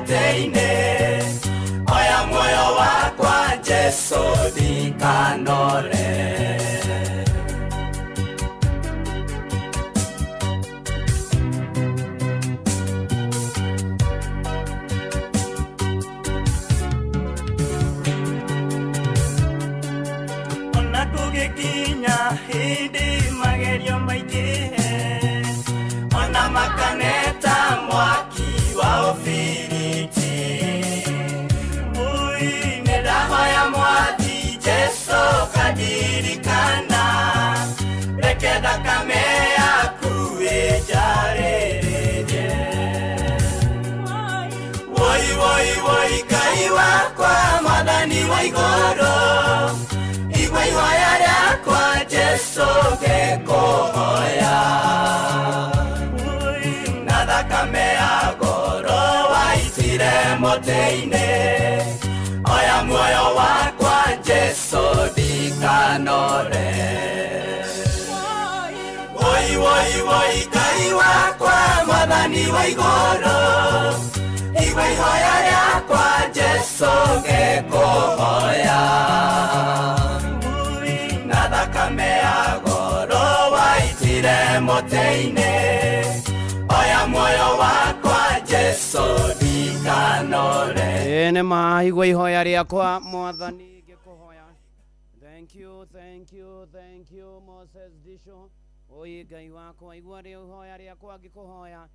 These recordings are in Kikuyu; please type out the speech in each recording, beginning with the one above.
mũtĩ-inĩ. Oya muoyo wakwa Jesu, ndikanore. Ona kũgĩkinya hĩndĩ magerio maingĩhe, ona makaneta mwaki wa ũbiriti, Ui, nĩndahoya Mwathi Jesu kandirikana, reke thakame yaku ĩnjarĩrĩrie. Woi, woi, woi, Ngai wakwa, Mwathani wa igũrũ, igua ihoya rĩakwa Jesu ngĩkũhoya. Na thakame ya goro waitire mũtĩ-inĩ, oya muoyo wakwa Jesu, ndikanore. Woi, woi, woi, Ngai wakwa, Mwathani wa igũrũ, igua ihoya rĩakwa Jesu ngĩkũhoya. Na thakame ya goro waitire mũtĩ-inĩ, oya muoyo wakwa Jesu, ndikanore. Ĩĩ nĩ ma, igua ihoya rĩakwa Mwathani ngĩkũhoya. Thank you, thank you, thank you, Moses Disho. Oi Ngai wakwa, igua ihoya rĩakwa ngĩkũhoya.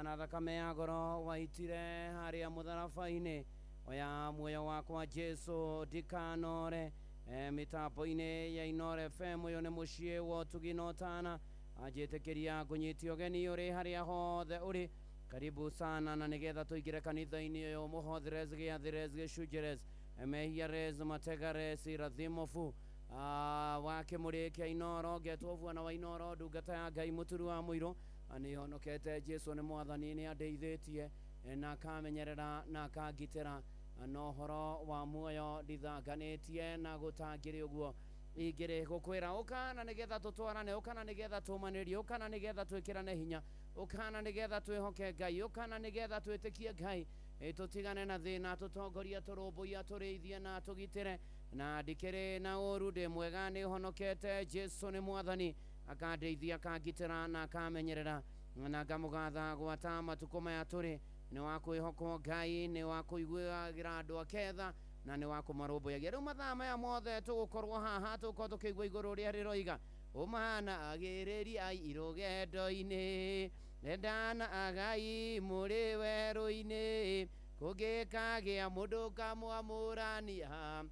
Na thakame ya goro waitire harĩa mũtharaba-inĩ, oya muoyo wakwa Jesu, ndikanore. Mĩtambo-inĩ ya Inooro FM, ũyũ nĩ mũciĩ wa ũtugi na ũtana. Anjĩtĩkĩria ngũnyite ũgeni ũrĩ harĩa hothe ũrĩ, karibu sana, na nĩgetha tũingĩre kanitha-inĩ ũyũ mũhothires gĩathires gĩcunjĩres mehiares mategares irathimofu wa kĩmũrĩ kĩa Inooro. Ngetwo bwana wa Inooro, ndungata ya Ngai, mũturu wa mũirũ. Nĩ honokete, Jesu nĩ Mwathani, nĩ andeithĩtie na akamenyerera na akangitĩra na ũhoro wa muoyo ndithanganĩtie na gũtangĩrĩ ũguo ingĩrĩ gũkwĩra. Ũka na nĩgetha tũtwarane, ũka na nĩgetha tũmanĩrie, ũka na nĩgetha twĩkĩrane hinya, ũka na nĩgetha twĩhoke Ngai, ũka na nĩgetha twĩtĩkie Ngai. Tũtigane na thĩna, tũtongoria, tũrũmbũiya, tũrĩithie na tũgitĩre. Na ndikĩrĩ na ũru, ndĩ mwega, nĩ honokete, Jesu nĩ Mwathani, akandeithia, akangitĩra na akamenyerera, na ngamũgatha gwata matukũ maya tũrĩ. Nĩ wa kwĩhokwo Ngai, nĩ wa kũiguagĩra andũ ake tha na nĩ wa kũmarũmbũyagia. Rĩu mathaa maya mothe tũgũkorwo haha, tũgũkorwo tũkĩigua igũrũ rĩa rĩroiga ũmanagĩrĩria rũgendo-inĩ, endanagai mũrĩ werũ-inĩ, kũngĩkagĩa mũndũ kamwamũrania,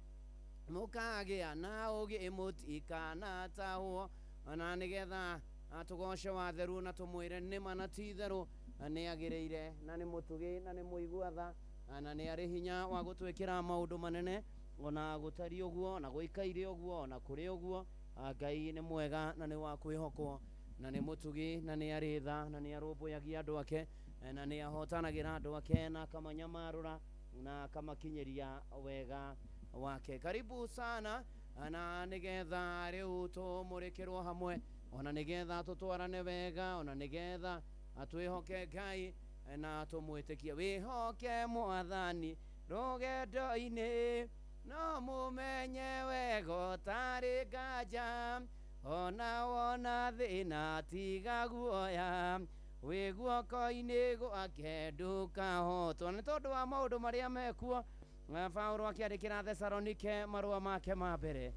mũkagĩa na ũgĩ, mũtikanatahwo. Na nĩgetha tũgoce watheru na tũmwĩre nĩma na ti itherũ nĩ agĩrĩire na nĩ mũtugi na nĩ mũigua tha na nĩ arĩ hinya wa gũtwĩkĩra maũndũ manene. Ona gũtariĩ ũguo, ona gũikaire ũguo, ona kũrĩ ũguo, Ngai nĩ mwega na nĩ wa kwĩhokwo na nĩ mũtugi na nĩ arĩ tha na nĩ arũmbũyagia andũ ake na nĩ ahotanagĩra andũ ake na akamanyamarũra na akamakinyĩria wega wake. Karibu sana, na nĩgetha rĩu tũmũrĩkĩrwo hamwe, ona nĩgetha tũtwarane wega, ona nĩgetha twĩhoke Ngai na tũmwĩtĩkie. Wĩhoke Mwathani rũgendo-inĩ, no mũmenye wega ũtarĩ nganja, ona wona thĩna tiga guoya, wĩ guoko-inĩ gwake ndũkahotwo. Nĩ tondũ wa maũndũ marĩa mekuo, Paulo akĩandĩkĩra Thesalonike marũa make ma mbere,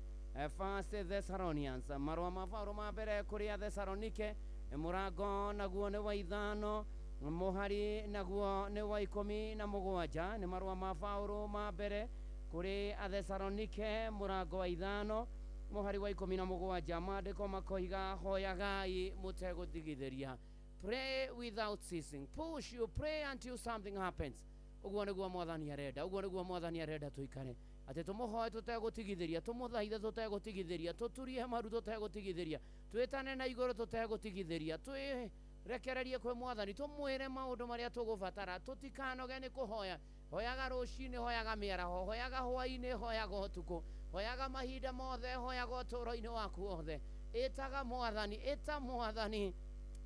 First Thessalonians, marũa ma Paulo ma mbere kũrĩ Athesalonike, mũrango naguo nĩ wa 5, mũhari naguo nĩ wa 17. Nĩ marũa ma Paulo ma mbere kũrĩ Athesalonike, mũrango wa 5, mũhari wa 17. Maandĩko makoiga, hoyagai mũtegũtigithĩria. Pray without ceasing. Push, you pray until something happens. Ũguo nĩguo Mwathani arenda, ũguo nĩguo Mwathani arenda tũikare, atĩ tũmũhoe tũtegũtigithĩria, tũmũthaithe tũtegũtigithĩria, tũturie maru tũtegũtigithĩria, twĩtane na igũrũ tũtegũtigithĩria, twĩrekererie kwĩ Mwathani, tũmwĩre maũndũ marĩa tũgũbatara, tũtikanoge nĩ kũhoya. Hoyaga rũcinĩ, hoyaga mĩaraho, hoyaga hwaĩ-inĩ, hoyaga ũtukũ, hoyaga mahinda mothe, hoyaga ũtũũro-inĩ waku wothe. Ĩtaga Mwathani, ĩta Mwathani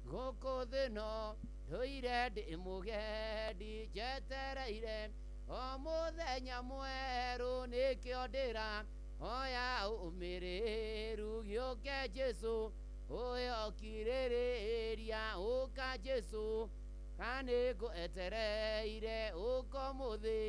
gũkũ thĩ no Ndũire ndĩ mũgendi njetereire o mũthenya mwerũ nĩkĩo ndĩra oya ũmĩrĩru gĩũke Jesũ ũyokirĩrĩria ũka Jesũ kanĩngwetereire ũka ũmũthĩ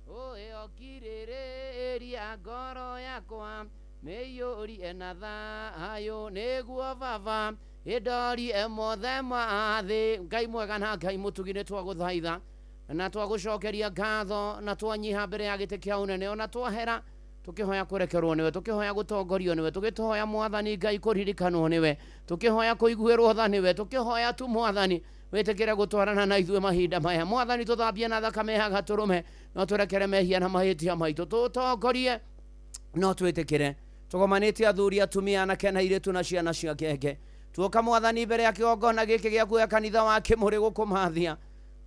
ũyokirĩrĩria ngoro yakwa mĩiyũrie na thayũ nĩguo baba ĩndorie mothe ma thĩ. Ngai mwega na Ngai mũtugi nĩ twagũthaitha na twagũcokeria ngatho na twanyiha mbere ya gĩtĩ kĩa ũnene ona twahera tukihoya kurekerwo niwe, tukihoya gutongorio niwe, tukihoya Mwathani Ngai kuririkanwo niwe, tukihoya kuiguirwo tha niwe, tukihoya tu Mwathani witikire gutwarana na ithuĩ mahinda maya. Mwathani tuthambie na thakame ya gatũrũme no turekere mehia na mahĩtia maitũ, tũtongorie no twĩtĩkĩre. Tũgomanĩtie athuri, atumia, anake na airĩtu na ciana cia ngenge, tuoka Mwathani mbere ya kĩgongona gĩkĩ gĩaku gĩa kanitha wa Kĩmũrĩ gũkũmathia.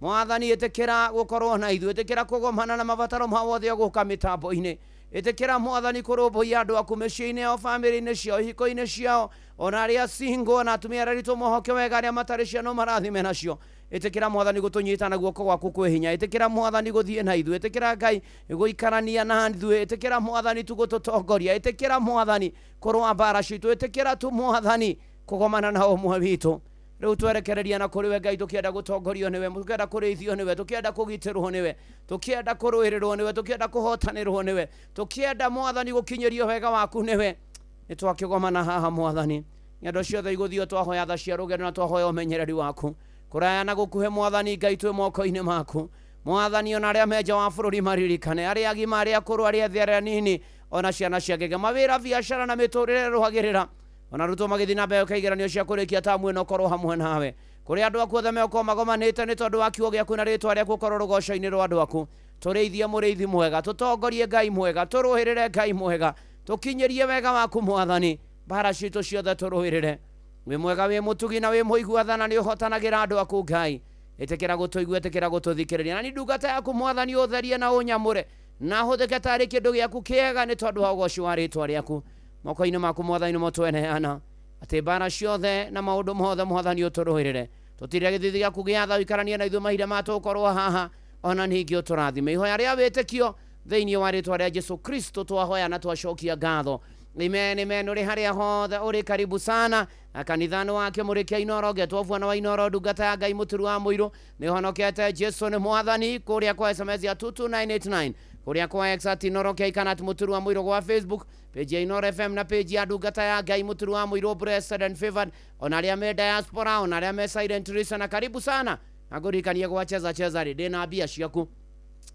Mwathani ĩtĩkĩra gũkorwo na ithuĩ, ĩtĩkĩra kũgomana na mabataro ma wothe ũgũka mĩtambo-inĩ, ĩtĩkĩra Mwathani kũrũmbũiya andũ aku mĩciĩ-inĩ yao, bamĩrĩ-inĩ ciao, ihiko-inĩ ciao, ona arĩa single na atumia arĩa aritũ mohoke wega, arĩa matarĩ ciana marathime nacio. Ĩtĩkĩra Mwathani gũtũnyita na guoko gwaku kwĩ hinya, ĩtĩkĩra Mwathani gũthiĩ na ithuĩ, ĩtĩkĩra Ngai gũikarania na ithuĩ, ĩtĩkĩra Mwathani tu gũtũtongoria, ĩtĩkĩra Mwathani kũrũa mbara citũ, ĩtĩkĩra tu Mwathani kũgomana na ũmwe witũ. Rĩu twerekereria na kũrĩ we Ngai, tũkĩenda gũtongorio nĩwe, tũkĩenda kũrĩithio nĩwe, tũkĩenda kũgitĩrwo nĩwe, tũkĩenda kũrũĩrĩrwo nĩwe, tũkĩenda kũhotanĩrwo nĩwe, tũkĩenda Mwathani gũkinyĩrio wega waku nĩwe. Nĩ twakĩgomana haha Mwathani, ng'endo ciothe igũthio twahoya tha cia rũgendo na twahoya ũmenyereri waku kũraya na gũkuhĩ. Mwathani Ngai twĩ moko-inĩ maku. Mwathani ona arĩa me nja wa bũrũri maririkane, arĩa agima, arĩa akũrũ, arĩa ethĩ, arĩa nini, ona ciana cia ngenge, mawĩra, biacara na mĩtũrĩre rũhagĩrĩra, ona arutwo magĩthiĩ na mbere kaigeranio cia kũrĩkia tamu ĩno, korwo hamwe nawe. Kũrĩ andũ aku othe megũkorwo magomanĩte nĩ tondũ wa kiugo gĩaku na rĩtwa rĩaku, ũkorwo rũgoco-inĩ rwa andũ aku. Tũrĩithie mũrĩithi mwega, tũtongorie Ngai mwega, tũrũĩrĩre Ngai mwega, tũkinyĩrie wega waku Mwathani, mbara citũ ciothe tũrũĩrĩre. Wĩ mwega, wĩ mũtugi na wĩ mũigua tha na nĩ ũhotanagĩra andũ aku Ngai. Ĩtĩkĩra gũtũigua, ĩtĩkĩra gũtũthikĩrĩria, na nĩ ndungata yaku Mwathani ũtherie na ũnyamũre na hũthĩke tarĩ kĩndũ gĩaku kĩega nĩ tondũ wa ũgoci wa rĩtwa rĩaku. Moko-inĩ maku Mwathani nĩmo tweneana atĩ mbara ciothe na maũndũ mothe Mwathani ũtũrũĩrĩre, tũtirĩre gĩthithi gĩaku gĩa tha, ũikaranie na ithuĩ mahinda ma tũgũkorwo haha, ona ningĩ ũtũrathime. Ihoya rĩa wĩtĩkio thĩinĩ wa rĩtwa rĩa Jesu Kristo twahoya na twacokia ngatho. Amen, amen. Ũrĩ harĩa hothe ũrĩ, karibu sana na kanitha-inĩ wa Kĩmũrĩ kĩa Inoro, ngetwo Bwana wa Inoro, ndungata ya Ngai mũturu wa mũirũ nĩhonokete, Jesu nĩ Mwathani. Kũrĩa kwa SMS ya 22989, kũrĩa kwa X at Inoro K kana at mũturu wa mũirũ, gwa Facebook page ya Inoro FM na page ya ndungata ya Ngai mũturu wa mũirũ, blessed and favored, ona arĩa me diaspora, ona arĩa me silent listener, karibu sana. Na ngũririkanie gwa Cheza Cheza rĩ, ndĩna mbia ciaku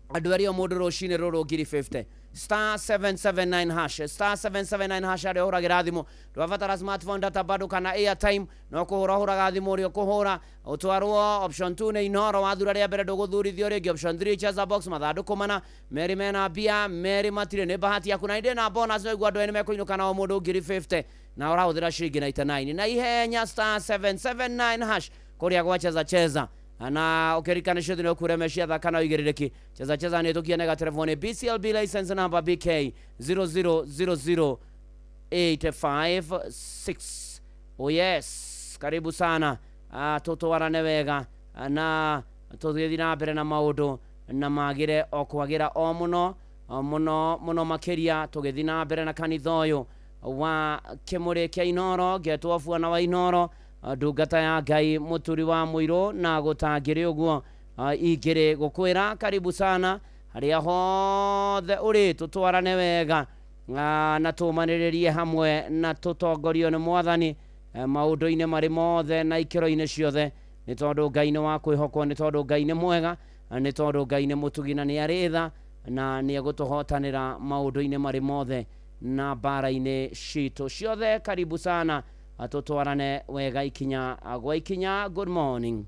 andũ arĩa o mũndũ rũcinĩ rũrũ ngiri 50, star 779 hash, star 779 hash. Arĩa ũhũragĩra thimũ, ndwabatara smartphone, data bado kana airtime, no kũhũra ũhũraga thimũ ũrĩa ũkũhũra ũtwarwo option 2 nĩ Inoro, wathura rĩa mbere ndũgũthurithio rĩngĩ. Option 3 cheza box, mathandũkũ mana, merĩ mena mbia, merĩ matirĩ, nĩ bahati yaku. Na ndĩ na bonus, no igua andũ ene mekũinũka nao mũndũ ngiri 50 na ũrahũthĩra ciringi 99 na ihenya, star 779 hash kũrĩa gwa Cheza Cheza. Na ũkĩririkana ciothe nĩ ũkure mecia thaka na ũigĩrĩrĩki. Cheza Cheza nĩ tũkienega telefoni BCLB license number BK 0000856. Oh yes, karibu sana. Tũtwarane wega na tũgĩthiĩ na mbere na maũndũ na magĩre o kwagĩra o mũno o mũno mũno makĩria, tũgĩthiĩ na mbere na kanitha ũyũ wa Kĩmũrĩ kĩa Inoro, ngetwo Bwana wa Inoro, ndungata ya Ngai mũturi wa mũirũ, na gũtangĩrĩ ũguo ingĩrĩ gũkwĩra karibu sana harĩa hothe ũrĩ, tũtwarane wega na tũmanĩrĩrie hamwe na tũtongorio nĩ Mwathani maũndũ-inĩ marĩ mothe na ikĩro-inĩ ciothe, nĩ tondũ Ngai nĩ wa kwĩhokwo, nĩ tondũ Ngai nĩ mwega, nĩ tondũ Ngai nĩ mũtugi na nĩ arĩ tha na nĩ egũtũhotanĩra maũndũ-inĩ marĩ mothe na mbara-inĩ citũ ciothe. Karibu sana, tũtwarane wega ikinya gwa ikinya. Good morning.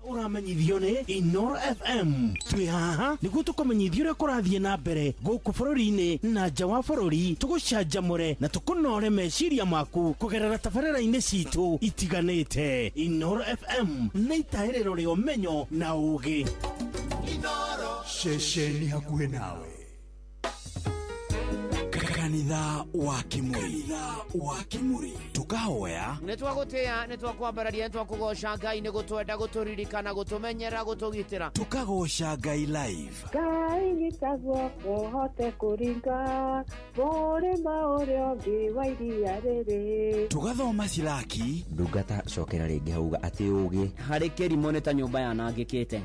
Ũramenyithio nĩ Inoro FM. Twĩ haha nĩguo tũkũmenyithia ũrĩa kũrathiĩ na mbere gũkũ bũrũri-inĩ na nja wa bũrũri, tũgũcanjamũre na tũkũnore meciria maku kũgerera tabarĩra-inĩ citũ itiganĩte. Inoro FM nĩ itahĩrĩro rĩa ũmenyo na ũũgĩ. Ceceni hakuhĩ nawe. Kanitha wa Kimuri, wa Kimuri, tukahoya. Nä twagåtä nä twakwambararia, nä twakågoca Ngai nä gå twenda, gå tå ririkana, gå tå menyera, gå tå gitä. Tukagoca Ngai live. Ngai nyita guoko hote kũringa mũrĩma ũrĩa ũngĩ wa iria rĩrĩ. Tugathoma silaki. Ndungata cokera rĩngĩ hauga atĩ ũgĩ harĩ kĩrimũ nĩ ta nyũmba yanangĩkĩte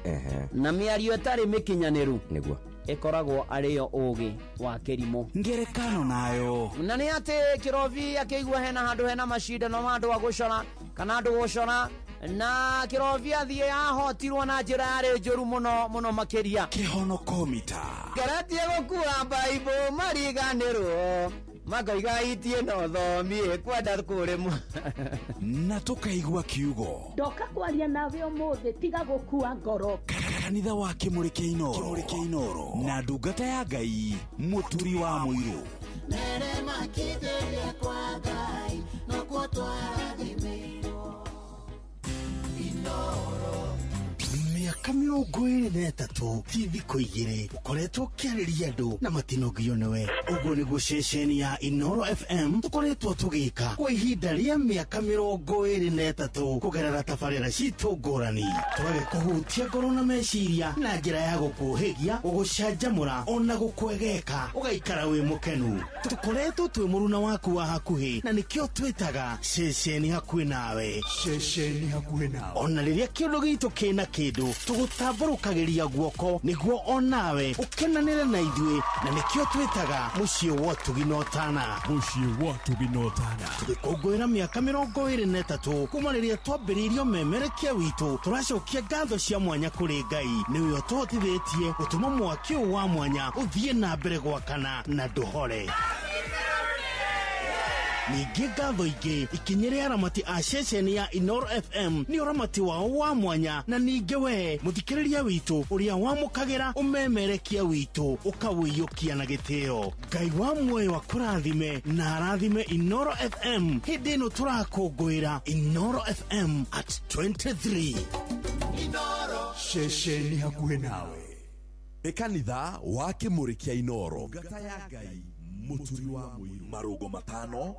na mĩario ĩtarĩ mĩkinyanĩru nĩguo ĩkoragwo arĩ yo ũgĩ wa kĩrimũ. Ngerekano nayo. Na nä atä kä robi akä igua hena handå hena macindano ma andå a gå cora kana andå gå cora, na kä robi athiä ahotirwo na njä ra yarä njå ru må no må no makä ria. Kĩhonokomita. Ngeretie gå kua mbaibå mariganä rwo makoiga itie no thomie kwenda kå rä mwa. Na tukaigua kiugo. Ndoka kwaria nawe ũmũthĩ, tiga gũkua ngoro. Kanitha wa Kimuri kĩa Inoro, Kimuri kĩa Inoro, na ndungata ya Ngai Mũturi wa Mũirũ. Mere makithĩria kwa Ngai nokuo twarathimĩirwo. Mĩaka 23 ti thikũ 2 ũkoretwo ũkĩarĩria andũ na matinogio nĩwe. Ũguo nĩguo ceceni ya Inoro FM tũkoretwo tũgĩka kwa ihinda rĩa mĩaka 23 kũgerera tabarĩra citũ ngũrani, tũgagĩkũhutia ngoro na meciria na njĩra ya gũkũhĩgia, gũgũcanjamũra ona gũkwegeka ũgaikara wĩ mũkenu. Tũkoretwo twĩ mũruna waku wa hakuhĩ, na nĩkĩo twĩtaga ceceni hakuhĩ nawe. Ceceni hakuhĩ nawe. Ona rĩrĩa kĩũndũ gitũ kĩna kĩndũ, tũgũtambũrũkagĩria guoko nĩguo onawe ũkenanĩre na ithuĩ, na nĩkĩo twĩtaga mũciĩ wa ũtugi na ũtana. Mũciĩ wa ũtugi na ũtana. Tũgĩkũngũĩra mĩaka 23 kuma rĩrĩa twambĩrĩirio memerekia witũ, tũracokia ngatho cia mwanya kũrĩ Ngai nĩwe ũtũhotithĩtie gũtũma mwaki ũyũ wa mwanya ũthiĩ na mbere gwakana na ndũhore. Ningĩ ngatho ingĩ ikinyĩre aramati a ceceni ya Inoro FM nĩ ũramati wao wa mwanya, na ningĩ we mũthikĩrĩria witũ ũrĩa wamũkagĩra ũmemerekia witũ ũkawĩiyũkia na gĩtĩo. Ngai wa muoyo akũrathime na arathime Inoro FM hĩndĩ ĩno tũrakũngũĩra Inoro FM at 23. Ceceni hakuhĩ nawe nĩ kanitha wa Kimuri kĩa Inoro, ngata ya Ngai Mũturi wa Mũirũ. Marũngo matano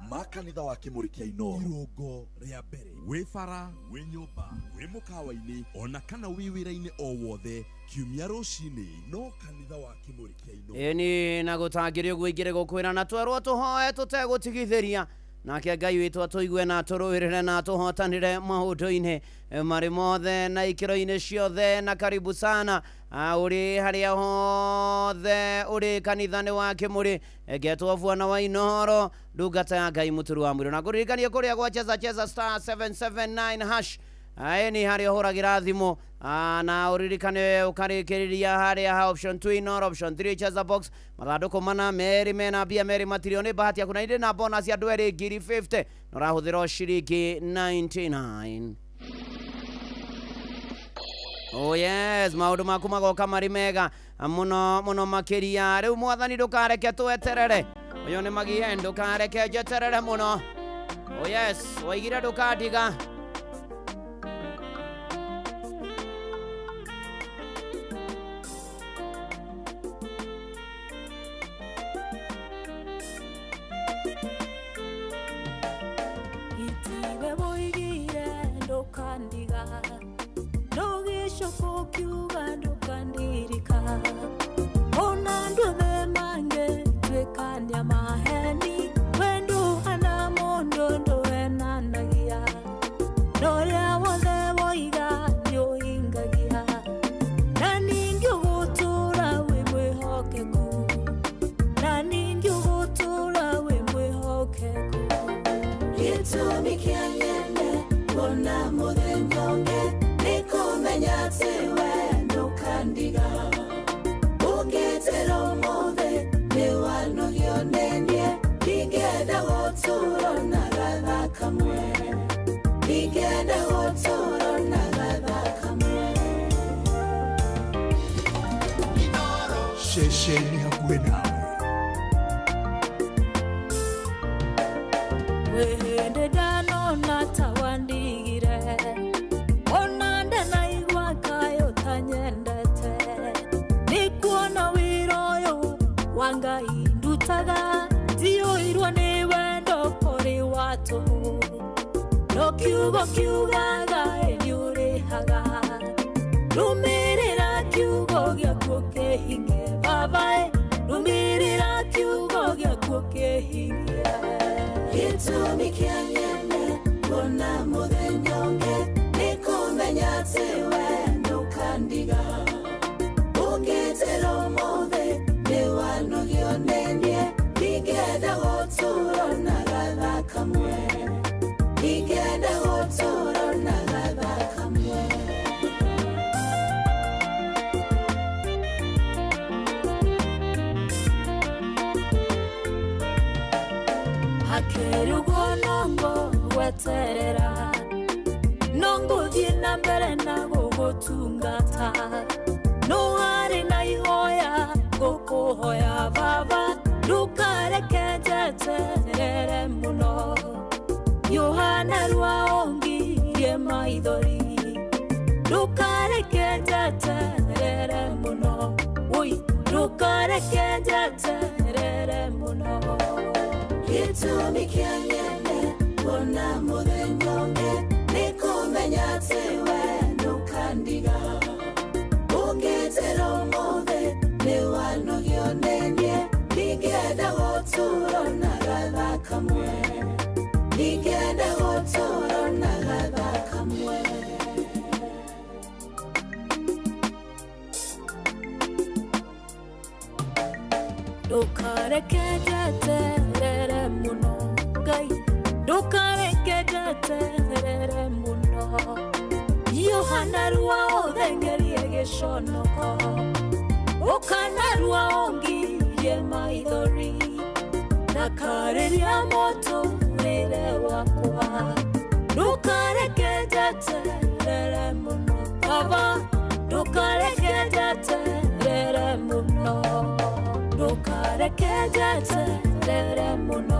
ma kanitha wa Kimuri kĩa Inoro. Irũngo rĩa mbere: wĩ bara, wĩ nyũmba, wĩ mũkawa-inĩ, ona kana wĩ wĩra-inĩ o wothe, kiumia rũcinĩ no kanitha wa Kimuri kĩa Inoro. Ĩni na gũtangĩrĩ ũguo ingĩrĩ gũkwĩra na twerwo tũhoe tũtegũtigithĩria, nake Ngai witũ atũigue na atũrũĩrĩre na atũhotanĩre maũndũ-inĩ marĩ mothe na ikĩro-inĩ ciothe. Na karibu sana ũrĩ harĩa hothe ũrĩ kanitha-nĩ wa Kĩmũrĩ ngetwo bwana wa Inoro, ndungata ya Ngai Mũturi wa Mũirũ, na ngũririkanie kũrĩa gwa cheza cheza *779# ĩni harĩa ũhũragĩra thimũ, na ũririkane ũkarĩkĩrĩria harĩa ha option 2 Inoro, option 3 cheza box, mathandũkũ mana merĩ mena mbia merĩ matirio nĩ bahati yaku, na irĩ na bonus ya andũ erĩ 50,000 na ũrahũthĩra o ciringi 99. Oh yes, maũndũ maku magoka marĩ mega mũno mũno makĩria. Rĩu mwathani ndũkareke tweterere, ũyũ nĩ magie, ndũkareke njeterere mũno. Oh yes, waigire ndũkandiga. Itiwe woigire ndũkandiga, ndũgĩcoka ũkiuga ndũkandirika, ona andũ othe mangĩtuĩkania maheni, we ndũhana mũndũ ndũenanagia, na ũrĩa wothe woiga nĩũhingagia, na ningĩ ũgũtũũra wĩ mwĩhokeku, na ningĩ ũgũtũũra wĩ mwĩhokeku. Gĩtũmi kĩa nyende kuona mũthenya ũngĩ nĩ kũmenya atĩ we ndũkandiga, ũngĩnjĩra ũmũthĩ nĩ wanogio nĩ niĩ, ndingĩenda gũtũũra na gatha kamwe, ndingĩenda gũtũũra na gatha kamwe. Ceceni hakuhĩ nawe. Wĩhĩndĩ ndanona ta wandigire, ona ndanaigua kaĩ ũtanyendete, nĩ kuona wĩra ũyũ wa Ngai ndutaga. Kiugo kiugaga nĩũrĩhaga. Rũmĩrĩra kiugo gĩaku kĩhinge baba, rũmĩrĩra kiugo gĩaku kĩhinge. Gĩtũmi kĩa nyende kuona mũthenya ũngĩ nĩ kũmenya atĩ we ndũkandiga. Ũngĩnjĩra ũmũthĩ nĩwanogio nĩ niĩ, ndingĩenda gũtũũra na gathaa kamwe. Ndingĩenda gũtũũra na gathaa kamwe. Hakĩrĩ ũguo no ngũgweterera, no ngũthiĩ na mbere na gũgũtungata. No harĩ na ihoya ngũkũhoya baba, ndũkareke njeterere mũno. Yohana rwa ongirie maithori, ndũkareke njeterere mũno. Oi, ndũkareke njeterere mũno. Gĩtũmi kĩa nyende kuona mũthenya ũngĩ nĩ kũmenya atĩ we ndũkandiga. Ũngĩnjĩra ũmũthĩ nĩwanogio nĩ niĩ, ndingĩenda gũtũũra na gathaa kamwe. Ndingĩenda gũtũũra na gathaa kamwe. Ndũkareke njeterere mũno Ngai, ndũkareke njeterere mũno. Yohana rwa ũthengerie gĩconoko, ũkana rwa ũngirie maithori, ndakarĩria mũtũrĩre wakwa. Ndũkareke njeterere mũno baba, ndũkareke njeterere mũno. Ndũkareke njeterere mũno.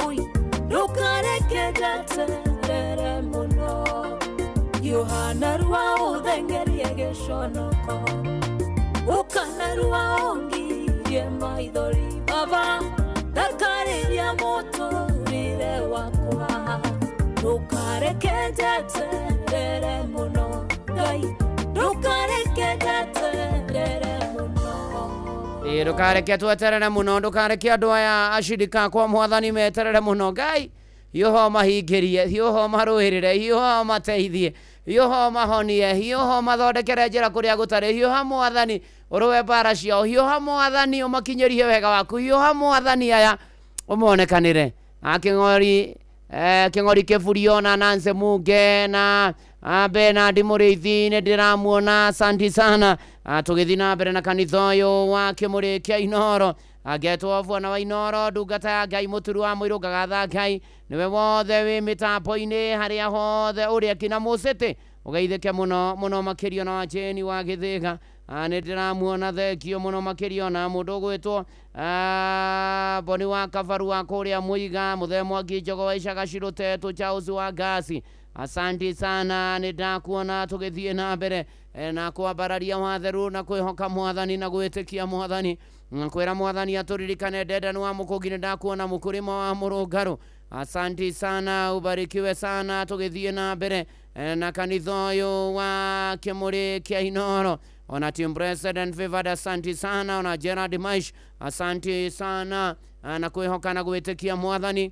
Ui, ndũkareke njeterere mũno. Yohana rwa ũthengerie gĩconoko, ũkana rwa ũngirie maithori baba, ndakarĩria mũtũrĩre wakwa. Ndũkareke njeterere mũno Ngai, ndũkareke njeterere mũno. Ĩ, ndũkareke tweterere mũno, ndũkareke andũ aya acirika kwa mwathani meterere mũno. Ngai hiũha ũmahingĩrie, hiũha ũmarũĩrĩre, hiũha ũmateithie, hiũha ũmahonie, hiũha ũmathondekere njĩra kũrĩa gũtarĩ, hiũha mwathani ũrũe mbara ciao, hiũha mwathani ũmakinyĩrie wega waku, hiũha mwathani aya ũmonekanĩre. Kĩng'ori Kĩng'ori Kĩburio na Nancy Munge na Bernard Mũrĩithi nĩ ndĩramuona, asanti sana. Tũgĩthiĩ na mbere na kanitha ũyũ wa Kĩmũrĩ kĩa Inooro, ngetwo bwana wa Inooro, ndungata ya Ngai, mũturu wa mũirũ, ngagatha Ngai nĩwe wothe wĩ mĩtambo-inĩ harĩa hothe ũrĩa kina mũcĩtĩ, ũgeithĩke mũno mũno makĩria na wa Jane wa Gĩthĩga. Nĩ ndĩramuona, thengio mũno makĩria na mũndũ ũgwĩtwo Boni wa Kabaru wa kũrĩa Mũiga, Mũthee Mwangi Njogo wa Icaga Cirutetũ, Charles wa Ngasi, asanti sana, nĩ ndakuona. Tũgĩthiĩ na mbere na kwambararia watheru na kwĩhoka mwathani na gwĩtĩkia mwathani na kwĩra mwathani atũririkane. Ndendani wa Mũkũngi, nĩ ndakuona. Mũkũrĩma wa Mũrũngarũ, asanti sana, ubarikiwe sana. Tũgĩthiĩ na mbere na kanitha ũyũ wa Kĩmũrĩ kĩa Inooro, ona team president Favored, asanti sana, ona Gerard Maish, asanti sana, na kwĩhoka na gwĩtĩkia mwathani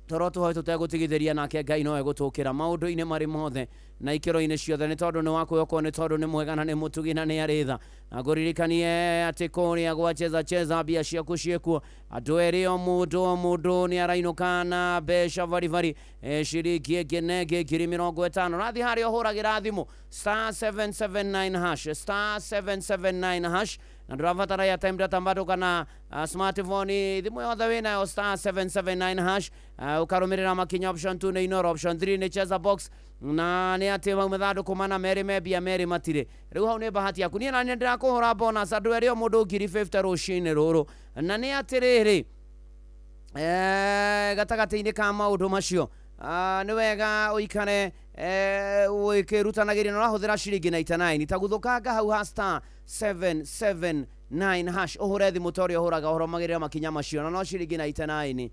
toro tũhoe tũtegũtigithĩria, nake Ngai no egũtũkĩra maũndũ-inĩ marĩ mothe na ikĩro-inĩ ciothe, nĩ tondũ nĩ wa kwĩhokwo, nĩ tondũ nĩ mwega na nĩ mũtugi na nĩ arĩ tha. Na ngũririkanie atĩ kũrĩa gwa cheza cheza mbia ciaku ciĩkuo, andũ erĩ o mũndũ nĩ arainũka na mbeca baribari, ciringi ĩngĩ na ĩngĩ 50,000. Ũrathiĩ harĩa ũhũragĩra thimũ *779 hash, *779 hash, na ndũrabatara airtime, data bado kana smartphone, thimũ yothe wĩnayo, *779 hash, ũkarũmĩrĩra makinya. Option 2 nĩ Inoro, option 3 nĩ cheza box, na nĩ atĩ mau mathandũkũ mana, merĩ me mbia, merĩ matirĩ. Rĩu hau nĩ bahati yaku. Niĩ nani ndĩrakũhũra bonus, andũ erĩ o mũndũ 50,000 rũcinĩ rũrũ. Na nĩ atĩrĩrĩ, gatagatĩ-inĩ ka maũndũ macio, nĩ wega ũikare ũkĩrutanagĩria na ũrahũthĩra ciringi 99. Ta guthũkanga hau ha *779 hash, ũhũre thimũ ta ũrĩa ũhũraga ũrũmagĩrĩra makinya macio, na no ciringi 99,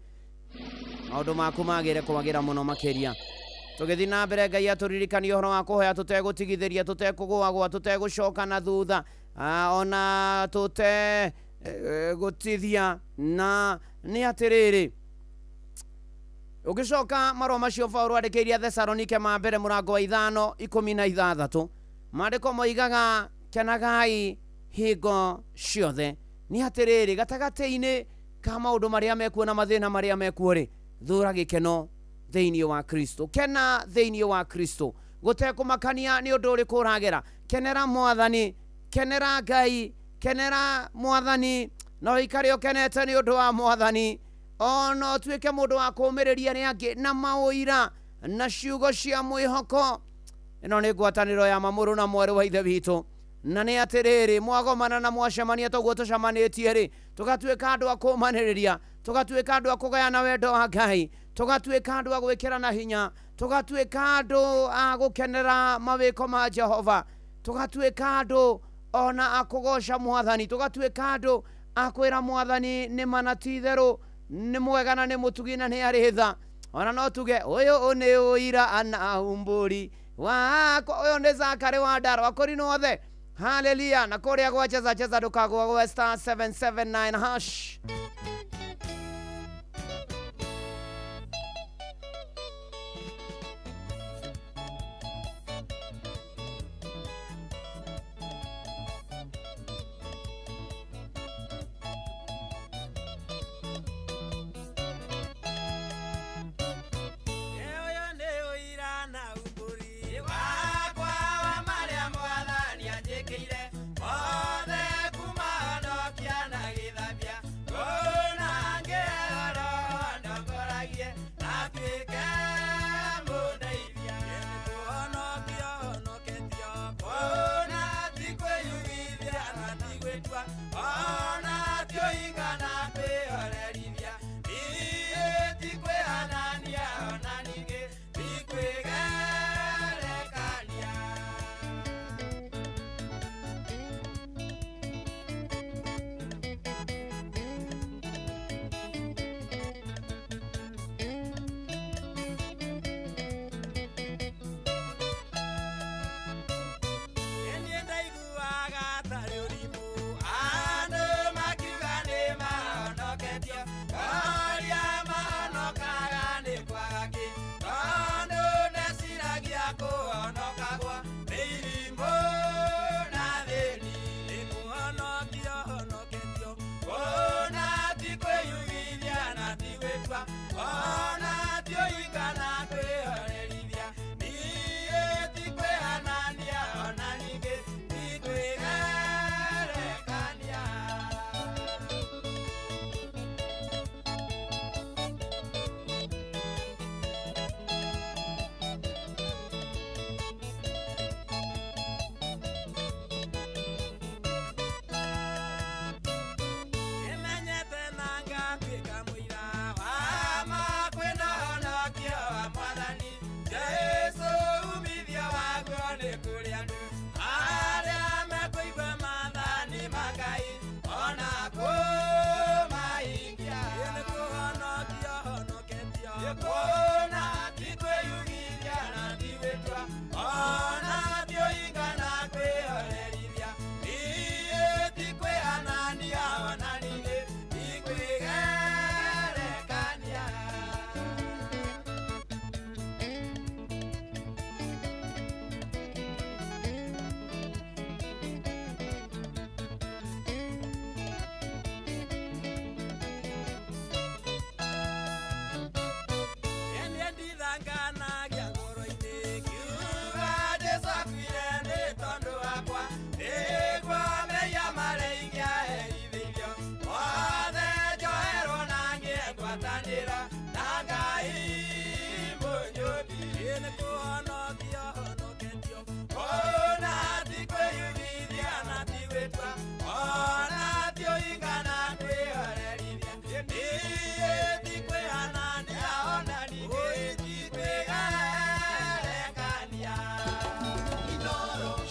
maũndũ maku magĩre kwagĩra mũno makĩria. Tũgĩthiĩ na mbere Ngai atũririkanie ũhoro wa kũhoya tũtegũtigithĩria, tũtekũgũagũa, tũtegũcoka na thutha, ona tũte gũtithia. Na nĩ atĩrĩrĩ, ũgĩcoka marũa macio Paulo andĩkĩirie Thesalonike ma mbere mũrango wa 5:16, maandĩko moigaga kenagai hingo ciothe. Nĩ atĩrĩrĩ, gatagatĩ-inĩ ka maũndũ marĩa mekuo na mathĩna marĩa mekuo rĩ, thũra gĩkeno thĩinĩ wa Kristo, kena thĩinĩ wa Kristo, gũtekũmakania nĩ ũndũ ũrĩkũ ũragera. Kenera Mwathani, kenera Ngai, kenera Mwathani, na ũikare ũkenete nĩ ũndũ wa Mwathani. Ona ũtuĩke mũndũ wa kũũmĩrĩria arĩa angĩ na maũira na ciugo cia mwĩhoko. Ĩno nĩ ngwatanĩro ya mamũrũ na mwarĩ wa Ithe witũ. Na nĩ atĩrĩrĩ, mwagomana na mwacemania toguo tũcemanĩtie rĩ, tũgatuĩka andũ a kũũmanĩrĩria, tũgatuĩka andũ a kũgayana wendo wa Ngai, tũgatuĩka andũ a gwĩkĩrana hinya, tũgatuĩka andũ a gũkenera mawĩko ma Jehova, tũgatuĩka andũ ona a kũgoca Mwathani, tũgatuĩka andũ a kwĩra Mwathani nĩ mana ti itherũ, nĩ mwega na nĩ mũtugi na nĩ arĩ tha. Ona no tuge ũyũ nĩ ũira ana umbũri wakwa, ũyũ nĩ Zakari wa Ndaro akũrinwo othe. Haleluya. Na kũrĩa gwa cheza cheza ndũkagũa gwa star 779 hash.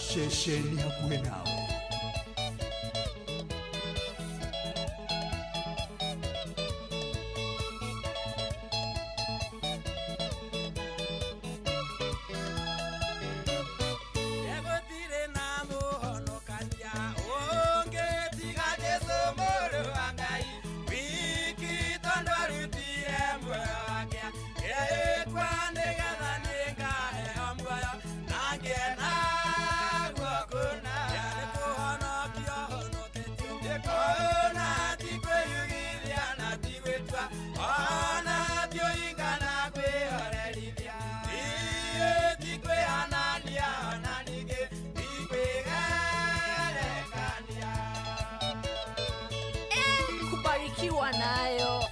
Ceceni hakuhĩ nawe. Nikiwa nayo.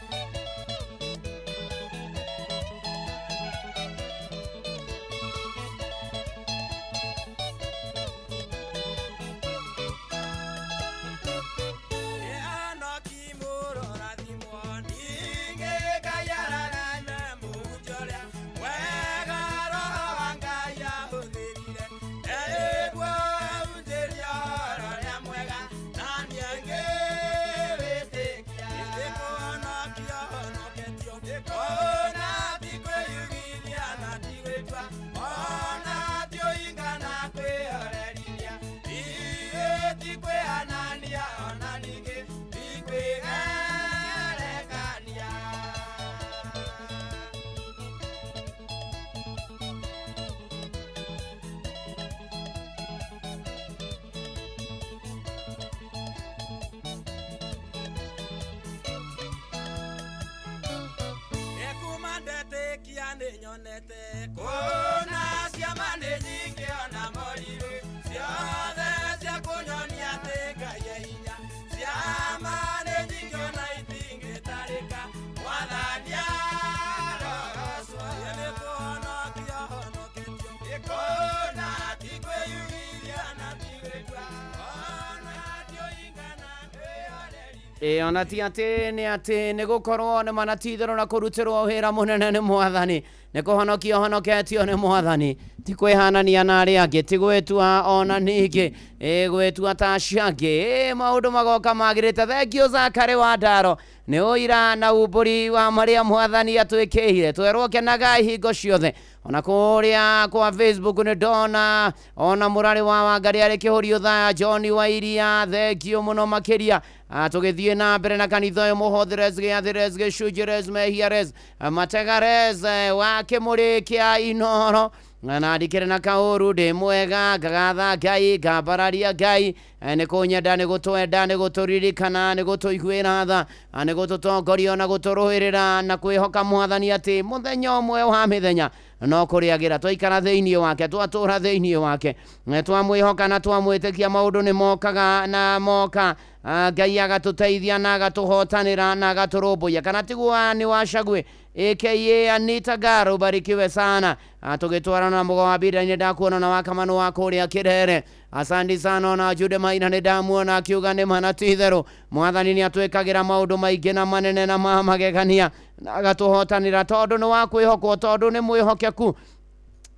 Ĩ ona ti atĩ nĩ atĩ nĩ gũkorwo nĩ manatitherwo na kũrutĩrwo wĩra mũnene nĩ mwathani, nĩ kũhonokio honoketio nĩ mwathani, ti kwĩhanania na arĩa angĩ, ti gwĩtua ona ningĩ ĩ gwĩtua ta acio angĩ. Ĩ maũndũ magoka magĩrĩte. Thengio Zakari wa Ndaro nĩ ũira na umbũri wa marĩa mwathani atwĩkĩire. Twerwo kenaga hingo ciothe. Ona kũrĩa kwa Facebook nĩ ndona ona mũrarĩ wa Wangari arĩ kĩhũri ũthaya John Wairia, thengio mũno makĩria. Tũgĩthiĩ na mbere na kanitha ũyũ mũhũthĩres gĩathĩres gĩcunjĩres mehiares mategares wa kĩmũrĩ kĩa Inoro na ndikĩrĩ na kaũru, ndĩ mwega, ngagatha Ngai, ngambararia Ngai, nĩ kũnyenda, nĩ gũtwenda, nĩ gũtũririkana, nĩ gũtũiguĩra tha, nĩ gũtũtongoria na gũtũrũĩrĩra na kwĩhoka mwathani atĩ mũthenya ũmwe wa mĩthenya no kũrĩagĩra twaikara thĩinĩ wake, twatũra thĩinĩ wake, twamwĩhoka na twamwĩtĩkia, maũndũ nĩ mokaga na moka. Ngai agatũteithia na agatũhotanĩra na agatũrũmbũiya. Kana tiguo nĩ wacagwe aka Anita Garo, ubarikiwe sana. Tũgĩtwarana na mũgo wa mbira-inĩ ndakuona na wakamano wa kũrĩa Kĩrere, asandi sana. Ona Jude Maina nĩ ndamuona akiuga nĩ mana ti itherũ mwathani nĩ atwĩkagĩra maũndũ maingĩ na manene na ma magegania na agatũhotanĩra, tondũ nĩ wa kwĩhokwo, tondũ nĩ mwĩhokeku.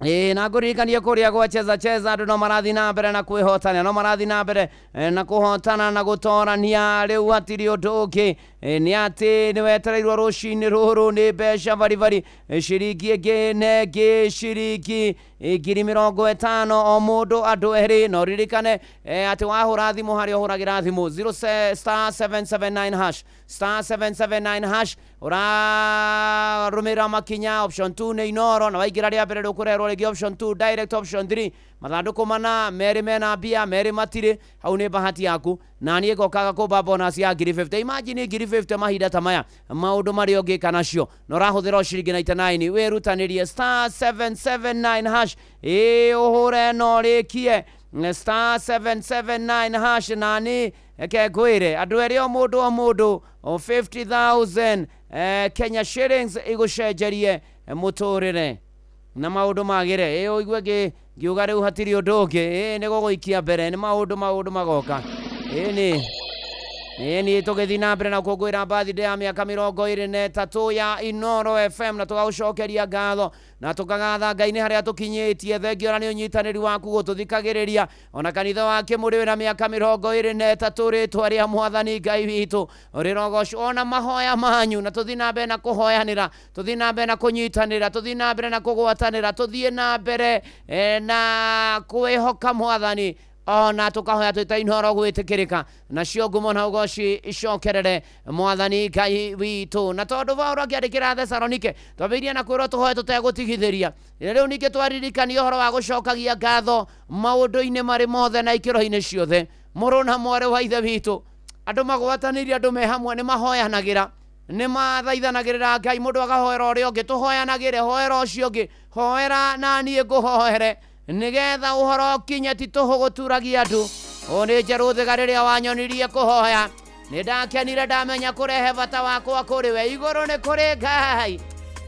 Ĩ na ngũririkanie kũrĩa gwa cheza cheza andũ no marathiĩ na mbere na kwĩhotania, no marathiĩ na mbere na kũhotana na gũtorania. Rĩu hatirĩ ũndũ ũngĩ, nĩ atĩ nĩ wetereirwo rũcinĩ rũrũ nĩ mbeca baribari, ciringi ĩngĩ na ĩngĩ, ciringi 50,000 o mũndũ, andũ erĩ. Na ũririkane atĩ wahũra thimũ harĩa ũhũragĩra thimũ 0 star 779 hash, star 779 hash, ũrarũmĩrĩra makinya option 2 nĩ Inoro, na waingĩra rĩa mbere ndũkũrerwo rĩngĩ option 2 direct option 3 mathandũkũ mana merĩ mena mbia merĩ matirĩ, hau nĩ bahati yaku. Na niĩ ngokaga kũmba bonus ya 50,000. Imagine 50,000 mahinda ta maya, maũndũ marĩa ũngĩka nacio, na ũrahũthĩra o ciringi 99. Wĩrutanĩrie star 779 hash, ĩ ũhũre na ũrĩkie star 779 hash. Na nĩ reke ngwĩre andũ erĩ o mũndũ o mũndũ o 50,000 Kenya shillings igũcenjerie mũtũrĩre na maũndũ magĩre. Ĩ ũigue ngiuga rĩu hatirĩ ũndũ ũngĩ, ĩ nĩ gũgũikia mbere, nĩ maũndũ magoka. Ĩ nĩ tũgĩthiĩ na mbere na kũngũĩra birthday ya mĩaka 23 ya Inoro FM, na tũgagũcokeria ngatho na tũkagatha Ngai nĩ harĩa tũkinyĩtie. Thengio na nĩ ũnyitanĩri waku gũtũthikagĩrĩria. Ona kanitha wa Kĩmũrĩ wĩna mĩaka 23, rĩtwa rĩa mwathani Ngai witũ rĩrogocwo, ona mahoya manyu, na tũthiĩ na mbere na kũhoyanĩra, tũthiĩ na mbere na kũnyitanĩra, tũthiĩ na mbere na kũgwatanĩra, tũthiĩ na mbere na kwĩhoka mwathani, ona tũkahoya twĩta Inoro gwĩtĩkĩrĩka, nacio ngumo na ũgoci icokerere mwathani Ngai witũ. Na tondũ Paũlũ akĩandĩkĩra Thesalonike twambĩrĩirie na kwĩrwo tũhoe tũtegũtigithĩria, rĩu ningĩ twaririkania ũhoro wa gũcokagia ngatho maũndũ-inĩ marĩ mothe na ikĩro-inĩ ciothe. Mũrũ na mwarĩ wa ithe witũ, andũ magwatanĩire, andũ me hamwe nĩ mahoyanagĩra, nĩ mathaithanagĩrĩra Ngai, mũndũ akahoera ũrĩa ũngĩ, tũhoyanagĩre, hoera ũcio ũngĩ, hoera na niĩ ngũhoere, nĩgetha ũhoro ũkinye, ti tũhũ gũturagia andũ. Ũũ nĩ njerũ thĩga rĩrĩa wanyonirie kũhoya. Nĩ ndakenire ndamenya kũrehe bata wakwa kũrĩ we. Igũrũ nĩ kũrĩ Ngai.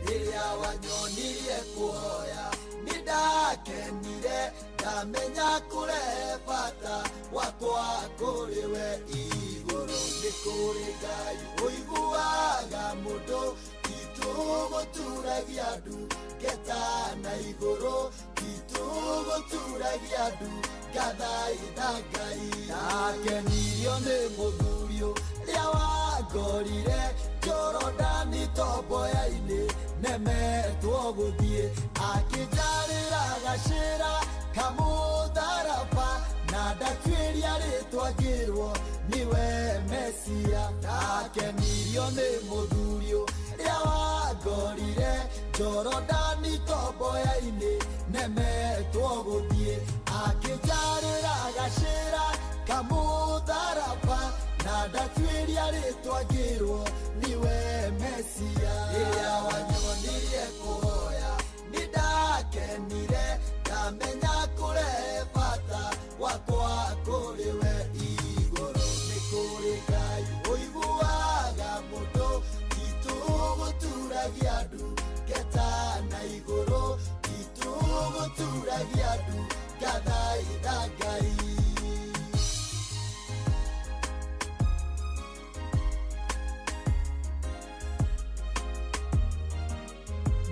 Rĩrĩa wanyonirie kũhoya nĩ ndakenire ndamenya kũrehe bata wakwa kũrĩ we. Igũrũ nĩ kũrĩ Ngai ũiguaga mũndũ, titũgũturagia ndu ngeta na igũrũ, titũgũturagia ndu ngathaitha Ngai. Ndakenirio nĩ mũthuri ũrĩa wangorire Jorodani tomboya-inĩ nemetwo gũthiĩ, akĩnjarĩra gacĩra kamũtharaba na ndatuĩria rĩtwa ngĩrwo nĩwe Mesia. Ndakenirio nĩ mũthuri ũrĩa wangorire Jorodani tomboya-inĩ nemetwo gũthiĩ, akĩnjarĩra gacĩra kamũtharaba na ndatuĩria rĩtwa ngĩrwo nĩwe Mesia. Rĩrĩa wanyonirie kũhoya nĩ ndakenire ndamenya kũrehe bata wakwa kũrĩ we. Igũrũ nĩ kũrĩ Ngai ũiguaga mũndũ, titũgũturagia ndu ngeta na igũrũ, titũgũturagia ndu ngathaitha Ngai.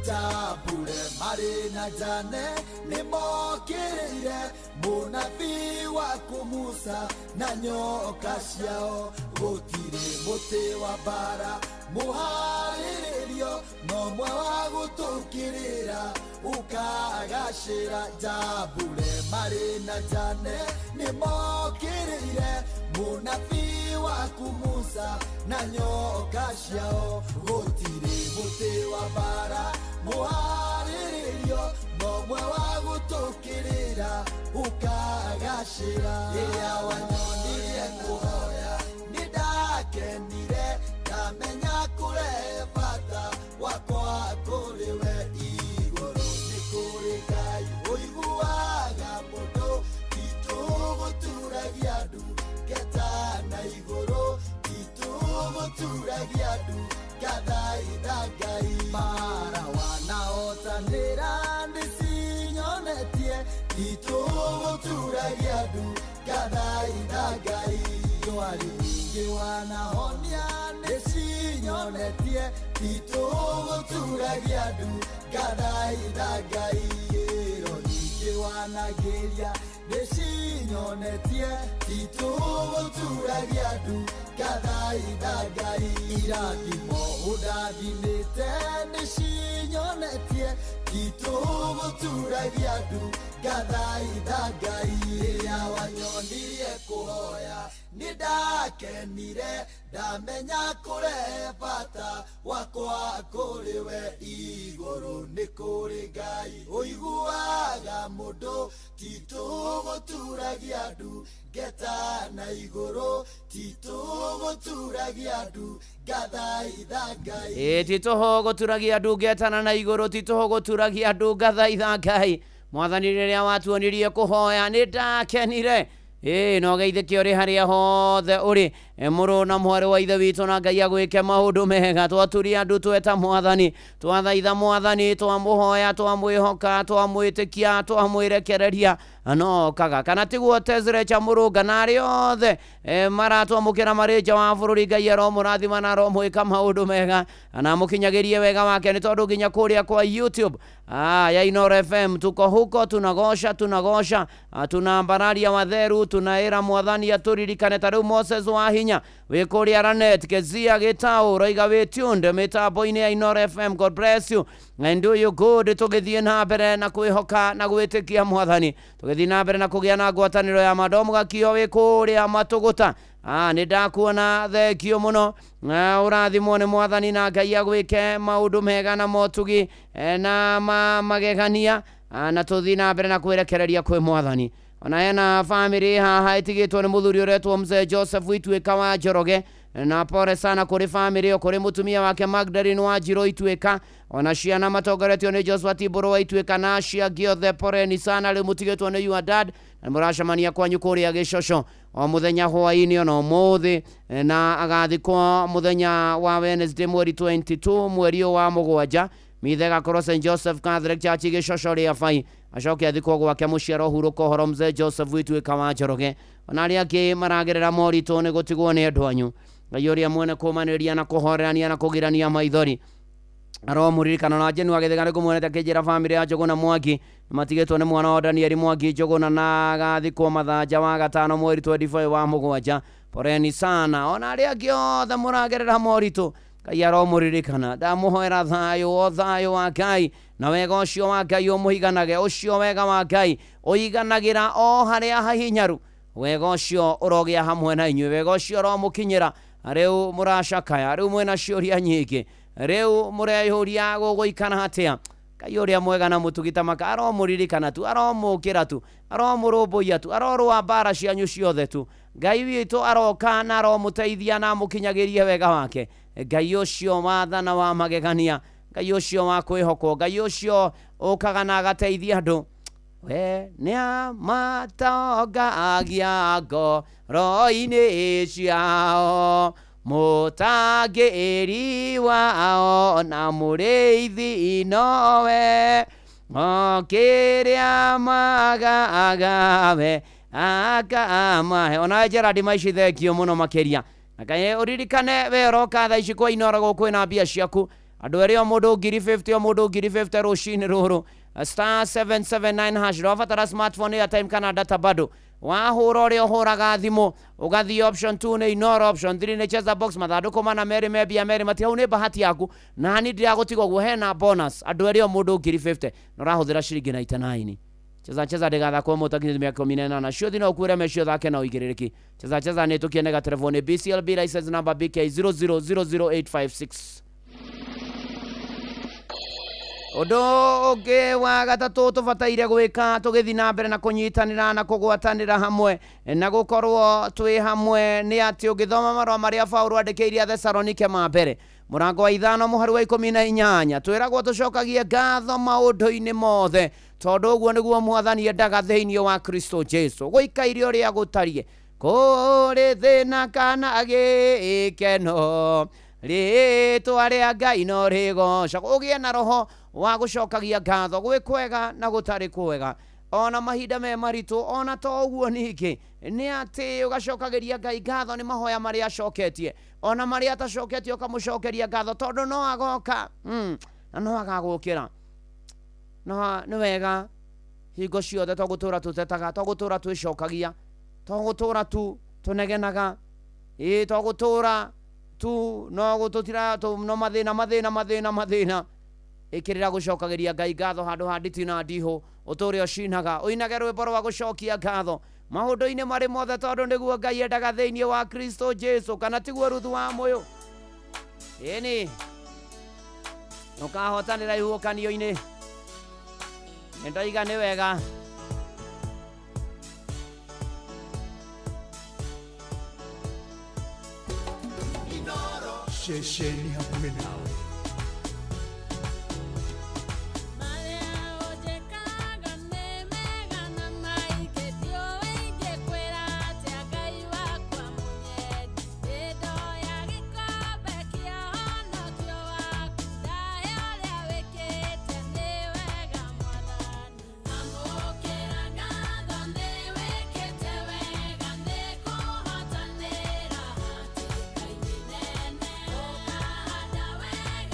Jambure marĩ na Jane nĩmokĩrĩire mũnabii waku Musa na nyoka ciao. Gũtirĩ mũtĩ wa mbara mũharĩrĩrio no mwe wa gũtũkĩrĩra ũkagacĩra. Jambure marĩ na Jane nĩmokĩrĩire mũnabii waku Musa na nyoka ciao. Gũtirĩ mũtĩ wa mbara mũharĩrĩrio no mwe wa gũtũkĩrĩra ũkagacĩra. Rĩrĩa wanyonirie kũhoya nĩ ndakenire ndamenya kũrehe bata wakwa kũrĩ we. Igũrũ nĩ kũrĩ Ngai ũiguaga mũndũ, titũgũturagia ndu ngeta na igũrũ, titũgũturagia ndu ngathaitha Ngai. Mara wanaotanĩra nĩcinyonetie, titũgũturagia ndu ngathaitha Ngai. Ndwari nyingĩ wanahonia nĩcinyonetie, titũgũturagia ndu ngathaitha Ngai. Ĩro nyingĩ wanagĩria nĩcinyonetie, titũgũturagia ndu ngathaitha Ngai. Irathimo ũndathimĩte nĩcinyonetie, titũgũturagia ndu ngathaitha Ngai. Rĩrĩa wanyonirie kũhoya nĩ ndakenire ndamenya kũrehe bata wakwa kũrĩ we. Igũrũ nĩ kũrĩ Ngai ũiguaga mũndũ, titũgũturagia ndu ngeta na igũrũ, titũgũturagia ndu ngathaitha Ngai. Titũhũgũturagia ndu ngetana na igũrũ, titũhũgũturagia ndu ngathaitha Ngai. Mwathani rĩrĩa watuonirie kũhoya nĩ ndakenire. No geithĩke ũrĩ harĩa hothe ũrĩ, mũrũ na mwarĩ wa ithe witũ, na Ngai agwĩke maũndũ mega. Twaturia ndu tweta Mwathani, twathaitha Mwathani, twamũhoya, twamwĩhoka, twamwĩtĩkia, twamwĩrekereria no kaga kana tiguo Tezrecha Mũrũnga na arĩa othe maratwamũkĩra marĩ nja wa bũrũri. Ngai aromũrathima na aromwĩka maũndũ mega na amũkinyagĩrie wega wake, nĩ tondũ nginya kũrĩa kwa YouTube ya Inooro FM tuko huko, tunagosha tunagosha, tunaambararia watheru, tunaĩra Mwathani atũririkane. Ta rĩu Moses wa Hinya wĩ kũrĩa Ranet Kezia Gĩtaũ roiga wĩ tuned mĩtambo-inĩ ya Inooro FM. God bless you and do you good. Tũgĩthiĩ na mbere na kwĩhoka na gwĩtĩkia Mwathani, tũgĩthiĩ na mbere na kũgĩa na ngwatanĩro ya Madomu Gakio wĩ kũrĩa Matũgũta. Nĩ ndakuona, thengio mũno. Ũrathimwo nĩ Mwathani na Ngai agwĩke maũndũ mega na motugi na magegania, na tũthiĩ na mbere na kwĩrekereria kwĩ Mwathani. Ona hena famĩlĩ haha ĩtigĩtwo nĩ mũthuri ũretwo Mzee Joseph Ituĩka wa Njoroge, na pole sana kũrĩ famĩlĩ ĩyo, kũrĩ mũtumia wake Magdalene wa Njirũ Ituĩka, ona ciana matongoretio nĩ Joshua Timbũrũ wa Ituĩka na acio angĩ othe, poleni sana. Rĩu mũtigĩtwo nĩ your dad na mũracemania kwanyu kũrĩa Gĩcoco. O mũthenya hwaĩ-inĩ ona ũmũthĩ, na agathikwo mũthenya wa Wednesday mweri 22 mweri ũyũ wa mũgwanja. Mithe gakorwo St Joseph Catholic Church gĩcoco rĩa bai, acoke athikwo gwake mũciaro hurũka ũhoro mzee Joseph Wituĩka wa Njoroge. Ona arĩa angĩ maragerera moritũ nĩ gũtigwo nĩ andũ anyu, Ngai ũrĩa mwene kũmanĩrĩria na kũhorerania na kũgirania maithori aromũririkana. Na Jenu agĩtheka nĩ kũmuonete akĩnjĩra bamĩrĩ ya Njũgũna Mwangi matigĩtwo nĩ mwana wa Danieli Mwangi Njũgũna, na agathikwo mathanja wa gatano mweri 25 wa mũgwanja. Poreni sana. Ona arĩa angĩ othe mũragerera moritũ, Ngai aromũririkana. Ndamũhoera thayũ, o thayũ wa Ngai na wega ũcio wa Ngai ũmũiganage, ũcio wega wa Ngai ũiganagĩra o harĩa hahinyaru. Wega ũcio ũrogĩa hamwe na inyuĩ, wega ũcio ũromũkinyĩra. Rĩu mũracakaya, rĩu mwĩna ciũria nyingĩ, rĩu mũreyũria gũgũikara atĩa. Ngai ũrĩa mwega na mũtugi maka aromũririkana tu, aromũkĩra tu, aromũrũmbũiya tu, arorũa mbara cianyu ciothe tu. Ngai witũ aroka na aromũteithia na amũkinyagĩrie wega wake. Ngai ũcio wathana wa magegania, Ngai ũcio wa kwĩhokwo, Ngai ũcio ũkaga na agateithia andũ, we nĩamatongagia ngoro-inĩ ciao, mũtangĩri wao na mũrĩithi nowe, o kĩrĩa magaga we akamahe. Onawe Gerard Maici, thengio mũno makĩria. Na kaĩ ũririkane we ũroka thaa ici kwa Inoro gũkũ na mbia ciaku, andũ erĩ o mũndũ ngiri 50, o mũndũ ngiri 50 rũcinĩ rũrũ, star 779 hash. Ndũrabatara smartphone, airtime kana data, bado wahũra ũrĩa ũhũraga thimũ, ũgathiĩ option 2 nĩ Inoro, option 3 nĩ cheza box, mathandũkũ mana merĩ membia merĩ mati hau nĩ bahati yaku. Na ni ndiragũtiga ũguo, hena bonus, andũ erĩ o mũndũ ngiri 50, na ũrahũthĩra ciringi 99. Cheza cheza ndĩgathakwo mũtakinyĩte mĩaka 18. Ciothe no ũkuĩre mecio thake na ũigĩrĩrĩki. Cheza cheza nĩ tũkienega telefoni. BCLB license number BK 0000856. Ũndũ ũngĩ wa gatatũ tũbataire gwĩka tũgĩthiĩ na mbere na kũnyitanĩra na kũgwatanĩra hamwe na gũkorwo twĩ hamwe nĩ atĩ ũngĩthoma marũa marĩa Paũlũ andĩkĩire Athesalonike ma mbere mũrango wa 5 mũhari wa 18, twĩragwo tũcokagie ngatho maũndũ-inĩ mothe, tondũ ũguo nĩguo Mwathani endaga thĩinĩ wa Kristo Jesu. Gũikaire ũrĩa gũtariĩ, kũrĩ thĩna kana gĩkeno, rĩtwa rĩa Ngai no rĩgocagwo. Ũgĩe na roho wa gũcokagia ngatho gwĩ kwega na gũtarĩ kwega, ona mahinda me maritũ. Ona to ũguo, ningĩ nĩ atĩ ũgacokagĩria Ngai ngatho nĩ mahoya marĩa acoketie, ona marĩa atacoketie ũkamũcokeria ngatho, tondũ no agoka na no agagũkĩra. No nĩ wega hingo ciothe to gũtũra tũtetaga, to gũtũra twĩcokagia, to gũtũra tu tũnegenaga, ĩ to gũtũra tu no gũtũtira no mathĩna mathĩna mathĩna mathĩna. Ĩkĩrĩra gũcokagĩria Ngai ngatho handũ ha nditi na ndihũ, ũtũre ũcinaga, ũinage rwĩmbo rwa gũcokia ngatho maũndũ-inĩ marĩ mothe, tondũ nĩguo Ngai endaga thĩinĩ wa Kristo Jesu. Kana tiguo Ruthu wa Mũyũ? Ĩni ũkahotanĩra ihuhũkanio-inĩ. Nĩ ndoiga nĩ wega. Ceceni hakuhĩ nawe. Marĩa ũnjĩkaga nĩ mega na maingĩ, ndiũĩ ingĩkwĩra atĩa Ngai wakwa mũnyendi. Ndoya gĩkombe kĩa honokio waku, ndahe ũrĩa wĩkĩte nĩ wega Mwathani. Amũkĩra ngatho nĩ wĩkĩte wega, nĩ kũhotanĩra hatĩka-inĩ nene. Ũkahanda wega.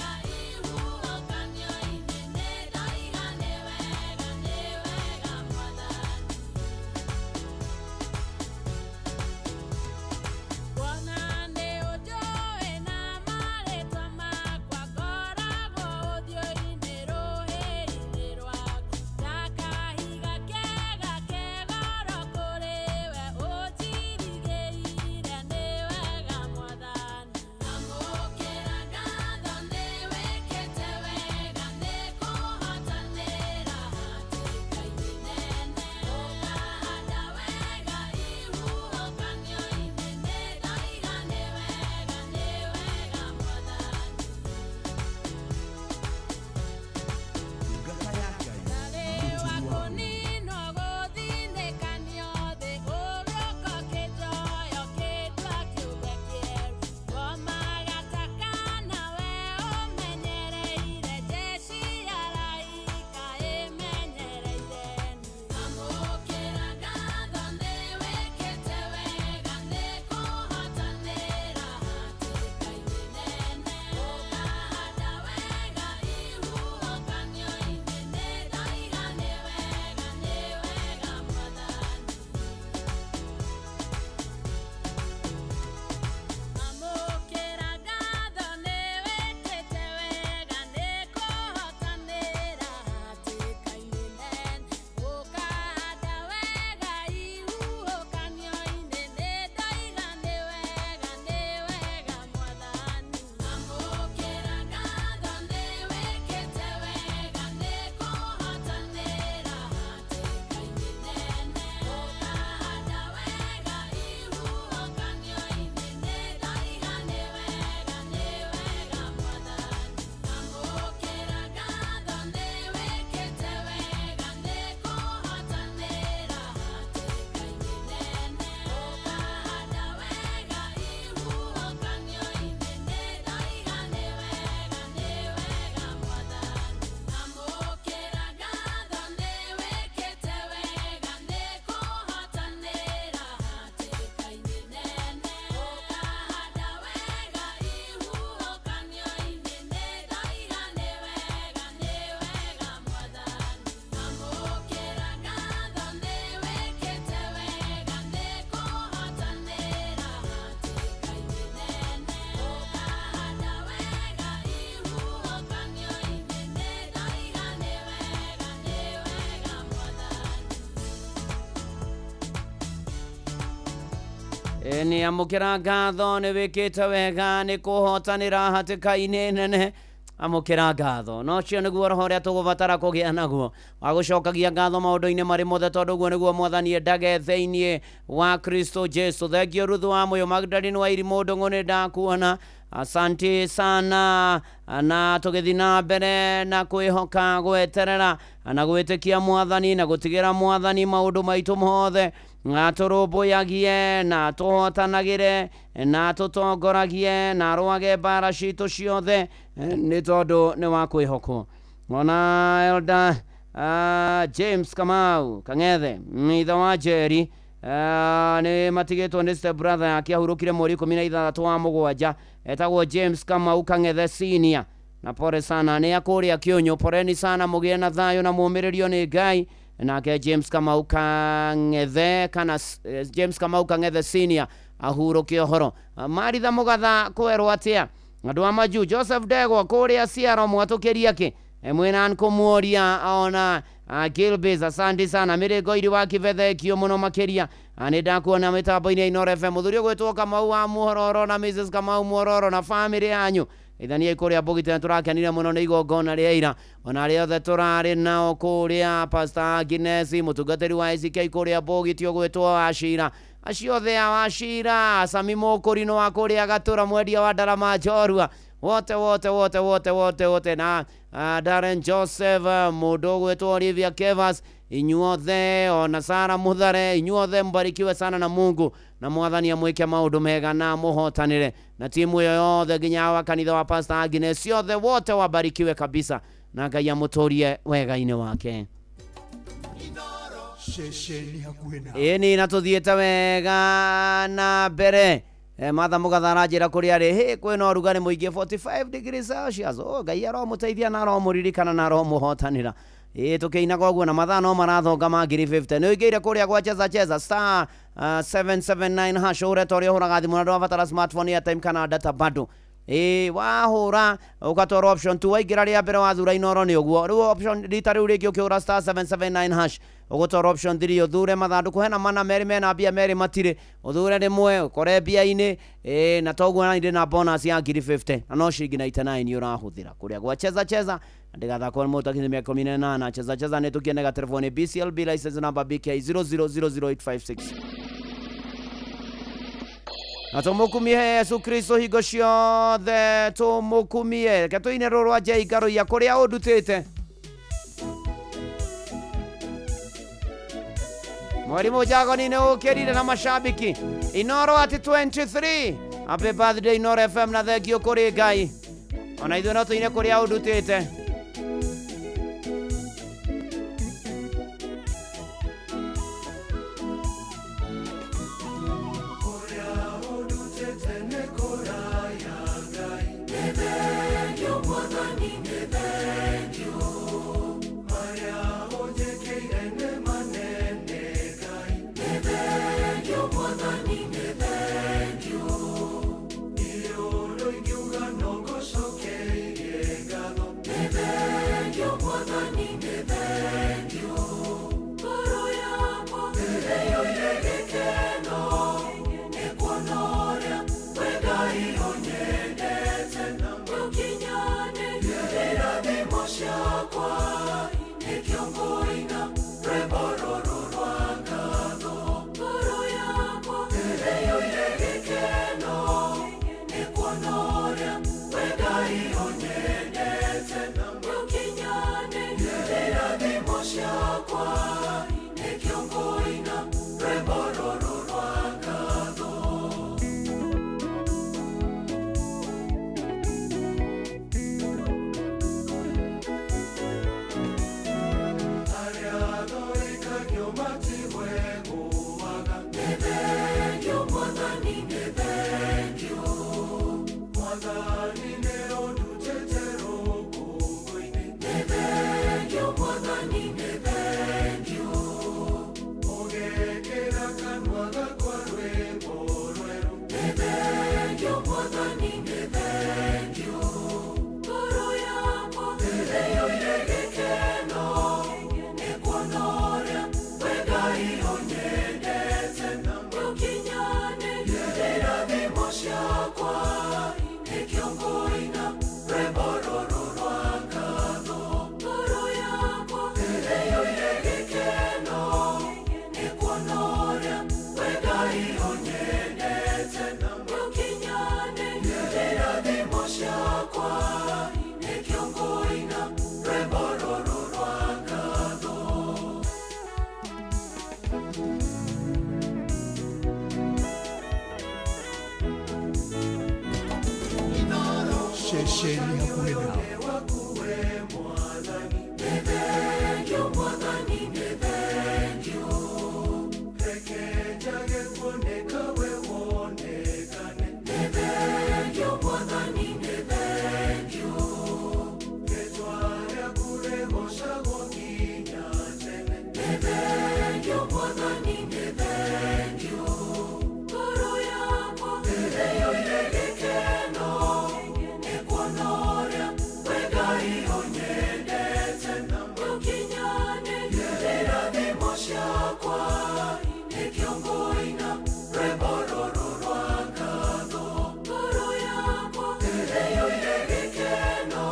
Nĩ amũkĩra ngatho nĩ wĩkĩte wega nĩ kũhotanĩra hatĩka-inĩ nene amũkĩra ngatho no cio nĩguo roho ũrĩa tũgũbatara kũgĩa naguo wa gũcokagia ngatho maũndũ-inĩ marĩ mothe tondũ ũguo nĩguo mwathani endage thĩinĩ wa Kristo Jesu. Thengio Ruthu wa Mũyũ, Magdalene wa Irimũ Ndũng'ũ, nĩ ndakuona, asanti sana. Na tũgĩthiĩ na mbere na kwĩhoka gweterera na gwĩtĩkia mwathani na gũtigĩra mwathani maũndũ maitũ mothe, na tũrũmbũyagie na tũhotanagĩre na tũtongoragie na arũage mbara citũ ciothe nĩ tondũ nĩ wa kwĩhokwo. Ona Elda James Kamau Kang'ethe, ithe wa Njeri, nĩ matigĩtwo nĩ step brother yake ahurũkire mweri 16 wa mũgwanja, etagwo James Kamau Kang'ethe senior. Na pole sana nĩ akũrĩa kĩũnyũ, poleni sana, mũgĩe na thayũ na mũmĩrĩrio nĩ Ngai. Nake James Kamau Kang'ethe kana James Kamau Kang'ethe senior ahurũke ũhoro. Maritha Mũgatha kwerwo atĩa andũ a Majuu, Joseph Ndegwa kũrĩa Ciaro mwatũkĩria kĩ mwĩna nkũmuoria ona Gilbis, asante sana. Mĩrĩngo iri wa kĩbethekio mũno makĩria, nĩ ndakuona mĩtambo-inĩ ya Inooro FM. Mũthuri ũgwĩtwo Kamau wa Muhororo na Mrs Kamau Muhororo na famĩlĩ yanyu ithania kũrĩa Mbũgitĩ, tũrakenire mũno nĩ igongona rĩa ira, ona arĩa othe tũrarĩ nao kũrĩa, Pastor Agnes mũtungatĩri wa ACK kũrĩa Mbũgitĩ ũgwĩtwo Wachira, acio othe a Wachira, Sami Mũkũrinũ wa kũrĩa Gatũra, mwendia wa ndarama njorua, wote wote wote wote wote wote na Darren Joseph, mũndũ ũgwĩtwo Olivia Kevas, inyuothe ona Sara Muthare, inyuothe mbarikiwe sana na Mungu na mwathani amwĩke maũndũ mega na mũhotanĩre na timu ĩyo yothe nginya wa kanitha wa Pastor Agnes, ciothe wote wabarikiwe kabisa na Ngai amũtũrie wega-inĩ wake. Ceceni hakuhĩ nawe. Ĩni na tũthiĩte wega na mbere. Martha Mũgatha aranjĩra kũrĩa arĩ hĩ kwĩna ũrugarĩ mũingĩ 45 degrees Celsius. Oh, Ngai aromũteithia na aromũririkana na aromũhotanĩra. Ĩ tũkĩinaga ũguo na mathaa no marathonga ma 0:50. Nĩ ũingĩire kũrĩa gwa cheza cheza star 779 hash ũreta ũrĩa ũhũraga thimũ na ndũrabatara smartphone, airtime kana data bado. Ĩ wahũra ũgatwara option 2, waingĩra rĩa mbere wathura Inooro nĩ ũguo. Rĩu option rita rĩu rĩngĩ ũkĩhũra star 779 hash ũgũtwara option 3, ũthure mathandũkũ hena mana merĩ mena mbia merĩ matirĩ, ũthure rĩmwe ũkore mbia-inĩ. Ĩ na toguo na ndĩ na bonus ya 0:50 na no ciringi 99 ũrahũthĩra kũrĩa gwa cheza cheza. Ndĩgathakwo nĩ mũndũ ũtakinyĩtie mĩaka 18. Cheza cheza nĩ tũkĩenega telefoni BCLB license number BK 0000856. Na tũmũkumie Yesu Kristo hingo ciothe, tũmũkumie. Reke tũine rũrũ rwa Jay Ngaruiya kũrĩa ũndutĩte. Mwalimu Jagoni nĩ ũkĩrire na mashabiki Inooro at 23. Happy birthday Inooro FM na thengio kũrĩ Ngai. Ona ithuĩ no tũine kũrĩa ũndutĩte. Ngai onyendete na ũkinyane. ngũina rwĩmbo rũrũ rwa ngatho. Ngoro yakwa ĩiyũire gĩkeno nĩ kuona ũrĩa we Ngai ũnyendete. Nĩũkinyanĩirie irathimo ciakwa, nĩkĩo ngũina rwĩmbo rũrũ rwa ngatho. Ceceni hakuhĩ nawe. Nĩ thengiũ Mwathani, nĩ thengiũ. Reke njage kuoneka we wonekane. Nĩ thengiũ Mwathani, nĩ thengiũ. Rĩtwa rĩaku rĩgoocagwo nginya tene. Nĩ thengiũ Mwathani, nĩ thengiũ. Ngoro yakwa ĩiyũire gĩkeno nĩ kuona ũrĩa we Ngai ũnyendete. Nĩũkinyanĩirie irathimo ciakwa, nĩkĩo ngũina rwĩmbo rũrũ rwa ngatho. Ngoro yakwa ĩiyũire gĩkeno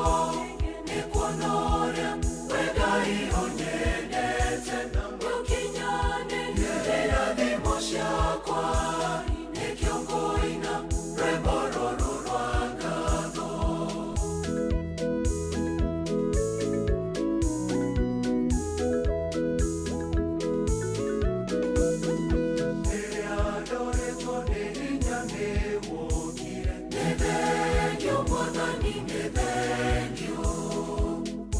nĩ kuona ũrĩa we Ngai ũnyendete. Nĩũkinyanĩirie irathimo ciakwa, nĩkĩo ngũina rwĩmbo rũrũ rwa ngatho. Rĩrĩa ndoretwo nĩ hinya nĩwokire. Nĩ thengiũ Mwathani, nĩ thengiũ.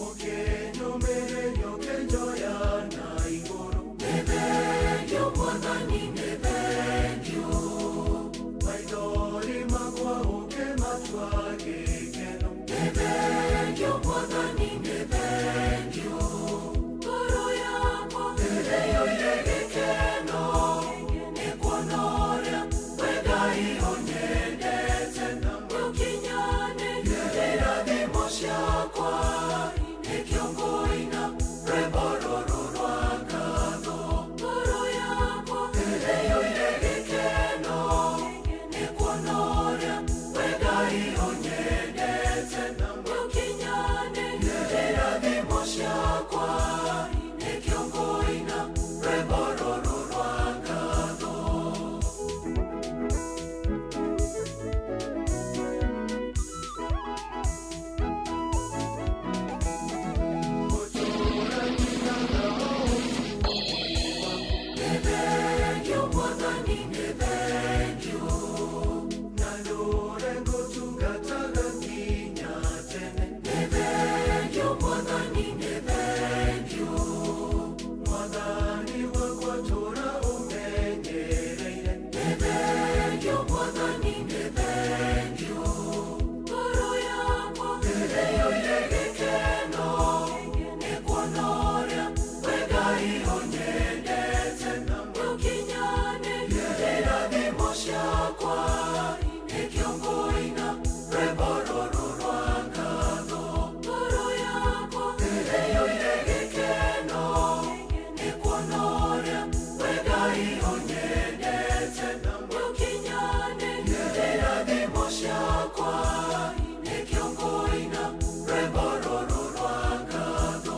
Ũkĩnyũmĩrĩria ũkĩnjoya na igũrũ. Nĩ thengiũ Mwathani, nĩ thengiũ. Maithori makwa ũkĩmatua gĩkeno. Nĩ thengiũ Mwathani, nĩ thengiũ. Ngoro yakwa ĩiyũire gĩkeno nĩ kuona ũrĩa we Ngai ũnyendete. Nĩũkinyanĩirie irathimo ciakwa, nĩkĩo ngũina rwĩmbo rũrũ rwa ngatho. Ngoro yakwa ĩiyũire gĩkeno nĩ kuona ũrĩa we Ngai ũnyendete. Nĩũkinyanĩirie irathimo ciakwa, nĩkĩo ngũina rwĩmbo rũrũ rwa ngatho. Nĩ thengiũ Mwathani, nĩ thengiũ. Na ndũre ngũtungataga nginya tene. Nĩ thengiũ Mwathani, nĩ thengiũ. Mwathani wakwa tũra ũmenyereire. Nĩ thengiũ Mwathani, nĩ thengiũ. Ngoro yakwa ĩiyũire gĩkeno nĩ kuona ũrĩa we Ngai ũnyendete. Nĩũkinyanĩirie irathimo ciakwa, nĩkĩo ngũina rwĩmbo rũrũ rwa ngatho. Ngoro yakwa ĩiyũire gĩkeno nĩ kuona ũrĩa we Ngai ũnyendete. Nĩũkinyanĩirie irathimo ciakwa, nĩkĩo ngũina rwĩmbo rũrũ rwa ngatho.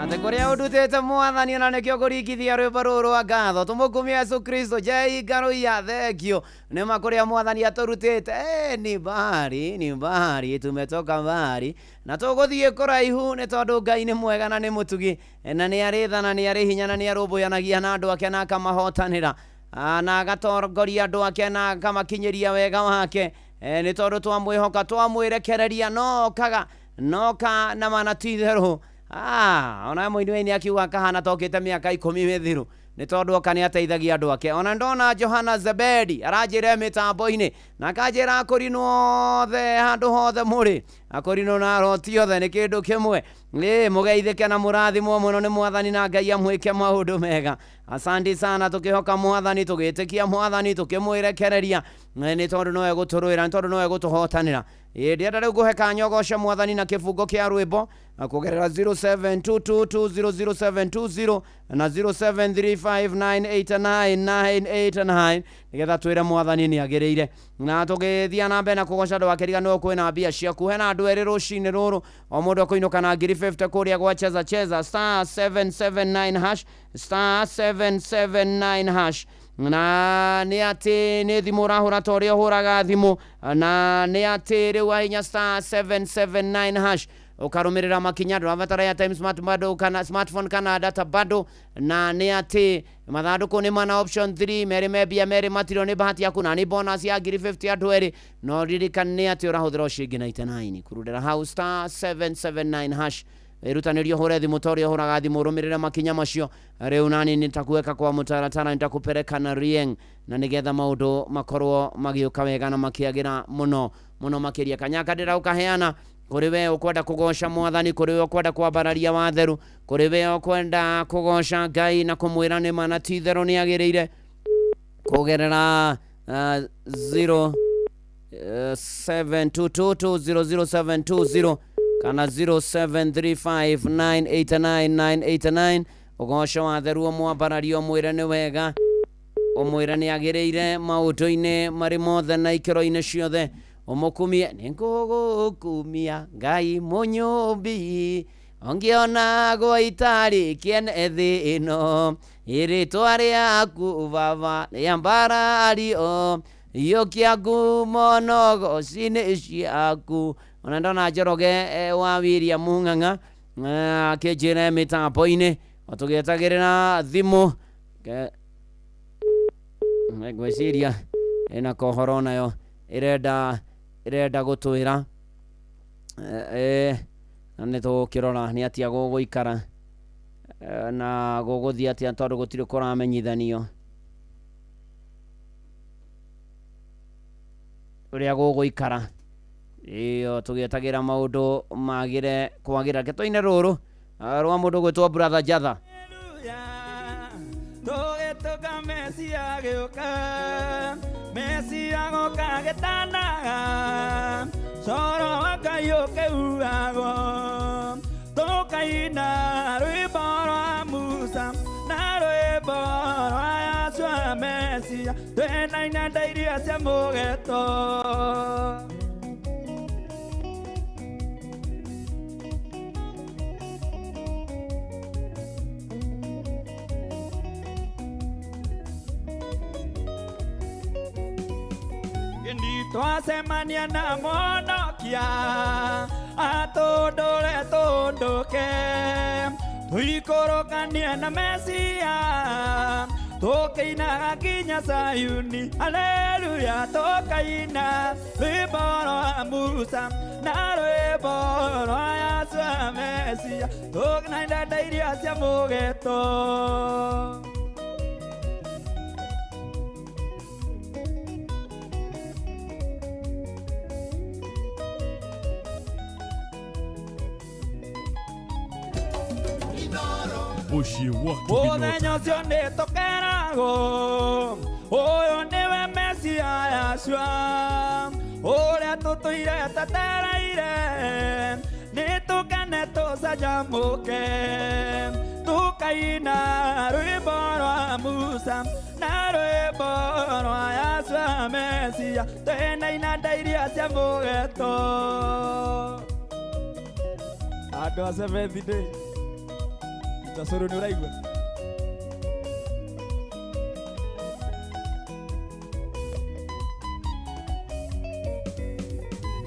Atĩ kũrĩa ũndutĩte Mwathani ona nĩkĩo kũringithia rwĩmbo rũrũ rwa ngatho. Tũmũkumie Yesu Kristo. Jai ngaruia thengio nĩma kũrĩa Mwathani atũrutĩte. Ni mbari, ni mbari, tumetoka mbari na tũgũthiĩ kũraihu nĩ tondũ Ngai nĩ mwega na nĩ mũtugi na nĩ arĩ tha na nĩ arĩ hinya na nĩ arũmbũyanagia na andũ ake na akamahotanĩra, na agatongoria andũ ake na akamakinyĩria wega wake. Nĩ tondũ twamwĩhoka twamwĩrekereria no okaga noka na mana ti itherũ. Ona mũini wa ini akiuga kahana tokĩte mĩaka 10 mĩthiru nĩ tondũ oka nĩ ateithagia andũ ake. Ona ndona Johana Zebedi aranjĩra mĩtambo-inĩ na akanjĩra akũrinwo othe handũ hothe mũrĩ, akũrinwo na aroti othe nĩ kĩndũ kĩmwe. Mũgeithĩke na mũrathimwo mũno nĩ Mwathani na Ngai amwĩke maũndũ mega. Asante sana, tũkĩhoka Mwathani, tũgĩtĩkia Mwathani, tũkĩmwĩrekereria nĩ tondũ nowe gũtũrũĩra, nĩ tondũ nowe gũtũhotanĩra. Ndĩrenda rĩu ngũhe kanya ũgoce mwathani na kĩbungo kĩa rwĩmbo na kũgerera 0722200720 na 0735989989 nĩgetha twĩre mwathani nĩ agĩrĩire. Na tũgĩthiĩ na mbere na kũgoca ndũgakĩriganĩrwo kwĩna mbia ciaku. Hena andũ erĩ rũcinĩ rũrũ, o mũndũ akũinũka na ngiri 50 kũrĩa gwa cheza cheza star 779 hash, star 779 hash. Na nĩ atĩ nĩ thimũ ũrahũra ta ũrĩa ũhũraga thimũ, na nĩ atĩ rĩu wahinya star 779 hash ũkarũmĩrĩra makinya, ndũrabatara airtime, smart bado kana smartphone kana data bado. Na nĩ atĩ mathandũkũ nĩ mana, option 3 merĩ me mbia, merĩ matirĩ, nĩ bahati yaku na nĩ bonus ya ngiri 50 andũ erĩ. No ririkana nĩ atĩ ũrahũthĩra o ciringi 99 kurudĩra hau star 779 hash. Ĩrutanĩrio hũre thimũ ta ũrĩa ũhũraga thimũ, ũrũmĩrĩre makinya macio. Rĩu nani nitakuweka kwa mũtaratara, nitakupeleka na rieng, na nĩgetha maũndũ makorwo magĩũka wega na makĩagĩra mũno mũno makĩria. Kanyaka ndĩraũkaheana kũrĩ we ũkwenda kũgoca mwathani, kũrĩ we ũkwenda kwambararia watheru, kũrĩ we ũkwenda kũgoca Ngai na kũmwĩra nĩ ma na ti itherũ nĩ agĩrĩire, kũgerera 0 722200720 kana 0735989989. Ũgoco watheru, ũmwambararia, ũmwĩre nĩ wega, ũmwĩre nĩ agĩrĩire maũndũ-inĩ marĩ mothe na ikĩro-inĩ ciothe, ũmũkumie. Nĩ ngũgũkumia Ngai mũnyũmbi, ongĩonagwo itarĩ kĩene thĩ ĩno, ĩrĩtwa rĩaku baba rĩambarario, iyũkia ngumo nogoci-inĩ ciaku. Ona ndona Njoroge wa William Ng'ang'a akĩnjĩra mĩtambo-inĩ tũgĩetagĩrĩra thimũ. Ngwĩciria ĩna kohoro nayo ĩrenda gũtwĩra, na nĩ tũgũkĩrora nĩ atĩa gũgũikara na gũgũthiĩ atĩa, tondũ gũtirĩ kũramenyithanio ũrĩa gũgũikara. Ĩyo tũgĩetagĩra maũndũ magĩre kwagĩra. Reke tũine rũrũ rwa mũndũ gwĩtwo Brother Jatha. Tũgĩtũka Mesia gĩũka, Mesia goka gĩtanaga, coro wa Ngai ũkĩhuhagwo, tũkaina rwĩmbo rwa Musa na rwĩmbo rwa Yahshua Mesia, twĩna inanda iria cia mũgeto. Twacemania na mũhonokia atũndũre tũndũke, tũikũrũkanie na Mesia tũkĩinaga nginya Sayuni. Haleluya, tũkaina rwĩmbo rwa Musa na rwĩmbo rwa Yahshua Mesia, tũkĩina inanda iria cia mũgeto. Mũthenya ũcio nĩ tũkeragwo ũyũ nĩwe Mesia Yahshua, ũrĩa tũtũire twetereire, nĩ tũkene tũcanjamũke, tũkaina rwĩmbo rwa Musa na rwĩmbo rwa Yahshua Mesia, twĩna inanda iria cia mũgeto. Andũ a Seventh Day Tasoro nĩ ũraigua.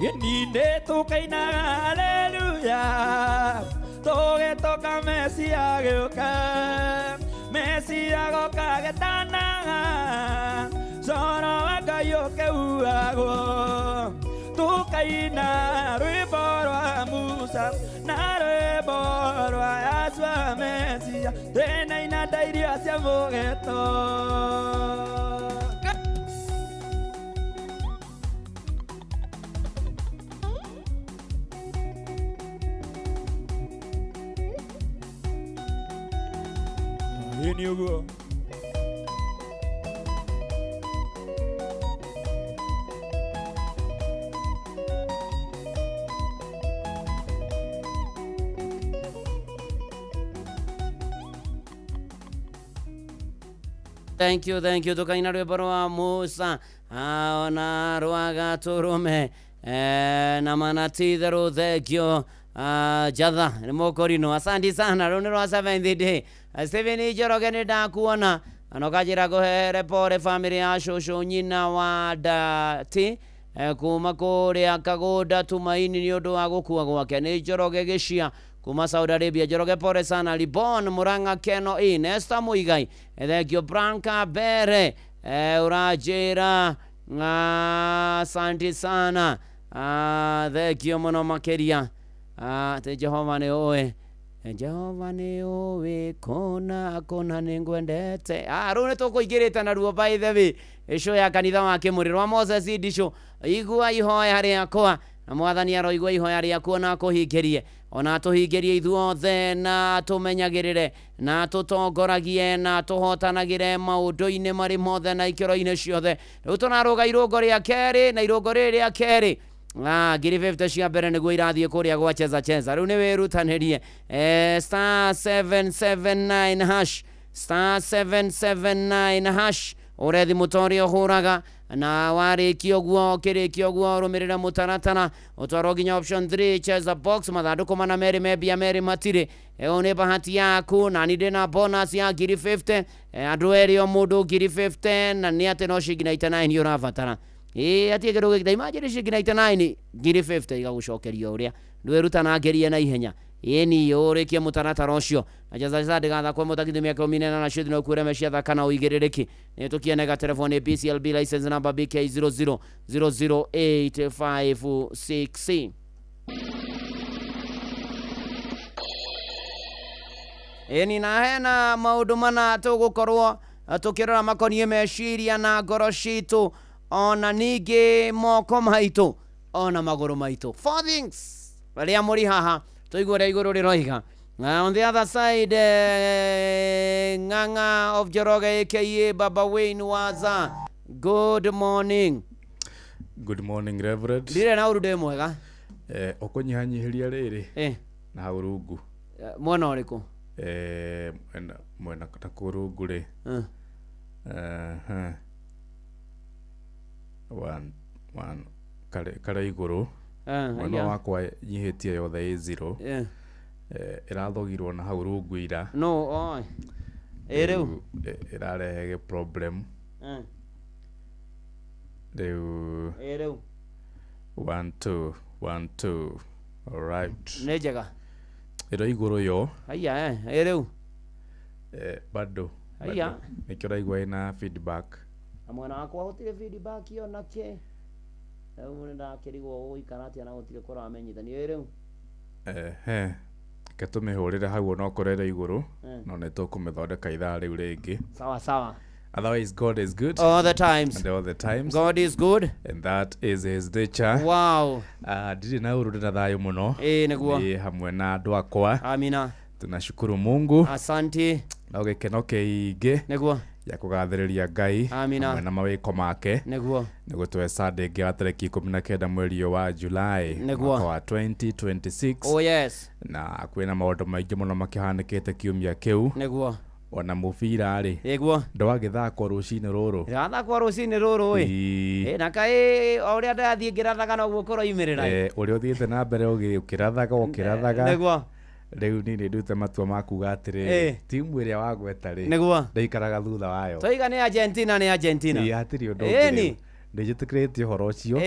Gĩnindĩ tũkainaga haleluya, tũgĩtũka Mesia gĩũka, Mesia goka gĩtanaga, coro wa Ngai ũkĩhuhagwo, tũkaina rwĩmbo rwa Musa na rwĩmbo rwa Yahshua Mesia, twĩna inanda iria cia mũgeto. Ĩĩ nĩ ũguo. Thank you, thank you. Tukaina rwĩmbo rwa Musa ona rwa gatũrũme na manatitherũ thengio. Jatha nĩ mũkũrinũ, asanti sana. Rũu nĩ rwa Seventh Day. Stephen Njoroge nĩ ndakuona na ũkanjĩra ngũhere pore famĩlĩ ya cũcũ nyina wa ndati kuma kũrĩa Kagũnda Tumaini nĩ ũndũ wa gũkua gwake. Nĩ Njoroge Gĩcia kuma Saudi Arabia. Njoroge pore sana. Libon Murang'a Keno in Esther Muigai, thengio. Branka Bere, ũranjĩra asanti sana, thengio mũno makĩria. Atĩ Jehova nĩ ũĩ, Jehova nĩ ũĩ kũna kũna nĩ ngwendete. Rĩu nĩ tũkũingĩrĩte naruo by the way ĩco ya kanitha wa Kĩmũrĩ rwa Moses Ndicũ. Igua ihoya rĩakwa na mwathani aroigua ihoya rĩaku na akũhingĩrie, ona atũhingĩrie ithuothe, na tũmenyagĩrĩre na tũtongoragie na tũhotanagĩre maũndũ-inĩ marĩ mothe na ikĩro-inĩ ciothe. Rĩu tũrarũga irũngo rĩa kerĩ, na irũngo rĩrĩ rĩa kerĩ 50,000 cia mbere nĩguo irathiĩ kũrĩa gwa cheza cheza. Rĩu nĩ wĩrutanĩrie, star 779 hash, star 779 hash, ũre thimũ ta ũrĩa ũhũraga, na warĩkia ũguo, ũkĩrĩkia ũguo rũmĩrĩra mũtaratara ũtwarwo nginya option 3 cheza box, mathandũkũ mana merĩ membia merĩ matirĩ. Ĩyo nĩ bahati yaku, na ni ndĩna bonus ya 50,000, andũ erĩ o mũndũ 50,000, na nĩ atĩ no ciringi 99 ũrabatara. Ĩĩ atie kĩndũ gĩkĩ, imagine ciringi 99 50,000 igagũcokeria ũrĩa ndwĩrutanangĩrie na ihenya. Ĩni ũrĩkie mũtaratara ũcio na cheza cheza ndĩgathakwo mũtakithio mĩaka 18 na ciothe no ũkuĩre meciatha kana ũigĩrĩrĩki. Nĩ tũkienega telefoni BCLB license number BK 0000856. Ĩni na hena maũndũ mana tũgũkorwo tũkĩrora makoniĩ meciria na ngoro citũ, ona ningĩ moko maitũ ona magũrũ maitũ. Four things rĩrĩa mũrĩ haha tũigue ũrĩa igũrũ rĩroiga. On the other side, Ng'ang'a of Njoroge aka Baba Wayne Waza, good morning. Good morning, Reverend. Ndirĩ na ũru, ndĩ mwega. Ũkũnyihanyihĩria rĩrĩ na hau rungu. Mwena ũrĩkũ? Mwena na kũu rungu rĩ. One, one, kare igũrũ. Mwena wakwa nyihĩtie yothe ĩ zero. Ĩrathogirwo na hau rungu ira. No, oi. Ĩ rĩu ĩrarehe problem. Rĩu ĩ rĩu 1 2 1 2. All right. Nĩ njega. Ĩro igũrũ yo. Haiya, ĩ rĩu bado. Haiya. Nĩkĩo ũraigua ĩna feedback. Na mwena wakwa gũtirĩ feedback ona kĩ. Rĩu nĩ ndakĩrigwo gũikara atĩa na gũtirĩ kũramenyithanio. Ĩ rĩu reke tũmĩhũrĩre hau onokorwo ĩrĩ igũrũ, no nĩ tũkũmĩthondeka ithaa rĩu rĩngĩ. Sawa sawa. Otherwise, God is good all the times. And all the times. God is good. And that is his nature. Wow. Ndirĩ na ũru, ndĩ na thayũ mũno. Ĩ nĩguo. Nĩ hamwe na andũ akwa. Amina. Tunashukuru Mungu. Asante. Na gĩkeno kĩingĩ. Nĩguo. Ya kũgathĩrĩria Ngai. Amina. Hamwe na mawĩko make. Nĩguo. Nĩguo twe Sunday ĩngĩ ya tarĩki 19 mweri ũyũ wa July. Nĩguo. Mwaka wa 2026. Oh yes. Na kwĩna maũndũ maingĩ mũno makĩhanĩkĩte kiumia kĩu. Nĩguo. Ona mũbira rĩ. Nĩguo. Ndwagĩthakwo rũcinĩ rũrũ. Ndĩrathakwo rũcinĩ rũrũ ĩ. Na kaĩ o ũrĩa ndĩrathiĩ ngĩrathaga noguo kũroimĩrĩra. Ũrĩa ũthiĩte na mbere ũkĩrathaga ũkĩrathaga. Nĩguo. Rĩu niĩ nĩ nduĩte matua ma kuga atĩrĩrĩ, timu ĩrĩa wagweta rĩ, nĩguo, ndĩikaraga thutha wayo. Twaiga nĩ Argentina, nĩ Argentina. Ĩ hatirĩ ũndũ ũngĩ. Nĩ njĩtĩkĩrĩtie ũhoro ũcio.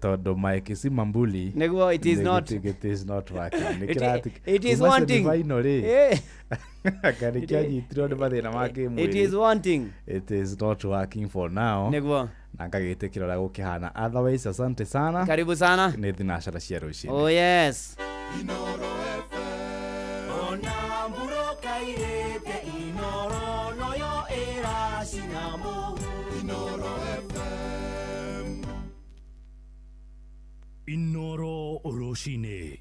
Tondũ Mike Simambuli nĩguo, it is not, it is not working. It is wanting. Final rĩ. Kana kĩanyitirwo nĩ mathĩna ma kĩmwĩrĩ. It is wanting. It is not working for now. Nĩguo. Na ngagĩtĩkĩra ũrĩa gũkĩhana. Otherwise, asante sana. Karibu sana. Nĩ thinacara cia rũcinĩ. Oh yes. Inoro rũcinĩ.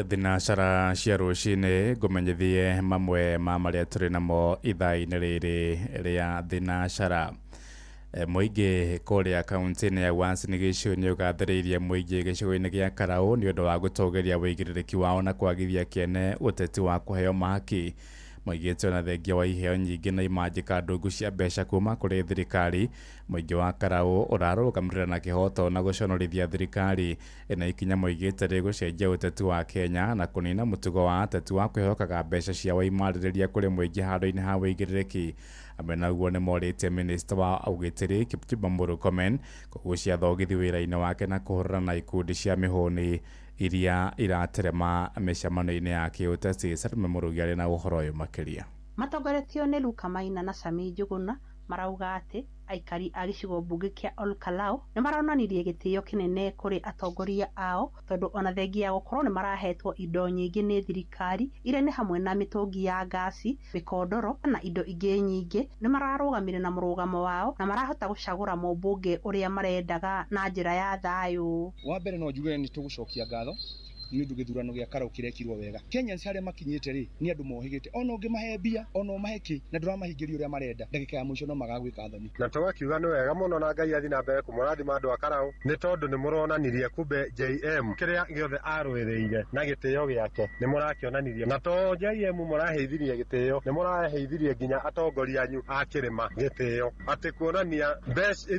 Thinacara cia rũcinĩ ngũmenyithie mamwe ma marĩa tũrĩ namo ithaa-inĩ rĩrĩ rĩa thinacara. Mũingĩ kũrĩa kaunti-inĩ ya Uasin Gishu nĩ ũgathĩrĩirie mũingĩ gĩcigo-inĩ gĩa Karau nĩ ũndũ wa gũtũgĩria wĩigĩrĩrĩki wao na kwagithia kĩene ũteti wa kũheo mahaki. Moigĩte ona thengia wa iheo nyingĩ na imanjĩka ndungu cia mbeca kuma kũrĩ thirikari, mũingĩ wa Karau ũrarũgamĩrĩra na kĩhoto na gũconorithia thirikari na ikinya moigĩte rĩgũcenjia ũteti wa Kenya na kũnina mũtugo wa ateti wa kwĩhokaga mbeca cia waimarĩrĩria kũrĩ mũingĩ handũ-inĩ ha wĩigĩrĩrĩki. Amwe naguo nĩ morĩtie minista wa ũgitĩri Kipchumba Murkomen kũgucia thogithi wĩra-inĩ wake na kũhũrana na ikundi cia mĩhũni iria iraterema mĩcemanio-inĩ ya kĩũteti. Salome Mũrugi arĩ na ũhoro ũyũ makĩria. Matongoretio nĩ Luka Maina na Sami Njuguna marauga atĩ aikari a gĩcigo mbunge kĩa Olkalau nĩ maronanirie gĩtĩo kĩnene kũrĩ atongoria ao tondũ ona thengia ya gũkorwo nĩ marahetwo indo nyingĩ nĩ thirikari iria nĩ hamwe na mĩtũngi ya ngasi, mĩkondoro na indo ingĩ nyingĩ, nĩ mararũgamire na mũrũgamo wao na marahota gũcagũra mũmbunge ũrĩa marendaga na njĩra ya thayũ. Wa mbere no njuge nĩ tũgũcokia ngatho nĩ ũndũ gĩthurano gĩa Karau kĩrekirwo wega. Kenyans arĩa makinyĩte rĩ nĩ andũ mohĩgĩte, ona ũngĩmahe mbia ona ũmahe kĩ na ndũramahingĩria ũrĩa marenda, ndagĩka ya mũico no magagwĩka thoni. Na tũgakiuga nĩ wega mũno na Ngai athiĩ na mbere kũmũrathima andũ a Karau nĩ tondũ nĩ mũronanirie kumbe JM kĩrĩa gĩothe arũĩrĩire na gĩtĩo gĩake nĩ mũrakĩonanirie, na to JM mũraheithirie gĩtĩo, nĩ mũraheithirie nginya atongoria anyu a kĩrĩma gĩtĩo, atĩ kuonania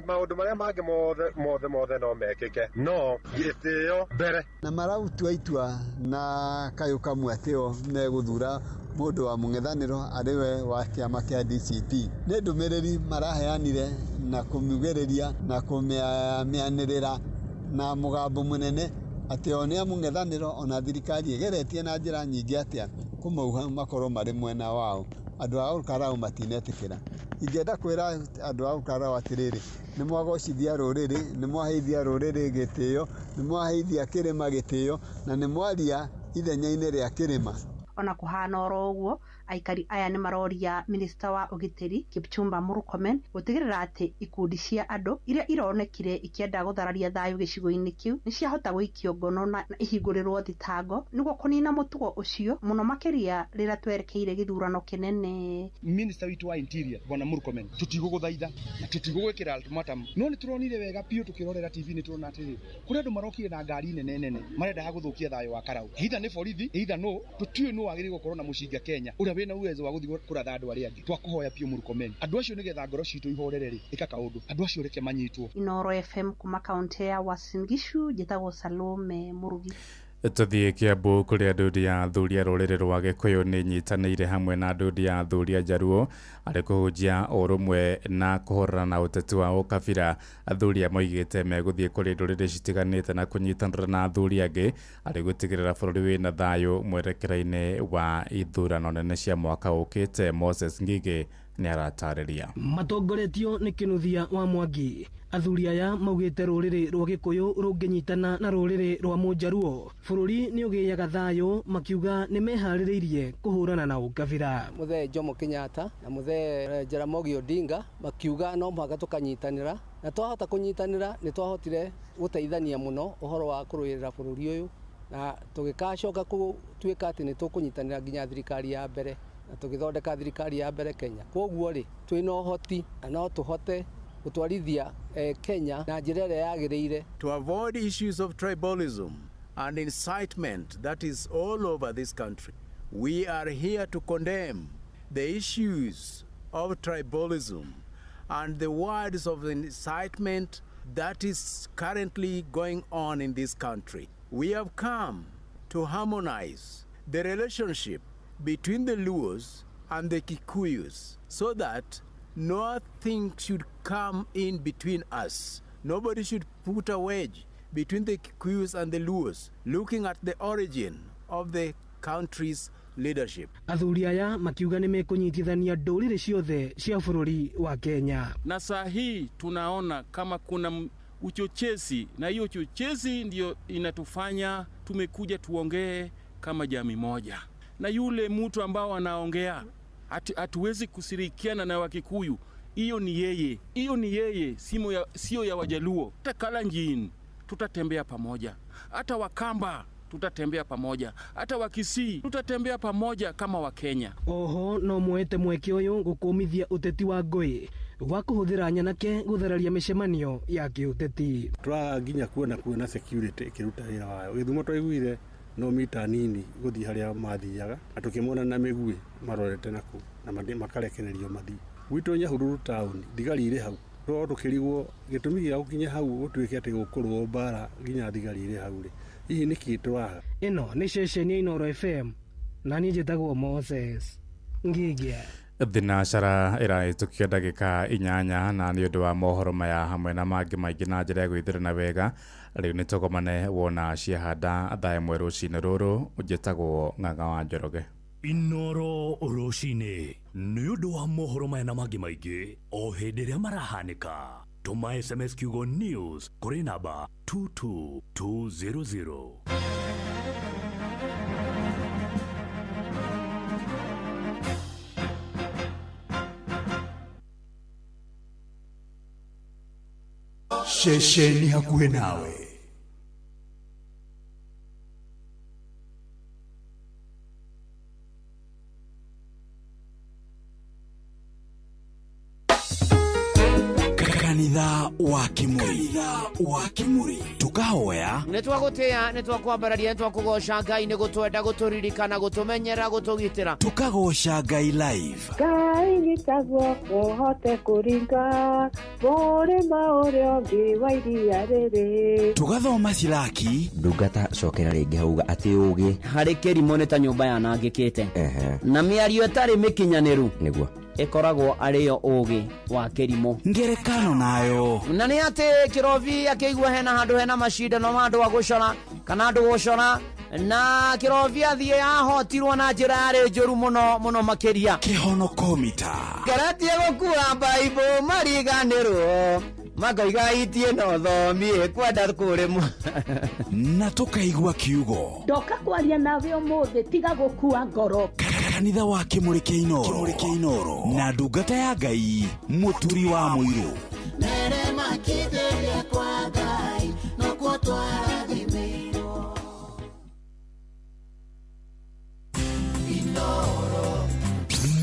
maũndũ marĩa mangĩ mothe mothe mothe no mekĩke no gĩtĩo mbere. Na marautua itua na kayũ kamwe atĩ o megũthura mũndũ wa mũng'ethanĩro arĩ we wa kĩama kĩa DCP. Nĩ ndũmĩrĩri maraheanire na kũmiugĩrĩria na kũmĩanĩrĩra na mũgambo mũnene atĩ o nĩ a mũng'ethanĩro ona thirikari ĩgeretie na njĩra nyingĩ atĩa kũmauha makorwo marĩ mwena wao. Andũ a Olkalau matinetĩkĩra. Ingĩenda kwĩra andũ a Olkalau atĩrĩrĩ, nĩ mwagocithia rũrĩrĩ, nĩ mwaheithia rũrĩrĩ gĩtĩo, nĩ mwaheithia kĩrĩma gĩtĩo, na nĩ mwaria ithenya-inĩ rĩa kĩrĩma. Ona kũhana oro ũguo, aikari aya nĩ maroria minista wa ũgitĩri Kipchumba Murkomen gũtigĩrĩra atĩ ikundi cia andũ iria ironekire ikĩenda gũthararia thayũ gĩcigo-inĩ kĩu nĩ ciahota gũikio ngono na ihingũrĩrwo thitango nĩguo kũnina mũtugo ũcio mũno makĩria rĩrĩa twerekeire gĩthurano kĩnene. Minista witũ wa interior bwana Murkomen, tũtigũgũthaitha na tũtigũgwĩkĩra ultimatum, no nĩ tũronire wega biũ tũkĩrorera TV nĩ tũrona atĩrĩ kũrĩ andũ marokire na ngari nene nene marendaga gũthũkia thayũ wa Karau, either nĩ borithi either no tũtiũĩ nũ wagĩrĩirwo gũkorwo na mũcinga Kenya ũrĩa wĩna uwezo wa gũthiĩ kũratha andũ arĩa angĩ. Twakũhoya biũ Murkomen, andũ acio nĩgetha ngoro citũ ihorere rĩ, ĩka kaũndũ, andũ acio reke manyitwo. Inooro FM kuma kaunti ya Uasin Gishu, njĩtagwo Salome Mũrugi. Tũthiĩ Kiambu kũrĩa ndũndi ya athuri a rũrĩrĩ rwa Gĩkũyũ nĩ nyitanĩire hamwe na ndũndi ya athuri a Njaruo arĩ kũhunjia ũrũmwe na kũhũrana na ũteti wa ũkabira. Athuri a moigĩte megũthiĩ kũrĩ ndũrĩrĩ citiganĩte na kũnyitanĩra na athuri angĩ arĩ gũtigĩrĩra bũrũri wĩna thayũ mwerekera-inĩ wa ithurano nene cia mwaka ũkĩte. Moses Ngigĩ nĩ aratarĩria. Matongoretio nĩ Kĩnuthia wa Mwangi, athuri aya maugĩte rũrĩrĩ rwa Gĩkũyũ rũngĩnyitana na rũrĩrĩ rwa Mũnjaruo bũrũri nĩ ũgĩaga thayũ, makiuga nĩ meharĩrĩirie kũhũrana na ũkabira. Mũthee Jomo Kenyatta na mũthee Jaramogi Odinga makiuga no mũhaka tũkanyitanĩra, na twahota kũnyitanĩra nĩ twahotire gũteithania mũno ũhoro wa kũrũĩrĩra bũrũri ũyũ, na tũgĩkacoka gũtuĩka atĩ nĩ tũkũnyitanĩra nginya thirikari ya mbere na tũgĩthondeka thirikari ya mbere Kenya. Kwoguo rĩ, twĩna ũhoti na no tũhote gũtwarithia Kenya na njĩra ĩrĩa yagĩrĩire. To avoid issues of tribalism and incitement that is all over this country, we are here to condemn the issues of tribalism and the words of incitement that is currently going on in this country. We have come to harmonize the relationship between the Luos and the Kikuyus so that nothing should come in between us. Nobody should put a wedge between the Kikuyus and the Luos, looking at the origin of the country's leadership. Athuri aya makiuga nĩ mekũnyitithania ndũrĩrĩ ciothe cia bũrũri wa Kenya. Na saa hii tunaona kama kuna uchochezi, na hiyo uchochezi ndio inatufanya tumekuja tuongee kama jamii moja. Na yule mtu ambao anaongea hatuwezi kushirikiana na Wakikuyu, hiyo ni yeye, hiyo ni yeye, sio ya Wajaluo. Hata Kalenjin tutatembea pamoja, hata Wakamba tutatembea pamoja, hata Wakisii tutatembea pamoja kama Wakenya. Oho no mwete mweke uyu gukumithia uteti wa ngui Wa kũhũthĩra nyanake gũthararia mĩcemanio ya kĩũteti. Tũraga nginya kuona security ĩkĩruta wĩra wayo. Gĩthumo twaiguire no mita nini gũthiĩ harĩa mathiaga, na tũkĩmona na mĩguĩ marorete naku na makarekererio mathiĩ. Gwitũ Nyahururu taũni thigari irĩ hau, no tũkĩrigwo gĩtũmi gĩa gũkinya hau gũtuĩke atĩ gũkũrũo mbara nginya thigari irĩ hau rĩ, hihi nĩkĩ tũraga? Ĩno nĩ ceceni ya Inooro FM na niĩ njĩtagwo Moses Ngigia. Thinacara ĩrahĩtũkia ndagĩka 8 na nĩ ũndũ wa mohoro maya hamwe na mangĩ maingĩ na njĩra ya gwĩthĩrana wega. Rĩu nĩ tũgomane wona ciahanda thaa 1 rũcinĩ rũrũ. Njĩtagwo Ng'ang'a wa Njoroge. Inooro rũcinĩ nĩ ũndũ wa mohoro maya na mangĩ maingĩ o hĩndĩ ĩrĩa marahanĩka. Tũma SMS kiugo news kũrĩ namba 22200. Ceceni hakuhĩ nawe. Kanitha wa Kimuri. Wa Kimuri. Tukahoya. Nĩ twagũtĩĩa, nĩ twakwambararia, nĩ twakũgoca Ngai, nĩ gũtwenda, gũtũririkana, gũtũmenyera, gũtũgitĩra. Tukagoca Ngai live. Ngai nyita guoko hote kũringa mũrĩma ũrĩa ũngĩ wa iria rĩrĩ. Tugathoma Silaki. Ndungata cokera rĩngĩ hauga atĩ ũgĩ harĩ kĩrimũ nĩ ta nyũmba yanangĩkĩte, na mĩario ĩtarĩ mĩkinyanĩru nĩguo ĩkoragwo arĩyo ũgĩ wa kĩrimũ. Ngerekano nayo na nĩ atĩ kĩrobi akĩigua hena handũ hena macindano ma andũ a gũcora kana andũ gũcora, na kĩrobi athiĩ ahotirwo na njĩra yarĩ njũru mũno mũno makĩria. Kĩhonokomita ngeretie gũkua baibũ mariganĩrwo makoiga itie no thomie kwenda kũrĩmwo. Na tũkaigua kiugo ndoka kwaria nawe ũmũthĩ, tiga gũkua ngoro. Kanitha wa Kimuri kĩa Inooro na ndungata ya Ngai Mũturi wa Mũirũ. Mere makithĩria kwa Ngai nokuo twarathimĩirwo. Inooro.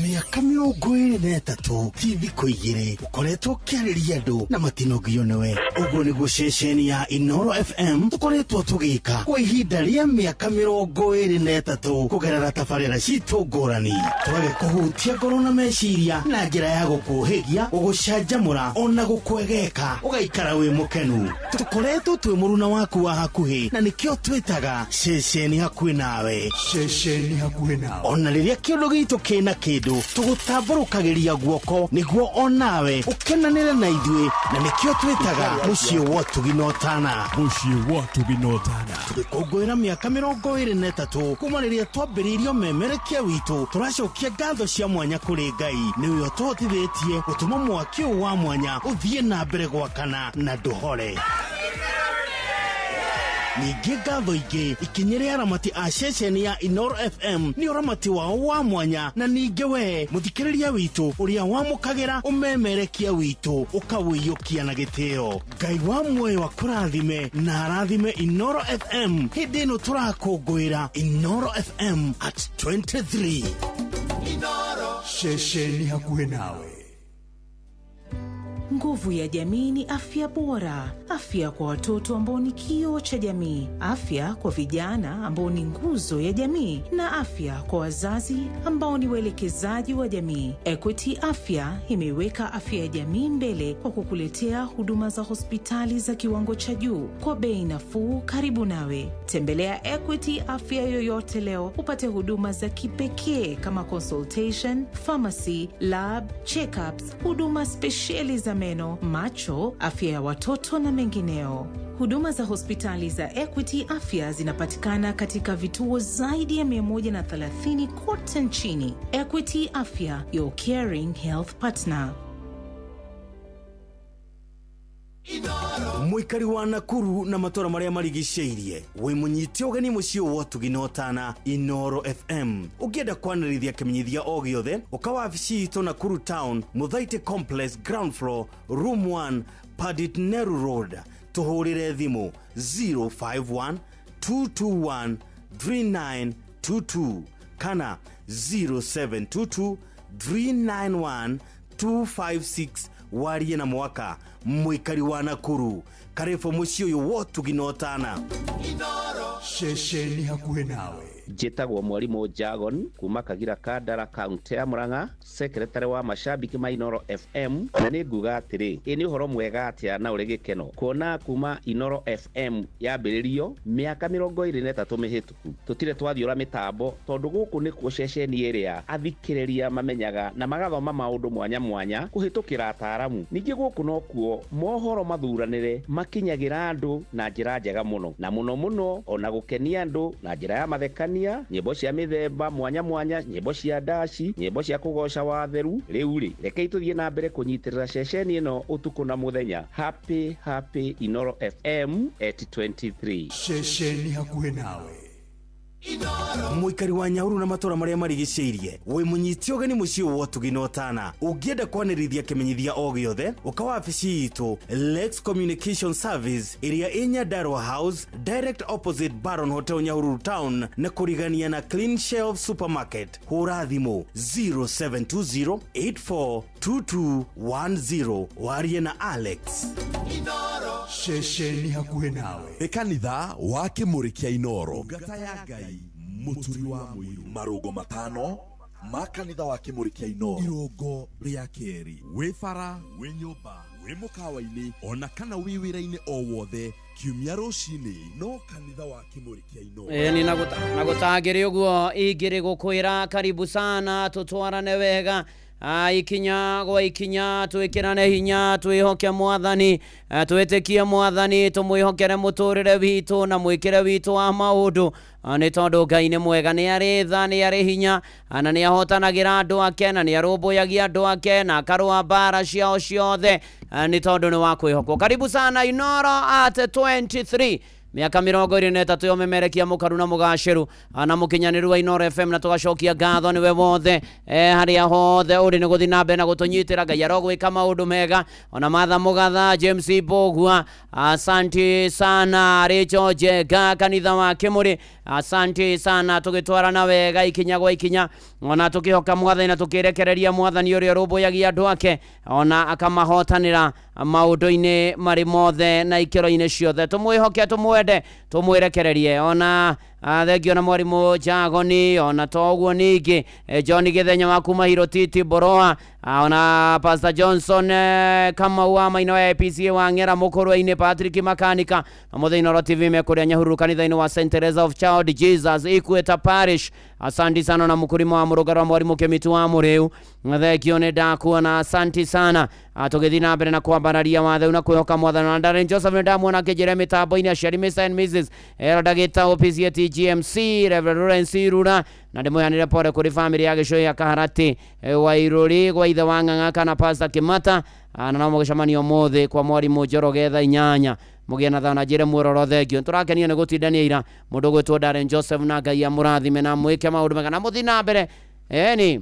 Mĩaka 23 ti thikũ 2 ũkoretwo ũkĩarĩria andũ na matinogio nĩwe. Ũguo nĩguo ceceni ya Inooro FM tũkoretwo tũgĩka kwa ihinda rĩa mĩaka 23 kũgerera tabarĩra citũ ngũrani. Tũgagĩkũhutia ngoro na meciria na njĩra ya gũkũhĩgia, gũgũcanjamũra ona gũkwegeka ũgaikara wĩ mũkenu. Tũkoretwo twĩ mũruna waku wa hakuhĩ na nĩkĩo twĩtaga ceceni hakuhĩ nawe. Ceceni hakuhĩ nawe. Ona rĩrĩa kĩũndũ gitũ kĩna kĩndũ tũgũtambũrũkagĩria guoko nĩguo onawe ũkenanĩre na ithuĩ, na nĩkĩo twĩtaga mũciĩ wa ũtugi na ũtana. Mũciĩ wa ũtugi na ũtana. Tũgĩkũngũĩra mĩaka 23 kuma rĩrĩa twambĩrĩirio memerekia witũ, tũracokia ngatho cia mwanya kũrĩ Ngai nĩwe ũtũhotithĩtie gũtũma mwaki ũyũ wa mwanya ũthiĩ na mbere gwakana na ndũhore. Ningĩ ngatho ingĩ ikinyĩre aramati a ceceni ya Inooro FM nĩ ũramati wao wa mwanya, na ningĩ we mũthikĩrĩria witũ ũrĩa wamũkagĩra ũmemerekia witũ ũkawĩiyũkia na gĩtĩo. Ngai wa muoyo akũrathime na arathime Inooro FM hĩndĩ ĩno tũrakũngũĩra Inooro FM at 23. Inooro. Ceceni hakuhĩ nawe. Nguvu ya jamii ni afya bora, afya kwa watoto ambao ni kioo cha jamii, afya kwa vijana ambao ni nguzo ya jamii, na afya kwa wazazi ambao ni waelekezaji wa jamii. Equity Afya imeiweka afya ya jamii mbele kwa kukuletea huduma za hospitali za kiwango cha juu kwa bei nafuu karibu nawe. Tembelea Equity Afya yoyote leo upate huduma za kipekee kama consultation, pharmacy, lab, checkups, huduma spesheli za meno, macho, afya ya watoto na mengineo. Huduma za hospitali za Equity Afya zinapatikana katika vituo zaidi ya 130 kote nchini. Equity Afya, your caring health partner. Mũikari wa Nakuru na matũra marĩa marigicĩirie wĩ mũnyite ũgeni mũciĩ wa ũtugi na ũtana Inooro FM. Ũngĩenda kwanĩrithia kĩmenyithia o gĩothe, ũka wabici itũ Nakuru Town, Muthaiti Complex, ground floor, room 1, Pandit Nehru Road. Tũhũrĩre thimũ 051 221 3922 kana 0722 391 256. Warie na mwaka mũikari wa Nakuru karibu mũciĩ ũyũ wotugi na ũtana. Ceceni hakuhĩ nawe. Njĩtagwo mwarimũ Jagon kuma Kagira Kandara, kaunti ya Murang'a, secretary wa mashabiki ma Inoro FM, na nĩ nguga atĩrĩ, ĩ nĩ ũhoro mwega atĩa na ũrĩ gĩkeno kuona kuma Inoro FM yambĩrĩrio mĩaka 23 mĩhĩtũku tũtirĩ twathiũra mĩtambo, tondũ gũkũ nĩkuo ceceni ĩrĩa athikĩrĩria mamenyaga na magathoma maũndũ mwanya mwanya kũhĩtũkĩra ataaramu. Ningĩ gũkũ nokuo mohoro mathuranĩre makinyagĩra andũ na njĩra njega mũno, na mũno mũno ona gũkenia andũ na njĩra ya mathekania, nyĩmbo cia mĩthemba mwanya mwanya, nyĩmbo cia ndaci, nyĩmbo cia kũgoca watheru. Rĩu rĩ, rekei tũthiĩ na mbere kũnyitĩrĩra ceceni ĩno ũtukũ na mũthenya. Happy happy Inoro FM at 23. Ceceni hakuhĩ nawe. Mũikari wa Nyahururu na matũra marĩa marigicĩirie, wĩ mũnyiti ũgeni mũciĩ wotugi na ũtana. Ũngĩenda kwanĩrithia kĩmenyithia o gĩothe, ũka wabici itũ Lex Communication Service ĩrĩa ĩ Nyandarua House, direct opposite Baron Hotel, Nyahururu Town, na kũrigania na Clean Shelf Supermarket. Hũra thimũ 0720842210 warie na Alex. Ceceni hakuhĩ nawe nĩ kanitha wa Kĩmũrĩ kĩa Inoro, ngata ya Ngai, mũturi wa mũiru. Marũngo matano ma kanitha wa Kĩmũrĩ kĩa Inoro, irũngo rĩa kerĩ, wĩ bara, wĩ nyũmba, wĩ mũkawa-inĩ, ona kana wĩ wĩra-inĩ o wothe, kiumia rũcinĩ no kanitha wa Kĩmũrĩ kĩa Inoro. Ĩni na gũtangĩrĩ ũguo ingĩrĩ gũkwĩra karibu sana, tũtwarane wega, ikinya gwa ikinya, twĩkĩrane hinya, twĩhoke mwathani, twĩtĩkie mwathani, tũmwĩhokere mũtũrĩre witũ na mwĩkĩre witũ wa maũndũ, nĩ tondũ Ngai nĩ mwega, nĩ arĩ tha, nĩ arĩ hinya, na nĩ ahotanagĩra andũ ake, na nĩ arũmbũyagia andũ ake, na akarũa mbara ciao ciothe, nĩ tondũ nĩ wa kwĩhokwo. Karibu sana Inoro at 23, mĩaka 23 ya ũmemerekia mũkaru na mũgacĩru na mũkinyanĩru wa Inoro FM, na tũgacokia ngatho nĩwe wothe harĩa hothe ũrĩ nĩ gũthiĩ na mbere na gũtũnyitĩra. Ngai arogwĩka maũndũ mega. Ona Martha Mũgatha, James Mbũgua, asante sana. Rachel Njenga, kanitha wa Kĩmũrĩ, asante sana. Tũgĩtwarana wega ikinya gwa ikinya, ona tũkĩhoka mwathani na tũkĩrekereria mwathani ũrĩa ũrũmbũyagia andũ ake, ona akamahotanĩra maũndũ-inĩ marĩ mothe na ikĩro-inĩ ciothe. Tũmwĩhoke, tũmwende, tũmwĩrekererie. Ona thengio na mwarimũ Jagoni, ona to ũguo ningĩ John Gĩthenya wa kuma Hirotiti Boroa, ona Pastor Johnson Kamau wa Maina wa APCA wa Ng'era Mũkũrwe-inĩ, Patrick Makanika na mũthĩ Inoro TV mekũrĩa Nyahururu kanitha-inĩ wa St Teresa of Child Jesus Equator Parish. Asanti sana na mũkũrima wa mũrũgaro wa mwarimũ Kĩmitu wa Mũrĩu, thengio nĩ ndakuona, asanti sana. Tũgĩthiĩ na mbere na kwambararia watheu na kwĩhoka mwathani. Na Darren Joseph nĩ ndamuona akĩnjĩra mĩtambo-inĩ, aciari Mr and Mrs Ndagĩta OPC TGMC Reverend Lawrence Irura, na ndĩmũheanĩre pole kũrĩ famĩlĩ ya Gĩcũĩ ya Kaharati wa Irũri gwa ithe wa Ng'ang'a kana Pastor Kĩmata, na no mũgĩcemania ũmũthĩ kwa mwarimũ Njoroge thaa 8. Mũgĩe na thaa na njĩre muororo. Thengio, tũrakenio nĩ gũtindania ira mũndũ ũgwĩtwo Darren Joseph, na Ngai amũrathime na mwĩke maũndũ mega na mũthiĩ na mbere. Ĩni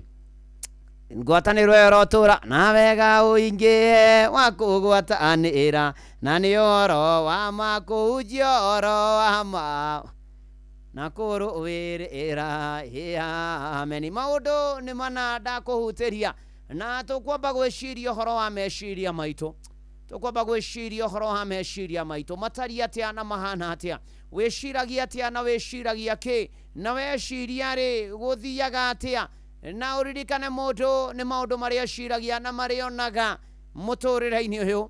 ngwatanĩro ĩyo ĩrotũra na wega ũingĩ wa kũgwatanĩra, na nĩ ũhoro wa ma kũhunjia ũhoro wa ma na kũrũĩrĩra. Ameni. Maũndũ nĩ mana ndakũhutĩria, na tũkwamba gwĩciria ũhoro wa meciria maitũ, tũkwamba gwĩciria ũhoro wa meciria maitũ matariĩ atĩa na mahana atĩa, wĩciragia atĩa na wĩciragia kĩ, na weciria rĩ gũthiaga atĩa, na ũririkane mũndũ nĩ maũndũ marĩa eciragia na marĩa onaga mũtũrĩre-inĩ ũyũ.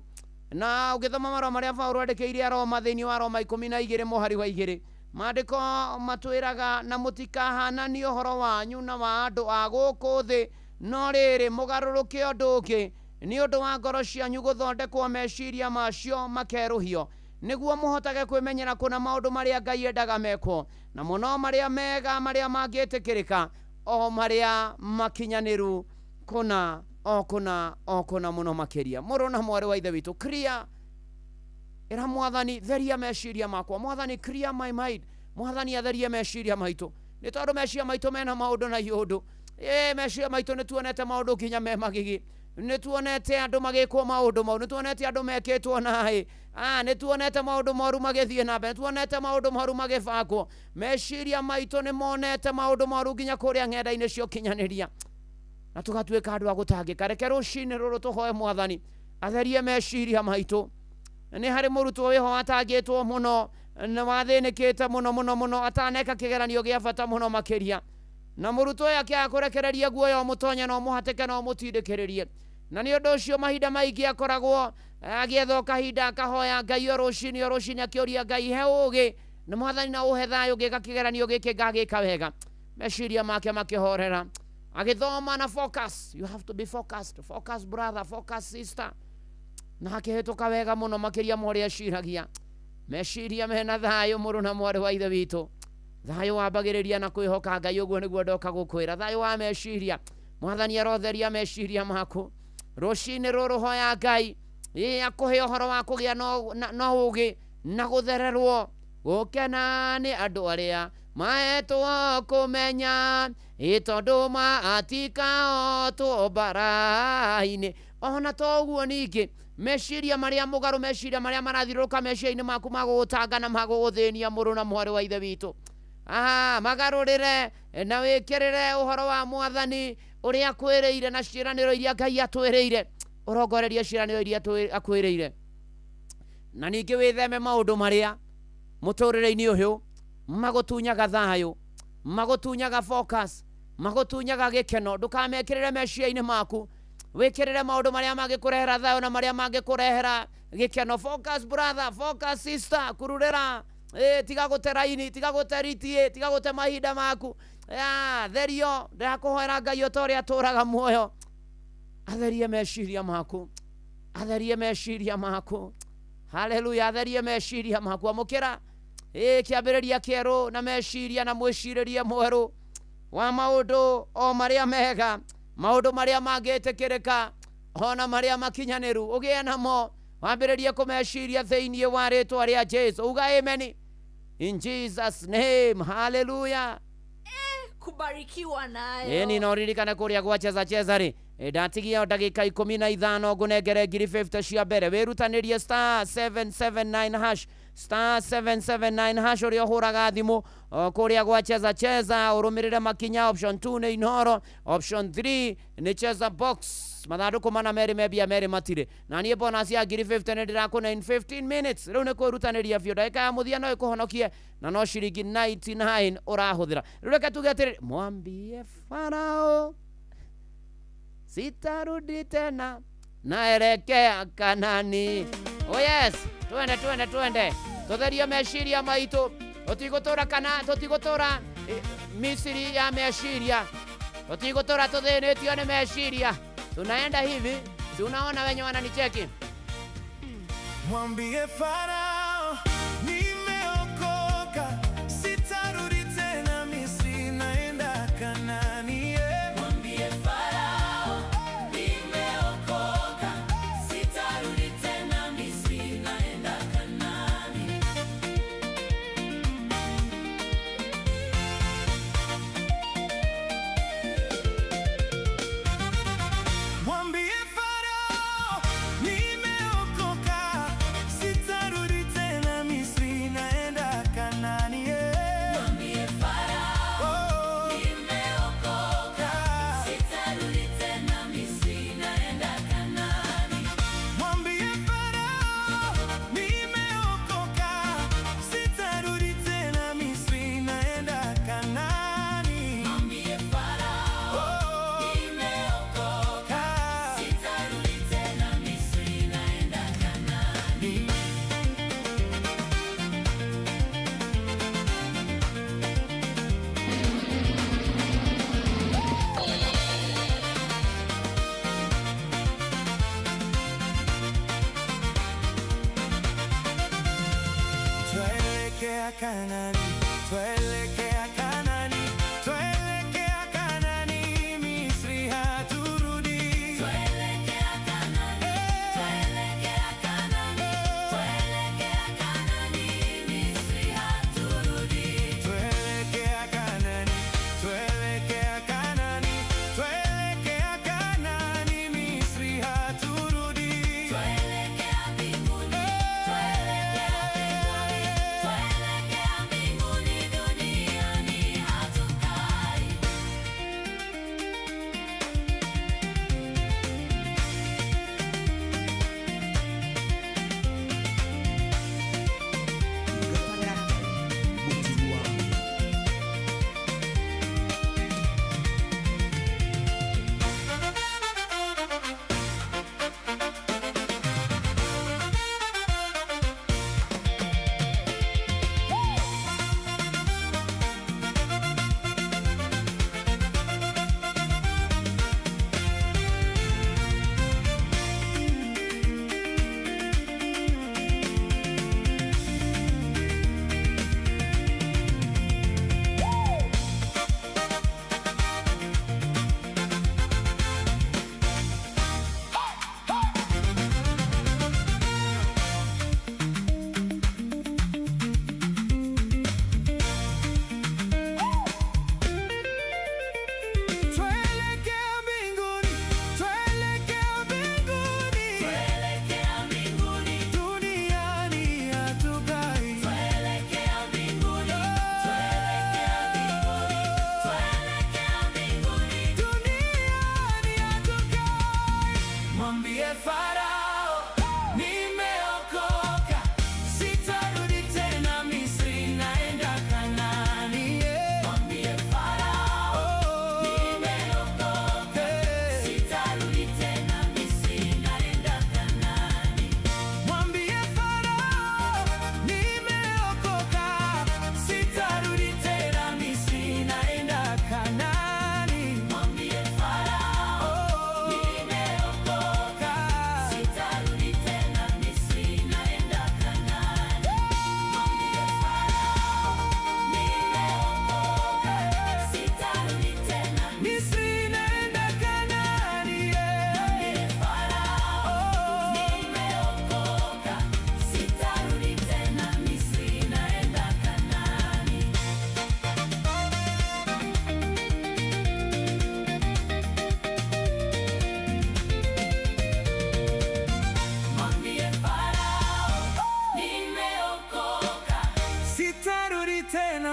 Na ũgĩthoma marũa marĩa Paũlũ andĩkĩire Aroma thĩinĩ wa Roma 12 mũhari wa 2, maandĩko matwĩraga na mũtikahananie ũhoro wanyu na wa andũ a gũkũ thĩ, no rĩrĩ mũgarũrũke ũndũ ũngĩ nĩ ũndũ wa ngoro cianyu gũthondekwo meciria macio makerũhio, nĩguo mũhotage kwĩmenyera kũna maũndũ marĩa Ngai endaga mekwo, na mũno marĩa mega, marĩa mangĩtĩkĩrĩka, o marĩa makinyanĩru kũna o kũna o kũna mũno makĩria. Mũrũ na mwarĩ wa ithe witũ, clear ĩra mwathani theria meciria makwa, mwathani clear my mind, mwathani atherie meciria maitũ, nĩ tondũ meciria maitũ mena maũndũ na iũndũ. Meciria maitũ nĩ tuonete maũndũ nginya me magigi, nĩ tuonete andũ magĩkwo maũndũ mau, nĩ tuonete andũ mekĩtwo naĩ, nĩ tuonete maũndũ moru magĩthiĩ na mbere, nĩ tuonete maũndũ moru magĩbangwo. Meciria maitũ nĩ monete maũndũ moru nginya kũrĩa ng'enda-inĩ cia ũkinyanĩria, na tũgatuĩka andũ a gũtangĩka. Reke rũcinĩ rũrũ tũhoe mwathani Atherie meciria maitũ. Nĩ harĩ mũrutwo wĩho watangĩtwo mũno na wathĩnĩkĩte mũno mũno mũno ataneka kĩgeranio gĩa bata mũno makĩria. Na mũrutwo ũyũ akĩaga kũrekereria guoya ũmũtonye na ũmũhatĩke na ũmũtindĩkĩrĩrie. Na nĩ ũndũ ũcio mahinda maingĩ akoragwo agĩetha kahinda akahoya Ngai o rũcinĩ akĩũria Ngai he ũũgĩ na Mwathani na ũhe thayũ ngĩka kĩgeranio gĩkĩ ngagĩka wega. Meciria make makĩhorera. Agĩthoma na focus. You have to be focused. Focus brother, focus sister. Na akĩhĩtũka wega mũno makĩria ma ũrĩa eciragia. Meciria mena thayũ mũrũ na mwarĩ wa ithe witũ. Thayũ wambagĩrĩria na kwĩhoka Ngai, ũguo nĩguo ndoka gũkwĩra. Thayũ wa meciria. Mwathani arotheria meciria maku. Rũcinĩ rũrũ hoya Ngai ĩ akũhe ũhoro wa kũgĩa na ũũgĩ na gũthererwo. Gũkena nĩ andũ arĩa maetwo kũmenya ĩ tondũ maatikaotwo mbara-inĩ. Ona to ũguo ningĩ meciria marĩa mũgarũ, meciria marĩa marathiũrũrũka meciria-inĩ maku magũgũtanga na magũgũthĩnia mũrũ na mwarĩ wa ithe witũ. Magarũrĩre na wĩkĩrĩre ũhoro wa Mwathani ũrĩa akwĩrĩire na ciĩranĩro iria Ngai atwĩrĩire. Ũrongorerie ciĩranĩro iria akwĩrĩire. Na ningĩ wĩtheme maũndũ marĩa mũtũrĩre-inĩ ũyũ magũtunyaga thayũ, magũtunyaga focus, magũtunyaga gĩkeno. Ndũkamekĩrĩre meciria-inĩ maku. Wĩkĩrĩre maũndũ marĩa mangĩkũrehera thayũ na marĩa mangĩkũrehera gĩkeno. Focus brother, focus sister, kururĩra. Tiga gũte raini, tiga gũte riti, tiga gũte mahinda maku. Therio, ndĩrakũhoera Ngai o ta ũrĩa atũũraga muoyo. Atherie meciria maku. Atherie meciria maku. Haleluya, atherie meciria maku. Amũkĩra kĩambĩrĩria kĩerũ na meciria na mwĩcirĩrie mwerũ wa maũndũ o marĩa mega, maũndũ marĩa mangĩtĩkĩrĩka ona marĩa makinyanĩru. Ũgĩe namo, wambĩrĩrie kũmeciria thĩinĩ wa rĩtwa rĩa Jesu. Uga amen in Jesus name. Haleluya. Kubarikiwa nayo. Ĩni no ririkane kũrĩa gwa Cheza Cheza rĩ, ndatigia ndagĩka 15 ngũnengere ngiri 50 cia mbere. Wĩrutanĩrie star 779 hash, star 779 hash ũrĩa ũhũraga thimũ kũrĩa gwa Cheza Cheza. Ũrũmĩrĩre makinya. Option 2 nĩ Inoro, option 3 nĩ Cheza Box. Mathandũkũ mana merĩ membia merĩ matirĩ. Na niĩ bonus ya ngiri 50 nĩ ndĩrakũna in 15 minutes. Rĩu nĩ kwĩrutanĩria biũ. Ndagĩka ya mũthia no ĩkũhonokie na no ciringi 99 ũrahũthĩra. Rĩu reke tuge atĩrĩrĩ, mwambie Farao sitarudi tena naelekea Kanani. Oh yes, twende twende twende. Tutherie meciria maitũ. Tũtigũtũra kana tũtigũtũra Misiri ya meciria. Tũtigũtũra tũthĩnĩtio nĩ meciria. Tunaenda hivi, si unaona wenye wananicheki. Mwambie Farao nimeokoka, sitarudi tena Misri, naenda Kanani. Mwambie Farao nimeokoka, sitarudi tena Misri, naenda Kanani. Mwambie Farao nimeokoka, sitarudi tena Misri, naenda Kanani. Mwambie Farao nimeokoka, sitarudi tena Misri, naenda Kanani. Mwambie Farao nimeokoka, sitarudi tena Misri, naenda Kanani. Mwambie Farao nimeokoka, sitarudi tena Misri, naenda Kanani. Twaelekea Kanani, twaelekea Kanani, twaelekea Kanani, Misri haturudi. Twaelekea Kanani, twaelekea Kanani, twaelekea Kanani, Misri haturudi. Twaelekea Kanani, twaelekea Kanani, twaelekea Kanani, Misri haturudi. Twaelekea mbinguni, twaelekea mbinguni, twaelekea mbinguni, dunia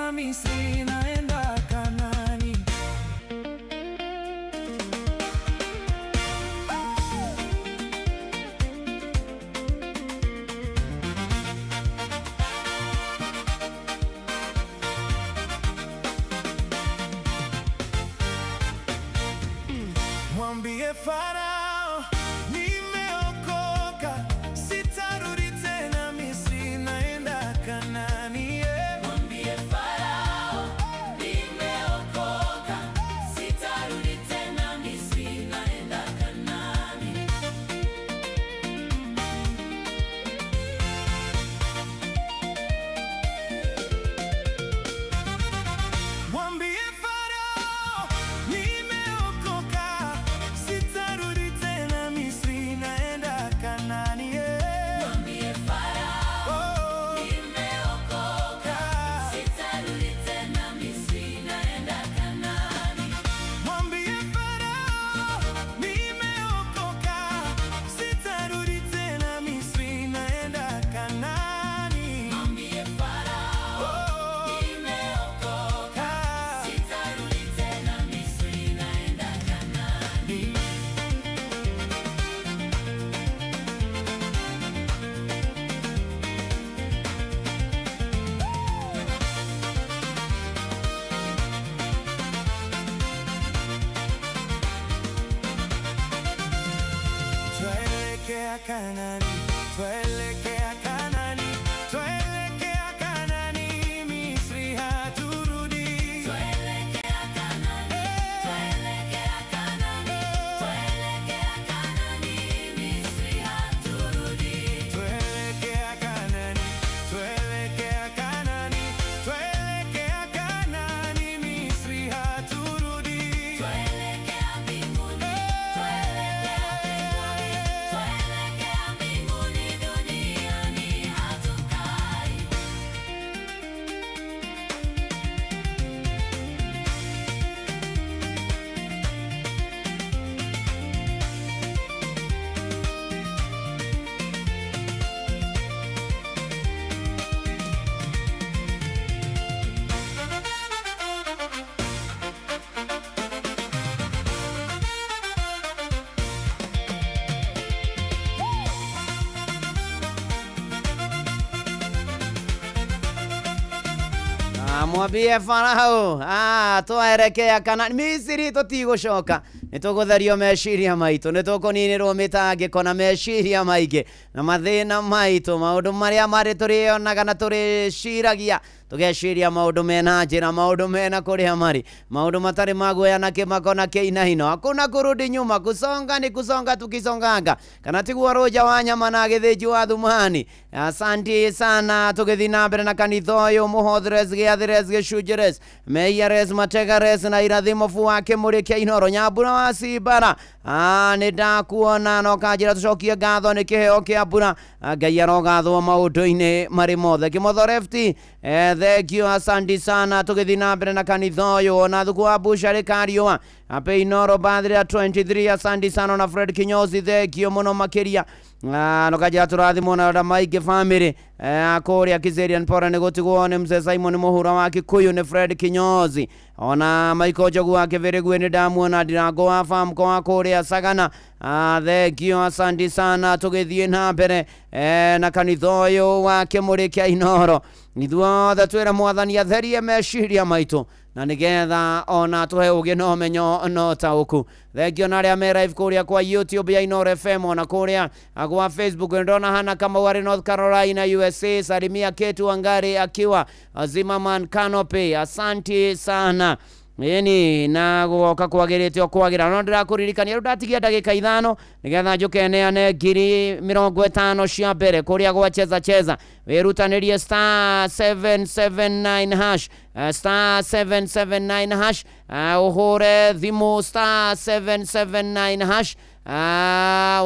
tena Misri, naenda Kanani. Mwambie Farao nimeokoka, sitarudi tena Misri, naenda Kanani. Yeah. Mwambie Farao nimeokoka, sitarudi tena Misri, naenda Kanani. Mwambie Farao nimeokoka, sitarudi tena Misri, naenda Kanani. Yeah. Mwambie Farao nimeokoka, sitarudi tena Misri, naenda Kanani. Mwambie Farao nimeokoka, sitarudi tena Misri, naenda Kanani. Mwambie Farao nimeokoka, sitarudi tena Misri, naenda Kanani. Twaelekea Kanani, twaelekea Kanani, twaelekea Kanani, Misri haturudi. Twaelekea Kanani, twaelekea Kanani, twaelekea Kanani, Misri haturudi. Twaelekea Kanani, twaelekea Kanani, twaelekea Kanani, Misri haturudi. Twaelekea mbinguni, twaelekea mbinguni, twaelekea mbinguni, duniani hatukai. Mwambie Farao, twaerekea Kanani, Misiri tũtigũcoka. Nĩ tũgũtherio meciria maitũ, nĩ tũkũninĩrwo mĩtangĩko na meciria maingĩ na mathĩna maitũ, maũndũ marĩa marĩ tũrĩonaga na tũrĩciragia, tũgeciria maũndũ mena njĩra, maũndũ mena kũrĩa marĩ, maũndũ matarĩ ma guoya na kĩmako na kĩinaino. Hakuna kurudi nyuma, kusonga ni kusonga tukisonganga, kana tiguo rũnja wa nyama na gĩthĩnji wa thumani. Asanti sana, tũgĩthiĩ na mbere na kanitha ũyũ mũhothres gĩathĩres gĩcunjĩres meiares mategares na irathimo fu wake mũrĩkia inoro nyambura wa cibara. Nĩ ndakuona no kanjĩra tũcokie ngatho nĩ kĩheo kĩa mbura. Ngai arogathwo maũndũ-inĩ marĩ mothe. Kĩmotho Refti, thank you, asanti sana. Tũgĩthiĩ na mbere na kanitha ũyũ ona thuku wa bucarĩ kariũa ape inoro bathĩrĩa 23, asanti sana. Na Fred Kinyozi, thank you mũno makĩria. No kanjĩra tũrathimwo na arĩa maingĩ family kũrĩa Kiserian Pora nĩ gũtigwo nĩ mzee Simon Mũhura wa Kikuyu nĩ Fred Kinyozi, ona Michael Njogu wa Kĩbĩrĩgwe nĩ ndamuona, Ndirango wa Famco wa kũrĩa Sagana. Thank you, asanti sana. Tũgĩthiĩ na mbere na kanitha ũyũ wa Kĩmũrĩ kĩa Inoro, ithuothe twĩre mwathani atherie meciria maitũ na nĩgetha ona tũhe ũgĩ na ũmenyo na ũtaũku. Thank you na arĩa me live kũrĩa kwa YouTube ya Inoro FM ona kũrĩa gwa Facebook. Ndona Hana Kamau arĩ North Carolina USA, salimia Ketu Wangari akiwa Zimmerman Canopy, asanti sana. Ĩni na guoka kwagĩrĩte o kwagĩra, no ndĩrakũririkania rĩu ndatigia ndagĩka 5 nĩgetha njũke neane 50,000 cia mbere kũrĩa gwa cheza cheza. Wĩrutanĩrie star 779 hash, star 779 hash, ũhũre thimũ star 779 hash.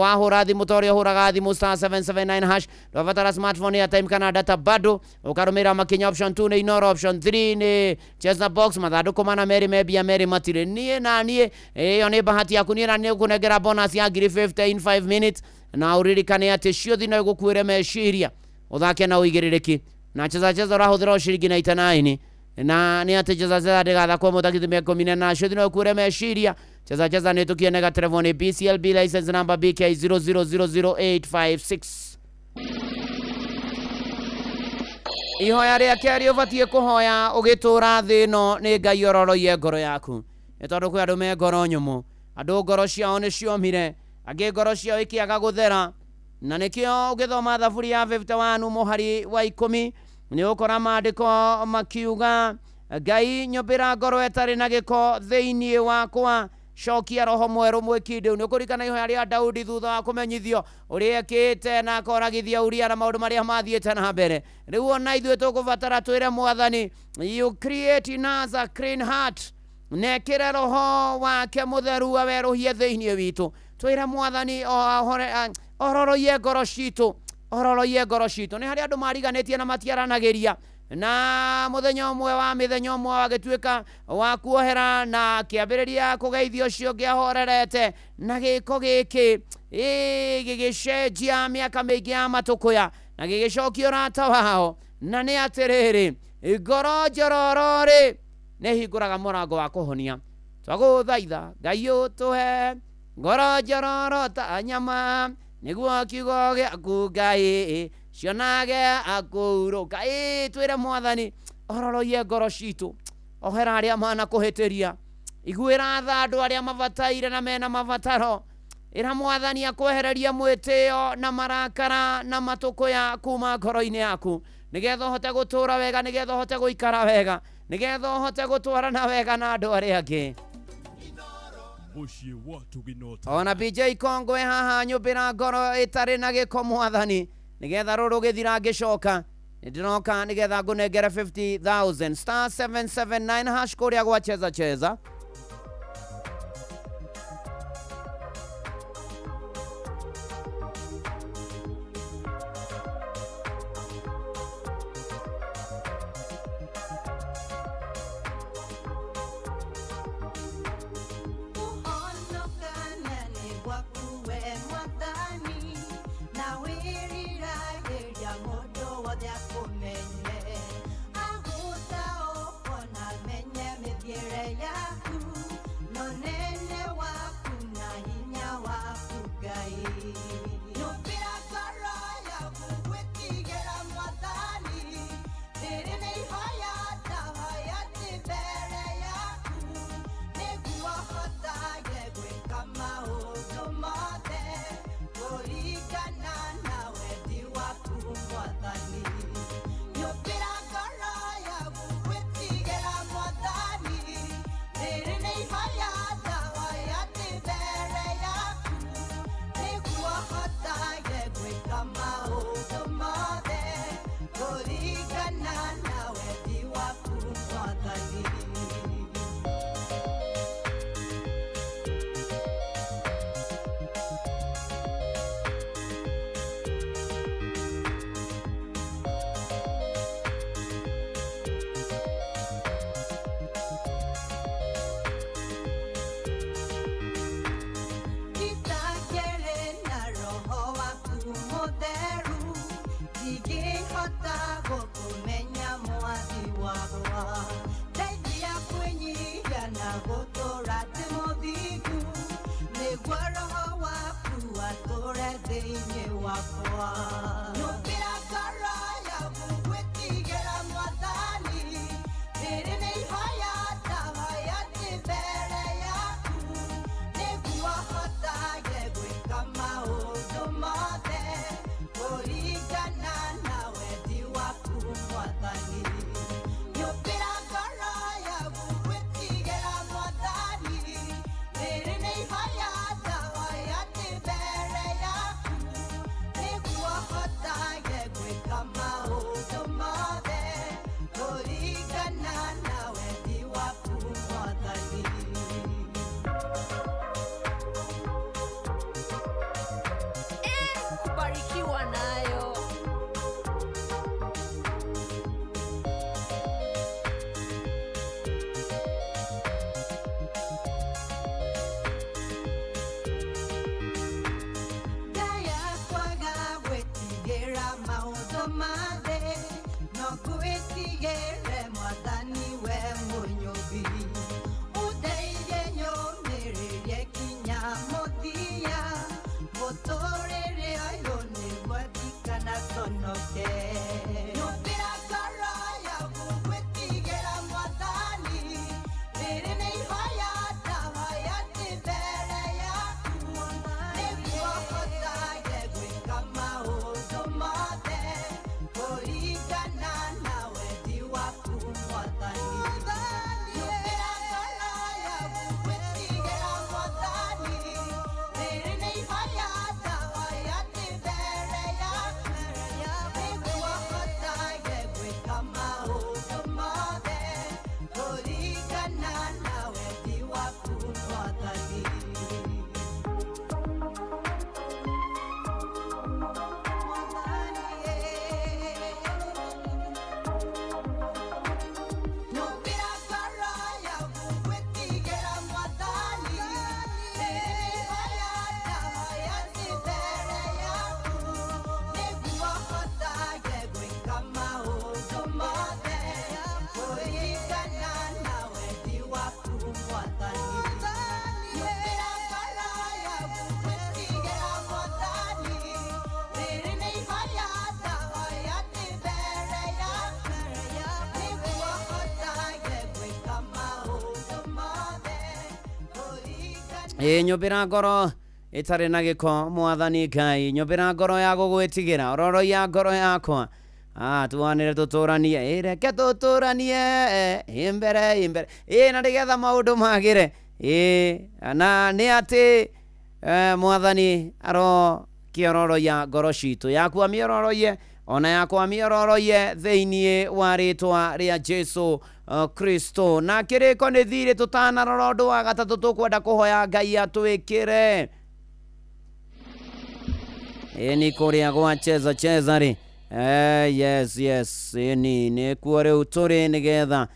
Wahũra thimũ ta ũrĩa ũhũraga thimũ star 779 hash, ndwabatara smartphone airtime kana data bado, ũkarũmĩrĩra makinya. Option 2 nĩ Inoro, option 3 nĩ cheza box, mathandũkũ mana merĩ membia merĩ matirĩ. Niĩ na niĩ ĩyo nĩ bahati yaku, niĩ na niĩ ngũkũnengera bonus ya 50,000 in 5 minutes, na ũririkane atĩ ciothe no igũkuĩre meciria, ũthake na ũigĩrĩrĩki na cheza cheza ũrahũthĩra o ciringi 99. Na nĩ atĩ cheza cheza ndĩgathakwo mũthaki mĩaka ikũmi na ĩnana cio no ũkure meciria. Cheza cheza nĩ tũkienega Trevor nĩ BCLB license number BK 0000856. Ihoya rĩa kerĩ ũbatiĩ kũhoya ũgĩtũra thĩ ĩno nĩ Ngai ororoiye ngoro yaku, nĩ tondũ kwĩ andũ me ngoro nyũmũ, andũ ngoro ciao nĩ ciomire, angĩ ngoro ciao ikĩaga gũthera. Na nĩkĩo ũgĩthoma thaburi ya 51 mũhari wa 10 nĩ ũkora maandĩko makiuga, Ngai nyũmbĩra ngoro ĩtarĩ na gĩko thĩinĩ wakwa, cokia roho mwerũ mwĩkindĩu. Nĩ ũkũririkana ihoya rĩa Daudi thutha wa kũmenyithio ũrĩa ekĩte na akoragithia Uria na maũndũ marĩa mathiĩte na mbere. Rĩu ona ithuĩ tũkũbatara twĩre Mwathani, you create in us a clean heart, nekĩre roho wake mũtheru awerũhie thĩinĩ witũ. Twĩre Mwathani ororoiye ngoro citũ, ororoiye ngoro citũ. Nĩ harĩ andũ mariganĩtie na matiaranagĩria, na mũthenya ũmwe wa mĩthenya ũmwe wagĩtuĩka wa kuohera na kĩambĩrĩria kũgeithio ũcio ũngĩ ahorerete, na gĩko gĩkĩ gĩgĩcenjia mĩaka mĩingĩ ya matũkũya na gĩgĩcokia ũrata wao. Na nĩ atĩrĩrĩ, ngoro njororo rĩ nĩ hingũraga mũrango wa kũhonia. Twagũthaitha Ngai ũtũhe ngoro njororo ta nyama, nĩguo kiugo gĩaku Ngai cionage akũurũka. Twĩre Mwathani ororoiye ngoro citũ, ohera arĩa manakũhĩtĩria, iguĩra tha andũ arĩa mabataire na mena mabataro. Ĩra Mwathani akwehererie mwĩtĩo na marakara na matũkũya kuma ngoro-inĩ yaku, nĩgetha ũhote gũtũra wega, nĩgetha ũhote gũikara wega, nĩgetha ũhote gũtwarana wega na andũ arĩa angĩ. Ona BJ Kongwe haha nyũmbĩra ngoro ĩtarĩ na gĩko Mwathani, nĩgetha rũrũ gĩthira ngĩcoka nĩndĩroka nĩgetha ngũnengere 50,000 star 779 hash kũrĩa gwa cheza cheza. Ĩ nyũmbĩra ngoro ĩtarĩ na gĩko, Mwathani Ngai, nyũmbĩra ngoro ya gũgwĩtigĩra, ororoia ngoro yakwa. Tuanĩre tũtũranie, ĩ reke tũtũranie, ĩ mbere ĩ mbere, ĩ na nĩgetha maũndũ magĩre. Ĩ na nĩ atĩ Mwathani arokĩororoia ngoro citũ, yaku amĩororoie ona yakwa amĩororoie thĩinĩ wa rĩtwa rĩa Jesu Kristo. Na kĩrĩko nĩ thirĩ, tũtanarora ũndũ wa gatatũ tũkwenda kũhoya Ngai atwĩkĩre. Ĩni kũrĩa gwa cheza cheza rĩ, yes yes, ĩni nĩkuo rĩu tũrĩ nĩgetha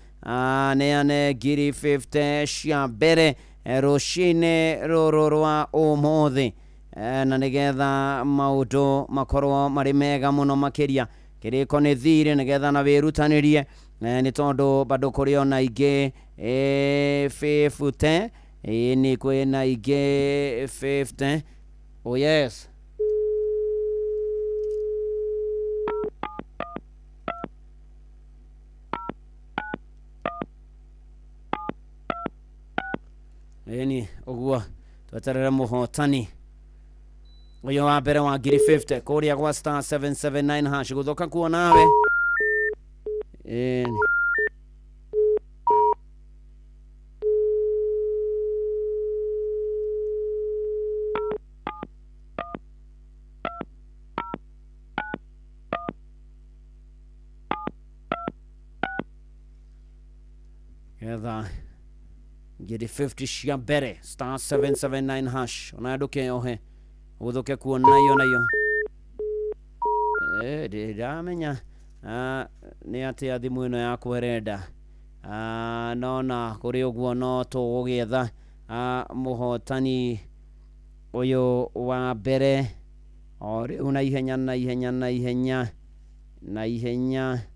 neane ngiri 50 cia mbere rũcinĩ rũrũ rwa ũmũthĩ, na nĩgetha maũndũ makorwo marĩ mega mũno makĩria. Kĩrĩko nĩ thirĩ, nĩgetha na wĩrutanĩrie, nĩ tondũ bado kũrĩ ona ingĩ 50. Ĩni kwĩna ingĩ 50. Oh yes. Ĩni ũguo tweterere mũhotani ũyũ wa mbere wa ngiri 50 kũrĩa gwa star 779 hash. Gũthoka kuo nawe. Ĩni getha ngiri 50 cia mbere star 779 hash, ona ndũkeyohe ũgũthũke kuo nayo nayo. Ndĩramenya nĩ atĩa thimũ ĩno yakwa ĩrenda, nona kũrĩ ũguo no tũgũgĩetha mũhotani ũyũ wa mbere o rĩu na ihenya na ihenya na ihenya na ihenya.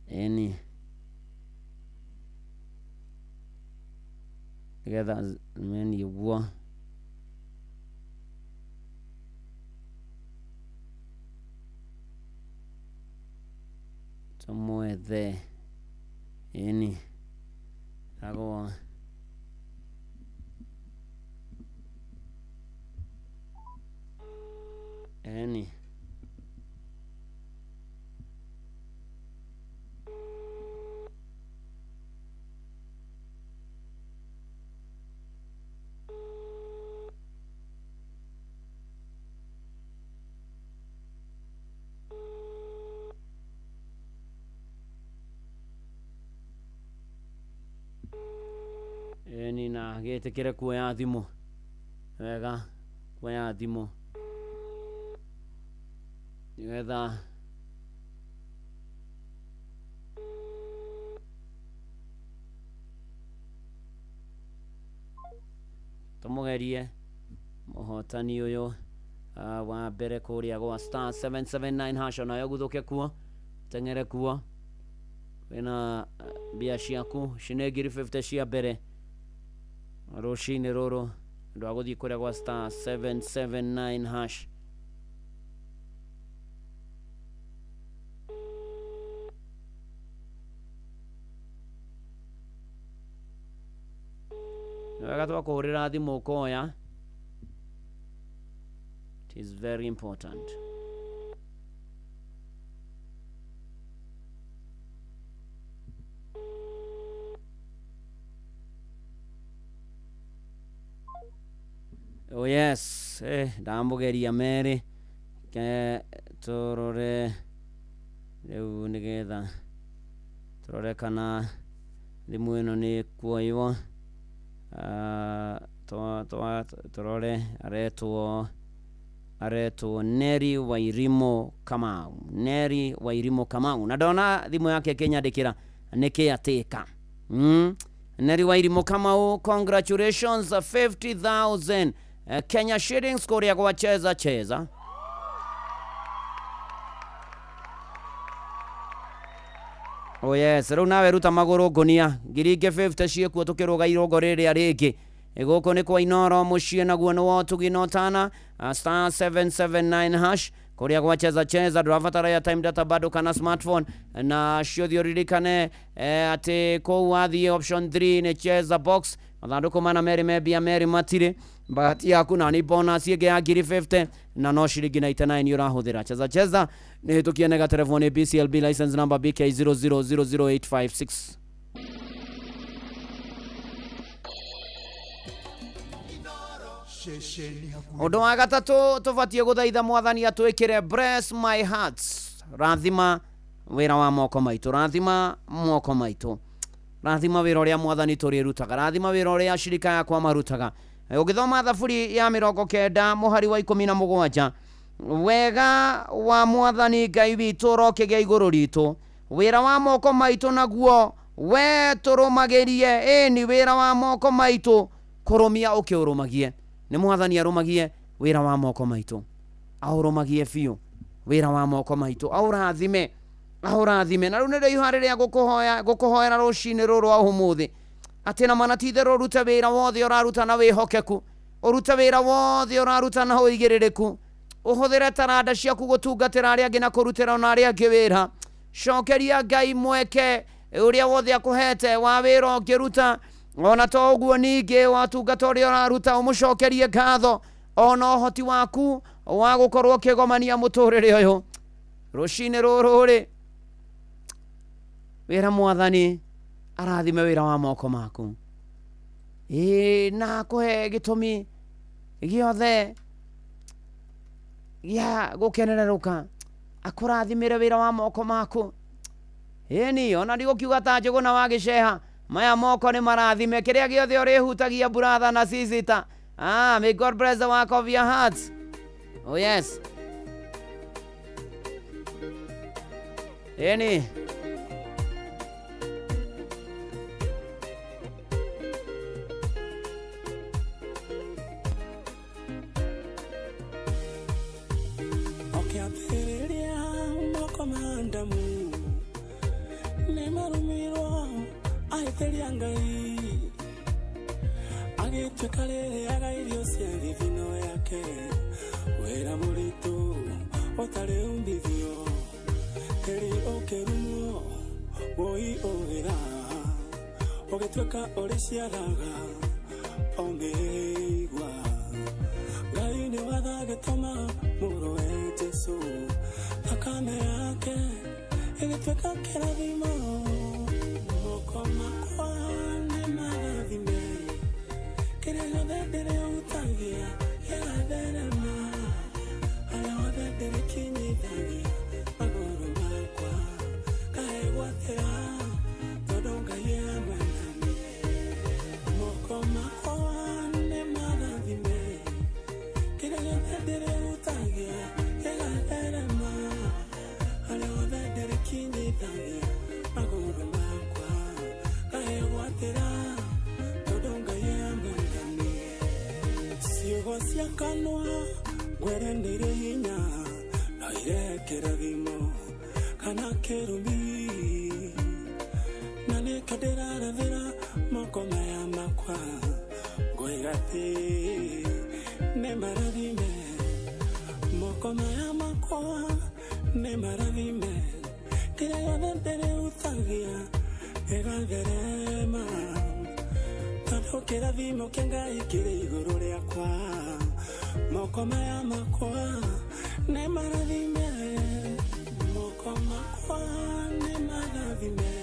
Ĩni nĩgetha meni ũguo. Tũmwethe. Ĩni agwo ĩni ĩni na gĩtĩkĩre kuoya thimũ wega, kuoya thimũ nĩgetha tũmũgerie mũhotani ũyũ wa mbere kũrĩa gwa star 779 hash, onayo gũthũke kuo teng'ere kuo wĩna mbia ciaku ici nĩ ngiri 50 cia mbere rũcinĩ rũrũ andũ a gũthiĩ kũrĩa gwa star 779 hash. Nĩ wega twakũhũrĩra thimũ ũkoya. It is very important. Oh yes, ndamũgeria merĩ ke tũrore rĩu nĩgetha tũrore kana thimũ ĩno nĩ kuoywo. Tũrore aretwo Neri Wairimu Kamau, Neri Wairimu Kamau, na ndona thimũ yake ĩkĩnyandĩkĩra nĩ caretaker. Neri Wairimu Kamau, congratulations, 50,000 Kenya shillings kũrĩa gwa cheza cheza. Oh yes, rĩu nawe ruta magũrũ ngũnia ngiri ingĩ 50 ciĩkuo tũkĩrũga irũngo rĩrĩa rĩngĩ. Gũkũ nĩ kwa Inoro mũciĩ naguo nĩ wa ũtugi na ũtana, star 779 hash. Kũrĩa gwa cheza cheza ndũrabatara airtime, data bado kana smartphone. Na ciothe ũririkane atĩ kũu wathiĩ option 3 nĩ cheza box, mathandũkũ mana merĩ me mbia, merĩ matirĩ. Bahati yaku na nĩ bonus ĩngĩ ya ngiri 50 na no ciringi 99 ũrahũthĩra. Cheza cheza nĩ hĩtũkie nega telefoni BCLB license number BK 0000856. Ũndũ wa gatatũ tũbatiĩ gũthaitha Mwathani atwĩkĩre, bless my heart, rathima wĩra wa moko maitũ, rathima moko maitũ, rathima wĩra ũrĩa Mwathani tũrĩrutaga, rathima wĩra ũrĩa shirika yakwa marutaga. Ũgĩthoma Thaburi ya 90 mũhari wa 17, wega wa Mwathani Ngai witũ ũrokĩgĩa igũrũ ritũ, wĩra wa moko maitũ naguo we tũrũmagĩrie. Ĩni, wĩra wa moko maitũ kũrũmia ũkĩũrũmagie. Nĩ Mwathani arũmagie wĩra wa moko maitũ, aũrũmagie biũ wĩra wa moko maitũ, aũrathime, aũrathime. Na rĩu nĩ rĩo rĩrĩa ngũkũhoya, ngũkũhoera rũcinĩ rũrũ rwa ũmũthĩ, atĩ na mana ti-itherũ ũrute wĩra wothe ũraruta na wĩhokeku, ũrute wĩra wothe ũraruta na ũigĩrĩrĩku, ũhũthĩre taranda ciaku gũtungatĩra arĩa angĩ na kũrutĩra ona arĩa angĩ wĩra. Cokeria Ngai mweke ũrĩa wothe akũhete wa wĩra ũngĩruta. Ona to ũguo ningĩ watungata ũrĩa ũraruta ũmũcokerie ngatho ona ũhoti waku wa gũkorwo ũkĩgomania mũtũrĩre ũyũ. Rũcinĩ rũrũ rĩ, wĩra Mwathani arathime wĩra wa moko maku, ĩĩ, na akũhe gĩtũmi gĩothe gĩa gũkenererũka, akũrathimĩre wĩra wa moko maku. Ĩni, ona ndigũkiuga ta Njũgũna wa gĩceha, maya moko nĩ marathime, kĩrĩa gĩothe ũrĩhutagia, brother na sister. Ah, may God bless the work of your hearts. Oh yes. Ĩni. Ũkĩambĩrĩria moko ma Adamu nĩ marumirwo, ahĩtĩria Ngai, agĩtuĩka rĩrĩaga irio cia thithino yake, wĩra mũritũ ũtarĩ umithio, tĩri ũkĩrumwo, wũi ũgĩra, ũgĩtuĩka ũrĩciaraga o mĩigua. Ngai nĩ watha agĩtũma mũrũwe Jesũ, thakame yake ĩgĩtuĩka kĩrathimo. Moko makwa nĩ marathime, kĩrĩa gĩothe ndĩrĩhutagia gĩgatherema, harĩa hothe ndĩrĩkinyithagia magũrũ makwa kahegwatĩra, tondũ Ngai e hamwe naniĩ. Moko makwa nĩ marathime, kĩrĩa gĩothe ndĩrĩhutagia gĩgatherema, harĩa hothe ndĩrĩkinyithagia magũrũ makwa kahegwatĩra, tondũ Ngai e hamwe naniĩ. Ciugo cia kanua ngwere nĩirĩ hinya, no irehe kĩrathimo kana kĩrumi, na nĩkĩo ndĩrarathĩra moko maya makwa, ngoiga atĩ nĩ marathime. Moko maya makwa nĩ marathime, kĩrĩa gĩothe ndĩrĩhutagia gĩgatherema, tondũ kĩrathimo kĩa Ngai kĩrĩ igũrũ rĩakwa. Moko maya makwa nĩ marathime, moko makwa nĩ marathime,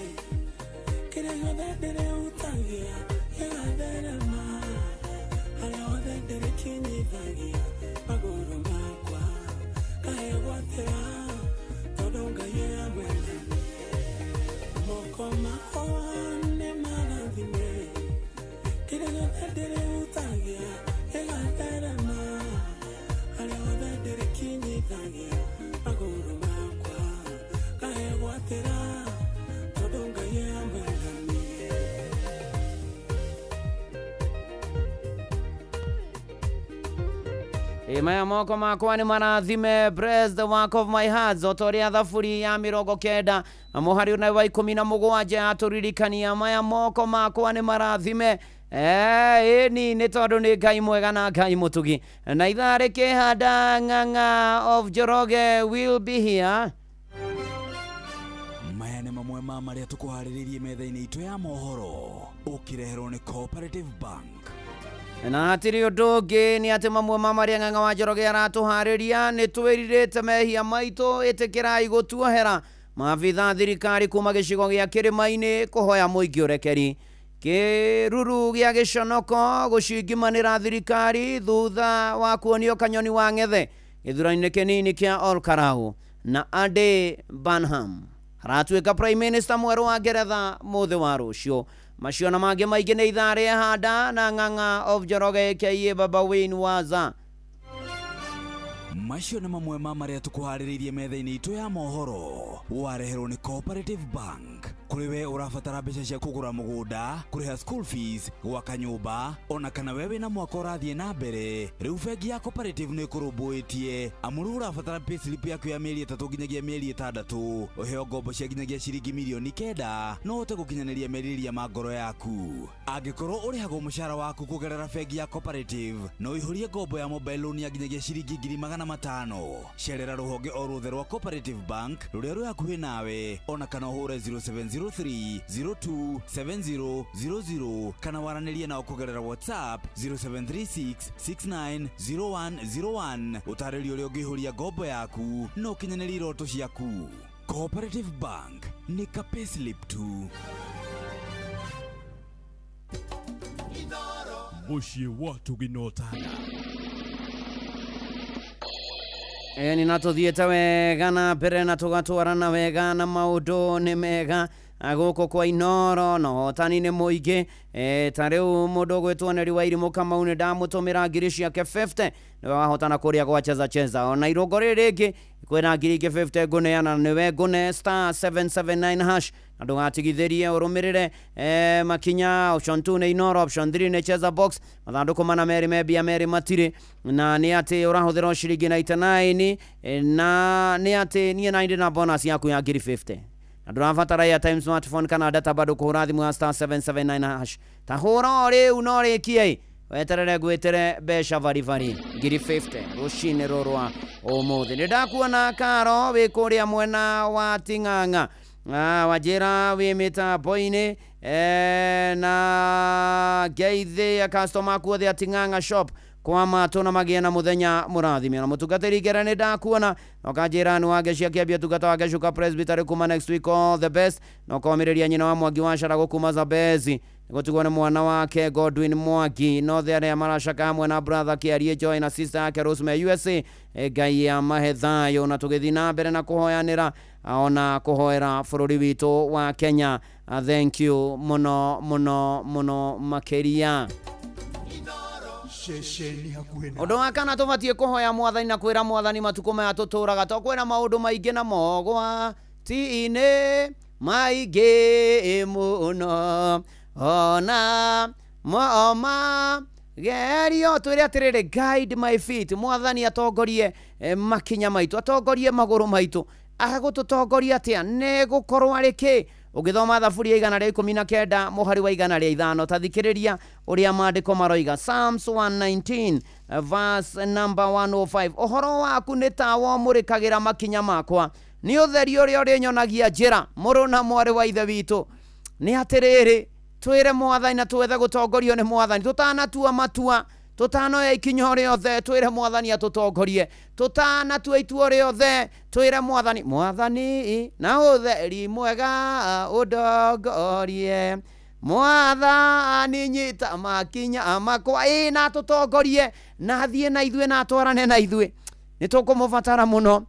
kĩrĩa gĩothe ndĩrĩhutagia gĩgatherema, harĩa hothe ndĩrĩkinyithagia magũrũ makwa kahegwatĩra, tondũ Ngai e hamwe naniĩ. Moko makwa nĩ marathime, kĩrĩa gĩothe ndĩrĩhutagia gĩgatherema, harĩa hothe ndĩrĩkinyithagia magũrũ makwa kahegwatĩra, tondũ Ngai e hamwe naniĩ. Maya moko makwa nĩ marathime, bless the work of my hands, o ta ũrĩa Thaburi ya 90 mũhari wa 17 yatũririkania, maya moko makwa nĩ marathime. Ĩni nĩ tondũ nĩ Ngai mwega na Ngai mũtugi. Na ithaa rĩkĩhanda Ng'ang'a of Njoroge will be here. Maya nĩ mamwe ma marĩa tũkũharĩrĩirie metha-inĩ itũ ya mohoro, ũkĩreherwo nĩ Cooperative Bank. Na hatirĩ ũndũ ũngĩ nĩ atĩ mamwe ma marĩa Ng'ang'a wa Njoroge aratũharĩria nĩ twĩrirĩte mehia maitũ, ĩtĩkĩrai gũtuohera. Maabitha thirikari kuma gĩcigo gĩa kĩrĩma-inĩ kũhoya mũingĩ ũrekeri. Kĩruru gĩa gĩconoko gũcingimanĩra thirikari thutha wa kuonio kanyoni wa ng'ethe gĩthurano-inĩ kĩnini kĩa Olkarau. Na Andy Burnham aratuĩka Prime Minister mwerũ wa Ngeretha mũthĩ wa rũciũ. Macio na mangĩ maingĩ nĩ ithaa rĩa handa na Ng'ang'a of Njoroge aka Baba Wayne Waza. Macio nĩ mamwe ma marĩa tũkũharĩrĩirie metha-inĩ itũ ya mohoro, wareherwo nĩ Cooperative Bank. Kũrĩ we ũrabatara mbeca cia kũgũra mũgũnda, kũrĩha school fees, gwaka nyũmba, ona kana we wĩna mwaka ũrathiĩ na mbere, rĩu bengi ya Cooperative nĩ ĩkũrũmbũĩtie. Amu rĩu ũrabatara payslip yaku ya mĩeri 3 nginyagia mĩeri 6, ũheo ngombo cia nginyagia ciringi mirioni 9, no ũhote gũkinyanĩria merirĩria ma ngoro yaku. Angĩkorwo ũrĩhagwo mũcara waku kũgerera bengi ya Cooperative, no ũihũrie ngombo ya mobile loan ya nginyagia ciringi 500,000. Cerera rũhonge o ruothe rwa Cooperative Bank rũrĩa rwĩ hakuhĩ nawe, ona kana ũhũre 0703 027000 kana waranĩrie nao kũgerera WhatsApp 0736 690101, ũtarĩrio ũrĩa ũngĩihũria ngombo yaku na ũkinyanĩrie iroto ciaku. Cooperative Bank nĩ ka payslip tu. Mũciĩ wa Tũginotana. Ĩni na tũthiĩte wega na mbere na tũgatwarana wega na maũndũ nĩ mega gũkũ kwa Inoro na ũhotani nĩ mũingĩ. Ta rĩu mũndũ ũgwĩtwo Neri wa Irimũ Kamau nĩ ndamũtũmĩra ngiri ciake 50, nĩwe wahotana kũrĩa gwa cheza cheza. Ona irũngo rĩrĩ rĩngĩ kwĩna ngiri ingĩ 50 ngũneana, nĩwe ngũne star 779 hash, na ndũgatigithĩrie ũrũmĩrĩre makinya. Option 2 nĩ Inoro, option 3 nĩ cheza box, mathandũkũ mana merĩ me mbia merĩ matirĩ, na nĩ atĩ ũrahũthĩra o ciringi 99, na nĩ atĩ niĩ na ndĩ na bonus yaku ya ngiri 50, na ndũrabatara airtime, smartphone kana data bado kũhũra thimũ ya star 779 hash. Ta hũra o rĩu no rĩkie weterere ngwĩtĩre mbeca baribari ngiri 50 rũcinĩ rũrwa ũmũthĩ. Nĩ ndakuona Karo wĩ kũrĩa mwena wa Ting'ang'a, wanjĩra wĩ mĩtambo-inĩ, na ngeithĩ customer aku othe a Ting'ang'a shop kwa matũ na magĩe na mũthenya mũrathime. Na mũtungatĩri ngere nĩ ndakuona na ũkanjĩra nĩ wangecia kĩambia ũtungata wa Geshuka Presbytery kuma next week, all the best. Na ũkomĩrĩria nyina wa Mwangi wa Carago kuma Zambezi nĩgũtigwo nĩ mwana wake Godwin Mwangi nothe arĩa maracaka hamwe na brother Kĩarie Joy na sister yake Rosemary USA. Ngai amahe thayũ na tũgĩthiĩ na mbere na kũhoyanĩra ona kũhoera bũrũri witũ wa Kenya. Thank you mũno mũno mũno makĩria. Ceceni hakuhĩ na Ũndũ wa kana tũbatiĩ kũhoya mwathani na kwĩra mwathani matukũ maya tũtũraga to kwĩna maũndũ maingĩ na mogwati-inĩ maingĩ mũno ona moma gerio, twĩre atĩrĩrĩ, guide my feet, mwathani atongorie makinya maitũ, atongorie magũrũ maitũ. Agũtũtongoria atĩa? Nĩ gũkorwo arĩ kĩ? Ũngĩthoma thaburi ya 119 mũhari wa 105, ta thikĩrĩria ũrĩa maandĩko maroiga. Psalms 119 verse number 105, ũhoro waku nĩ tawa ũmũrĩkagĩra makinya makwa, nĩ ũtheri ũrĩa ũrĩnyonagia njĩra. Mũrũ na mwarĩ wa ithe witũ, nĩ atĩrĩrĩ, twĩre mwathani na twethe gũtongorio nĩ mwathani tũtanatua matua, tũtanoya ikinya o rĩothe, twĩre mwathani atũtongorie. Tũtanatua itua rĩothe, twĩre mwathani, mwathani na ũtheri mwega ũndongorie, mwathani nyita makinya makwa, ĩ na atũtongorie na athiĩ na ithuĩ na atwarane na ithuĩ. Nĩ tũkũmũbatara mũno,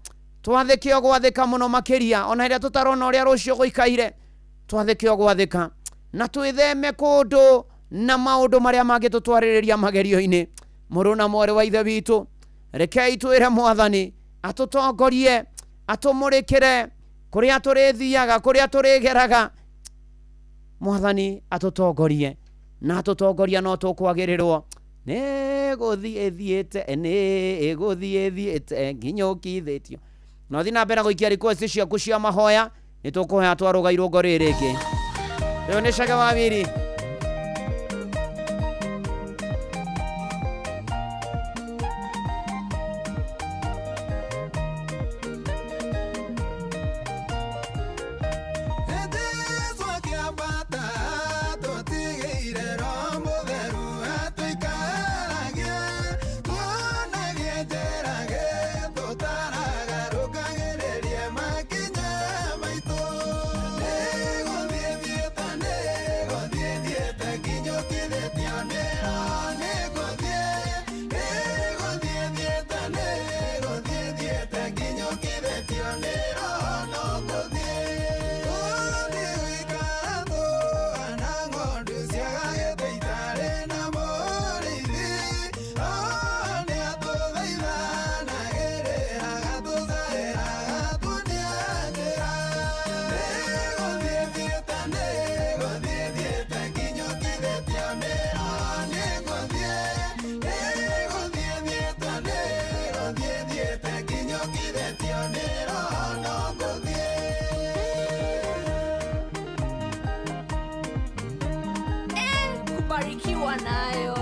twathĩke o gwathĩka mũno makĩria, ona ĩrĩa tũtarona ũrĩa rũciũ gũikaire, twathĩke o gwathĩka na twĩtheme kũndũ na maũndũ marĩa mangĩtũtwarĩrĩria magerio-inĩ. Mũrũ na mwarĩ wa ithe witũ, rekei twĩre mwathani atũtongorie, atũmũrĩkĩre kũrĩa tũrĩthiaga, kũrĩa tũrĩgeraga. Mwathani atũtongorie, na atũtongoria no tũkwagĩrĩrwo nĩ gũthiĩ thiĩte, nĩ gũthiĩ thiĩte nginya ũkithĩtio. Na ũthiĩ na mbere gũikia request ciaku cia mahoya, nĩ tũkũhoya twarũga irũngo rĩrĩ rĩngĩ. Rĩu nĩ Caga wa Wiri. Kwa nayo.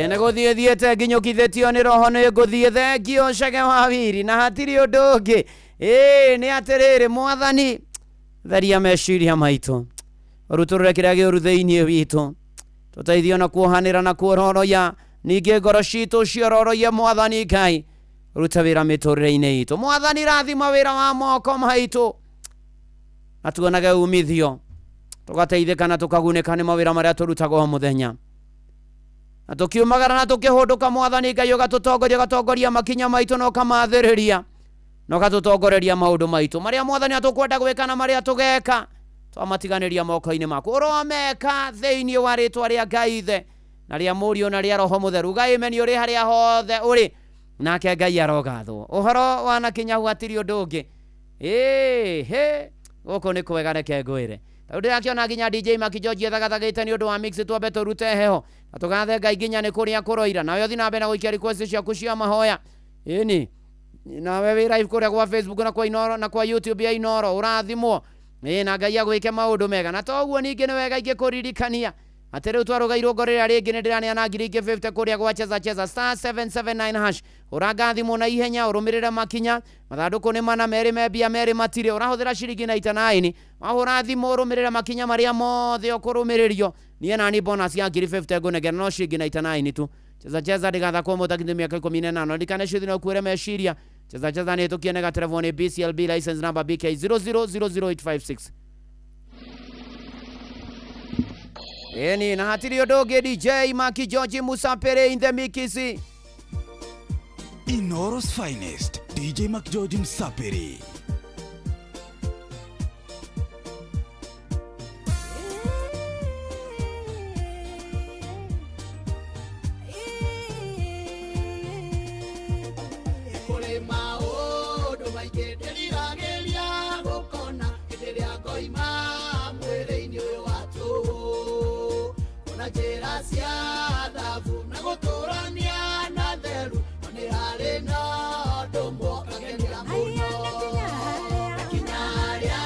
Nĩ gũthiĩ thiĩte nginyũkithĩtio nĩ roho nĩ ngũthiĩ thengio Chege wa Wiri na hatirĩ ũndũ ũngĩ. Ĩĩ nĩ atĩrĩrĩ mwathani theria meciria maitũ ũrutũrũre kĩrĩa gĩũru thĩinĩ witũ tũteithio na kuohanĩra na kuororoia ningĩ ngoro citũ ciororoie mwathani Ngai ruta wĩra mĩtũrĩre-inĩ itũ mwathani rathima wĩra wa moko maitũ na tuonage umithio tũgateithĩka na tũkagunĩka nĩ mawĩra marĩa tũrutaga o mũthenya na tukiumagara na tukihunduka mwathani Ngai ũgatũtongoria ũgatongoria makinya maitũ na ũkamathĩrĩria na ũgatũtongoreria maũndũ maitũ marĩa mwathani atũkwenda gwĩka na marĩa tũgeka twamatiganĩria moko-inĩ maku ũromeka thĩinĩ wa rĩtwa rĩa Ngai Ithe na rĩa Mũriũ na rĩa Roho Mũtheru Ngai meni ũrĩ harĩa hothe ũrĩ nake Ngai arogathwo ũhoro wanakinya hau hatirĩ ũndũ ũngĩ ĩĩ he gũkũ nĩ kwega reke ngwĩre tondũ ndĩrakĩona nginya DJ Makijoji ethagathagĩte nĩ ũndũ wa mix twambe tũrute heho na tũgathe Ngai nginya nĩ kũrĩa kũroira nawe ũthiĩ na mbere na gũikia request ciaku cia mahoya ĩni nawe wĩ live kũrĩa gwa Facebook na kwa Inoro na kwa YouTube ya Inoro ũrathimwo ĩĩ na Ngai agwĩke maũndũ mega na toguo ningĩ nĩ wega ingĩkũririkania atĩ rĩu twarũga irũngo rĩrĩa rĩngĩ nĩ ndĩraneana ngiri ingĩ 50 kũrĩa gwa cheza cheza star 779 hash ũranga thimũ na ihenya ũrũmĩrĩre makinya mathandũkũ nĩ mana merĩ me mbia merĩ matirĩ ũrahũthĩra ciringi 99 wahũra thimũ ũrũmĩrĩre makinya marĩa mothe ũkũrũmĩrĩrio niĩ nani bonus ya ngiri 50 ngũnengera no ciringi 99 tu cheza cheza ndĩgathakwo mũtakithio mĩaka 18 ririkane ciũthi no ũkuĩre meciria cheza cheza nĩ ĩtũkie negaterevwo nĩ BCLB license number BK 0000856 Eni na hatiri ũndũ ũngĩ DJ Maki George Musa Pere in the mikisi Inoro's finest DJ Mac George Msapiri. Kũrĩ maũndũ maingĩ ndĩriragĩria gũkona hĩndĩ ĩrĩa ngoima mwĩrĩ-inĩ ũyũ wa tũhũ kuona njĩra cia thabu na gũtũrania na theru no nĩ harĩ na ũndũ ũmwe ũkangenia mũno. Ngakinya harĩa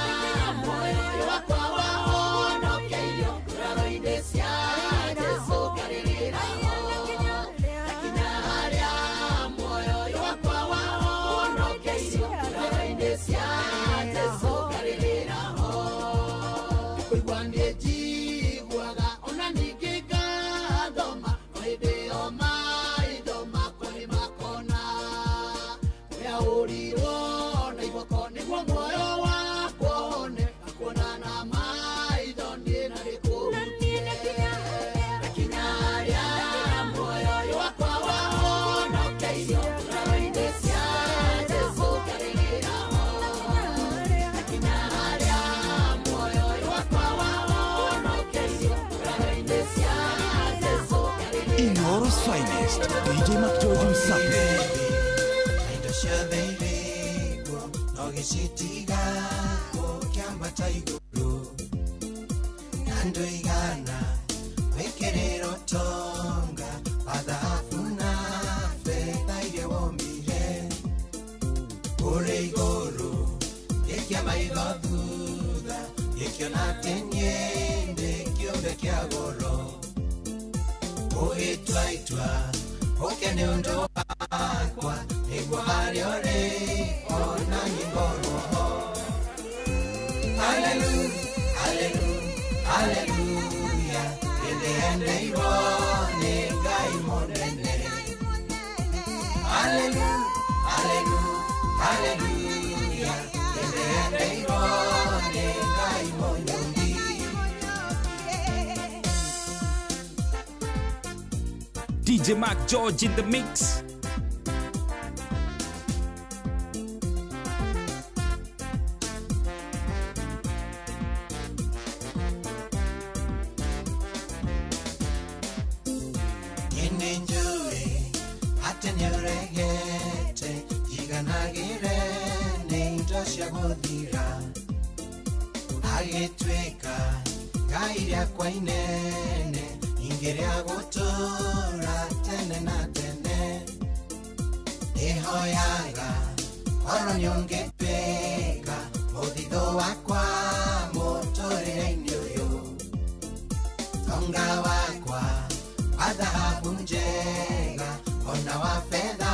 Inoro's finest DJ McGeorge Msapi. Indo ciothe irĩ kuo no gĩcitiga gũkĩambata igũrũ na ndũigana wĩkĩrĩrwo tonga wa thahabu na betha iria womire kũrĩ igũrũ gĩkia maitho thutha gĩkĩona atĩ niĩ ndĩ kĩũmbe kĩa goro ũgĩtua itua ũke nĩ ũndũ wakwa nĩguo harĩa ũrĩ ona nyingorwo ho. Hallelujah, hallelujah, hallelujah, ĩndĩendeirwo nĩ Ngai mũnene. Hallelujah, hallelujah, hallelujah, ĩndĩendeirwo nĩ Ngai mũnyũmbi. DJ Mark George in the mix. Nĩ njũĩ atĩ nĩũregete njiganagĩre nĩ indo cia gũthira agĩtuĩka Ngai rĩakwa inene ningĩ rĩa gũtũũra tene na tene nĩhoyaga korwo nĩũngĩtuĩka mũthithũ wakwa mũtũrĩre-inĩ ũyũ tonga wakwa wa thahabu njega ona wa fedha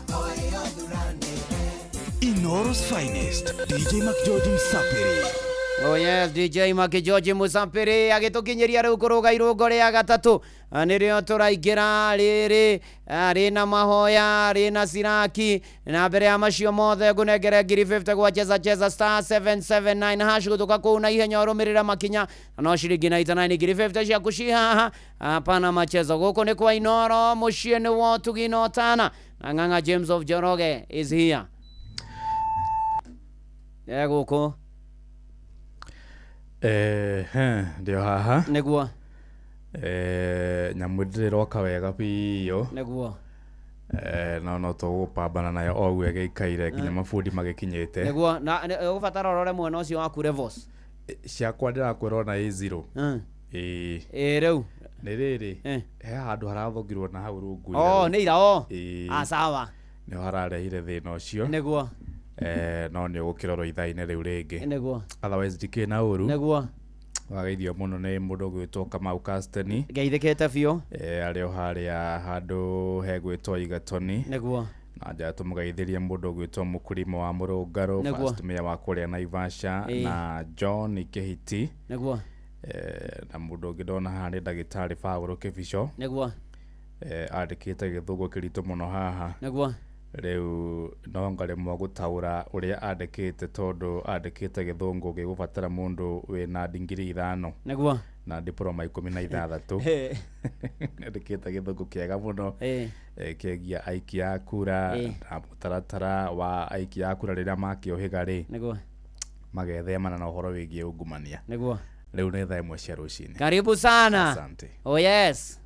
oyo thuranĩre. Inoro's finest DJ McGeorge Msapiri. Oh yes, DJ Makijoji Musampiri agĩtũkinyĩria rĩu kũrũga irũngo rĩa gatatũ. Nĩrĩo tũraingĩra rĩrĩ rĩna mahoya rĩna ciraki na mbere ya macio mothe ngũnengere ngiri 50 gwa cheza cheza star 779 hash gũtũka kũu na ihenya ũrũmĩrĩra makinya na no ciringi 99 ngiri 50 ciaku ci haha hapana machezo gũkũ nĩ kwa Inoro mũciĩ nĩ wotugi na ũtana na Ng'ang'a James of Njoroge is here gũkũ ndio haha nĩguo nyamũ ndĩroka wega biũ nĩguo no tũgũpambana nayo o ũguo ĩgĩikaire nginya mabundi magĩkinyĩte nĩguo na ũgũbatara ũrore mwena ũcio waku Revos ciakwa ndĩrakwĩra ona ĩ zero ĩĩ ĩ rĩu nĩ rĩrĩ he handũ harathongirwo na hau rungu oh nĩ ira o Ĩĩ. ah sawa nĩho hararehire thĩna ũcio nĩguo no nĩ ũgũkĩrorwo ithaa-inĩ rĩu rĩngĩ nĩguo otherwise ndikĩrĩ na ũru nĩguo wageithio mũno nĩ mũndũ ũgwĩtwo Kamau Kasteni ngeithĩkĩte biũ arĩ o harĩa handũ hegwĩtwo Igatoni nĩguo na nja tũmũgeithĩrie mũndũ ũgwĩtwo Mũkũrimo wa Mũrũngarũ Nĩguo. first mayor wa kũrĩa Naivasha Ĩĩ. na John Kĩhiti nĩguo na mũndũ ũngĩ ndona haha nĩ ndagĩtarĩ Paũlũ Kĩbico nĩguo andĩkĩte gĩthũngũ kĩritũ mũno haha nĩguo rĩu no ngaremwo gũtaũra ũrĩa andĩkĩte tondũ andĩkĩte gĩthũngũ gĩgũbatara mũndũ wĩna ndingiri 5 nĩguo na diploma 16 andĩkĩte gĩthũngũ kĩega mũno kĩegia aikia a kura na mũtaratara wa aikia a kura rĩrĩa makĩũhĩga rĩ nĩguo magethemana na ũhoro wĩgiĩ ungumania nĩguo rĩu nĩ thaa 1 cia rũcinĩ. Karibu sana. Asante. Oh yes.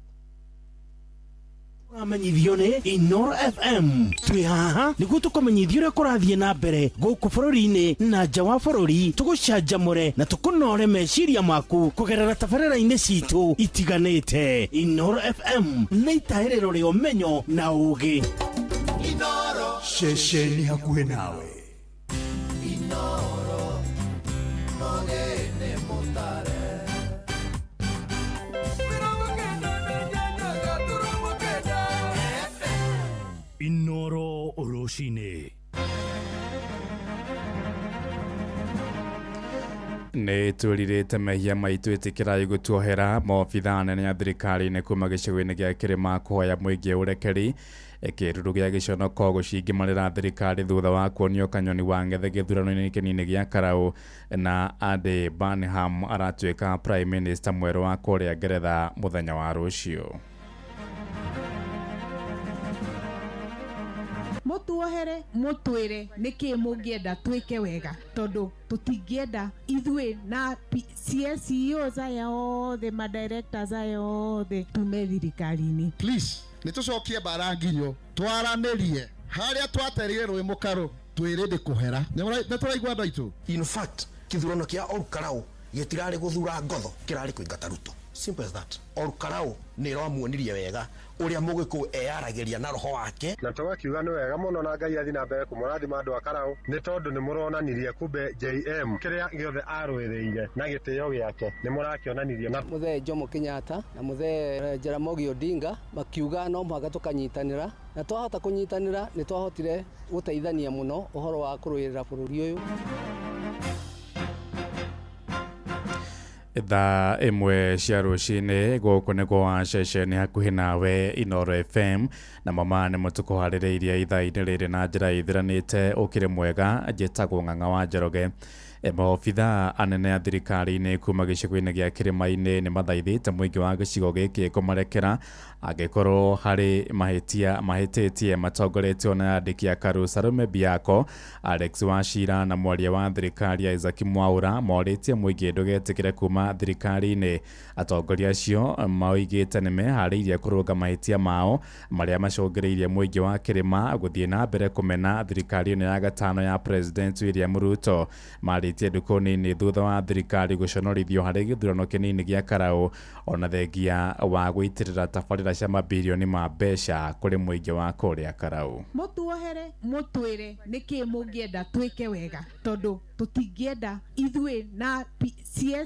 Ũramenyithio nĩ Inoro FM twĩ haha nĩguo tũkũmenyithia ũrĩa kũrathiĩ na mbere gũkũ bũrũri-inĩ na nja wa bũrũri tũgũcanjamũre na tũkũnore meciria maku kũgerera tabarĩra-inĩ citũ itiganĩte. Inoro FM nĩ itahĩrĩro rĩa ũmenyo na ũũgĩ. Ceceni hakuhĩ nawe. Inoro nogene mutare Inoro rũcinĩ. Nĩ twĩrirĩte mehia maitũ ĩtĩkĩrai gũtuohera maobithaa anene a thirikari-inĩ kuma gĩcigo-inĩ gĩa kĩrĩma kũhoya mũingĩ ũrekeri kĩruru gĩa gĩconoko gũcingĩmarĩra thirikari thutha wa kuonio kanyoni wa ng'ethe gĩthurano-inĩ kĩnini gĩa Karau na Andy Burnham aratuĩka prime minister mwerũ wa kũrĩa Ngeretha mũthenya wa rũciũ. Mũtuohere, mũtwĩre nĩkĩ mũngĩenda twĩke wega, tondũ tũtingĩenda ithuĩ na CEOs aya othe, ma directors aya othe tume thirikari-inĩ. Please, nĩ tũcokie mbara nginyo, twaranĩrie harĩa twaterire rũĩ mũkaro, twĩrĩ ndĩ kũhera. Nĩ tũraigua andũ aitũ? In fact, kithurano kia Olkarau gĩtirarĩ gũthura ngotho, kĩrarĩ kũingata Ruto. Simple as that. Olkarau nĩ ĩramuonirie wega ũrĩa Mũgĩkũyũ eyaragĩria na roho wake. Na tũgakiuga nĩ wega mũno na Ngai athiĩ na mbere kũmũrathima andũ a Karau, nĩ tondũ nĩ mũronanirie kumbe JM kĩrĩa gĩothe arũĩrĩire na gĩtĩo gĩake nĩ mũrakĩonanirie. Na Mũthee Jomo Kenyatta na Mũthee Jaramogi Odinga makiuga no mũhaka tũkanyitanĩra, na twahota kũnyitanĩra nĩ twahotire gũteithania mũno ũhoro wa kũrũĩrĩra bũrũri ũyũ. Thaa 1 cia rũcinĩ gũkũ nĩkuo wa ceceni hakuhĩ nawe Inooro FM, na mama nĩ mũtũkũharĩrĩirie ithaa-inĩ rĩrĩ na njĩra ĩthiranĩte. Ũkĩrĩ mwega, njĩtagwo Ng'ang'a wa Njoroge. Maobithaa anene a thirikari-inĩ kuma gĩcigo-inĩ gĩa Kĩrĩma-inĩ nĩ mathaithĩte mũingĩ wa gĩcigo gĩkĩ kũmarekera angĩkorwo harĩ mahĩtia mahĩtĩtie matongoretio na andĩki a Karu Salome Biako, Alex Wachira na mwaria wa thirikari Isaac Mwaura morĩtie mũingĩ ndũgetĩkĩre kuma thirikari-inĩ. Atongoria acio moigĩte nĩ meharĩirie kũrũnga mahĩtia mao marĩa macũngĩrĩirie mũingĩ wa Kĩrĩma gũthiĩ na mbere kũmena thirikari ĩno ya gatano ya President William Ruto. Marĩtie ndukũ nini thutha wa thirikari gũconorithio harĩ gĩthurano kĩnini gĩa Karau, ona thengia wa gũitĩrĩra tabarĩra cia mabirioni ma mbeca kũrĩ mũingĩ wa kũrĩa Karau. Mũtuohere, mũtwĩre nĩkĩ mũngĩenda twĩke wega, tondũ tũtingĩenda ithuĩ na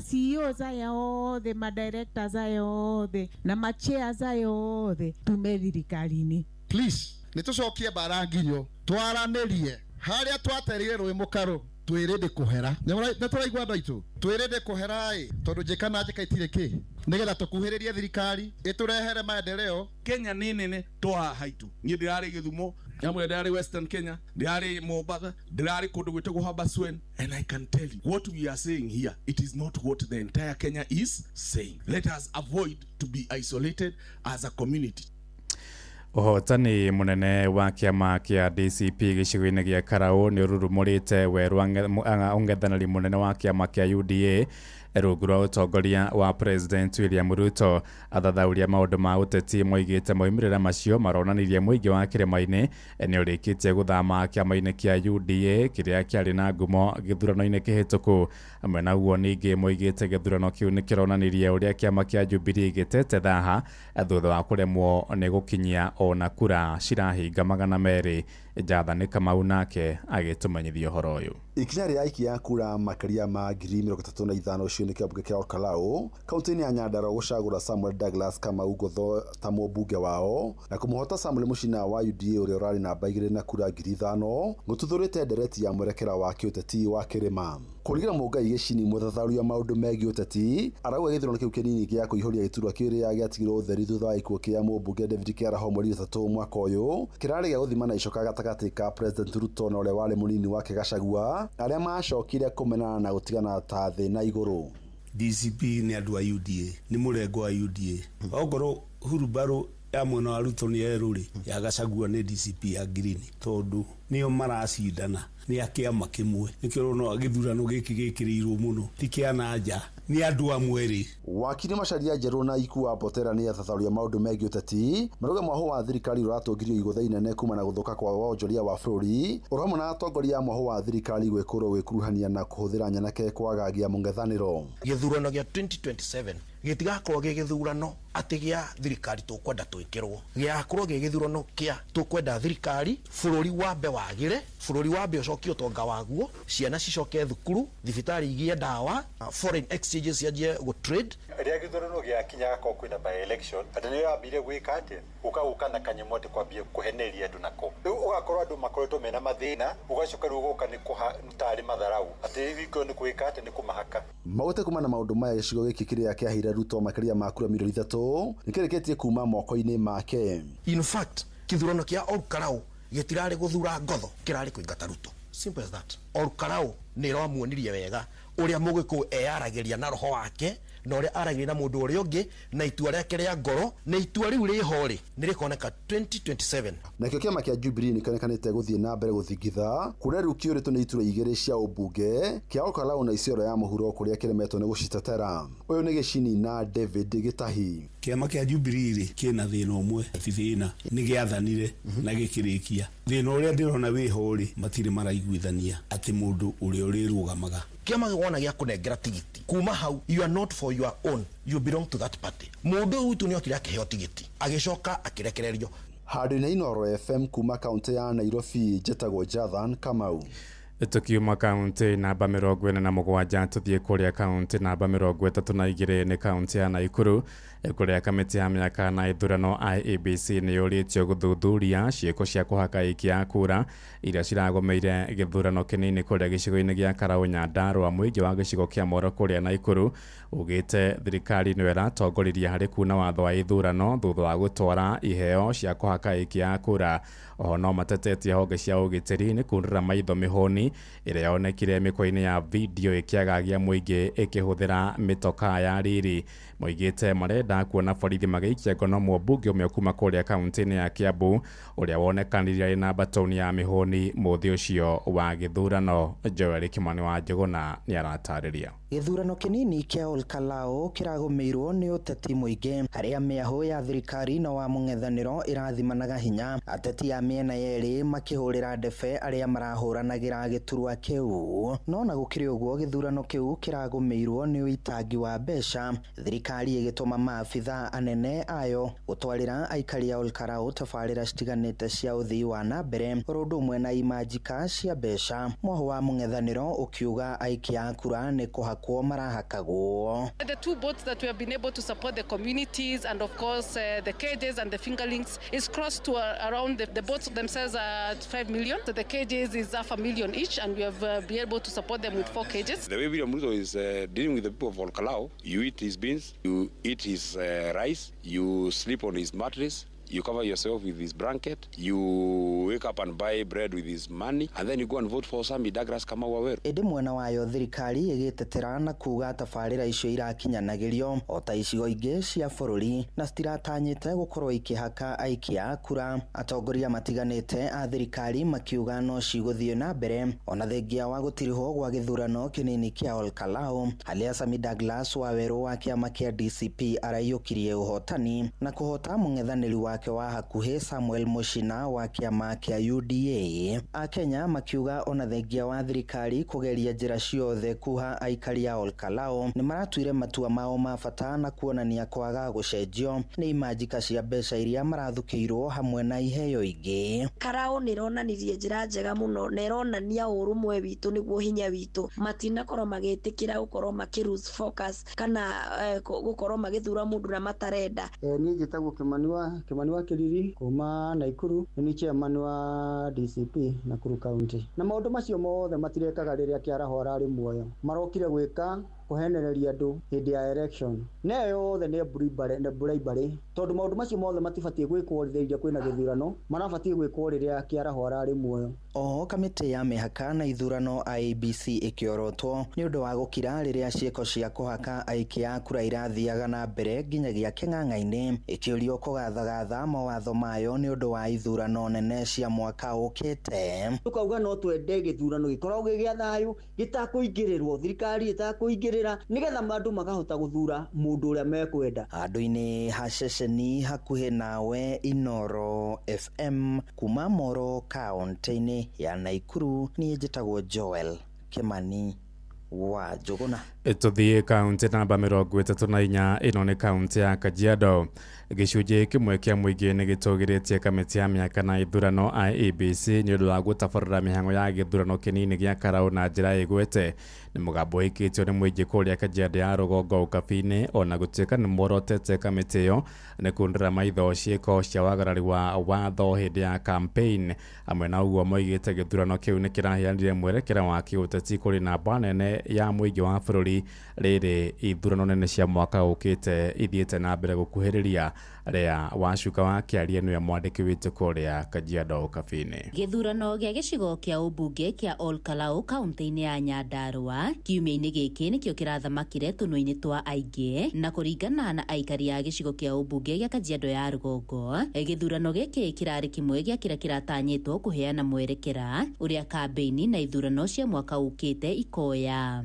CEOs aya othe, ma directors aya othe na ma chairs aya othe tume thirikari-inĩ. Please, nĩ tũcokie mbara nginyo, twaranĩrie harĩa twaterire rũĩ mũkaro, twĩrĩ ndĩ kũhera. Nĩ tũraigua andũ aitũ? Twĩrĩ ndĩ kũhera ĩ, tondũ njĩka na njĩka itirĩ kĩ, nĩgetha tũkuhĩrĩrie thirikari ĩtũrehere maendeleo. Kenya nĩ nene to haha haitũ. Niĩ ndĩrarĩ Gĩthumo, nyamũ ĩrĩa ndĩrarĩ Western Kenya, ndĩrarĩ Mombatha, ndĩrarĩ kũndũ gwĩtagwo Habaswein, and I can tell you what we are saying here, it is not what the entire Kenya is saying. Let us avoid to be isolated as a community. Ũhotani mũnene wa kĩama kĩa DCP gĩcigo-inĩ gĩa Karau nĩ ũrurumũrĩte werũ ũng'ethanĩri mũnene wa kĩama kĩa UDA rungu rwa ũtongoria wa President William Ruto. Athathaũria maũndũ ma ũteti moigĩte moimĩrĩra macio maronanirie mũingĩ wa Kĩrĩma-inĩ nĩ ũrĩkĩtie gũthama kĩama-inĩ kĩa UDA kĩrĩa kĩarĩ na ngumo gĩthurano-inĩ kĩhĩtũku. Hamwe na ũguo ningĩ moigĩte gĩthurano kĩu nĩ kĩronanirie ũrĩa kĩama kĩa Jubilee gĩtete thaha thutha wa kũremwo nĩ gũkinyia ona kura cirahinga 200. Jathani Kamau nake agĩtũmenyithia ũhoro ũyũ. Ikinya rĩa aikia a kura makĩria ma 35,000 gĩcigo-inĩ kĩa mbunge kĩa Olkalau kaunti-inĩ ya Nyandarua gũcagũra Samuel Douglas Kamau Ngotho ta mũmbunge wao na kũmũhota Samuel Mũchina wa UDA ũrĩa ũrarĩ namba 2 na kura 5,000 gũtuthũrĩte ndereti ya mwerekera wa kĩũteti wa Kĩrĩma. Kũringana Mũngai Gĩcini, mũthathaũri wa maũndũ megiĩ ũteti, arauga gĩthurano kĩu kĩnini gĩa kũihũria gĩturwa kĩrĩa gĩatigirwo ũtheri thutha wa gĩkuũ kĩa mũmbunge David Kĩaraho mweri 3 mwaka ũyũ kĩrarĩ gĩa gũthimana icoka gatagatĩ ka President Ruto na ũrĩa warĩ mũnini wake Gachagua, arĩa macokire kũmenana na gũtigana ta thĩ na igũrũ. DCP nĩ andũ a UDA, nĩ mũrengo wa UDA. Ongorwo hurubarũ ya mwena wa Ruto nĩ yerũ rĩ, ya Gachagua nĩ DCP ya green, tondũ nĩo maracindana nĩ a kĩama kĩmwe. Nĩkĩo ũrona gĩthurano gĩkĩ gĩkĩrĩirwo mũno, ti kĩa nanja, nĩ andũ amwe rĩ. Wakiri Macharia Njerũ na Ikua Botera nĩ athathaũria maũndũ megiĩ ũteti marauga mwaho wa thirikari ũratũngirio igũtha inene kuma na gũthũka kwa wonjoria wa bũrũri, oro hamwe na atongoria a mwaho wa thirikari gwĩkũrwo gwĩkuruhania na kũhũthĩra nyanake kwagagia mũng'ethanĩro. Gĩthurano gĩa 2027 gĩtigakorwo gĩ gĩthurano atĩ gĩa thirikari tũkwenda twĩkĩrwo, gĩgakorwo gĩ gĩthurano kĩa tũkwenda thirikari bũrũri wambe wagĩre, bũrũri wambe ũcokie ũtonga waguo, ciana cicoke thukuru, thibitarĩ igĩe ndawa, foreign exchanges cianjie gũ trade. Rĩrĩa gĩthurano gĩakinya gakorwo kwĩna by election, andũ nĩ yambire gwĩka atĩa, ũka na kanyamũ atĩ kwambia kũheneria andũ nako, rĩu ũgakorwo andũ makoretwo mena mathĩna, ũgacoka rĩu ũgoka nĩ tarĩ matharau atĩ hingo nĩ gwĩka atĩ nĩ kũmahaka. Maũte kuma na maũndũ maya gĩcigo gĩkĩ kĩrĩa kĩaheire Ruto makĩria ma kura 3 milioni nĩkĩrĩkĩtie kuma moko-inĩ make. In fact, kĩthurano kĩa Olkalau gĩtirarĩ gũthura ngotho, kĩrarĩ kũingata Ruto. Simple as that. Olkalau nĩ ĩramuonirie wega Ũrĩa Mũgĩkũyũ eyaragĩria na roho wake na ũrĩa aragĩria na mũndũ ũrĩa ũngĩ na itua rĩake rĩa ngoro, na itua rĩu rĩho rĩ nĩ rĩkoneka 2027. Nakĩo kĩama kĩa Jubilee nĩkĩonekanĩte gũthiĩ na mbere gũthingitha kũrĩa rĩu kĩũrĩtwo nĩ iturwa igĩrĩ cia ũmbunge kĩa Olkalau na Isiolo ya mũhuro kũrĩa kĩremetwo nĩ gũcitetera. Ũyũ nĩ Gĩcini na David Gĩtahi. Kĩama kĩa Jubilee rĩ kĩna thĩna ũmwe, ti thĩna, nĩ gĩathanire na gĩkĩrĩkia. Thĩna ũrĩa ndĩrona wĩho rĩ, matirĩ maraiguithania atĩ mũndũ ũrĩa ũrĩrũgamaga. Kĩama wona gĩa kũnengera tigiti kuma hau, you are not for your own, you belong to that party. Mũndũ ũyũ witũ nĩokire akĩheo tigiti agĩcoka akĩrekererio. Handũ-inĩ Inooro FM kuma kaunti ya Nairobi, njĩtagwo Jathan Kamau. Tukiuma kaunti namba 47 tuthiĩ kũrĩa kaunti namba 32 nĩ kaunti ya Naikuru kũrĩa kamĩtĩ ya mĩaka na ithurano IEBC nĩ yũrĩtio gũthuthuria ciĩko cia kũhaka aikia a kura iria ciragomeire gĩthurano kĩnini kũrĩa gĩcigo-inĩ gĩa Karau Nyandarua. Mũingĩ wa gĩcigo kĩa Moro kũrĩa Naikuru ugĩte thirikari nĩyo ĩratongoririe harĩ kuna watho wa ithurano thutha wa gũtwara iheo cia kũhaka aikia a kura. Oho no matetetie honge cia ũgitĩri nĩ kundũra maitho mĩhũni ĩrĩa yonekire mĩkwa-inĩ ya video ĩkĩagagia mũingĩ ĩkĩhũthĩra mĩtokaa ya riri. Moigĩte marenda kuona borithi magĩikia ngono mũmbunge ũmwe kuma kũrĩa kaunti-inĩ ya Kiambu ũrĩa wonekanire arĩ na mbatoni ya mĩhũni mũthĩ ũcio wa gĩthurano. Joel Kimani wa Njũgũna nĩaratarĩria. Gĩthurano kĩnini kĩa Olkalau kĩragũmĩirwo nĩ ũteti mũingĩ harĩa mĩahũ ya thirikari na wa mũng'ethanĩro ĩrathimanaga hinya, ateti a mĩena yerĩ makĩhũrĩra ndebe arĩa marahũranagĩra gĩturwa kĩu. No na gũkĩrĩ ũguo, gĩthurano kĩu kĩragũmĩirwo nĩ ũitangi wa mbeca, thirikari ĩgĩtũma maabitha anene ayo gũtwarĩra aikari a Olkalau tabarĩra citiganĩte cia ũthii wa na mbere oro ũndũ ũmwe na imanjika cia mbeca. Mwahũ wa mũng'ethanĩro ũkiuga aikia a kura nĩ kũhakwo marahakagwo. The two boats that we have been able to support the communities and of course the cages and the fingerlings is crossed to around the boats themselves are at 5 million. So the cages is 500,000 each, and we have been able to support them with 4 cages. The way William Ruto is dealing with the people of Olkalau, you eat his beans, you eat his rice, you sleep on his mattress, you cover yourself with his blanket, you wake up and buy bread with his money, and then you go and vote for Sammy Douglas Kamau Waweru. Ĩndĩ mwena wayo thirikari ĩgĩtetera na kuga tabarĩra icio irakinyanagĩrio o ta icigo ingĩ cia bũrũri na citiratanyĩte gũkorwo ikĩhaka aikia a kura. Atongoria matiganĩte a thirikari makiuga no cigũthiĩ na mbere ona thengia wa gũtirihwo gwa gĩthurano kĩnini kĩa Olkalau, harĩa Sammy Douglas Waweru wa kĩama kĩa DCP araiyũkirie ũhotani na kũhota mũng'ethanĩri wake wa hakuhĩ Samuel Muchina wa kĩama kĩa UDA. Akenya makiuga ona thengia wa thirikari kũgeria njĩra ciothe kuha aikari a Olkalau nĩ maratuire matua mao ma bata na kuonania kwaga gũcenjio nĩ imanjika cia mbeca iria marathukĩirwo hamwe na iheo ingĩ. Karau nĩ ĩronanirie njĩra njega mũno na ĩronania ũrũmwe witũ nĩguo hinya witũ. Matinakorwo magĩtĩkĩra gũkorwo makĩ lose focus kana gũkorwo magĩthura mũndũ na matarenda. Niĩ njĩtagwo Kimani wa Kiriri kuma Naikuru, nĩ chairman wa DCP Nakuru County. Na maũndũ macio mothe matirekaga rĩrĩa Kĩaraho ararĩ muoyo, marokire gwĩka kũhenereria andũ hĩndĩ ya election. Na ĩyo yothe nĩ bribery, tondũ maũndũ macio mothe matibatiĩ gwĩkwo rĩrĩa kwĩna gĩthurano, marabatiĩ gwĩkwo rĩrĩa Kĩaraho ararĩ muoyo. Oho kamĩtĩ ya mĩhaka na ithurano IEBC ĩkĩorotwo nĩ ũndũ wa gũkira rĩrĩa ciĩko cia kũhaka aikia a kura irathiaga na mbere nginyagia kĩng'ang'a-inĩ, ĩkĩũrio kũgathagatha mawatho mayo nĩ ũndũ wa ithurano nene cia mwaka ũkĩte. Tũkauga no twende gĩthurano gĩkoragwo gĩ gĩa thayũ, gĩtakũingĩrĩrwo, thirikari ĩtakũingĩrĩra, nĩgetha andũ makahota gũthura mũndũ ũrĩa mekwenda. Handũ-inĩ ha ceceni hakuhĩ nawe Inooro FM kuma Moro kaunti-inĩ ya Naikuru, niĩ njĩtagwo Joel Kimani wa Njũgũna. Tuthiĩ kaunti namba 34, ĩno nĩ kaunti ya Kajiado. Gĩcunjĩ kĩmwe kĩa mũingĩ nĩ gĩtũgĩrĩtie kamĩtĩ ya mĩaka na ithurano IEBC nĩ ũndũ wa gũtabarĩra mĩhang'o ya gĩthurano kĩnini gĩa Karau na njĩra ĩgwete. Nĩ mũgambo ũikĩtio nĩ mũingĩ kũrĩa Kajiado ya rũgongo Ũkabi-inĩ, ona gũtuĩka nĩ morotete kamĩtĩ ĩyo nĩ kundĩra maitho ciĩko cia wagarari wa watho hĩndĩ ya campaign. Hamwe na ũguo moigĩte gĩthurano kĩu nĩ kĩraheanire mwerekera wa kĩũteti kũrĩ namba nene nene ya mũingĩ wa bũrũri rĩrĩ ithurano nene cia mwaka ũkĩte ithiĩte na mbere gũkuhĩrĩria. Rĩa Wacuka wa Kĩaria nĩwe mwandĩki witũ kũrĩa Kajiado Kabini. Gĩthurano gĩa gĩcigo kĩa ũmbunge kĩa Ol Kalou kaunti-inĩ ya Nyandarua kiumia-inĩ gĩkĩ nĩkĩo kĩrathamakire tũnua-inĩ twa aingĩ, na kũringana na aikari a gĩcigo kĩa ũmbunge gĩa Kajiado ya rũgongo, gĩthurano gĩkĩ kĩrarĩ kĩmwe gĩa kĩrĩa kĩratanyĩtwo kũheana mwerekera ũrĩa kambĩini na ithurano cia mwaka ũkĩte ikoya.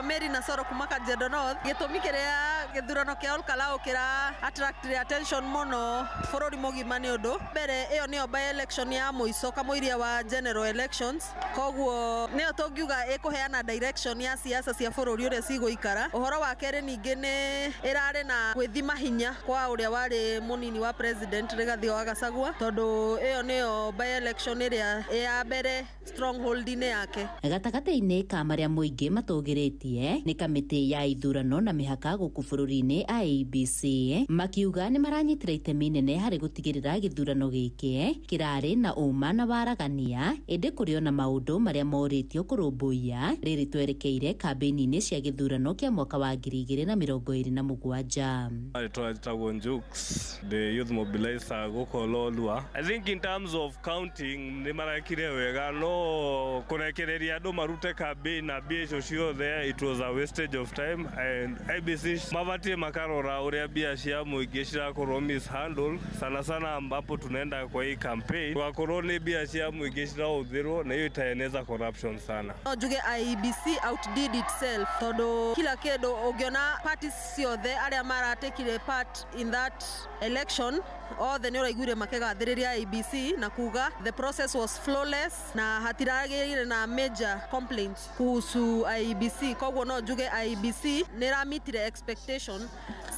Mary Nasoro kuma Kajiado North. Gĩtũmi kĩrĩa gĩthurano kĩa Ol Kalou kĩra attract attention mũno bũrũri mũgima nĩ ũndũ mbere ĩyo nĩyo by election ya mũico kamũiria wa general elections, koguo nĩyo tũngiuga ĩkũheana direction ya siasa cia bũrũri ũrĩa cigũikara. Ũhoro wa kerĩ ningĩ nĩ ĩrarĩ na gwĩthima hinya kwa ũrĩa warĩ mũnini wa president Rigathi wa Gachagua, tondũ ĩyo nĩyo by election ĩrĩa ya mbere stronghold-inĩ yake. Gatagatĩ-inĩ ka marĩa mũingĩ matũgĩrĩtie nĩ kamĩtĩ ya ithurano na mĩhaka gũkũ bũrũri-inĩ IEBC makiuga nĩ maranyitĩra itemi nene harĩ gũtigĩrĩra gĩthurano gĩkĩ kĩrarĩ na ũma na waragania, ĩndĩ kũrĩ ona maũndũ marĩa morĩtio kũrũmbũiya rĩrĩ twerekeire kambĩini-inĩ cia gĩthurano kĩa mwaka wa 2027. Twetagwo Njux, the youth mobilizer gũkũ Lolua. I think in terms of counting nĩ marekire wega, no kũrekereria andũ marute campaign na mbia icio ciothe, it was a wastage of time, and IEBC mabatie makarora uria mbia cia mũingĩ cirakorwo mishandled sana sana ambapo tunaenda kwa hii campaign wakorwo ni mbia cia mũingĩ cirahũthĩrwo na hiyo itaeneza corruption sana. No njuge IEBC outdid itself tondu kila kindu ũngĩona parties ciothe arĩa maratekire part in that election othe nĩ ũraiguire makĩgathĩrĩria IEBC na kuga the process was flawless na hatiragĩrĩire na major complaints kuhusu IEBC. Koguo no njuge IEBC nĩ ĩramitire expectation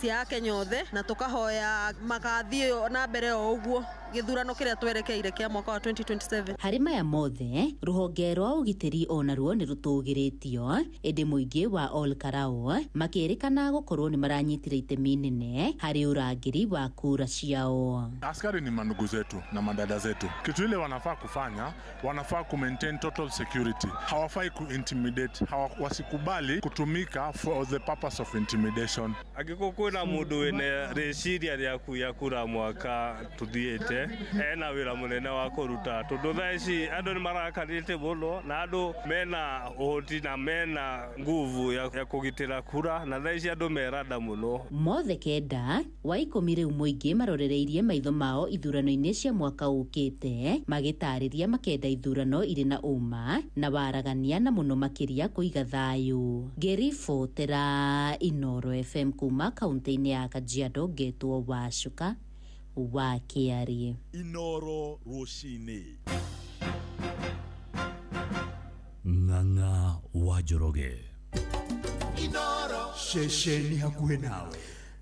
cia Kenya othe na tukahoya magathiĩ na mbere o ũguo gĩthurano kĩrĩa twerekeire kĩa mwaka wa 2027. Harĩ maya mothe rũhonge rwa ũgitĩri onaruo nĩ rũtũgĩrĩtio, ĩndĩ mũingĩ wa Ol Kalou makĩrĩkana gũkorwo nĩ maranyitire itemi nene harĩ ũrangĩri wa kura ciao. Askari ni mandugu zetu na madada zetu. Kitu ile wanafaa kufanya, wanafaa ku maintain total security. Hawafai ku intimidate, wasikubali kutumika for the purpose of intimidation. Angĩkorwo kwĩna mũndũ wĩna rĩciria rĩa kuiya kura mwaka tũthiĩte ena wĩra mũnene wa kũruta, tondũ thaa ici andũ nĩ marakarĩte mũno na andũ mena ũhoti na mena nguvu ya kũgitĩra kura, na thaa ici andũ meranda mũno. Mothe kenda wa 10 rĩu mũingĩ marorereirie maitho mao ithurano-inĩ cia mwaka ũkĩte magĩtarĩria makenda ithurano irĩ na ũma na waragania na mũno makĩria kũiga thayũ. Ngĩribotera Inoro FM kuma kaunti-inĩ ya Kajiado, ngetwo Wacuka wa Kĩarie. Inoro rũcinĩ. Ng'ang'a wa Njoroge. Inoro ceceni hakuhĩ nawe.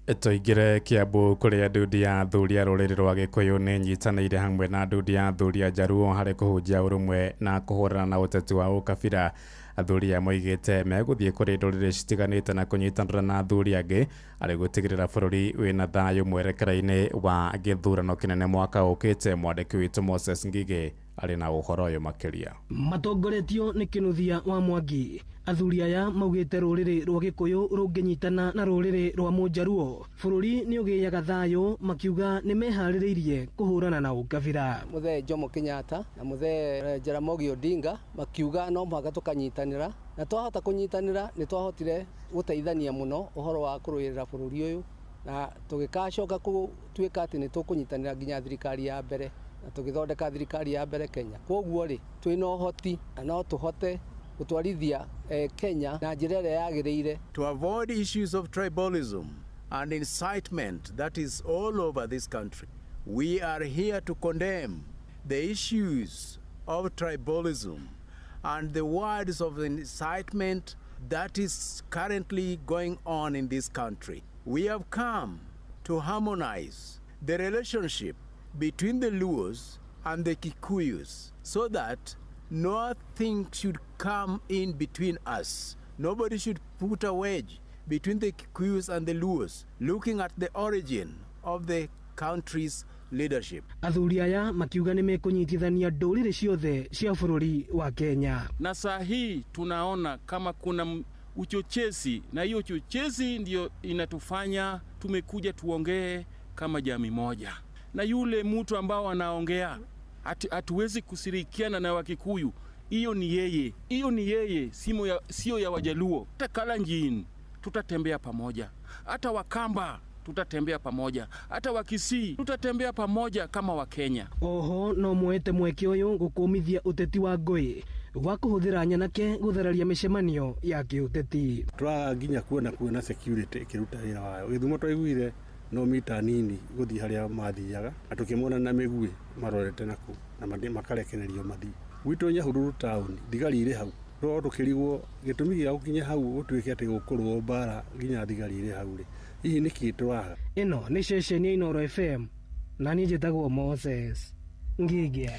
Tũingĩre Kiambu kũrĩa ndundu ya athuri a rũrĩrĩ rwa Gĩkũyũ nĩ nyitanĩire hamwe na ndundu ya athuri a Njaruo harĩ kũhunjia ũrũmwe na kũhũrana na ũteti wa ũkabira. Athuri aya moigĩte megũthiĩ kũrĩ ndũrĩrĩ citiganĩte na kũnyitanĩra na athuri angĩ arĩ gũtigĩrĩra bũrũri wĩna thayũ mwerekera-inĩ wa gĩthurano kĩnene mwaka ũkĩte. Mwandĩki witũ Moses Ngigĩ arĩ na ũhoro ũyũ makĩria. Matongoretio nĩ Kĩnuthia wa Mwangi, athuri aya maugĩte rũrĩrĩ rwa Gĩkũyũ rũngĩnyitana na rũrĩrĩ rwa Mũnjaruo bũrũri nĩ ũgĩaga thayũ, makiuga nĩ meharĩrĩirie kũhũrana na ũkabira. Mũthee Jomo Kenyatta na mũthee Jaramogi Odinga makiuga no mũhaka tũkanyitanĩra, na twahota kũnyitanĩra nĩ twahotire gũteithania mũno ũhoro wa kũrũĩrĩra bũrũri ũyũ, na tũgĩkacoka gũtuĩka atĩ nĩ tũkũnyitanĩra nginya thirikari ya mbere na tũgĩthondeka thirikari ya mbere Kenya. Kwoguo rĩ, twĩna ũhoti na no tũhote gũtwarithia Kenya na njĩra ĩrĩa yagĩrĩire. To avoid issues of tribalism and incitement that is all over this country, we are here to condemn the issues of tribalism and the words of incitement that is currently going on in this country. We have come to harmonize the relationship between the Luos and the Kikuyus so that nothing should come in between us. Nobody should put a wedge between the Kikuyus and the Luos, looking at the origin of the countries leadership. Athuri aya makiuga nĩ mekũnyitithania ndũrĩrĩ ciothe cia bũrũri wa Kenya. Na saa hii tunaona kama kuna uchochezi, na hiyo uchochezi ndio inatufanya tumekuja tuongee kama jamii moja. Na yule mtu ambao anaongea hatuwezi kushirikiana na Wakikuyu, hiyo ni yeye, hiyo ni yeye, sio ya Wajaluo. Hata Kalenjin tutatembea pamoja, hata Wakamba tutatembea pamoja, hata Wakisii tutatembea pamoja kama Wakenya. Oho no moete mweke ũyũ gũkũmithia ũteti wa ngũĩ wa kũhũthĩra nyanake gũthararia mĩcemanio ya kĩũteti. Tũraga nginya kuona security ĩkĩruta wĩra wayo. Gĩthumo twaiguire no mita nini gũthiĩ harĩa mathiaga na tũkĩmona na mĩguĩ marorete naku na makarekererio mathiĩ. Gwitũ Nyahururu town thigari irĩ hau, no tũkĩrigwo gĩtũmi gĩa gũkinya hau gũtuĩke atĩ gũkũrũo mbara nginya thigari irĩ hau rĩ, hihi nĩkĩ tũraga? Ĩno nĩ ceceni ya Inooro FM na niĩ njĩtagwo Moses Ngigia.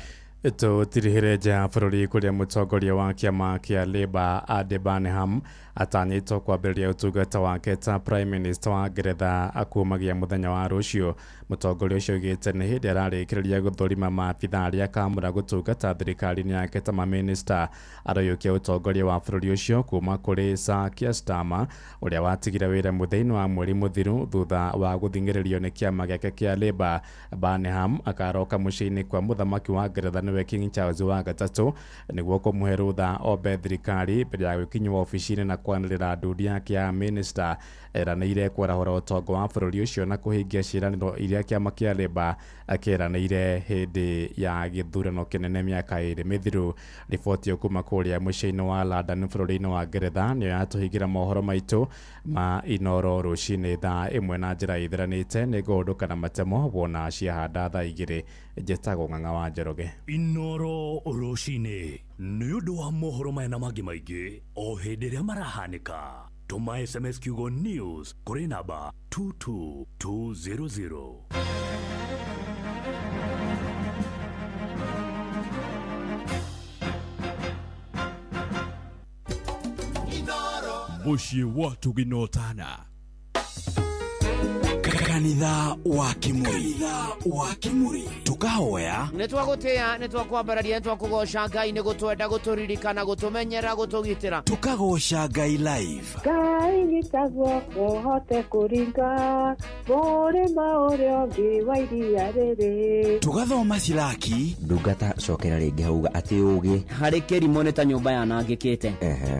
Tũtirihĩre nja ya bũrũri kũrĩa mũtongoria wa kĩama kĩa Labour Andy Burnham atanyĩtwo kwambĩrĩria ũtungata wake ta Prime Minister wa Ngeretha akumagia mũthenya wa rũciũ. Mũtongoria ũcio oigĩte nĩ hĩndĩ ararĩkĩrĩria gũthũrima maabithaa arĩa akamũra gũtungata thirikari-inĩ yake ta mamĩnĩsta. Aroyũkia ũtongoria wa bũrũri ũcio kuma kũrĩ Sir Keir Starmer ũrĩa watigire wĩra mũthia-inĩ wa mweri mũthiru thutha wa gũthing'ĩrĩrio nĩ kĩama gĩake kĩa Labour. Burnham akaroka mũciĩ-inĩ kwa mũthamaki wa Ngeretha nĩwe King Charles wa gatatũ nĩguo kũmũhe rũtha ombe thirikari mbere ya gwĩkinywo obici-inĩ na kwanĩrĩra ndundu yake ya minista. Eranĩire kwarahũra ũtonga wa bũrũri ũcio na kũhingia ciĩranĩro iria kĩama kĩa Labour kĩeranĩire hĩndĩ ya gĩthurano kĩnene mĩaka ĩrĩ mĩthiru. Riboti ĩyo kuma kũrĩa mũciĩ-inĩ wa London bũrũri-inĩ wa Ngeretha nĩyo yatũhingĩra mohoro maitũ ma Inooro rũcinĩ thaa 1 na njĩra ĩtheranĩte. Nĩngũhũndũka na matemo wona ciahanda thaa 2. Njĩtagwo Ng'ang'a wa Njoroge. Inooro rũcinĩ nĩ ũndũ wa mohoro maya na mangĩ maingĩ o hĩndĩ ĩrĩa marahanĩka. Tũma SMS kiugo news kũrĩ namba 22200. Mũciĩ wa Tũginotana. Kanitha wa Kimuri. Wa Kimuri. Tukahoya nĩ twagũtĩĩa, nĩ twakwambararia, nĩ twakũgoca Ngai, nĩ gũtwenda, gũtũririkana, gũtũmenyera, gũtũgitĩra. Tukagoca Ngai live. Ngai nyita guoko hote kũringa mũrĩma ũrĩa ũngĩ wa iria rĩrĩ. Tugathoma Silaki. Ndungata cokera rĩngĩ hauga atĩ ũgĩ harĩ kĩrimũ nĩ ta nyũmba yanangĩkĩte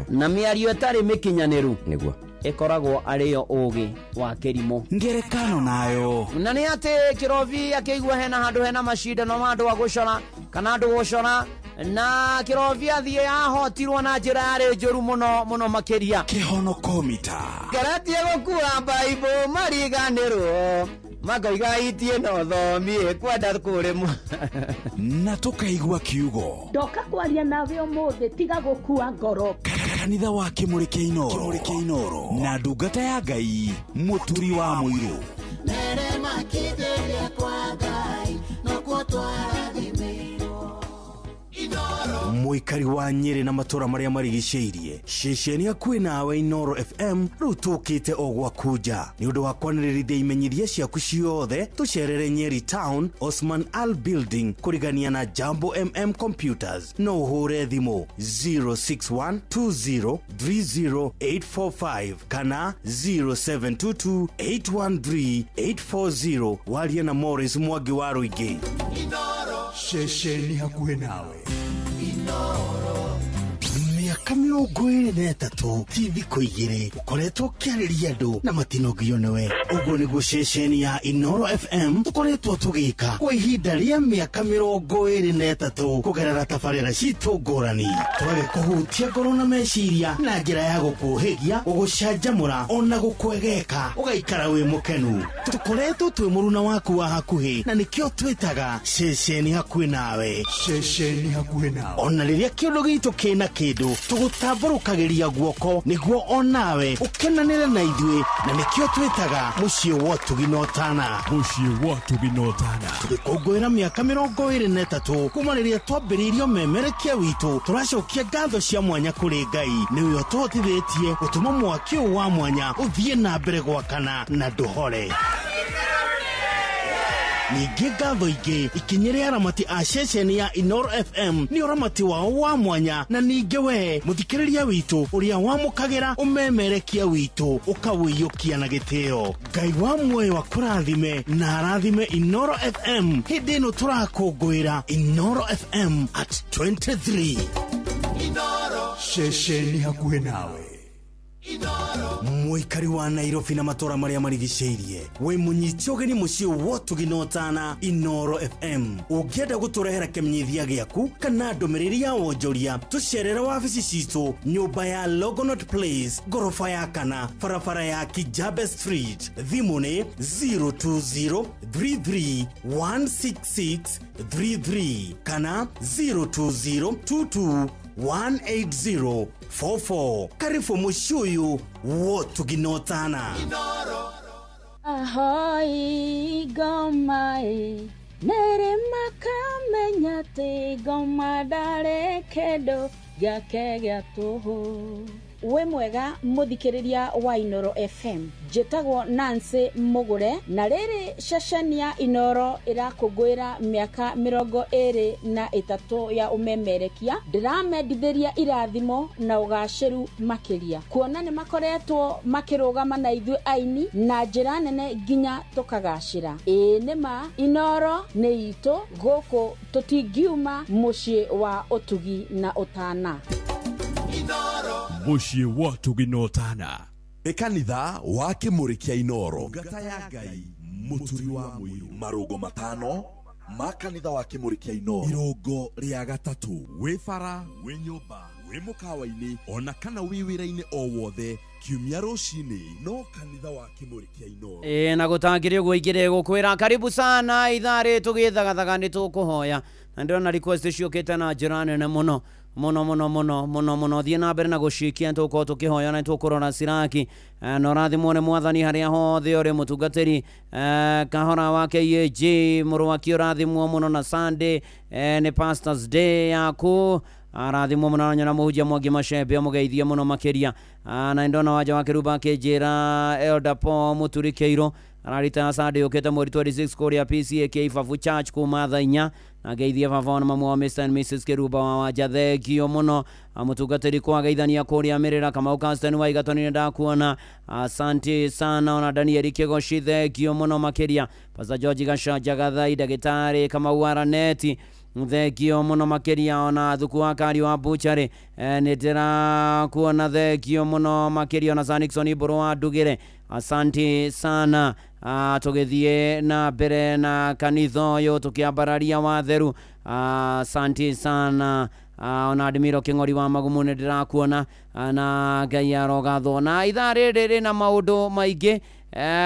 na mĩario ĩtarĩ mĩkinyanĩru nĩguo ĩkoragwo arĩyo ũgĩ wa kĩrimũ. Ngerekano nayo na nĩ atĩ kĩrobi akĩigua hena handũ hena macindano ma andũ a gũcora kana andũ gũcora, na kĩrobi athiĩ ahotirwo na njĩra yarĩ njũru mũno mũno makĩria. Kĩhonokomita ngeretie gũkua baibũ mariganĩrwo makoiga itie no thomie kwenda kũrĩmwo na tũkaigua kiugo ndoka kwaria nawe ũmũthĩ, tiga gũkua ngoro. Kanitha wa Kimuri kĩa Inooro na ndungata ya Ngai Mũturi wa Mũirũ. Mũikari wa Nyĩrĩ na matũra marĩa marigicĩirie, ceceni hakuhĩ nawe Inooro FM rĩu tũkĩte o gwaku nja nĩ ũndũ wa kwanĩrĩrithia imenyithia ciaku ciothe. Tũcerere Nyeri Town, Osman Al Building, kũrigania na Jambo MM Computers. No ũhũre thimũ 0612030845 kana 0722813840 warie na Morris Mwangi wa Rũingĩ. Ceceni hakuhĩ nawe. Mĩaka 23 ti thikũ igĩrĩ ũkoretwo ũkĩarĩria andũ na matinogio nĩwe. Ũguo nĩguo ceceni ya Inooro FM tũkoretwo tũgĩka kwa ihinda rĩa mĩaka 23 kũgerera tabarĩra citũ ngũrani. Tũgagĩkũhutia ngoro na meciria na njĩra ya gũkũhĩgia, gũgũcanjamũra ona gũkwegeka ũgaikara wĩ mũkenu. Tũkoretwo twĩ mũruna waku wa hakuhĩ na nĩkĩo twĩtaga ceceni hakuhĩ nawe. Ceceni hakuhĩ nawe. Ona rĩrĩa kĩũndũ gitũ kĩna kĩndũ tũgũtambũrũkagĩria guoko nĩguo onawe ũkenanĩre na ithuĩ, na nĩkĩo twĩtaga mũciĩ wa ũtugi na ũtana. Mũciĩ wa ũtugi na ũtana. Tũgĩkũngũĩra mĩaka 23 kuma rĩrĩa twambĩrĩirio memerekia witũ, tũracokia ngatho cia mwanya kũrĩ Ngai nĩwe ũtũhotithĩtie gũtũma mwaki ũyũ wa mwanya ũthiĩ na mbere gwakana na ndũhore. Ningĩ ngatho ingĩ ikinyĩre aramati a ceceni ya Inoro FM nĩ ũramati wao wa mwanya, na ningĩ we mũthikĩrĩria witũ ũrĩa wamũkagĩra ũmemerekia witũ ũkawĩiyũkia na gĩtĩo. Ngai wa muoyo akũrathime na arathime Inoro FM hĩndĩ ĩno tũrakũngũĩra Inoro FM at 23. Ceceni hakuhĩ nawe. Mũikari wa Nairobi na matũra marĩa marigicĩirie, wĩ mũnyiti ũgeni mũciĩ wotugi na ũtana Inoro FM. Ũngĩenda gũtũrehera kĩmenyithia gĩaku kana ndũmĩrĩri ya wonjoria, tũcerere wabici citũ nyũmba ya Longonot Place, ngoroba ya kana, barabara ya Kijabe Street. Thimũ nĩ 02033 16633 kana 02022 18044. Karibu mũciĩ ũyũ wotuginotana. Ahoi ngoma ĩ nĩrĩ makamenya atĩ ngoma ndarĩ kĩndũ gĩake gĩa tũhũ. Wĩ mwega mũthikĩrĩria wa Inoro FM, njĩtagwo Nancy Mũgũre, na rĩrĩ ceceni ya Inoro ĩrakũngũĩra mĩaka 23 ya ũmemerekia. Ndĩramendithĩria irathimo na ũgacĩru makĩria, kuona nĩ makoretwo makĩrũgama na ithuĩ aini na njĩra nene nginya tũkagacĩra. Ĩĩ nĩma Inoro nĩ itũ, gũkũ tũtingiuma mũciĩ wa ũtugi na ũtana. Mũciĩ wa ũtugi na ũtana nĩ kanitha wa Kĩmũrĩ kĩa Inoro. Ngata ya Ngai mũturi wa mũiru. Marũngo matano ma kanitha wa Kĩmũrĩ kĩa Inoro. Irũngo rĩa gatatũ, wĩ bara, wĩ nyũmba, wĩ mũkawa-inĩ ona kana wĩ wĩra-inĩ o wothe, kiumia rũcinĩ no kanitha wa Kĩmũrĩ kĩa Inoro. Ĩĩ na gũtangĩrĩ ũguo ingĩrĩ gũkwĩra karibu sana ithaa rĩ tũgĩthagathaga nĩ tũkũhoya, na ndĩrona request ciũkĩte na njĩra nene mũno mũno mũno mũno mũno mũno. Thiĩ na mbere na gũcikia, tũgũkorwo tũkĩhoya na tũkũrora ciraki na ũrathimwo nĩ mwathani harĩa hothe ũrĩ. Mũtungatĩri kahora wa KAG mũrũ wake ũrathimwo mũno, na Sunday nĩ Pastors Day yaku, arathimwo mũno na nyona mũhunjia Mwangi Macembe mũgeithie mũno makĩria. Na ndona wanja wa Kĩrumba akĩnjĩra Elder Paul Mũturi Kĩirũ ararita Sunday ũkĩte mweri 26 kũrĩa PCA Ibabu Church kuma thaa 4, na ngeithie baba na mamu wa Mr and Mrs Kĩrumba wa Wanja, thengio mũno. Mũtungatĩri kwageithania kũrĩa Mĩrĩra Kamau Caston wa Igatoni ndakuona, asante sana. Ona Daniel Kĩgoci, thengio mũno makĩria. Pastor George Gacanja Gathai, ndagĩtarĩ Kamau Araneti, thengio mũno makĩria. Ona thuku wa kari wa Buchari nĩ ndĩrakuona, thengio mũno makĩria. Ona Sir Nixon Mbũrũ wa Ndugĩre, asante sana. Tũgĩthiĩ na mbere na kanitha ũyũ tũkĩambararia watheru, asante sana. Ona Admiro Kĩng'ori wa Magumu nĩ ndĩrakuona, na Ngai arogathwo. Na ithaa rĩrĩ rĩna maũndũ maingĩ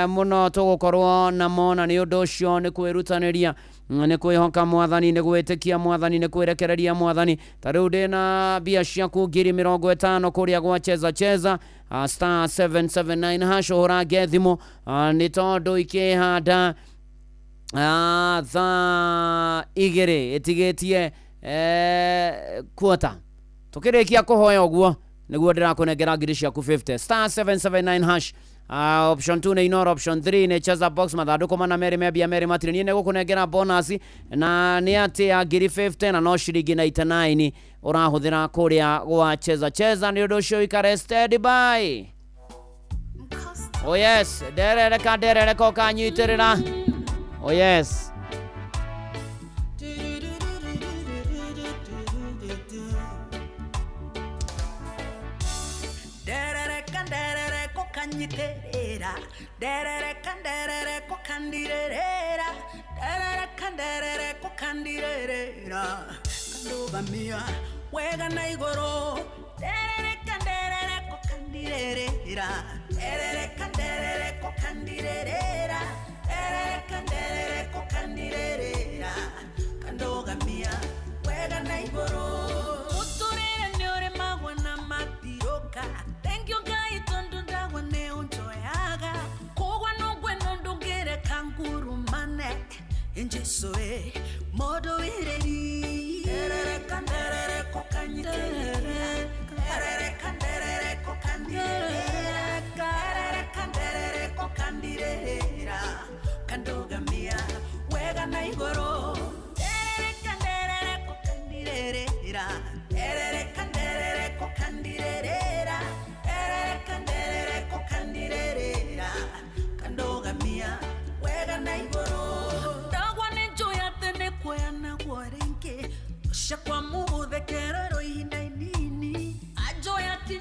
mũno tũgũkorwo namo, na nĩ ũndũ ũcio nĩ kwĩrutanĩria, nĩ kwĩhoka mwathani, nĩ gwĩtĩkia mwathani, nĩ kwĩrekereria mwathani. Ta rĩu ndĩna mbia ciaku 50,000 kũrĩa gwa Cheza Cheza, star 779 hash, ũhũrange thimũ nĩ tondũ ikĩhanda thaa 2 ĩtigĩtie kuota. Tũkĩrĩkia kũhoya ũguo nĩguo ndĩrakũnengera ngiri ciaku 50, star 779 hash. Option 2 nĩ Inoro, option 3 nĩ Cheza Box, mathandũkũ mana merĩ me mbia merĩ matirĩ. Niĩ nĩgũkũnengera bonus na nĩ atĩ ya ngiri 50 na no ciringi 99 ũrahũthĩra kũrĩa gwa Cheza Cheza. Nĩ ũndũ ũcio ikare steady by. Oh yes, nderereka nderereka ũkanyitĩrĩra. Oh yes. Nderereka nderereka kandirerera, nderereka nderereka kandirerera, kandugamia wega na igũrũ. Nderereka nderereka kandirerera, nderereka nderereka kandirerera, nderereka nderereka kandirerera, kandugamia wega na igũrũ. Mũtũrĩre nĩ ũrĩmagwo na matiroka, thank you Ngai tondũ ndagwa nĩ ũnjoyaga, kũgwa nũngwe nũndũngĩreka ngurumane, Jesu e modo wireri. Nderereka nderereka kanyiterera, nderereka nderereka kandirerera, nderereka nderereka kandirerera, kandugamia wega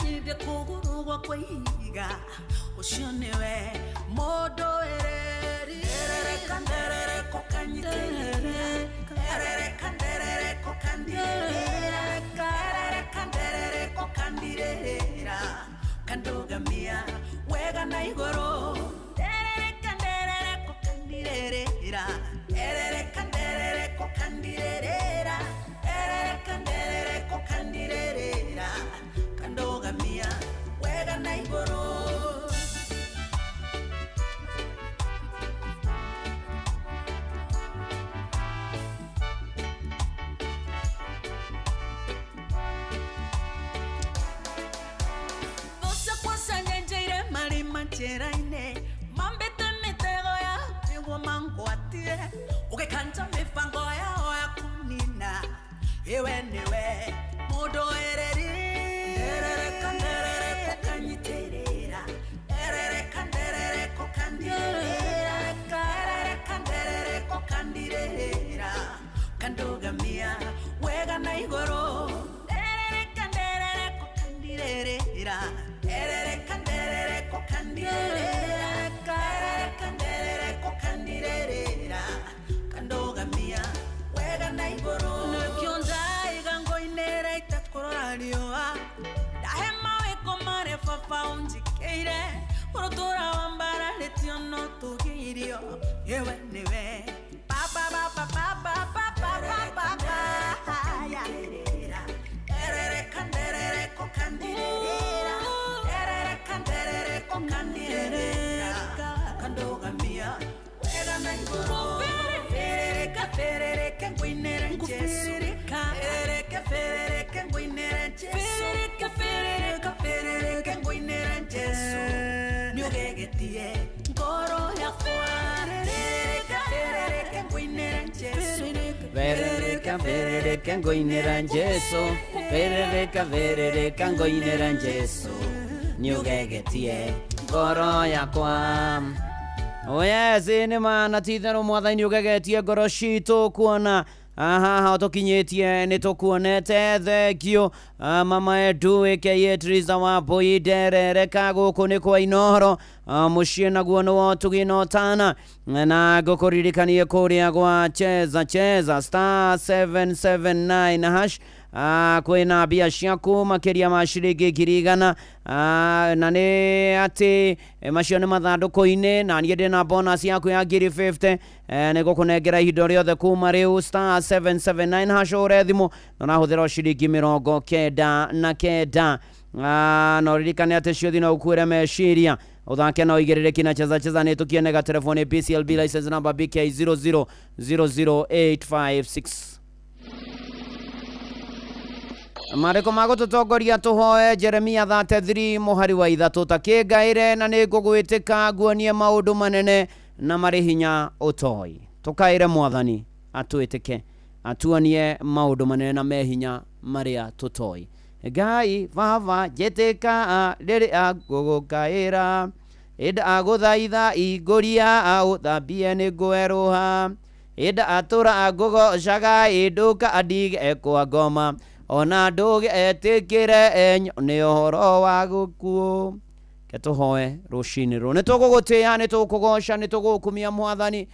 Ndikanyinde kuguru gwakwa ihiga ucio niwe mundu ereri erereka nderereko kanyitĩrĩra erereka nderereko kandirĩrĩra erereka nderereko kandirĩrĩra kandugamia wega na igũrũ nderereka nderereko kandirĩrĩra erereka nderereko kandirĩrĩra erereka nderereko kandirĩrĩra kandugamia wega na igũrũ. Njĩra-inĩ mambĩte mĩtego ya nĩguo mangwatie ũgĩkanja mĩbango yao ya kũnina iwe nĩwe mũndũ ereri nderereka nderereko kanyitĩrĩra nderereka nderereko kandirĩrĩra nderereka nderereko kandirĩrĩra kandugamia wega na igũrũ nderereka nderereko kandirĩrĩra nderereka nderereko kandirĩrĩra nderereka nderereko kandirĩrĩra kandugamia wega na igũrũ nĩkĩo ndaiga ngoinĩra itakũrora riũa ndahe mawĩko marĩa baba ũnjĩkĩire ũrũtũra wa mbararĩtio no tũgĩirio iwe nĩwe baba baba baba baba baba nderereka nderereko kandirĩrĩra nderereka nderereko kandirĩrĩra kandugamia wega na igũrũ ferereka ferereke ngũinĩre Jesu ferereke ferereke ngũinĩre Jesu ferereke ferereka ferereke ngũinĩre Jesu nĩũgegetie ngoro yakwa ferereka ferereke ngũinĩre Jesu Verereka, verereka, ngoinera Jesu. Verereka, verereka, ngoinera Jesu. Nĩũgegetie ngoro yakwa. Oh yes, nĩ ma na ti itherũ mwathani nĩũgegetie ngoro citũ kuona haha tũkinyĩtie nĩ tũkuonete thengio mama Edu aka Teresa wa Mbui nderereka gũkũ nĩ kwa Inooro mũciĩ naguo nĩ wa ũtugi na ũtana na ngũkũririkanie kũrĩa gwa cheza cheza star 779 hash kwĩna mbia ciaku makĩria ma ciringi 100,000 na nĩ atĩ macio nĩ mathandũkũ-inĩ na niĩ ndĩna bonus yaku ya 50,000 nĩ ngũkũnengera ihinda rĩothe kuma rĩu star 779 hash ũre thimũ na ũrahũthĩra ciringi 99 na ũririkane atĩ ciũthi no ũkuĩre meciria ũthake na ũigĩrĩrĩki na cheza cheza nĩ tũkienega telefoni BCLB license number BK 0000856 marĩkũ magũtũtongoria tũhoe Jeremia 33 mũhari wa 3 ta kĩngaĩre na nĩ ngũgwĩtĩka nguonie maũndũ manene na marĩ hinya ũtoĩ tũkaĩre mwathani atwĩtĩke atuonie maũndũ manene na me hinya marĩa tũtoĩ Ngai baba njĩtĩka rĩrĩa ngũgũkaĩra ĩndagũthaitha ingũria ũthambie nĩ ngwerũha ĩndatũra ngũgocaga ĩndũka ndige kwa ngoma ona ndũgetĩkĩre nĩ ũhoro wa gũkuũ ke tũhoe rũcinĩ rũrũ nĩ tũgũgũtĩĩa nĩ tũkũgoca nĩ tũgũkumia mwathani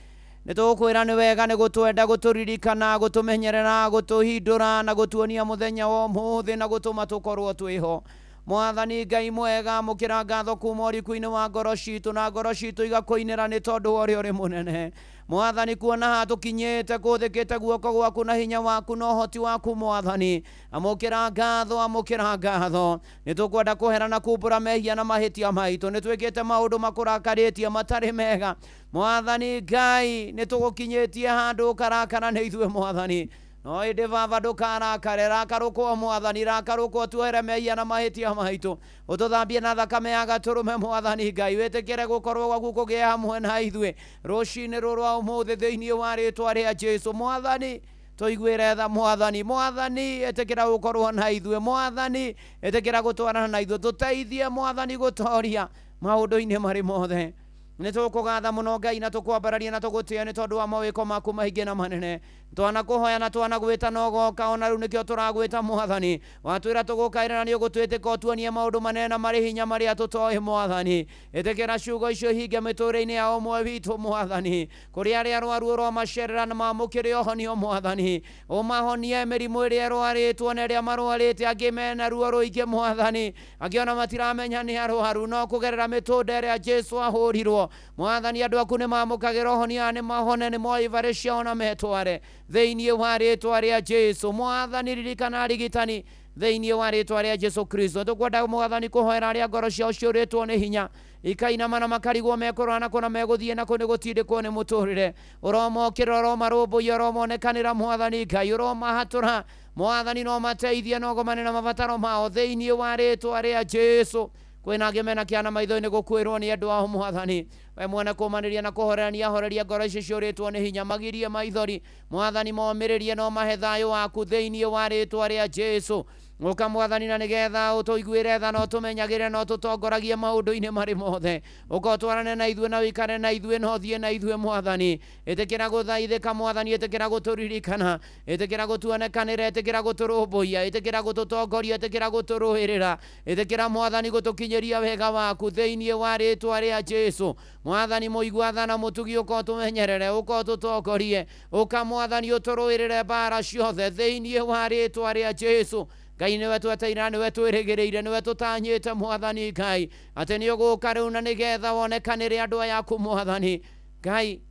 nĩ tũgũkwĩra nĩ wega nĩ gũtwenda gũtũririkana gũtũmenyerera gũtũhindũra na gũtuonia mũthenya wa ũmũthĩ na gũtũma tũkorwo twĩho mwathani Ngai mwega mũkĩra ngatho kuma ũriku-inĩ wa ngoro citũ na ngoro citũ igakũinĩra nĩ tondũ wa ũrĩa ũrĩ mũnene mwathani kuona haha tũkinyĩte kũthĩkĩte guoko gwaku na hinya waku na ũhoti waku mwathani amũkĩra ngatho amũkĩra ngatho nĩ tũkwenda kũhera na kumbũra mehia na mahĩtia maitũ nĩ twĩkĩte maũndũ makũrakarĩtie matarĩ mega mwathani Ngai nĩ tũgũkinyĩtie handũ ũkarakara nĩ ithuĩ mwathani no ĩndĩ baba ndũkarakare rakarũkwo mwathani rakarũkwo tuohere mehia na mahĩtia maitũ ũtũthambie na thakame ya gatũrũme mwathani Ngai wĩtĩkĩre gũkorwo gwaku kũgĩe hamwe na ithuĩ rũcinĩ rũrũ rwa ũmũthĩ thĩinĩ wa rĩtwa rĩa Jesũ mwathani tũiguĩre tha mwathani mwathani ĩtĩkĩra gũkorwo na ithuĩ mwathani ĩtĩkĩra gũtwarana na ithuĩ tũteithie mwathani gũtoria maũndũ-inĩ marĩ mothe nĩ tũkũgatha mũno Ngai na tũkwambararia na tũgũtĩĩa nĩ tondũ wa mawĩko maku maingĩ na manene Twanakũhoya na twanagwĩta na ũgoka ona rĩu nĩkĩo tũragwĩta mwathani. Watwĩra tũgũkaĩra na nĩũgũtwĩtĩka ũtuonie maũndũ manene na marĩ hinya marĩa tũtoĩ mwathani. Ĩtĩkĩra ciugo icio ihinge mĩtũrĩre-inĩ ya ũmwe witũ mwathani. Kũrĩ arĩa arwaru ũromacerera na mamũkĩre ũhonio mwathani. Ũmahonie mĩrimũ ĩrĩa ĩrwarĩtwo na ĩrĩa marwarĩte, angĩ mena ruo rũingĩ mwathani, angĩ ona matiramenya nĩ arwaru, no kũgerera mĩtũnda ĩrĩa Jesũ ahũrirwo mwathani, andũ aku nĩ mamũkagĩra ũhonia, nĩ mahone, nĩ moe ibarĩ ciao na metware thĩinĩ wa rĩtwa rĩa Jesũ. Mwathani ririkana arigitani thĩinĩ wa rĩtwa rĩa Jesũ Kristo. Tũkwenda mwathani kũhoera arĩa ngoro ciao ciũrĩtwo nĩ hinya, ikainama na makarigwo mekũrora na kũna megũthiĩ na kũ nĩ gũtindĩkwo nĩ mũtũrĩre. Ũromokĩra, ũromarũmbũiya, ũromonekanĩra mwathani Ngai, ũromahatũra mwathani, no mateithie no gomane na mabataro mao thĩinĩ wa rĩtwa rĩa Jesũ. Kwĩna angĩ mena kĩana maitho-inĩ gũkuĩrwo nĩ andũ ao mwathani, we mwene kũmanĩria na kũhorerania, horeria ngoro icio ciũrĩtwo nĩ hinya, magirie maithori mwathani, momĩrĩrie no mahe thayũ waku thĩinĩ wa rĩtwa rĩa Jesũ. Ũka mwathani na nĩgetha ũtũiguĩre tha na ũtũmenyagĩre na ũtũtongoragie maũndũ-inĩ marĩ mothe. Ũka ũtwarane na ithuĩ na ũikare na ithuĩ na ũthiĩ na ithuĩ mwathani. Ĩtĩkĩra gũthaithĩka mwathani, ĩtĩkĩra gũtũririkana, ĩtĩkĩra gũtuonekanĩra, ĩtĩkĩra gũtũrũmbũiya, ĩtĩkĩra gũtũtongoria, ĩtĩkĩra gũtũrũĩrĩra, ĩtĩkĩra mwathani gũtũkinyĩria wega waku thĩinĩ wa rĩtwa rĩa Jesũ. Mwathani mũigua tha na mũtugi, ũka ũtũmenyerere, ũka ũtũtongorie, ũka mwathani ũtũrũĩrĩre mbara ciothe thĩinĩ wa rĩtwa rĩa Jesũ. Ngai nĩwe twetereire, nĩwe twĩrĩgĩrĩire, nĩwe tũtanyĩte mwathani Ngai, atĩ nĩ ũgũka rĩu na nĩgetha wonekanĩre andũ aya aku mwathani Ngai.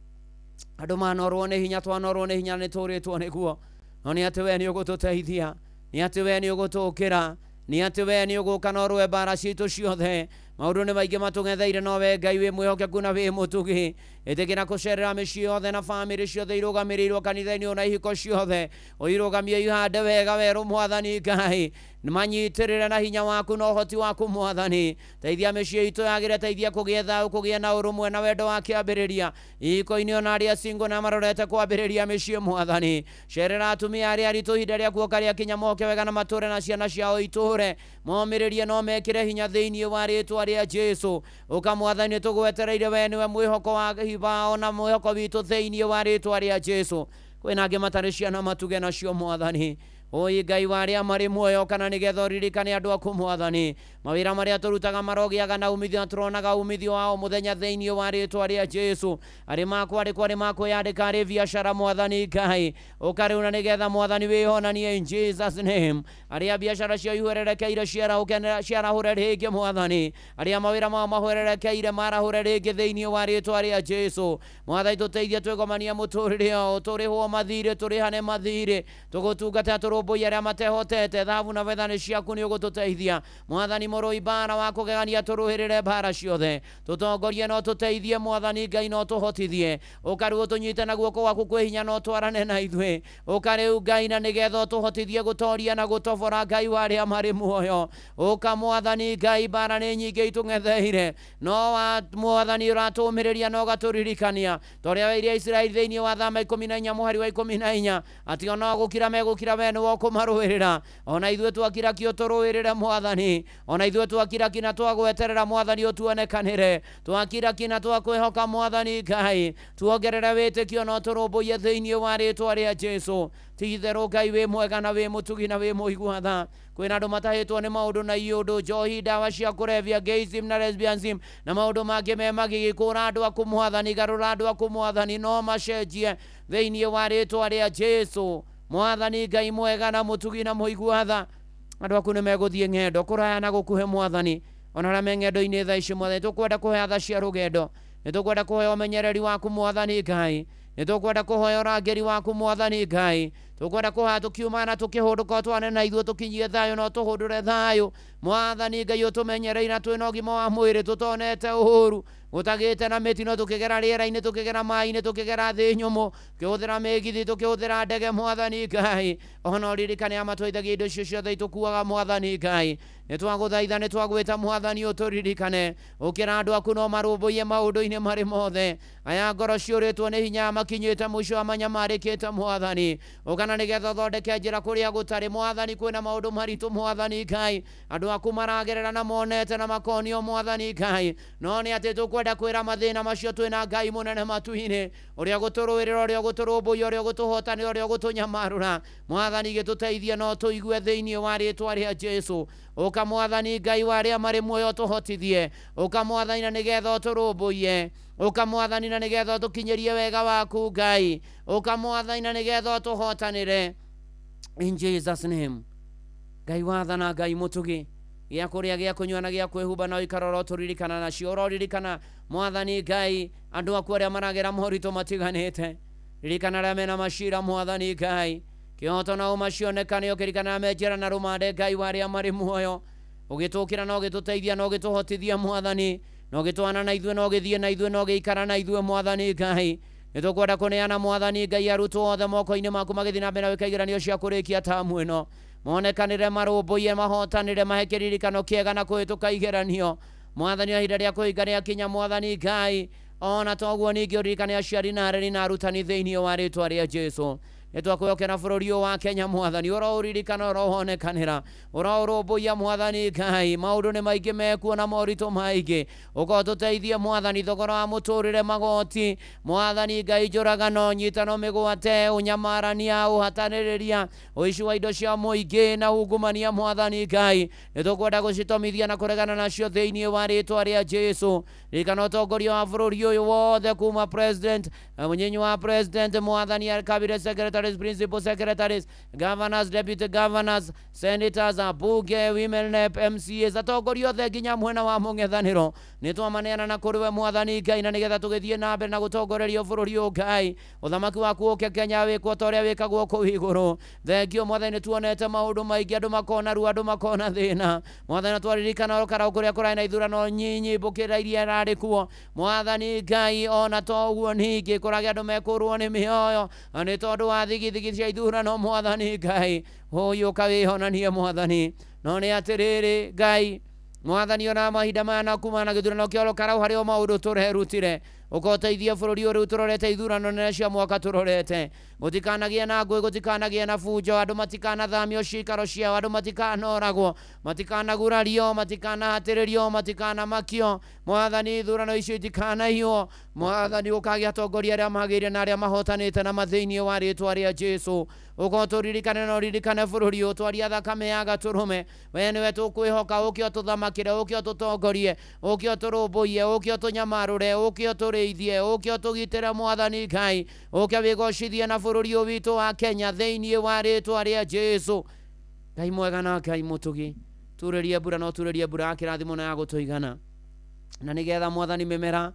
Andũ manorwo nĩ hinya, twanorwo nĩ hinya, nĩ tũrĩtwo nĩguo, no nĩ atĩ we nĩ ũgũtũteithia, nĩ atĩ we nĩ ũgũtũkĩra, nĩ atĩ we nĩ ũgũka na ũrũe mbara citũ ciothe. Maũndũ nĩ maingĩ matũng'etheire, no we Ngai wĩ mwĩhokeku na wĩ mũtugi. Ĩtĩkĩra kũcerera mĩciĩ yothe na bamĩrĩ ciothe irũgamĩrĩirwo kanitha-inĩ ona ihiko ciothe, ũirũgamie ihande wega werũ mwathani Ngai, manyitĩrĩre na hinya waku na ũhoti waku mwathani. Teithia mĩciĩ itũ yagĩre, teithia kũgĩe thayũ, kũgĩe na ũrũmwe na wendo wa kĩambĩrĩria ihiko-inĩ, ona arĩa single na marorete kwambĩrĩria mĩciĩ mwathani. Cerera atumia arĩa aritũ ihinda rĩa kuoka rĩakinya, moke wega na matũre na ciana ciao itũre, momĩrĩrie no mekĩre hinya thĩinĩ wa rĩtwa rĩa Jesũ. Ũka mwathani, tũgwetereire, we nĩwe mwĩhoko wa hibao na mwĩhoko witũ thĩinĩ wa rĩtwa rĩa Jesũ. Kwĩna angĩ matarĩ ciana matuge nacio mwathani. Oi Ngai wa arĩa marĩ muoyo, kana nĩgetha ũririkane andũ aku mwathani. Mawĩra marĩa tũrutaga marogĩaga na umithio, na tũronaga umithio wao mũthenya thĩinĩ wa rĩtwa rĩa Jesũ. Arĩ makwandĩkwo, arĩ makwĩyandĩka, arĩ biacara mwathani Ngai, ũka rĩu na nĩgetha mwathani wĩhonanie in Jesus name. Arĩa biacara ciao ihwererekeire ciarahũre rĩngĩ mwathani, arĩa mawĩra mao mahwererekeire marahũre rĩngĩ thĩinĩ wa rĩtwa rĩa Jesũ. Mwathani tũteithie twĩgomanie mũtũrĩre o, tũrĩhwo mathirĩ, tũrĩhane mathirĩ, tũgũtungata, tũrũmbũiye arĩa matehotete. Thahabu na betha nĩ ciaku, nĩ ũgũtũteithia mwathani. Mũrũi mbara wa kũgegania, tũrũĩrĩre mbara ciothe, tũtongorie no tũteithie mwathani Ngai, no tũhotithie. Ũka rĩu ũtũnyite na guoko gwaku kwĩ hinya, no twarane na ithuĩ. Ũka rĩu Ngai na nĩgetha ũtũhotithie gũtoria na gũtobora Ngai wa arĩa marĩ muoyo. Ũka mwathani Ngai, mbara nĩ nyingĩ itũng'etheire, no wa mwathani ũratũũmĩrĩria na ũgatũririkania ta ũrĩa weire Isiraeli thĩinĩ wa Thama 14 mũhari wa 14, atĩ ona gũkira megũkira, we nĩwe ũkũmarũĩrĩra. Ona ithuĩ twakira ki ũtũrũĩrĩre mwathani, ona ithuĩ twakira ki na twagweterera mwathani ũtuonekanĩre, twakira ki na twakwĩhoka mwathani Ngai, tuongerere wĩtĩkio na ũtũrũmbũiye thĩinĩ wa rĩtwa rĩa Jesũ. Ti itherũ Ngai wĩ mwega na wĩ mũtugi na wĩ mũigua tha. Kwĩna andũ matahĩtwo nĩ maũndũ na iũndũ, njohi, ndawa cia kũrebia, gayism na lesbianism na maũndũ mangĩ me magigi. Kũra andũ aku mwathani, garũra andũ aku mwathani, no macenjie thĩinĩ wa rĩtwa rĩa Jesũ. Mwathani Ngai mwega na mũtugi na mũigua tha, andũ aku nĩ megũthiĩ ng'endo kũraya na gũkuhĩ mwathani, ona arĩa me ng'endo-inĩ thaa ici mwathani, tũkwenda kũheo tha cia rũgendo, nĩ tũkwenda kũheo ũmenyereri waku mwathani Ngai, nĩ tũkwenda kũhoya ũrangĩri waku mwathani Ngai, tũkwenda kũhoya tũkiuma na tũkĩhũndũka, ũtwane na ithuĩ tũkinyie thayũ na ũtũhũndũre thayũ mwathani Ngai, ũtũmenyereire na twĩna ũgima wa mwĩrĩ, tũtonete ũũru, gũtagĩte na mĩtino, tũkĩgera rĩera-inĩ, tũkĩgera maĩ-inĩ, tũkĩgera thĩ nyũmũ, tũkĩhũthĩra mĩgithi, tũkĩhũthĩra ndege mwathani Ngai, ona ũririkane arĩa matwaithagia indo icio ciothe itũkuaga mwathani Ngai. Nĩ twagũthaitha, nĩ twagwĩta mwathani ũtũririkane, ũkĩra andũ aku no marũmbũiye maũndũ-inĩ marĩ mothe. Aya ngoro ciũrĩtwo nĩ hinya, makinyĩte mũico wa manyamarĩkĩte mwathani, ũkana nĩgetha ũthondeke njĩra kũrĩa gũtarĩ mwathani. Kwĩna maũndũ maritũ mwathani Ngai, andũ aku maragerera na monete na makonio mwathani Ngai, no nĩ atĩ tũkwenda Nĩtũkwenda kwĩra mathĩna macio twĩna Ngai mũnene matu-inĩ, ũrĩa ũgũtũrũĩrĩra, ũrĩa ũgũtũrũmbũiya, ũrĩa ũgũtũhotanĩra, ũrĩa ũgũtũnyamarũra. Mwathani gĩtũteithie no tũigue thĩinĩ wa rĩtwa rĩa Jesu. Ũka Mwathani Ngai wa arĩa marĩ muoyo tũhotithie. Ũka Mwathani na nĩgetha ũtũrũmbũiye. Ũka Mwathani na nĩgetha ũtũkinyĩrie wega waku Ngai. Ũka Mwathani na nĩgetha ũtũhotanĩre. In Jesus name. Ngai wathana, Ngai mũtugi, gĩa kũrĩa, gĩa kũnyua na gĩa kwĩhumba na ũikara ũrotũririkana nacio. Ũroririkana Mwathani Ngai andũ aku arĩa maragera moritũ matiganĩte. Ririkana arĩa mena macira Mwathani Ngai, kĩhoto na ũmacionekane. Ũkĩririkana arĩa me njĩra na rũmande Ngai wa arĩa marĩ muoyo. Ũgĩtũkĩra na ũgĩtũteithia na ũgĩtũhotithia Mwathani, na ũgĩtwana na ithuĩ na ũgĩthiĩ na ithuĩ na ũgĩikara na ithuĩ Mwathani Ngai. Nĩtũkwenda kũneana Mwathani Ngai arutwo othe moko-inĩ maku magĩthiĩ na mbere na gwĩka igeranio cia kũrĩkia tamu ĩno. Monekanĩre, marũmbũiye, mahotanĩre, mahe kĩririkano kĩega na kũhĩtũka igeranio. Mwathani, ihinda rĩa kũhinga rĩakinya Mwathani Ngai, ona toguo ningĩ ũririkane aciari na areri na arutani thĩinĩ wa rĩtwa rĩa Jesu. Nĩtwakwĩhokera bũrũri ũyũ wa Kenya Mwathani, ũroũririkana, ũrowonekanĩra, ũroũrũmbũiya Mwathani Ngai. Maũndũ nĩ maingĩ mekuo na moritũ maingĩ, ũka ũtũteithie Mwathani. Thogora wa mũtũrĩre, magoti Mwathani Ngai, njũragano, nyitano mĩgwate, ũnyamarania, ũhatanĩrĩria, ũici wa indo cia mũingĩ na ungumania Mwathani Ngai, nĩtũkwenda gũcitomithia na kũregana nacio thĩinĩ wa rĩtwa rĩa Jesu. Ririkana ũtongoria wa bũrũri ũyũ wothe kuma president, mũnyinyi wa president Mwathani, cabinet secretaries, principal secretaries, governors, deputy governors, senators, abunge, women rep, MCAs, atongoria othe nginya mwena wa mũng'ethanĩro nĩtwamaneana na kũrĩ we Mwathani Ngai, na nĩgetha tũgĩthiĩ na mbere na gũtongorerio bũrũri ũyũ Ngai. Ũthamaki waku ũke Kenya, wĩkwo ta ũrĩa wĩkagwo kũu igũrũ. Thengio Mwathani, nĩtuonete maũndũ maingĩ, andũ makona ruo, andũ makona thĩna Mwathani, na twaririkana Karau kũrĩa kũrarĩ na ithurano nyinyi mbũkĩra iria ĩrarĩ kuo Mwathani Ngai. Ona to ũguo ningĩ kũragĩa andũ mekũrwo nĩ mĩoyo nĩ tondũ wa thigithigi cia ithurano Mwathani Ngai. Ũyũ ũka wĩhonanie Mwathani, no nĩ atĩrĩrĩ Ngai Mwathani, ona mahinda maya na kuma na gĩthurano kĩa Ol Kalou harĩ o maũndũ tũrerutire. Ũka ũteithie bũrũri ũyũ rĩu tũrorete ithurano nene cia mwaka tũrorete, gũtikanagĩe na ngũĩ, gũtikanagĩe na bunjo, andũ matikanathamio cikaro ciao, andũ matikanoragwo, matikanagurario, matikanahatĩrĩrio, matikanamakio Mwathani. Ithurano icio itikanaiywo Mwathani. Ũkagĩa atongoria arĩa magĩrĩire na arĩa mahotanĩte na mathĩinĩ wa rĩtwa rĩa Jesu. Ũka ũtũririkane na ũririkane bũrũri ũyũ, twaria thakame ya gatũrũme. We nĩwe tũkwĩhoka, ũke ũtũthamakĩre, ũke ũtũtongorie, ũke ũtũrũmbũiye, ũke ũtũnyamarũre, ũke ũtũrĩithie, ũke ũtũgitĩre Mwathani Ngai, ũke wĩgocithie na bũrũri ũyũ witũ wa Kenya thĩinĩ wa rĩtwa rĩa Jesu. Ngai mwega na Ngai mũtugi, turĩrie mbura na ũturĩrie mbura ya kĩrathimo na ya gũtũigana, na nĩgetha Mwathani mĩmera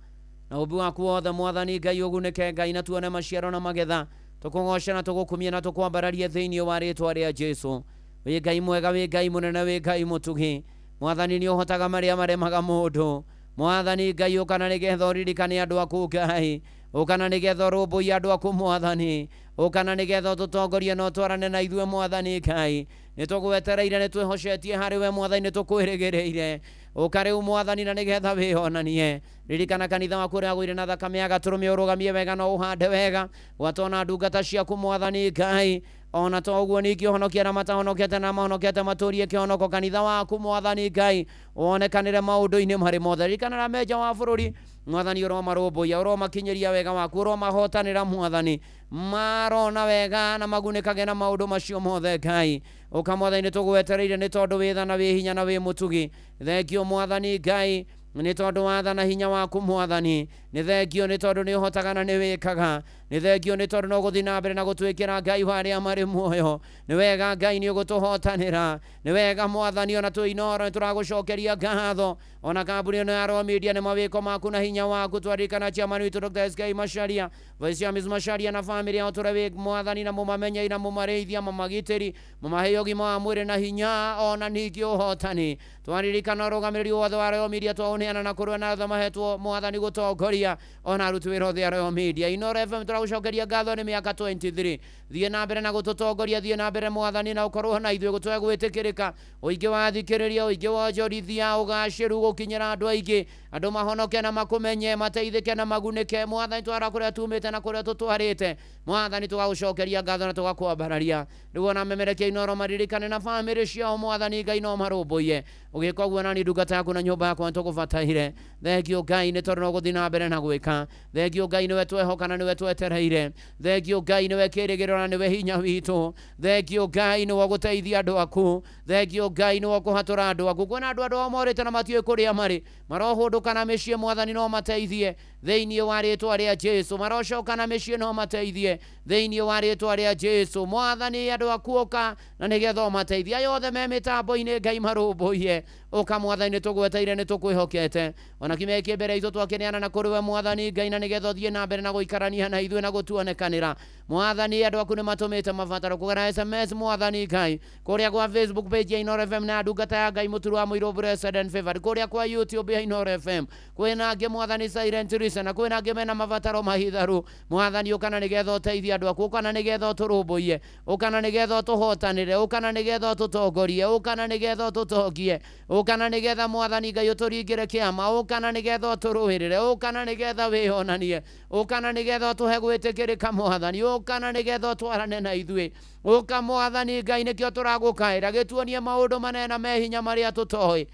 na ũmbi waku wothe Mwathani Ngai ũgunĩke Ngai, na tuone maciaro na magetha. Tũkũgoce na tũgũkumie na tũkwambararie thĩinĩ wa rĩtwa rĩa Jesu. Wĩ Ngai mwega, wĩ Ngai mũnene, wĩ Ngai mũtugi Mwathani, nĩ ũhotaga marĩa maremaga mũndũ. Mwathani Ngai, ũkana nĩgetha ũririkane andũ aku Ngai, ũkana nĩgetha ũrũmbũiye andũ aku Mwathani, ũkana nĩgetha ũtũtongorie na ũtwarane na ithuĩ Mwathani Ngai. Nĩtũgwetereire, nĩtwĩhocetie harĩ we Mwathani, nĩtũkwĩrĩgĩrĩire. Ũka rĩu Mwathani na nĩgetha wĩonanie. Ririkana kanitha waku ũrĩa wagũire na thakame ya gatũrũme, ũrũgamie wega na ũhande wega, gwatona ndungata ciaku Mwathani Ngai. Ona to ũguo ningĩ ũhonokie arĩa matahonokete na mahonokete, matũrie kĩhonoko. Kanitha waku Mwathani Ngai wonekanĩre maũndũ-inĩ marĩ mothe. Ririkana arĩa me nja wa bũrũri Mwathani, ũromarũmbũiya, ũromakinyĩria wega waku, ũromahotanĩra Mwathani, marona wega na magunĩkage na maũndũ macio mothe Ngai. Ũka Mwathani, nĩtũgwetereire nĩ tondũ wĩ tha na wĩ hinya na wĩ mũtugi. Thengio Mwathani Ngai nĩ tondũ wa tha na hinya waku Mwathani. Nĩ thengio nĩ tondũ nĩ ũhotaga na nĩ wĩkaga. Nĩ thengio nĩ tondũ no gũthiĩ na mbere na gũtwĩkĩra Ngai wa arĩa marĩ muoyo. Nĩ wega Ngai, nĩ ũgũtũhotanĩra. Nĩ wega Mwathani, ona twĩ Inooro nĩ tũragũcokeria ngatho, ona kambuni ĩno ya Royal Media nĩ mawĩko maku na hinya waku. Twaririkana chairman witũ Dr. SK Macharia, Vice Chairman Ms. Macharia na family yao, tũrĩa wĩ Mwathani na mũmamenyei na mũmarĩithia, mũmagitĩri, mũmahe ũgima wa mwĩrĩ na hinya ona ningĩ ũhotani. Twaririkana ũrũgamĩrĩri wothe wa Royal Media, twaũneana na kũrũa na othe mahetwo Mwathani gũtongoria, ona aruti wĩra othe a Royal Media. Inooro FM. Tũragũcokeria ngatho nĩ mĩaka 23. Thiĩ na mbere na gũtũtongoria, thiĩ na mbere mwathani na ũkorwo na ithuĩ gũtũhe gwĩtĩkĩrĩka, ũingĩ wa thikĩrĩria, ũingĩ wa onjorithia, ũgacĩru gũkinyĩra andũ aingĩ, andũ mahonoke na makũmenye, mateithĩke na magunĩke. Mwathani twara kũrĩa tumĩte na kũrĩa tũtwarĩte, mwathani tũgagũcokeria ngatho na tũgakwambararia. Rĩu ona memerekia Inooro maririkane na bamĩrĩ ciao, mwathani Ngai no marũmbũiye. Ũgĩka ũguo nani ndungata yaku na nyũmba yakwa nĩtũgũbataire. Thengio Ngai nĩ tondũ no gũthiĩ na mbere na gwĩka. Thengio Ngai nĩwe twehoka na nĩwe twetereire. Thengio Ngai nĩwe kĩĩrĩgĩrĩro na nĩwe hinya witũ. Thengio Ngai nĩwe ũgũteithia andũ aku. Thengio Ngai nĩwe ũkũhatũra andũ aku. Kwĩna andũ ao morĩte na matiũĩ kũrĩa marĩ, marohũndũka na mĩciĩ, mwathani no mateithie thĩinĩ wa rĩtwa rĩa Jesu. Marocoka na mĩciĩ no mateithie thĩinĩ wa rĩtwa rĩa Jesu. Mwathani andũ aku ũka na nĩgetha ũmateithie. Aya othe me mĩtambo-inĩ Ngai marũmbũiye. Ũka mwathani, nĩtũgweteire, nĩtũkwĩhokete. Ona kiumia gĩkĩ mbere itũ twakĩneana na kũrĩ we mwathani Ngai, na nĩgetha ũthiĩ na mbere na gũikarania na ithuĩ na gũtuonekanĩra. Mwathani andũ aku nĩmatũmĩte mabataro kũgerera SMS, mwathani Ngai, kũrĩa kwa Facebook page ya Inooro FM na ndungata ya Ngai Mũturu wa Mũirũ Blessed and Favored, kũrĩa kwa YouTube ya Inooro FM kwĩna angĩ mwathani Silent Listener, kwĩna angĩ mena mabataro mahitharu. Mwathani ũkana nĩgetha ũteithie andũ aku, ũkana nĩgetha ũtũrũmbũiye, ũkana nĩgetha ũtũhotanĩre, ũkana nĩgetha ũtũtongorie, ũkana nĩgetha ũtũtongie, ũkana nĩgetha mwathani Ngai ũtũringĩre kĩama, ũkana nĩgetha ũtũrũĩrĩre, ũkana nĩgetha wĩyonanie, ũkana nĩgetha ũtũhe gwĩtĩkĩrĩka mwathani, ũkana nĩgetha ũtwarane na ithuĩ. Ũka mwathani Ngai, nĩkĩo tũragũkaĩra, gĩtuonie maũndũ manene na me hinya marĩa tũtoĩ.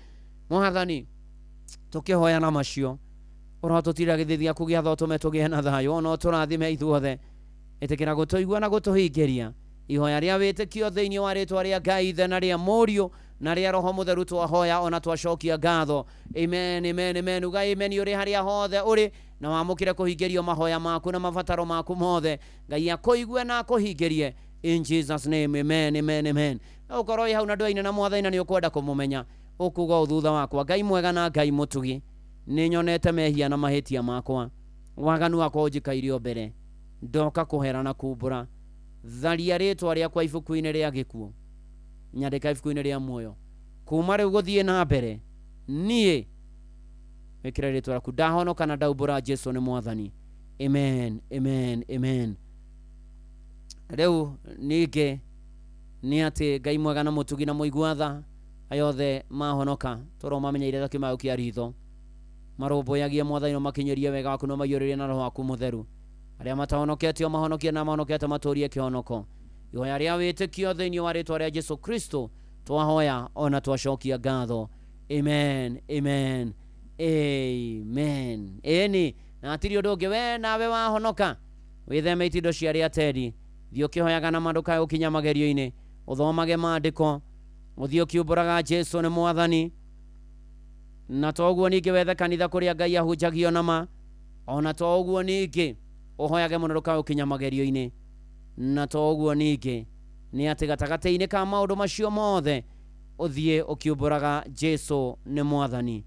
Mwathani tũkĩhoya na macio, ũrotũtira gĩthĩ gĩaku gĩa tha ũtũme tũgĩe na thayũ, ona ũtũrathime ithuothe. Ĩtĩkĩra gũtũigua na gũtũhingĩria ihoya rĩa wĩtĩkio thĩinĩ wa rĩtwa rĩa Ngai Ithe na rĩa Mũriũ na rĩa Roho Mũtheru twahoya ona twacokia ngatho. Amen, amen, amen. Uga amen ũrĩ harĩa hothe ũrĩ, na wamũkĩre kũhingĩrio mahoya maku na mabataro maku mothe. Ngai akũigue na akũhingĩrie in Jesus name. Amen, amen, amen. Na ũkorwo wĩ hau na ndwaine na mwathani na nĩ ũkwenda kũmũmenya, ũkuga ũũ thutha wakwa: Ngai mwega na Ngai mũtugi, nĩ nyonete mehia na mahĩtia makwa, waganu wakwa ũnjikairie o mbere, ndoka kũhera na kumbũra. Tharia rĩtwa rĩakwa ibuku-inĩ rĩa gĩkuũ, nyandĩka ibuku-inĩ rĩa muoyo. Kuma rĩu gũthiĩ na mbere, niĩ wĩkĩre rĩtwa rĩaku, ndahonoka na ndaumbũra Jesu nĩ mwathani. Amen, amen, amen. Rĩu ningĩ nĩ atĩ Ngai mwega na mũtugi na mũigua tha, aya othe mahonoka tũro mamenyeire ta kĩmaũ kĩa ritho, marũmbũyagie mwathani, makinyĩrie wega waku na maiyũrĩrie na roho waku mũtheru. Arĩa matahonoketio mahonokie, na mahonokete matũrie kĩhonoko. Ihoya rĩa wĩtĩkio thĩinĩ wa rĩtwa rĩa Jesu Kristo twahoya ona twacokia ngatho. Amen, amen, amen. Ĩni na hatirĩ ũndũ ũngĩ, we nawe wahonoka wĩtheme itindo cia arĩa ateri. Thiĩ ũkĩhoyaga na ma ndũkae gũkinya magerio-inĩ, ũthomage maandĩko, ũthiĩ ũkiumbũraga Jesu nĩ mwathani. Na to ũguo ningĩ wethe kanitha kũrĩa Ngai ahunjagio na ma. Ona to ũguo ningĩ ũhoyage mũno ndũkae gũkinya magerio-inĩ. Na to ũguo ningĩ nĩ atĩ gatagatĩ-inĩ ka maũndũ macio mothe ũthiĩ ũkiumbũraga Jesu nĩ mwathani,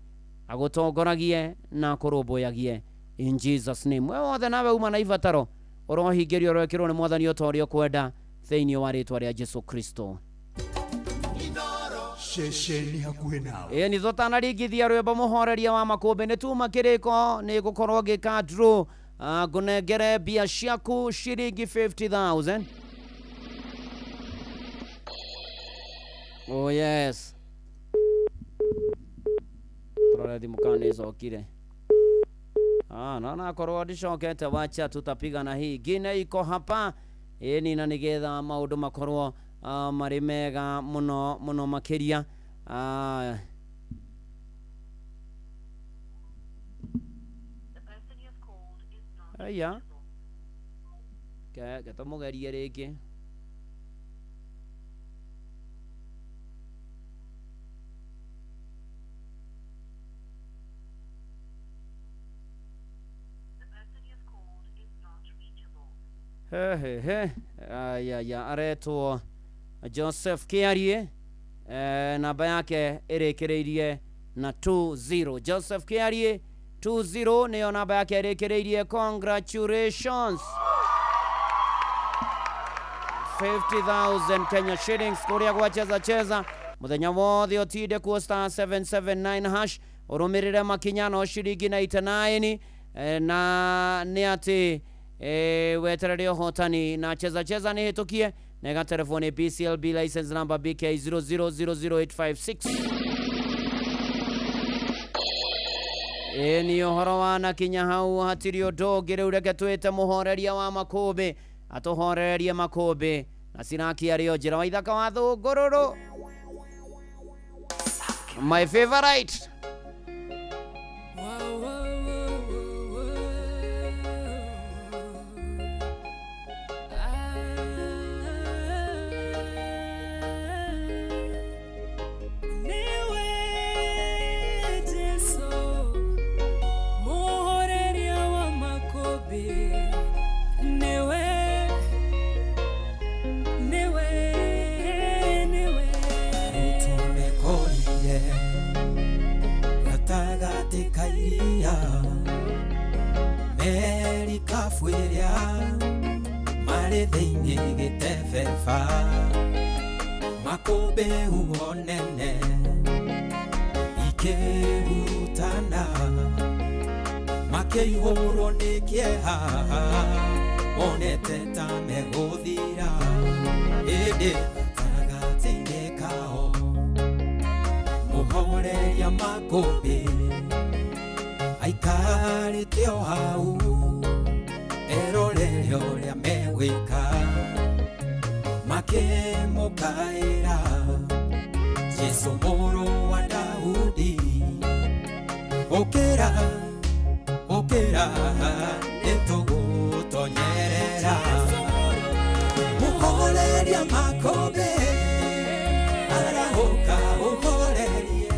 agũtongoragie na akũrũmbũyagie in Jesus name. We wothe nawe uma na ibataro, ũrohingĩrio, ũroekĩrwo nĩ mwathani o ta ũrĩa ũkwenda thĩinĩ wa rĩtwa rĩa Jesu Kristo. Ceceni hakuhĩ nawe. Ĩ nĩ tũtanaringithia rwĩmbo mũhoreria wa makũmbĩ, nĩ tuma kĩrĩko nĩ ngũkorwo ngĩka draw, ngũnengere mbia ciaku ciringi 50,000. Oh yes, tũrore thimũ kana nĩ ĩcokire. Naona akorwo ndicokete, wacha tutapiga na hii ngine iko hapa. Ĩni na nĩgetha maũndũ makorwo marĩ mega mũno mũno makĩria. Aya ke tũmũgerie rĩngĩ. He he he, aya aretwo Joseph Kiarie, namba yake ĩrĩkĩrĩirie na 20. Joseph Kiarie 20 nĩyo namba yake ĩrĩkĩrĩirie. Congratulations, 50,000 Kenya shillings kũrĩa gwa cheza cheza mũthenya wothe ũtinde kuo star 779 hash, ũrũmĩrĩre makinya no ciringi 99, na nĩ atĩ Weterere ũhotani na cheza cheza nĩ hĩtũkie na ĩgaterefwo nĩ BCLB license number BK 0000856. Ĩ nĩ ũhoro wanakinya hau hatirĩ ũndũ ũngĩ rĩu reke twĩte mũhoreria wa makũmbĩ atũhorererie makũmbĩ na ciraki arĩ o njĩra waithaka wa thũngũrũrũ my favorite. Niwe Jesu muhoreria wa makũmbĩ, niwe, niwe, niwe. Tũmekorire gatagatĩ ka iria merikabu ĩrĩa marĩ thĩinĩ gĩtebeba makũmbĩ huho nene ikĩhurutana makĩihũrwo nĩ kĩeha monete ta megũthira ĩndĩ gatagatĩ-inĩ kao mũhoreria makũmbĩ aikarĩte o hau erorere ũrĩa megwĩka makĩmũkaĩra Jesũ mũrũ wa Daudi ũkĩra ũkĩra nĩtũgũtonyerera mũhoreria makũmbĩ arahũka ũhorerie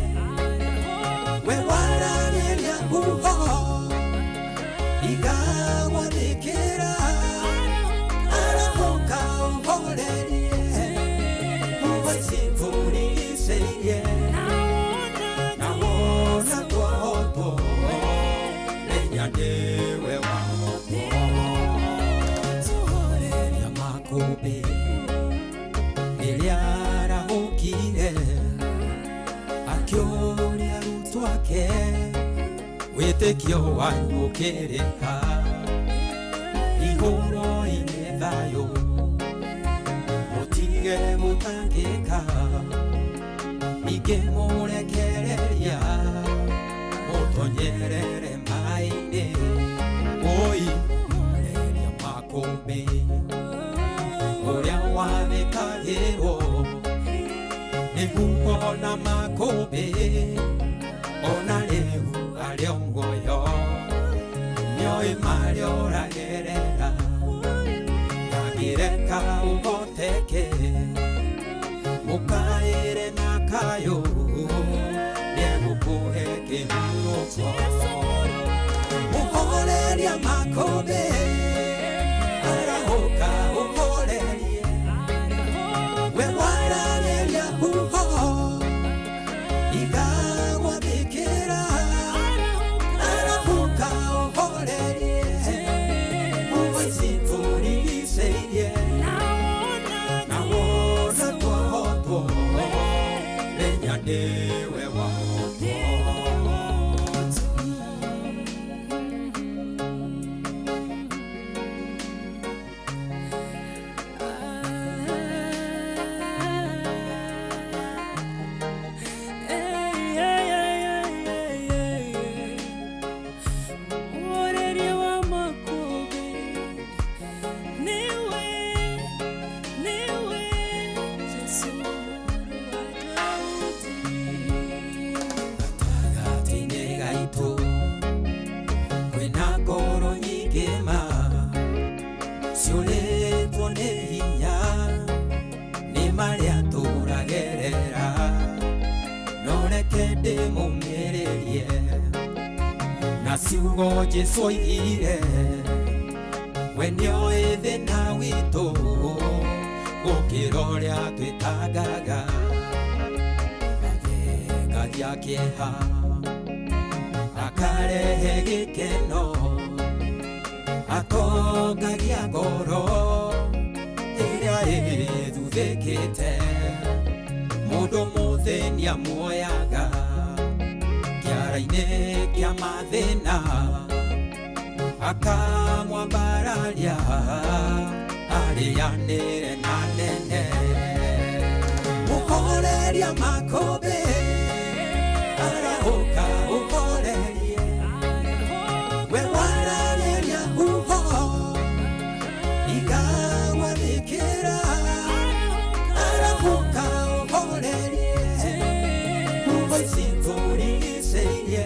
we waragĩria huho igagwathĩkĩra arahũka ũhorerie huho ici tũrigicĩirie na wona twohotwo menya nĩwe wahotwo tũhoreria makũmbĩ rĩrĩa arahũkire akĩũria arutwo ake wĩtĩkio wanyu ũkĩrĩ ha igũrũ-inĩ thayũ mũtige gũtangĩka ningĩ mũrekereria mũtonyerere maĩ-inĩ oi mũhoreria makũmbĩ ũrĩa wathĩkagĩrwo nĩ huho na makũmbĩ ona rĩu arĩ o muoyo nĩoĩ marĩa ũragerera ndangĩreka ũhoteke mũkaĩre na kayũ nĩegũkũhe kĩhurũko mũhoreria makũmbĩ arahũka ũhorerie we waragĩria huho igagwathĩkĩra arahũka ũhorerie huho ici tũrigicĩirie na wona twohotwo menya nĩwe wahotwo. Mũhoreria wa makũmbĩ, niwe, niwe, Jesũ mũrũ wa Daudi. Gatagatĩ-inĩ gaitũ kwĩna ngoro nyingĩ ma ciũrĩtwo nĩ hinya nĩ marĩa tũragerera no reke ndĩmũmĩrĩrie na ciugo Jesũ oigire we nĩoĩ thĩna witũ gũkĩra ũrĩa twĩtangaga athengagia kĩeha akarehe gĩkeno atongagia ngoro ĩrĩa ĩthuthĩkĩte mũndũ mũthĩni amuoyaga kĩara-inĩ kĩa mathĩna Akamwambararia arĩanĩre na nene. Mũhoreria makũmbĩ arahũka ũhorerie. We waragĩria huho ikagwathĩkĩra. Arahũka ũhorerie huho ici tũrigicĩirie.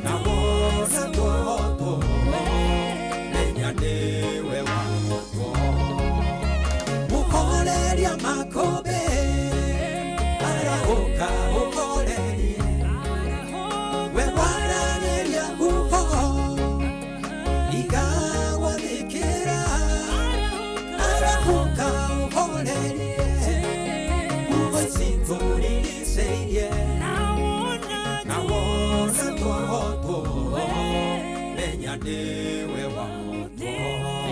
Na wona twohotwo menya nĩwe wahotwo. Mũhoreria makũmbĩ arahũka ũhorerie. We waragĩria huho ikagwathĩkĩra. Arahũka ũhorerie huho ici tũrigicĩirie. Na wona twohotwo menya nĩwe wahotwo.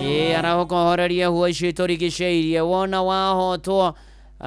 Ĩ arahũka ũhorerie huo ici tũrigicĩirie. Wona wahotwo,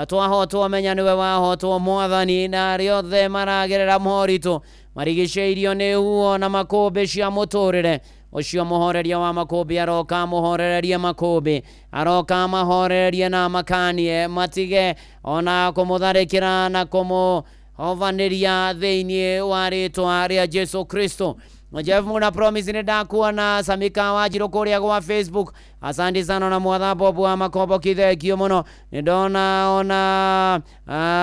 twahotwo menya nĩwe wahotwo mwathani. Na arĩa othe maragerera moritũ marigicĩirio nĩ huo na makũmbĩ cia mũtũrĩre, ũcio mũhoreria wa makũmbĩ aroka amũhorererie makũmbĩ, aroka amahorererie na amakanie matige ona kũmũtharĩkĩra na kũmũhovanĩria thĩinĩ wa rĩtwa rĩa Jesu Kristo. Jeff Muna Promise nĩ ndakuona. Samika Wanjiru kũrĩa gwa Facebook, asante sana. Na mwatha Bob wa Makombo kithengio mũno, nĩ ndona ona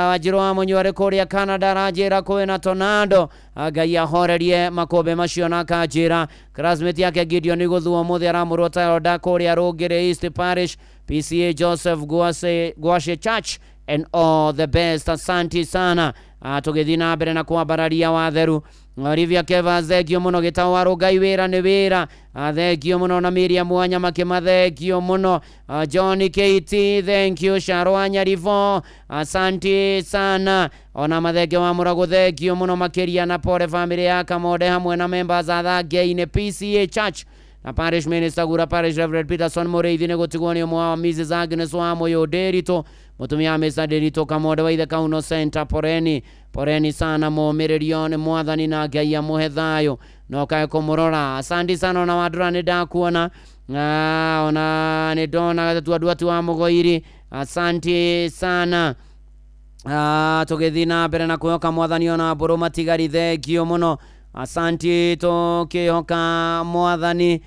Wanjiru wa Mũnyua arĩ kũrĩa Canada aranjĩra kwĩna tornado. Ngai ahorerie makũmbĩ macio na akanjĩra classmate yake Gideon gũthuo mũthĩ aramũrwo Tayoda kũrĩa Rũngĩrĩ East Parish PCA Joseph Gwashe Church and all the best, asante sana. Tũgĩthiĩ na mbere na kwambararia watheru. Olivia Keva, thengio mũno. Gĩtao wa Rũngai, wĩra nĩ wĩra, thengio mũno. Na Miriam Wanyama Kĩma, thengio mũno. John KT, thank you. Sharo wa Nyaribo, asante sana. Ona Mathenge wa Mũragũ, thengio mũno makĩria. Na pole family ya Kamode hamwe na members a Thangei-inĩ PCA Church na parish minister Gura Parish Reverend Peterson Mũrĩithi nĩ gũtigwo nĩ ũmwe wa Mrs Agnes wa Mũyũ Ndĩritũ, mũtumia wa Mr Ndĩritũ Kamode wa Ithe Kauno Center. Poreni, poreni sana, mũmĩrĩrio nĩ mwathani na Ngai amũhe thayũ no kae kũmũrora. Asante sana. Ona Wandũra nĩ ndakuona. Ona nĩ ndona Gatatu Anduati wa Mũgoiri, asante sana. Tũgĩthiĩ na mbere na kwĩhoka mwathani. Ona mbũrũ matigari, thengio mũno, asanti. Tũkĩhoka mwathani.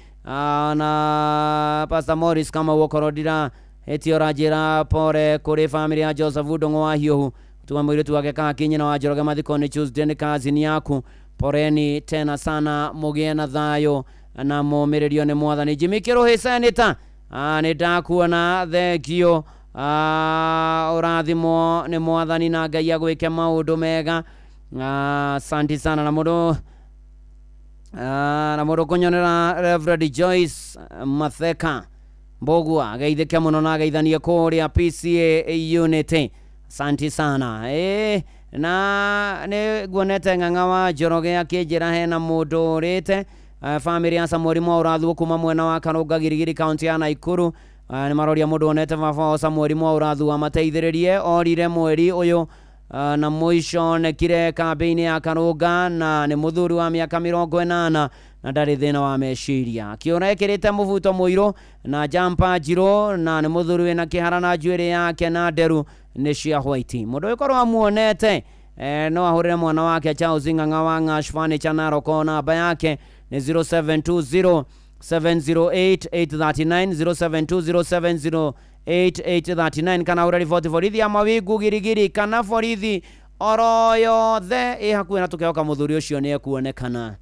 Na Pastor Morris kama okorwo ndira hetio ũranjĩra pore kũrĩ family ya Joseph Ndung'u wa Hiũhu tuga mũirĩtu wake Kaki nyina wa Njoroge, mathiko nĩ Tuesday, nĩ kazini yaku. Poreni tena sana, mũgĩe na thayũ na mũmĩrĩrio nĩ mwathani. Jimmy Kĩrũhĩ senator, nĩ ndakuona, thengio. Ũrathimwo nĩ mwathani na Ngai agwĩke maũndũ mega. Asante sana. Na mũndũ kũnyonera Reverend Joyce Matheka Mbogua, ageithĩke mũno na ageithanie kũrĩa PCA Unity, asante sana. Na nĩ nguonete Ng'ang'a wa Njoroge akĩnjĩra hena mũndũ ũrĩte family ya Samuel Mwaũrathuo kuma mwena wa Karũnga Girigiri, kaunti ya Naikuru. Nĩ maroria mũndũ wonete baba wao Samuel Mwaũrathuo amateithĩrĩrie, orire mweri ũyũ na mũico onekire kambĩ-inĩ ya Karũnga, na nĩ mũthuri wa mĩaka 80 na ndarĩ thĩna wa meciria. Akĩũra ekĩrĩte mũbuto mũirũ na jumper njirũ, na nĩ mũthuri wĩna kĩhara na njuĩrĩ yake na nderu nĩ cia white. Mũndũ ũyũ korwo amuonete no ahũrĩre mwana wake Charles Ng'ang'a wa Ng'ash Furniture Narok, namba yake nĩ 0720 708 839, 0720 708 839, kana ũre riboti borithi ya Mawingu Girigiri kana borithi oro yothe ĩ hakuhĩ, na tũkehoka mũthuri ũcio nĩ ekuonekana.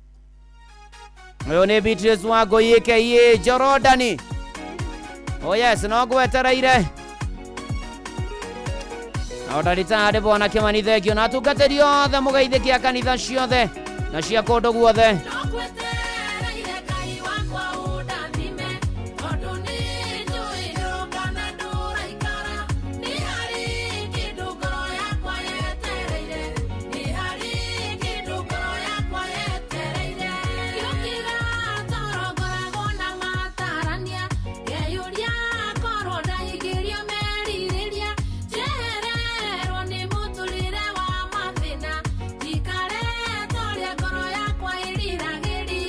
Ũyũ nĩ Beatrice Wangũi aka Jorodani. Oh yes, no ngwetereire na ndagĩtarĩ bwana Kĩmani, thengio na atungatĩri othe mũgeithĩkia kanitha ciothe na cia kũndũ guothe. Ndokwetereire Ngai wakwa ũndathime, tondũ nĩ njũĩ ndũroka na ndũraikara. Nĩ harĩ kĩndũ ngoro yakwa yetereire, nĩ harĩ kĩndũ ngoro yakwa yetereire. Ngĩũkĩra toro ngoragwo na matarania, ngeyũria korwo ndahingĩrio merirĩria, njehererwo nĩ mũtũrĩre wa mathĩna, njikare ta ũrĩa ngoro yakwa ĩriragĩria.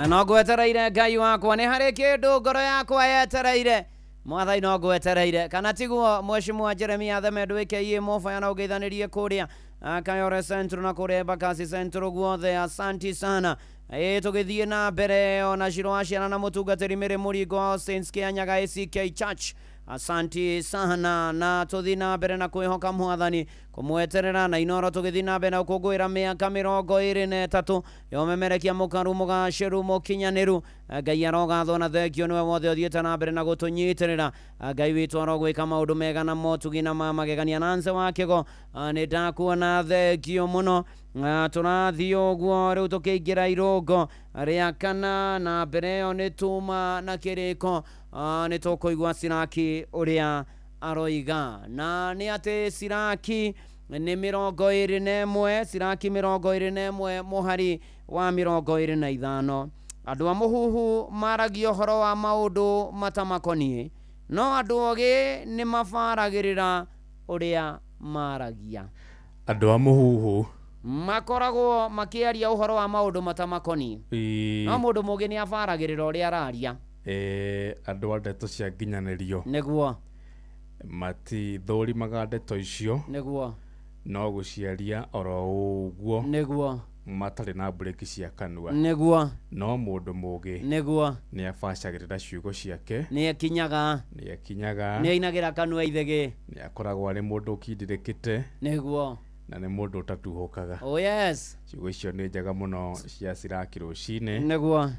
No ngwetereire Ngai wakwa, nĩ harĩ kĩndũ ngoro yakwa yetereire. Mwathani no ngwetereire. Kana tiguo Mheshimiwa Jeremia Themendo aka Mofaya na ũgeithanĩrie kũrĩa Kayore Central na kũrĩa Embakasi Central guothe, asanti sana. Tũgĩthiĩ na mbere ona Ciro wa ciana na mũtungatĩri Mary Mũringo wa Saints Kĩanyaga ACK Church, asanti sana. Na tũthiĩ na mbere na kwĩhoka Mwathani kũmweterera na Inoro, tũgĩthiĩ na mbere na gũkũngũĩra mĩaka 23 yomemerekia mũkaru mũgacĩru mũkinyanĩru. Ngai arogathwo na thengio nĩwe wothe ũthiĩte na mbere na gũtũnyitĩrĩra. Ngai witũ arogwĩka maũndũ mega na motugi na ma magegania. Nanse wa Kĩgo, nĩ ndakuona, thengio mũno. Tũrathiĩ ũguo rĩu tũkĩingĩra irũngo rĩa kana, na mbere ĩyo nĩ tuma na kĩrĩko. Nĩ tũkũigua Siraki ũrĩa aroiga, na nĩ atĩ Siraki nĩ 21, Siraki 21 mũhari wa 25: andũ a mũhuhu maragia ũhoro wa maũndũ matamakoniĩ, no andũ ogĩ nĩ mabaragĩrĩra ũrĩa maragia. Andũ a mũhuhu makoragwo makĩaria ũhoro wa maũndũ matamakoniĩ, no mũndũ mũgĩ nĩ abaragĩrĩra ũrĩa araria. Andũ a ndeto cia nginyanĩrio nĩguo matithũrimaga ndeto icio, nĩguo no gũciaria oro ũguo, nĩguo matarĩ na mburĩki cia kanua, nĩguo no mũndũ mũgĩ nĩguo nĩ abacagĩrĩra ciugo ciake, nĩ ekinyaga, nĩ ekinyaga, nĩ ainagĩra kanua ithegĩ, nĩ akoragwo arĩ mũndũ ũkindĩrĩkĩte, nĩguo na nĩ mũndũ ũtatuhũkaga. Oh yes. Ciugo icio nĩ njega mũno cia Siraki rũcinĩ. Nĩguo.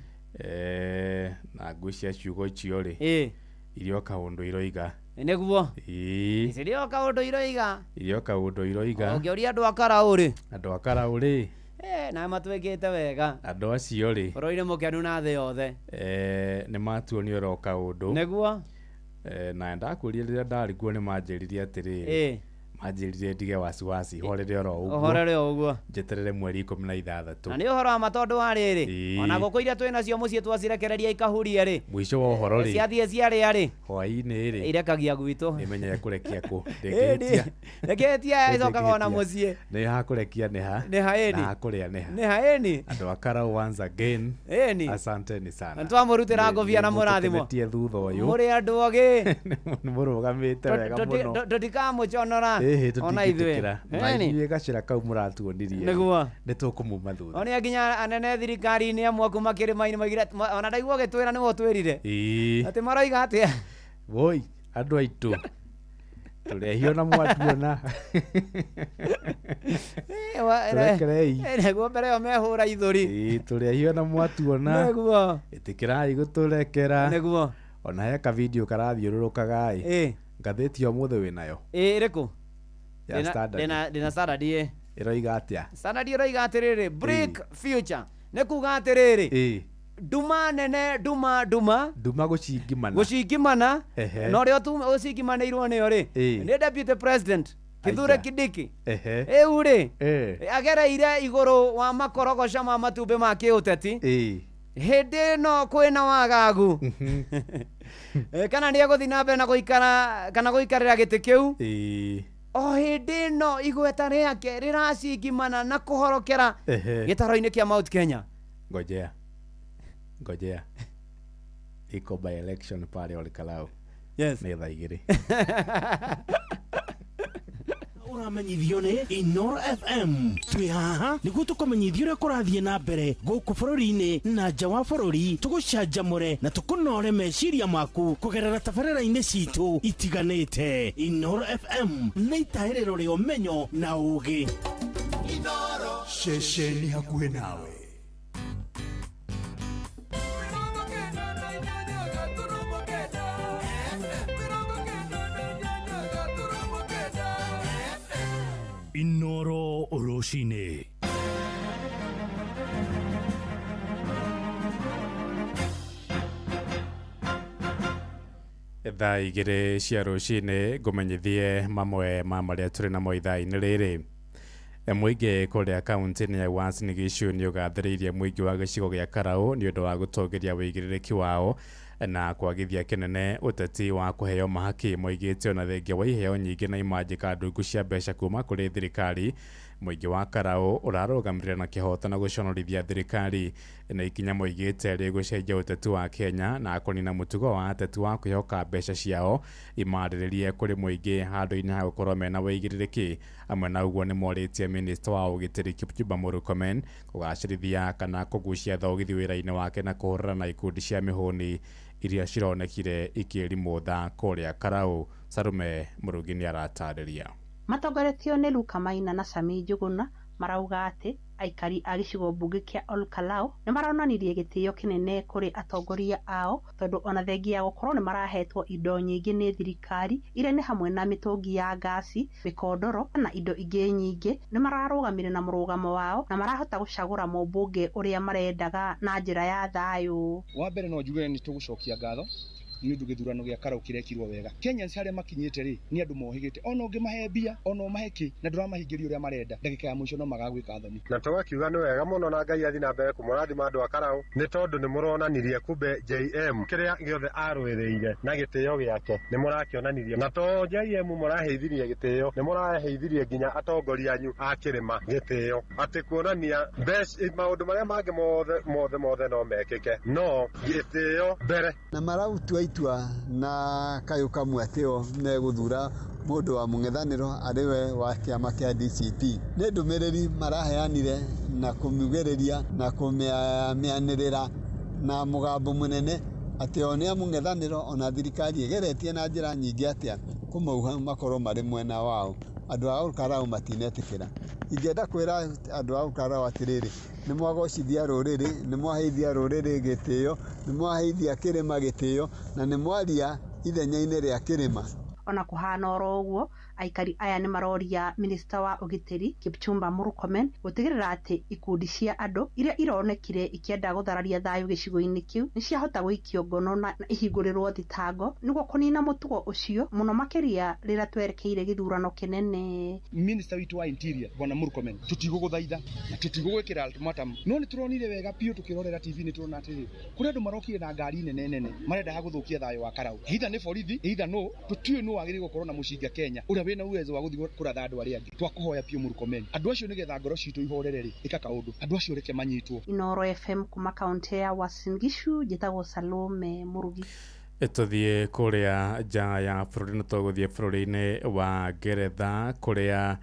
Na ngwĩciria ciugo icio rĩ, irio kaũndũ iroiga. Nĩguo. Irio kaũndũ iroiga. Irio kaũndũ iroiga. Ũngĩũria andũ a Karaũ rĩ, andũ a Karaũ rĩ, na matwĩkĩte wega. Andũ acio rĩ, bũrũri mũkenu na thĩ yothe. Nĩ matuonio oro kaũndũ. Nĩguo. Na ndakwĩrire rĩrĩa ndarĩ kuo nĩ manjĩrire atĩrĩrĩ, manjĩrire ndige wasiwasi, horere oro ũguo, horere o ũguo, njeterere mweri 16. Na nĩ ũhoro wa ma tondũ wa rĩrĩ, ona ngũkũ iria twĩ nacio mũciĩ twacirekereria ikahuria rĩ, mũico wa ũhoro rĩ, ciathiĩ ciarĩa rĩ, hwaĩ-inĩ rĩ, irekagia gwitũ. Nĩmenye kũrekia kũ, ndĩngĩhĩtia. Ndĩngĩhĩtia, ĩcokaga ona mũciĩ. Nĩ ha kũrekia nĩ ha, nĩ ha ĩni, na ha kũrĩa nĩ ha, nĩ ha ĩni. Andũ a Karau once again, ĩni, asanteni sana. Twamũrutĩra ngũbia na mũrathimo. Nĩmũtũkenetie thutha ũyũ. Mũrĩ andũ ogĩ. Nĩmũrũgamĩte wega mũno. Tũtikamũconora. Ona ithuĩ. Na ithuĩ gacĩra kau mũratuonirie. Nĩguo. Nĩ tũkũmuma thutha. Ona nginya anene thirikari-inĩ amwe kuma kĩrĩma-inĩ maigire, ona ndaigua ũgĩtwĩra nĩwe ũtwĩrire. Atĩ maroiga atĩa? Woi, andũ aitũ. Tũrehio na mwatuona. Tũrekerei. Nĩguo mbere ĩyo mehũra ithũri. Tũrehio na mwatuona. Nĩguo. Ĩtĩkĩrai gũtũrekera. Nĩguo. Ona he ka video karathiũrũrũkaga ĩ. Ngathĩti ya ũmũthĩ wĩnayo. Ĩrĩkũ? Ya Standard. Ndĩna Standard ĩ. Ĩroiga atĩa? Standard ĩroiga atĩrĩrĩ, break future. Nĩ kuga atĩrĩrĩ, nduma nene, nduma nduma, nduma gũcingimana, gũcingimana, na ũrĩa ũcingimanĩirwo nĩyo rĩ, nĩ Deputy President Kithure Kindiki. Rĩu rĩ, agereire igũrũ wa makorogoca ma matumbĩ ma kĩũteti. Hĩndĩ ĩno kwĩna wagagu. Kana nĩ egũthiĩ na mbere na gũikara kana gũikarĩra gĩtĩ kĩu. O hĩndĩ ĩno igweta rĩake rĩracingimana na kũhorokera gĩtaro-inĩ kĩa Mount Kenya. Ngojea. Ngojea. Iko by election pale Olkalau. Yes. Nĩ thaa 2. Ũramenyithio nĩ Inoro FM. Twĩ haha nĩguo tũkũmenyithia ũrĩa kũrathiĩ na mbere gũkũ bũrũri-inĩ na nja wa bũrũri, tũgũcanjamũre na tũkũnore meciria maku kũgerera tabarĩra-inĩ citũ itiganĩte. Inoro FM nĩ itahĩrĩro rĩa ũmenyo na ũũgĩ. Ceceni hakuhĩ nawe. Inoro rũcinĩ. Thaa 2 cia rũcinĩ ngũmenyithie mamwe ma marĩa tũrĩ namo ithaa-inĩ rĩrĩ. Mũingĩ kũrĩa kaunti-inĩ ya Uasin Gishu nĩ ũgathĩrĩirie mũingĩ wa gĩcigo gĩa Karau nĩ ũndũ wa gũtongoria wĩigĩrĩrĩki wao na kwagithia kĩnene ũteti wa kũheo mahaki. Moigĩte ona thengia wa iheo nyingĩ na imanjĩka ndungu cia mbeca kuma kũrĩ thirikari, Mũingĩ wa Karau ũrarũgamĩrĩra na kĩhoto na gũconorithia thirikari na ikinya moigĩte rĩgũcenjia ũteti wa Kenya na kũnina mũtugo wa ateti wa kwĩhoka mbeca ciao imarĩrĩrie kũrĩ mũingĩ handũ-inĩ ha gũkorwo mena wĩigĩrĩrĩki. Amwe na ũguo nĩ morĩtie minista wa ũgitĩri Kipchumba Murkomen kũgacĩrithia kana kũgucia thogithi wĩra-inĩ wake na kũhũrana na ikundi cia mĩhũni iria cironekire ikĩrimũtha kũrĩa Karau. Sarume Mũrugi nĩ aratarĩria. Matongoretio nĩ Luka Maina na Sami Njuguna marauga atĩ aikari a gĩcigo mbunge kĩa Ol Kalou nĩ maronanirie gĩtĩo kĩnene kũrĩ atongoria ao tondũ ona thengia ya gũkorwo nĩ marahetwo indo nyingĩ nĩ thirikari iria nĩ hamwe na mĩtũngi ya ngasi, mĩkondoro na indo ingĩ nyingĩ, nĩ mararũgamire na mũrũgamo wao na marahota gũcagũra mũmbunge ũrĩa marendaga na njĩra ya thayũ. Wa mbere no njuge nĩ tũgũcokia ngatho nĩ ũndũ gĩthurano gĩa Karau kĩrekirwo wega. Kenyans arĩa makinyĩte rĩ nĩ andũ mohĩgĩte, ona ũngĩmahe mbia ona ũmahe kĩ na ndũramahingĩria ũrĩa marenda, ndagĩka ya mũico no magagwĩka thoni. Na tũgakiuga nĩ wega mũno na Ngai athiĩ na mbere kũmũrathima andũ a Karau nĩ tondũ nĩ mũronanirie kumbe JM kĩrĩa gĩothe arũĩrĩire na gĩtĩo gĩake nĩ mũrakĩonanirie, na to JM mũraheithirie gĩtĩo, nĩ mũraheithirie nginya atongoria anyu a kĩrĩma gĩtĩo, atĩ kuonania maũndũ marĩa mangĩ mothe mothe mothe no mekĩke no gĩtĩo mbere. Na marautua itua na kayũ kamwe atĩ o megũthura mũndũ wa mũng'ethanĩro arĩ we wa kĩama kĩa DCP. Nĩ ndũmĩrĩri maraheanire na kũmiugĩrĩria na kũmĩanĩrĩra na mũgambo mũnene atĩ o nĩ a mũng'ethanĩro, ona thirikari ĩgeretie na njĩra nyingĩ atĩa kũmauha makorwo marĩ mwena wao. Andũ a Ol Kalou matinetĩkĩra. Ingĩenda kwĩra andũ a Ol Kalou atĩrĩrĩ, nĩ mwagocithia rũrĩrĩ, nĩ mwaheithia rũrĩrĩ gĩtĩo, nĩ mwaheithia kĩrĩma gĩtĩo, na nĩ mwaria ithenya-inĩ rĩa kĩrĩma. Ona kũhana oro ũguo, aikari aya nĩ maroria minista wa ũgitĩri Kipchumba Murkomen gũtigĩrĩra atĩ ikundi cia andũ iria ironekire ikĩenda gũthararia thayũ gĩcigo-inĩ kĩu nĩ ciahota gũikio ngono na ihingũrĩrwo thitango nĩguo kũnina mũtugo ũcio mũno makĩria rĩrĩa twerekeire gĩthurano kĩnene. Minista witũ wa interior bwana Murkomen, tũtigũgũthaitha na tũtigũgwĩkĩra ultimatum, no nĩ tũronire wega biũ tũkĩrorera TV nĩ tũrona atĩrĩ kũrĩ andũ marokire na ngari nene nene marenda gũthũkia thayũ wa Karau, either nĩ borithi either no tũtiũĩ nũ wagĩrĩirwo gũkorwo na mũcinga Kenya ũrĩa wĩna uwezo wa gũthiĩ kũratha andũ arĩa angĩ. Twakũhoya biũ Murkomen, andũ acio nĩgetha ngoro citũ ihorere rĩ, ĩka kaũndũ, andũ acio reke manyitwo. Inooro FM kuma kaunti ya Uasin Gishu, njĩtagwo Salome Mũrugi. Tũthiĩ kũrĩa nja ya bũrũri na tũgũthiĩ bũrũri-inĩ wa Ngeretha kũrĩa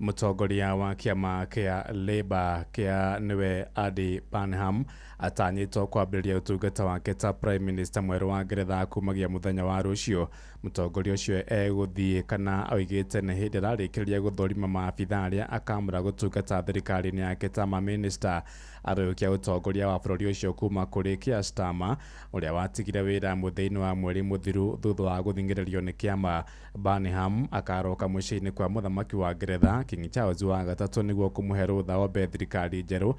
mũtongoria wa kĩama kĩa Labour kĩa nĩwe Andy Burnham atanyĩtwo kwambĩrĩria ũtungata wake ta Prime Minister mwerũ wa Ngeretha kumagia mũthenya wa rũciũ. Mũtongoria ũcio egũthiĩ kana oigĩte nĩ hĩndĩ ararĩkĩrĩria gũthũrima maabitha arĩa akamũra gũtungata thirikari-inĩ yake ta mamĩnĩsta. Arũkia ũtongoria wa bũrũri ũcio kuma kũrĩ Keir Starmer ũrĩa watigire wĩra mũthia-inĩ wa mweri mũthiru thutha wa gũthing'ĩrĩrio nĩ kĩama. Burnham akaroka mũciĩ-inĩ kwa mũthamaki wa Ngeretha King Charles wa gatatũ nĩguo kũmũhe rũtha ombe thirikari njerũ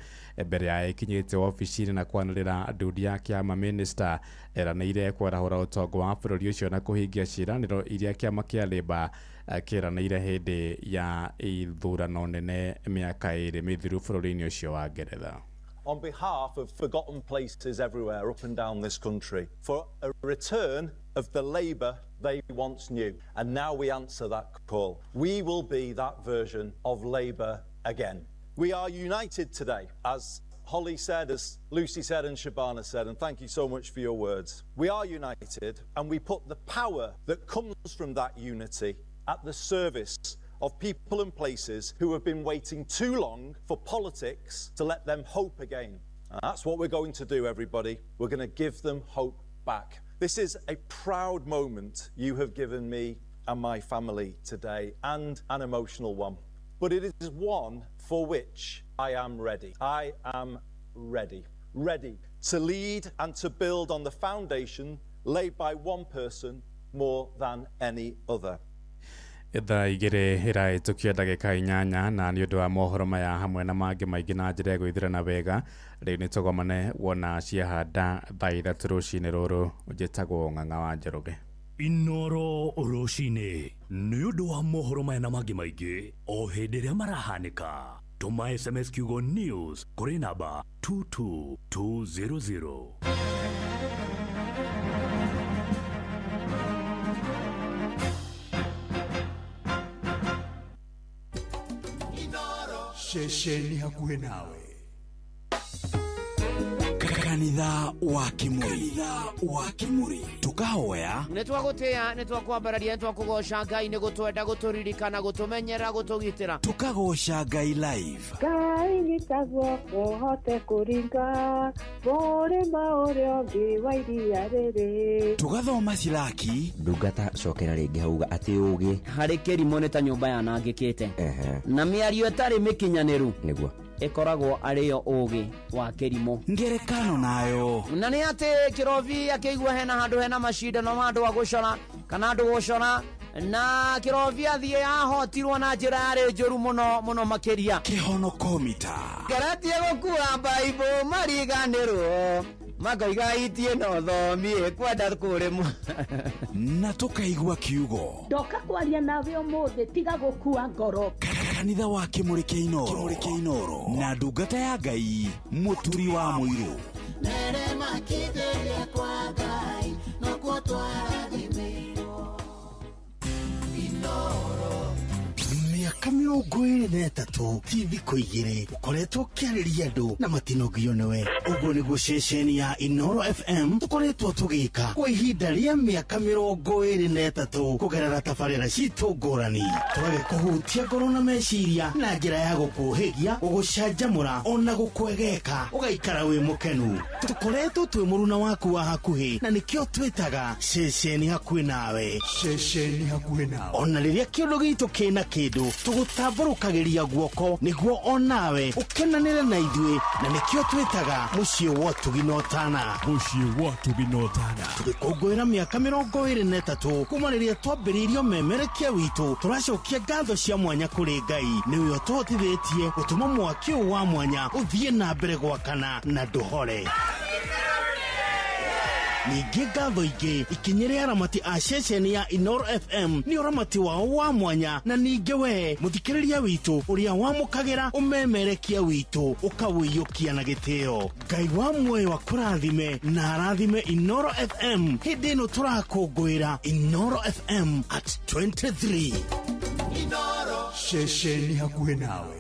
mbere ya ĩkinyĩte wabici-inĩ na kwanĩrĩra ndundu ya kĩama minista. Eranĩire kwarahũra ũtongo wa bũrũri ũcio na kũhingia ciĩranĩro iria kĩama kĩa Labour kĩranĩire hĩndĩ ya ithurano nene mĩaka 2 mĩthiru bũrũri-inĩ ũcio wa Ngeretha. On behalf of forgotten places everywhere up and down this country, for a return of the Labour they once knew. And now we answer that call. We will be that version of Labour again. We are united today, as Holly said, as Lucy said and Shabana said, and thank you so much for your words. We are united, and we put the power that comes from that unity at the service of people and places who have been waiting too long for politics to let them hope again. And that's what we're going to do, everybody. We're going to give them hope back. This is a proud moment you have given me and my family today, and an emotional one. But it is one for which I am ready. I am ready. Ready to lead and to build on the foundation laid by one person more than any other. Thaa igĩrĩ ĩrahĩtũkia ndagĩka 8 na nĩ ũndũ wa mohoro maya hamwe na mangĩ maingĩ na njĩra ya gwĩthirana wega rĩu nĩ tũgomane wona ciahanda thaa 3 rũcinĩ rũrũ. Njĩtagwo Ng'ang'a wa Njoroge. Inooro rũcinĩ nĩ ũndũ wa mohoro maya na mangĩ maingĩ o hĩndĩ ĩrĩa marahanĩka. Tũma SMS kiugo news kũrĩ namba 22200. Ceceni hakuhĩ nawe. Kanitha wa Kimuri. Wa Kimuri. Tukahoya nä twagå nä twakwambararia nä twakågoca Ngai nä gå twenda gå tå ririkana gå tå menyera gå tå gitä ra. Tukagoca Ngai live. Ngai nyita guoko hote kũringa mũrĩma ũrĩa ũngĩ wa iria rĩrĩ. Tugathoma Silaki. Ndungata cokera rĩngĩ hauga atĩ ũgĩ harä kä rimå nä ta nyå yanangä kä te na mä ario ĩtarĩ mä kinyanä ru nĩguo ĩkoragwo arĩ yo ũgĩ wa kĩrimũ. Ngerekano nayo. Na nĩ atĩ kĩrobi akĩigua hena handũ hena macindano ma andũ a gũcora kana andũ gũcora na kĩrobi athiĩ ahotirwo na njĩra yarĩ njũru mũno mũno makĩria. Kĩhonokomita. Ngeretie gũkua baibũ mariganĩrwo makoiga itie no thomie kwenda kũrĩmwo. Na tukaigua kiugo. Ndoka kwaria nawe ũmũthĩ tiga gũkua ngoro. Kanitha wa Kimuri kĩa Inooro. Inooro. Na ndungata ya Ngai Mũturi wa Mũirũ. Mere makithĩria kwa Ngai nokuo twarathimĩirwo. Inooro. Mĩaka 23 ti thikũ igĩrĩ ũkoretwo ũkĩarĩria andũ na matinogio nĩwe. Ũguo nĩguo ceceni ya Inooro FM tũkoretwo tũgĩka kwa ihinda rĩa mĩaka 23 kũgerera tabarĩra citũ ngũrani. Tũgagĩkũhutia ngoro na meciria na njĩra ya gũkũhĩgia, gũgũcanjamũra ona gũkwegeka ũgaikara wĩ mũkenu. Tũkoretwo twĩ mũruna waku wa hakuhĩ na nĩkĩo twĩtaga ceceni hakuhĩ nawe. Ceceni hakuhĩ nawe. Ona rĩrĩa kĩũndũ gitũ kĩna kĩndũ tũgũtambũrũkagĩria guoko nĩguo onawe ũkenanĩre na ithuĩ na nĩkĩo twĩtaga mũciĩ wa ũtugi na ũtana. Mũciĩ wa ũtugi na ũtana. Tũgĩkũngũĩra mĩaka 23 kuma rĩrĩa twambĩrĩirio memerekia witũ tũracokia ngatho cia mwanya kũrĩ Ngai nĩwe ũtũhotithĩtie gũtũma mwaki ũyũ wa mwanya ũthiĩ na mbere gwakana na ndũhore. Ningĩ ngatho ingĩ ikinyĩre aramati a ceceni ya Inooro FM nĩ ũramati wao wa mwanya na ningĩ we mũthikĩrĩria witũ ũrĩa wamũkagĩra ũmemerekia witũ ũkawĩiyũkia na gĩtĩo. Ngai wa muoyo akũrathime na arathime Inooro FM hĩndĩ ĩno tũrakũngũĩra Inooro FM at 23. Inooro. Ceceni hakuhĩ nawe.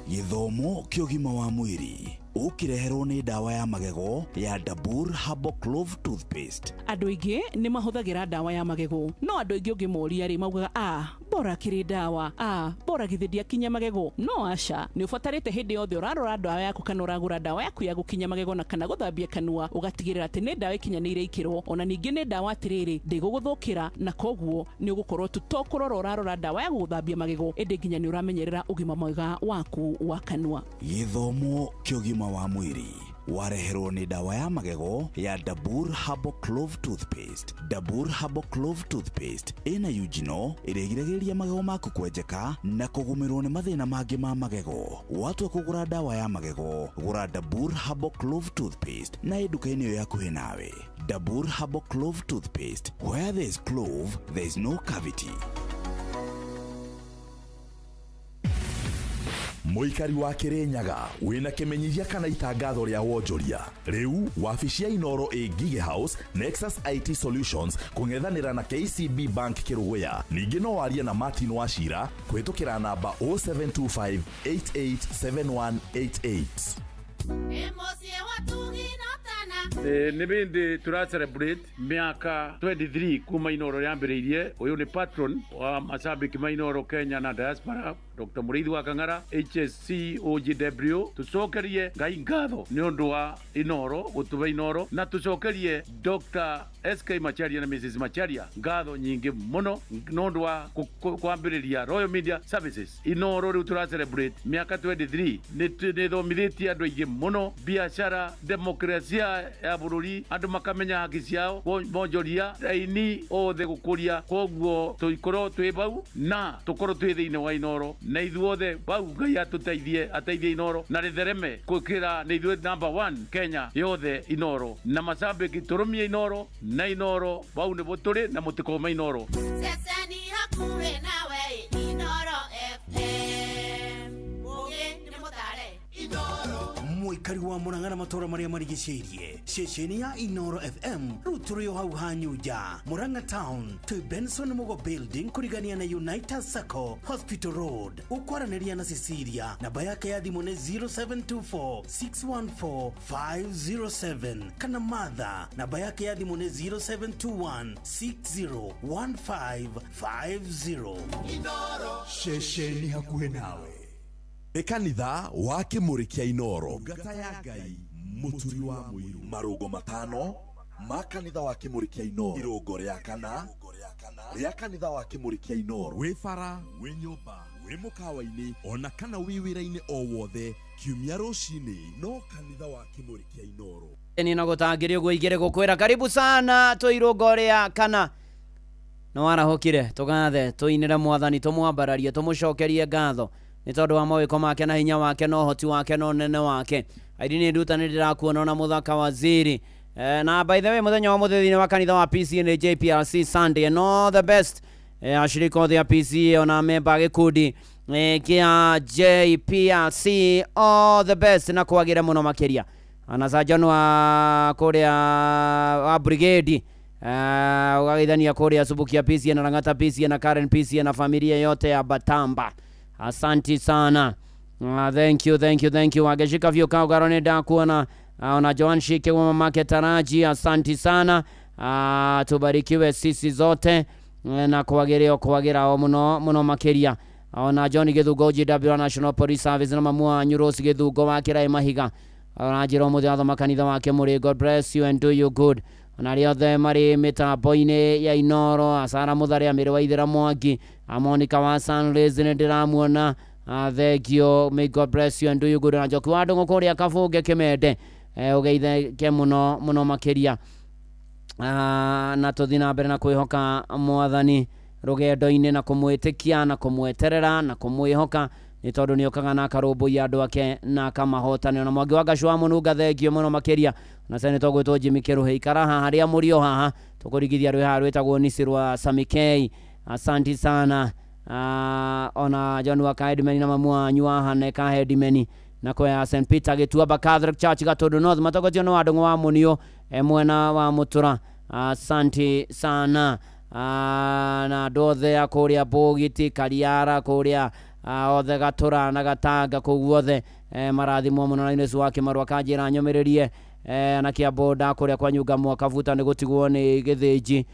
Gĩthomo kĩa ũgima wa mwĩrĩ ũkĩreherwo nĩ ndawa ya magego ya Dabur Herbal Clove Toothpaste. Andũ aingĩ nĩ mahũthagĩra ndawa ya magego no andũ aingĩ ũngĩmoria rĩ maugaga a bora kĩrĩ ndawa a bora githĩ ndiakinya magego. No aca, nĩ ũbatarĩte hĩndĩ yothe ũrarora ndawa yaku kana ũragũra ndawa yaku ya gũkinya magego na kana gũthambia kanua ũgatigĩrĩra atĩ nĩ ndawa ĩkinyanĩire ikĩro ona ningĩ nĩ ndawa atĩrĩrĩ ndĩgũgũthũkĩra na koguo nĩ ũgũkorwo tu to kũrora ũrarora ndawa ya gũgũthambia magego ĩndĩ nginya nĩ ũramenyerera ũgima mwega waku wa kanua. Gĩthomo kĩa ũgima wa mwĩrĩ wareherwo nĩ ndawa ya magego ya Dabur Herbal Clove Toothpaste. Dabur Herbal Clove Toothpaste ĩna eugenol ĩrĩa ĩgiragĩrĩria magego maku kwenjeka na kũgũmĩrwo nĩ mathĩna mangĩ ma magego. Watua kũgũra ndawa ya magego, gũra Dabur Herbal Clove Toothpaste na ĩ nduka-inĩ ĩyo hakuhĩ nawe. Dabur Herbal Clove Toothpaste, where there is clove, there is no cavity. Mũikari wa Kĩrĩnyaga wĩna kĩmenyithia kana itangatho rĩa wonjoria rĩu wabici ya Inooro ĩ Ngige House, Nexus IT Solutions kũng'ethanĩra na KCB Bank Kĩrũgũya. Ningĩ no warie na Martin Wachira kũhĩtũkĩra namba 0725 887188. Nĩ bĩndĩ tũra celebrate mĩaka 23 kuma Inooro yambĩrĩirie. Ũyũ nĩ patron wa macambĩki ma Inooro Kenya na diaspora, Dr. Mũrĩithi wa Kang'ara HSC OGW. Tũcokerie Ngai ngatho nĩ ũndũ wa Inooro gũtũhe Inooro na tũcokerie Dr. SK Macharia na Mrs. Macharia ngatho nyingĩ mũno nĩ ũndũ wa kwambĩrĩria Royal Media Services. Inooro rĩu tũra celebrate mĩaka 23 nĩ ĩthomithĩtie andũ aingĩ mũno biacara, demokrasia ya bũrũri, andũ makamenya haki ciao, monjoria aini othe gũkũria. Koguo tũikorwo twĩ bau na tũkorwo twĩ thĩinĩ wa Inooro na ithuothe bau Ngai atũteithie, ateithie Inooro na rĩthereme gwĩkĩra nĩ ithuĩ number 1 Kenya yothe Inooro na macambĩki tũrũmie Inooro na Inooro bau nĩbo tũrĩ na mũtikome Inooro. Ceceni hakuhĩ nawe Inooro FM. Mũgĩ nĩ mũtare. Inooro. Mũikari Mũikari wa Murang'a na matũũra marĩa marigicĩirie, ceceni ya Inoro FM rĩu tũrĩ o hau Hanyunja, Murang'a Town, twĩ Benson Mugo Building kũrigania na United Sacco, Hospital Road. Ũkwaranĩria na Cecilia, namba yake ya thimũ nĩ 0724 614 507 kana Martha, namba yake ya thimũ nĩ 0721 601550. Ceceni hakuhĩ nawe nĩ kanitha wa Kĩmũrĩ kĩa Inoro, Ngata ya Ngai, mũturi wa mũiru. Marũngo matano ma kanitha wa Kĩmũrĩ kĩa Inoro, irũngo rĩa kana rĩa kanitha wa Kĩmũrĩ kĩa Inoro. Wĩ bara, wĩ nyũmba, wĩ mũkawa-inĩ, ona kana wĩ wĩra-inĩ o wothe, kiumia rũcinĩ no kanitha wa Kĩmũrĩ kĩa Inoro. Nina gũtangĩrĩ ũguo igĩrĩ gũkwĩra karibu sana twĩ irũngo rĩa kana nĩ warahũkire tũgathe tũinĩre mwathani tũmwambararie tũmũcokerie ngatho nĩ tondũ wa mawĩko make na hinya wake na ũhoti wake na ũnene wake. Aini nĩ nduta nĩ ndĩrakuona ona mũthaka waziri. Na by the way mũthenya wa mũthĩ thĩinĩ wa kanitha wa PCA nĩ JPRC Sunday and all the best, ashirika othe a PCA ona memba gĩkundi kĩa JPRC, all the best na kwagĩre mũno makĩria. Anasajon wa kũrĩa wa brigade, ũgagĩthania kũrĩa Subukia PCA na Lang'ata PCA na Karen PCA na familia yote ya Batamba, asanti sana. Thank you, thank you, thank you. Wageshika vyo kao garone ndakuona, ona Joan Shike wa mamake Taraji, asanti sana. Tubarikiwe sisi zote na kwagĩrĩo kwagĩra o mũno mũno makĩria. Ona John Gĩthungo GW National Police Service na mamu wanyu Rose Gĩthungo wa Kĩraĩ Mahiga, ona njĩra ũmũthĩ wathoma kanitha wake mũrĩ, God bless you and do you good. Ona arĩa othe marĩ mĩtambo-inĩ ya Inoro, Asara Mũthare, Amĩrĩ wa Ithĩra Mwangi, Monica wa Sunrays nĩ ndĩramuona. Thank you, may God bless you and do you good. Na Njoki wa Ndũng'ũ kũrĩa Kabũnge Kĩmende, ũgeithĩke mũno mũno makĩria. Na tũthiĩ na mbere na kwĩhoka mwathani rũgendo-inĩ na kũmwĩtĩkia na kũmweterera na kũmwĩhoka nĩ tondũ nĩ okaga na akarũmbũiya andũ ake na akamahotana. Ona Mwangi wa Gacũ wa Mũnunga, thengio mũno makĩria. Na seneta ũgwĩtwo Jimmy Kĩrũhĩ, ikara haha harĩa mũrĩ o haha tũkũringithia rwĩ haha rwĩtagwo Nisi rwa Samikei, asanti sana. Ona John wa Kaedimeni na mamu wanyu wa Hane Kahedimeni na kwa St Peter Gĩtuamba Catholic Church Gatũndũ North, matongotio nĩ wa Ndũng'ũ wa Mũnio, mwena wa Mũtũra, asanti sana. Na andũ othe a kũrĩa Mbũgiti, Kariara, kũrĩa othe Gatũra na Gatanga kũu guothe, marathimwo mũno na Ines wa Kĩmarũa kanjĩra nyũmĩrĩrie, na Kĩambũnda kũrĩa kwa Nyunga Mwakabuta nĩ gũtigwo nĩ Gĩthĩnji,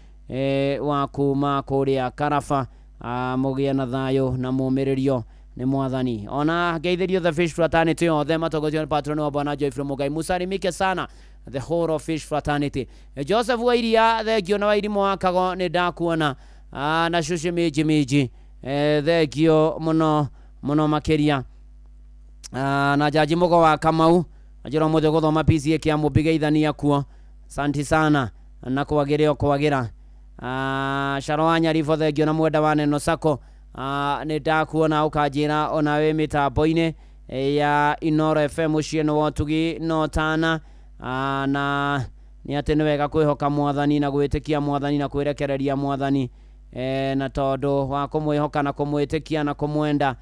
wa kuma kũrĩa Karaba. Mũgĩe na thayũ na mũmĩrĩrio nĩ mwathani. Ona ngeithĩrio the Fish Fraternity othe matongotio nĩ patron wa Bwana Joyfrey Mũngai, musalimike sana the whole of Fish Fraternity. Joseph Wairia, thengio na Wairimũ wa Kago nĩ ndakuona, na Cucu Minji Minji, thengio mũno mũno makĩria. Na Jaji Mũgo wa Kamau anjĩra ũmũthĩ gũthoma PCA kĩa Mũmbi geithania kuo, asanti sana na kwagĩrĩo kwagĩra. Sharo wa Nyaribo, thengio na mwenda wa Neno Sacco, nĩ ndakuona ũkanjĩra ona wĩ mĩtambo-inĩ ya Inoro FM ũcio nĩ wotugi no tana. Na nĩ atĩ nĩ wega kwĩhoka mwathani na gwĩtĩkia mwathani na kwĩrekereria mwathani, na tondũ wa kũmwĩhoka na kũmwĩtĩkia na kũmwenda,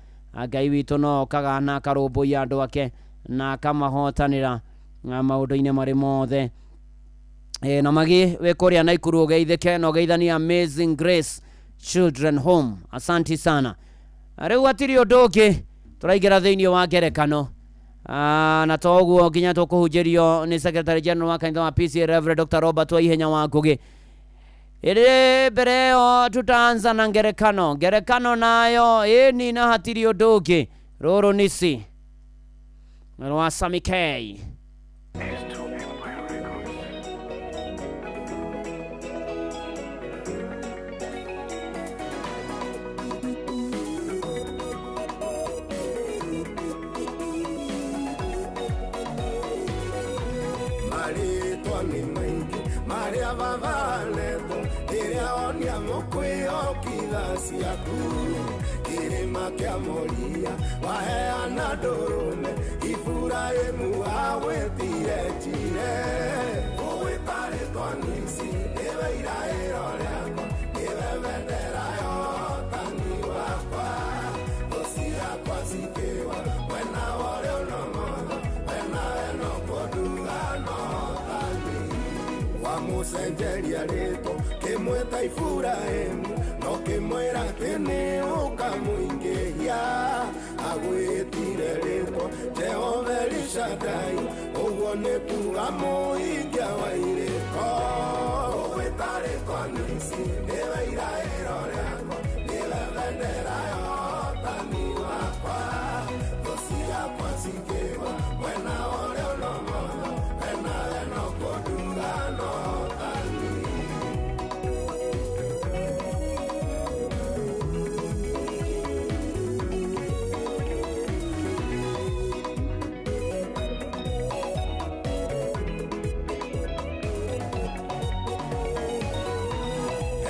Ngai witũ no okaga na akarũmbũiya andũ ake na akamahotanĩra maũndũ-inĩ marĩ mothe. Na magi wĩ kũrĩa Naikuru ũgeithĩke na ũgeithanie Amazing Grace Children Home, asanti sana. Rĩu hatirĩ ũndũ ũngĩ tũraingĩra thĩinĩ wa ngerekano. Na to ũguo nginya tũkũhunjĩrio nĩ Secretary General wa kanitha wa PCA Reverend Dr. Robert Waihenya wa Ngũgĩ. Ĩrĩ mbere ĩyo tutaanza na ngerekano. Ngerekano nayo ĩni na hatirĩ ũndũ ũngĩ, rũrũ nĩci rwa Sami K. Marĩtwa nĩ maingĩ marĩa babanetwo rĩrĩa onia mũkwĩhokitha ciaku kĩrĩma kĩa Moria waheana ndũrũme Iburahĩmu agwĩtire Njire ũgwĩta rĩtwa Nisi nĩwe iraĩro rĩakwa nĩwe bendera ya ũhotani wakwa thũ ciakwa cikĩgwa mwena wa ũrĩo na ũmotho wena we no aciarĩtwo kĩmwĩta Iburahĩmu no kĩmwĩra atĩ nĩ ũkamũingĩhia agwĩtire rĩtwa Jehova Elishadai ũguo nĩ kuga mũhingia wa irĩko ũgwĩta rĩtwa Nisi nĩwe iraĩro rĩakwa nĩwe bendera ya ũhotani wakwa thũ ciakwa cikĩgwa mwena ũrĩa no motho enawe no kũnduga no ũhotani.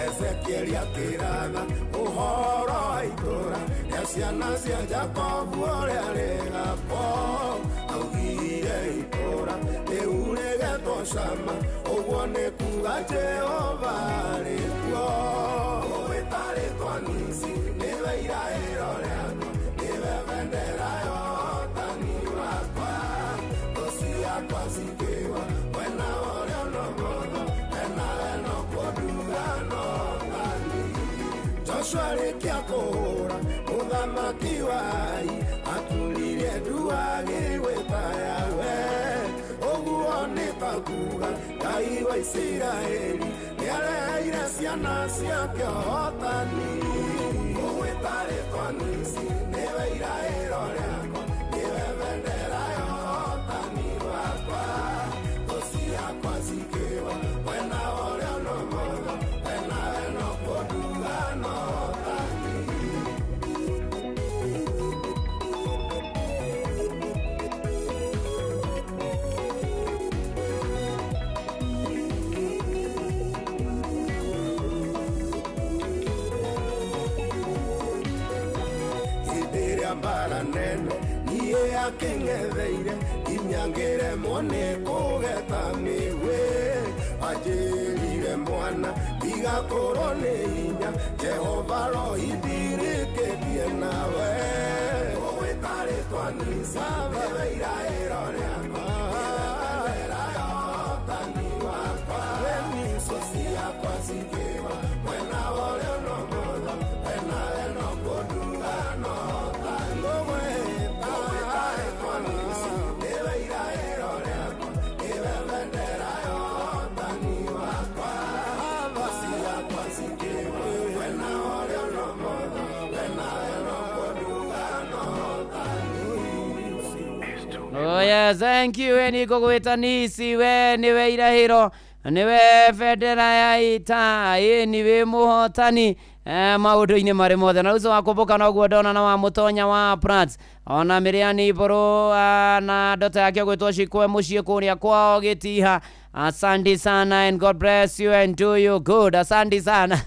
Ezekieli akĩratha ũhoro wa itũũra rĩa ciana cia Jakobu ũrĩa rĩgakwo augire itũũra rĩu rĩgetwo Shama ũguo nĩ kuga Jehova arĩ kuo ũgwĩta rĩtwa Nisi nĩwe iraĩro rĩakwa nĩwe bendera ya ũhotani wakwa thũ ciakwa cikĩgwa mwena ũrĩa no motho enawe no kũnduga no ũhotani. Joshua arĩkia kũhũra mũthamaki wa Ai aturirie ndu agĩgwĩta Yahweh ũguo nĩ ta kuga Ngai wa Isiraeli nĩareheire ciana ciake ũhotani ũgwĩta rĩtwa Nisi nĩwe iraĩro rĩakwa nĩwe bendera ya ũhotani wakwa thũ ciakwa cikĩgwa mwena ũrĩa no motho enawe no kũnduga no ũhotani. Hĩndĩ ĩrĩa mbara nene niĩ akĩng'etheire nginya ngĩremwo nĩ kũgeta mĩgwĩ anjĩrire mwana ndigakorwo nĩ hinya Jehova rohindirĩkĩtie nawe ũgwĩta rĩtwa Nisi nĩwe iraĩro rĩakwa nĩwe bendera ya ũhotani wakwa thũ ciakwa cikĩgwa mwena ũrĩa no motho enawe no kũnduga no ũhotani ũgwĩta rĩtwa Nisi nĩwe iraĩro rĩakwa nĩwe bendera ya ũhotani wakwa thũ ciakwa cikĩgwa mwena ũrĩa no motho enawe no kũnduga no ũhotani. Oh yes, thank you. We niko gwĩta Nisi, we nĩwe irahĩro nĩwe bendera ya ita ĩni wĩ mũhotani maũndũ-inĩ marĩ mothe na rĩu wakumbuka noguo ndona na wa mũtonya wa Prats ona Miriani Mburu na ndota yake gwĩtwo Shikwe mũciĩ kũrĩa kwao Gĩtiha. Asante sana and God bless you and do you good. Asante sana.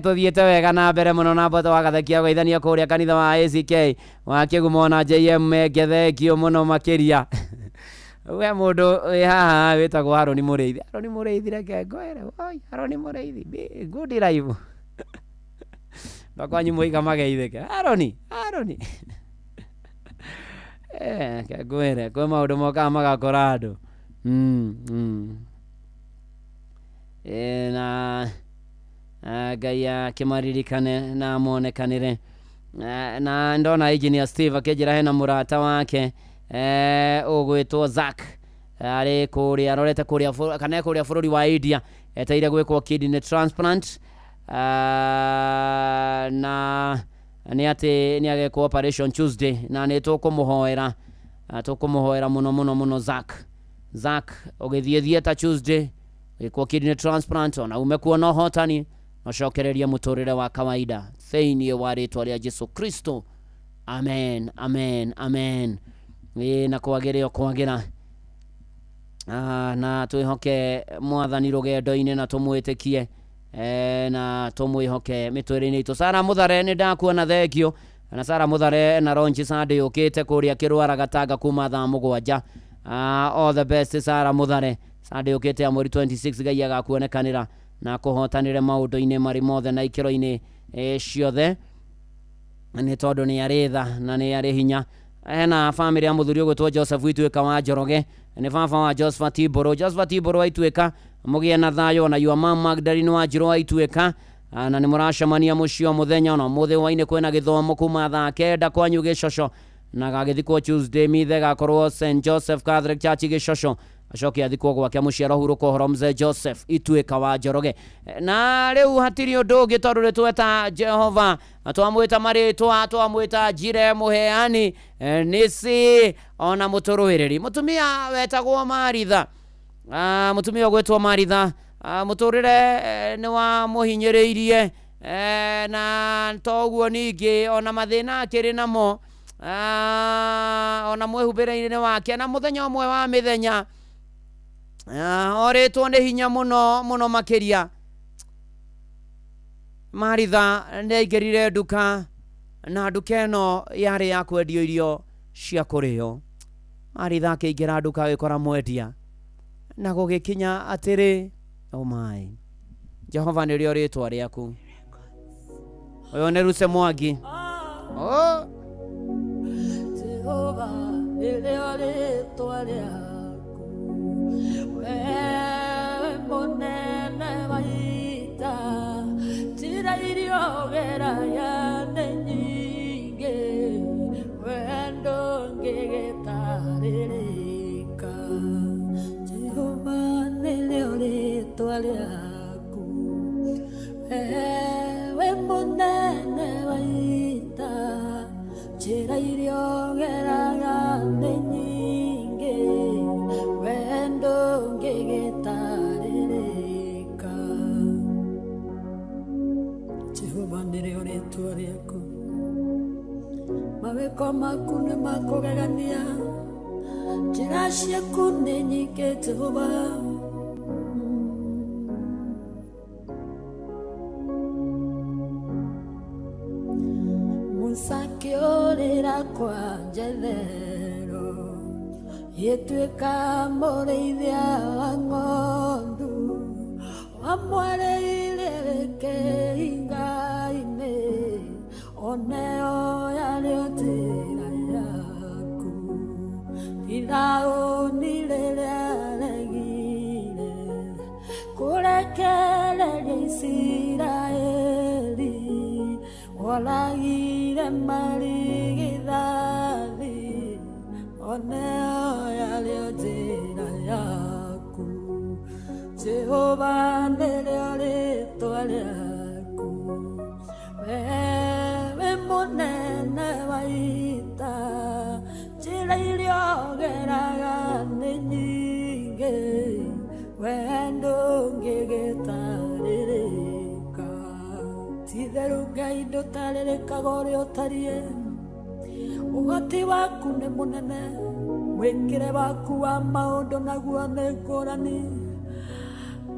Tuthiĩte wega na mbere mũno na mboto wagathekia gwaithania kũrĩa kanitha wa ACK wa Kĩgumo na JM menge thengio mũno makĩria. We mũndũ wĩ haha wĩtagwo Haroni Mũrĩithi. Haroni Mũrĩithi reke ngwĩre, oi Haroni Mũrĩithi be good life. No kwanyu mũiga mageithĩke. Haroni, Haroni. Reke ngwĩre kwĩ maũndũ mokaga magakora andũ. Na Ngai akĩmaririkane na amonekanĩre. Na ndona engineer Steve akĩnjĩra hena mũrata wake ũgwĩtwo Zack arĩ kũrĩa arorete kũrĩa kana e kũrĩa bũrũri wa India eteire gwĩkwo kidney transplant na nĩ atĩ nĩ agekwo operation Tuesday na nĩ tũkũmũhoera tũkũmũhoera mũno mũno mũno Zack. Zack ũgĩthiĩ theatre Tuesday gwĩkwo kidney transplant ona ume kuona ũhotani nocokererie mũtũrĩre wa kawaida thĩinĩ wa rĩtwa rĩa Jesu Kristo. Amen, amen, amen. Na kwagĩre o kwagĩra na twĩhoke mwathani rũgendo-inĩ na tũmwĩtĩkie na tũmwĩhoke mĩtũrĩre-inĩ itũ. Sara Mũthare nĩ ndakuona thengio na Sara Mũthare na Ronchi Sunday yũkĩte kũrĩa Kĩrwara Gatanga kuma thaa 7. All the best Sara Mũthare. Sunday yũkĩte ya mweri 26 Ngai agakuonekanĩra na kũhotanĩre maũndũ-inĩ marĩ mothe na ikĩro-inĩ ciothe nĩ tondũ nĩ arĩ tha na nĩ arĩ hinya. Hena bamĩrĩ ya mũthuri ũgwĩtwo Joseph Ituĩka wa Njoroge, nĩ baba wa Josephat Mbũrũ. Josephat Mbũrũ wa Ituĩka, mũgĩe na thayũ. Ona your mom Magdalene wa Njirũ wa Ituĩka, na nĩ mũracemania mũciĩ o mũthenya. Ona ũmũthĩ hwainĩ kwĩna gĩthomo kuma thaa 9 kwanyu Gĩcoco, na gagĩthikwo Tuesday mithe gakorwo St Joseph Catholic Church Gĩcoco, acoke athikwo gwake mũciĩ. Arohurũka ũhoro mzee Joseph Ituĩka wa Njoroge. Na rĩu hatirĩ ũndũ ũngĩ tondũ nĩ tweta Jehova, twamwĩta marĩtwa, twamwĩta Njire mũheani, nĩci ona mũtũrũĩrĩri. Mũtumia wetagwo Maritha, mũtumia ũgwĩtwo Maritha, mũtũrĩre nĩ wamũhinyĩrĩirie, na toguo ningĩ ona mathĩna akĩrĩ namo, ona mwĩhumbĩre-inĩ wake. Na mũthenya ũmwe wa mĩthenya, orĩtwo nĩ hinya mũno mũno makĩria, Maritha nĩ aingĩrire nduka, na nduka ĩno yarĩ ya kwendio irio cia kũrĩo. Maritha akĩingĩra nduka agĩkora mwendia, na gũgĩkinya atĩrĩ, oh my, Jehova nĩrĩo rĩtwa rĩaku. Ũyũ nĩ Ruse Mwangi. Oh. Jehova nĩrĩo rĩtwa rĩaku, we mũnene wa ita, njĩra iria ũgeraga nĩ nyingĩ, we ndũngĩgĩtarĩrĩka. Jehova nĩrĩo rĩtwa rĩaku, we mũnene wa ita, njĩra iria ũgeraga nĩ nyingĩ, we ndũngĩgĩtarĩrĩka. Jehova nĩrĩo rĩtwa rĩaku, mawĩko maku nĩ makũgegania, njĩra ciaku nĩ nyingĩ Jehova. Musa akĩũrĩra kwa Jethero, gĩtuĩka mũrĩithia wa ng'ondu, wamwarĩire wĩkĩhinga-inĩ, oneo yarĩo njĩra yaku. Firaũni rĩrĩa aregire kũrekereria Isiraeli, oragire marigithathi, oneo yarĩo njĩra yaku. Jehova nĩrĩo rĩtwa rĩaku, we mũnene wa ita, njĩra iria ũgeraga nĩ nyingĩ, we ndũngĩgĩtarĩrĩka. Ti-itherũ Ngai ndũtarĩrĩkaga ũrĩa ũtariĩ, ũhoti waku nĩ mũnene, mwĩkĩre waku wa maũndũ naguo nĩ ngũrani,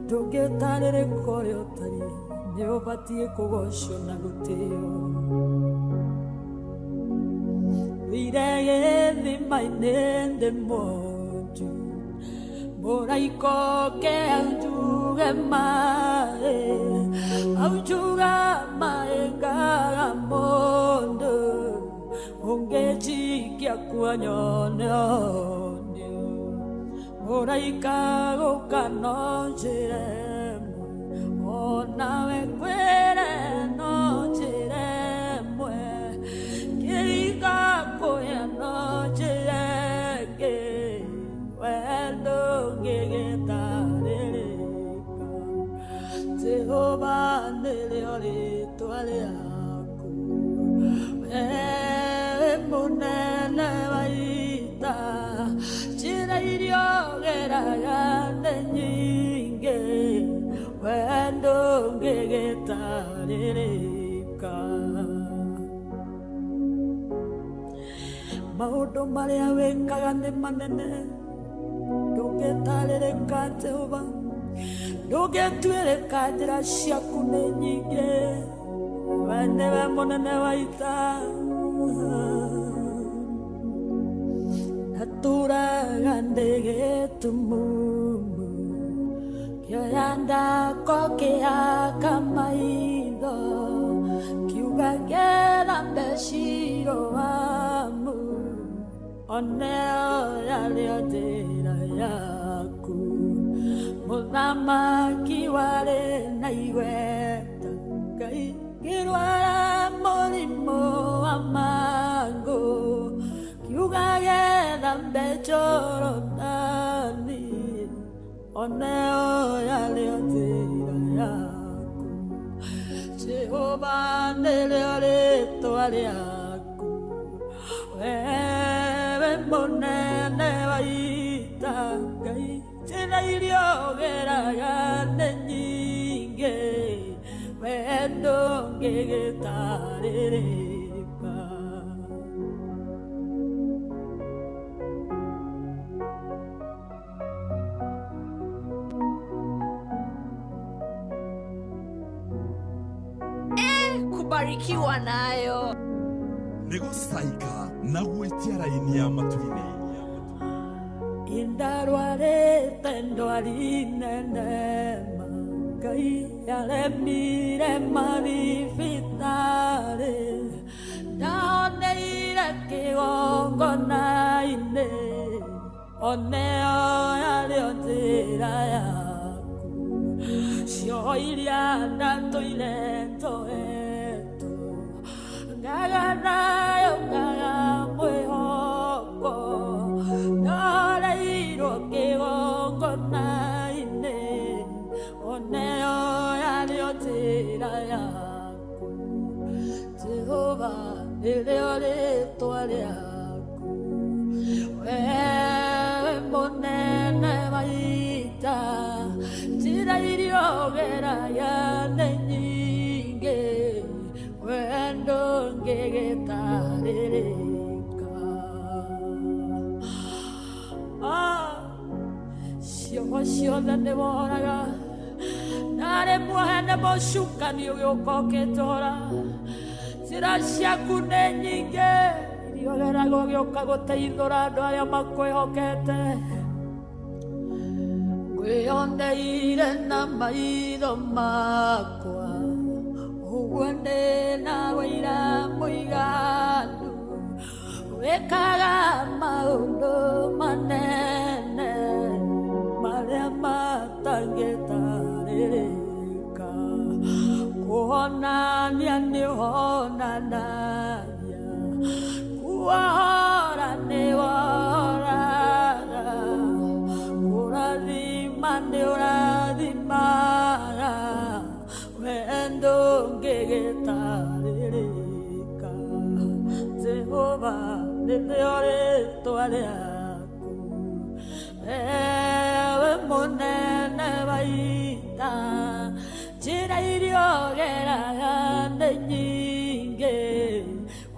ndũngĩtarĩrĩka ũrĩa ũtariĩ, nĩ ũbatiĩ kũgocwo na gũtĩo. Thire gĩthima-inĩ ndĩ mwonju, mũraika oke aunjuge maĩ, aunjuga maĩ ngaga mũndũ, ũngĩnjikia kuo nyone ũnio. Mũraika gũka no njĩra ĩmwe, onawe ngwĩre no njĩra ĩmwe, kĩringa kũya no njĩra ĩngĩ, we ndũngĩgĩtarĩrĩka. Jehova nĩrĩo rĩtwa rĩaku, we mũnene wa ita, njĩra iria ũgeraga nĩ nyingĩ, we ndũngĩgĩtarĩrĩka. Maũndũ marĩa wĩkaga nĩ manene, ndũngĩtarĩrĩka Jehova, ndũngĩtuĩrĩka, njĩra ciaku nĩ nyingĩ, we nĩwe mũnene wa ita. Natũraga ndĩ gĩtumumu, kĩoya ndako kĩhaka maitho, kiuga ngera mbeciro wamu, Oneo yarĩo njĩra yaku. Mũthamaki warĩ na igweta, Ngai ngĩrwara mũrimũ wa mangũ, kiuga gethambe Jorodani. Oneo yarĩo njĩra yaku. Jehova nĩrĩo rĩtwa rĩaku, wewe mũnene wa ita. Ngai njĩra iria ũgeraga nĩ nyingĩ, we ndũngĩgĩtarĩrĩka. Kubarikiwa nayo. Nĩ gũcaika na gwĩtia raini ya matu-inĩ. Indarwarĩte ndwari nene ma, Ngai yaremire mathibitarĩ, ndahoneire kĩgongona-inĩ. Oneo yarĩo njĩra yaku, cioho iria ndatũire njohetwo, ngaga nayo ngaga mwĩhoko, ndoreirwo kĩgongona-inĩ. Oneo yarĩo njĩra yaku. Jehova nĩrĩo rĩtwa rĩaku, wewe mũnene wa ita. Njĩra iria ũgeraga nĩ nyingĩ, we ndũngĩgĩtarĩrĩka. Cioho ciothe nĩ woraga, narĩ muohe nĩ mũcukani ũgĩũka ũkĩnjohora. Njĩra ciaku nĩ nyingĩ, iria ũgeraga ũgĩũka gũteithũra andũ arĩa makwĩhokete. Ngwĩyoneire na maitho makwa, ũguo ndĩ na wĩira mũiganu, wĩkaga maũndũ manene marĩa matangĩtarĩrĩka. Kũhonania nĩũhonanagia, kuohora nĩwohoraga, kũrathima nĩũrathimaga, we ndũngĩgĩtarĩrĩka. Jehova nĩrĩo rĩtwa rĩaku, wewe mũnene wa ita. Njĩra iria ũgeraga nĩ nyingĩ,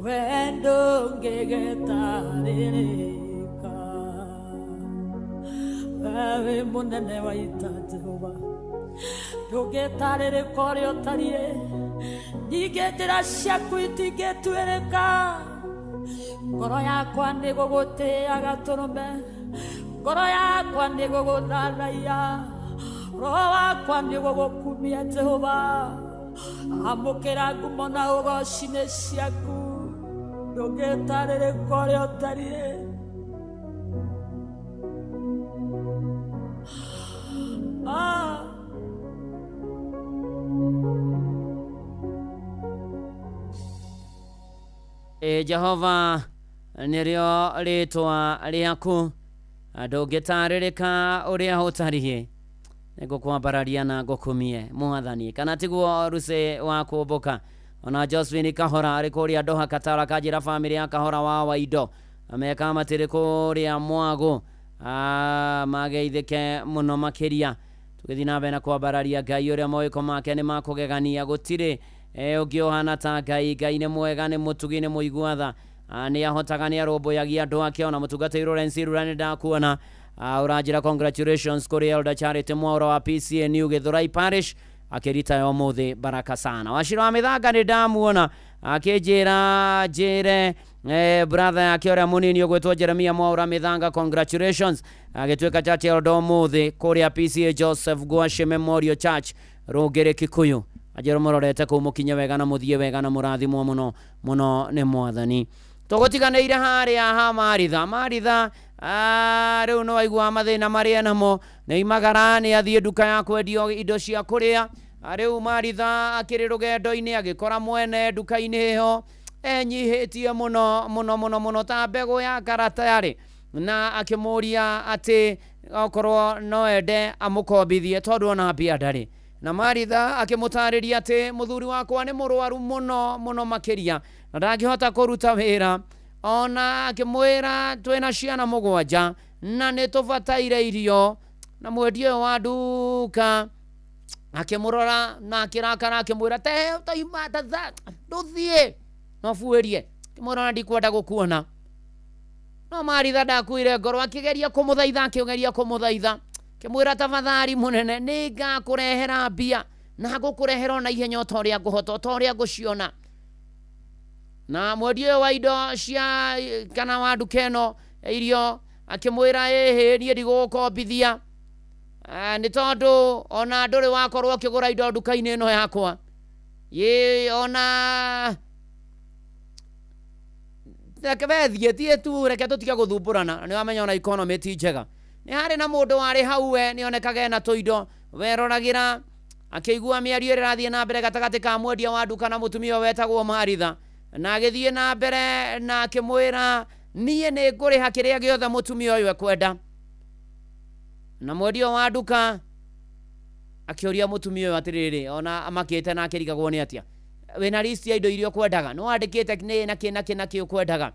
we ndũngĩgĩtarĩrĩka. Wewe mũnene wa ita Jehova, ndũngĩtarĩrĩka ũrĩa ũtariĩ, ningĩ njĩra ciaku itingĩtuĩrĩka. Ngoro yakwa nĩ gũgũtĩĩa gatũrũme, ngoro yakwa nĩ gũgũthathaiya, roho wakwa nĩ gũgũkumia Jehova. Amũkĩra ngumo na ũgoci nĩ ciaku, ndũngĩtarĩrĩka ũrĩa ũtariĩ. Jehova nĩrĩo rĩtwa rĩaku, ndũngĩtarĩrĩka ũrĩa ũtariĩ, nĩngũkwambararia na ngũkumie mwathani. Kana tiguo Ruse wa kũmbũka. Ona Josephine Kahora arĩ kũrĩa Doha Katara, kanjĩra bamĩrĩ ya Kahora wa Waindo meka matĩrĩ kũrĩa Mwago, mageithĩke mũno makĩria. Tũgĩthiĩ na mbere na kwambararia Ngai ũrĩa mawĩko make nĩ makũgegania, gũtirĩ ũngĩ ũhana ta Ngai. Ngai nĩ mwega, nĩ mũtugi, nĩ mũigua tha, nĩ ahotaga, nĩ arũmbũyagia andũ ake. Ona mũtungatĩri Lawrence Rura nĩ ndakuona ũranjĩra congratulations kũrĩ Elder Charity Mwaura wa PCNU Githurai Parish akĩrita ũmũthĩ, baraka sana. Wacira wa Mĩthanga nĩ ndamuona akĩnjĩra njĩre brother yake ũrĩa mũnini ũgwĩtwo Jeremia Mwaura Mĩthanga, congratulations, agĩtuĩka church elder ũmũthĩ kũrĩa PCA Joseph Gwashe Memorial Church Rũngĩrĩ Kikuyu. Anjĩra mũrorete kũu mũkinye wega na mũthiĩ wega na mũrathimwo mũno mũno nĩ mwathani. Tũgũtiganĩire harĩa ha Maritha. Maritha rĩu nĩ waigua mathĩna marĩa namo, nĩ imagara, nĩ athiĩ nduka ya kwendio indo cia kũrĩa. Rĩu Maritha akĩrĩ rũgendo-inĩ agĩkora mwene nduka-inĩ ĩyo enyihĩtie mũno mũno mũno mũno ta mbegũ ya karata-rĩ, na akĩmũria atĩ okorwo no ende amũkombithie tondũ ona mbia ndarĩ. Na Maritha akĩmũtarĩria atĩ mũthuri wakwa nĩ mũrwaru mũno mũno makĩria na ndangĩhota kũruta wĩra. Ona akĩmwĩra twĩna ciana 7 na nĩ tũbataire irio. Na mwendia ũyũ wa nduka akĩmũrora na akĩrakara akĩmwĩra toima ndũthiĩ no buĩrie, akĩmwĩra ona ndikwenda gũkuona. No Maritha ndakuire ngoro, akĩgeria kũmũthaitha, akĩgeria kũmũthaitha, akĩmwĩra tafadhali mũnene, nĩ ngakũrehera mbia na ngũkũrehera ona ihenya o ta ũrĩa ngũhota, o ta ũrĩa ngũciona. Na mwendia ũyũ wa indo cia kana wa nduka ĩno irio akĩmwĩra ĩhĩ, niĩ ndigũgũkombithia nĩ tondũ ona ndũrĩ wakorwo ũkĩgũra indo nduka-inĩ ĩno yakwa. Ĩ ona reke wethiĩ, thiĩ tu, reke tũtige gũthumbũrana. Nĩ wamenya ona economy ti njega. Nĩ harĩ na mũndũ warĩ hau we nĩonekaga ena tũindo weroragĩra, akĩigua mĩario ĩrĩa ĩrathiĩ na mbere gatagatĩ ka mwendia wa nduka na mũtumia ũyũ wetagwo Maritha, na agĩthiĩ na mbere na akĩmwĩra niĩ nĩ ngũrĩha kĩrĩa gĩothe mũtumia ũyũ ekwenda. Na mwendia wa nduka akĩũria mũtumia ũyũ atĩrĩrĩ, ona amakĩte na akĩrigagwo nĩ atĩa, wĩna list ya indo iria ũkwendaga, nĩ wandĩkĩte nĩ na kĩ na kĩ na kĩ ũkwendaga.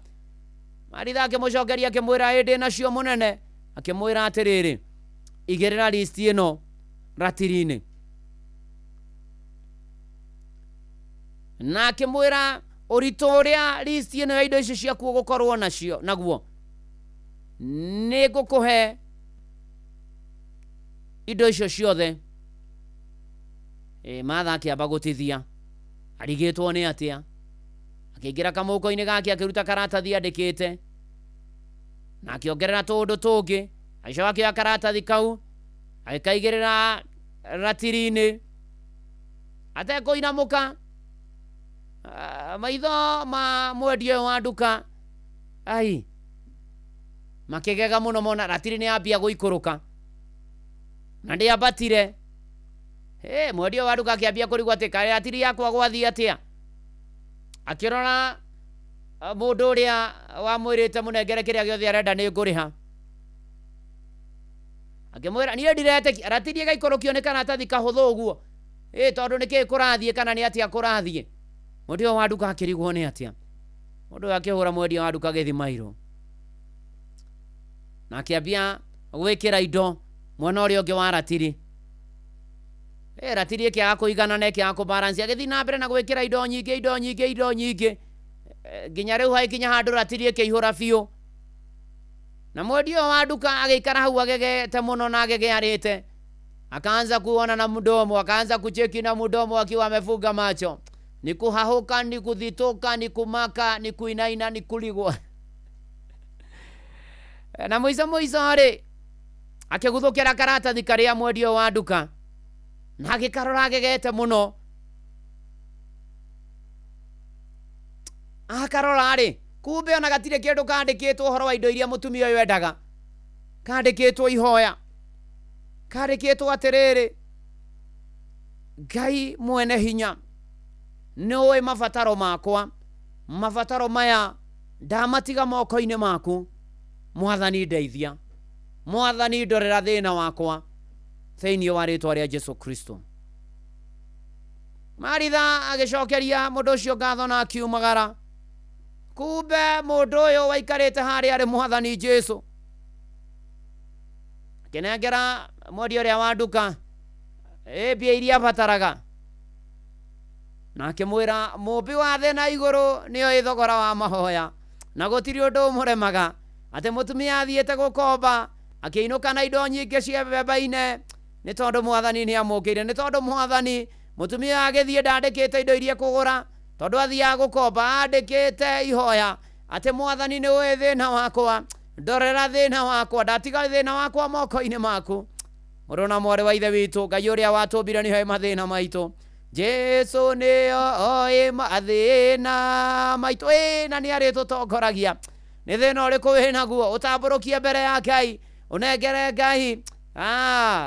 Maritha akĩmũcokeria akĩmwĩra ĩ ndĩ nacio mũnene. Akĩmwĩra atĩrĩrĩ, igĩrĩra list ĩno ratiri-inĩ. Na akĩmwĩra ũritũ ũrĩa list ĩno ya indo icio ciaku ũgũkorwo nacio naguo, nĩ ngũkũhe indo icio ciothe. Martha akĩamba gũtithia, arigĩtwo nĩ atĩa. Akĩingĩra kamũhuko-inĩ gake akĩruta karatathi andĩkĩte na akĩongerera tũũndũ tũngĩ. Agĩcoka akĩoya karatathi kau agĩkaigĩrĩra ratiri-inĩ atekũinamũka. Maitho ma mwendia ũyũ wa nduka ai makĩgega mũno mona ratiri nĩ yambia gũikũrũka na ndĩambatire. Mwendia wa nduka akĩambia kũrigwo atĩ kaĩ ratiri yakwa gwathiĩ atĩa. Akĩrora mũndũ ũrĩa wamwĩrĩte mũnengere kĩrĩa gĩothe arenda nĩ ngũrĩha. Akĩmwĩra niĩ ndiretĩkia ratiri ĩgaikũrũkio nĩ karatathi kahũthũ ũguo, tondũ nĩkĩĩ kũrathiĩ kana nĩ atĩa kũrathiĩ. Mwendia wa nduka akĩrigwo nĩ atĩa. Mũndũ ũyũ akĩhũra mwendia wa nduka gĩthimairũ na akĩambia gwĩkĩra indo mwena ũrĩa ũngĩ wa ratiri. Ratiri ĩkĩaga kũigana na ĩkĩaga kũbalance, agĩthiĩ na mbere na gwĩkĩra indo nyingĩ, indo nyingĩ, indo nyingĩ, nginya rĩu hagĩkinya handũ ratiri ĩkĩihũra biũ. Na mwendia wa nduka agĩikara hau agegete mũno na agegearĩte. Akaanza kuona na mdomo, akaanza kucheki na mdomo akiwa amefunga macho. Ni kuhahuka, ni kuthitoka, ni kumaka, ni kuinaina, ni kuligwa. Na mũico mũico rĩ, akĩguthũkĩra karatathi karĩa mwendia wa nduka na agĩkarora agegete mũno. Akarora rĩ, kumbe ona gatirĩ kĩndũ kandĩkĩtwo ũhoro wa indo iria mũtumia ũyũ endaga. Kandĩkĩtwo ihoya, kandĩkĩtwo atĩrĩrĩ, Ngai mwene hinya nĩ ũĩ mabataro makwa, mabataro maya ndamatiga moko-inĩ maku. Mwathani ndeithia, Mwathani ndorera thĩna wakwa thĩinĩ wa rĩtwa rĩa Jesu Kristo. Maritha agĩcokeria mũndũ ũcio ngatho na akiumagara. Kumbe mũndũ ũyũ waikarĩte harĩa arĩ Mwathani Jesu. Akĩnengera mwendia ũrĩa wa nduka mbia iria abataraga na akĩmwĩra mũmbi wa thĩ na igũrũ nĩoĩ thogora wa mahoya na gũtirĩ ũndũ ũmũremaga. Atĩ mũtumia athiĩte gũkomba akĩinũka na indo nyingĩ cia mbembe-inĩ nĩ tondũ Mwathani nĩ amũkĩire, nĩ tondũ Mwathani mũtumia agĩthiĩ ndandĩkĩte indo iria kũgũra tondũ athiaga gũkomba andĩkĩte ihoya atĩ Mwathani nĩ ũĩ thĩna wakwa, ndorera thĩna wakwa, ndatiga thĩna wakwa moko-inĩ maku. Mũrũ na mwarĩ wa ithe witũ, Ngai ũrĩa watũmbire nĩoĩ mathĩna maitũ. Jesu nĩoĩ mathĩna maitũ ĩ na nĩ arĩtũtongoragia. Nĩ thĩna ũrĩkũ wĩnaguo ũtambũrũkie mbere ya Ngai, ũnengere Ngai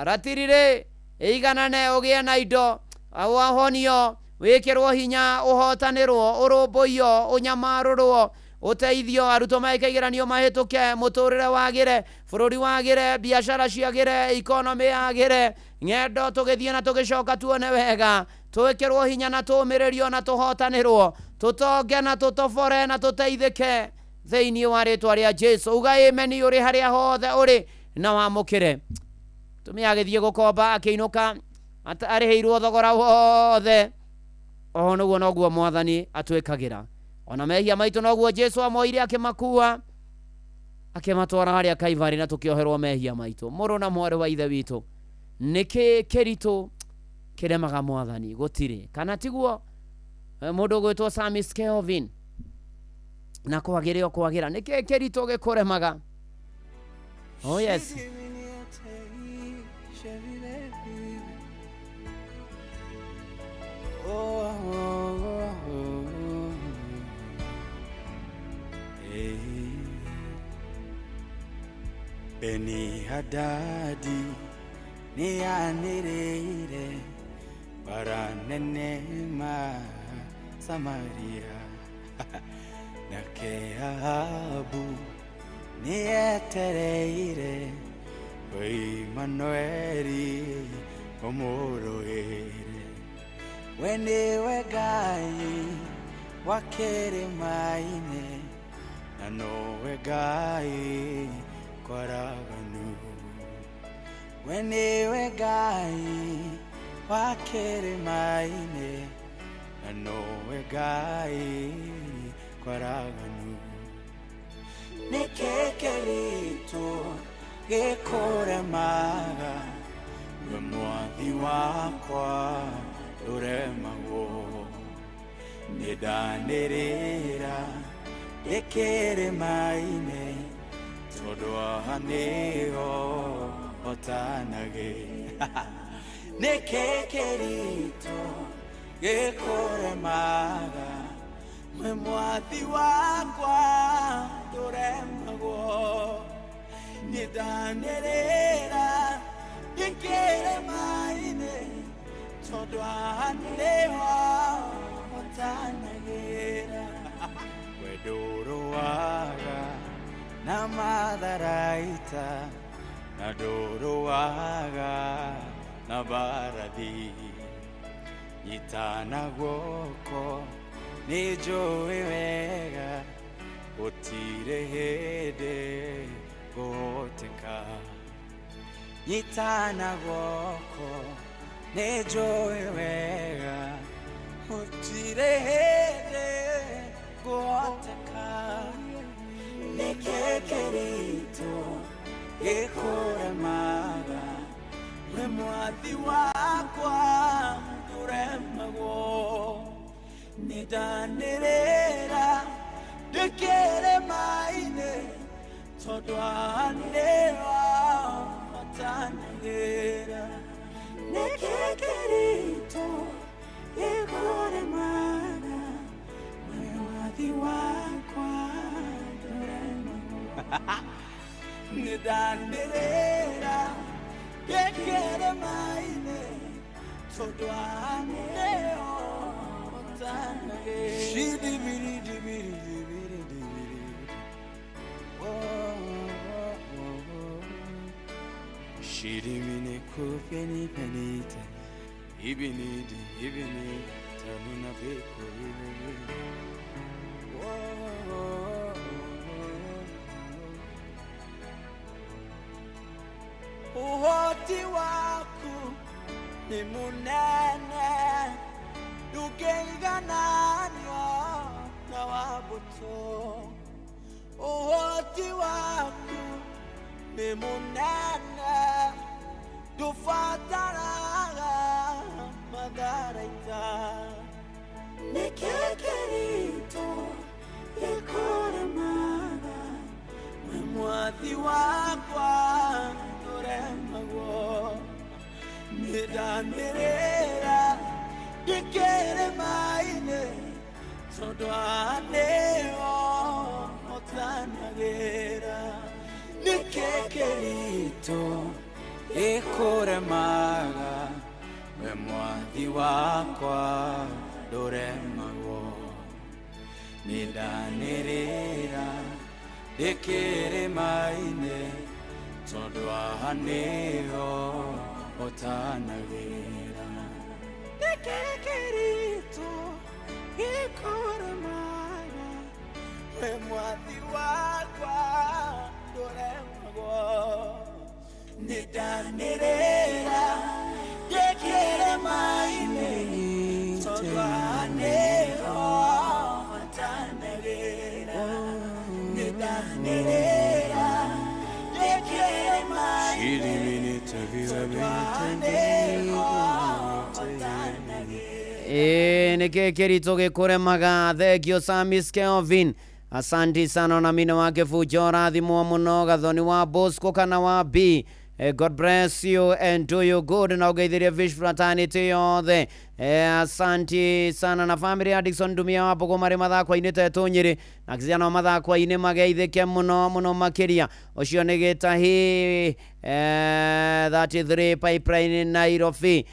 ratiri rĩ ĩiganane, ũgĩe na indo, wahonio, wĩkĩrwo hinya, ũhotanĩrwo, ũrũmbũiyo, ũnyamarũrwo, ũteithio, arutwo meke igeranio mahĩtũke, mũtũrĩre wagĩre, bũrũri wagĩre, biacara ciagĩre, economy yagĩre, ng'endo tũgĩthiĩ na tũgĩcoka tuone wega, twĩkĩrwo hinya na tũũmĩrĩrio na tũhotanĩrwo, tũtonge na tũtobore na tũteithĩke thĩinĩ wa rĩtwa rĩa Jesu. Uga ameni ũrĩ harĩa hothe ũrĩ na wamũkĩre. Tumia agĩthiĩ gũkomba akĩinũka arĩhĩirwo thogora wothe. Oho nĩguo noguo Mwathani atwĩkagĩra. Ona mehia maitũ noguo Jesu amoire akĩmakua akĩmatwara harĩa Kaivari na tũkĩoherwo mehia maitũ. Mũrũ na mwarĩ wa Ithe witũ, nĩkĩ kĩritũ kĩremaga Mwathani? Gũtirĩ. Kana tiguo mũndũ ũgwĩtwo Samis Kelvin na kwagĩre o kwagĩra, nĩkĩ kĩritũ gĩkũremaga? Oh yes. Beni Hadadi nĩanĩrĩire bara nene ma Samaria, nake Ahabu nĩetereire Imanueli ũmũrũĩre. We nĩwe Ngai wa kĩrĩma-inĩ na nowe Ngai kwaraganu. We nĩwe Ngai wa kĩrĩma-inĩ na nowe Ngai kwaraganu. Nĩkĩ kĩritũ gĩkũremaga? We Mwathi wakwa ndũremagwo. Nĩndanĩrĩra ndĩ kĩrĩma-inĩ tondũ haha nĩho hotanagĩra. Nĩkĩ kĩritũ gĩkũremaga? We Mwathi wakwa ndũremagwo. Nĩndanĩrĩra ndĩ kĩrĩma-inĩ tondũ haha nĩho hotanagĩra. We ndũrũaga na matharaita na ndũrũaga na mbarathi. Nyitana guoko nĩnjũĩ wega gũtirĩ hĩndĩ ngũhoteka. Nyitana guoko nĩnjũĩ wega gũtirĩ hĩndĩ ngũhoteka. Nĩkĩ kĩritũ gĩkũremaga? We Mwathi wakwa ndũremagwo. Nĩndanĩrĩra ndĩ kĩrĩma-inĩ tondũ haha nĩho hotanagĩra. Nĩkĩ kĩritũ gĩkũremaga? We Mwathi wakwa ndũremagwo. Nĩndanĩrĩra ndĩ kĩrĩma-inĩ tondũ haha nĩho hotanagĩra. Shirimini kupeni penita ibinidi ibini tanuna beko ibini. Uhoti waku ni munene ndũngĩigananio na wa mbũtũ. Ũhoti waku nĩ mũnene ndũbataraga matharaita. Nĩkĩ kĩritũ gĩkũremaga? We Mwathi wakwa ndũremagwo. Nĩndanĩrĩra ndĩ Tondũ haha nĩho ũtanagĩra. Nĩkĩ kĩritũ gĩkũremaga, we mwathi wakwa ndũremagwo. Nĩndanĩrĩra ndĩ kĩrĩma-inĩ, tondũ haha nĩho ũtanagĩra. Nĩkĩ kĩritũ gĩkũremaga, we mwathi wakwa ndũremagwo. Nĩndanĩrĩra ndĩ kĩrĩma-inĩ, tondũ haha nĩho ũtanagĩra. Nĩndanĩrĩra ndĩ kĩrĩma-inĩ, tondũ haha nĩho ũtanagĩra. Ĩĩ nĩkĩ kĩritũ gĩkũremaga. Thank you Samis Kelvin, asanti sana na mine wake fujo rathimwo mũno. Gathoni wa Bosco kana wa B, God bless you and do you good, na ũgeithirie Fish fraternity yothe. Asanti sana na family ya Dickson Ndumia wa Mbogo marĩ mathako-inĩ tetũ Nyĩrĩ na Kisiano mathako-inĩ mageithĩke mũno mũno makĩria. Ũcio nĩ Gĩtahi 33 Pipeline Nairobi.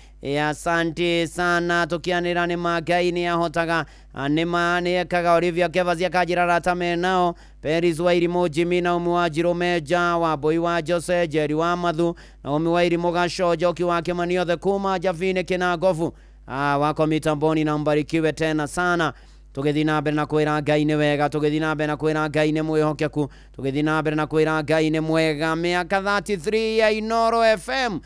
Asante sana tukianĩra nĩ ma Ngai nĩ ahotaga, nĩ ma nĩ ekaga. Olivia Kevas akanjĩra arata menao Peris wa Irimũ, Jimmy Naomi wa Njirũ Menja wa Mbui wa Jose Jerry wa Mathu Naomi wa Irimũ Gaco Njoki wa Kĩmani othe kuma Njabini Kĩnangobu wako mitamboni na mbarikiwe tena sana. Tũgĩthiĩ na mbere na kwĩra Ngai nĩ wega, tũgĩthiĩ na mbere na kwĩra Ngai nĩ mwĩhokeku, tũgĩthiĩ na mbere na kwĩra Ngai nĩ mwega. Mĩaka 33 ya Inooro FM.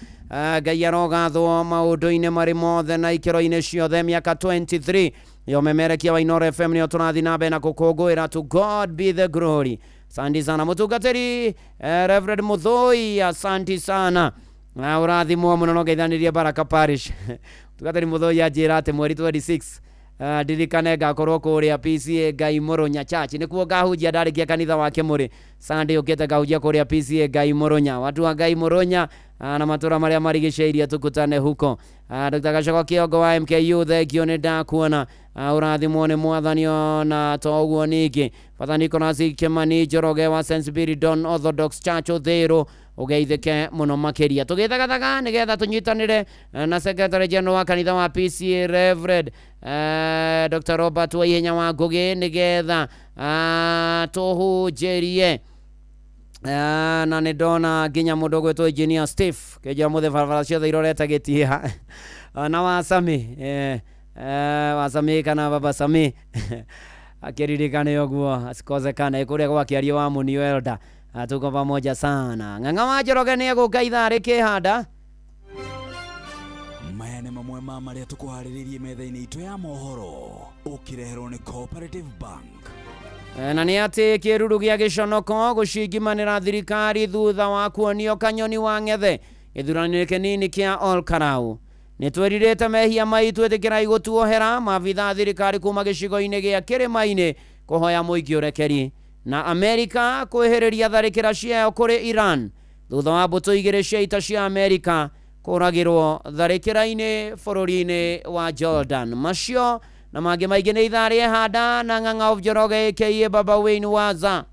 Ngai arogathwo maũndũ-inĩ marĩ mothe na ikĩro-inĩ ciothe. Mĩaka 23 ya ũmemerekia wa Inooro FM nĩyo tũrathiĩ na mbere na gũkũngũĩra. To God be the glory. Asante sana mũtungatĩri Reverend Muthoi, asanti sana na ũrathimwo mũno no ngeithanĩrie Baraka Parish. Mũtungatĩri Muthoi anjĩra atĩ mweri 26 ndirikane ngakorwo kũrĩa PCA Ngai Mũrũnya Church, nĩkuo ngahunjia ndarĩkia kanitha wa Kĩmũrĩ. Sunday ũkĩte ngahunjia kũrĩa PCA Ngai Mũrũnya. Watu wa Ngai Mũrũnya na matũra marĩa marigicĩirie tukutane huko. Dr. Gacoko Kĩongo wa MKU, thengio nĩ ndakuona. Ũrathimwo nĩ mwathani ona to ũguo ningĩ. Father Nicholas Kimani Njoroge wa St. Spiridon Orthodox Church Uthiru, ũgeithĩke mũno makĩria. Tũgĩthagathaga nĩgetha tũnyitanĩre na Secretary General wa kanitha wa PCA Reverend Dr. Robert Waihenya wa Ngũgĩ nĩgetha tũhunjĩrie. Na nĩ ndona nginya mũndũ ũgwĩtwo Engineer Steve kĩnjĩra mũthĩ barabara ciothe irorete gĩtiha na Wasami Wasami kana Baba Sami akĩririkane ũguo asikosekane kũrĩa gwakĩario wa Munio Elder. Tuko pamoja sana. Ng'ang'a wa Njoroge nĩ egũka ithaa rĩkĩhanda. Maya nĩ mamwe ma marĩa tũkũharĩrĩirie metha-inĩ itũ ya mohoro ũkĩreherwo nĩ Cooperative Bank. Na nĩ atĩ kĩruru gĩa gĩconoko gũcingimanĩra thirikari thutha wa kuonio kanyoni wa ng'ethe gĩthurano-inĩ kĩnini kĩa Olkarau. Nĩ twerirĩte mehia maitũ, ĩtĩkĩrai gũtuohera. Maabitha thirikari kuma gĩcigo-inĩ gĩa kĩrĩma-inĩ kũhoya mũingĩ ũrekeri. Na Amerika kwĩhĩrĩria tharĩkĩra ciayo kũrĩ Iran thutha wa mbũtũ igĩrĩ cia ita cia Amerika kũragĩrwo tharĩkĩra-inĩ bũrũri-inĩ wa Jordan. Macio na mangĩ maingĩ nĩ ithaa rĩehanda na Ng'ang'a of Njoroge aka Baba Wayne Waza.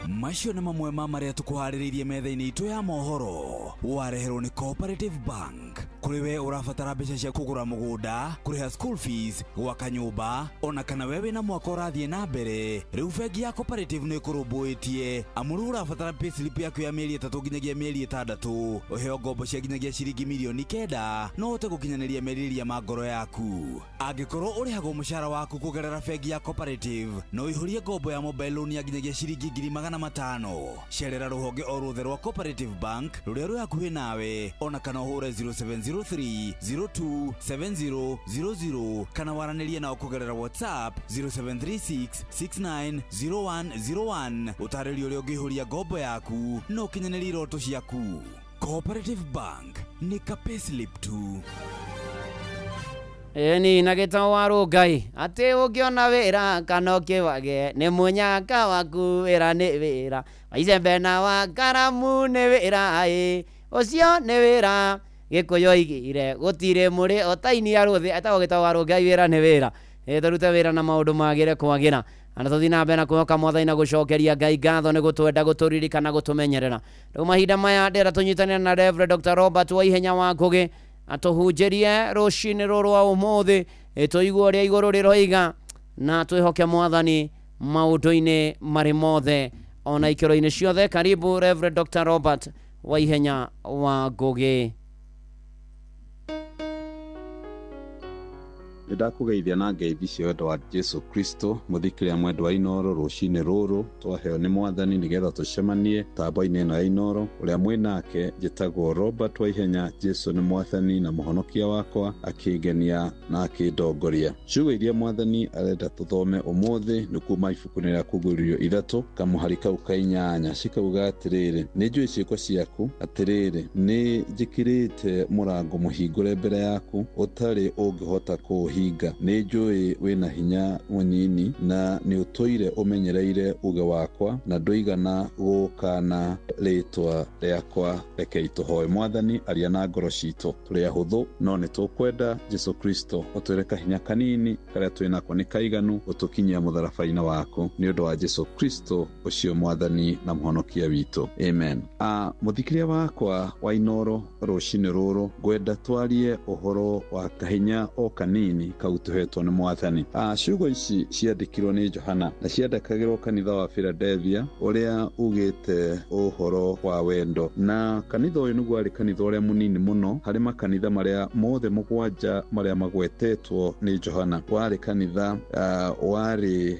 Macio nĩ mamwe ma marĩa tũkũharĩrĩirie metha-inĩ itũ ya mohoro wareherwo nĩ Cooperative Bank. Kũrĩ we ũrabatara mbeca cia kũgũra mũgũnda, kũrĩha school fees, gwaka nyũmba, ona kana we wĩna mwaka ũrathiĩ na mbere, rĩu bengi ya Cooperative nĩ ĩkũrũmbũĩtie. Amu rĩu ũrabatara payslip yaku ya mĩeri 3 nginyagia mĩeri 6, ũheo ngombo cia nginyagia ciringi mirioni 9 no ũhote gũkinyanĩria merirĩria ma ngoro yaku. Angĩkorwo ũrĩhagwo mũcara waku kũgerera bengi ya Cooperative, no ũihũrie ngombo ya mobile loan ya nginyagia ciringi 500,000. Cerera rũhonge o ruothe rwa Cooperative Bank rũrĩa rwĩ hakuhĩ nawe, ona kana ũhũre 0703 027000 kana waranĩrie nao kũgerera WhatsApp 0736 690101. Ũtarĩrio ũrĩa ũngĩihũria ngombo yaku na ũkinyanĩrie iroto ciaku. Cooperative Bank nĩ ka payslip tu. Ĩni na gĩtau wa rũngai atĩ ũngĩona wĩra kana ũkĩwage nĩ mũnyaka waku, wĩra nĩ wĩra, waicembe na wa karamu nĩ wĩra, ĩ ũcio nĩ wĩra. Gĩkũyũ oigire gũtirĩ mũrĩ otaini ya rũthĩ etagwo gĩtau wa rũngai, wĩra nĩ wĩra. Tũrute wĩra na maũndũ magĩre kwagĩra. Na tũthiĩ na mbere na kwĩhoka Mwathani na gũcokeria Ngai ngatho nĩ gũtwenda, gũtũririkana, gũtũmenyerera. Rĩu mahinda maya ndĩrenda tũnyitanĩre na Reverend Dr. Robert Waihenya wa Ngũgĩ atũhunjĩrie rũcinĩ rũrũ rwa ũmũthĩ, tũigue ũrĩa igũrũ rĩroiga na twĩhoke Mwathani maũndũ-inĩ marĩ mothe ona ikĩro-inĩ ciothe. Karibu Reverend Dr. Robert Waihenya wa Ngũgĩ. Nĩndakũgeithia na ngeithi cia wendo wa Jesu Kristo, mũthikĩria mwendwa wa Inooro. Rũcinĩ rũrũ twaheo nĩ Mwathani nĩgetha tũcemanie tambo-inĩ ĩno ya Inooro. Ũrĩa mwĩ nake njĩtagwo Robert Waihenya. Jesu nĩ Mwathani na mũhonokia wakwa, akĩngenia na akĩndongoria. Ciugo iria Mwathani arenda tũthome ũmũthĩ nĩ kuma ibuku-inĩ rĩa Kũguũrĩrio 3 kamũhari kau ka 8, cikauga atĩrĩrĩ: nĩ njũĩ ciĩko ciaku, atĩrĩrĩ, nĩ njĩkĩrĩte mũrango mũhingũre mbere yaku ũtarĩ ũngĩhota kũũhinga. Nĩ njũĩ wĩna hinya mũnini na nĩ ũtũire ũmenyereire uge wakwa na ndũigana gũkana rĩtwa rĩakwa. Rekei tũhoe. Mwathani, aria na ngoro citũ, tũrĩ ahũthũ no nĩ tũkwenda Jesu Kristo ũtwĩre kahinya kanini karĩa twĩ nako nĩ kaiganu ũtũkinyia mũtharaba-inĩ waku, nĩ ũndũ wa Jesu Kristo ũcio Mwathani na mũhonokia witũ, amen. Mũthikĩria wakwa wa Inooro, rũcinĩ rũrũ ngwenda twarie ũhoro wa kahinya o kanini kau tũhetwo nĩ Mwathani. Ciugo ici ciandĩkirwo nĩ Johana na ciandĩkagĩrwo kanitha wa Philadelphia ũrĩa ugĩte ũhoro wa wendo. Na kanitha ũyũ nĩguo warĩ kanitha ũrĩa mũnini mũno harĩ makanitha marĩa mothe 7 marĩa magwetetwo nĩ Johana. Warĩ kanitha warĩ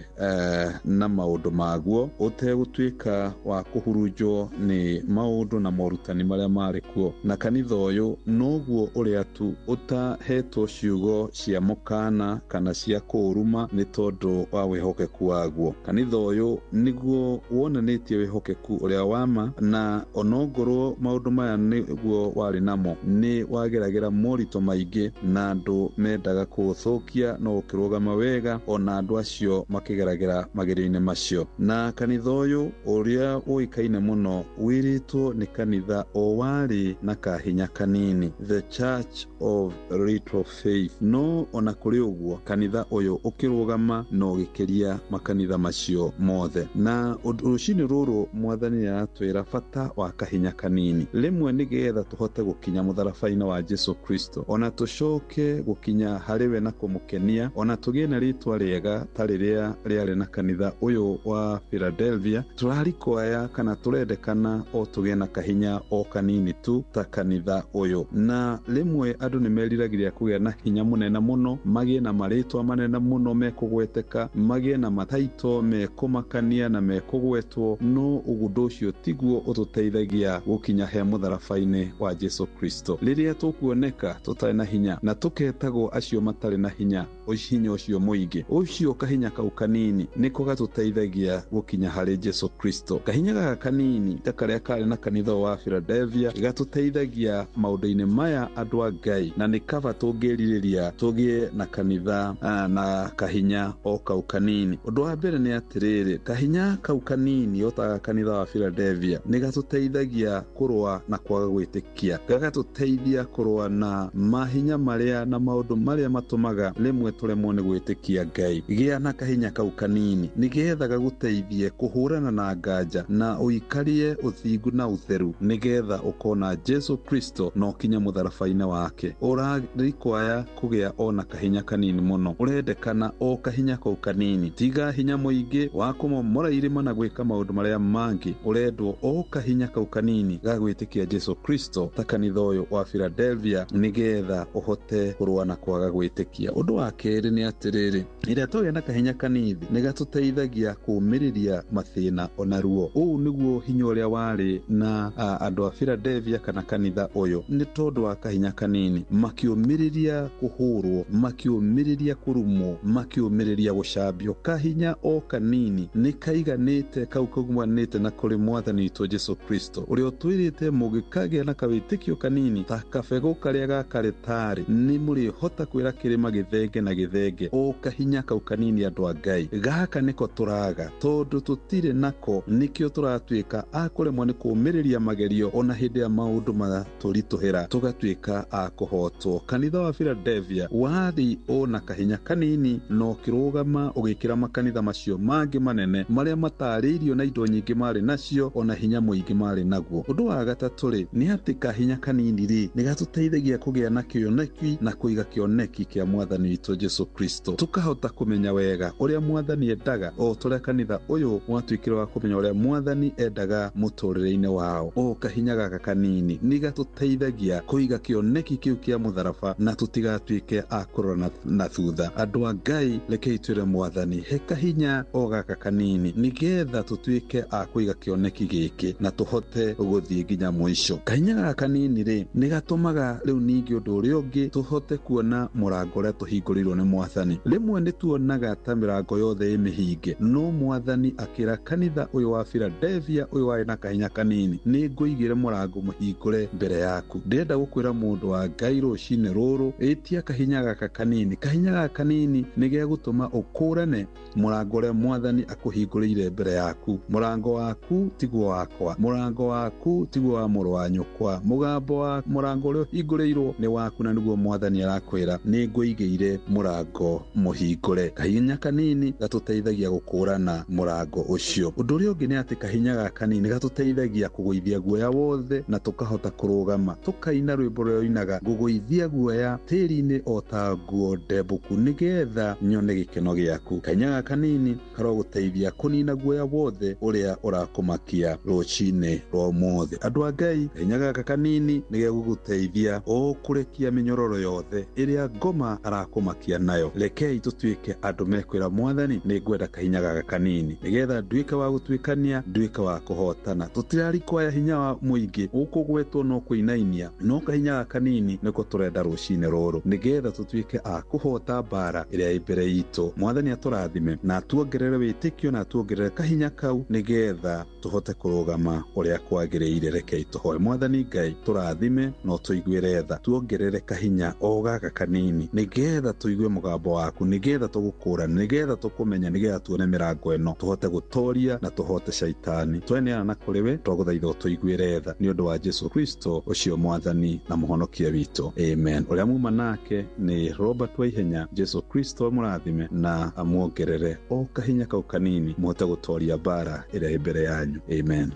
na maũndũ maguo, ũtegũtuĩka wa kũhurunjwo nĩ maũndũ na morutani marĩa marĩ kuo. Na kanitha ũyũ noguo ũrĩa tu ũtahetwo ciugo cia mũkana kana cia kũũruma nĩ tondũ wa wĩhokeku waguo. Kanitha ũyũ nĩguo wonanĩtie wĩhokeku ũrĩa wa ma, na onongorwo maũndũ maya nĩguo warĩ namo, nĩ wageragĩra moritũ maingĩ na andũ mendaga kũũthũkia no ũkĩrũgama wega ona andũ acio makĩgeragĩra magerio-inĩ macio. Na kanitha ũyũ ũrĩa ũĩkaine mũno wĩrĩtwo nĩ kanitha o warĩ na kahinya kanini, The Church of Little Faith. No ona kũrĩ ũguo kanitha ũyũ ũkĩrũgama na ũgĩkĩria makanitha macio mothe. Na rũcinĩ rũrũ Mwathani nĩaratwĩra bata wa kahinya kanini rĩmwe, nĩgetha tũhote gũkinya mũtharaba-inĩ wa Jesu Kristo, ona tũcoke gũkinya harĩ we na kũmũkenia, ona tũgĩe na rĩtwa rĩega ta rĩrĩa rĩarĩ na kanitha ũyũ wa Philadelphia. Tũrarikwaya kana tũrendekana o tũgĩe na kahinya o kanini tu ta kanitha ũyũ. Na rĩmwe andũ nĩmeriragĩria kũgĩa na hinya mũnene mũno, magĩe na marĩtwa manene mũno mekũgweteka, magĩe na mataito mekũmakania na mekũgwetwo, no ũndũ ũcio tiguo ũtũteithagia gũkinya he mũtharaba-inĩ wa Jesu Kristo. Rĩrĩa tũkuoneka tũtarĩ na hinya na tũketagwo acio matarĩ na hinya, hinya ũcio mũingĩ, ũcio kahinya kau kanini nĩko gatũteithagia gũkinya harĩ Jesu Kristo. Kahinya gaka kanini ta karĩa karĩ na kanitha wa Philadelphia gatũteithagia maũndũ-inĩ maya andũ a Ngai, na nĩ kaba tũngĩrirĩria tũgĩe na kanitha na kahinya o kau kanini. Ũndũ wa mbere nĩ atĩrĩrĩ, kahinya kau kanini o ta kanitha wa Philadelphia nĩ gatũteithagia kũrũa na kwaga gwĩtĩkia, gagatũteithia kũrũa na mahinya marĩa na maũndũ marĩa matũmaga rĩmwe tũremwo nĩ gwĩtĩkia Ngai. Gĩa na kahinya kau kanini nĩgetha gagũteithie kũhũrana na nganja na ũikarie ũthingu na ũtheru, nĩgetha ũkona Jesu Kristo na ũkinye mũtharaba-inĩ wake. Ũrarikwaya kũgĩa ona kahinya kanini mũno, ũrendekana o kahinya kau kanini, tiga hinya mũingĩ wa kũmomora irĩma na gwĩka maũndũ marĩa mangĩ. Ũrendwo o kahinya kau kanini ga gwĩtĩkia Jesu Kristo ta kanitha ũyũ wa Philadelphia, nĩgetha ũhote kũrũa na kwaga gwĩtĩkia. Ũndũ wa kerĩ nĩ atĩrĩrĩ, ĩrĩa twagĩa na kahinya kanini nĩ gatũteithagia kũũmĩrĩria mathĩna ona ruo. Ũũ nĩguo hinya ũrĩa warĩ na andũ a Philadelphia kana kanitha ũyũ, nĩ tondũ wa kahinya kanini makĩũmĩrĩria kũhũrwo, makĩũmĩrĩria kũrumwo, makĩũmĩrĩria gũcambio. Kahinya o kanini nĩ kaiganĩte kau kaumanĩte na kũrĩ Mwathani witũ Jesu Kristo, ũrĩa ũtwĩrĩte mũngĩkagĩa na kawĩtĩkio kanini ta kabegũ karĩa ga karetarĩ, nĩ mũrĩhota kwĩra kĩrĩma gĩthenge na gĩthenge. O kahinya kau kanini andũ a Ngai, gaka nĩko tũraga tondũ tũtirĩ nako, nĩkĩo tũratuĩka a kũremwo nĩ kũũmĩrĩria magerio ona hĩndĩ ya maũndũ matũritũhĩra, tũgatuĩka a kũhotwo. Kanitha wa Philadelphia warĩ Warĩ o na kahinya kanini no kĩrũgama ũgĩkĩra makanitha macio mangĩ manene marĩa matarĩirio na indo nyingĩ marĩ nacio ona hinya mũingĩ marĩ naguo. Ũndũ wa gatatũ rĩ, nĩ atĩ kahinya kanini rĩ, nĩ gatũteithagia kũgĩa na kĩoneki na kũiga kĩoneki kĩa mwathani witũ Jesu Kristo, tũkahota kũmenya wega ũrĩa mwathani endaga, o tũrĩa kanitha ũyũ watuĩkire wa kũmenya ũrĩa mwathani endaga mũtũrĩre-inĩ wao. O kahinya gaka kanini nĩ gatũteithagia kũiga kĩoneki kĩu kĩa mũtharaba na tũtigatuĩke a kũrora na thutha. Andũ a Ngai, rekei twĩre mwathani he kahinya o gaka kanini nĩgetha tũtuĩke a kũiga kĩoneki gĩkĩ na tũhote gũthiĩ nginya mũico. Kahinya gaka kanini rĩ, nĩ gatũmaga rĩu ningĩ ũndũ ũrĩa ũngĩ tũhote kuona mũrango ũrĩa tũhingũrĩirwo nĩ mwathani. Rĩmwe nĩ tuonaga ta mĩrango yothe ĩ mĩhinge, no mwathani akĩra kanitha ũyũ wa Philadelphia ũyũ warĩ na kahinya kanini, nĩ ngũigĩre mũrango mũhingũre mbere yaku. Ndĩrenda gũkwĩra mũndũ wa Ngai rũcinĩ rũrũ, ĩtia kahinya gaka kanini. Kahinya gaka kanini nĩ gegũtũma ũkũrane mũrango ũrĩa mwathani akũhingũrĩire mbere yaku. Mũrango waku tiguo wakwa, mũrango waku tiguo wa mũrũ wa nyũkwa, mũgambo wa mũrango ũrĩa ũhingũrĩirwo nĩ waku, na nĩguo mwathani arakwĩra nĩ ngũigĩire mũrango mũhingũre. Kahinya kanini gatũteithagia gũkũrana mũrango ũcio. Ũndũ ũrĩa ũngĩ nĩ atĩ kahinya gaka kanini gatũteithagia kũgũithia guoya wothe na tũkahota kũrũgama tũkaina rwĩmbo rũrĩa rũinaga ngũgũithia guoya tĩri-inĩ o ta nguo ndembũku nĩgetha nyone gĩkeno gĩaku. Kahinya gaka kanini karogũteithia kũnina guoya wothe ũrĩa ũrakũmakia rũcinĩ rwa ũmũthĩ. Andũ a Ngai, kahinya gaka kanini nĩ gegũgũteithia o kũrekia mĩnyororo yothe ĩrĩa ngoma arakũmakia nayo. Rekei tũtuĩke andũ mekwĩra mwathani nĩ ngwenda kahinya gaka kanini nĩgetha nduĩke wa gũtuĩkania, nduĩke wa kũhotana. Tũtirarikwaya hinya wa mũingĩ ũkũgwetwo no kũinainia, no kahinya gaka kanini nĩko tũrenda rũcinĩ rũrũ nĩgetha tũtuĩke a kũhota mbara ĩrĩa ĩ mbere itũ. Mwathani atũrathime na atuongerere wĩtĩkio na atuongerere kahinya kau nĩgetha tũhote kũrũgama ũrĩa kwagĩrĩire. Rekei tũhoe. Mwathani Ngai, tũrathime na ũtũiguĩre tha, tuongerere kahinya o gaka kanini nĩgetha tũigue mũgambo waku, nĩgetha tũgũkũrane, nĩgetha tũkũmenya, nĩgetha tuone mĩrango ĩno, tũhote gũtoria na tũhote caitani. Tweneana na kũrĩ we, twagũthaitha ũtũiguĩre tha nĩ ũndũ wa Jesu Kristo ũcio mwathani na mũhonokia witũ, amen. Ũrĩa muma nake nĩ Robert Waihenya. Jesu Kristo amũrathime na amuongerere o kahinya kau kanini mũhote gũtoria mbara ĩrĩa ĩ mbere yanyu, amen.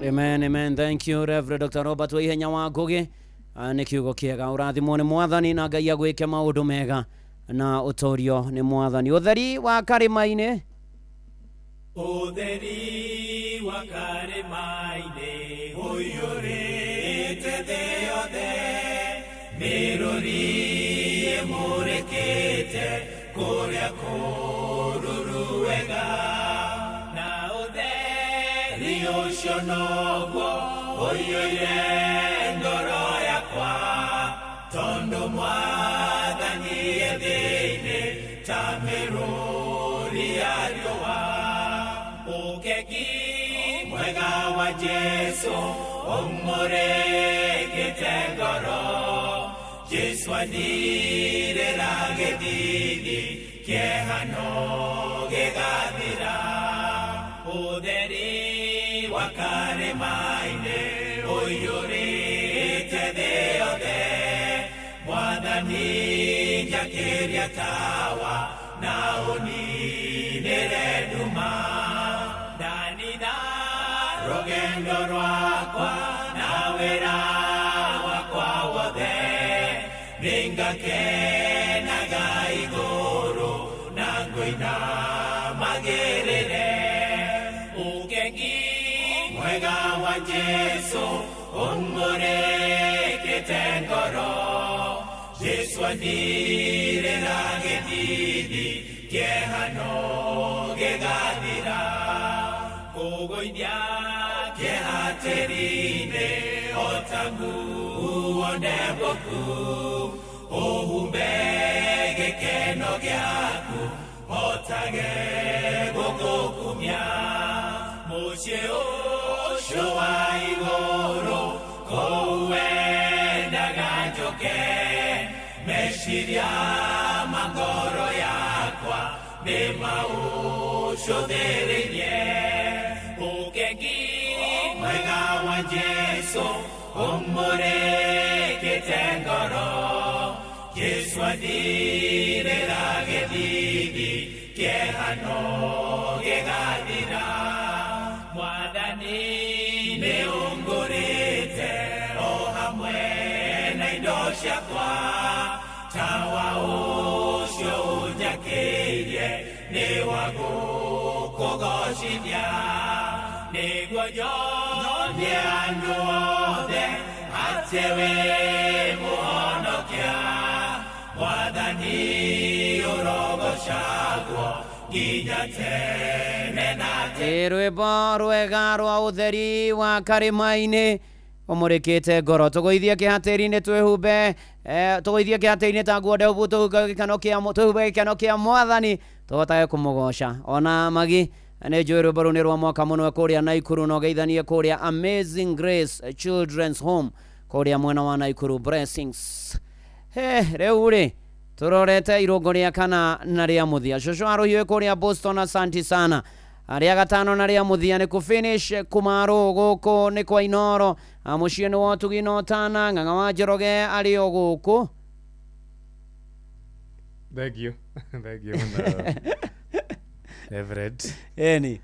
Amen, amen. Thank you, Reverend Dr. Robert Waihenya wa Ngugi. Nĩ kiugo kĩega. Ũrathimwo nĩ mwathani na Ngai agwĩke maũndũ mega na ũtorio nĩ mwathani. Ũtheri wa karĩma-inĩ. Ũtheri wa karĩma-inĩ ũiyũrĩte thĩ yothe, mĩrũri ĩmũrĩkĩte kũrĩa kũruru wega, na ũtheri ũcio noguo ũiyũire ngoro yakwa, tondũ mwathani e thĩinĩ ta mĩrũri ya riũa. Ũkegi mwega wa Jesu ũmũrĩkĩte ngoro, Jesu andirĩra gĩthithi kĩeha no gĩgathira. Ũtheri wa karĩma-inĩ ũiyũrĩte thĩ yothe, mwathani njakĩria tawa na ũninĩre nduma. Ndanina rũgendo rwakwa na wĩra wakwa wothe, nĩngakenaga igũrũ na ngũina magĩrĩre. Ũkengi mwega wa Jesu ũmũrĩkĩte ngoro, Jesu andirĩra gĩthithi kĩeha no gĩgathira. Kũgũithia kĩeha tĩri-inĩ o ta nguo ndembũku, ũhumbe gĩkeno gĩaku hotage gũgũkumia. Mũciĩ ũcio wa igũrũ kũu wendaga njũke, meciria ma ngoro yakwa nĩ maũcũthĩrĩrie. Ũkengi mwega wa Jesu ũmũrĩkĩte ngoro, Jesu athirĩra gĩthithi kĩeha no gĩgathira. Mwathani nĩ ũngũrĩte o hamwe na indo ciakwa, tawa ũcio ũnjakĩirie nĩ wa gũkũgocithia, nĩguo nyonie andũ othe atĩ wĩ mũhonokia. Mwathani ũrogocagwo nginya tene na tene. Rwĩmbo rwega rwa ũtheri wa karĩma-inĩ ũmũrĩkĩte ngoro. Tũgũithie kĩhatĩri-inĩ twĩhumbe, tũgũithie kĩhatĩri-inĩ ta nguo ndehu, tũhumbe gĩkeno kĩa twĩhumbe gĩkeno kĩa Mwathani, tũhotage kũmũgoca. Ona magi nĩ njũĩ rwĩmbo rũu nĩ rwa mwaka mũno kũrĩa Naikuru, na ũgeithanie kũrĩa Amazing Grace Children's Home kũrĩa mwena wa Naikuru. Blessings. He, rĩu rĩ tũrorete irũngo rĩa kana na rĩa mũthia. Cũcũ wa rũhiũ kũrĩa Boston, asanti sana. Rĩa gatano na rĩa mũthia nĩ kũ-finish kũmarũ gũkũ nĩ kwa Inoro. Mũciĩ nĩ wa ũtugi na ũtana. Ng'ang'a wa Njoroge arĩ o gũkũ. Thank you. Thank you mũno. Reverend. Ĩni.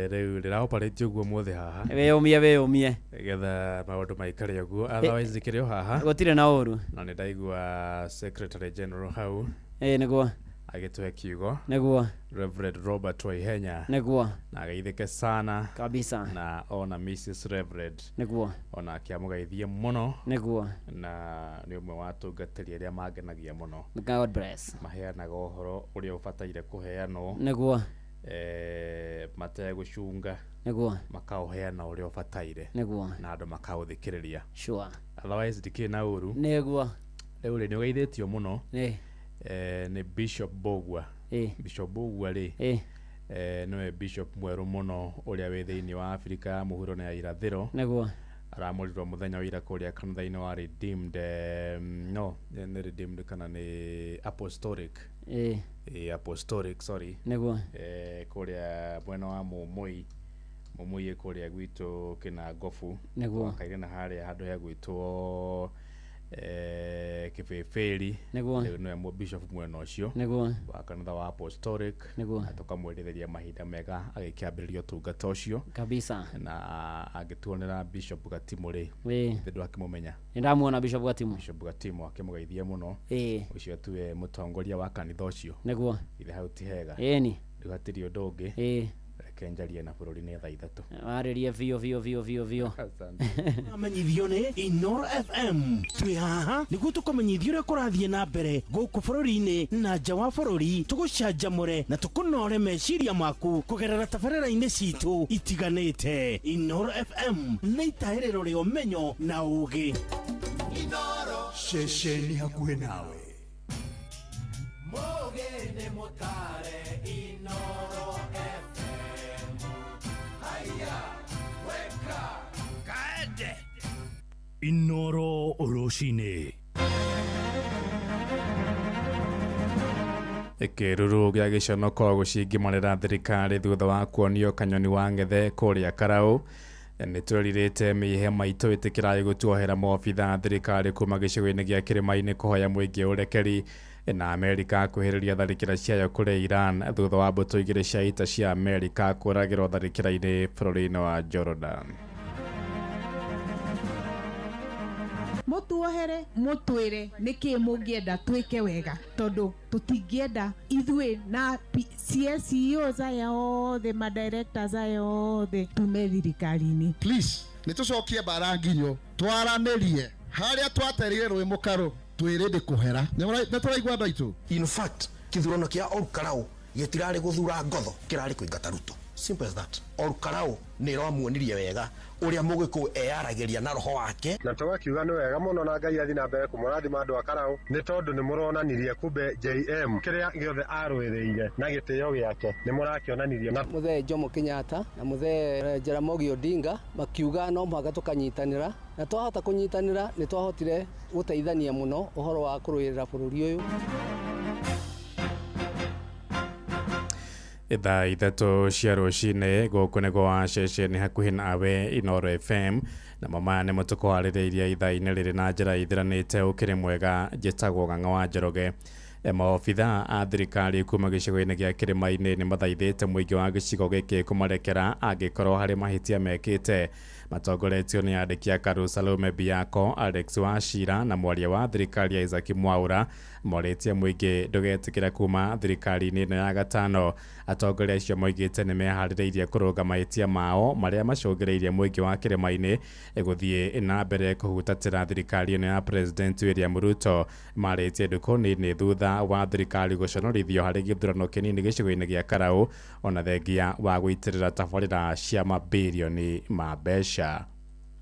Rĩu ndĩraoparĩte ũguo mũthĩ haha. Wĩyũmie, wĩyũmie. Nĩgetha maũndũ maikare ũguo. Otherwise ndĩkĩrĩ o haha. Gũtirĩ na ũru. Na nĩ ndaigua Secretary General hau. Ĩĩ nĩguo. Agĩtũhe kiugo. Nĩguo. Reverend Robert Waihenya. Nĩguo. Na ageithĩke sana. Kabisa. Na ona Mrs. Reverend. Nĩguo. Ona akĩamũgeithie mũno. Nĩguo. Na nĩ ũmwe wa atungatĩri arĩa mangenagia mũno. God bless. Maheanaga ũhoro ũrĩa ũbataire kũheanwo. Nĩguo. Mategũcunga. Nĩguo. Makaũheana ũrĩa ũbataire. Nĩguo. Na andũ makaũthikĩrĩria. Sure. Otherwise ndikĩrĩ na ũru. Nĩguo. Rĩu rĩ nĩ ũgeithĩtio mũno. Nĩ. Nĩ Bishop Bogwa. Bishop Bogwa rĩ nĩwe bishop mwerũ mũno ũrĩa wĩ thĩinĩ wa Afrika ya mũhuro na ya irathĩro. Nĩguo. Aramũrirwo mũthenya wa ira kũrĩa kanitha-inĩ wa Redeemed, no nĩ Redeemed kana nĩ Apostolic. Apostolic, sorry. Nĩguo. Kũrĩa mwena wa Mũmũi. Mũmũi kũrĩa gwitũ Kĩnangobu. Nĩguo. Wakaire na harĩa handũ hegwĩtwo Kĩbĩbĩri. Nĩguo. Rĩu nĩwe bishop mwena ũcio. Nĩguo. Wa kanitha wa Apostolic. Nĩguo. Na tũkamwĩrĩrĩria mahinda mega agĩkĩambĩrĩria ũtungata ũcio. Kabisa. Na angĩtuonera Bishop Gatimu rĩ. Ĩĩ. Ithe ndwakĩmũmenya. Nĩndamuona Bishop Gatimu. Bishop Gatimu akĩmũgeithie mũno. Ĩĩ. Ũcio tuwe mũtongoria wa kanitha ũcio. Nĩguo. Ithe hau ti hega. Ĩni. Rĩu hatirĩ ũndũ ũngĩ. Ĩĩ. Reke njarie na bũrũri nĩ thaa 3. Warĩrie biũ biũ biũ biũ biũ. Amenyithio nĩ Inoro FM. Twĩ haha nĩguo tũkũmenyithia ũrĩa kũrathiĩ na mbere gũkũ bũrũri-inĩ na nja wa bũrũri, tũgũcanjamũre na tũkũnore meciria maku kũgerera tabarĩra-inĩ citũ itiganĩte. Inoro FM nĩ itahĩrĩro rĩa ũmenyo na ũũgĩ. Ceceni hakuhĩ nawe. Mũgĩ nĩ mũtare Inoro FM. Haya, weka kaende. Inoro rũcinĩ. Kĩruru gĩa gĩconoko gũcingimanĩra thirikari thutha wa kuonio kanyoni wa ng'ethe kũrĩa Karau. Nĩ twerirĩte mĩhe maitũ ĩtĩkĩrai gũtuohera maobitha thirikari kuma gĩcigo-inĩ gĩa kĩrĩma-inĩ kũhoya mũingĩ ũrekeri. Na Amerika kwĩhĩrĩria tharĩkĩra ciayo kũrĩ Iran thutha wa mbũtũ 2 cia ita cia Amerika kũragĩrwo tharĩkĩra-inĩ bũrũri-inĩ wa Jordan. Mũtuohere mũtwĩre nĩkĩ mũngĩenda twĩke wega, tondũ tũtingĩenda ithuĩ na CEOs aya othe, ma directors aya othe tume thirikari-inĩ. Please, nĩ tũcokie mbara nginyo, twaranĩrie harĩa twaterire rũĩ mũkaro, twĩrĩndĩ kũhera. Nĩ tũraigua andũ aitũ. In fact, kĩthurano kĩa Olkarau gĩtirarĩ gũthura ngotho, kĩrarĩ kũingata Ruto. Simple as that. Olkarau nĩ ĩramuonirie wega ũrĩa Mũgĩkũyũ eyaragĩria na roho wake. Na tũgakiuga nĩ wega mũno na Ngai athiĩ na mbere kũmũrathima andũ a Karau, nĩ tondũ nĩ mũronanirie kumbe JM kĩrĩa gĩothe arũĩrĩire na gĩtĩo gĩake nĩ mũrakĩonanirie. Na Mũthee Jomo Kenyatta na Mũthee Jaramogi Odinga makiuga no mũhaka tũkanyitanĩra, na twahota kũnyitanĩra nĩ twahotire gũteithania mũno ũhoro wa kũrũĩrĩra bũrũri ũyũ. Thaa 3 cia rũcinĩ gũkũ nĩguo wa ceceni hakuhĩ nawe Inooro FM, namo maya nĩmo tũkwarĩrĩirie ithaa-inĩ rĩrĩ na njĩra ithiranĩte. Ũkĩrĩ mwega, njĩtagwo Ng'ang'a wa Njoroge. Maobithaa a thirikari kuma gĩcigo-inĩ gĩa Kĩrĩma-inĩ nĩ mathaithĩte mũingĩ wa gĩcigo gĩkĩ kũmarekera angĩkorwo harĩ mahĩtia mekĩte. Matongoretio nĩ andĩki a Karu Salome Biako, Alex Wachira na mwaria wa thirikari Isaac Mwaura, morĩtie mũingĩ ndũgetĩkĩre kuma thirikari-inĩ ĩno ya gatano. Atongoria acio moigĩte nĩ meharĩrĩirie kũrũnga mahĩtia mao marĩa macũngĩrĩirie mũingĩ wa Kĩrĩma-inĩ gũthiĩ na mbere kũhutatĩra thirikari ĩno ya President William Ruto. Marĩtie ndukũ nini thutha wa thirikari gũconorithio harĩ gĩthurano kĩnini gĩcigo-inĩ gĩa Karau, ona thengia wa gũitĩrĩra tabarĩra cia mabirioni ma mbeca.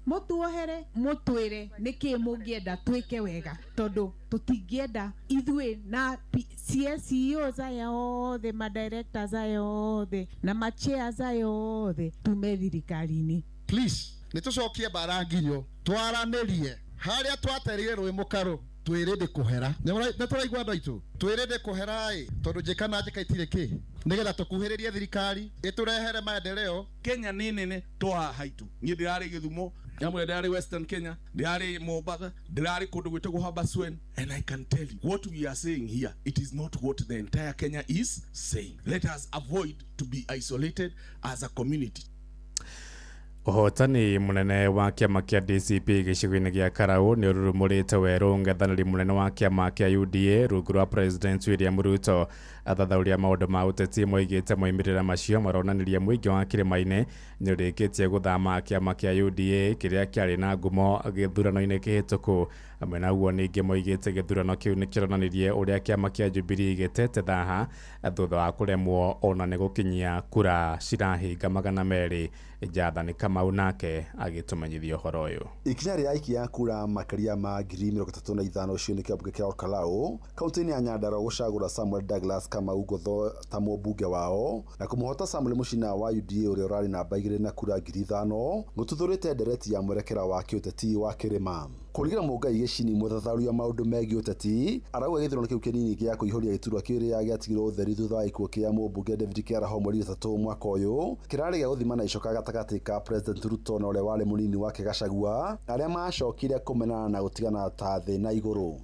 Mũtuohere, mũtwĩre nĩkĩ mũngĩenda twĩke wega, tondũ tũtingĩenda ithuĩ na CEOs aya othe, ma directors aya othe na ma chairs aya othe tume thirikari-inĩ. Please, nĩ tũcokie mbara nginyo, twaranĩrie harĩa twaterire rũĩ mũkarũ, twĩrĩndĩ kũhera. Nĩ tũraigua andũ aitũ, twĩrĩndĩ kũhera ĩ, tondũ njĩka na njĩka itirĩ kĩ, nĩgetha tũkuhĩrĩrie thirikari ĩtũrehere maendeleo. Kenya nĩ nene to haha haitũ. Niĩ ndĩrarĩ Gĩthumo, nyamũ ĩrĩa ndĩrarĩ Western Kenya, ndĩrarĩ Mombatha, ndĩrarĩ kũndũ gwĩtagwo Habaswein, and I can tell you what we are saying here, it is not what the entire Kenya is saying. Let us avoid to be isolated as a community. Ũhotani mũnene wa kĩama kĩa DCP gĩcigo-inĩ gĩa Karau nĩ ũrurumũrĩte werũ ng'ethanĩri mũnene wa kĩama kĩa UDA rungu rwa President William Ruto. Athathaũri a maũndũ ma ũteti moigĩte moimĩrĩra macio maronanirie mũingĩ wa Kĩrĩma-inĩ nĩ ũrĩkĩtie gũthama kĩama kĩa UDA kĩrĩa kĩarĩ na ngumo gĩthurano-inĩ kĩhĩtũku. Hamwe na ũguo ningĩ moigĩte gĩthurano kĩu nĩ kĩronanirie ũrĩa kĩama kĩa Jubilee gĩtete thaha thutha wa kũremwo ona nĩ gũkinyia kura cirahinga 200. Jathani Kamau nake agĩtũmenyithia ũhoro ũyũ. Ikinya rĩa aikia a kura makĩria ma 35,000 gĩcigo-inĩ kĩa mbunge kĩa Olkalau kaunti-inĩ ya Nyandarua gũcagũra Samuel Douglas Kamau Ngotho ta mũmbunge wao na kũmũhota Samuel Mũchina wa UDA ũrĩa ũrarĩ namba 2 na kura 5,000 gũtuthũrĩte ndereti ya mwerekera wa kĩũteti wa kĩrĩma. Kũrigĩra Mũngai Gĩcini, mũthathaũri wa maũndũ megiĩ ũteti, arauga gĩthurano kĩu kĩnini gĩa kũihũria gĩturwa kĩrĩa gĩatigirwo ũtheri thutha wa gĩkuũ kĩa mũmbunge David Kĩaraho mweri 3 mwaka ũyũ kĩrarĩ gĩa gũthimana icoka gatagatĩ ka President Ruto na ũrĩa warĩ mũnini wake Gachagua, arĩa macokire kũmenana na gũtigana ta thĩ na igũrũ.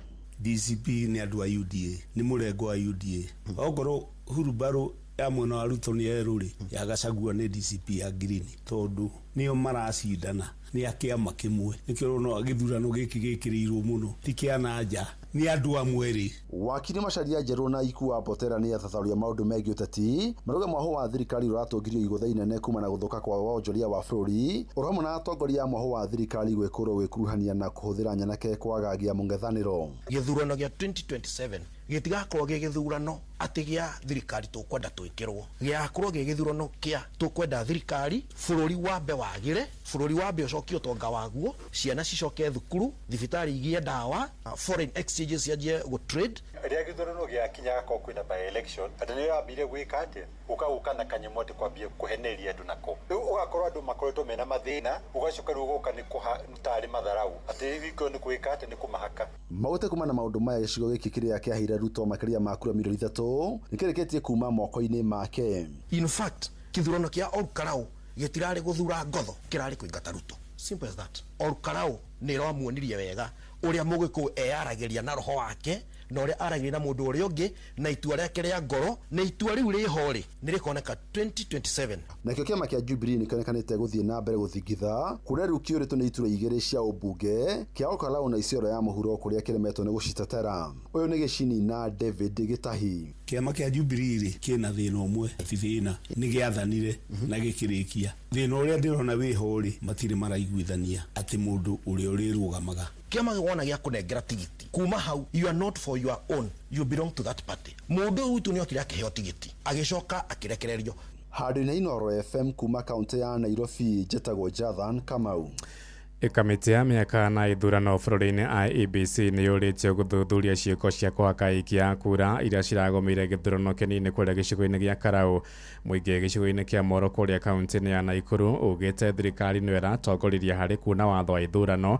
DCP nĩ andũ a UDA, nĩ mũrengo wa UDA. Ongorwo hurumbarũ ya mwena wa Ruto nĩ yerũ rĩ, ya Gachagua nĩ DCP ya green, tondũ nĩo maracindana nĩ a kĩama kĩmwe. Nĩkĩo ũrona gĩthurano gĩkĩ gĩkĩrĩirwo mũno, ti kĩa na nja, nĩ andũ amwe rĩ. Wakiri Macharia Njerũ na Ikua Botera nĩ athathaũri a maũndũ megiĩ ũteti marauga mwahũ wa thirikari ũratũngirio igũtha inene kuma na gũthũka kwa wonjoria wa bũrũri, oro hamwe na atongoria a mwahũ wa thirikari gwĩkũrwo gwĩkuruhania na kũhũthĩra nyanake kwagagia mũng'ethanĩro. Gĩthurano gĩa 2027 gĩtigakorwo gĩ gĩthurano atĩ gĩa thirikari tũkwenda twĩkĩrwo, gĩgakorwo gĩ gĩthurano kĩa tũkwenda thirikari bũrũri wambe wagĩre, bũrũri wambe ũcokie ũtonga waguo, ciana cicoke thukuru, thibitarĩ igĩe ndawa, foreign exchanges cianjie gũ trade. Rĩrĩa gĩthurano gĩakinya gakorwo kwĩna by election, andũ nĩ yambire gwĩka atĩa, ũgauka na kanyamũ atĩ kwambia kũheneria andũ nako, rĩu ũgakorwo andũ makoretwo mena mathĩna, ũgacoka rĩu ũgoka nĩ tarĩ matharau atĩ hingo nĩ gwĩka atĩ nĩ kũmahaka. Maũte kuma na maũndũ maya gĩcigo gĩkĩ kĩrĩa kĩaheire Ruto makĩria ma kura 3 milioni nĩkĩrĩkĩtie kuma moko-inĩ make. In fact, kĩthurano kĩa Olkalau gĩtirarĩ gũthura ngotho, kĩrarĩ kũingata Ruto. Simple as that. Olkalau nĩ ĩramuonirie wega ũrĩa Mũgĩkũyũ eyaragĩria na roho wake na ũrĩa aragĩria na mũndũ ũrĩa ũngĩ, na itua rĩake rĩa ngoro, na itua rĩu rĩho rĩ nĩ rĩkoneka 2027. Nakĩo kĩama kĩa Jubilee nĩkĩonekanĩte gũthiĩ na mbere gũthingitha kũrĩa rĩu kĩũrĩtwo nĩ iturwa 2 cia ũmbunge kĩa Olkalau na Isiolo ya mũhuro kũrĩa kĩremetwo nĩ gũcitetera. Ũyũ nĩ Gĩcini na David Gĩtahi. Kĩama kĩa Jubilee rĩ kĩna thĩna ũmwe, ti thĩna nĩ gĩathanire na gĩkĩrĩkia. Thĩna ũrĩa ndĩrona wĩho rĩ, matirĩ maraiguithania atĩ mũndũ ũrĩa ũrĩrũgamaga. Kĩama wona gĩa kũnengera tigiti kuma hau, you are not for your own, you belong to that party. Mũndũ ũyũ witũ nĩokire akĩheo tigiti agĩcoka akĩrekererio. Handũ-inĩ Inooro FM kuma kaunti ya Nairobi, njĩtagwo Jathan Kamau. Kamĩtĩ ya mĩaka na ithurano bũrũri-inĩ IEBC nĩ yũrĩtio gũthuthuria ciĩko cia kũhaka aikia a kura iria ciragũmĩire gĩthurano kĩnini kũrĩa gĩcigo-inĩ gĩa Karau. Mũingĩ gĩcigo-inĩ kĩa Moro kũrĩa kaunti-inĩ ya Nakuru ugĩte thirikari nĩyo ĩratongoririe harĩ kuna watho wa ithurano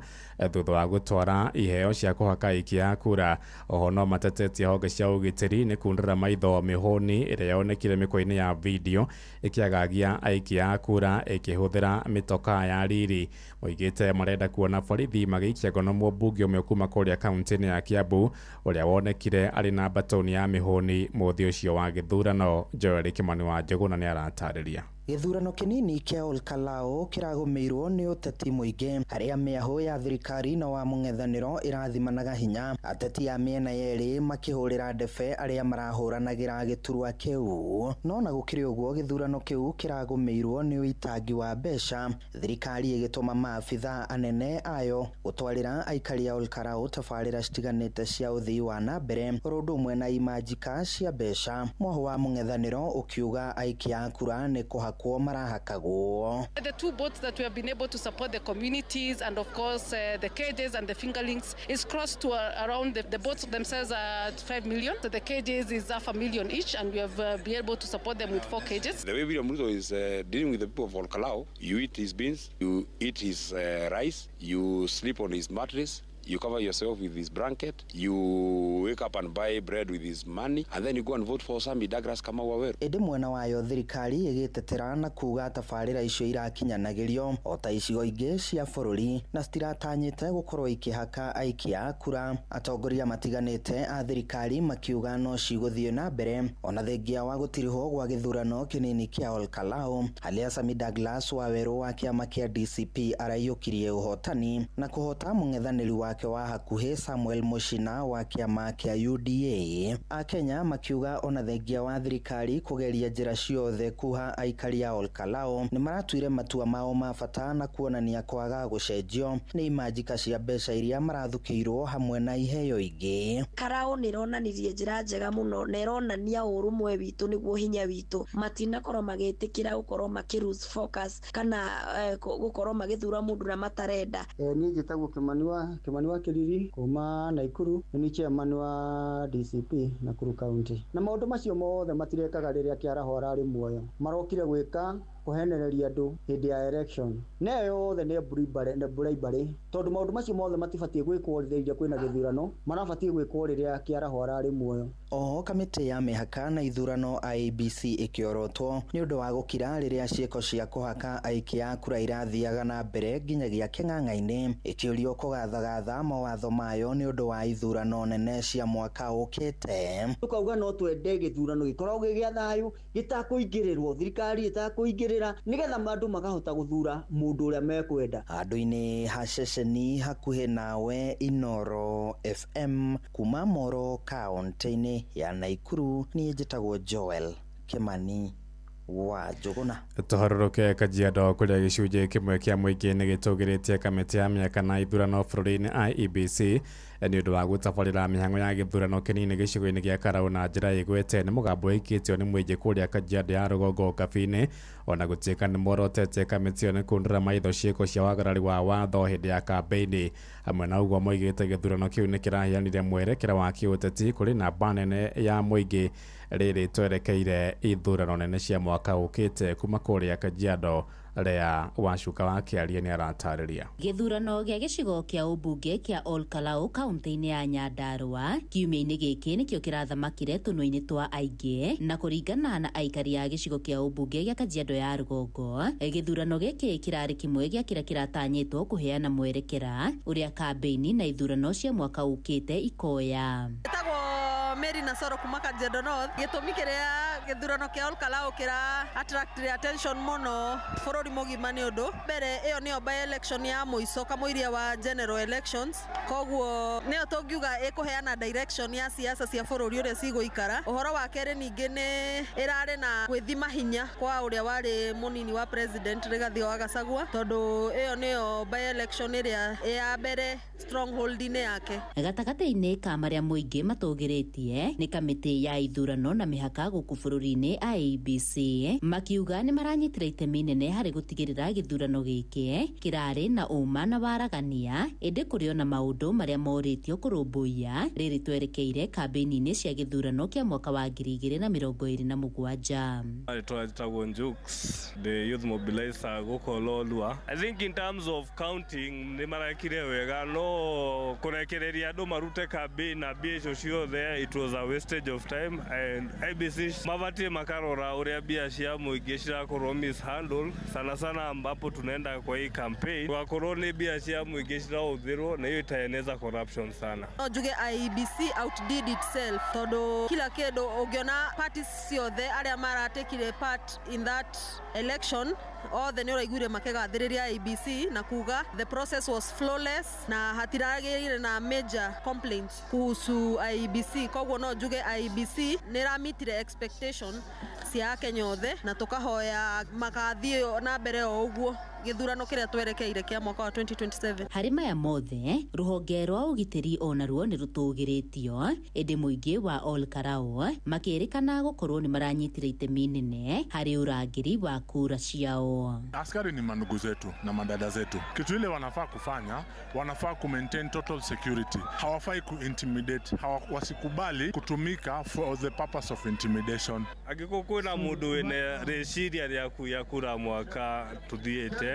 thutha wa gũtwara iheo cia kũhaka aikia a kura. Oho no matetetie honge cia ũgitĩri nĩ kundũra maitho mĩhũni ĩrĩa yonekire mĩkwa-inĩ ya video ĩkĩagagia aikia a kura ĩkĩhũthĩra mĩtokaa ya riri. Moigĩte marenda kuona borithi magĩikia ngono mũmbunge ũmwe kuma kũrĩa kaunti-inĩ ya Kiambu ũrĩa wonekire arĩ na mbatoni ya mĩhũni mũthĩ ũcio wa gĩthurano. Joel Kimani wa Njũgũna nĩ aratarĩria. Gĩthurano kĩnini kĩa Olkalou kĩragũmĩirwo nĩ ũteti mũingĩ harĩa mĩahũ ya thirikari na wa mũng'ethanĩro ĩrathimanaga hinya, ateti a mĩena yerĩ makĩhũrĩra ndebe arĩa marahũranagĩra gĩturwa kĩu. No na gũkĩrĩ ũguo, gĩthurano kĩu kĩragũmĩirwo nĩ ũitangi wa mbeca, thirikari ĩgĩtũma maabitha anene ayo gũtwarĩra aikari a Olkalou tabarĩra citiganĩte cia ũthii wa na mbere oro ũndũ ũmwe na imanjika cia mbeca. Mwahũ wa mũng'ethanĩro ũkiuga aikia a kura nĩ kũhakwo marahakagwo. The two boats that we have been able to support the communities and of course the cages and the fingerlings is crossed to around the boats themselves are at 5 million. So the cages is 500,000 each, and we have been able to support them with 4 cages. The way William Ruto is dealing with the people of Olkalou, you eat his beans, you eat his rice, you sleep on his mattress, you cover yourself with his blanket, you wake up and buy bread with his money, and then you go and vote for Sammy Douglas Kamau Waweru. Ĩndĩ mwena wayo thirikari ĩgĩtetera na kuga tabarĩra icio irakinyanagĩrio o ta icigo ingĩ cia bũrũri na citiratanyĩte gũkorwo ikĩhaka aikia a kura. Atongoria matiganĩte a thirikari makiuga no cigũthiĩ na mbere ona thengia wa gũtirihwo gwa gĩthurano kĩnini kĩa Olkalou, harĩa Sammy Douglas Waweru wa kĩama kĩa DCP araiyũkirie ũhotani na kũhota mũng'ethanĩri wake wa hakuhĩ Samuel Muchina wa kĩama kĩa UDA. Akenya makiuga ona thengia wa thirikari kũgeria njĩra ciothe kuha aikari a Olkalou nĩ maratuire matua mao ma bata na kuonania kwaga gũcenjio nĩ imanjika cia mbeca iria marathukĩirwo hamwe na iheo ingĩ. Karau nĩ ĩronanirie njĩra njega mũno na ĩronania ũrũmwe witũ nĩguo hinya witũ. Matinakorwo magĩtĩkĩra gũkorwo makĩ lose focus kana gũkorwo magĩthura mũndũ na matarenda. Niĩ njĩtagwo Kimani wa Kiriri kuma Nakuru, nĩ chairman wa DCP Nakuru County. Na maũndũ macio mothe matirekaga rĩrĩa Kĩaraho ararĩ muoyo, marokire gwĩka kũhenereria andũ hĩndĩ ya election. Na ĩyo yothe nĩ bribery, tondũ maũndũ macio mothe matibatiĩ gwĩkwo rĩrĩa kwĩna gĩthurano, marabatiĩ gwĩkwo rĩrĩa Kĩaraho ararĩ muoyo. Oho kamĩtĩ ya mĩhaka na ithurano IEBC ĩkĩorotwo nĩ ũndũ wa gũkira rĩrĩa ciĩko cia kũhaka aikia a kura irathiaga na mbere nginyagia kĩng'ang'a-inĩ, ĩkĩũrio kũgathagatha mawatho mayo nĩ ũndũ wa ithurano nene cia mwaka ũkĩte. Tũkauga no twende gĩthurano gĩkoragwo gĩ gĩa thayũ, gĩtakũingĩrĩrwo, thirikari ĩtakũingĩrĩra, nĩgetha andũ makahota gũthura mũndũ ũrĩa mekwenda. Handũ-inĩ ha ceceni hakuhĩ nawe Inoro FM kuma Moro kaunti-inĩ ya Nakuru, niĩ njĩtagwo Joel Kimani wa Njũgũna. Tũharũrũke Kajiado kũrĩa gĩcunjĩ kĩmwe kĩa mũingĩ nĩ gĩtũgĩrĩtie kamĩtĩ ya mĩaka na ithurano bũrũri-inĩ IEBC nĩ ũndũ wa gũtabarĩra mĩhang'o ya gĩthurano kĩnini gĩcigo-inĩ gĩa Karau na njĩra ĩgwete. Nĩ mũgambo wĩkĩtio nĩ mũingĩ kũrĩa Kajiado ya rũgongo Kabi-inĩ, ona gũtuĩka nĩ morotete kamĩtĩ ĩyo nĩ kundũra maitho ciĩko cia wagarari wa watho hĩndĩ ya kambĩini. Hamwe na ũguo moigĩte gĩthurano kĩu nĩ kĩraheanire mwerekera wa kĩũteti kũrĩ namba nene ya mũingĩ rĩrĩ twerekeire ithurano nene cia mwaka ũkĩte. Kuma kũrĩa Kajiado, Lea Wacuka wa Kĩarie nĩ aratarĩria. Gĩthurano gĩa gĩcigo kĩa ũmbunge kĩa Olkalou kaunti-inĩ ya Nyandarua kiumia-inĩ gĩkĩ nĩkĩo kĩrathamakire tũnua-inĩ twa aingĩ, na kũringana na aikari a gĩcigo kĩa ũmbunge gĩa Kajiado ya rũgongo, gĩthurano gĩkĩ kĩrarĩ kĩmwe gĩa kĩrĩa kĩratanyĩtwo kũheana mwerekera ũrĩa kambĩini na ithurano cia mwaka ũkĩte ikoya. Mary Nasoro kuma Kajiado North. Gĩtũmi kĩrĩa gĩthurano kĩa Olkalou kĩra attract attention mũno bũrũri mũgima nĩ ũndũ mbere ĩyo nĩyo by election ya mũico kamũiria wa general elections, koguo nĩyo tũngiuga ĩkũheana direction ya siasa cia bũrũri ũrĩa cigũikara. Ũhoro wa kerĩ ningĩ nĩ ĩrarĩ na gwĩthima hinya kwa ũrĩa warĩ mũnini wa president Rigathi wa Gachagua, tondũ ĩyo nĩyo by election ĩrĩa ya mbere stronghold-inĩ yake. Gatagatĩ-inĩ ka marĩa mũingĩ matũgĩrĩtie nĩ kamĩtĩ ya ithurano na mĩhaka gũkũ bũrũri bũrũri-inĩ IEBC makiuga nĩ maranyitire itemi nene harĩ gũtigĩrĩra gĩthurano gĩkĩ kĩrarĩ na ũma na waragania, ĩndĩ kũrĩ ona maũndũ marĩa morĩtio kũrũmbũiya rĩrĩ twerekeire kambĩini-inĩ cia gĩthurano kĩa mwaka wa 2027. Rĩtwa Njux, the youth mobilizer gũkũ Lolwa. I think in terms of counting nĩ marekire wega, no kũrekereria andũ marute campaign na mbia icio ciothe, it was a wastage of time, and IEBC mabatie makarora ũrĩa mbia cia mũingĩ cirakorwo mishandled, sana sana ambapo tunaenda kwa hii campaign wakorwo nĩ mbia cia mũingĩ cirahũthĩrwo, na hiyo itaeneza corruption sana. No njuge IEBC outdid itself tondu kila kindu ungiona parties ciothe aria maratekire part in that election othe nĩ ũraiguire makĩgathĩrĩria IEBC na kuga the process was flawless na hatiragĩrĩire na major complaints kuhusu IEBC. Koguo no njuge IEBC nĩ ĩramitire expectation cia Akenya othe na tũkahoya magathiĩ na mbere o ũguo gĩthurano kĩrĩa twerekeire kĩa mwaka wa 2027. Harĩ maya mothe, rũhonge rwa ũgitĩri onaruo nĩ rũtũgĩrĩtio, ĩndĩ mũingĩ wa Ol Kalou makĩrĩkana gũkorwo nĩ maranyitire itemi nene harĩ ũrangĩri wa kura ciao. Askari ni mandugu zetu na madada zetu. Kitu ile wanafaa kufanya, wanafaa ku maintain total security. Hawafai ku intimidate, wasikubali kutumika for the purpose of intimidation. Angĩkorwo kwĩna mũndũ wĩna rĩciria rĩa kuiya kura mwaka tũthiĩte,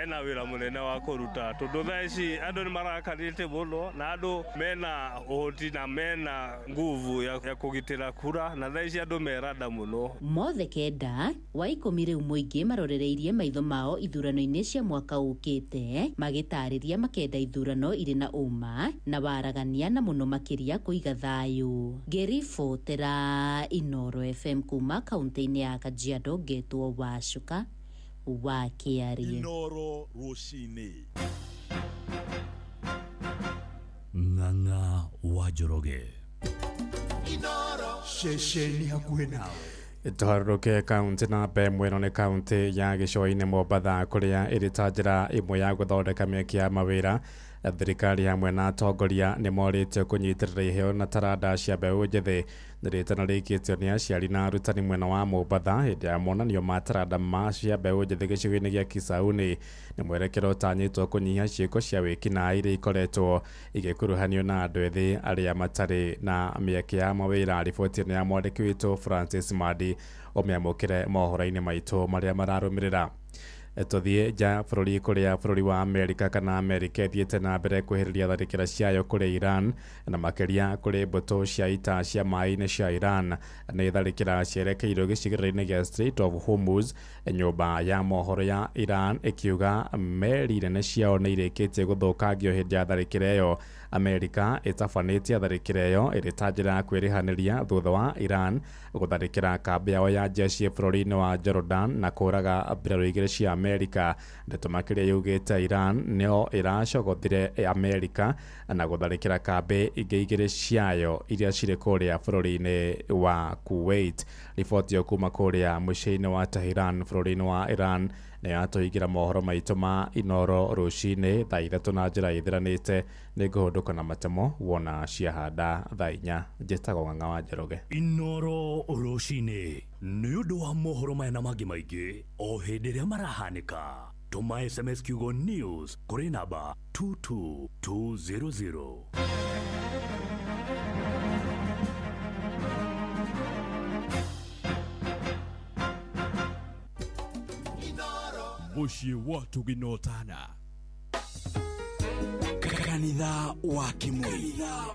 ena wĩra mũnene wa kũruta, tondũ thaa ici andũ nĩ marakarĩte mũno na andũ mena ũhoti na mena nguvu ya kũgitĩra kura, na thaa ici andũ meranda mũno. Mothe kenda wa 10 rĩu mũingĩ marorereirie maitho mao ithurano-inĩ cia mwaka ũkĩte, magĩtarĩria makenda ithurano irĩ na ũma na waragania na mũno makĩria kũiga thayũ. Ngĩribotera Inooro FM kuma kaunti-inĩ ya Kajiado, ngetwo Wacuka wa Kĩarie. Inooro rũcinĩ. Ng'ang'a wa Njoroge. Inooro ceceni hakuhĩ nawe. Tũharũrũke kaunti namba ĩmwe ĩno nĩ kaunti ya gĩcũa-inĩ Mombatha, kũrĩa ĩrĩ ta njĩra ĩmwe ya gũthondeka mĩeke ya mawĩra. Thirikari hamwe na atongoria nĩ morĩtio kũnyitĩrĩra iheo na taranda cia mbeũ njĩthĩ. Nĩ rĩtana rĩikĩtio nĩ aciari na arutani mwena wa Mombatha hĩndĩ ya monanio ma taranda ma cia mbeũ njĩthĩ gĩcigo-inĩ gĩa Kisauni. Nĩ mwerekero ũtanyĩtwo kũnyihia ciĩko cia wĩkinaĩ iria ikoretwo igĩkuruhanio na andũ ethĩ arĩa matarĩ na mĩeke ya mawĩra. Riboti ĩno ya mwandĩki witũ Francis Madi ũmĩamũkĩre mohoro-inĩ maitũ marĩa mararũmĩrĩra. Tũthiĩ nja bũrũri, kũrĩa bũrũri wa Amerika kana Amerika ĩthiĩte na mbere kwĩhĩrĩria tharĩkĩra ciayo kũrĩ Iran na makĩria kũrĩ mbũtũ cia ita cia maĩ-inĩ cia Iran. Nĩ tharĩkĩra cierekeirwo gĩcigĩrĩra-inĩ gĩa Strait of Hormuz. Nyũmba ya mohoro ya Iran ĩkiuga meri nene ciao nĩ irĩkĩtie gũthũkangio hĩndĩ ya tharĩkĩra ĩyo. Amerika ĩtabanĩtie tharĩkĩra ĩyo ĩrĩ ta njĩra ya kwĩrĩhanĩria thutha wa Iran gũtharĩkĩra kambĩ yao ya jeshi bũrũri-inĩ wa Jordan na kũraga mbirarũ igĩrĩ cia Amerika. Ndeto makĩria yugĩte Iran nĩyo ĩracogothire Amerika na gũtharĩkĩra kambĩ ingĩ igĩrĩ ciayo iria cirĩ kũrĩa bũrũri-inĩ wa Kuwait. Riboti ĩyo kuma kũrĩa mũciĩ-inĩ wa Tehran bũrũri-inĩ wa Iran nĩ yatũhingĩra mohoro maitũ ma Inooro rũcinĩ thaa 3 na njĩra ĩthiranĩte. Nĩ ngũhũndũka na matemo wona ciahanda thaa 4. Njĩtagwo Ng'ang'a wa Njoroge. Inooro rũcinĩ nĩ ũndũ wa mohoro maya na mangĩ maingĩ o hĩndĩ ĩrĩa marahanĩka. Tũma SMS kiugo news kũrĩ namba 22200. Mũciĩ wa Tũginotana. Kanitha wa Kimuri.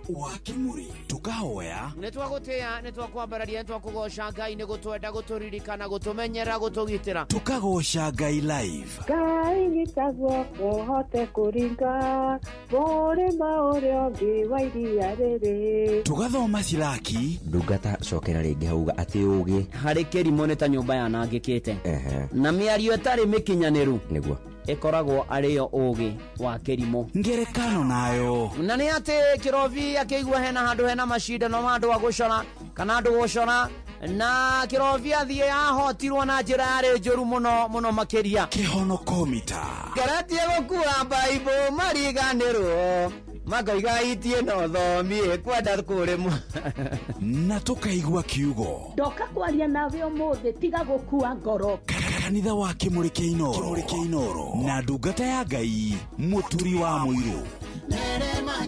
Wa Kimuri. Tukahoya nĩ twagũtĩĩa, nĩ twakwambararia, nĩ twakũgoca Ngai nĩ gũtwenda, gũtũririkana, gũtũmenyera, gũtũgitĩra. Tukagoca Ngai live. Ngai nyita guoko hote kũringa mũrĩma ũrĩa ũngĩ wa iria rĩrĩ. Tugathoma Silaki. Ndungata cokera rĩngĩ hauga atĩ ũgĩ harĩ kĩrimũ nĩ ta nyũmba yanangĩkĩte na mĩario ĩtarĩ mĩkinyanĩru nĩguo ĩkoragwo arĩyo ũgĩ wa kĩrimũ. Ngerekano nayo na nĩ atĩ kĩrobi akĩigua hena handũ hena macindano ma andũ a gũcora kana andũ gũcora, na kĩrobi athiĩ ahotirwo na njĩra yarĩ njũru mũno mũno makĩria. Kĩhonokomita ngeretie gũkua Baibũ mariganĩrwo Makoiga itie no thomie kwenda kũrĩmwo. Na tũkaigua kiugo. Ndoka kwaria nawe ũmũthĩ tiga gũkua ngoro. Kanitha wa Kĩmũrĩ kĩa Inooro. Kĩmũrĩ kĩa Inooro na ndungata ya Ngai Mũturi wa Mũirũ. Nerema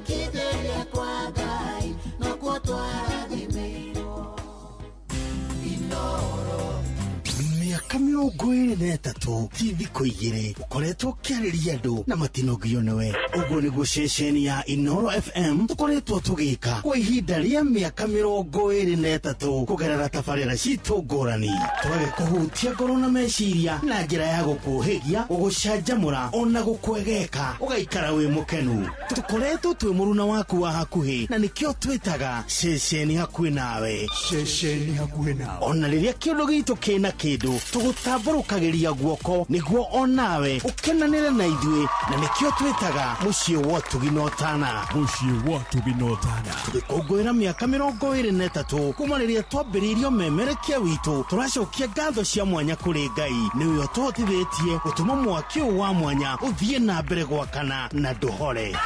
kwa Ngai nokuo twarathimĩirwo. Inooro. Mĩaka 23 ti thikũ igĩrĩ ũkoretwo ũkĩarĩria andũ na matinogio nĩwe. Ũguo nĩguo ceceni ya Inooro FM tũkoretwo tũgĩka kwa ihinda rĩa mĩaka 23 kũgerera tabarĩra citũ ngũrani, tũgagĩkũhutia ngoro na meciria na njĩra ya gũkũhĩgia, gũgũcanjamũra ona gũkwegeka ũgaikara wĩ mũkenu. Tũkoretwo twĩ mũruna waku wa hakuhĩ na nĩkĩo twĩtaga ceceni hakuhĩ nawe. Ceceni hakuhĩ nawe. Ona rĩrĩa kĩũndũ gitũ kĩna kĩndũ tũgũtambũrũkagĩria guoko nĩguo onawe ũkenanĩre na ithuĩ, na nĩkĩo twĩtaga mũciĩ wa ũtugi na ũtana. Mũciĩ wa ũtugi na ũtana. Tũgĩkũngũĩra mĩaka 23 kuma rĩrĩa twambĩrĩirio memerekia witũ, tũracokia ngatho cia mwanya kũrĩ Ngai nĩwe ũtũhotithĩtie gũtũma mwaki ũyũ wa mwanya ũthiĩ na mbere gwakana na ndũhore.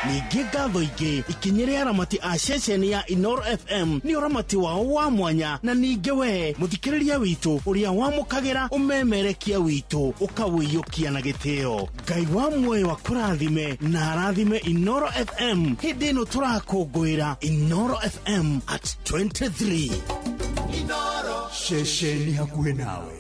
Ningĩ ngatho ingĩ ikinyĩre aramati a ceceni ya Inooro FM nĩ ũramati wao wa mwanya, na ningĩ we mũthikĩrĩria witũ ũrĩa wamũkagĩra ũmemerekia witũ ũkawĩiyũkia na gĩtĩo. Ngai wa muoyo akũrathime na arathime Inooro FM hĩndĩ ĩno tũrakũngũĩra Inooro FM at 23. Inooro. Ceceni hakuhĩ nawe.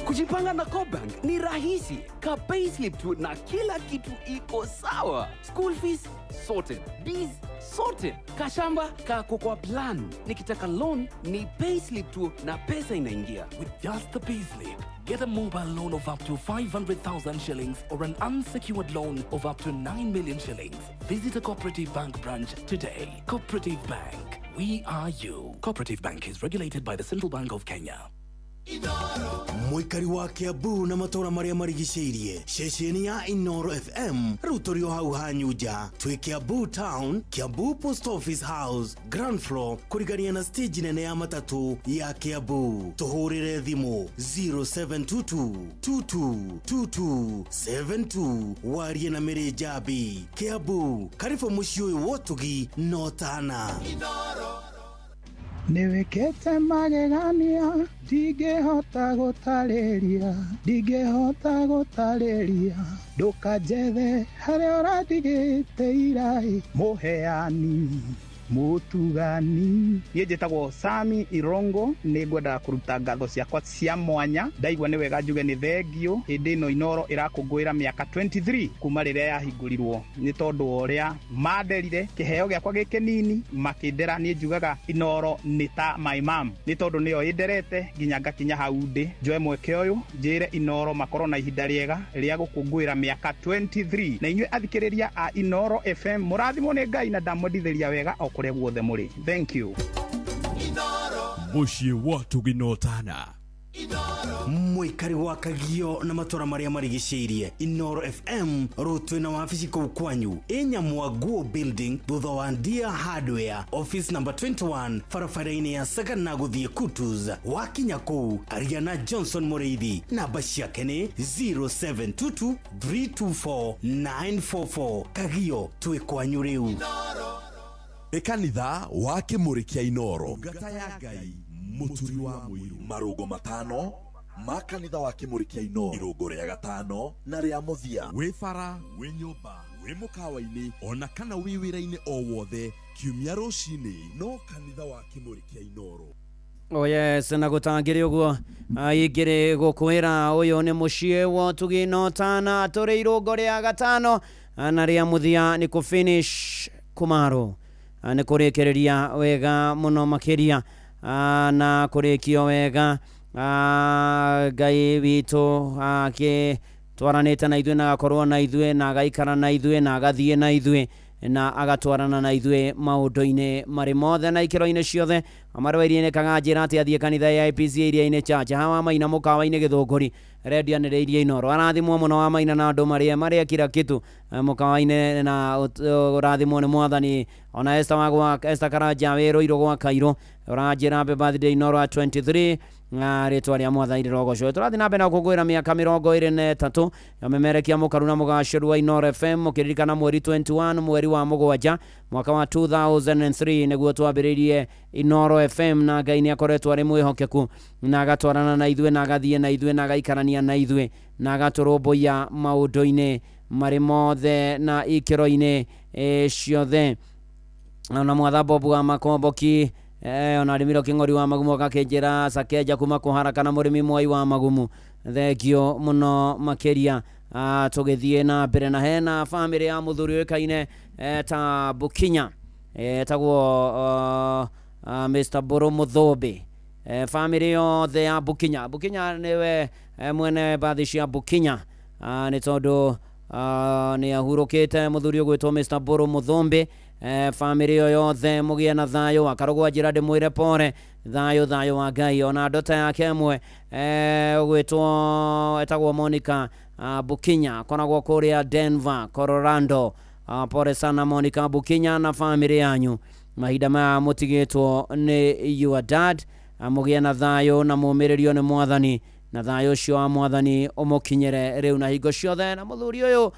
Kujipanga na CoBank ni rahisi. Ka payslip tu na kila kitu iko sawa. School fees sorted, bills sorted, kashamba kako kwa plan. Nikitaka loan ni payslip tu na pesa inaingia. With just the payslip, get a mobile loan of up to 500,000 shillings or an unsecured loan of up to 9 million shillings. Visit a Cooperative Bank branch today. Cooperative Bank, we are you. Cooperative Bank is regulated by the Central Bank of Kenya. Mũikari wa Kiambu na matũra marĩa marigicĩirie, ceceni ya Inooro FM rĩu tũrĩ o hau hanyu nja. Twĩ Kiambu Town, Kiambu Post Office House, ground floor, kũrigania na stage nene ya matatũ ya Kiambu. Tũhũrĩre thimũ 0722 22 2272 warie na Mĩrĩ Njambi. Kiambu, karibu mũciĩ ũyũ wa ũtugi na ũtana. Nĩwĩkĩte magegania ndingĩhota gũtarĩria, ndingĩhota gũtarĩria, ndũkanjethe harĩa ũrandigĩte irai, mũheani mũtugani. Niĩ njĩtagwo Sami Irongo, nĩ ngwendaga kũruta ngatho ciakwa cia mwanya. Ndaigua nĩ wega njuge nĩ thengio hĩndĩ ĩno Inooro ĩrakũngũĩra mĩaka 23 kuma rĩrĩa yahingũrirwo, nĩ tondũ wa ũrĩa manderire kĩheo gĩakwa gĩ kĩnini makĩndera. Niĩ njugaga Inooro nĩ ta my mom, nĩ tondũ nĩyo ĩnderete nginya ngakinya hau ndĩ. Njoe mweke ũyũ njĩre Inooro makorwo na ihinda rĩega rĩa gũkũngũĩra mĩaka 23, na inyuĩ athikĩrĩria a Inooro FM mũrathimwo nĩ Ngai na ndamwendithĩria wega o kũrĩa guothe mũrĩ. Thank you. Mũciĩ wa ũtugi na ũtana. Mũikari wa Kagio na matũra marĩa marigicĩirie, Inooro FM rĩu twĩna wabici kũu kwanyu Ĩnyamwanguo building thutha wa Ndia Hardware, office number 21, barabara-inĩ ya Sagana gũthiĩ Kutus. Wakinya kũu aria na Johnson Mũrĩithi, namba ciake nĩ 0722 324 944. Kagio twĩ kwanyu rĩu. Nĩ kanitha wa Kĩmũrĩ kĩa Inooro. Ndungata ya Ngai Mũturi wa Mũirũ. Marũngo matano ma kanitha wa Kĩmũrĩ kĩa Inooro. Irũngo rĩa gatano na rĩa mũthia. Wĩ bara, wĩ nyũmba, wĩ mũkawa-inĩ ona kana wĩ wĩra-inĩ o wothe, kiumia rũcinĩ no kanitha wa Kĩmũrĩ kĩa Inooro. Oh yes, na gũtangĩrĩ ũguo aingĩrĩ gũkwĩra ũyũ nĩ mũciĩ wa ũtugi na ũtana. Tũrĩ irũngo rĩa gatano na rĩa mũthia nĩ kũ finish kũmarũ, nĩ kũrĩkĩrĩria wega mũno makĩria na kũrĩkio wega. Ngai witũ akĩtwaranĩte na ithuĩ na agakorwo na ithuĩ na agaikara na ithuĩ na agathiĩ na ithuĩ na agatwarana na ithuĩ maũndũ-inĩ marĩ mothe na ikĩro-inĩ ciothe. Amarwa iria-inĩ Kang'anjĩra atĩ athiĩ kanitha ya IPC iria-inĩ Church, hawa Maina mũkawa-inĩ Gĩthũngũri redio anĩrĩirie Inooro. Arathimwo mũno wa Maina na andũ marĩa marĩa kila kitu mũkawa-inĩ na ũrathimwo nĩ Mwathani. Ona Esther wa gwa Esther Karanja wĩ Rũirũ gwa Kairũ ũranjĩra happy birthday Inooro at 23. Na rĩtwa rĩa mwathani rĩrogocwo. Tũrathiĩ na mbere na gũkũngũĩra mĩaka 23 ya memerekia mũkaru na mũgacĩru wa Inooro FM, mũkĩririkana mweri 21 mweri wa mũgwanja mwaka wa 2003 nĩguo twambĩrĩirie Inooro FM, na Ngai nĩ akoretwo arĩ mwĩhokeku na agatwarana na ithuĩ na agathiĩ na ithuĩ na agaikarania na ithuĩ na agatũrũmbũiya maũndũ-inĩ marĩ mothe na ikĩro-inĩ ciothe. Ona mwatha Bob wa Makomboki, ona Rimiro King'ori wa Magumu agakĩnjĩra Sakeja kuma kũhara kana mũrĩmi Mwai wa Magumu, thengio mũno makĩria. Tũgĩthiĩ na mbere na hena bamĩrĩ ya mũthuri ũĩkaine ta Bukinya, etagwo Mr. Mbũrũ Mũthũmbĩ. Bamĩrĩ yothe ya Bukinya. Bukinya nĩwe mwene bathi cia Bukinya, nĩ tondũ nĩ ahurũkĩte mũthuri ũgwĩtwo Mr. Mbũrũ Mũthũmbĩ. Bamĩrĩ ĩyo yothe mũgĩe na thayũ. Akarogwo njĩra ndĩmwĩre pore, thayũ thayũ wa Ngai. Ona ndota yake ĩmwe ũgwĩtwo etagwo Monica Bukinya, akoragwo kũrĩa Denver, Colorado. Pore sana Monica Bukinya na bamĩrĩ yanyu, mahinda maya mũtigĩtwo nĩ your dad. Mũgĩe na thayũ na mũmĩrĩrio nĩ mwathani, na thayũ ũcio wa mwathani ũmũkinyĩre rĩu na hingo ciothe. Na mũthuri ũyũ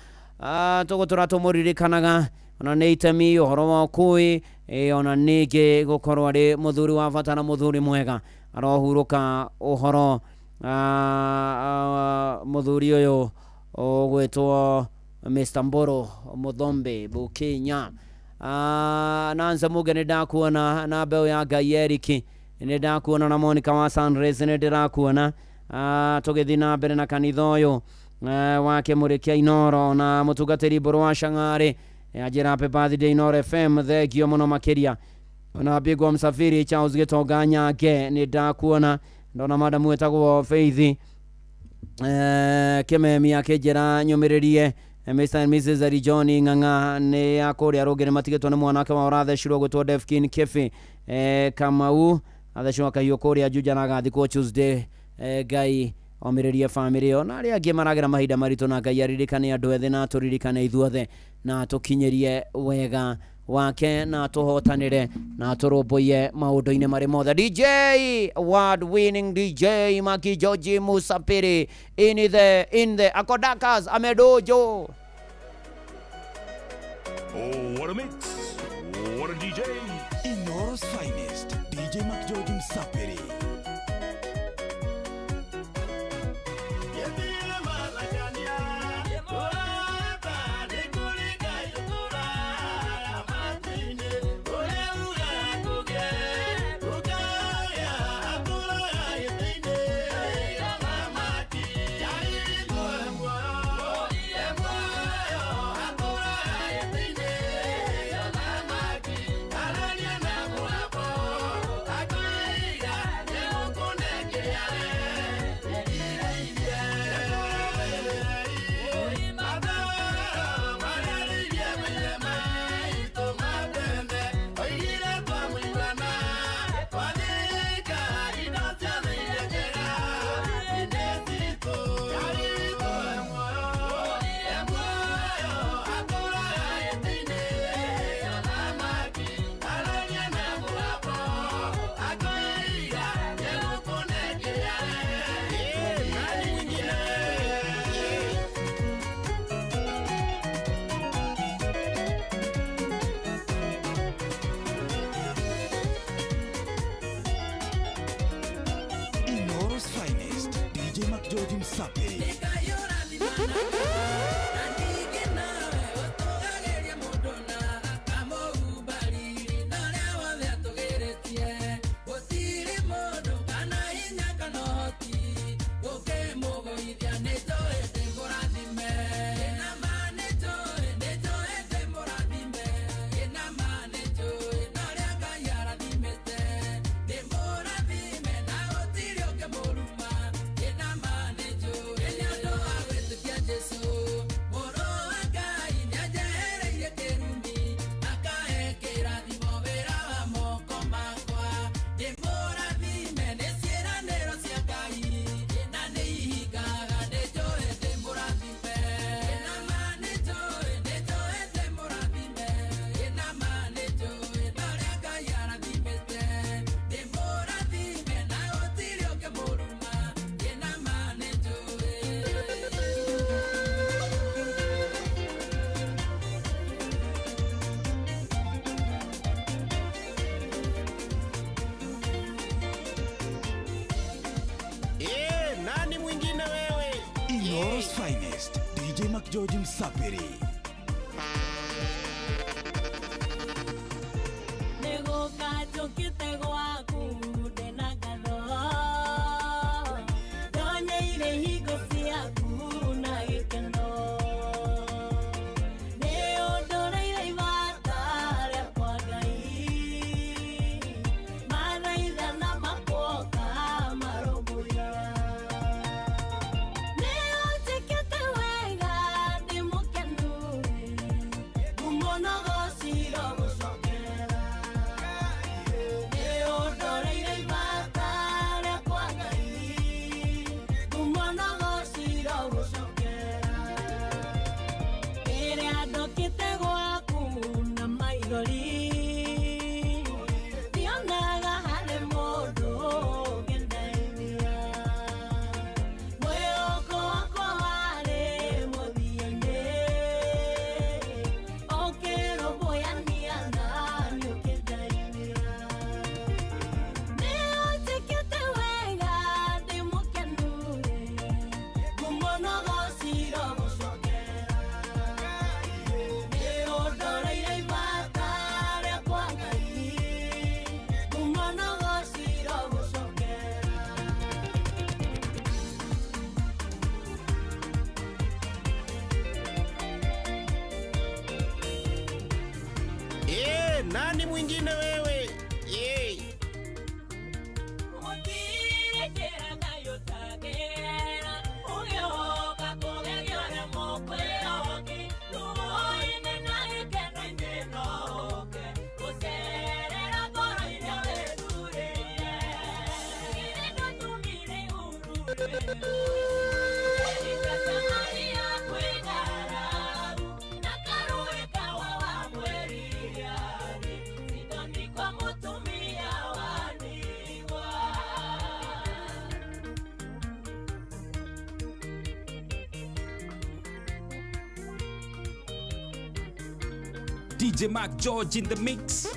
tũgũtũra tũmũririkanaga ona nĩ itemi ũhoro wa ũkui, ona ningĩ gũkorwo arĩ mũthuri wa bata na mũthuri mwega. Arohurũka ũhoro mũthuri ũyũ ũgwĩtwo Mr. Mbũrũ Mũthombe Bukinya. Nansa Muge nĩ ndakuona, na mbeũ ya Ngai Eriki nĩ ndakuona, na Monica wa Sunrise nĩ ndĩrakuona. Tũgĩthiĩ na mbere na kanitha ũyũ wa Kĩmũrĩ kĩa Inooro na mũtungatĩri Mbũrũ wa Shang'arĩ anjĩra happy birthday Inooro FM, thengio mũno makĩria. Ona Bigwa Msafiri Charles Gĩtonga Nyange nĩ ndakuona, ndona madamu etagwo Faith Kĩmemi akĩnjĩra nyũmĩrĩrie Mr. and Mrs. Ari John Ng'ang'a nĩ a kũrĩa Rũngĩrĩ matigĩtwo nĩ mwanake wao ũrathecirwo gwĩtwo Defkin Kefi Kamau, athecirwo akahiũ kũrĩa Juja na agathikwo Tuesday. Ngai omĩrĩrie bamĩrĩ ĩyo na arĩa angĩ maragera mahinda maritũ, na Ngai aririkane andũ ethĩ na atũririkane ithuothe na atũkinyĩrie wega wake na tũhotanĩre na tũrũmbũiye maũndũ-inĩ marĩ mothe. DJ award winning DJ Maki George Musapiri in the Akodakas Amedojo. Oh, what a mix. What a DJ. Inooro's finest DJ Mac George Musapiri. Yeah. McGeorge Msapiri. Nĩgũka njũkĩte gwaku ndĩna ngatho ndonyeire hingo ciaku na gĩkeno nĩ ũndoreire ibata rĩakwa Ngai mathaithana makuoka marũmbũiya nĩ ũnjĩkĩte wega ndĩ mũkenu ngumo na ũgoci gũcokerera nĩ ũndoreire ibata rĩakwa Ngai ngumo na ũgoci gũcokerera rĩrĩa ndokĩte gwaku na maithori ndionaga harĩ mũndũ ũngĩndeithia mwĩhoko wakwa warĩ mũthia-inĩ ũkĩrũmbũyania nani ũkĩndeithia nĩ ũnjĩkĩte wega ndĩ mũkenu ngumo na ũgoci gũcokerera nĩ ũndoreire ibata rĩakwa Ngai ngumo na ũgoci gũcokerera. Nani mwingine wewe? Gũtirĩ njĩra Ngai ũtangĩgera, ũngĩhoka kũgerio nĩ mũkwĩhoki, ruo-inĩ na gĩkeno-inĩ no ũke, gũcerera ngoro-inĩ wĩthurĩire. Githĩ ndwatũmire ihururĩrwo, Erika Samaria kwĩ ng'aragu, na karũĩ kawa wa mweriari, Sidoni kwa mũtumia wa ndigwa. DJ Mark George in the mix.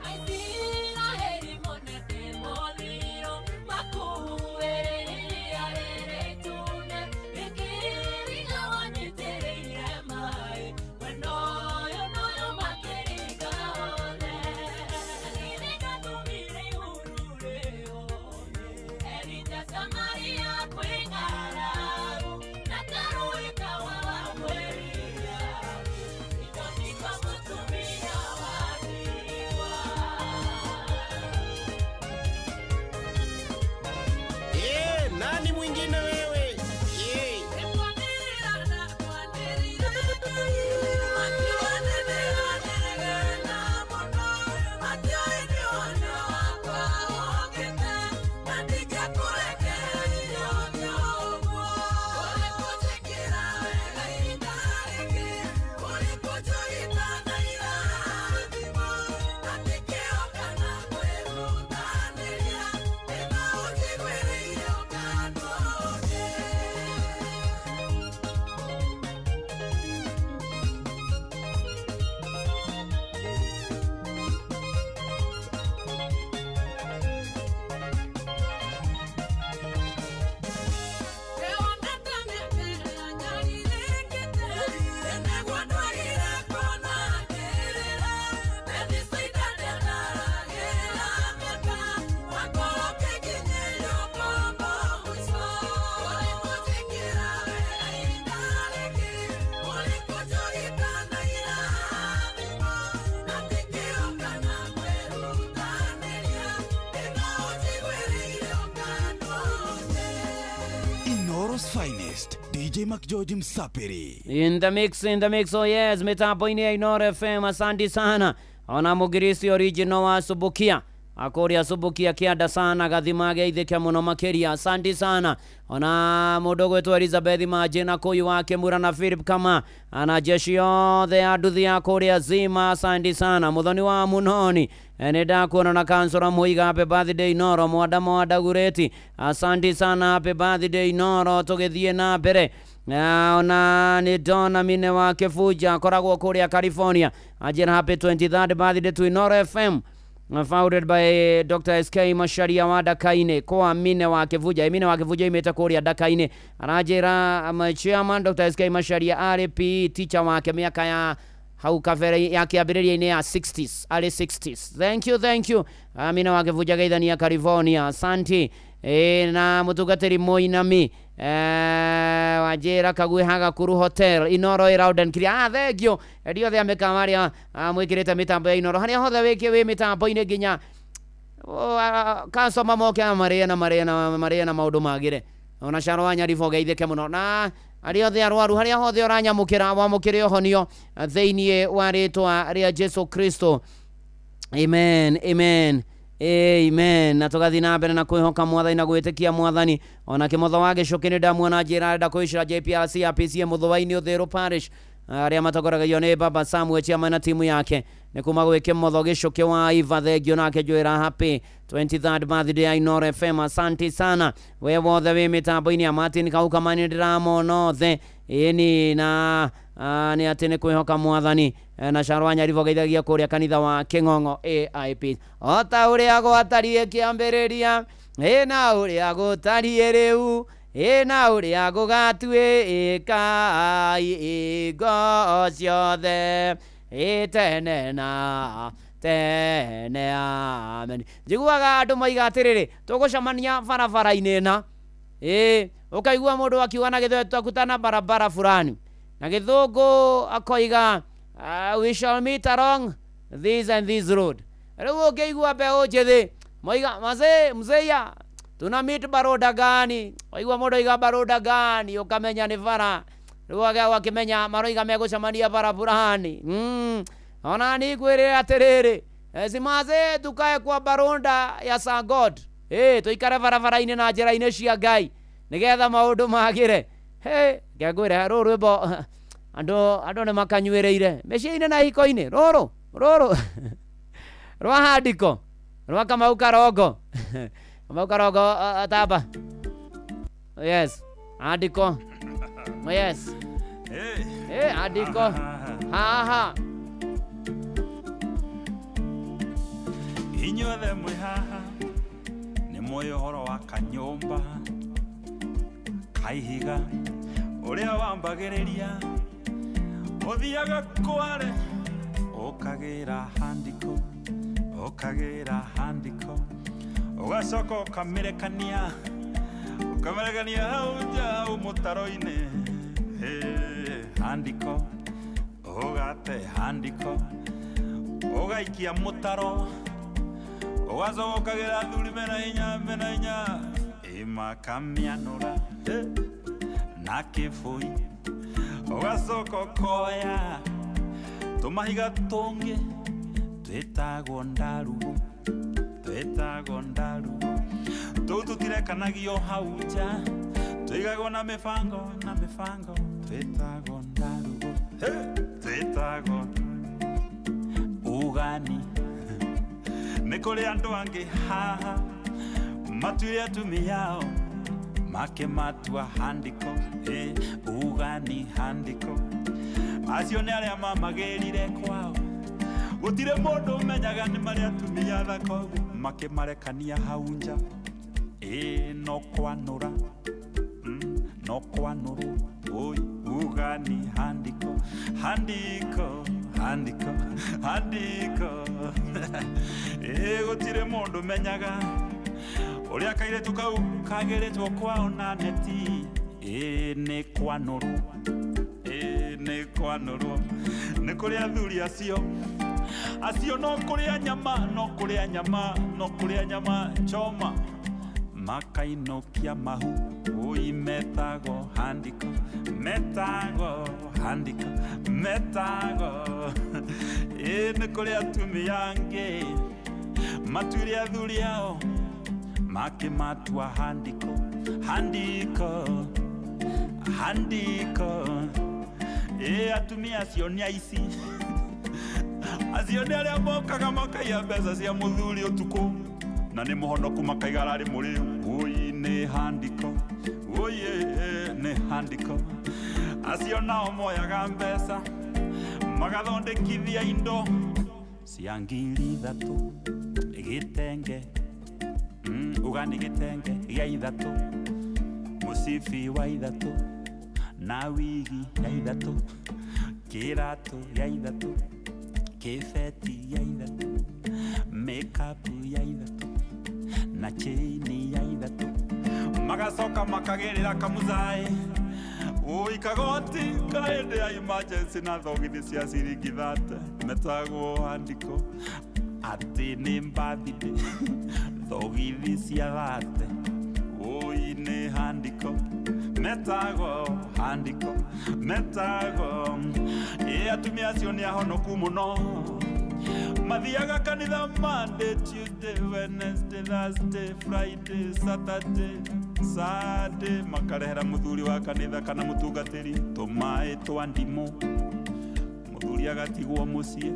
Aisiraeli monete mũthiro, makuĩrĩria rĩrĩ itune, rĩkĩringa wanyitĩrĩire maĩ, mwena ũyũ na ũyũ makĩringa othe. Githĩ ndwatũmire ihururĩrwo, Elija Samaria kwĩ ng'aragu, na karũĩ kawa wa mweria, Sidoni kwa mũtumia wa ndigwa. Nani mwingine wewe? Inoro's finest, DJ McGeorge Msapiri. In the mix, in the mix, oh yes, mitambo-inĩ ya Inoro FM, asante sana. Ona Mũgirisi original wa Subukia akũrĩa Subukia kĩanda sana gathima geithĩke mũno makĩria, asante sana. Ona mũndũ ũgwĩtwo Elizabeth Majina kũu wa Kĩmura na Philip Kama ana jeshi yothe ya nduthi ya kũrĩa Zima, asante sana. Mũthoni wa Munoni nĩ ndakuona na kansora Muiga, happy birthday Inoro. Mwanda Mwanda Gureti, asante sana, happy birthday Inoro. Tũgĩthiĩ na mbere ona nĩ ndona mine wa Kĩbunja akoragwo kũrĩa California, anjĩra happy 23rd birthday to Inoro FM. Founded by Dr. SK Macharia wa Dakaine kwa Mine wa Kivuja. Mine wa Kivuja imeta kuria Dakaine. Arajira chairman Dr. SK Macharia arĩ PE teacher wake miaka ya hau kabere ya kĩambĩrĩria-inĩ ya 60s, early 60s. Thank you, thank you. Amina wa Kivuja geithania California. Asante. Na mũtungatĩri Mũinami wanjĩra Kagui Hagakuru Hotel Inoro ĩ loud and clear. Thank you. Endi othe a mĩkawa arĩa mwĩkĩrĩte mĩtambo ya Inoro harĩa hothe wĩkĩ wĩ mĩtambo-inĩ nginya customer moke marĩe na marĩe na marĩe na maũndũ magĩre. Ona Caro wa Nyaribo geithĩke mũno na arĩa othe arwaru harĩa hothe ũranyamũkĩra wamũkĩre ũhonio thĩinĩ wa rĩtwa rĩa Jesu Kristo. Amen, amen, amen. Na tũgathiĩ na mbere na kwĩhoka mwathani na gwĩtĩkia mwathani. Ona kĩmotho wa gĩcũkĩ nĩ ndamuona njĩra arenda kwĩcĩra JPRC ya PCA Mũthũa-inĩ Ũthĩrũ Parish arĩa matongoragio nĩ Baba Samuel Chiama na timu yake nĩ kuma gwĩ kĩmotho gĩcũkĩ wa Iva thengio nake njwĩra happy 23rd birthday ya Inoro FM. Asante sana we wothe wĩ mĩtambo-inĩ ya Martin Kaukamani ndĩramona othe ĩni na nĩ atĩ nĩ kwĩhoka mwathani na Caro wa Nyaribo geithagia kũrĩa kanitha wa Kĩng'ong'o AIP o ta ũrĩa gwatariĩ kĩambĩrĩria ĩna ũrĩa gũtariĩ rĩu ĩna ũrĩa gũgatuĩka ingo ciothe ĩtene na tene amen. Njiguaga andũ moiga atĩrĩrĩ tũgũcemania barabara-inĩ na ũkaigua mũndũ akiuga na gĩthweri twakutana barabara fulani na gĩthũngũ akoiga we shall meet along this and this road. Rĩu ũngĩigua mbeũ njĩthĩ moiga mazee mzeya tuna meet baroda gani, waigua mũndũ oiga baroda gani ũkamenya nĩ bara. Rĩu wakĩmenya maroiga megũcemania bara fulani. Ona ni ngwĩrĩre atĩrĩrĩ simaze tukae kwa baronda ya Sangod tuikare barabara-inĩ na njĩra-inĩ cia Ngai nĩgetha maũndũ magĩre. Ngengwĩre rũrũ rwĩmbo andũ nĩ makanyuĩrĩire mĩciĩ-inĩ na hiko-inĩ rũrũ rũrũ rwa handiko rwa Kamau Karongo. Kamau Karongo tamba. Yes, handiko. Yes. Handiko. Haha. Inyuothe mwĩ haha nĩ mũĩ ũhoro wa kanyũmba kaihiga ũrĩa wambagĩrĩria ũthiaga kware ũkagĩra handiko ũkagĩra handiko ũgacoka ũkamĩrekania ũkamĩrekania hau nja mũtaro-inĩ handiko ũgate handiko ũgaikia mũtaro ũgacoka ũkagĩra athuri mena hinya ĩmakamianũra na kĩbũi ũgacoka ũkoya tũmahiga tũngĩ twĩtagwo ndarugu twĩtagwo ndarugu tũu tũtirekanagio hau nja tũigagwo na mĩbango na mĩbango twĩtagwo ndarugu twĩtagwo ugani. Nĩ kũrĩ andũ angĩ haha matuire atumia ao makĩmatua handiko ugani handiko acio nĩ arĩa mamagĩrire kwao gũtirĩ mũndũ ũmenyaga nĩ marĩa atumia thaka ũguo makĩmarekania hau nja no kwanũra no kwanũrwo oi ugani handiko handiko handiko handiko gũtirĩ mũndũ ũmenyaga ũrĩa kairĩtu kau kagĩrĩtwo kwao na neti nĩ kwanũrwo nĩ kwanũrwo nĩ kũrĩ athuri acio acio no kũrĩa nyama no kũrĩa nyama no kũrĩa nyama choma makainũkia mahu oi metagwo handiko metagwo handiko metagwo nĩ kũrĩ atumia angĩ matuire athuri ao makĩmatua handiko handiko handiko atumia acio nĩ aici acio nĩ arĩa mokaga makaiya mbeca cia mũthuri ũtukũ na nĩ mũhonoku makaiga ararĩ mũrĩu oi nĩ handiko oi nĩ handiko acio nao moyaga mbeca magathondekithia indo Cia 3,000 gĩtenge, uga nĩ gĩtenge gĩa 3, mũcibi wa 3 na wigi ya 3, kĩratũ gĩa 3, kĩbeti gĩa 3, makeup ya 3 na chain ya 3. Magacoka makagĩrĩra kamũcaĩ oi kagoti ka hĩndĩ ya emergency na thogithi cia ciringi 30 metagwo handiko atĩ nĩ birthday thogithi cia 30 oi nĩ handiko metagwo handiko metagwo. Ĩ atumia acio nĩ ahonoku mũno, mathiaga kanitha Monday, Tuesday, Wednesday, Thursday, Friday, Saturday, Sunday, makarehera muthuri wa kanitha kana mutungatĩri tũmaĩ twa ndimũ, muthuri agatigwo mũciĩ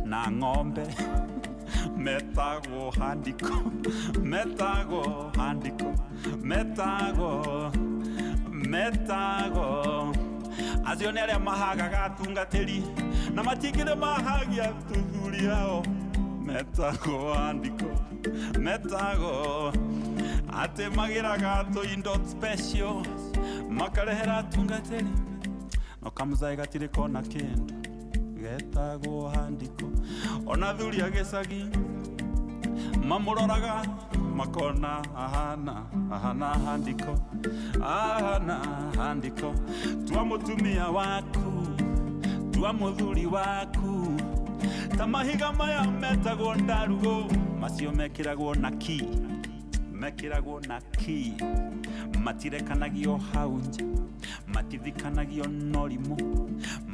na ng'ombe metagwo handiko metagwo handiko metagwo metagwo. Acio nĩ arĩa mahagaga atungatĩri na matingĩrĩ mahagia athuri ao metagwo handiko metagwo. Atĩ magĩraga tũindo special makarehera atungatĩri no kamũcaĩ gatirĩ kona kĩndũ getagwo handiko. Ona athuri a gĩcagi mamũroraga makona ahana ahana handiko ahana handiko. Tua mũtumia waku, tua mũthuri waku ta mahiga maya metagwo ndarugo, macio mekĩragwo na ki, mekĩragwo na ki, matirekanagio hau nja, matithikanagio norimũ,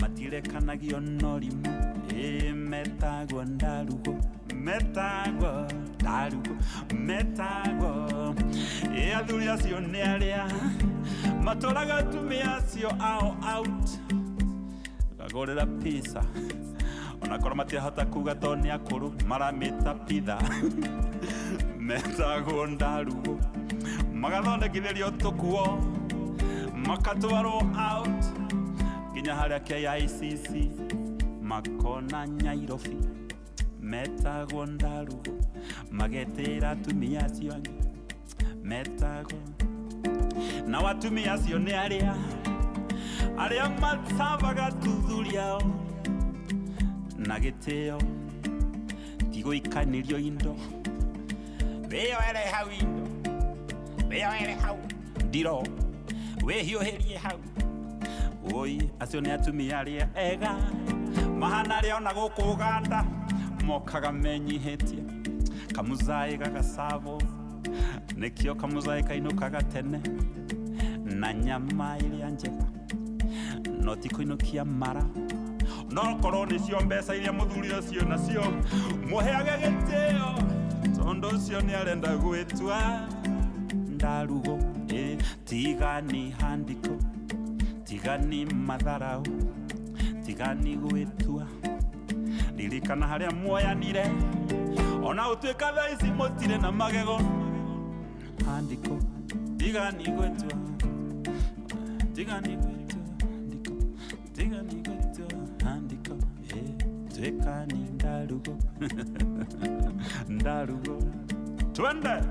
matirekanagio norimũ. Ĩ metagwo ndarugo metagwo ndarugo metagwo. Ĩ athuri acio nĩ arĩa matũraga atumia acio ao out gagũrĩra pizza onakorwo matirahota kuga tondũ nĩ akũrũ maramĩta pitha metagwo ndarugo, magathondekithĩrio tũkuo makatwarwo out nginya harĩa KICC makona Nyairobi metagwo ndarugo, magetĩra atumia acio angĩ metagwo. Na atumia acio nĩ arĩa arĩa mathabaga tuthuri ao na gĩtĩo, ti gũikanĩrio indo wĩyoere hau indo, wĩyoere hau ndiro, wĩhiũhĩrie hau. Oi acio nĩ atumia arĩa ega mahana arĩa ona gũkũ Ũganda mokaga menyihĩtie kamũcaĩ gagacabwo, nĩkĩo kamũcaĩ kainũkaga tene na nyama ĩrĩa njega no ti kũinũkia mara. No korwo nĩcio mbeca iria mũthuri ũcio nacio mũheage gĩtĩo tondũ ũcio nĩ arenda gwĩtua ndarugo. Ĩ tigani handiko, tigani matharau, tigani gwĩtua, ririkana harĩa muoyanire ona ũtuĩka thaa ici mũtirĩ na magego handiko, tigani gwĩtua, tigani gwĩtua handiko, tigani gwĩtua handiko. Ĩ tuĩkani ndarugo ndarugo twende.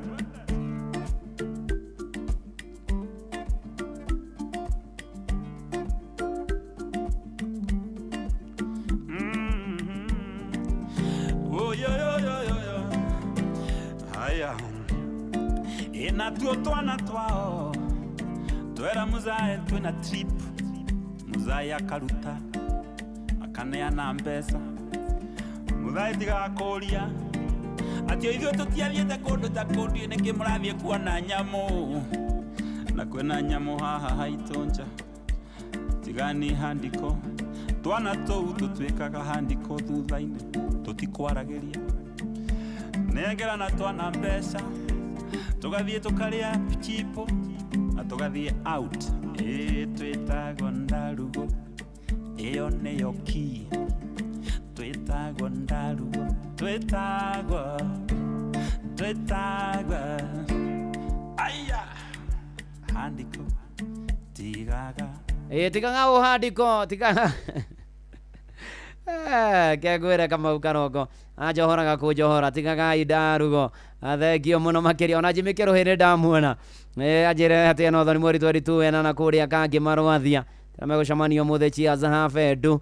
Ina tuo twana twao twera muzae twina trip, muzae akaruta akaneana mbeca, muzae tigakũria atĩ ithuĩ tũtiathiĩte kũndũ ta kũndũ nĩkĩ mũrathiĩ kuona nyamũ na kwĩna nyamũ haha haitũ nja. Tigani handiko twana tũu tũtuĩkaga handiko thutha-inĩ tũtikwaragĩria, nengera twana mbeca tũgathiĩ tũkarĩa chipo na tũgathiĩ out. Ĩ twĩtagwo ndarugo, ĩyo nĩyo key, twĩtagwo ndarugo, twĩtagwo twĩtagwo aya handiko tigaga. Ĩ tigaga ũhandiko tigaga. Kegwire Kamau Karongo anjohoraga kũnjohora tigagai ndarugo. Thengio mũno makĩria ona Jimmy Kĩrũhĩ nĩ ndamuona. Anjĩre atĩ ena ũthoni mweri 22 ena na kũrĩa kangĩ marwathia megũcemanio mũthĩ Cheers Habendu.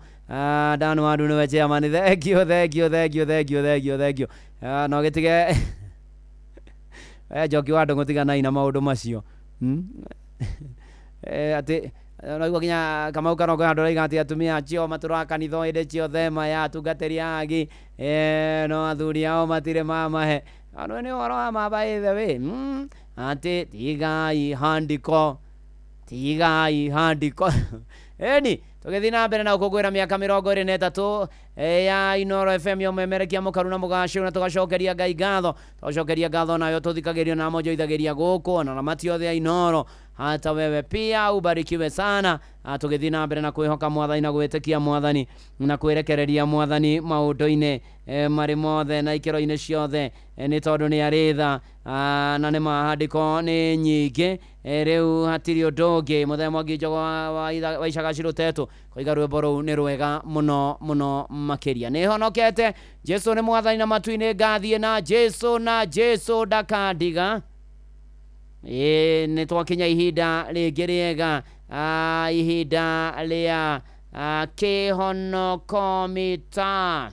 Dan Wandu nĩwe chairman. Thengio thengio thengio thengio thengio thengio. No gĩtige Njoki wa Ndũng'ũ tiganai na maũndũ macio. Atĩ naigua nginya Kamau Karongo handũ araiga atĩ atumia acio matũraga kanitha o hĩndĩ ciothe maya atungatĩri agi no athuri ao matirĩ mamahe. Ano nĩ ũhoro wa ma by the way. Atĩ tigai handiko tigai handiko. Eni tũgĩthiĩ na mbere na gũkũngũĩra mĩaka 23 ya Inooro FM ya ũmemerekia mũkaru na mũgacĩru na tũgacokeria Ngai ngatho tũgacokeria ngatho nayo tũthikagĩrio na monjoithagĩria gũkũ na ramati othe a Inooro hata wewe pia ubarikiwe sana. Tũgĩthiĩ na mbere na kwĩhoka mwathani na gwĩtĩkia mwathani na kwĩrekereria mwathani maũndũ-inĩ marĩ mothe na ikĩro-inĩ ciothe nĩ tondũ nĩ arĩ tha na nĩ mahandĩko nĩ nyingĩ. Rĩu hatirĩ ũndũ ũngĩ. Mũthenya Mwangi Njogo wa Icagaci Rũtetũ koiga rwĩmbo rũu nĩ rwega mũno mũno makĩria. Nĩ honokete Jesu nĩ mwathani na matu-inĩ ngathiĩ na Jesu na Jesu ndakandiga. Nĩ twakinya ihinda rĩngĩ rĩega, ihinda rĩa kĩhonoko mita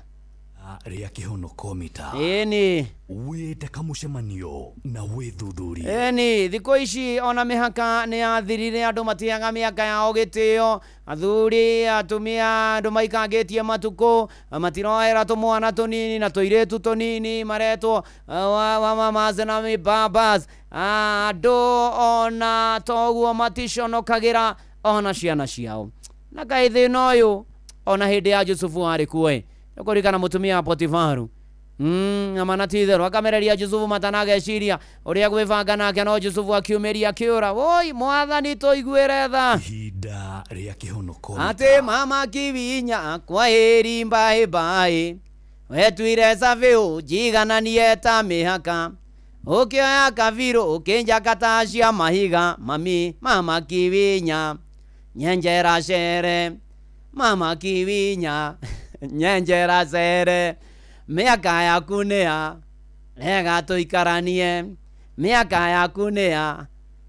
rĩa kĩhonoko mita. Ĩni wĩte kamũcemanio na wĩthuthurie. Ĩni thikũ ici ona mĩhaka nĩ yathirire, andũ matiheaga mĩaka yao gĩtĩo, athuri atumia andũ maikangĩtie matukũ matiroera tũmwana tũnini na tũirĩtu tũnini maretwo wa mamas na mibabas. Andũ ona toguo maticonokagĩra ona ciana ciao. Na kaĩ thĩna ũyũ ona hĩndĩ ya Jusufu arĩ kuo ĩ nĩkũririkana mũtumia wa Potifaru amana ti itherũ akamereria Jusufu matanageciria ũrĩa gwĩbanga nake, no Jusufu akiumĩria akĩũra woi mwathani tũiguĩre tha. Ihinda rĩa kĩhonoko atĩ mama kiwinya kwa ĩri mbaĩ mbaĩ wetuire cabiũ njigananie ta mĩhaka ũkĩoya kabirũ ũkĩnjaka ta cia mahiga mami mama kiwinya nyenjera cere mama kiwinya nyenjera cere mĩaka yaku nĩ rega tũikaranie mĩaka yaku nĩ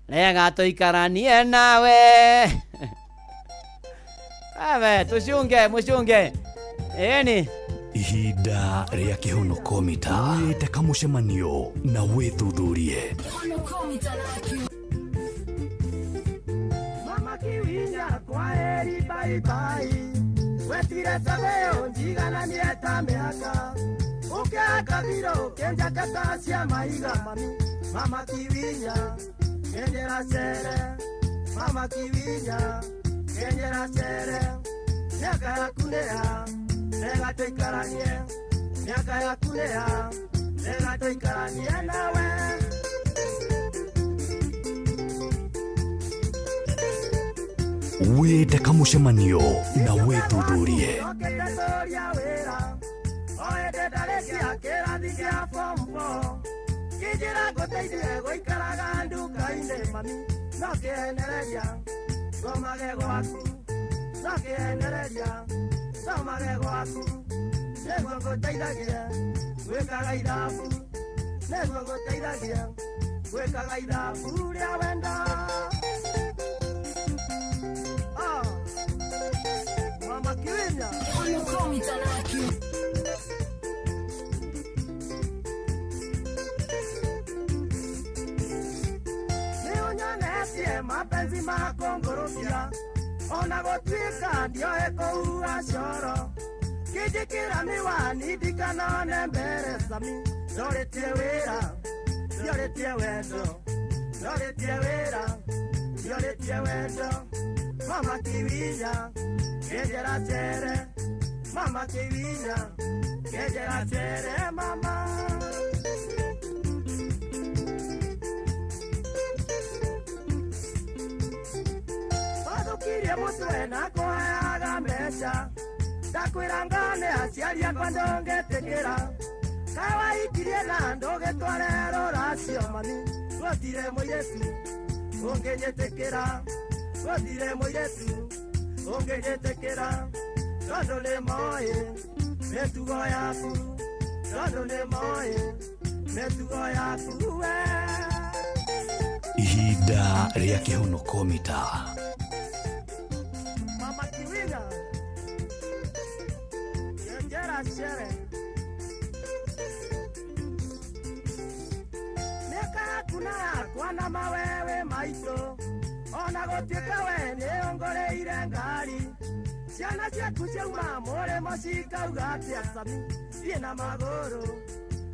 rega tũikaranie nawe. Ewe tũcunge mũcunge. Ĩni ihinda rĩa kĩhonoko mita wĩte kamũcemanio na wĩthuthurie. Mama kiwinya kwa heri bye bye wetire sabeo njigananie ta mĩhaka ũkĩoya kabirũ ũkĩnjaka ta cia mahiga mami mama kiwinya nyenjera cere mama kiwinya nyenjera cere mĩaka yaku nĩ ya rega tũikaranie mĩaka yaku nĩ ya rega tũikaranie nawe. Wĩte kamũcemanio na wĩthuthurie. Kĩnjĩra ngũteithie gũikaraga nduka-inĩ mami no kĩenereria thomage gwaku no kĩenereria thomage gwaku nĩguo ngũteithagie gwĩkaga ithabu nĩguo ngũteithagie gwĩkaga ithabu rĩa wendo. Mama Kiwinya nĩ ũnyonetie mapenzi makũngũrũkia ona gũtuĩka ndioĩ kũhua coro kĩnjĩkĩra mĩwani ndikanone mbere sami ndorĩtie wĩra ndiorĩtie wendo ndorĩtie wĩra ndiorĩtie wendo mama kiwinya nyenjera cere mama kiwinya nyenjera cere mama. Wathũkirie mũtwe na kũheaga mbeca ndakwĩra ngane aciari akwa ndũngĩtĩkĩra kaĩ waikirie na ndũgĩtware rũracio mami gũtirĩ mũirĩtu ũngĩnyĩtĩkĩra gũtirĩ mũirĩtu ũngĩnyĩtĩkĩra Tondũ nĩ moĩ mĩtugo yaku, tondũ nĩ moĩ mĩtugo yaku we. Ihinda rĩa kĩhonoko mita. Mama Kiwiga Ngera cere Mĩaka yaku na yakwa na mawewe maitũ, ona gũtuĩka we nĩũngũrĩire ngari, ciana ciaku ciauma mũrĩmo cikauga atĩa Sami, thiĩ na magũrũ,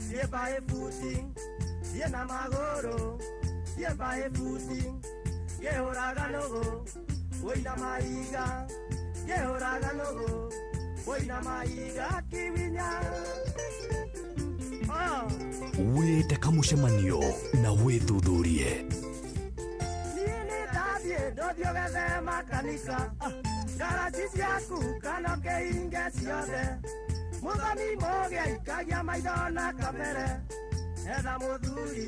thiĩ by buti, thiĩ na magũrũ, thiĩ by buti, ngĩhũraga nũgũ wĩina mahiga, ngĩhũraga nũgũ wĩina mahiga Kiwinya. Wĩte kamũcemanio na wĩthuthurie. Niĩ nĩ ndathiĩ ndũthiĩ ũgethe makanitha, ngaraci ciaku kana ũkĩhinge ciothe, mũthoni mũgĩ aikagia maitho na kamere, etha mũthuri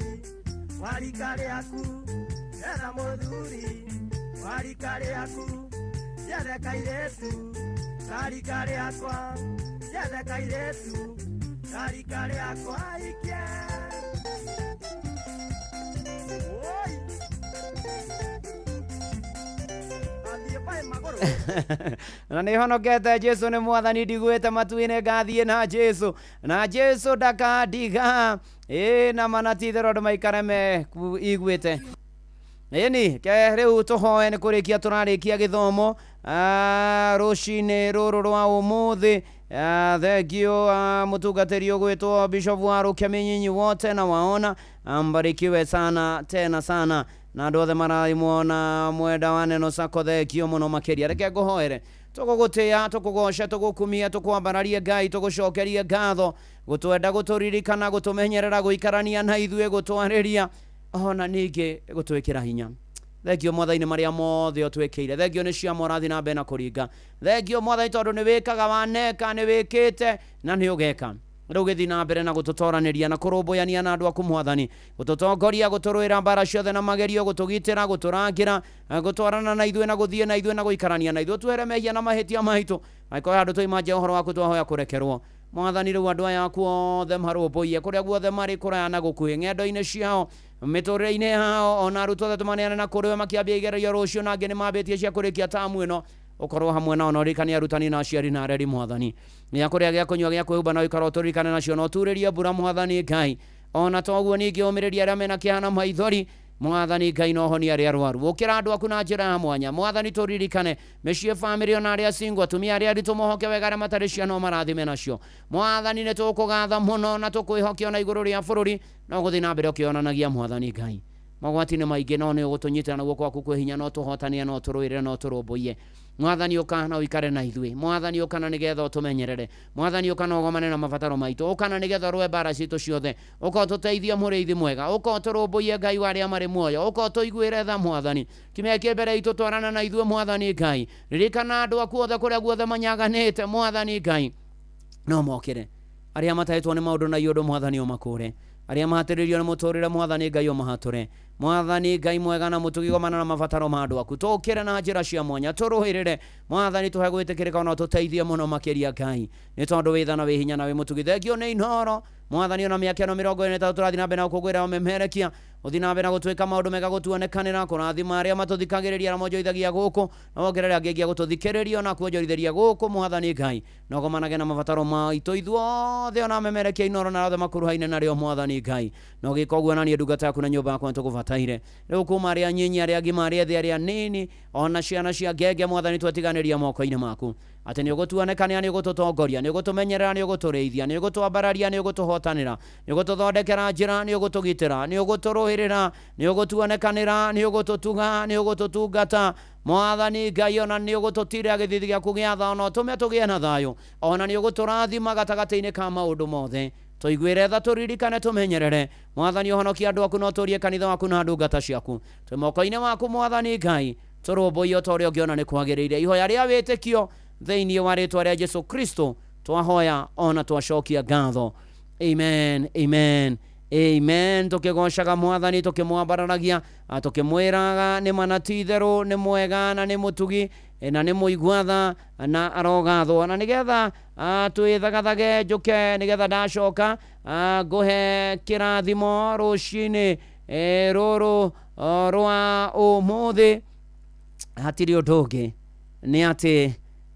wa rika rĩaku, etha mũthuri wa rika rĩaku, njethe kairĩtu ka rika rĩakwa, njethe kairĩtu ka rika rĩakwa ikie. Oi. Na nä honokete Jesu nä mwathani ndigwä te matu-inä ngathiä na Jesu na Jesu ndakandiga ä na mana ti-itherũ andå maikare me iguä te ĩni ke rĩu tũhoe nĩ kũrĩkia tũrarĩkia gĩthomo rũcinĩ rũrũ rwa ũmũthĩ. Thengio mũtungatĩri ũgwĩtwo Bishop wa Rukemi nyinyi wote na waona mbarikiwe sana tena sana na andũ othe maraimwo na mwenda wa neno sako thengio mũno makĩria. Reke ngũhoere tũgũgũtĩa tũkũgoce tũgũkumia tũkwambararie Ngai tũgũcokerie ngatho gũtwenda gũtũririkana gũtũmenyerera gũikarania na ithuĩ gũtwarĩria ona ningĩ gũtwĩkĩra hinya. Thengio mwathani marĩa mothe ũtwĩkĩire, thengio nĩ cia morathi na mbere na kũringa, thengio mwathani tondũ nĩ wĩkaga waneka nĩ wĩkĩte na nĩ ũgeka. Rĩu gĩthiĩ na mbere na gũtũtoranĩria na kũrũmbũyania na andũ aku mwathani, gũtũtongoria gũtũrũĩra mbara ciothe na magerio, gũtũgitĩra gũtũrangĩra gũtwarana na ithuĩ na gũthiĩ na ithuĩ na gũikarania na ithuĩ, twehere mehia na mahĩtia maitũ angĩkorwo handũ twaima nja ũhoro waku twahoya kũrekerwo. Mwathani rĩu andũ aya aku othe marũmbũiye kũrĩa guothe marĩ kũraya na gũkuhĩ ng'endo-inĩ ciao mĩtũrĩre-inĩ yao ona arutwo othe tũmaneane na kũrĩ we makĩambia igerio rũciũ na angĩ nĩ mambĩtie cia kũrĩkia tamu ĩno ũkorwo hamwe nao na ũririkane arutani na aciari na areri mwathani gĩa kũrĩa gĩa kũnyua gĩa kwĩhumba na ũikara ũtũririkane nacio na ũturĩrie mbura mwathani Ngai ona toguo ningĩ ũmĩrĩrie arĩa mena kĩeha na maithori mwathani Ngai no honie arĩa arwaru ũkĩra andũ aku na njĩra ya mwanya mwathani tũririkane mĩciĩ bamĩrĩ ona arĩa single atumia arĩa aritũ mohoke wega arĩa matarĩ ciana ũmarathime nacio mwathani nĩ tũkũgatha mũno na tũkwĩhokia ona igũrũ rĩa bũrũri no gũthiĩ na mbere ũkĩonanagia mwathani Ngai mogwati nĩ maingĩ no nĩ ũgũtũnyitĩra na guoko gwaku kwĩ hinya no tũhotanie no tũrũĩrĩre no tũrũmbũiye mwathani ũka na ũikare na ithuĩ mwathani ũka na nĩgetha ũtũmenyerere mwathani ũka na ũgomane na mabataro maitũ ũka na nĩgetha ũrũe mbara citũ ciothe ũka ũtũteithie mũrĩithi mwega ũka ũtũrũmbũiye Ngai wa arĩa marĩ muoyo ũka ũtũiguĩre tha mwathani kimea kĩ mbere itũ twarana na ithuĩ mwathani Ngai ririkana andũ aku othe kũrĩa guothe manyaganĩte mwathani Ngai no mokĩre arĩa matahĩtwo nĩ maũndũ na iũndũ mwathani ũmakũre arĩa mahatĩrĩirio nĩ mũtũrĩre mwathani Ngai ũmahatũre mwathani Ngai mwega na mũtugigomana na mabataro ma andũ aku tũkĩre na njĩra cia mwanya tũrũĩrĩre mwathani tũhe gwĩtĩkĩrĩka ona ũtũteithie mũno makĩria Ngai nĩ tondũ wĩ tha na wĩ hinya na wĩ mũtugi thengio nĩ Inooro mwathani ona mĩaka ĩno 23 tũrathiĩ na mbere na gũkũngũĩra ũmemerekia ũthiĩ na mbere na gũtwĩka maũndũ mega gũtuonekanĩra kũrathima arĩa matũthikagĩrĩria arĩa monjoithagia gũkũ na wongerere angĩ aingĩ a gũtũthikĩrĩria ona kuonjorithĩria gũkũ mwathani Ngai na ũgomanage na mabataro maitũ ithuothe ona memerekia Inooro na othe makuruhaine narĩo mwathani Ngai na ũgĩka ũguo na niĩ ndungata yaku na nyũmba yakwa nĩtũgũbataire rĩu kuma arĩa nyinyi arĩa agima arĩa ethĩ arĩa nini ona ciana cia ngenge mwathani twatiganĩria moko-inĩ maku atĩ nĩ ũgũtuonekanĩra nĩ ũgũtũtongoria nĩ ũgũtũmenyerera nĩ ũgũtũrĩithia nĩ ũgũtwambararia nĩ ũgũtũhotanĩra nĩ ũgũtũthondekera njĩra nĩ ũgũtũgitĩra nĩ ũgũtũrũĩrĩra nĩ ũgũtuonekanĩra nĩ ũgũtũtuga nĩ ũgũtũtungata mwathani Ngai ona nĩ ũgũtũtirĩra gĩthithi gĩaku gĩa tha ona ũtũme tũgĩe na thayũ ona nĩ ũgũtũrathima gatagatĩ-inĩ ka maũndũ mothe tũiguĩre tha tũririkane tũmenyerere mwathani ũhonokie andũ aku na ũtũrie kanitha waku na ndungata ciaku twĩ moko-inĩ maku mwathani Ngai tũrũmbũiye o ta ũrĩa ũngĩona nĩ kwagĩrĩire ihoya rĩa wĩtĩkio thĩinĩ wa rĩtwa rĩa Jesu Kristo twahoya ona twacokia ngatho amen amen amen tũkĩgocaga mwathani tũkĩmwambararagia tũkĩmwĩraga nĩ mana ti itherũ nĩ mwega na nĩ mũtugi na nĩ mũigua tha na arogathwo na nĩgetha twĩthagathage njũke nĩgetha ndacoka ngũhe kĩrathimo rũcinĩ rũrũ rwa ũmũthĩ hatirĩ ũndũ ũngĩ nĩ atĩ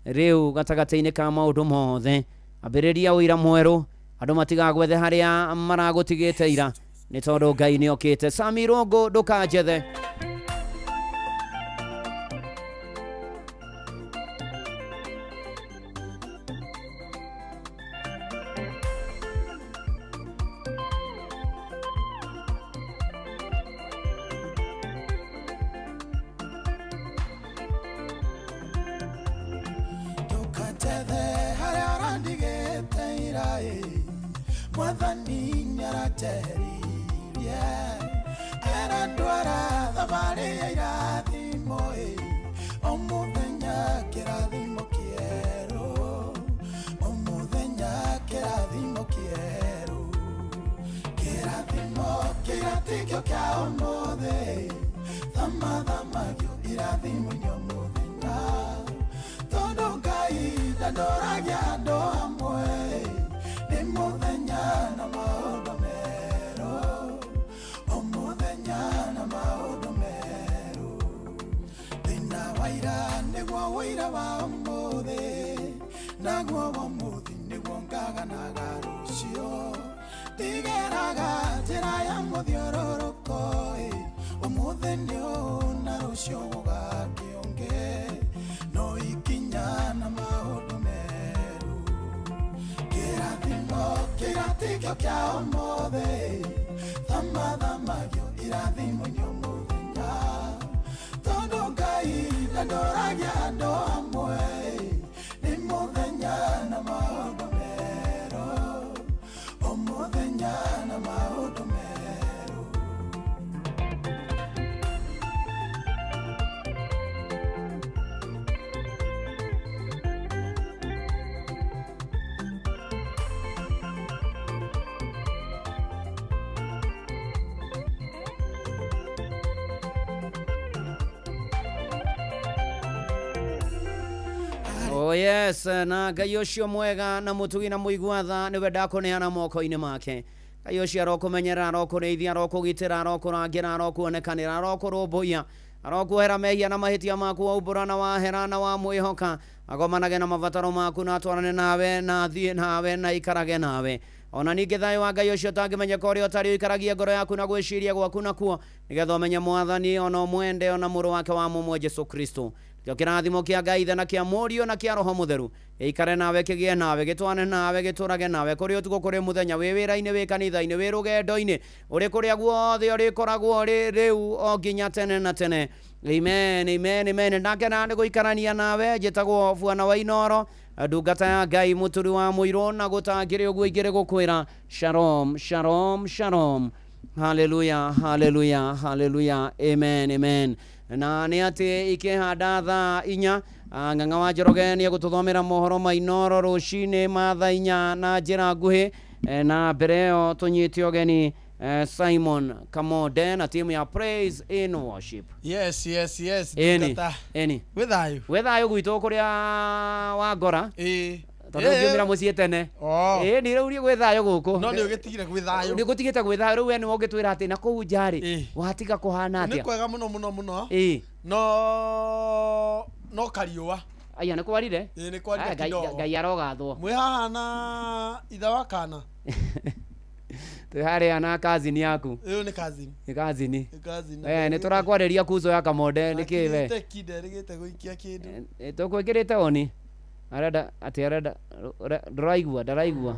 rĩu gatagatĩ-inĩ ka maũndũ mothe ambĩrĩria ũira mwerũ andũ matigagwethe harĩa maragũtigĩte ira nĩ tondũ Ngai nĩ okĩte. Sami Irũngũ ndũkanjethe. Ndũkanjethe harĩa ũrandigĩte ira ĩ, Mwathani nĩaranjeheririe arandwara thabarĩ ya irathimo ĩ, o mũthenya kĩrathimo kĩerũ, o mũthenya kĩrathimo kĩerũ, kĩrathimo kĩratikio kĩa ũmũthĩ, thamathamagio irathimo-inĩ o mũthenya, tondũ Ngai ndandoragia andũ amwe, nĩ mũthenya na maũndũ merũ, o mũthenya na maũndũ merũ. Thĩna wa ira nĩguo ũira wa ũmũthĩ, naguo wa ũmũthĩ nĩguo ngaganaga rũciũ. Ndigeraga njĩra ya mũthiũrũrũko ĩ, ũmũthĩ nĩ ũũ na rũciũ gũgakĩũngĩ, no ikinya na maũndũ merũ. Kĩrathimo kĩratikio kĩa ũmũthĩ, thamathamagio irathimo-inĩ o mũthenya, tondũ Ngai ndandoragia andũ amwe, nĩ mũthenya na maũndũ merũ, o mũthenya na maũndũ merũ. Oh yes, na Ngai ũcio mwega na mũtugi na mũigua tha nĩwe ndakũneana moko-inĩ make. Ngai ũcio arokũmenyerera, arokũrĩithia, arokũgitĩra, arokũrangĩra, arokuonekanĩra, arokũrũmbũiya, arokuohera mehia na mahĩtia maku waumbũra na wahera na wamwĩhoka, agomanage na mabataro maku na atwarane nawe na athiĩ nawe na aikarage nawe. Ona ningĩ thayũ wa Ngai ũcio ũtangĩmenyeka ũrĩa ũtarĩ ũikaragie ngoro yaku na gwĩciria gwaku nakuo nĩgetha ũmenye Mwathani ona ũmwende ona mũrũ wake wa mũmwe Jesũ Kristo. Kĩo kĩrathimo kĩa Ngai Ithe na kĩa Mũriũ na kĩa Roho Mũtheru gĩikare nawe, kĩgĩe nawe, gĩtwane nawe, gĩtũrage nawe kũrĩ ũtukũ kũrĩ mũthenya, wĩ wĩra-inĩ, wĩ kanitha-inĩ, wĩ rũgendo-inĩ, ũrĩ kũrĩa guothe ũrĩkoragwo ũrĩ rĩu o nginya tene na tene. Amen, amen, amen. Ndakena nĩ gũikarania nawe. Njĩtagwo Bwana wa Inoro, ndungata ya Ngai, mũturi wa mũirũ, na gũtangĩrĩ ũguo ingĩrĩ gũkwĩra shalom, shalom, shalom. Haleluya, haleluya, haleluya. Amen, amen. Na nĩ atĩ ikĩhanda thaa inya Ng'ang'a wa Njoroge nĩ egũtũthomera mohoro ma Inoro rũcinĩ ma thaa inya na njĩra nguhĩ, na mbere ĩyo tũnyite ũgeni Simon Kamonde na timu ya Praise in Worship. Yes, yes, yes. Ĩni, Ndungata. ĩni. Gwĩ thayũ. Gwĩ thayũ gwitũ kũrĩa wangora. Ĩĩ. Tondũ ũngiumĩra mũciĩ tene. Oh. Ĩĩ ni rĩu gwĩ thayũ gũkũ. No nĩ ũgĩtigire gwĩ thayũ. Nĩ gũtigĩte gwĩ thayũ rĩu we nĩwe ũngĩtwĩra atĩ na kũu nja rĩ watiga kũhana Nĩ atĩa. kwega mũno mũno mũno. Ĩĩ. No kariũa. Aya nĩ kwarire? Ĩĩ nĩ kwarire Aya, kidogo. Ngai arogathwo. Mwĩ haha na ithe wa kana. Twĩ harĩa na cousin yaku. Ĩyo nĩ cousin. Nĩ cousin. Nĩ cousin. Eh nĩ tũrakwarĩria kuzo ya Kamonde nĩ kĩ we? Akirĩte ki nderĩgĩte gũikia kĩndũ. Tũkwĩkĩrĩte oni. Arenda atĩ arenda ndũraigua ndaraigua.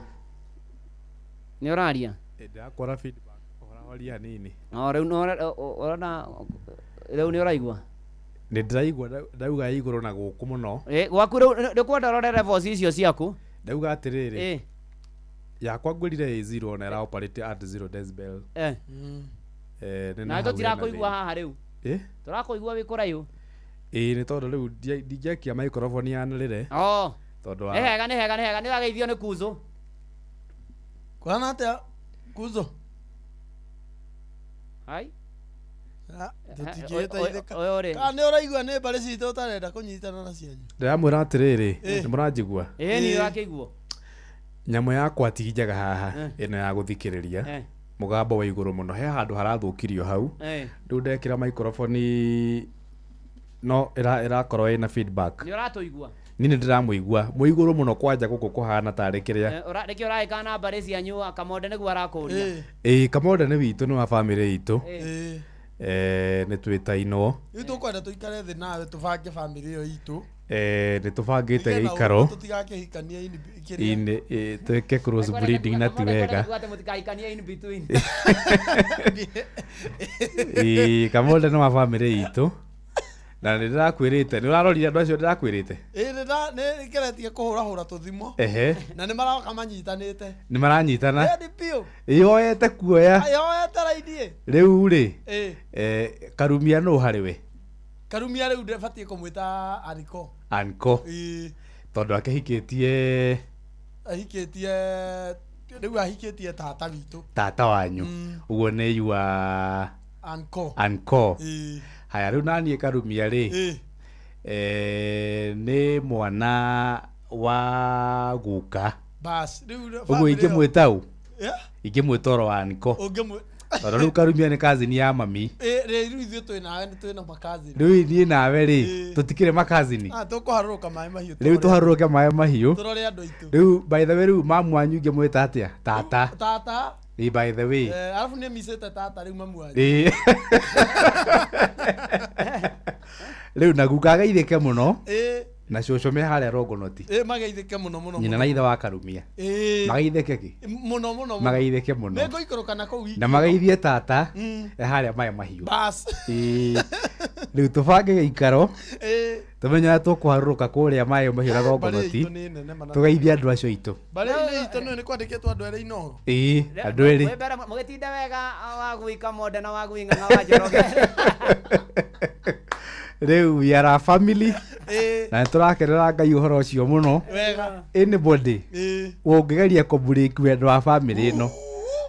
Nĩ ũraria? Ndĩrakwara feedback ũrahoria hanini. No rĩu no ũrona rĩu nĩ ũraigua? Nĩ ndĩraigua ndauga igũrũ na gũkũ mũno. Ĩ gwaku rĩu nĩ kwenda ũrore levels icio ciaku. Ndauga atĩrĩrĩ. Ĩ. Yakwa ngwĩrire ĩ zero na ĩra operate at 0 decibel. Eh. Nĩ Na hau hena tũtirakũigua thĩna. haha rĩu. Ĩ? Tũrakũigua wĩ kũraihu. Ĩ nĩ tondũ rĩu ndingĩakia microphone yanĩrĩre. Oh. Tondũ wa Nĩ hega nĩ hega nĩ hega nĩ ũrageithio nĩ kuzo. Kũhana atĩa kuzo? Hai. Tũtingĩteithĩka. Ũyũ rĩ. Kana nĩ ũraigua nĩ mbarĩ citũ ũtarenda kũnyitana na cianyu. Ndĩramwĩra atĩrĩrĩ, Eh. nĩ mũranjigua? Ĩĩ nĩ ũrakĩiguo. Nyamũ yakwa ti njega haha, Eh. ĩno ya gũthikĩrĩria Eh. mũgambo wa igũrũ mũno. He handũ harathũkirio hau. Eh. Rĩu ndekĩra microphone no ĩrakorwo ĩna feedback. Nĩ ũratũigua. Niĩ nĩ ndĩramũigua mwĩ igũrũ mũno, kwanja gũkũ kũhana tarĩ kĩrĩa. Eh, nĩkĩo ũragĩka na mbarĩ cianyu? Kamonde nĩguo arakũria. Ĩĩ, Kamonde nĩ witũ, nĩ wa bamĩrĩ itũ. Ĩĩ. Eh, nĩ twĩtainwo. Rĩu tũkwenda tũikare thĩ nawe tũbange bamĩrĩ ĩyo itũ. Eh, nĩ tũbangĩte Nĩgetha gĩikaro. tũtigakĩhikanie kĩrĩa. Inĩ twĩke cross breeding na ti wega. Nĩguo atĩ mũtikahikanie in between. Ĩĩ, Kamonde nĩ wa bamĩrĩ itũ na nĩ ndĩrakwĩrĩte, nĩ ũrarorire andũ acio ndĩrakwĩrĩte. Ĩĩ, nĩ ngeretie kũhũrahũra tũthimo. Ehe. Na nĩ maroka manyitanĩte. Nĩ maranyitana. Ĩĩ, biũ. Yoete kuoya. Yoete raini. Rĩu rĩ, Ĩĩ. eh, Karumia nũ harĩ we? Karumia rĩu ndĩbatiĩ kũmwĩta Aniko. Anko. Ĩĩ. Tondũ akĩhikĩtie Ahikĩtie, rĩu ahikĩtie tata witũ. Tata wanyu. Ũguo nĩ yua Anko. Anko. Ĩĩ. Haya, rĩu naniĩ Karumia rĩ, Ĩĩ. eh, nĩ mwana wa guka. Bas, rĩu Ũguo bamĩrĩ ĩyo- ingĩmwĩta ũ? Yeah. Ingĩmwĩta oro wa Anko. Ũngĩmwĩ- Tondũ rĩu Karumia nĩ cousin ya mami. Ĩĩ, rĩu ithuĩ twĩ nawe, nĩ twĩna makazini. Rĩu niĩ nawe rĩ, tũtikĩrĩ makazini. Ah, tũkũharũrũka maĩ mahiũ. Rĩu tũharũrũke maĩ mahiũ. Tũrore andũ aitũ. Rĩu by the way, rĩu mamu wanyu ingĩmwĩta atĩa? Tata. Tata. Ĩ, by the way. Eh, arabu nĩ micĩte tata rĩu mamu wanyu. Ĩ. Rĩu na guka ageithĩke mũno. Ĩĩ. Na cũcũ me harĩa Rongonoti. Ĩĩ, mageithĩke mũno mũno. Nyina mũno. na ithe wa Karumia. Ĩĩ. Mageithĩke kĩ? Mũno mũno mũno. Mageithĩke mũno. Nĩ ngũikũrũka na kũu wiki Na ĩno. mageithie tata e harĩa maĩ mahiũ. Bas. Ĩĩ. Rĩu tũbange gĩikaro. Ĩĩ. Tũmenye ũrĩa tũkũharũrũka kũrĩa maĩ mahiũ na Mbarĩ Rongonoti. itũ nĩ nene mana. Tũgeithie andũ acio aitũ. Mbarĩ-inĩ itũ nĩ kwandĩkĩtwo andũ erĩ Inooro. Ĩĩ, andũ erĩ. Mwĩ mbere mũgĩtinde wega wa gui Kamonde na wa gui Ng'ang'a wa Njoroge. Rĩu we are a family. Ĩĩ. Na nĩ tũrakenera Ngai ũhoro ũcio mũno. Wega. Anybody Ĩĩ. ũngĩgeria kũmburĩki wendo wa bamĩrĩ ĩno,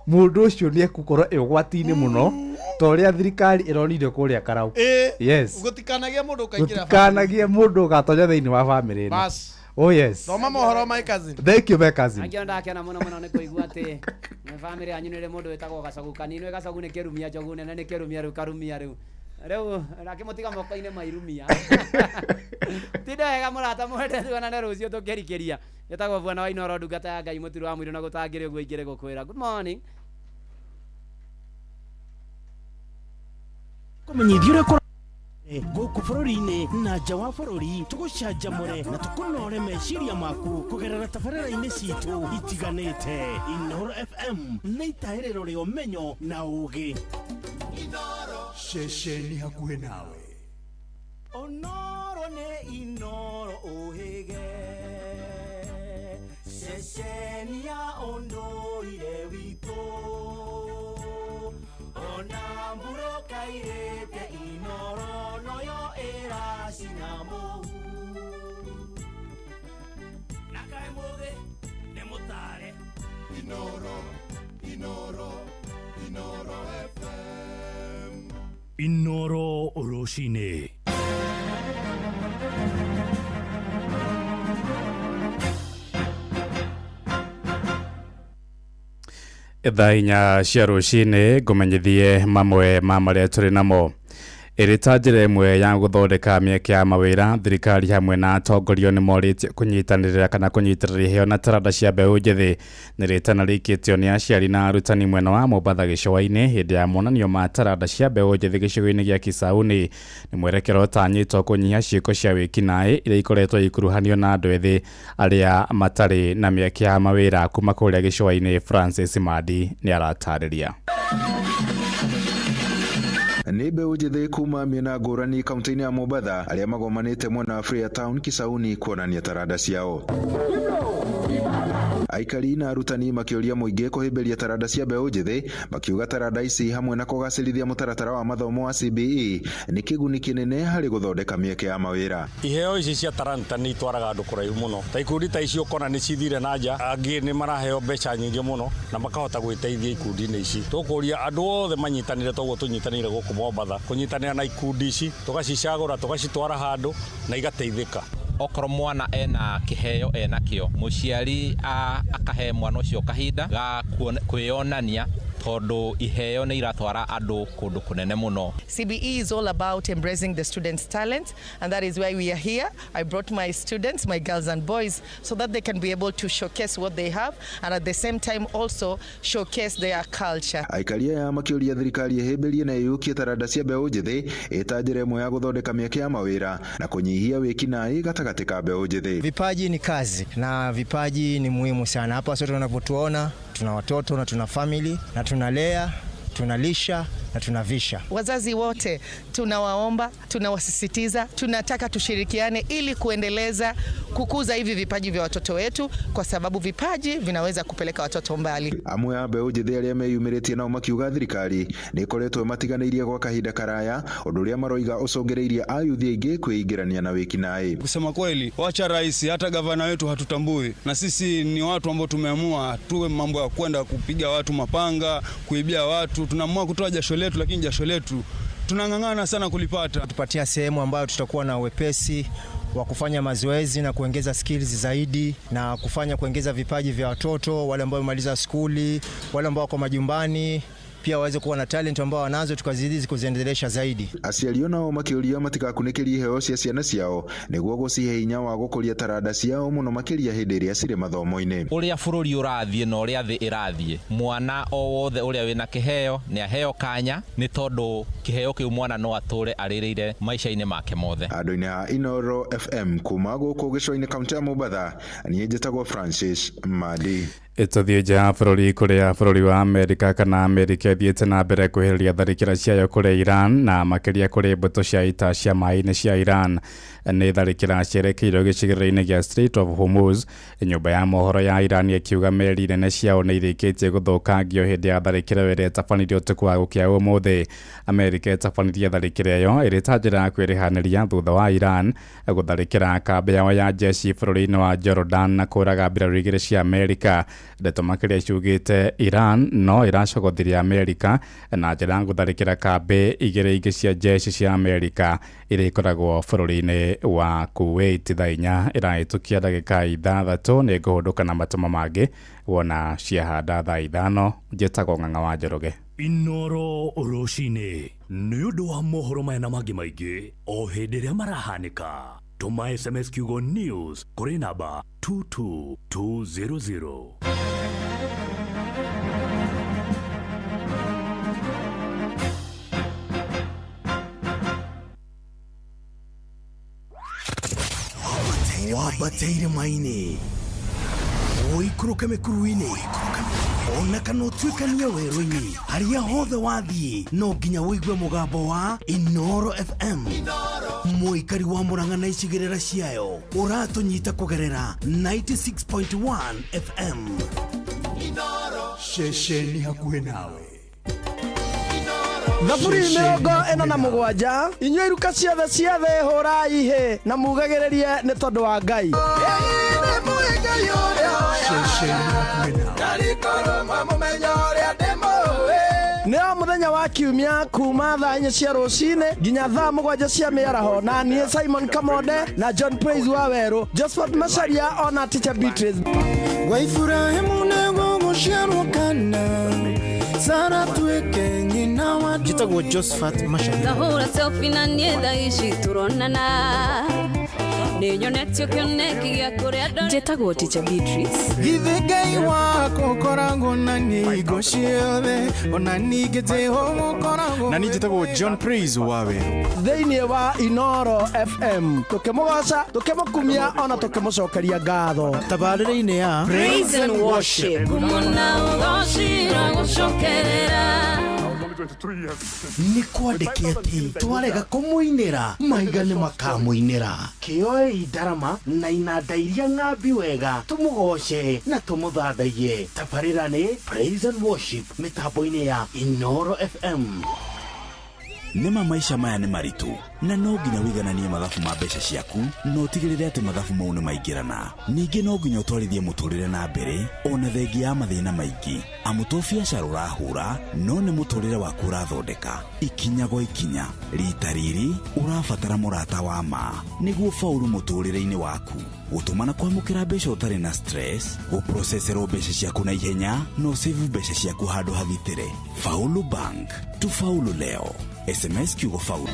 mũndũ ũcio nĩ egũkorwo ĩ ũgwati-inĩ mũno ta ũrĩa thirikari ĩronire kũrĩa Karau. Ĩĩ. Yes. Gũtikanagie mũndũ ũkaingĩra. Gũtikanagie mũndũ ũgatonya thĩinĩ wa bamĩrĩ ĩno. Bas. Oh yes. Thoma mohoro my cousin. Thank you my cousin. Angĩona ndakena mũno mũno nĩ kũigua atĩ nĩ bamĩrĩ yanyu nĩ rĩ mũndũ wĩtagwo gacagu kanini. Gacagu nĩ kĩrumia, njogu nene nĩ kĩrumia, rĩu Karumia rĩu rĩu nakĩmũtiga moko-inĩ ma irumia. Tinde wega mũrata mwende, tuonane rũciũ tũkĩrikĩria. Njĩtagwo Bwana wa Inooro, ndungata ya Ngai, mũturo wa mũirũ na gũtangĩrĩ ũguo ingĩrĩ gũkwĩra good morning. Kũmenyithia ũrĩa kũra gũkũ bũrũri-inĩ na nja wa bũrũri, tũgũcanjamũre na tũkũnore meciria maku kũgerera tabarĩra-inĩ citũ itiganĩte. Inooro FM nĩ itahĩrĩro rĩa ũmenyo na ũgĩ. Ceceni hakuhĩ nawe. Onoro nĩ Inooro ũhĩge, ceceni ya ũndũire witũ, ona mbura kairĩte Inooro noyo ĩracina mũhu. Na kaĩ mũthĩ nĩ mũtare. Inooro, Inooro, Inooro FM. Inooro rũcinĩ. Thaa 4 cia rũcinĩ, ngũmenyithie mamwe ma marĩa tũrĩ namo. Ĩrĩ ta njĩra ĩmwe ya gũthondeka mĩeke ya mawĩra, thirikari hamwe na atongoria nĩ morĩtie kũnyitanĩra kana kũnyitĩrĩra iheo na taranda cia mbeũ njĩthĩ. Nĩ rĩtana rĩikĩtio nĩ aciari na arutani mwena wa Mombatha gĩcũa-inĩ hĩndĩ ya monanio ma taranda cia mbeũ njĩthĩ gĩcigo-inĩ gĩa Kisauni. Nĩ mwerekero ũtanyĩtwo kũnyihia ciĩko cia wĩkinaĩ iria ikoretwo ikuruhanio na andũ ethĩ arĩa matarĩ na mĩeke ya mawĩra. Kuma kũrĩa gĩcũa-inĩ, Francis Madi nĩ aratarĩria. Nĩ mbeũ njĩthĩ kuma mĩena ngũrani kaunti-inĩ ya Mombatha arĩa magomanĩte mwena wa Freetown Kisauni kuonania taranda ciao. Aikari na arutani makĩũria mũingĩ kũhĩmbĩria taranda cia mbeũ njĩthĩ, makiuga taranda ici hamwe na kũgacĩrithia mũtaratara wa mathomo wa CBE nĩ kĩguni kĩnene harĩ gũthondeka mĩeke ya mawĩra. Iheo ici cia taranta nĩ itwaraga andũ kũraihu mũno, ta ikundi ta ici ũkona nĩ cithire na nja, angĩ nĩ maraheo mbeca nyingĩ mũno na makahota gwĩteithia ikundi-inĩ ici. Tũkũria andũ othe manyitanĩre toguo tũnyitanĩire gũkũ Mombatha, kũnyitanĩra na ikundi ici, tũgacicagũra, tũgacitwara handũ na igateithĩka. Okorwo mwana ena kĩheo ena kĩo, mũciari akahe mwana ũcio kahinda ga kwĩyonania, tondũ iheo nĩ iratwara andũ kũndũ kũnene mũno. CBE is all about embracing the students' talent, and that is why we are here. I brought my students, my girls and boys, so that they can be able to showcase what they have and at the same time also showcase their culture. Aikari aya makĩũria thirikari ĩhĩmbĩrie na ĩyũkie taranda cia mbeũ njĩthĩ ĩta njĩra ĩmwe ya gũthondeka mĩeke ya mawĩra na kũnyihia wĩkinaĩ gatagatĩ ka mbeũ njĩthĩ. Vipaji ni kazi na vipaji ni muhimu sana. Hapa sote tunavyotuona tuna watoto na tuna family na tunalea, tunalisha na tunavisha. Wazazi wote tunawaomba, tunawasisitiza, tunataka tushirikiane ili kuendeleza kukuza hivi vipaji vya watoto wetu, kwa sababu vipaji vinaweza kupeleka watoto mbali. Amwe a mbeũ njĩthĩ arĩa meyumĩrĩtie nao makiuga thirikari nĩ ĩkoretwo ĩmatiganĩirie gwa kahinda karaya, ũndũ ũrĩa maroiga ũcũngĩrĩirie ayuthi aingĩ kwĩingĩrania na wĩkinaĩ. Kusema kweli, wacha rais, hata gavana wetu hatutambui, na sisi ni watu ambao tumeamua tuwe mambo ya kwenda kupiga watu mapanga, kuibia watu. Tunaamua kutoa jasho letu, lakini jasho letu tunang'ang'ana sana kulipata. Tupatia sehemu ambayo tutakuwa na wepesi wa kufanya mazoezi na kuongeza skills zaidi na kufanya kuongeza vipaji vya watoto wale ambao wamemaliza skuli, wale ambao wako majumbani pia waweze kuwa na talent ambao wanazo, tukazidi kuziendelesha zaidi. Aciari nao makĩũria matigakunĩkĩrie iheo cia ciana ciao nĩguo gũcihe hinya wa gũkũria taranda ciao mũno makĩria hĩndĩ ĩrĩa cirĩ mathomo-inĩ. Ũrĩa bũrũri ũrathiĩ na ũrĩa thĩ ĩrathiĩ, mwana o wothe ũrĩa wĩna kĩheo nĩ aheo kanya, nĩ tondũ kĩheo kĩu mwana no atũre arĩrĩire maica-inĩ make mothe. Andũ-inĩ a Inoro FM kuma gũkũ gĩcũa-inĩ kaũntĩ ya Mombatha, niĩ njĩtagwo Francis Madi. Tũthiĩ nja ya bũrũri kũrĩa bũrũri wa Amerika kana Amerika ĩthiĩte na mbere kwĩhĩrĩria tharĩkĩra ciayo kũrĩ Iran na makĩria kũrĩ mbũtũ cia ita cia maĩ-inĩ cia Iran. Nĩ tharĩkĩra cierekeirio gĩcigĩrĩra-inĩ gĩa Strait of Hormuz. Nyũmba ya mohoro ya Iran ĩkiuga meri nene ciao nĩ irĩkĩtie gũthũkangio hĩndĩ ya tharĩkĩra ĩyo ĩrĩa ĩtabanirio ũtukũ wa gũkĩa ũmũthĩ. Amerika ĩtabanirie tharĩkĩra ĩyo ĩrĩ ta njĩra ya kwĩrĩhanĩria thutha wa Iran gũtharĩkĩra kambĩ yao ya jeshi bũrũri-inĩ wa Jordan na kũraga mbirarū igĩrĩ cia Amerika. Ndeto makĩria ciugĩte Iran no ĩracogothirie Amerika na njĩra ya gũtharĩkĩra kambĩ igĩrĩ ingĩ cia jeshi cia Amerika iria ikoragwo bũrũri-inĩ wa Kuwait. Thaa 4 ĩrahĩtũkia ndagĩka 6 nĩ ngũhũndũka na matũma mangĩ wona ciahanda thaa 5. Njĩtagwo Ng'ang'a wa Njoroge. Inoro rũcinĩ nĩ ũndũ wa mohoro maya na mangĩ maingĩ o hĩndĩ ĩrĩa marahanĩka. Tũma SMS kiugo news kũrĩ namba 22200. Wambateire maini ũikũrũke mĩkuru-inĩ ona kana ũtuĩkanie werũ-inĩ, harĩa hothe wathiĩ no nginya ũigue mũgambo wa Inoro FM. Mũikari wa Murang'a na icigĩrĩra ciayo ũratũnyita kũgerera 96.1 FM. Ceceni hakuhĩ nawe. Thaburi 47 inyuĩ iruka ciothe cia thĩ hũrai hĩ na mugagĩrĩrie nĩ tondũ wa Ngai. Nĩ o mũthenya wa kiumia kuma thaa 4 cia rũcinĩ nginya thaa 7 cia mĩaraho, na niĩ Simon Kamonde na John Praise wa Werũ, Josephat Macharia ona Teacher Beatrice. Gwa Ibrahimu nĩguo gũciarwo kana Sara tuĩke nyina wa Njĩtagwo Josephat Macharia. Ngahũra selfie na niĩ thaa ici tũronana nĩnyonetio kĩoneki gĩa kũrĩa ndore. Njĩtagwo Teacher Beatrice. Githĩ Ngai wakwa ũkoragwo na niĩ hingo ciothe, ona ningĩ Jehova ũkoragwo na niĩ njĩtagwo John Praise wa Werũ. Thĩinĩ wa Inoro FM tũkĩmũgoca, tũkĩmũkumia ona tũkĩmũcokeria ngatho. Tabarĩra-inĩ ya Praise and Worship. Ngumo na ũgoci gũcokerera. Nĩ kwandĩke atĩ twarega kũmũinĩra mahiga nĩ makamũinĩra. Kĩoei ndarama na inanda iria ng'ambi wega tũmũgoce na tũmũthathaiye. Tabarĩra nĩ Praise and Worship mĩtambo-inĩ ya Inoro FM. Nĩma maica maya nĩ maritũ na no nginya wĩigananie mathabu ma mbeca ciaku na ũtigĩrĩre atĩ mathabu mau nĩ maingĩrana. Ningĩ no nginya ũtwarithie mũtũrĩre na mbere ona thengia ya mathĩna maingĩ, amu to biacara ũrahũra no nĩ mũtũrĩre waku ũrathondeka ikinya gwa ikinya. Rita rĩrĩ ũrabatara mũrata wa ma nĩguo faulu mũtũrĩre-inĩ waku, gũtũma na kwamũkĩra mbeca ũtarĩ na stress, gũproceserwo mbeca ciaku na ihenya na ũsave mbeca ciaku handũ hagitĩre. Faulu Bank, tufaulu leo. SMS kiugo faulu.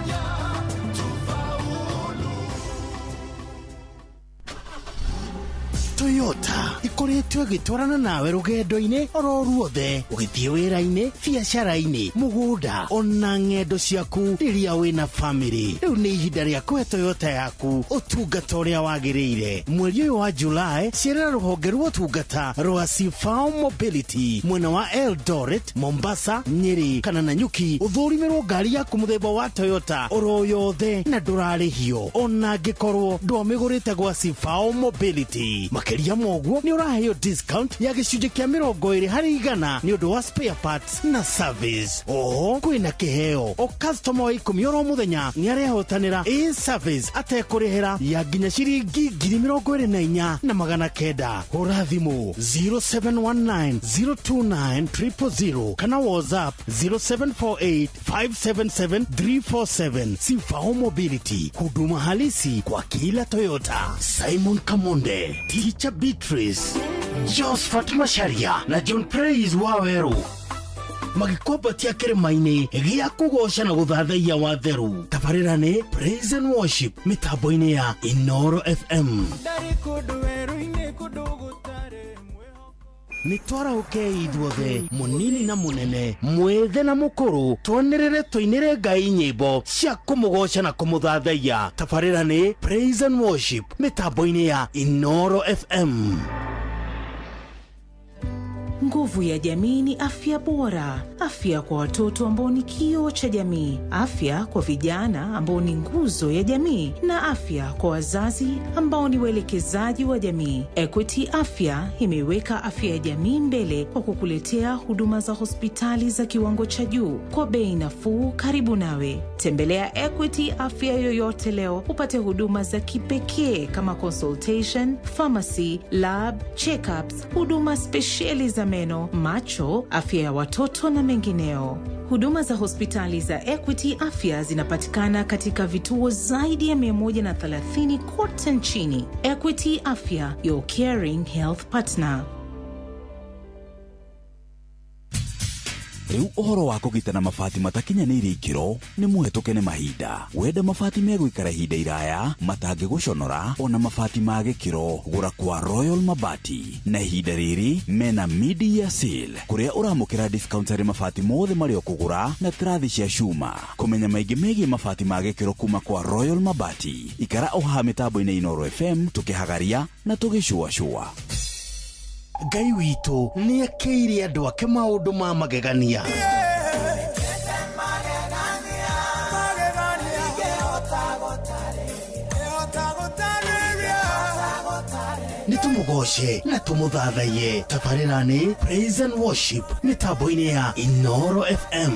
Toyota ikoretwo ĩgĩtwarana nawe rũgendo-inĩ oro ruothe, ũgĩthiĩ wĩra-inĩ, biacara-inĩ, mũgũnda ona ng'endo ciaku rĩrĩa wĩna famĩlĩ. Rĩu nĩ ihinda rĩa kũhe Toyota yaku ũtungata ũrĩa wagĩrĩire. Mweri ũyũ wa Julai, cerera rũhonge rwa ũtungata rwa Sifao Mobility mwena wa Eldoret, Mombasa, Nyeri kana Nanyuki, ũthũrimĩrwo ngari yaku mũthemba wa Toyota oro yothe na ndũrarĩhio ona angĩkorwo ndwamĩgũrĩte gwa Sifao Mobility. Makĩria moguo nĩ ũraheo discount ya gĩcunjĩ kĩa 20% nĩ ũndũ wa spare parts na service. Oho kwĩna kĩheo o customer wa 10 oro mũthenya nĩ arehotanĩra a service atekũrĩhĩra ya nginya ciringi 24,900. Hũra thimũ 0719 029 000 kana WhatsApp 0748 577 347. Sifao Mobility, huduma halisi kwa kila Toyota. Simon Kamonde, Teacher Beatrice, Josephat Macharia na John Praise Waweru magĩkwambatia kĩrĩma-inĩ gĩa kũgoca na gũthathaiya wa theru. Tabarĩra nĩ Praise and Worship mĩtambo-inĩ ya Inoro FM. Nĩ twarahũkei ithuothe, mũnini na mũnene, mwĩthĩ na mũkũrũ, twanĩrĩre tũinĩre Ngai nyĩmbo cia kũmũgoca na kũmũthathaiya. Tabarĩra nĩ Praise and Worship mĩtambo-inĩ ya Inoro FM. Nguvu ya jamii ni afya bora, afya kwa watoto ambao ni kioo cha jamii, afya kwa vijana ambao ni nguzo ya jamii, na afya kwa wazazi ambao ni waelekezaji wa jamii. Equity Afya imeiweka afya ya jamii mbele kwa kukuletea huduma za hospitali za kiwango cha juu kwa bei nafuu karibu nawe. Tembelea Equity Afya yoyote leo upate huduma za kipekee kama consultation, pharmacy, lab, checkups, huduma spesheli za meno, macho, afya ya watoto na mengineo. Huduma za hospitali za Equity Afya zinapatikana katika vituo zaidi ya 130 kote nchini. Equity Afya, your caring health partner. Rĩu ũhoro wa kũgitana mabati matakinyanĩirie ikĩro nĩ mũhetũke nĩ mahinda. Wenda mabati megũikara ihinda iraya matangĩgũconora ona mabati ma gĩkĩro, gũra kwa Royal Mabati. Na ihinda rĩrĩ mena mid-year sale kũrĩa ũramũkĩra discount harĩ mabati mothe marĩa ũkũgũra na tirathi cia cuma. Kũmenya maingĩ megiĩ mabati ma gĩkĩro kuma kwa Royal Mabati, ikara o haha mĩtambo-inĩ Inoro FM tũkĩhagaria na tũgĩcuacua. Ngai witũ nĩ akĩire andũ ake maũndũ ma magegania. Nĩ tũmũgoce na tũmũthathaiye. Tabarĩra nĩ Praise and Worship mĩtambo-inĩ ya Inoro FM.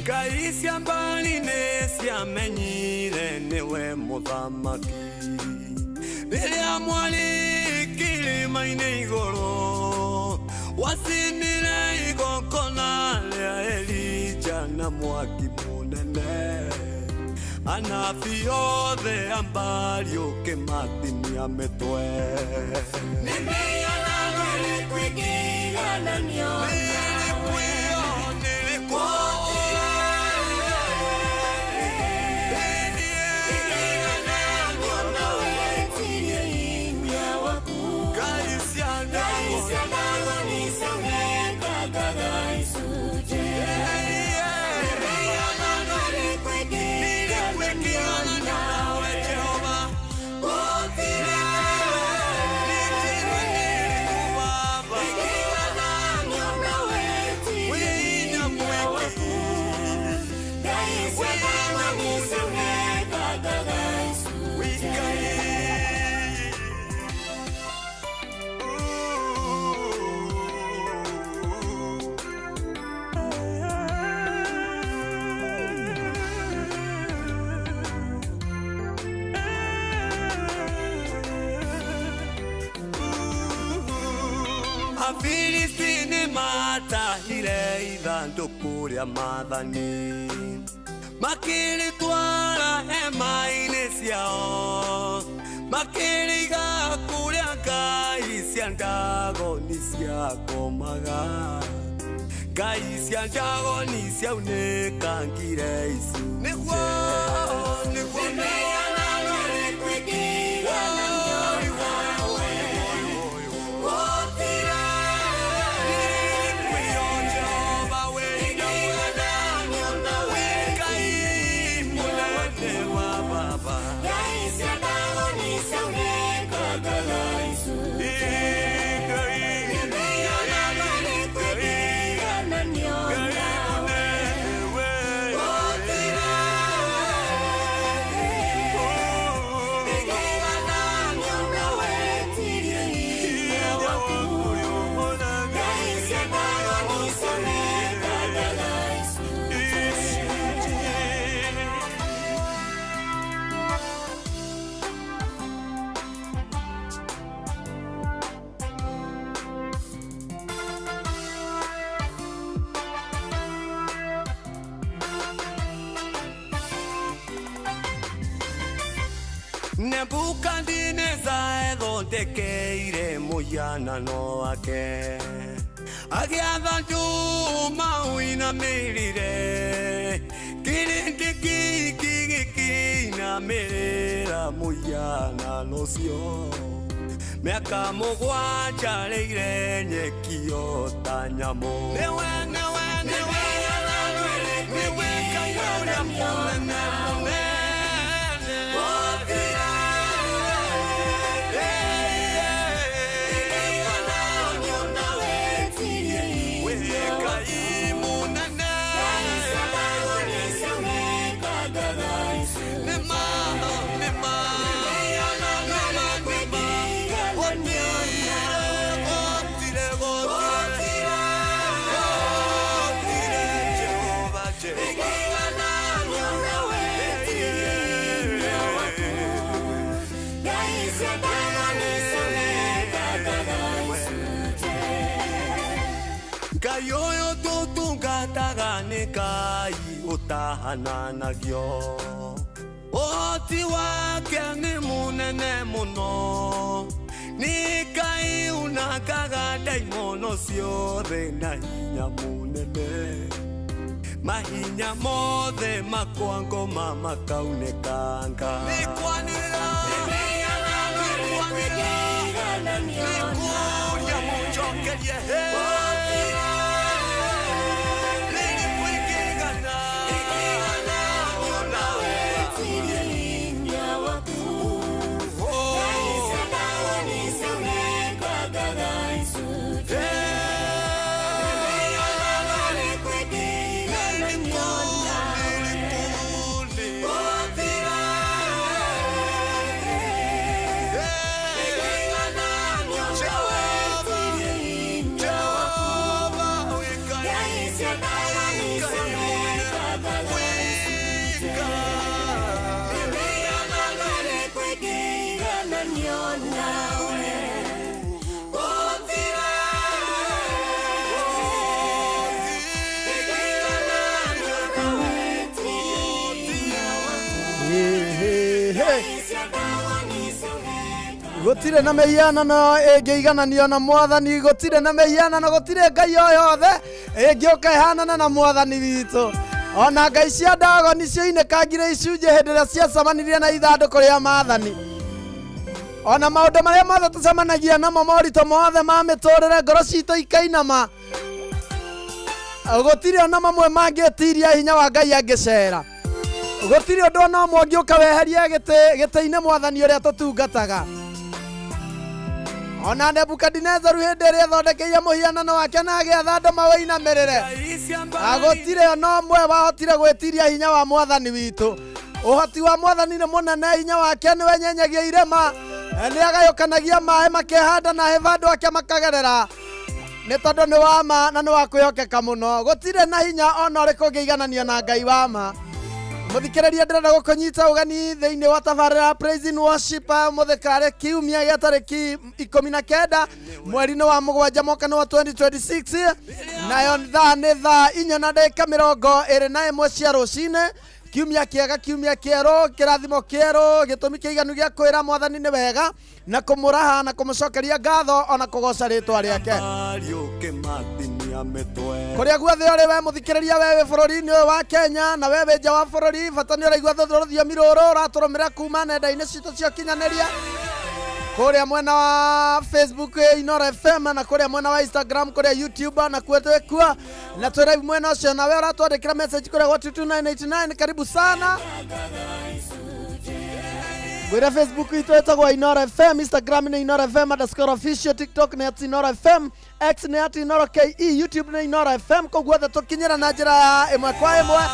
Ngai cia mbali nĩ ciamenyire nĩwe mũthamaki rĩrĩa mwarĩ kĩrĩma-inĩ igũrũ wacinire igongona rĩa Elija na mwaki mũnene anabii othe a mbari ũkĩmatinia mĩtwe. Nĩ mĩhianano ĩrĩkũ ĩngĩigananio nawe? ithandũkũ rĩa maathani makĩrĩtwara hema-inĩ ciao makĩrĩiga kũrĩa ngai cia Ndagoni ciakomaga ngai cia Ndagoni ciaunĩkangire icunjĩ nĩguo nĩguo Nebukadineza ethondekeire mũhianano wake agĩatha andũ maũinamĩrĩre kĩrĩndĩ kĩingĩ gĩkĩinamĩrĩra mũhianano ũcio mĩaka mũgwanja rĩire nyeki o ta nyamũ nĩwe nĩwe nĩwe nĩwe Ngai ũrĩa mũnene mũnene Ngai ũyũ tũtungataga nĩ Ngai ũtahananagio ũhoti wake nĩ mũnene mũno nĩ Ngai unangaga ndaimono ciothe na hinya mũnene mahinya mothe makwa ngoma makaunĩkanga nĩkwanĩrĩra nĩkũria mũnjokerie Gũtirĩ na mĩhianano ĩngĩigananio na mwathani gũtirĩ na mĩhianano gũtirĩ ngai o yothe ĩngĩũka ĩhanane na mwathani witũ ona ngai cia Ndagoni ciainĩkangire icunjĩ hĩndĩ ĩrĩa ciacemanirie na ithandũkũ rĩa maathani ona maũndũ marĩa mothe tũcemanagia namo moritũ mothe ma mĩtũrĩre ngoro citũ ikainama gũtirĩ ona mamwe mangĩtiria hinya wa Ngai angĩcera gũtirĩ ũndũ ona ũmwe ũngĩũka weherie gĩtĩ-inĩ mwathani ũrĩa tũtungataga ona Nebukadinezaru hĩndĩ ĩrĩa ethondekeire mũhianano wake na agĩatha andũ mawĩinamĩrĩre gũtirĩ ona ũmwe wahotire gwĩtiria hinya wa mwathani witũ ũhoti wa mwathani nĩ mũnene hinya wake nĩ wenyenyagia irĩma nĩ agayũkanagia maĩ makehanda na hĩba andũ ake makagerera nĩ tondũ nĩ wa ma na nĩ wa kwĩhokeka mũno gũtirĩ na hinya ona ũrĩkũ ũngĩigananio na Ngai wa ma Muthikĩrĩria ndĩrenda gũkũnyita ũgeni thĩinĩ wa tabarĩra Praise and Worship mũthĩ kiumia gĩa tarĩki 19 mweri-inĩ wa mũgwanja mwaka wa 2026 nayo thaa nĩ thaa 4:21 cia rũcinĩ. Kiumia kĩega, kiumia kĩerũ, kĩrathimo kĩerũ, gĩtũmi kĩiganu gĩa kwĩra mwathani nĩ wega na kũmũraha na kũmũcokeria ngatho ona kũgoca rĩtwa rĩake. Kũrĩa guothe ũrĩ we mũthikĩrĩria, we wĩ bũrũri-inĩ ũyũ wa Kenya na we wĩ nja wa bũrũri, bata nĩ ũraigua rũthiomi rũrũ ũratũrũmĩra kuma nenda-inĩ citũ cia ũkinyanĩria, kũrĩa mwena wa Facebook Inooro FM na kũrĩa mwena wa Instagram, kũrĩa YouTube na kuo twĩkuo na twĩ live mwena ũcio. Nawe ũratwandĩkĩra message kũrĩa gwa 22989, karibu sana. Ngwĩra Facebook itũ ĩtagwo Inooro FM, Instagram nĩ Inooro FM underscore official, TikTok nĩ at Inooro FM, X nĩ at Inooro KE, YouTube nĩ Inooro FM. Kũu guothe tũkinyĩra na njĩra ya ĩmwe kwa ĩmwe.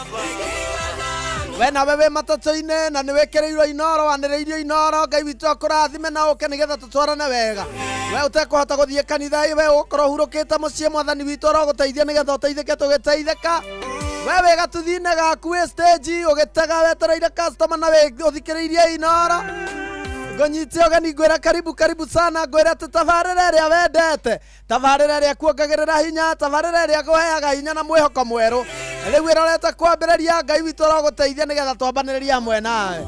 We nawe wĩ matatũ-inĩ na nĩ wĩkĩrĩirwo Inooro, wanĩrĩirio Inooro, Ngai witũ akũrathime na ũke nĩgetha tũtwarane wega. We ũtekũhota gũthiĩ kanitha, we ũgũkorwo ũhurũkĩte mũciĩ, mwathani witũ arogũteithia nĩgetha ũteithĩke tũgĩteithĩka. We wĩ gatuthi-inĩ gaku wĩ stage ũgĩtega wetereire customer na ũthikĩrĩirie Inooro, ngũnyite ũgeni ngwĩra karibu karibu sana, ngwĩra atĩ tabarĩra ĩrĩa wendete, tabarĩra ĩrĩa kuongagĩrĩra hinya, tabarĩra ĩrĩa kũheaga hinya na mwĩhoko mwerũ rĩu ĩrorete kwambĩrĩria. Ngai witũ arogũteithia nĩgetha twambanĩrĩrie hamwe nawe.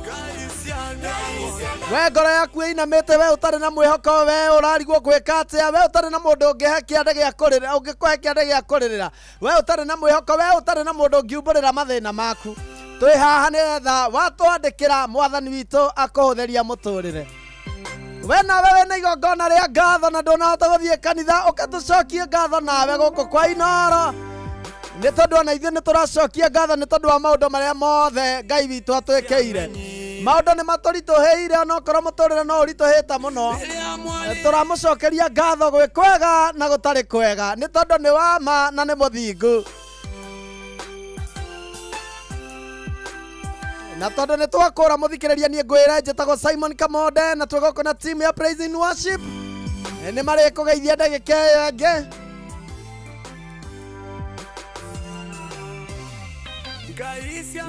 We ngoro yaku ĩinamĩte, we ũtarĩ na mwĩhoko, we ũrarigwo gwĩka atĩa, we ũtarĩ na mũndũ ũngĩhe kĩande gĩa kũrĩrĩra, ũngĩkũhe kĩande gĩa kũrĩrĩra, we ũtarĩ na mwĩhoko, we ũtarĩ na mũndũ ũngiumbũrĩra mathĩna maku, twĩ haha nĩgetha watwandĩkĩra mwathani witũ akũhũthĩria mũtũrĩre. We nawe wĩna igongona rĩa ngatho na ndũnahota gũthiĩ kanitha, ũka tũcokie ngatho nawe gũkũ kwa Inooro, nĩ tondũ ona ithuĩ nĩ tũracokia ngatho nĩ tondũ wa maũndũ marĩa mothe Ngai witũ atwĩkĩire. Maũndũ nĩ matũritũhĩire, onokorwo mũtũrĩre no ũritũhĩte mũno, tũramũcokeria ngatho gwĩ kwega na gũtarĩ kwega, nĩ tondũ nĩ wa ma na nĩ mũthingu. Na tondũ nĩ twakũra mũthikĩrĩria, niĩ ngwĩre njĩtagwo Simon Kamonde na twĩ gũkũ na team ya Praise and Worship, nĩ marĩkũgeithia ndagĩka ĩyo ĩngĩ.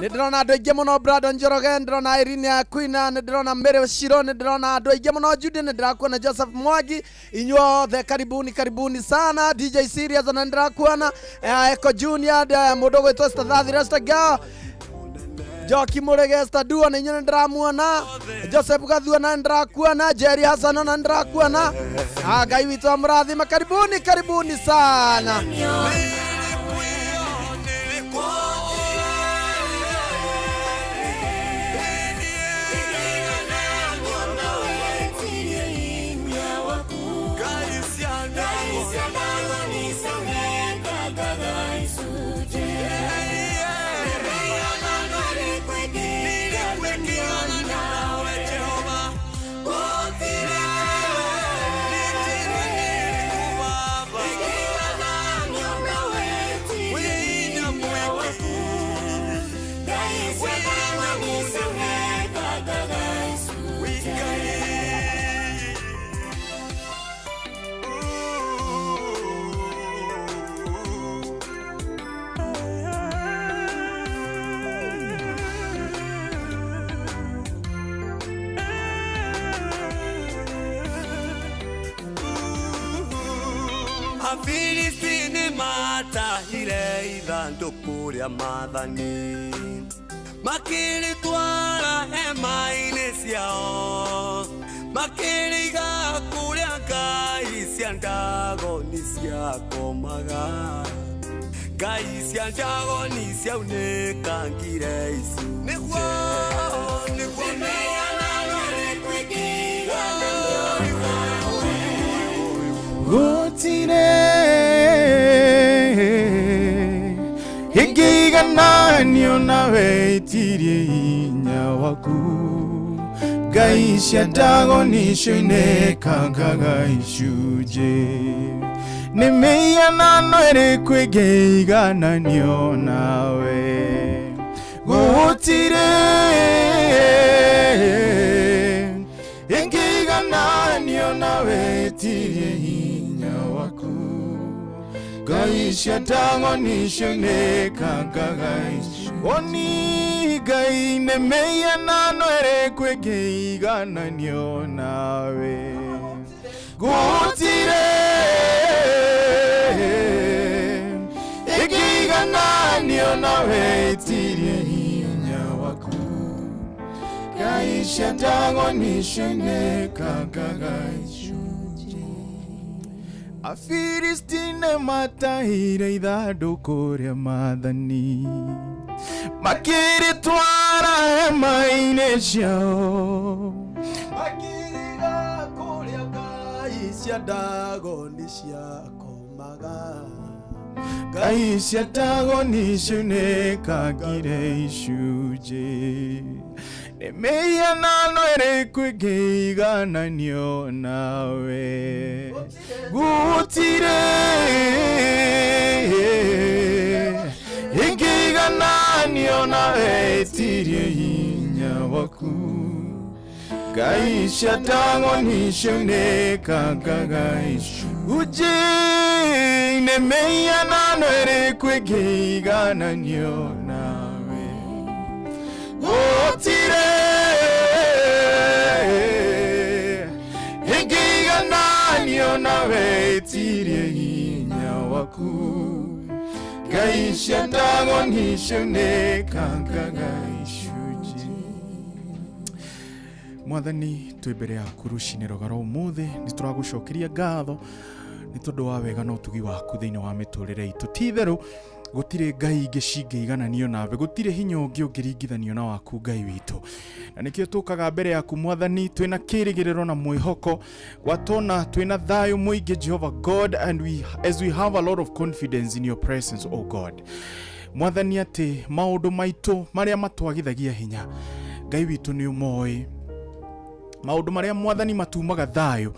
Nĩ ndĩrona andũ aingĩ mũno, Brandon Njoroge, nĩ ndĩrona Irene Aquina, nĩ ndĩrona Mary Shiro, nĩ ndĩrona andũ aingĩ mũno, Judy, nĩ ndĩrakuona Joseph Mwangi, inyuothe karibuni karibuni sana. DJ Serious ona nĩ ndĩrakuona, Echo Junior, mũndũ ũgwĩtwo Stathathi Rasta Girl, Joki Murege Stadua na inyuĩ nĩ ndĩramuona, Joseph Gathua na nĩ ndĩrakuona, Jerry Hassan na nĩ ndĩrakuona. Ngai witũ amũrathime, karibuni karibuni sana. Afilistini matahire ithandũkũ rĩa maathani, makĩrĩtwara hema-inĩ ciao, makĩrĩiga kũrĩa ngai cia Ndagoni ciakomaga, ngai cia Ndagoni ciaunĩkangire icunjĩ. Nĩguo Gũtirĩ ĩngĩigananio nawe, ĩtirie hinya waku, ngai cia Ndagoni cioinĩkangaga icunjĩ, nĩ mĩhianano ĩrĩkũ ĩngĩigananio nawe? Gũtirĩ ĩngĩigananio nawe, ĩtirie hinya waku, ngai cia Ndagoni cioinĩkangaga icunjĩ. Oni Ngai nĩ mĩhianano ĩrĩkũ ĩngĩigananio nawe. Gũtirĩ ĩngĩigananio nawe ĩtirie hinya waku. Ngai cia Ndagoni cionekangaga icunjĩ. Afilisti nĩmatahire ithandũkũ rĩa maathani, makĩrĩtwara hema-inĩ ciao. Makĩriga kũrĩa ngai cia Ndagoni ciakomaga. Ngai cia Ndagoni cionekangire icunjĩ. Nĩ mĩhianano ĩrĩkũ ĩngĩigananio nawe. Gũtirĩ ĩngĩigananio nawe ĩtirie hinya waku. Ngai cia Ndagoni cionekangaga icunjĩ. Nĩ mĩhianano ĩrĩkũ ĩngĩigananio nawe. Gũtirĩ ĩngĩigananio nawe ĩtirie hinya waku. Ngai cia Ndagoni cionekangaga icunjĩ. Mwathani, twĩ mbere yaku rũcinĩ rũga rwa ũmũthĩ, nĩ tũragũcokeria ngatho nĩ tondũ wa wega na ũtugi waku thĩinĩ wa mĩtũrĩre itũ. Ti itherũ gũtirĩ ngai ingĩ cingĩigananio nawe, gũtirĩ hinya ũngĩ ũngĩringithanio na waku Ngai witũ. Na nĩkĩo tũkaga mbere yaku Mwathani twĩna kĩrĩgĩrĩro na mwĩhoko, gwatona twĩna thayũ mũingĩ Jehovah God, and we, as we have a lot of confidence in your presence, O God. Mwathani, atĩ maũndũ maitũ marĩa matwagithagia hinya Ngai witũ nĩ ũmoĩ. Maũndũ marĩa Mwathani matumaga thayũ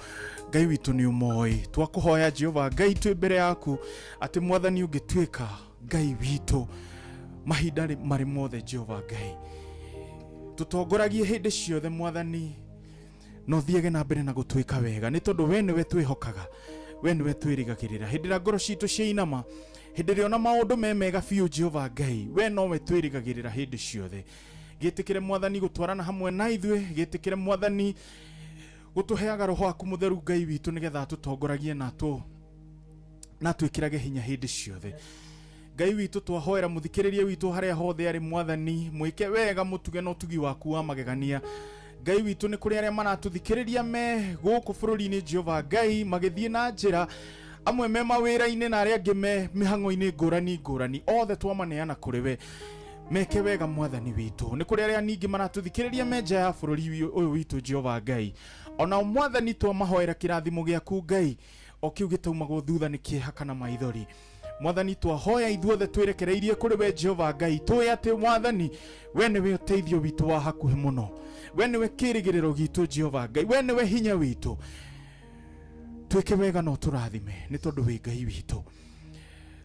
Ngai witũ nĩ ũmoĩ. Twakũhoya Jehova Ngai twĩ mbere yaku atĩ Mwathani ũngĩtuĩka Ngai witũ mahinda marĩ mothe Jehova Ngai, tũtongoragie hĩndĩ ciothe Mwathani, na ũthiage na mbere na gũtwĩka wega, nĩ tondũ we nĩwe twĩhokaga, we nĩwe twĩrĩgagĩrĩra. Hĩndĩ ĩrĩa ngoro citũ ciainama, hĩndĩ ĩrĩa ona maũndũ me mega biũ Jehova Ngai, we nowe twĩrĩgagĩrĩra hĩndĩ ciothe. Gĩtĩkĩre Mwathani gũtwarana hamwe na ithuĩ, gĩtĩkĩre Mwathani gũtũheaga roho waku mũtheru Ngai witũ, nĩgetha atũtongoragie na atwĩkĩrage hinya hĩndĩ ciothe. Ngai witũ, twahoera mũthikĩrĩria witũ harĩa hothe arĩ Mwathani, mwĩke wega, mũtuge na ũtugi waku wa magegania. Ngai witũ, nĩ kũrĩ arĩa maratũthikĩrĩria me gũkũ bũrũri-inĩ Jehova Ngai, magĩthiĩ na njĩra, amwe me mawĩra-inĩ na arĩa angĩ me mĩhang'o-inĩ ngũrani ngũrani, othe twamaneana kũrĩ we, meke wega Mwathani witũ. Nĩ kũrĩ arĩa ningĩ maratũthikĩrĩria me nja ya bũrũri ũyũ witũ Jehova Ngai, onao Mwathani twamahoera kĩrathimo gĩaku Ngai, o kĩu gĩtaumagwo thutha nĩ kĩeha kana maithori. Mwathani, twahoya ithuothe twĩrekereirie kũrĩ we Jehova Ngai, tũĩ atĩ Mwathani we nĩwe ũteithio witũ wa hakuhĩ mũno, we nĩwe kĩrĩgĩrĩro gitũ Jehova Ngai, we nĩwe hinya witũ. Twĩke wega na ũtũrathime nĩ tondũ wĩ Ngai witũ.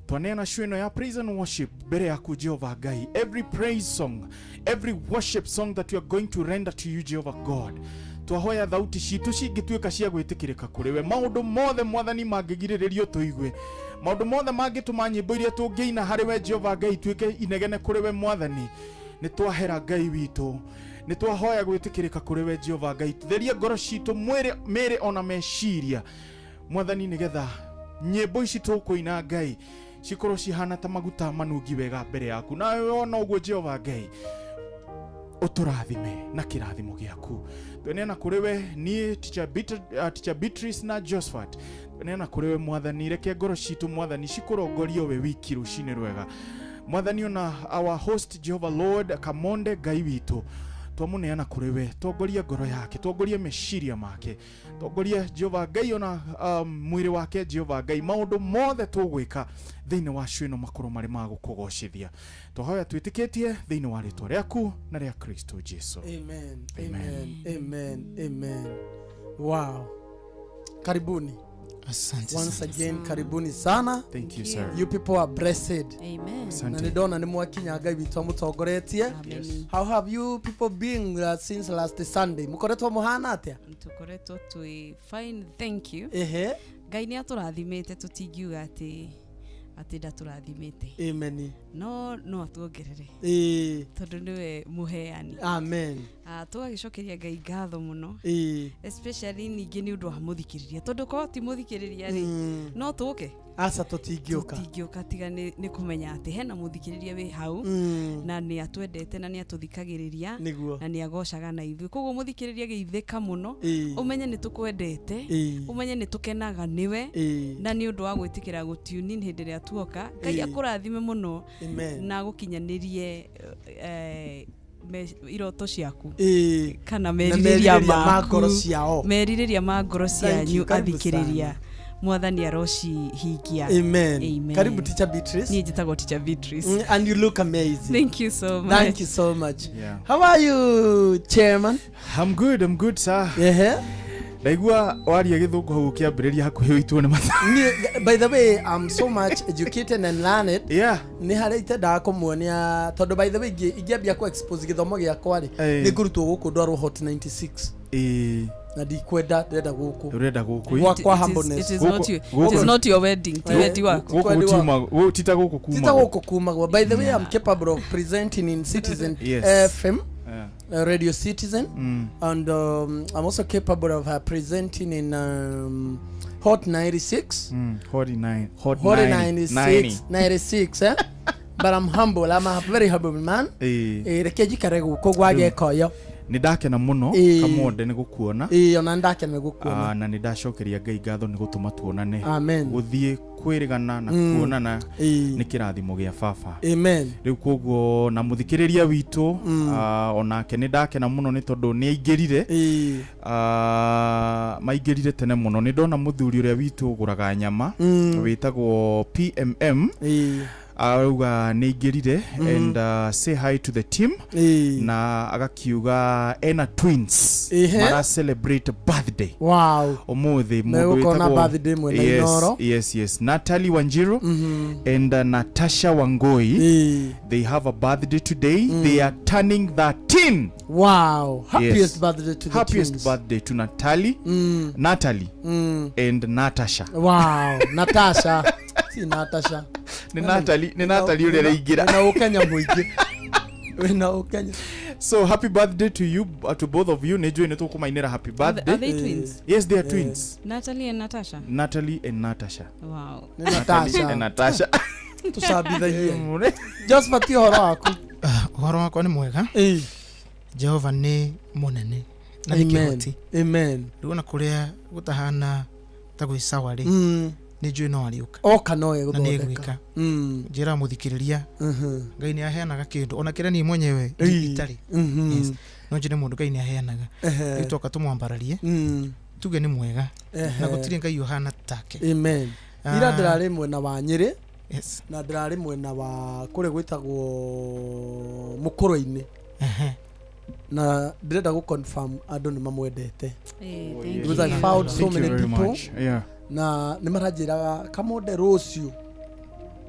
Twaneana show ĩno ya praise and worship mbere yaku Jehova Ngai. Every praise song, every worship song that we are going to render to you Jehovah God, twahoya thauti citũ cingĩtuĩka cia gwĩtĩkĩrĩka kũrĩ we. Maũndũ mothe Mwathani mangĩgirĩrĩrio tũigue, maũndũ mothe mangĩtũma nyĩmbo iria tũngĩina harĩ we Jehova Ngai ituĩke inegene kũrĩ we Mwathani, nĩ twahera Ngai witũ, nĩ twahoya gwĩtĩkĩrĩka kũrĩ we Jehova Ngai. Theria ngoro citũ, mwĩrĩ, mĩĩrĩ ona meciria Mwathani, nĩgetha nyĩmbo ici tũkũina Ngai cikorwo cihana ta maguta manungi wega mbere yaku. Nawe wona ũguo Jehova Ngai, ũtũrathime na kĩrathimo gĩaku. Tweneana kũrĩ we niĩ Teacher Beatrice na Josephat, tweneana kũrĩ we Mwathani. Reke ngoro citũ Mwathani cikũrongorio we wiki rũcinĩ rwega Mwathani. Ona our host Jehovah Lord Kamonde, Ngai witũ, twamũneana kũrĩ we. Tongoria ngoro yake, tongoria meciria make, tongoria Jehova Ngai ona mwĩrĩ wake Jehova Ngai. Maũndũ mothe tũgwĩka thĩinĩ wa show ĩno makorwo marĩ ma gũkũgocithia. Twahoya twĩtĩkĩtie thĩinĩ wa rĩtwa rĩaku na rĩa Kristo Jesu. Amen. Amen. Amen. Amen. Wow. Karibuni. Asante Once sana. again, karibuni sana. Thank you, sir. You people are blessed. Amen. Asante. Na nĩ ndona nĩ mwakinya Ngai witũ amũtongoretie. Yes. How have you people been since last Sunday? Mũkoretwo mũhana atĩa? Tũkoretwo twĩ fine, thank you. Ehe. Ngai nĩ atũrathimĩte, tũtingiuga atĩ Atĩ ndatũrathimĩte. Amen. No atuongerere. Tondũ nĩwe mũheani. Amen. Tũgagĩcokeria Ngai ngatho mũno. Especially ningĩ nĩ ũndũ wa mũthikĩrĩria, tondũ korwo ti mũthikĩrĩria rĩ, no tũke. Aca tũtingĩũka. Tũtingĩũka tiga nĩ kũmenya atĩ hena mũthikĩrĩria wĩ hau, na nĩ atwendete na nĩ atũthikagĩrĩria na nĩ agocaga na ithuĩ. Koguo mũthikĩrĩria geithĩka mũno, ũmenye nĩ tũkwendete, ũmenye nĩ tũkenaga nĩwe, na nĩ ũndũ wa gwĩtĩkĩra gũtune in hĩndĩ ĩrĩa tuoka. Ngai akũrathime mũno na gũkinyanĩrie iroto ciaku kana merirĩria ma ngoro ciao, merirĩria ma ngoro cianyu athikĩrĩria. Mwathani aroci hingia. Amen. Amen. Karibu Teacher Beatrice. Niĩ njĩtagwo Teacher Beatrice. And you look amazing. Thank you so much. Thank you so much. Yeah. How are you, Chairman? I'm good, sir. Yeah. Ndaigua waria gĩthũngũ hau ũkĩambĩrĩria hakuhĩ ũitwo nĩ mathaa. By the way, I'm so much educated and learned. Yeah. Nĩ harĩa itendaga kũmuonia tondũ by the way ingĩambia kũ expose gĩthomo gĩakwa rĩ, nĩ ngũrutwo gũkũ ndwarwo Hot 96. Na ndikwenda, ndĩrenda gũkũ. Ũrenda gũkũ. Gwakwa humbleness. It is not your wedding. Ti wedding waku. Gũkũ tita gũkũ kumagwo. Tita gũkũ kumagwo. By the way, I'm capable of presenting in Citizen FM. Radio Citizen, and I'm also capable of presenting in Hot 96. Hot 96, 96, eh? But I'm humble. I'm a very humble man. Reke njikare gũkũ gwa Gĩkoyo. Nĩ ndakena mũno Kamonde nĩ gũkuona. Ona ndakena nĩ gũkuona. Na nĩ ndacokeria Ngai ngatho nĩ gũtũma tuonane. Amen. Gũthiĩ kwĩrĩgana na kuonana nĩ kĩrathimo gĩa baba. Amen. Rĩu koguo na mũthikĩrĩria witũ, onake nĩ ndakena mũno nĩ tondũ nĩ aingĩrire. Maingĩrire tene mũno. Nĩ ndona mũthuri ũrĩa witũ ũgũraga nyama wĩtagwo PMM. Arauga nĩ aingĩrire and say hi to the team, na agakiuga ena twins mara celebrate birthday. Wow. Ũmũthĩ mũndũ wĩtagwo birthday mwena Inoro. Yes, Natalie Wanjiru and Natasha Wangoi. They have a birthday today. They are turning 13. Wow. Happiest birthday to the happiest twins. Birthday to Natalie, Natalie and Natasha. Wow, Natasha. Si Natasha. Ni Natalie, ni Natalie ũrĩa araingĩra. Na ũkenya mũingĩ. Wĩna ũkenya. So happy birthday to you, to both of you. Nĩ njũĩ nĩ tũkũmainĩra happy birthday. Are they twins? Yes, they are twins. Natalie and Natasha. Natalie and Natasha. Wow. Ni Natasha. And Natasha. Tũcambithagie. Josephat, ũhoro waku? Ũhoro wakwa nĩ mwega. Jehova nĩ mũnene na nĩ kĩhoti. Amen. Rĩu ona kũrĩa gũtahana ta gwĩ sawa rĩ, nĩ njũĩ no arĩũka. Oka no egũthondeka. Njĩra mũthikĩrĩria, Ngai nĩ aheanaga kĩndũ ona kĩrĩa niĩ mwenyewe itarĩ. Yes. No njĩre mũndũ Ngai nĩ aheanaga. Rĩu twoka tũmwambararie, tuge nĩ mwega na gũtirĩ Ngai ũhana take. Amen. Ira ndĩrarĩ mwena wa Nyĩrĩ. Yes. Na ndĩrarĩ mwena wa kũrĩa gwĩtagwo Mũkũrwe-inĩ. Na ndĩrenda gũ confirm andũ nĩ mamwendete. Because I found so many people. Yeah. Na nĩ maranjĩraga Kamonde rũciũ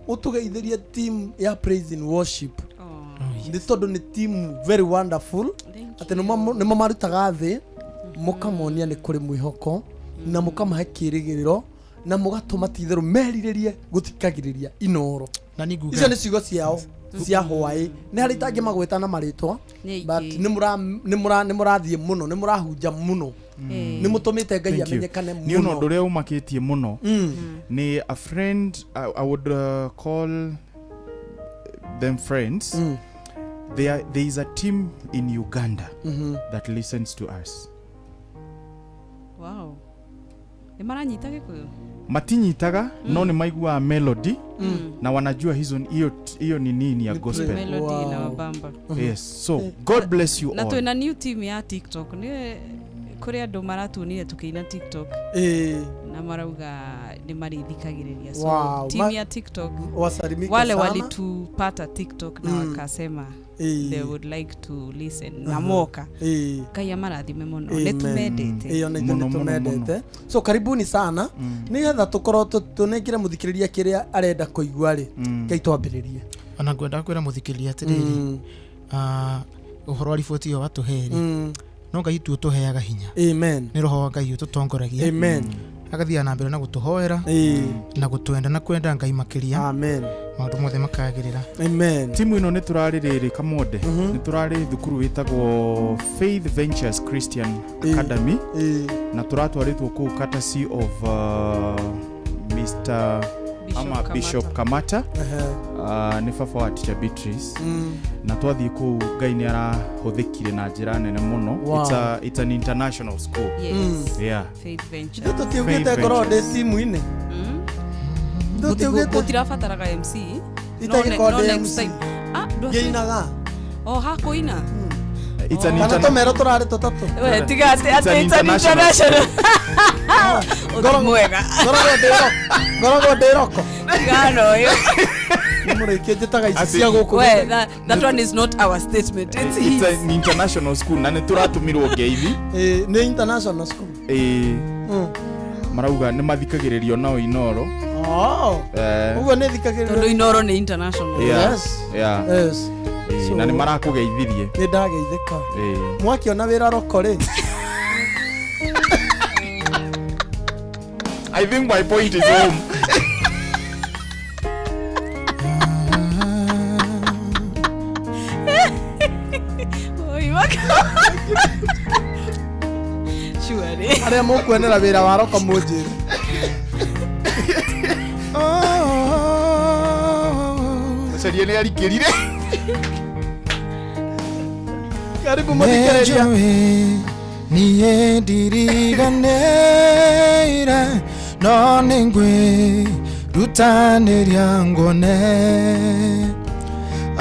ũtũgeithĩrie team ya praise and worship. Nĩ tondũ nĩ team very wonderful, atĩ nĩ marutaga thĩ mũkamonia nĩ kũrĩ mwĩhoko na mũkamahe kĩĩrĩgĩrĩro na mũgatũma ti-itherũ merirĩrie gũthikagĩrĩria Inoro. Na nĩ nguga icio nĩ ciugo ciao cia hwaĩ. Nĩ harĩ itangĩmagweta na marĩtwa, but nĩ mũrathiĩ mũno, nĩ mũrahunja mũno, nĩ mũtũmĩte Ngai amenyekane mũno. Nĩ ũndũ ũrĩa ũmakĩtie mũno nĩ a friend, I would call them friends. There is a team in Uganda that listens to us. Wow. Nĩ maranyita Gĩkũyũ? Matinyitaga, no nĩ maiguaga melody na wanajua hizo hiyo ni nini ya gospel. Melody na wabamba. Yes, so God bless you all. Na twina new team ya TikTok. Nĩ kũrĩ andũ maratunire tukiina TikTok. Na marauga nĩ marithikagĩrĩria. So team ya TikTok wale walitupata TikTok na wakasema they would like to listen na moka. Ngai amarathime mũno. Nĩ tumendete. Ĩyo nĩ tumendete. So karibuni sana. Nĩgetha tũkorwo tũnengere mũthikĩrĩria kĩrĩa arenda kũigua rĩ, Ngai twambĩrĩrie. Ona ngwenda kwĩra mũthikĩrĩria atĩrĩrĩ, ũhoro wa riboti ĩyo watũhe rĩ, no Ngai tu ũtũheaga hinya. Amen. Nĩ roho wa Ngai ũtũtongoragia. Amen. Agathiaga na mbere na gũtũhoera na gũtwenda na kwenda Ngai makĩria. Amen. Maũndũ mothe makagĩrĩra. Amen. Timu ĩno nĩ tũrarĩ rĩrĩ Kamonde, nĩ tũrarĩ thukuru wĩtagwo Faith Ventures Christian Academy, na tũratwarĩtwo kũu courtesy of Mr. Bishop ama Kamata. Bishop Kamata. Nĩ baba wa Teacher Beatrice. Na twathiĩ kũu Ngai nĩ arahũthĩkire na njĩra nene mũno. Wow. It's an international school. Yes. Yeah. Faith Ventures. Ithuĩ tũtiugĩte ngorwo ndĩ timu-inĩ. Tũtiugĩte Gũtirabataraga MC. Itagĩkorwo No ndĩ next MC. time. Ah, ndwatĩ- Ngĩinaga. O hakũina. It's an Kana tũmero tũrarĩ tũtatũ. We tiga atĩ It's an atĩ it's an international international. Ũti mwega. Ngoragwo ndĩ roko. Tigana ũyũ. Nĩ mũrĩkie njĩtaga ici Atĩ- cia gũkũ. We, that one is not our statement. It's his. It's an international school na nĩ tũratũmirwo ngeithi. Nĩ international school. Ĩĩ. Marauga nĩ mathikagĩrĩrio nao Inoro. Oh. Ũguo nĩ thikagĩrĩrio. Tondũ Inoro nĩ international. Yeah. Yes. Yeah. Yes. Ĩĩ, So- na nĩ marakũgeithirie. Nĩ ndageithĩka. Ĩĩ. Mwakiona wĩra roko rĩ. I think my point is home. Oi, waka. Surely. Arĩa mũkuonera wĩra wa roko mũnjĩre. Mũcaria nĩ arikĩrire. Karibu mũthikĩrĩria. Niĩ ndiriganĩire no nĩ ngwĩrutanĩria nguone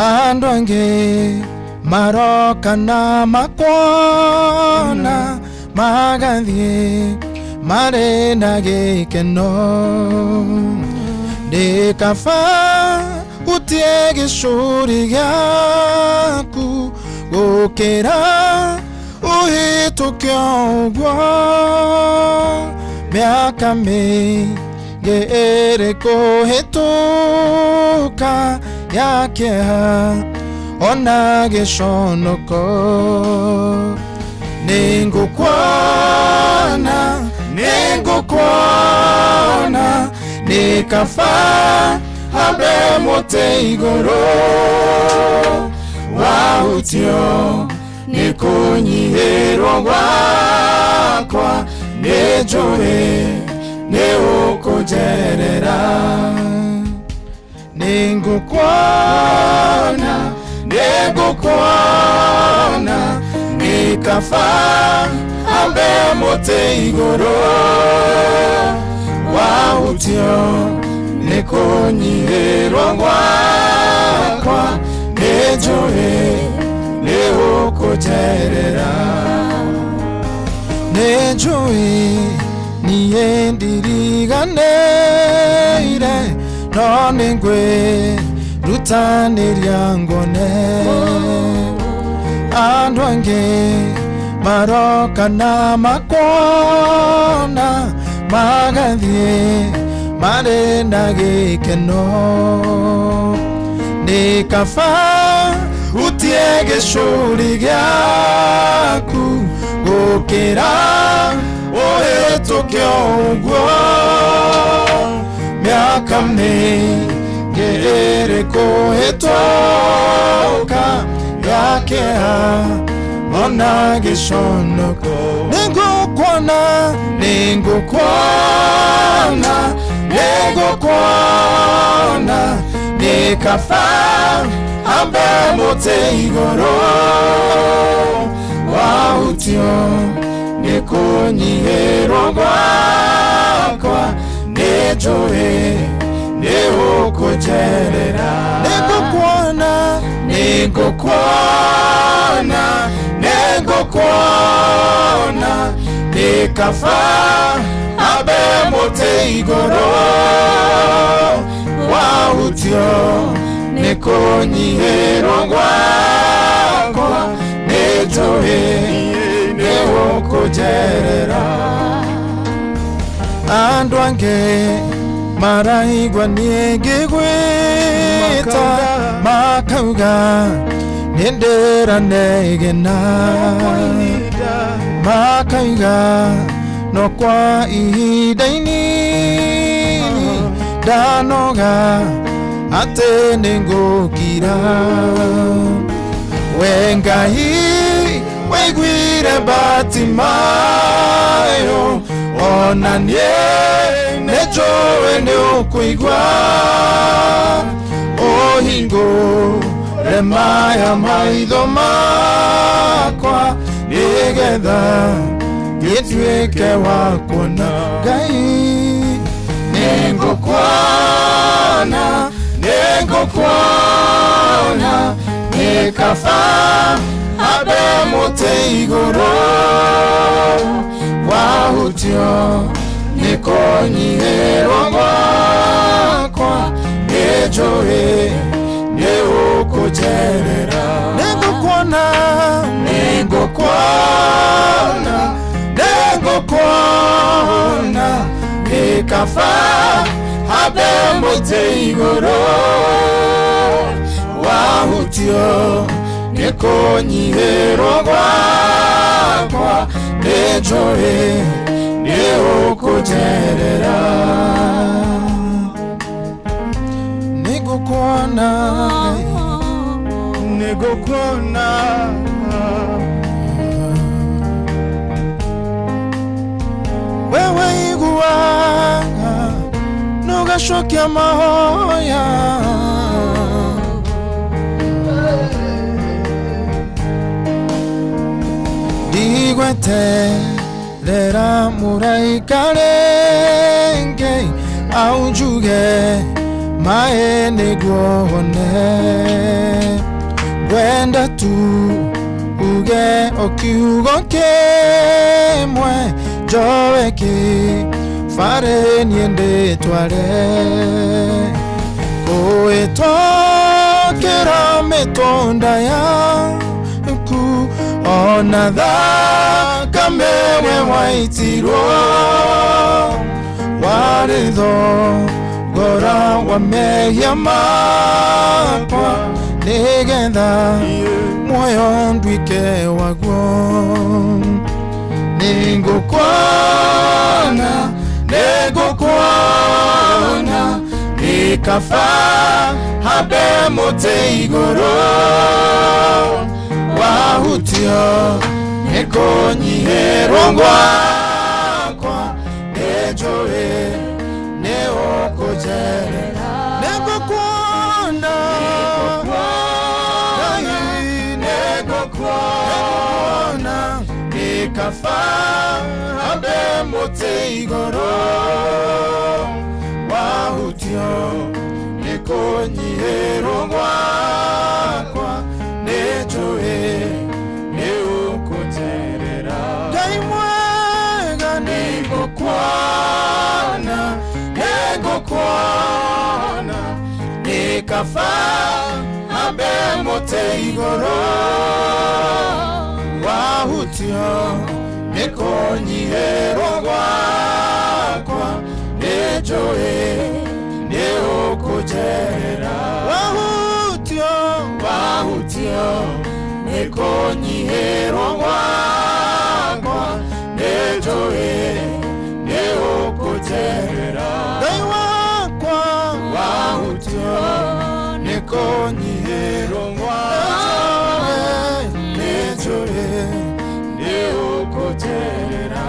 andũ angĩ maroka na makuona magathiĩ marĩ na gĩkeno nĩ kaba ũtie gĩcũrĩ gĩaku gũkĩra ũhĩtũke ũguo mĩaka mĩingĩ ĩrĩ kũhĩtũka ya kĩeha ona gĩconoko nĩngũkuona nĩngũkuona nĩ kaba hambe mũtĩ igũrũ wahutio nĩ kũnyihĩrwo gwakwa nĩ njũĩ nĩ ũkũnjerera nĩngũkuona nĩngũkuona nĩ kaba hambe mũtĩ igũrũ wahutio nĩ kũnyihĩrwo gwakwa nĩ njũĩ nĩ ũkũnjerera nĩ njũĩ niĩ ndiriganĩire no nĩ ngwĩrutanĩria nguone andũ angĩ maroka na makuona magathiĩ marĩ na gĩkeno nĩ kaba ũtie gĩcũrĩ gĩaku gũkĩra ũhĩtũke ũguo mĩaka mĩingĩ ĩrĩ kũhĩtũka ya kĩeha ona gĩconoko nĩngũkuona nĩngũkuona nĩngũkuona nĩ kaba hambe mũtĩ igũrũ wahutio nĩ kũnyihĩrwo gwakwa nĩ njũĩ nĩ ũkũnjerera nĩngũkuona nĩngũkuona nĩngũkuona nĩ kaba hambe mũtĩ igũrũ wahutio nĩ kũnyihĩrwo gwakwa nĩ njũĩ nĩ ũkũnjerera andũ angĩ maraigua niĩ ngĩgwĩta makauga nĩ ndĩranegena makauga no kwa ihinda inini. Ndanoga atĩ nĩngũkira. We Ngai waiguire Batimayo, ona niĩ nĩnjũĩ nĩũkũigua. Ũhingũre maya maitho makwa, nĩgetha ngĩtuĩke wa kuona. Ngai nĩngũkuona, nĩngũkuona, nĩ kaba hambe mũtĩ igũrũ, wahutio nĩ kũnyihĩrwo gwakwa, nĩnjũĩ nĩũkũnjerera. Nĩngũkuona, nĩngũkuona, nĩngũkuona, nĩ kaba hambe mũtĩ igũrũ, wahutio nĩ kũnyihĩrwo gwakwa, nĩnjũĩ nĩũkũnjerera. Nĩngũkuona, nĩngũkuona, wewe iguaga nũgacokia mahoya. Ndigweterera mũraika rĩngĩ aunjuge maĩ nĩguo hone. Ngwenda tu uge o kiugo kĩmwe, njoe kĩbarĩ niĩ ndĩtware. Kũhĩtũkĩra mĩtũnda yaku, ona thakame we waitirwo, warĩ thogora wa mehia makwa, nĩgetha muoyo nduĩke waguo. Nĩngũkuona, nĩngũkuona, nĩ kaba hambe mũtĩ igũrũ, wahutio nĩ kũnyihĩrwo gwakwa, nĩnjũĩ nĩũkũnjerera. Nĩngũkuona, nĩngũkuona, nĩ kaba hambe mũtĩ igũrũ, wahutio nĩ kũnyihĩrwo gwakwa, nĩnjũĩ nĩũkũnjerera. Ngai mwega nĩngũkuona, nĩngũkuona, nĩ kaba hambe mũtĩ igũrũ, wahutio nĩ kũnyihĩrwo gwakwa, nĩnjũĩ nĩũkũnjerera. Wahutio, wahutio nĩ kũnyihĩrwo gwakwa, nĩnjũĩ nĩũkũnjerera. Ngai wakwa, wahutio nĩ kũnyihĩrwo gwakwa, nĩnjũĩ nĩũkũnjerera.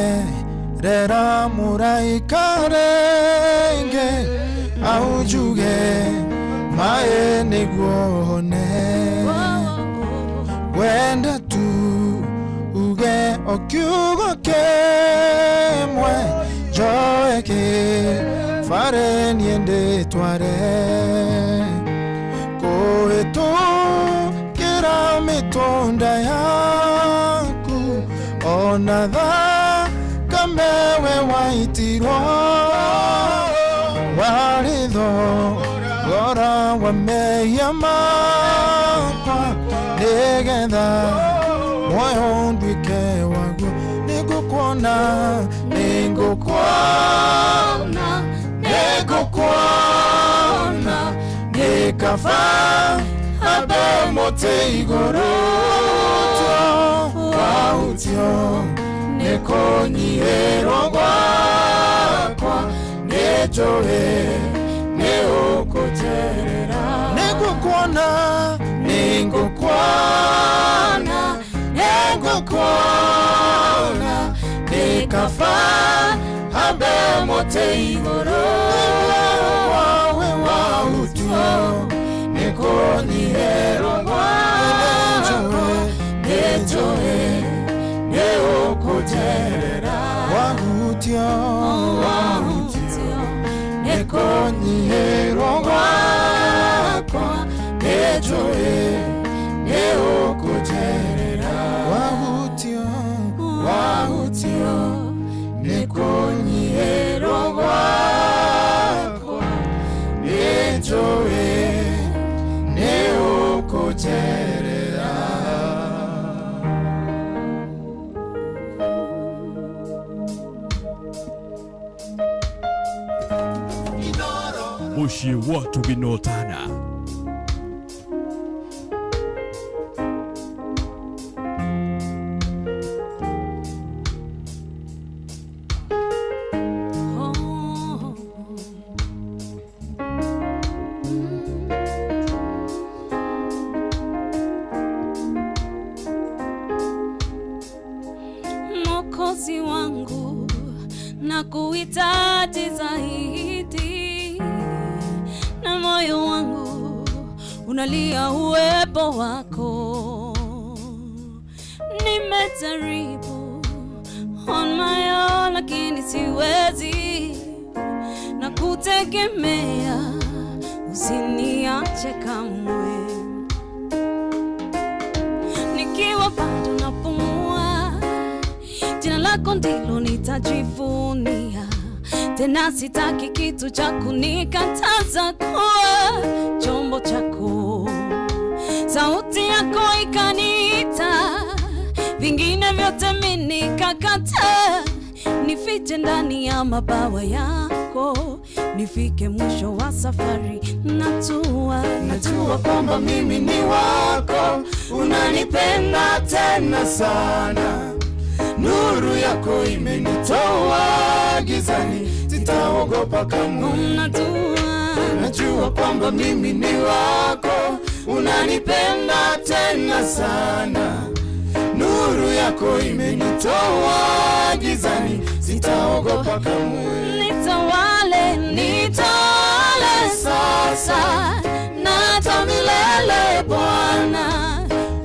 Ndigweterera mũraika rĩngĩ aunjuge maĩ nĩguo hone. Ngwenda tu uge o kiugo kĩmwe, njoe kĩbarĩ niĩ ndĩtware. Kũhĩtũkĩra mĩtũnda yaku, ona thakame we waitirwo, warĩ thogora wa mehia makwa, nĩgetha muoyo nduĩke waguo. Nĩngũkuona, nĩngũkuona, nĩngũkuona, nĩ kaba hambe mũtĩ igũrũ, wahutio nĩ Nĩ kũnyihĩrwo gwakwa nĩnjũĩ nĩ ũkũnjerera. Nĩngũkuona, nĩngũkuona, nĩngũkuona, nĩ kaba hambe mũtĩ igũrũ wawe wahutio nĩ kũnyihĩrwo gwakwa nĩnjũĩ nĩ ũkũnjerera. Wahutio, wahutio nĩ kũnyihĩrwo gwakwa nĩnjũĩ nĩ ũkũnjerera. Wahutio, wahutio nĩ kũnyihĩrwo gwakwa nĩnjũĩ nĩ ũkũnjerera. Mũciĩ wa Tũginotana. Mwokozi wangu nakuhitaji zaidi, na moyo wangu unalia uwepo wako. Nimejaribu on my own lakini siwezi, na kutegemea usiniache kamwe. Nikiwa bado napumua, jina lako ndilo nitajivunia. Tena sitaki kitu cha kunikataza kuwa chombo chako. Sauti yako ikaniita, vingine vyote mimi nikakataa. Nifiche ndani ya mabawa yako, nifike mwisho wa safari. Natua, najua kwamba mimi ni wako, unanipenda tena sana. Nuru yako imenitoa gizani, sitaogopa kamwe. Najua kwamba mimi ni wako, unanipenda tena sana. Nuru yako imenitoa gizani, sitaogopa kamwe. Nitawale, nitawale sasa na hata milele Bwana.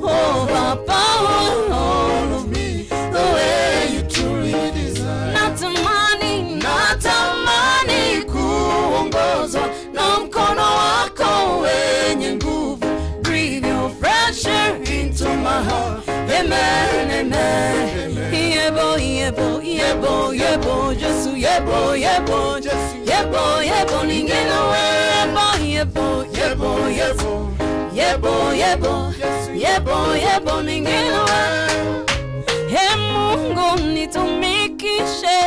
Oh, power all of me, the way you truly desire. Natamani, natamani kuongozwa na mkono wako wenye nguvu. Breathe your fresh air into my heart. Amen, amen. Yebo, yebo, yebo, yebo, Jesu, yebo, yebo, Jesu, yebo, yebo, ningeno, yebo, yebo, yebo, yebo, yebo, yebo, yebo, yebo, ningeno. He Mungu nitumikishe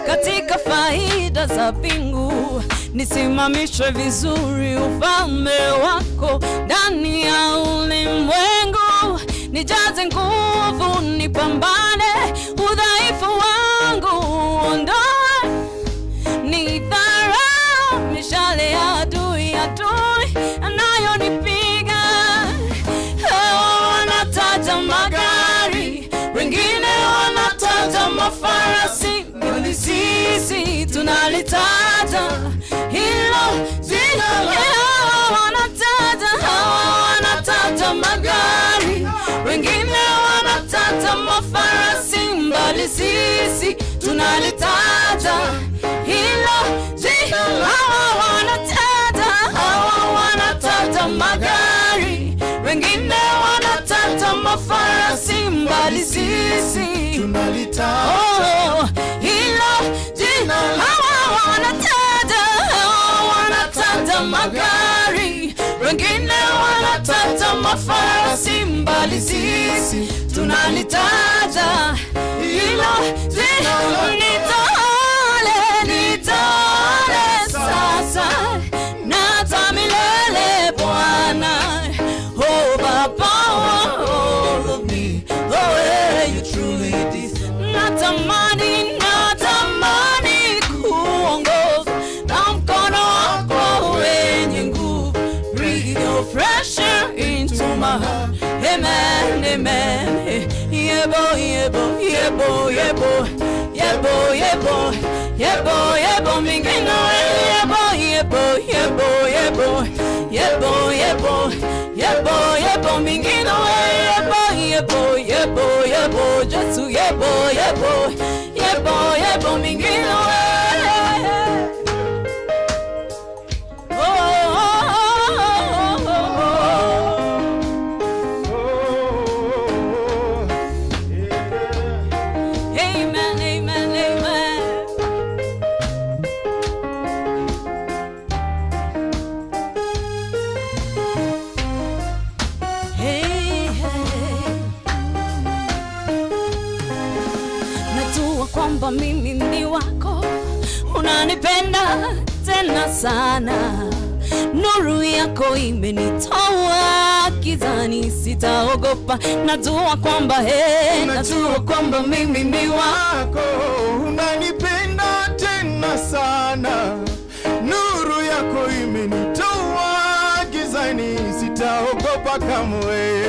katika faida za mbingu, nisimamishwe vizuri ufalme wako ndani ya ulimwengu. Nijaze nguvu nipambane, udhaifu wangu ondoe, nidharau mishale ya adui, adui anayonipiga. Hawa wanataja magari, wengine wanataja mafarasi, bali sisi tunalitaja hilo jina. Hawa wanataja, hawa wanataja magari, wengine wanataja mafarasi, bali sisi tunalitaja hilo jina. Hawa wanataja, hawa wanataja magari, wengine wanataja mafarasi, bali sisi tunalitaja oh, hilo jina. Hawa wanataja, hawa wanataja magari, wengine wanataja mafarasi, bali sisi tunalitaja hilo jina. Nitawale, nitawale sasa na hata milele Bwana. Oh, the power of me, the way you truly desire. Natamani Amen. Yebo, yebo, yebo, yebo, yebo, yebo, yebo, yebo, mingino, yebo, yebo, yebo, yebo, yebo, yebo, yebo, yebo, mingino, yebo, yebo, yebo, yebo, Jesu, yebo, yebo, yebo, yebo, mingino. Amen, amen, amen. Hey, hey. Najua kwamba mimi ni wako, unanipenda tena sana. Nuru yako imenitoa gizani, sitaogopa. Najua kwamba hey, najua kwamba mimi ni wako, unanipenda tena sana. Nuru yako imenitoa gizani, sitaogopa kamwe.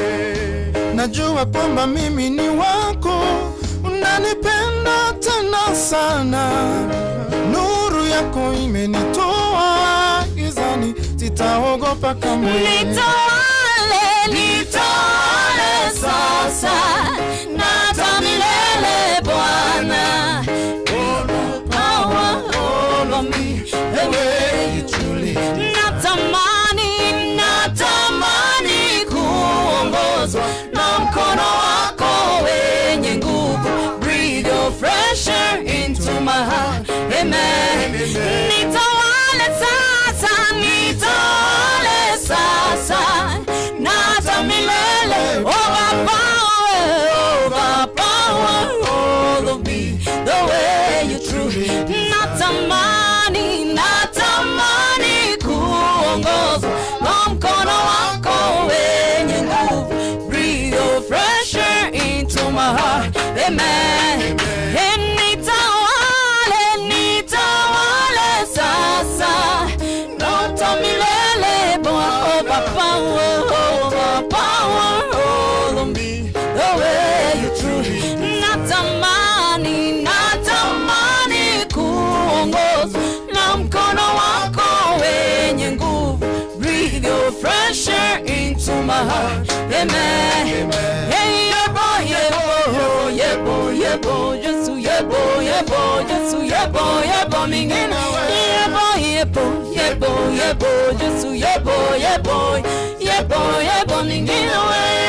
Najua kwamba mimi ni wako, unanipenda tena sana. Nuru yako imenitoa gizani, sitaogopa kamwe. Nitawale, nitawale sasa na hata milele Bwana. Power over me, the way you truly. Natamani, natamani kuongozwa na mkono wako wenye nguvu. Breathe your fresh air into my heart. Amen. Nitawale sasa, nitawale sasa na hata milele. Overpower, overpower all of me, the way you truly. Natamani, natamani kuongozwa na mkono wako wenye nguvu. Breathe your fresh air into my heart. Amen. Nitawale, nitawale sasa na hata milele. Overpower, overpower all of me, the way you truly. Natamani, natamani kuongozwa na mkono wako wenye nguvu. Breathe your fresh air into my heart. Amen. Hey, yebo, yebo, yebo, yebo, Jesu, yebo, yebo, Jesu, yebo, yebo, mingine. Yebo, yebo, yebo, yebo, Jesu, yebo, yebo, yebo, yebo, mingine.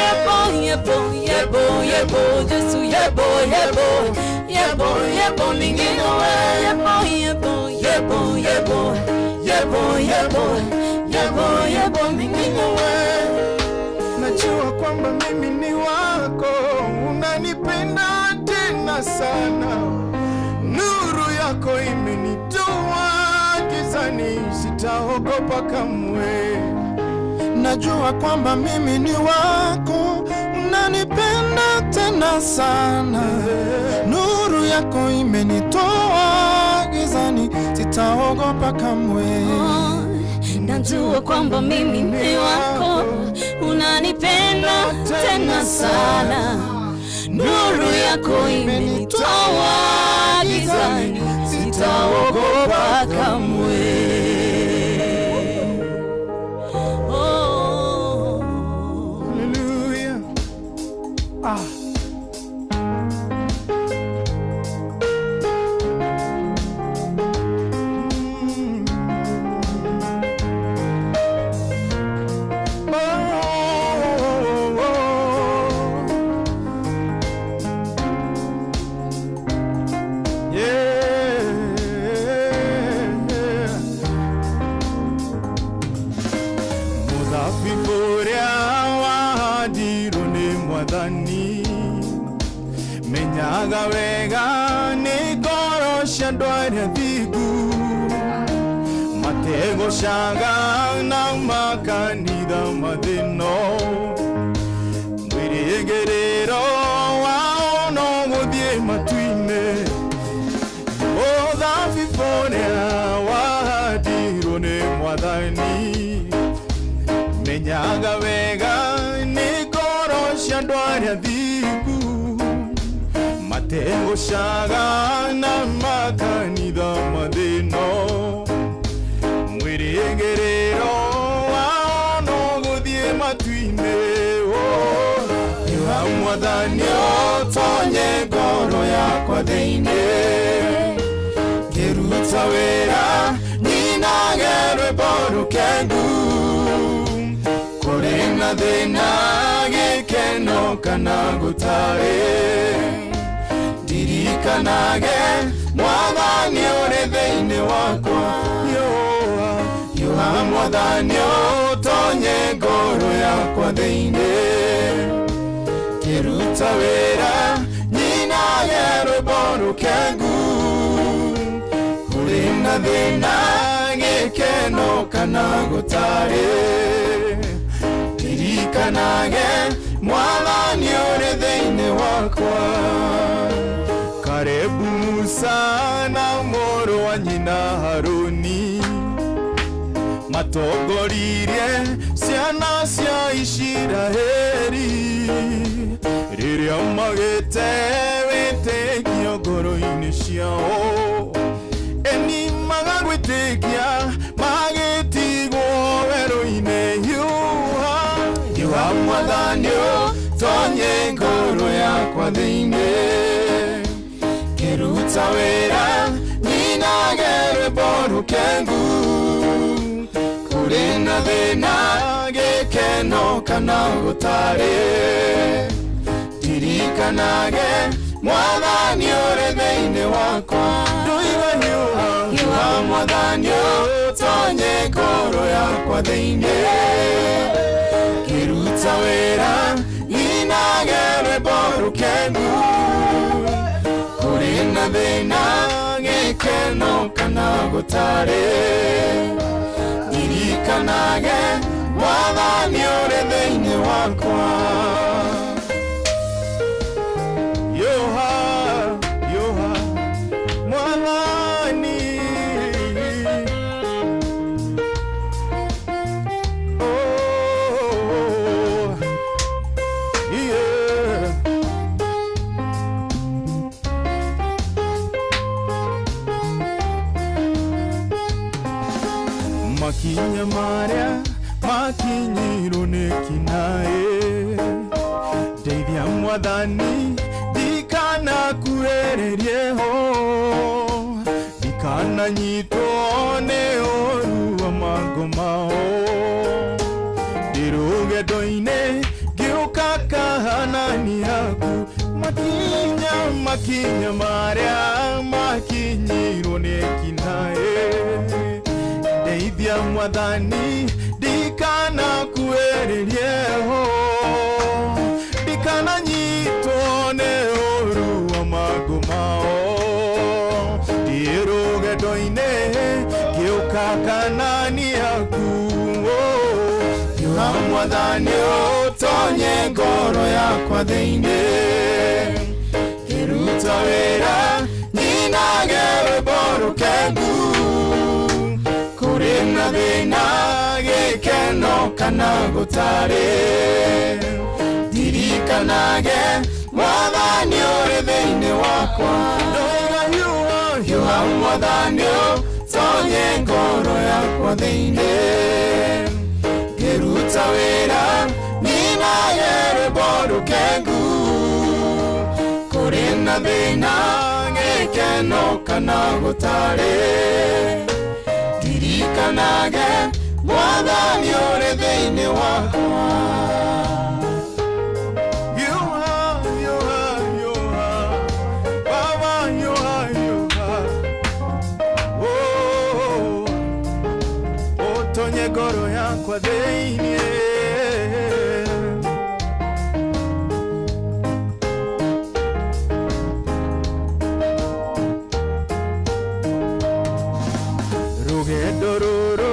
Yebo, yebo, yebo, yebo, Jesu, yebo, yebo, yebo, yebo, mingine. Yebo, yebo, yebo, yebo, yebo, yebo, yebo, yebo, mingine. Najua kwamba mimi ni wako, unanipenda tena sana. Nuru yako imenitoa gizani, sitaogopa kamwe. Najua kwamba mimi ni wako, unanipenda tena sana. Nuru yako imenitoa gizani, sitaogopa kamwe. Najua kwamba mimi ni wako, unanipenda tena sana. Nuru yako imenitoa gizani, sitaogopa kamwe. Oh, hallelujah. Ah. Menyaga wega nĩ ngoro cia andũ arĩa thingu, mategũcanga na makanitha mathĩno, mwĩrĩgĩrĩro wao no gũthiĩ matu-inĩ. Mũthabibũ ũrĩa wahandirwo nĩ Mwathani, menyaga wega nĩ ngoro cia Andũ arĩa thingu mategũcaga na makanitha mathĩno mwĩrĩgĩrĩro wao no gũthiĩ matu-inĩ. Hiũha mwathani ũtonye ngoro yakwa thĩinĩ, ngĩruta wĩra nyinage rwĩmbo rũkengu, kũrĩ na thĩna gĩkeno kana gũtarĩ, ndirikanage mwathani ũrĩ thĩinĩ wakwa. Hiũha, hiũha mwathani ũtonye ngoro yakwa thĩinĩ, ngĩruta wĩra nyinage rwĩmbo rũkengu, kũrĩ na thĩna gĩkeno kana gũtarĩ, ndirikanage mwathani ũrĩ thĩinĩ wakwa. Karebu Musa na mũrũ wa nyina Haruni matongoririe ciana cia Isiraeli rĩrĩa magĩte wĩtĩkio ngoro-inĩ ciao, eni magagwĩtĩkia magĩtigwo werũ-inĩ. Hiũha, hiũha mwathani ũtonye ngoro yakwa thĩinĩ, ngĩruta wĩra nyinage rwĩmbo rũkengu, kũrĩ na thĩna gĩkeno kana gũtarĩ, ndirikanage mwathani ũrĩ thĩinĩ wakwa. Ndoiga hiũha, hiũha mwathani ũtonye ngoro yakwa thĩinĩ, ngĩruta wĩra nyinage rwĩmbo rũkengu, kũrĩ na thĩna gĩkeno kana gũtarĩ, ndirikanage mwathani ũrĩ thĩinĩ wakwa. Hiũha, hiũha mwathani, oh, yeah. Makinya marĩa makinyirwo nĩ kinaĩ, ndeithia mwathani ndikanakuhĩrĩrie ho, ndikananyitwo nĩ ũũru wa mangũ mao, ndĩ rũgendo-inĩ ngĩũka kahanani yaku. Makinya, makinya marĩa makinyirwo nĩ kinaĩ, ndeithia mwathani ndikanakuhĩrĩrie ho, ndikananyitwo nĩ ũũru wa mangũ mao, ndĩ rũgendo-inĩ ngĩũka kanani yaku. Hiũha mwathani ũtonye ngoro yakwa thĩinĩ, ngĩruta wĩra nyinage rwĩmbo rũkengu, kũrĩ na thĩna gĩkeno kana gũtarĩ, ndirikanage mwathani ũrĩ thĩinĩ wakwa. Ndoiga hiũha, hiũha mwathani ũtonye ngoro yakwa thĩinĩ, ngĩruta wĩra nyinage rwĩmbo rũkengu, kũrĩ na thĩna gĩkeno kana gũtarĩ, ndirikanage mwathani ũrĩ thĩinĩ wakwa. Hiũha, hiũha, hiũha, Baba, hiũha, hiũha, oh, ũtonye ngoro yakwa thĩinĩ. Rũgendo rũrũ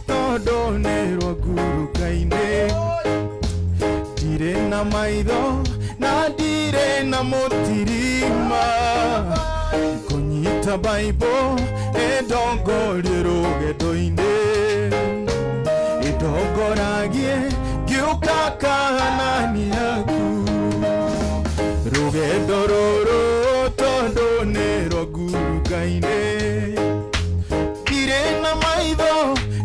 tondũ nĩ rwa nguruka-inĩ, ndirĩ na maitho na ndirĩ na mũtirima, ngũnyita Bible ĩndongorie rũgendo-inĩ, ĩndongoragie ngĩũka kahanani yaku. Rũgendo rũrũ tondũ nĩ rwa nguruka-inĩ. Ndirĩ na maitho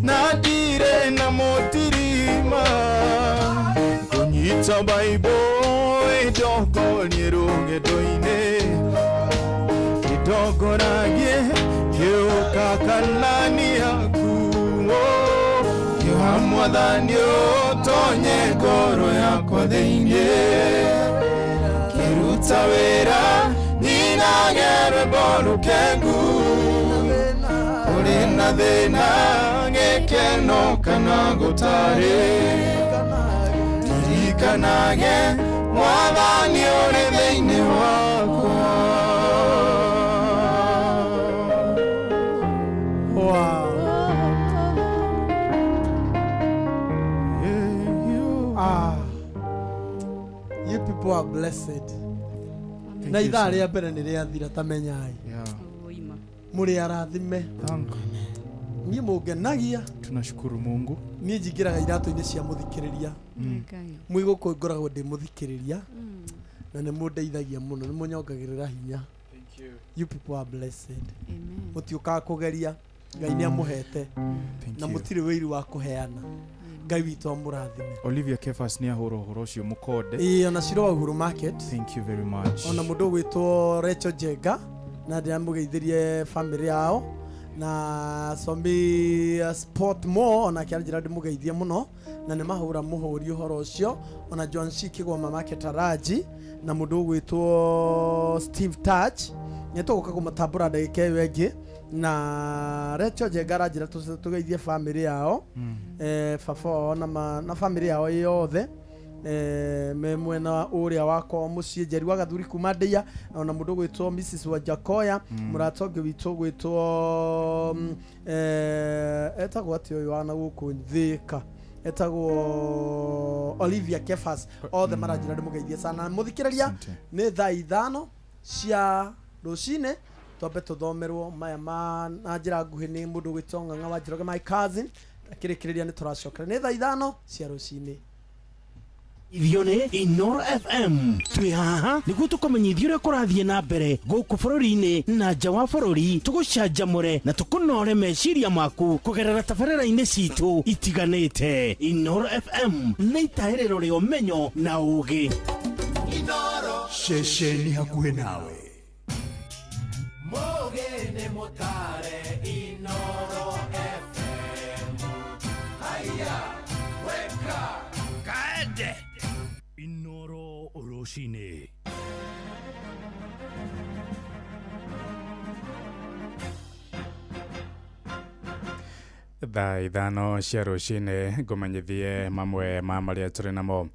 na ndirĩ na mũtirima. Ngũnyita Bible ĩndongorie rũgendo-inĩ. Ĩndongoragie ngĩũka kana nĩ yaku. Ngĩoha Mwathani ũtonye ngoro yakwa thĩinĩ. Ngĩruta wĩra nyinage rwĩmbo rũkengu. Kũrĩ na thĩna gĩkeno kana gũtarĩ. Ndirikanage Mwathani ũrĩ thĩinĩ wakwa. Wow. Ah, you people are blessed. Na ithaa rĩa mbere nĩ rĩathira ta menyai. Mũrĩ arathime. Niĩ mũngenagia. Tunashukuru Mungu. Niĩ njingĩraga iratũ-inĩ cia mũthikĩrĩria. Mwĩ gũkũ ngoragwo ndĩ mũthikĩrĩria. Na nĩ mũndeithagia mũno, nĩ mũnyongagĩrĩra hinya. Thank you. You people are blessed. Mũtiũkaga kũgeria. Ngai nĩ amũhete. Na mũtirĩ wĩiru wa kũheana. Ngai witũ amũrathime. Olivia Kefas nĩ ahũra ũhoro ũcio mũkonde. Ĩĩ, ona Shiro wa Uhuru Market. Thank you very much. Ona mũndũ ũgwĩtwo Rachel Jenga na ndĩramũgeithirie family yao. Na Sombi Sport Mo ona kĩanjĩra ndĩmũgeithie mũno na nĩ mahũra mũhũri ũhoro ũcio. Ona John C Kĩgoma Market Taraji na mũndũ ũgwĩtwo Steve Touch nĩ tũgũka kũmatambũra ndagĩka ĩyo ĩngĩ. Na Rachel Jenga aranjĩra tũgeithie family yao. Baba wao na family yao yothe. Me mwena ũrĩa wakwa mũciĩ Njeri wa Gathuri kuma Ndeia ona mũndũ ũgwĩtwo Mrs Wajakoya. Mũrata ũngĩ witũ ũgwĩtwo etagwo atĩ ũyũ wana gũkũ Thĩka etagwo Olivia Kefas. Othe maranjĩra ndĩmũgeithie sana. Mũthikĩrĩria nĩ thaa 5 cia rũcinĩ twambe tũthomerwo maya ma na njĩra nguhĩ nĩ mũndũ ũgwĩtwo Ng'ang'a wa Njoroge my cousin. Akĩrĩkĩrĩria nĩ tũracokera nĩ thaa 5 cia rũcinĩ. Ithio nĩ Inoro FM. Twĩ haha nĩguo tũkũmenyithie ũrĩa kũrathiĩ na mbere gũkũ bũrũri-inĩ na nja wa bũrũri, tũgũcanjamũre na tũkũnore meciria maku kũgerera tabarĩra-inĩ citũ itiganĩte. Inoro FM nĩ itahĩrĩro rĩa ũmenyo na ũũgĩ. Ceceni hakuhĩ nawe. Mũgĩ nĩ mũtare Inoro FM. Haya, weka kaende. Inoro rũcinĩ. Thaa 5 cia rũcinĩ ngũmenyithie mamwe ma marĩa tũrĩ namo.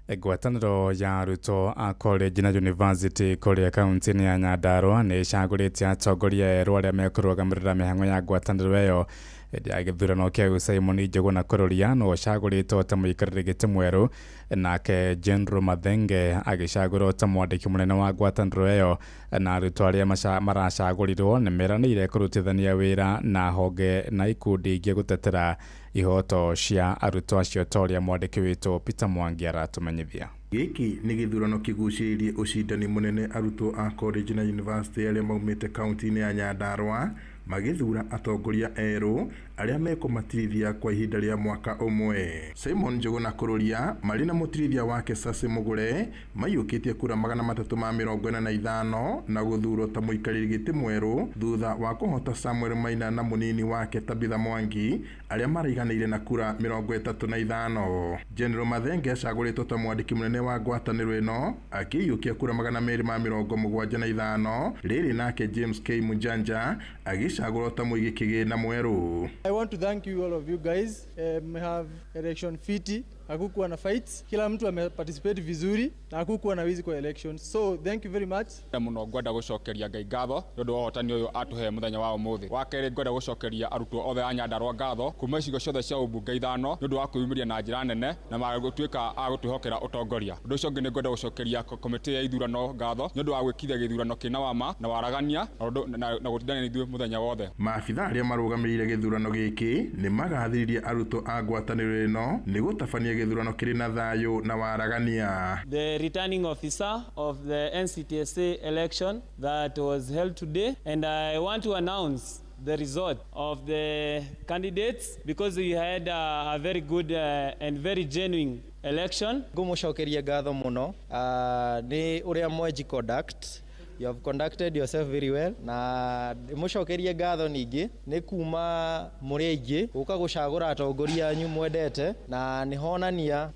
Ngwatanĩro ya arutwo a college na university kũrĩa kaunti-inĩ ya Nyandarua nĩ ĩcagũrĩte atongoria erũ arĩa mekũrũgamĩrĩra mĩhang'o ya ngwatanĩro ĩyo. Hĩndĩ ya gĩthurano kĩa Simon Njuguna Kururia no ũcagũrĩtwo ta mũikarĩri gĩtĩ mwerũ, nake General Mathenge agĩcagũrwo ta mwandĩki mũnene wa ngwatanĩro ĩyo. Na arutwo arĩa maracagũrirwo nĩ meranĩire kũrutithania wĩra na honge na ikundi ingĩ gũtetera ihoto cia arutwo acio ta ũrĩa mwandĩki witũ Peter Mwangi aratũmenyithia. Gĩkĩ nĩ gĩthurano kĩgucĩrĩirie ũcindani mũnene arutwo a college na university arĩa maumĩte kaunti-inĩ ya Nyandarua magĩthura atongoria erũ arĩa mekũmatirithia kwa ihinda rĩa mwaka ũmwe. Simon Njuguna Kururia marĩ na mũtirithia wake Sasi Mugure maiyũkĩtie kura 345 na gũthurwo ta mũikarĩri gĩtĩ mwerũ thutha wa kũhota Samuel Maina na mũnini wake Tabitha Mwangi arĩa maraiganĩire na kura 35. General Mathenge acagũrĩtwo ta mwandĩki mũnene wa ngwatanĩro ĩno akĩiyũkia kura 275 rĩrĩ nake James K Munjanja agĩcagũrwo ta mũigi kĩgĩna mwerũ. I want to thank you all of you guys. We have election fiti, hakukuwa na fights, kila mtu ameparticipate vizuri na hakukuwa na wizi kwa elections. So thank you very much. Muno ngwenda gucokeria Ngai ngatho nĩ ũndũ wa ũhotani ũyũ atũhe mũthenya wa ũmũthĩ. Wa kerĩ ngwenda gucokeria arutwo othe a Nyandarua ngatho kuma icigo ciothe cia ũmbunge 5 nĩ ũndũ wa kwĩyumĩria na njĩra nene na magũtuĩka a gũtwĩhokera ũtongoria. Ũndũ ũcio ũngĩ nĩ ngwenda gucokeria komĩtĩ ya ithurano ngatho nĩ ũndũ wa gwĩkithia gĩthurano kĩna wama na waragania na gũtindania na ithuĩ mũthenya wothe. Maabitha arĩa marũgamĩrĩire gĩthurano gĩkĩ nĩ magathĩrĩirie arutwo a ngwatanĩro ĩno nĩ gũtabania gĩthurano kĩrĩ na thayũ na waragania. The returning officer of the NCTSA election that was held today, and I want to announce the result of the candidates because we had a very good and very genuine election. Ngũmũcokeria ngatho mũno nĩ ũrĩa mweji conduct. You have conducted yourself very well, na ndĩmũcokerie ngatho ningĩ nĩ kuma mũrĩ aingĩ gũka gũcagũra atongoria anyu mwendete, na nĩ honania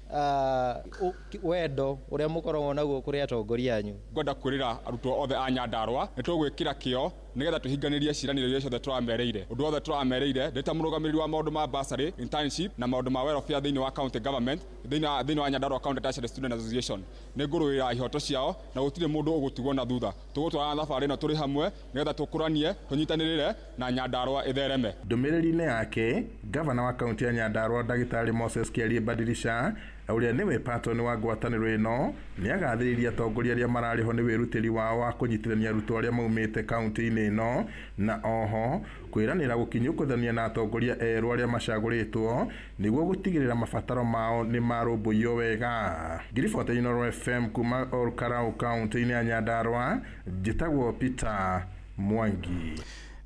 wendo ũrĩa mũkoragwo naguo kũrĩ atongoria anyu. Ngwenda kwĩrĩra arutwo othe a Nyandarua nĩ tũgwĩkĩra kĩo nĩgetha tũhinganĩrie ciĩranĩro iria ciothe tũramereire. Ũndũ wothe tũramereire ndĩ ta mũrũgamĩrĩri wa maũndũ ma bursary, internship na maũndũ ma welfare thĩinĩ wa county government, thĩinĩ wa Nyandarua County Tertiary Student Association, nĩ ngũrũĩra ihoto ciao na gũtirĩ mũndũ ũgũtigwo na thutha. Tũgũtwarana thabarĩ ĩno tũrĩ hamwe nĩgetha tũkũranie, tũnyitanĩrĩre na Nyandarua ĩthereme. Ndũmĩrĩri-inĩ yake, gavana wa kaunti ya Nyandarua Ndagĩtarĩ Moses Kĩarie Badilisha, ũrĩa nĩwe patron wa ngwatanĩro ĩno, nĩagathĩrĩirie atongoria arĩa mararĩ ho nĩ wĩrutĩri wao wa kũnyitithania arutwo arĩa maumĩte kaunti-inĩ ĩno, na oho kwĩranĩra gũkinyũkũthania na atongoria erũ arĩa macagũrĩtwo nĩguo gũtigĩrĩra mabataro mao nĩ marũmbũiyo wega. Ngiribota Inooro FM kuma Ol Kalou kaunti-inĩ ya Nyandarua, njĩtagwo Peter Mwangi.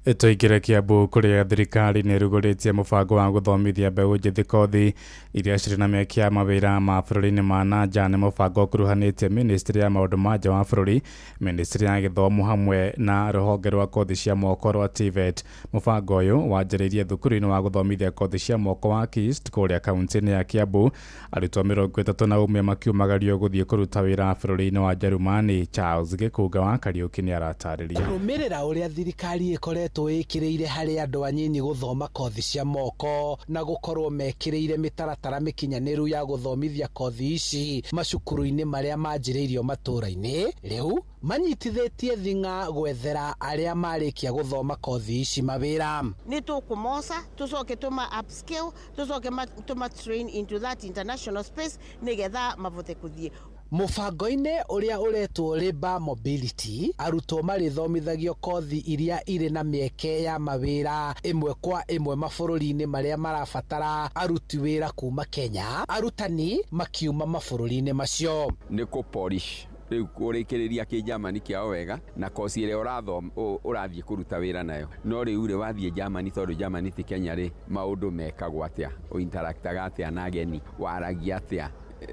Tũingĩre Kiambu kũrĩa thirikari nĩ ĩrugũrĩtie mũbango wa gũthomithia mbeũ njĩthĩ kothi iria cirĩ na mĩeke ya mawĩra ma bũrũri-inĩ ma na nja. Nĩ mũbango ũkuruhanĩtie ministry ya maũndũ ma nja wa bũrũri, ministry ya gĩthomo hamwe na rũhonge rwa kothi cia moko rwa TVET. Mũbango ũyũ wanjĩrĩirie thukuru-inĩ wa gũthomithia kothi cia moko wa KIST kũrĩa kaunti-inĩ ya Kiambu, arutwo 31 makiumagario gũthiĩ kũruta wĩra bũrũri-inĩ wa Njerumani. Charles Gĩkũnga wa Kariũki nĩ aratarĩria. Kũrũmĩrĩra ũrĩa thirikari ĩkoretwo ĩkĩrĩire harĩ andũ anyinyi gũthoma kothi cia moko na gũkorwo mekĩrĩire mĩtaratara mĩkinyanĩru ya gũthomithia kothi ici macukuru-inĩ marĩa manjĩrĩirio matũũra-inĩ, rĩu manyitithĩtie thing'a gwethera arĩa marĩkia gũthoma kothi ici mawĩra. Nĩ tũkũmoca tũcoke tũma upskill tũcoke tũma train into that international space nĩgetha mavote kũthiĩ. Mũbango-inĩ ũrĩa ũretwo Labour Mobility, arutwo marĩthomithagio kothi iria irĩ na mĩeke ya mawĩra ĩmwe kwa ĩmwe mabũrũri-inĩ marĩa marabatara aruti wĩra kuma Kenya, arutani makiuma mabũrũri-inĩ macio. Nĩ kũ polish rĩu kũrĩkĩrĩria kĩnjamani kĩao wega na kosi ĩrĩa ũrathoma ũrathiĩ kũruta wĩra nayo. No rĩu rĩ wathiĩ Germany, tondũ Germany ti Kenya rĩ, maũndũ mekagwo atĩa, ũinteractaga atĩa na ageni, waragia atĩa,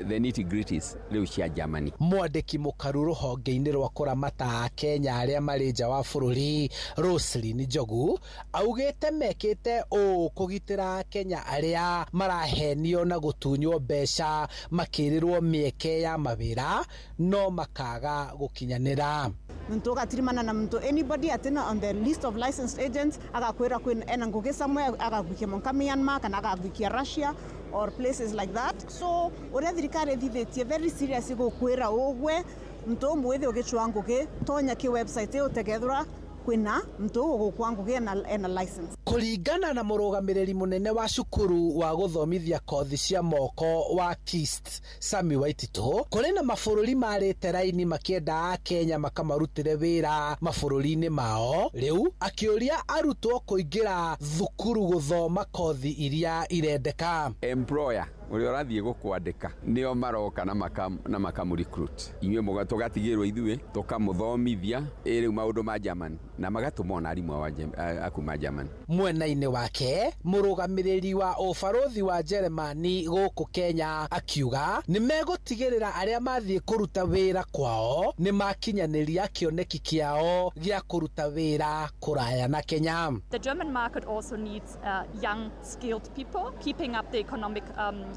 the nitty gritties rĩu cia Germany. Mwandĩki mũkaru rũhonge-inĩ rwa kũramata Kenya arĩa marĩ nja wa bũrũri Roslyn Njogu augĩte mekĩte ũũ kũgitĩra Kenya arĩa marahenio na gũtunywo mbeca makĩrĩrwo mĩeke ya mawĩra no makaga gũkinyanĩra. Muntu gatirimana na muntu anybody atina on the list of licensed agents agakwira kwina ena ngugi somewhere agagwikia monka Myanmar kana agagwikia Russia or places like that. So uria thirikari ĩthithĩtie very serious gukwira ugwe muntu mwithe ugicwa ngugi tonya ki website utegethura kwina muntu ugukwa ngugi ena license. Kũringana na mũrũgamĩrĩri mũnene wa cukuru wa gũthomithia kothi cia moko wa KIST Sami Waititũ, kũrĩ na mabũrũri marĩte raini makĩenda Akenya makamarutĩre wĩra mabũrũri-inĩ mao. Rĩu akĩũria arutwo kũingĩra thukuru gũthoma kothi iria irendeka. Employer ũrĩa ũrathiĩ gũkwandĩka nĩo maroka na makamu recruit inyuĩ tũgatigĩrwo ithuĩ tũkamũthomithia rĩu maũndũ ma German na magatũma ona arimũ a kuma German. Mwena-inĩ wake mũrũgamĩrĩri wa ũbarũthi wa Jeremani gũkũ Kenya akiuga nĩ megũtigĩrĩra arĩa mathiĩ kũruta wĩra kwao nĩ makinyanĩria kĩoneki kĩao gĩa kũruta wĩra kũraya na Kenya. The German market also needs young skilled people keeping up the economic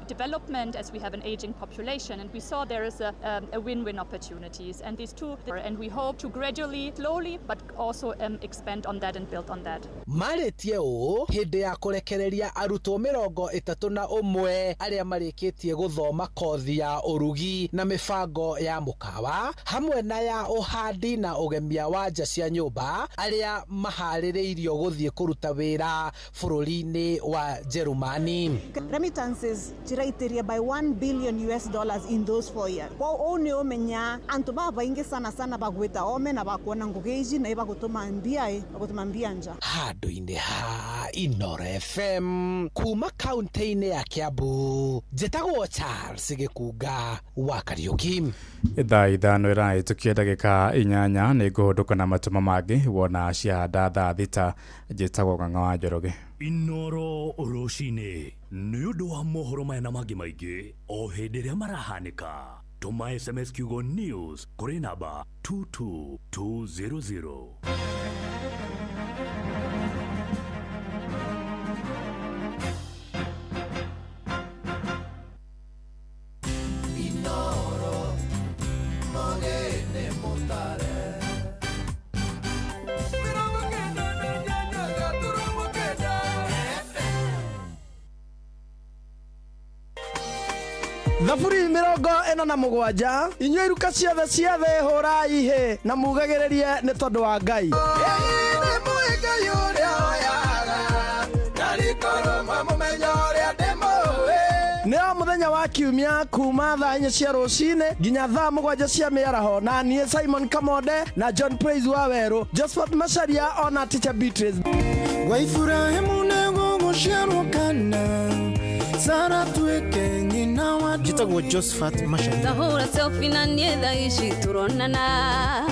development as we have an aging population, and we saw there is a win-win opportunities, and these two, and we hope to gradually, slowly, but also expand on that and build on that. Marĩtie ũũ hĩndĩ ya kũrekereria arutwo 31 arĩa marĩkĩtie gũthoma kothi ya ũrugi na mĩbango ya mũkawa hamwe na ya ũhandi na ũgemia wa nja cia nyũmba arĩa maharĩrĩirio gũthiĩ kũruta wĩra bũrũri-inĩ wa Jerumani. Remittances chiraiteria by $1 billion US in those 4 years. Kwa ũũ nĩ ũmenya antu babaingi sana sana bagwita ome na bakuona ngugi ici na ibagutuma mbia nja. Handũ-inĩ ha Inoro FM kuma kaunti-inĩ ya Kiambu, njĩtagwo Charles Gĩkunga wa Kariũki. Thaa 5 ĩrahĩtũkia ndagĩka 8 nĩ ngũhũndũka na matũma mangĩ wona ciahanda thaa 6. Njĩtagwo Ng'ang'a wa Njoroge. Inoro rũcinĩ nĩ ũndũ wa mohoro maya na mangĩ maingĩ o hĩndĩ ĩrĩa marahanĩka. Tũma SMS kiugo news kũrĩ namba 22200. Inoro mogene mutare 97. Thaburi 47 inyuĩ iruka ciothe cia thĩ hũrai hĩ na mugagĩrĩrie nĩ tondũ wa Ngai. Nĩ o mũthenya wa kiumia kuma thaa 4 cia rũcinĩ nginya thaa 7 cia mĩaraho, na niĩ Simon Kamonde na John Praise wa Werũ, Josephat Macharia ona Teacher Beatrice. Gwa Iburahĩmu nĩgũgũciarwo kana Sara tuĩke nyina wa Njĩtagwo Josephat Macharia. Ndahũra selfie na niĩ thaa ici tũronana,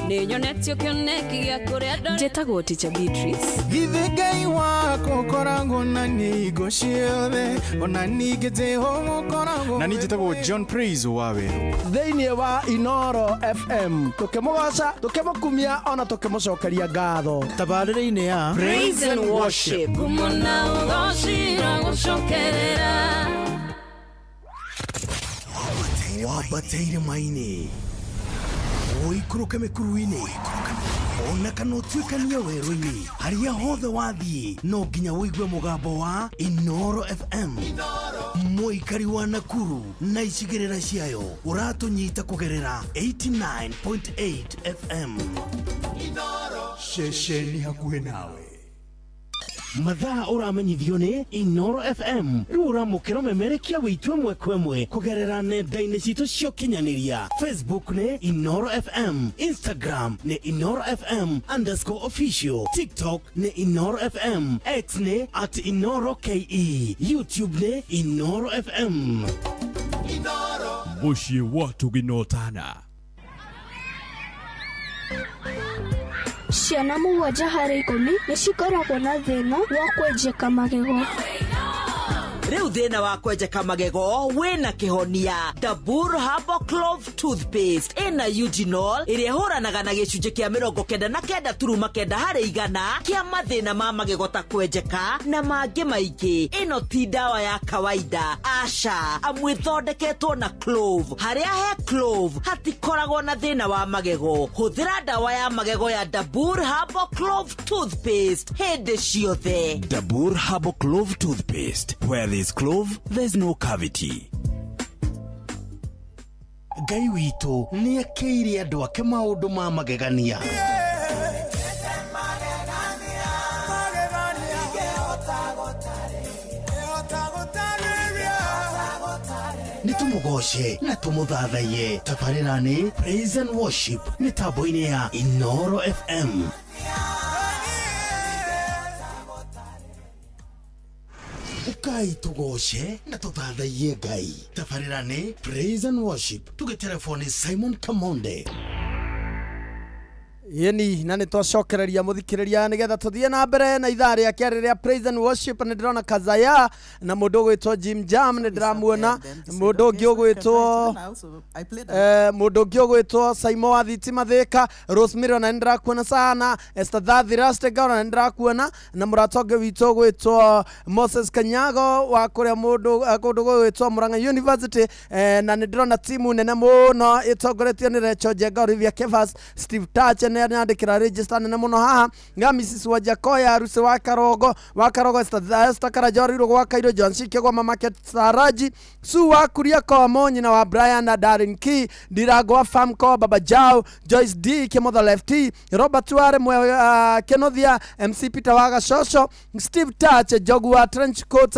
nĩnyonetio kĩoneki gĩa kũrĩa ndore. Njĩtagwo Teacher Beatrice. Githĩ Ngai wakwa ũkoragwo na niĩ hingo ciothe, ona ningĩ Jehova ũkoragwo Na niĩ njĩtagwo John Praise wa Werũ. Thĩinĩ wa Inoro FM tũkĩmũgoca, tũkĩmũkumia ona tũkĩmũcokeria ngatho. Tabarĩra-inĩ ya Praise and Worship. Ngumo na ũgoci gũcokerera. Wambataire maini ũikũrũke mĩkuru-inĩ ona kana ũtuĩkanie werũ-inĩ, harĩa hothe wathiĩ no nginya ũigue mũgambo wa Inoro FM. Mũikari wa Nakuru na icigĩrĩra ciayo ũratũnyita kũgerera 89.8 FM. Ceceni hakuhĩ nawe. Mathaa ũramenyithio nĩ Inoro FM. Rĩu ũramũkĩra ũmemerekia witũ ĩmwe kwa ĩmwe kũgerera nenda-inĩ citũ cia ũkinyanĩria. Facebook nĩ Inoro FM, Instagram nĩ Inoro FM underscore official, TikTok nĩ Inoro FM, X nĩ at Inoro KE, YouTube nĩ Inoro FM. Mũciĩ wa Tũginotana. Ciana 7 harĩ 10 nĩ cikoragwo na thĩna wa kwenjeka magego. Rĩu thĩna wa kwenjeka magego wĩna kĩhonia. Dabur Herbal Clove Toothpaste ĩna eugenol ĩrĩa ĩhũranaga na gĩcunjĩ kĩa 99.9 harĩ igana kĩa mathĩna ma magego ta kwenjeka na mangĩ maingĩ. Ĩno ti ndawa ya kawaida, aca, amu ĩthondeketwo na clove. Harĩa he clove hatikoragwo na thĩna wa magego. Hũthĩra ndawa ya magego ya Dabur Herbal Clove Toothpaste hĩndĩ ciothe. Dabur Herbal Clove Toothpaste. Where there's clove, there's no cavity. Ngai witũ nĩ akĩire andũ ake maũndũ ma magegania. Nĩ tũmũgoce na tũmũthathaiye. Tabarĩra nĩ Praise and Worship mĩtambo-inĩ ya Inoro FM. Ukai tũgoce na tũthathaiye Ngai. Tabarĩra nĩ Praise and Worship. Tũgĩtelefoni Simon Kamonde. Yeni na nĩ twacokereria mũthikĩrĩria nĩgetha tũthiĩ na mbere na ithaa rĩa kerĩ rĩa Praise and Worship. Nĩ ndĩrona Kazaya na mũndũ ũgwĩtwo Jim Jam, nĩ ndĩramuona mũndũ ũngĩ ũgwĩtwo mũndũ ũngĩ ũgwĩtwo Saimo wa Thitima Thika, Rosemary ona nĩ ndĩrakuona sana, Esther Thathi Rastega ona nĩ ndĩrakuona, na mũrata ũngĩ witũ ũgwĩtwo Moses Kanyago wa kũrĩa mũndũ kũndũ gũgwĩtwo Murang'a University, na nĩ ndĩrona timu nene mũno ĩtongoretio nĩ Recho Njenga, Olivia Kevas, Steve Touch nĩ nyandĩkĩra register nene mũno haha, nga Mrs Wajakoya, Ruse wa Karogo, Esther Karajori gwa Kairo, John Shike gwa Mama Saraji, Su wa Kuria Komo, nyina wa Brian na Darren Key, Ndirango wa Famco, Baba Jao, Joyce D, Kimotho Lefty, Robert Ware mwe Kenothia, MC Peter wa Gashosho, Steve Touch, Jogu wa Trench Coat,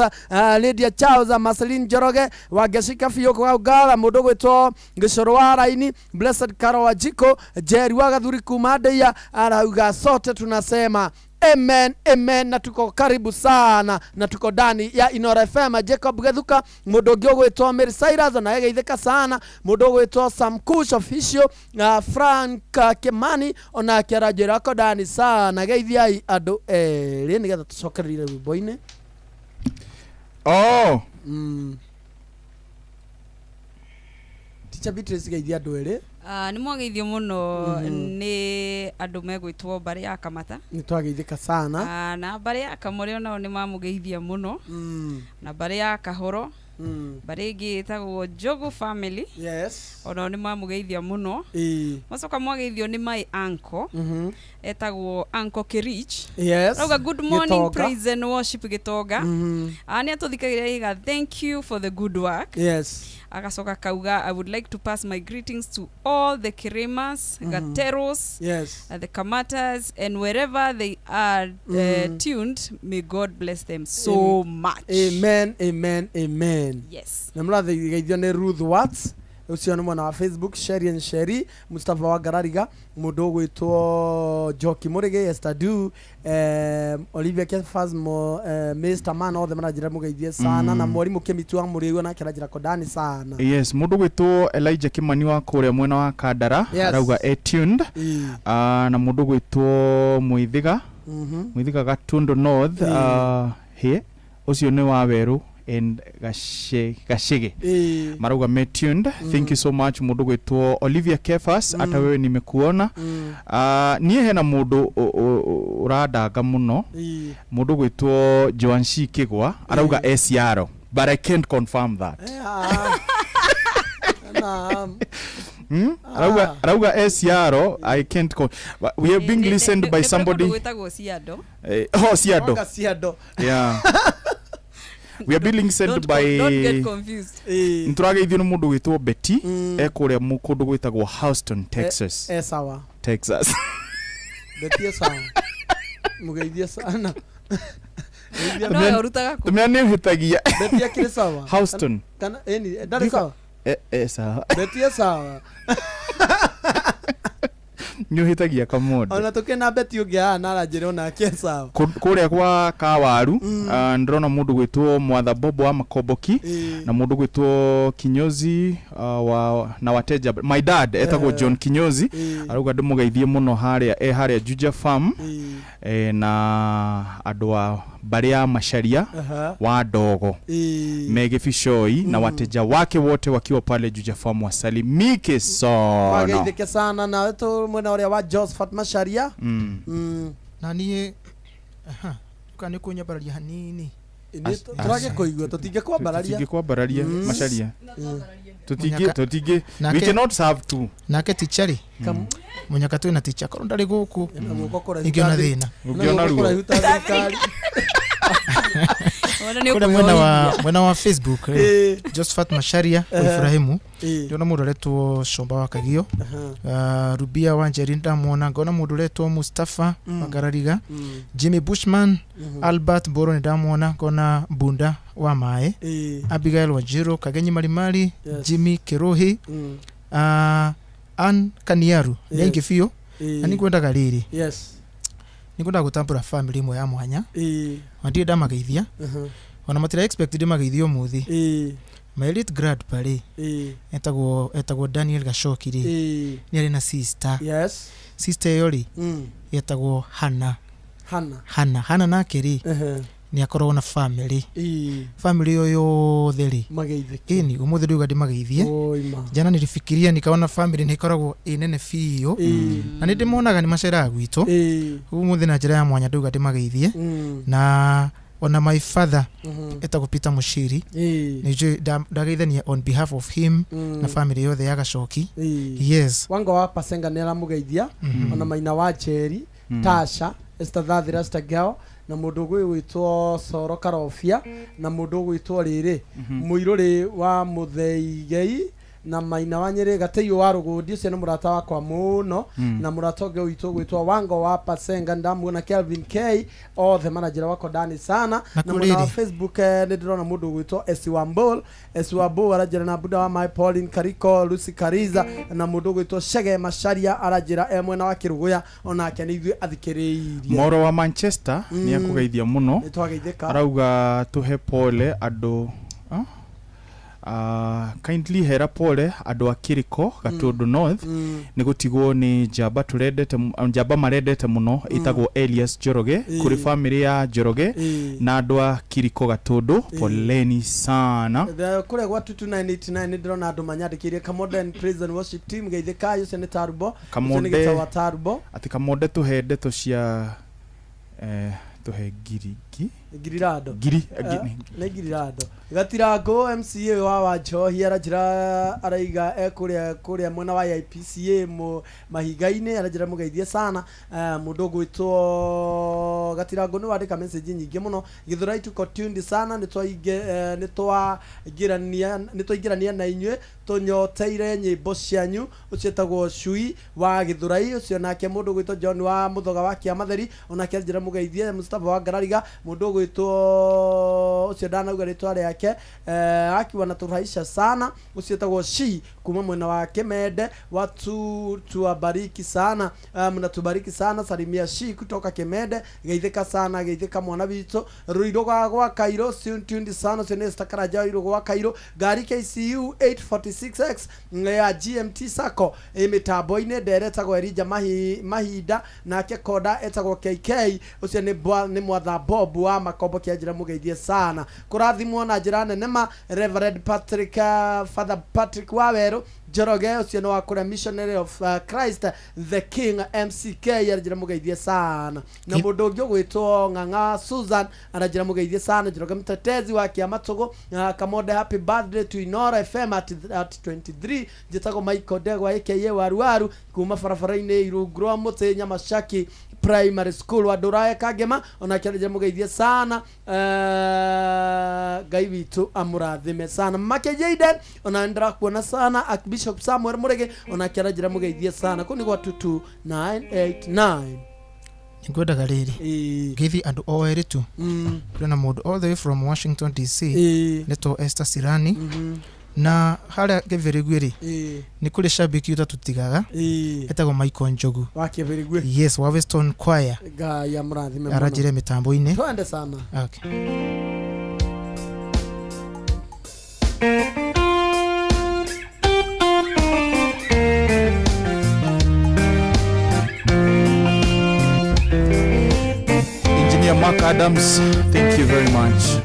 Lydia Charles, Marceline Njoroge wa Geshika Fioko wa Ugala, mũndũ gwĩtwo Gĩcũrũ wa Raini, Blessed Karo wa Jiko, Jerry wa Gathuri kuma Ndeia, arauga sote tunasema Amen, amen, na tuko karibu sana na tuko ndani ya Inoro FM. Jacob Gethuka, mundu ungi ugwitwo Mary Cyrus na geithika sana, mundu ugwitwo Sam Kush official na Frank Kimani onake aranjira ko ndani sana. Geithiai andu eri nigetha tucokerire rwimbo-ini. Oh. Teacher Beatrice, geithia andu eri. Nĩ mwageithio mũno nĩ andũ megwĩtwo mbarĩ ya Kamata. Nĩ twageithĩka sana. Na mbarĩ ya Kamũrĩ onao nĩ mamũgeithia mũno. Na mbarĩ ya Kahoro, mbarĩ ĩngĩ ĩtagwo Njogu family. Yes. Onao nĩ mamũgeithia mũno. Macoka mwageithio nĩ my uncle. Etagwo Uncle Kirich. Yes. Rauga good morning. Gĩtonga. Praise and worship Gĩtonga. Nĩ atũthikagĩrĩria iga thank you for the good work. Yes. Agacoka kauga I would like to pass my greetings to all the Kirimas, Gateros, Yes. the Kamatas, and wherever they are tuned, may God bless them so much. Amen, amen, amen. Yes. Na mũrageithio nĩ Ruth Watts, ũcio nĩ mwena wa Facebook, Sherry and Sherry, Mustafa wa Ngarariga, mũndũ ũgwĩtwo Njoki Mũrĩgĩ, Esther Du, Olivia Kefas, Mr. Man, othe maranjĩra mũgeithie sana, na mwarimũ Kĩmitu wa Mũrĩu onake aranjĩra kondani sana. Yes, mundu gwitwo Elijah Kimani wa kuria mwena wa Kandara arauga e tuned. Na mundu gwitwo Mwithiga, Mwithiga Gatundu North, he ucio ni wa Weru and Gashege marauga me tuned. Thank you so much mundu gwitwo Olivia Kefas, ata wewe nimekuona. Nie hena mundu urandanga muno, mundu gwitwo Joanshi Kigwa arauga SR, but I can't confirm that. Arauga SR, I can't but we are being listened by somebody. Gwĩtagwo Ciando. Oh, Ciando. Ciando. Yeah. We are being sent by Don't get confused. Niturageithio ni mundu gwitwo Betty, e kuria kundu gwitagwo Houston, Texas. Sawa. Texas. Betty, sawa. Mugeithie sana. No urutaga kũ? Tumia ni hitagia. Betty akiri sawa. Houston. Kana eni ndari sawa. Sawa. Betty sawa. Nĩ ũhĩtagia kamundu. Ona tũkĩna Betty ũngĩ haha na aranjĩra onake sawa. Kũrĩa kwa Kawaru, ndĩrona mũndũ gwĩtwo Mwatha Bobo wa Makomboki, na mũndũ gwĩtwo Kinyozi, wa na wateja my dad etagwo John Kinyozi, arauga ndĩmũgeithie mũno harĩa harĩa Juja Farm, na andũ a mbarĩ ya Macharia wa Ndogo me Gĩbicoi, na wateja wake wote wakiwa pale Juja Farm wasalimike sana. Wageithĩke sana na tu mwena ũrĩa wa Josephat Macharia. Na niĩ kana nĩ kũnyambararia hanini. Tũrage kũigua tũtingĩkwambararia. Tũtingĩkwambararia Macharia. Tũtingĩ we cannot serve two. Nake teacher rĩ, mũnyaka twĩna teacher korwo ndarĩ gũkũ ingĩona thĩna. Ũngĩona ruo. Kũrĩa mwena wa Facebook, Josephat Macharia wa Ibrahimu, ndĩrona mũndũ aretwo Comba wa Kagio, Rubia wa Njeri ndamuona, ngona mũndũ ũretwo Mustafa wa Ngarariga, Jimmy Bushman, Albert Mboro nĩ ndamuona, ngona Bunda wa Maĩ, Abigail Wanjiru, Kagenyi Marimari, Jimmy Kirohi, Ann Kaniaru, nĩ aingĩ biũ. Na nĩngwendaga rĩrĩ, nĩngwendaga gũtambũra family ĩmwe ya mwanya, na ndirĩ ndamageithia, ona matira expect ndĩmageithie ũmũthĩ. My late grandpa rĩ, etagwo Daniel Gacoki rĩ, nĩ arĩ na sister. Yes. Sister ĩyo rĩ, etagwo Hannah. Hannah. Hannah nake rĩ, nĩ akoragwo na family. Family ĩyo yothe rĩ, mageithĩke. Ĩni ũmũthĩ ndiuga ndĩmageithie. Jana nilifikiria nikaona family nĩ ĩkoragwo ĩ nene biũ, na nĩ ndĩmonaga nĩ maceraga gwitũ. Ũmũthĩ na njĩra ya mwanya ndiuga ndĩmageithie. Na ona my father etagwo Peter Mushiri, nĩ ndageithania on behalf of him na family yothe ya Gacoki. Yes. Wango wa Pasenga nĩ aramũgeithia, ona maina wa Njeri, Tasha, Esther Thathira, Esther Gao, na mũndũ ũgwĩtwo Soro Karobia, na mũndũ ũgwĩtwo rĩrĩ Mũirũrĩ wa Mũtheigei, Na Maina wa Nyĩrĩ Gatĩiyũ wa Rũgũndi ũcio nĩ mũrata wakwa mũno. Na mũrata ũngĩ witũ gwĩtwo Wango wa Pasenga ndamuona Kelvin K othe manajĩra wako ndani sana. Na Na mwena wa kũrĩrĩ. Facebook nĩ ndĩrona mũndũ ũgwĩtwo Esi Wambol. Esi Wambol aranjĩra na Buda wa Mai Pauline Kariko Lucy Kariza na mũndũ ũgwĩtwo Shege Macharia aranjĩra e mwena wa Kĩrũgũya onake nĩ ithuĩ athikĩrĩirie. Moro wa Manchester nĩ akũgeithia mũno. Nĩ twageithĩka. Arauga tũhe pole andũ ah? Kindly hera pole andũ a Kiriko Gatundu North nĩ gũtigwo nĩ njamba tũrendete njamba marendete mũno ĩtagwo Elias Njoroge kũrĩ famĩlĩ ya Njoroge na andũ a Kiriko Gatundu poleni sana. Kũrĩa gwa 22989 nĩ ndĩrona andũ manyandĩkĩire Kamodern Praise and Worship Team geithĩkai ũcio nĩ Tarubo. Ũcio nĩ Kamonde gĩtawa Tarubo. Atĩ Kamonde tũhe ndeto cia tũhe ngiri Ngirirando. Ngiri Nĩ ngirirando. Gatirango MCA wa Wanjohi aranjĩra araiga e kũrĩa mwena wa IPCA mahiga-inĩ aranjĩra mũgeithie sana. Mũndũ ũgwĩtwo Gatirango nĩ wandĩka message nyingĩ mũno. Githurai tuko tuned sana nĩ twaingĩrania na inyuĩ tũnyoteire nyĩmbo cianyu. Ũcio etagwo Cui wa Githurai ũcio nake mũndũ ũgwĩtwo John wa Mũthoga wa Kĩamatheri onake aranjĩra mũgeithie. Mustafa wa Ngarariga mũndũ ũgwĩtwo ũcio ndanauga rĩtwa rĩake akiwa naturahisha sana. Ũcio etagwo Shi kuma mwena wa Kimende watu tuwabariki sana. Mnatubariki sana. Salimia Shi kutoka Kimende geithĩka sana geithĩka mwana witũ. Rũirũ gwa Kairo tuned sana ũcio nĩ Stakaraja Rũirũ gwa Kairo. Ngari KCU 846X ya GMT Sacco ĩ mĩtambo-inĩ ndere etagwo Elijah Mahinda nake Konda etagwo KK ũcio nĩ mwatha Bob wa Makombo kĩanjĩra mũgeithie sana. Kũrathimwo na njĩra nene ma Reverend Patrick Father Patrick Waweru Njoroge ũcio nĩ wa kũrĩa Missionary of Christ the King MCK aranjĩra mũgeithie sana. Na mũndũ ũngĩ ũgwĩtwo Ng'ang'a Susan aranjĩra mũgeithie sana. Njoroge mtetezi wa Kĩamatũgũ Kamonde happy birthday to Inoro FM at 23 njĩtagwo Michael Ndegwa aka Waruwaru kuma barabara-inĩ irungu rwa mũtĩ Nyamacaki Primary School wa Ndũrae Kangema onake aranjĩra mũgeithie sana. Ngai witũ amũrathime sana. Make Jaden ona ndĩrakuona sana. Archbishop Samuel Murege onake aranjĩra mũgeithie sana. Kũu nĩ gwa 22989. Nĩngwendaga rĩrĩ ngeithi andũ o erĩ tu. Kũrĩ na mũndũ all the way from Washington DC nĩtwo Esther Sirani na harĩa Kĩbĩrĩgwe rĩ nĩ kũrĩ shabiki ũtatũtigaga etagwo Michael Njogu wa Kĩbĩrĩgwe. Yes, wa Weston Choir. Ngai amũrathime mũno. Aranjĩre mĩtambo-inĩ. Twende sana. Okay. Engineer Mark Adams, thank you very much.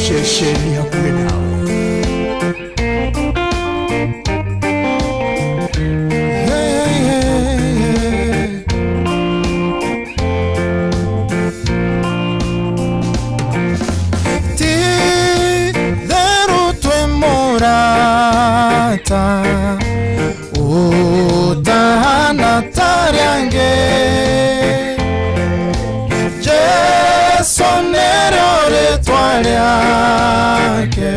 Ceceni hakuhĩ nawe. Ti therũ twĩ mũrata ũtahana ta arĩa angĩ. Jesũ nĩrĩo rĩtwa rĩake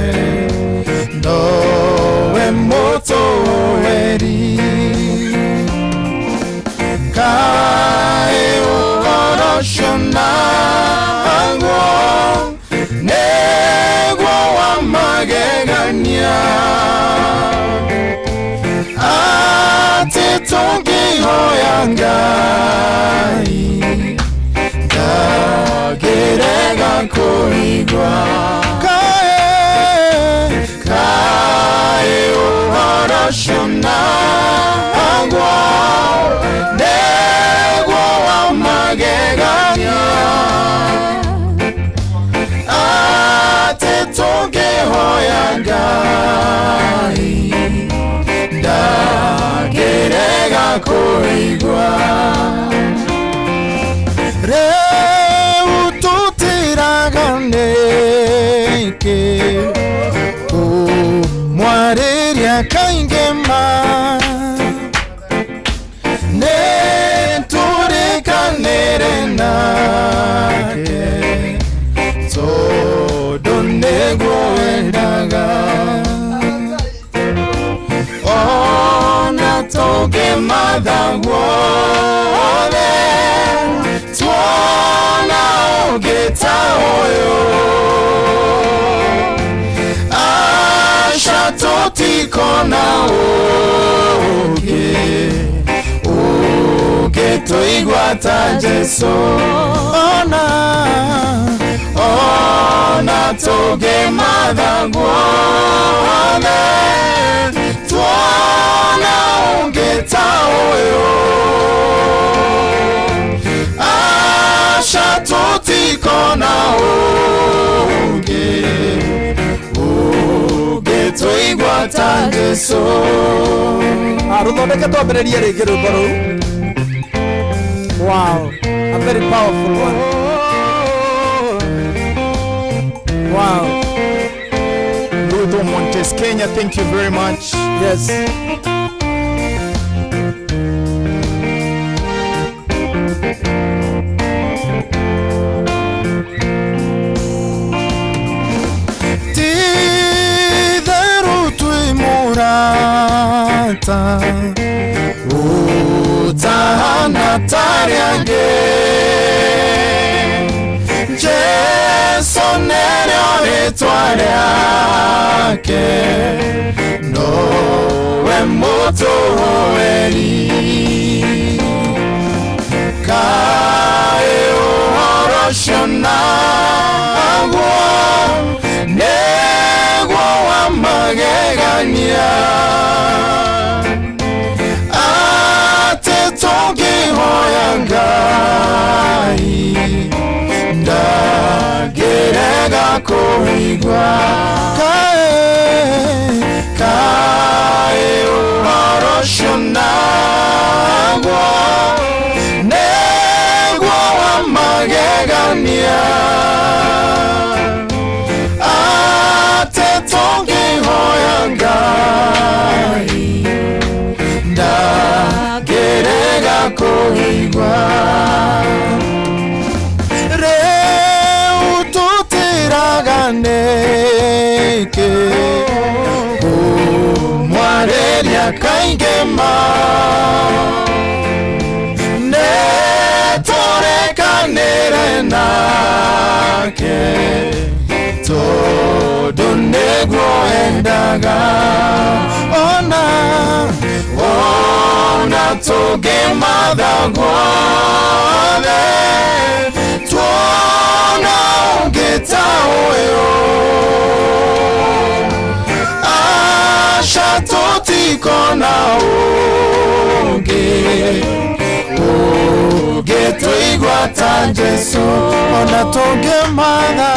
nowe mũtũũri. Kaĩ ũhoro ũcio naguo nĩguo wa magegania atĩ tũngĩhoya Ngai ndangĩrega kũigua. Kaĩ ũhoro ũcio naguo nĩguo wa magegania atĩ tũngĩhoya Ngai ndangĩrega kũigua. Rĩu tũtiraganĩte Kũmwarĩria kaingĩ ma nĩ tũrĩkanĩre nake tondũ nĩguo wendaga ona tũngĩmatha guothe tuona ũngĩ ta ũyũ aca tũtikona ũngĩ ũngĩtũigua ta Jesũ ona ona tũngĩmatha guothe tuona ũngĩ ta ũyũ aca tũtikona ũngĩ ũngĩtũigua ta Jesũ. Rũthondeke twambĩrĩrie rĩngĩ rwĩmbo rũu. Wow, a very powerful one. Wow. Ludo Montes, Kenya, thank you very much. Yes. Ti-therũ twĩ mũrata ũtahana ta arĩa angĩ Jesũ nĩrĩo rĩtwa rĩake nowe mũtũhoeri kaĩ ũhoro ũcio naguo nĩguo wa magegania atĩ tũngĩhoya Ngai ndangĩrega kũigua kaĩ kaĩ ũhoro ũcio naguo nĩguo wa magegania atĩ tũngĩhoya Ngai ndangĩrega kũigua rĩu tũtĩraga nĩkĩ kũmwarĩria kaingĩ ma nĩ tũrĩkanĩre nake tondũ nĩguo endaga ona ona tũngĩmatha guothe tuona ũngĩ ta ũyũ aca tũtikona ũngĩ ũngĩtũigua ta Jesũ ona tũngĩmatha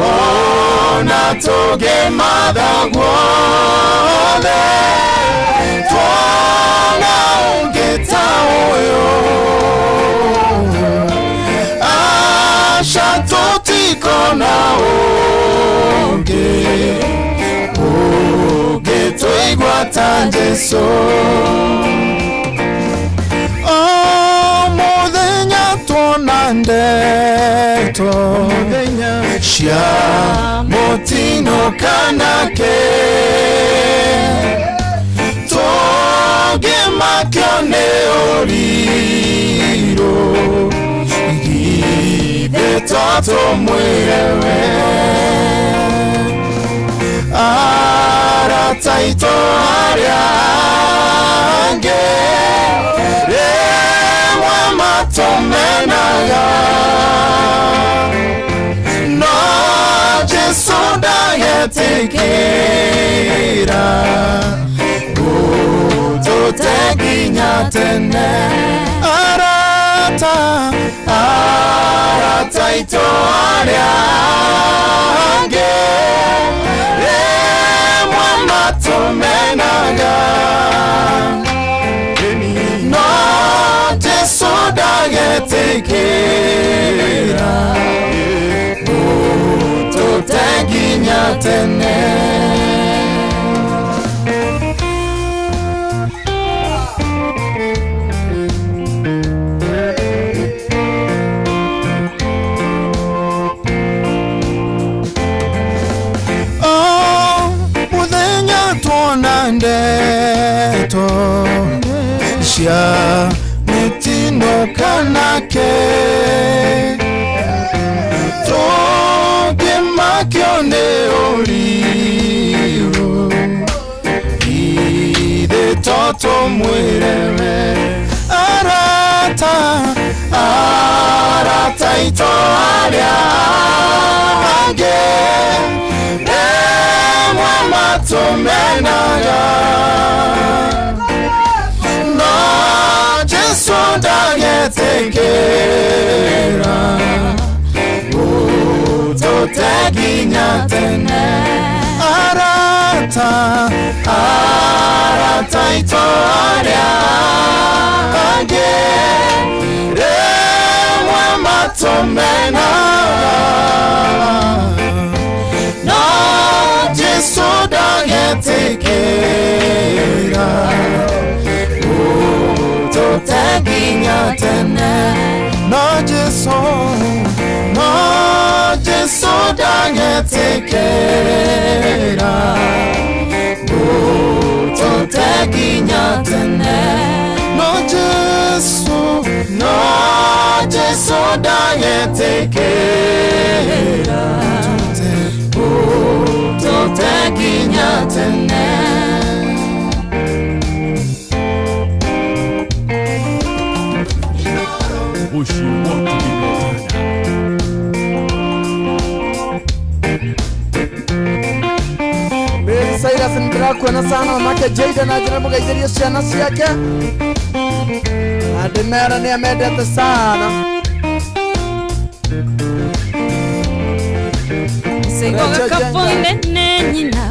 ona tũngĩmatha guothe tuona ũngĩ ta ũyũ aca tũtikona ũngĩ ũngĩtũigua ta Jesũ o mũthenya tuona ndeto cia mũtino kana kĩ tũngĩmakio nĩ ũrirũ githĩ to tũmwĩre we arata aitũ arĩa angĩ rĩmwe matũmenaga no Jesũ ndagetĩkĩra gũtũte nginya tene arata arata aitũ arĩa angĩ rĩmwe matũmenaga no Jesũ ndagetĩkĩra gũtũte nginya tene. Cia mĩtino kana kĩ Tũngĩmakio nĩ ũrirũ Ithe to tũmwĩre we Arata, arata aitũ arĩa angĩ Rĩmwe matũmenaga No Jesu ndagetĩkĩra Ũtũte nginya tene Arata, arata aitũ arĩa angĩ Rĩmwe matũmenaga No Jesu ndagetĩkĩra Ũtũte nginya tene No Jesu, no Jesu ndagetĩkĩra Ũtũte nginya tene No Jesu, no Jesu ndagetĩkĩra Ũtũte nginya tene Mary Cyrus ndĩrakuona sana mamake Jayden na njĩra mũgeithĩrie ciana ciake na ndĩmera nĩ amendete sana. Seigoga kapo-inĩ nyina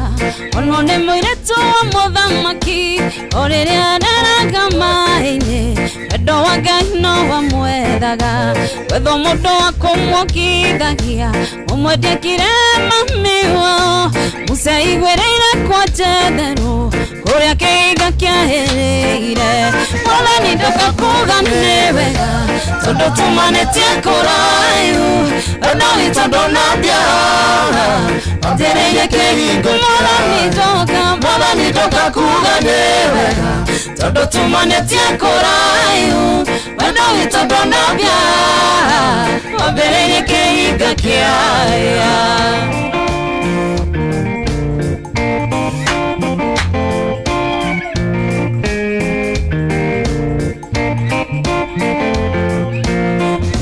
ono nĩ mũirĩtu wa mũthamaki o rĩrĩa areraga maĩ-inĩ wendo wa Ngai no wamwethaga wetho mũndũ wa kũmwongithagia mũmwendie kĩrema mĩwao Musa aiguĩrĩire kwa Jethero kũrĩa kĩhinga kĩahĩrĩire Mwathani ndoka kuga nĩ wega tondũ tumanĩtie kũraihu wendo witũ ndũnambia wambĩrĩirie kĩhingo Mwathani ndoka kuga nĩ wega tondũ tumanĩtie kũraihu wendo witũ ndũnambia wambĩrĩirie kĩhingo kĩaya.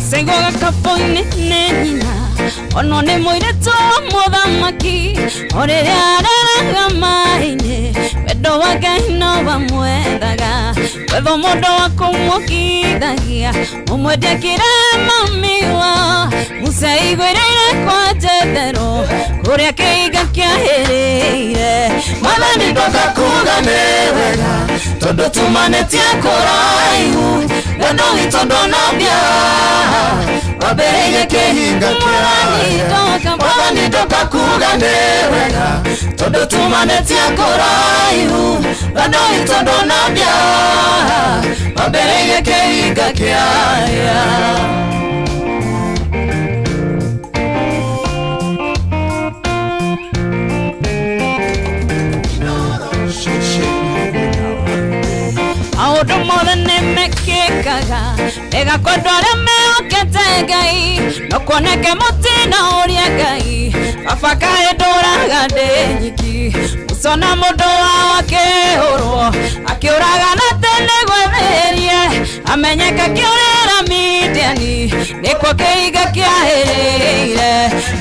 Seigoga kapo-inĩ nyina ono nĩ mũirĩtu wa mũthamaki o rĩrĩa areraga maĩ-inĩ wendo wa Ngai no wamwethaga wetho mũndũ wa kũmwongithagia mũmwendie kĩrema mĩwao Musa aiguĩrĩire kwa Jethero kũrĩa kĩhinga kĩahĩrĩire Mwathani ndoka kuga nĩ wega tondũ tumanĩtie kũraihu wendo witũ ndũnambia wambĩrĩirie kĩhinga kĩaya Mwathani ndoka kuga nĩ wega tondũ tumanĩtie kũraihu wendo witũ ndũnambia wambĩrĩirie kĩhinga kĩaya. Maũndũ mothe nĩ mekĩkaga mega kwa andũ arĩa mehokete Ngai no kuoneke mũtino ũrĩa Ngai baba kaĩ ndũraga ndĩ nyiki Musa na mũndũ wao akĩhũrwo akĩũraga na tene gwĩthĩrie amenyeka kĩũrĩra Midiani nĩkuo kĩhinga kĩahĩrĩire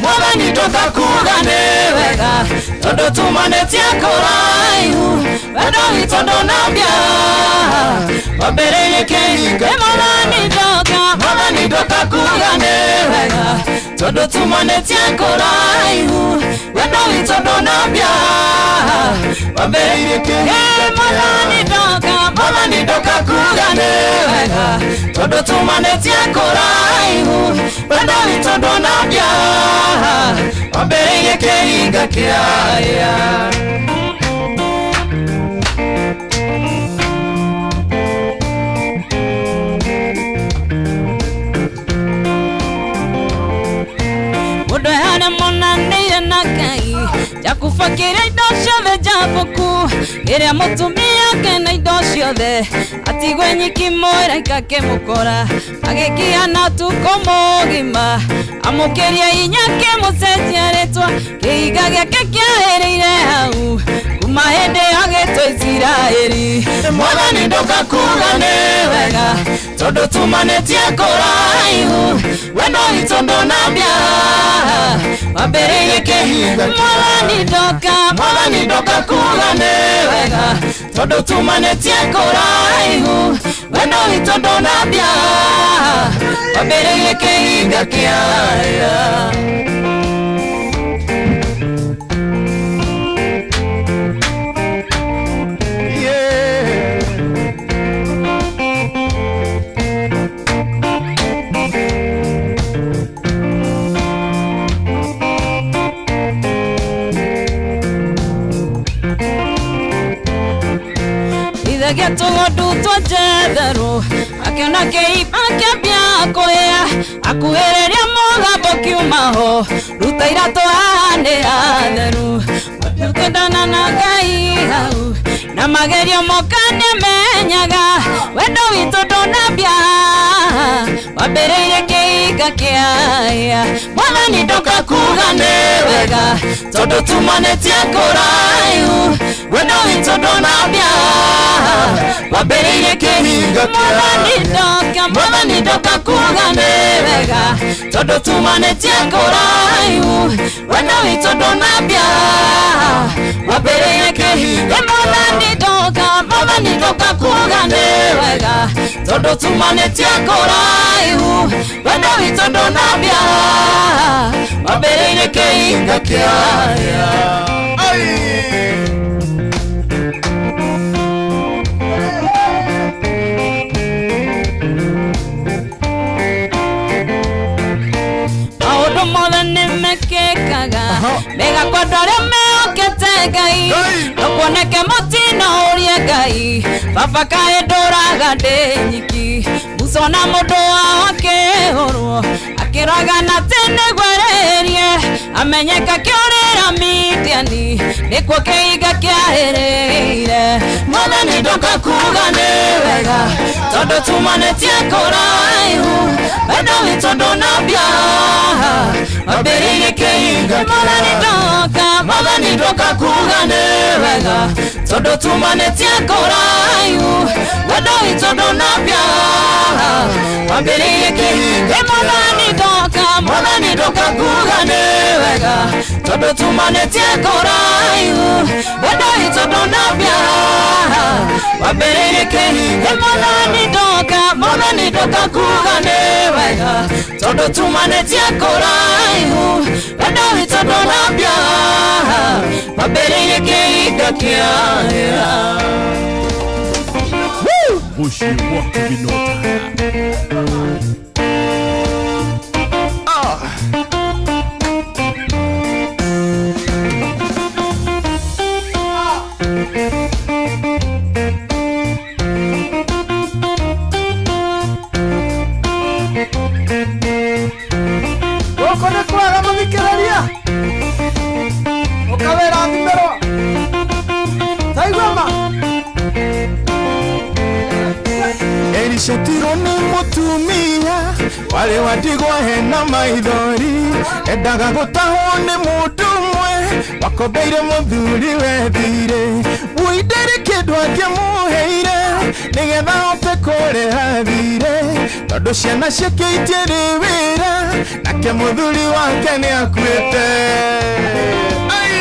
Mwathani ndoka kuga nĩ wega tondũ tumanĩtie kũraihu wendo witũ ndũnambia wambĩrĩirie kĩhinga Mwathani ndoka kuga nĩ wega tondũ tumanĩtie kũraihu wendo witũ ndũnambia wambĩrĩirie kĩhinga Mwathani ndoka kuga nĩ wega tondũ tumanĩtie kũraihu wendo witũ ndũnambia wambĩrĩirie kĩhinga kĩaya. Mũndũ ehana monanĩire na Ngai Jakubu akĩrĩa indo ciothe Jaboku Ĩrĩa mũtumia ake na indo ciothe atigwe nyiki mũraika akĩmũkora agĩkiana ũtukũ mũgima amũkĩria inya akĩmũcenjia rĩtwa kĩhiga gĩake kĩahĩrĩire hau kuma hĩndĩ ĩyo agĩtwo Isiraeli. Mwathani ndoka kuga nĩ wega tondũ tumanĩtie kũraihu wendo witũ ndũnambia wambĩrĩirie kĩhinga. Mwathani ndoka kuga nĩ wega tondũ tumanĩtie kũraihu wendo witũ ndũnambia wambĩrĩirie kĩhinga kĩaya. Ithagia tũng'ondu twa Jethero akĩona kĩimba kĩambia kũhĩa akuhĩrĩria mũgambo kiuma ho ruta iratũ haha nĩ hatheru twendana na Ngai hau na magerio moka nĩamenyaga wendo witũ ndũnambia wambĩrĩirie kĩhinga kĩaya. Mwathani ndoka kuga nĩ wega tondũ tumanĩtie kũraihu wendo witũ ndũnambia wambĩrĩirie kĩhinga kĩaya. Mwathani ndoka kuga nĩ wega tondũ tumanĩtie kũraihu wendo witũ ndũnambia wambĩrĩirie kĩhinga. Mwathani ndoka kuga nĩ wega tondũ tumanĩtie kũraihu wendo witũ ndũnambia wambĩrĩirie kĩhinga kĩaya. Maũndũ mothe nĩmekĩkaga mega kwa andũ arĩa mehokete Ngai no kuoneke mũtino ũrie Ngai baba kaĩ ndũraga ndĩ nyiki Musa ona mũndũ wao akĩhũrwo akĩragana atĩ nĩguo arĩrie amenyeka kĩũrĩra Midiani nĩkuo kĩhinga kĩahĩrĩire. Mwathani ndoka kuga nĩ wega tondũ tumanĩtie kũraihu wendo witũ ndũnambia wambĩrĩirie kĩhinga. Mwathani ndoka kuga nĩ wega tondũ tumanĩtie kũraihu wendo witũ ndũnambia wambĩrĩirie kĩhinga. Mwathani ndoka kuga nĩ wega tondũ tumanĩtie kũraihu wendo witũ ndũnambia wambĩrĩirie kĩhinga. Mwathani ndoka kuga nĩ wega tondũ tumanĩtie kũraihu wendo witũ ndũnambia wambĩrĩirie kĩhinga kĩaya. Mũciĩ waku Binota. Gũkũ nĩ kwega mũthikĩrĩria ũkawĩra thimĩrwo taigua ma. Elishatirwo nĩ mũtumia warĩ wa ndigwa hena maithori endaga gũtahwo nĩ mũndũ ũmwe wakombeire mũthuri wethire wũi ndarĩ kĩndũ angĩmũheire nĩgetha ahote kũrĩha thirĩ tondũ ciana ciake itirĩ wĩra nake mũthuri wake nĩ akuĩte. Ai!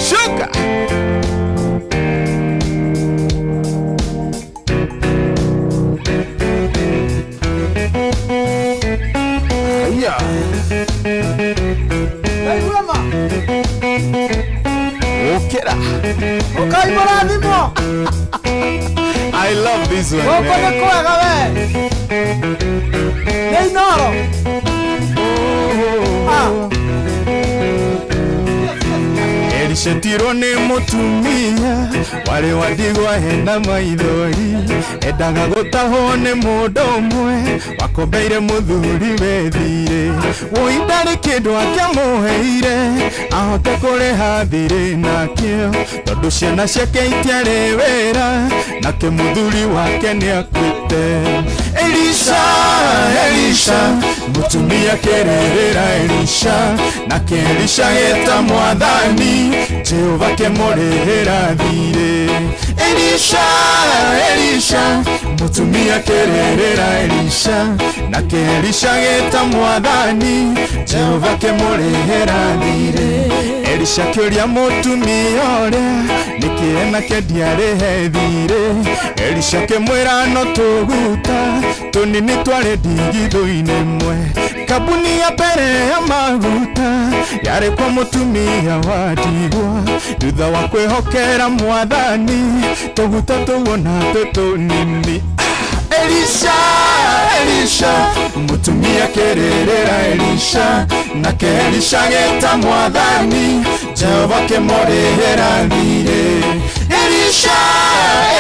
Shuka! Taigua ma. Ũkĩra. Ũkai mũrathimwo. I love this one. Gũkũ nĩ kwega we nĩ Inooro. Elisha etirwo nĩ mũtumia warĩ wa ndigwa hena maithori endaga gũtahwo nĩ mũndũ ũmwe wakombeire mũthuri wethire woi ndarĩ kĩndũ akĩamũheire ahote kũrĩha thirĩ nakĩo tondũ ciana ciake itiarĩ wĩra nake mũthuri wake nĩakuĩte. Elisha, Elisha, mũtumia kĩrĩrĩra Elisha, nake Elisha gĩta mwathani Jehova kĩmũrĩhĩra thirĩ. Elisha, Elisha, mũtumia kĩrĩrĩra Elisha, nake Elisha gĩta mwathani Jehova kĩmũrĩhĩra thirĩ. Elisha kĩũria mũtumia ũrĩa nĩkĩ enake ndiarĩhe thirĩ. Elisha kĩmwĩra no tũguta tũnini twarĩ ndigithũ-inĩ ĩmwe. Kambuni ya mbere ya maguta yarĩ kwa mũtumia wa ndigwa thutha wa kwĩhokera mwathani tũguta tũu ona twĩ tũnini. Elisha, Elisha, mũtumia kĩrĩrĩra Elisha, nake Elisha gĩta mwathani Jehova kĩmũrĩhĩra thirĩ. Elisha,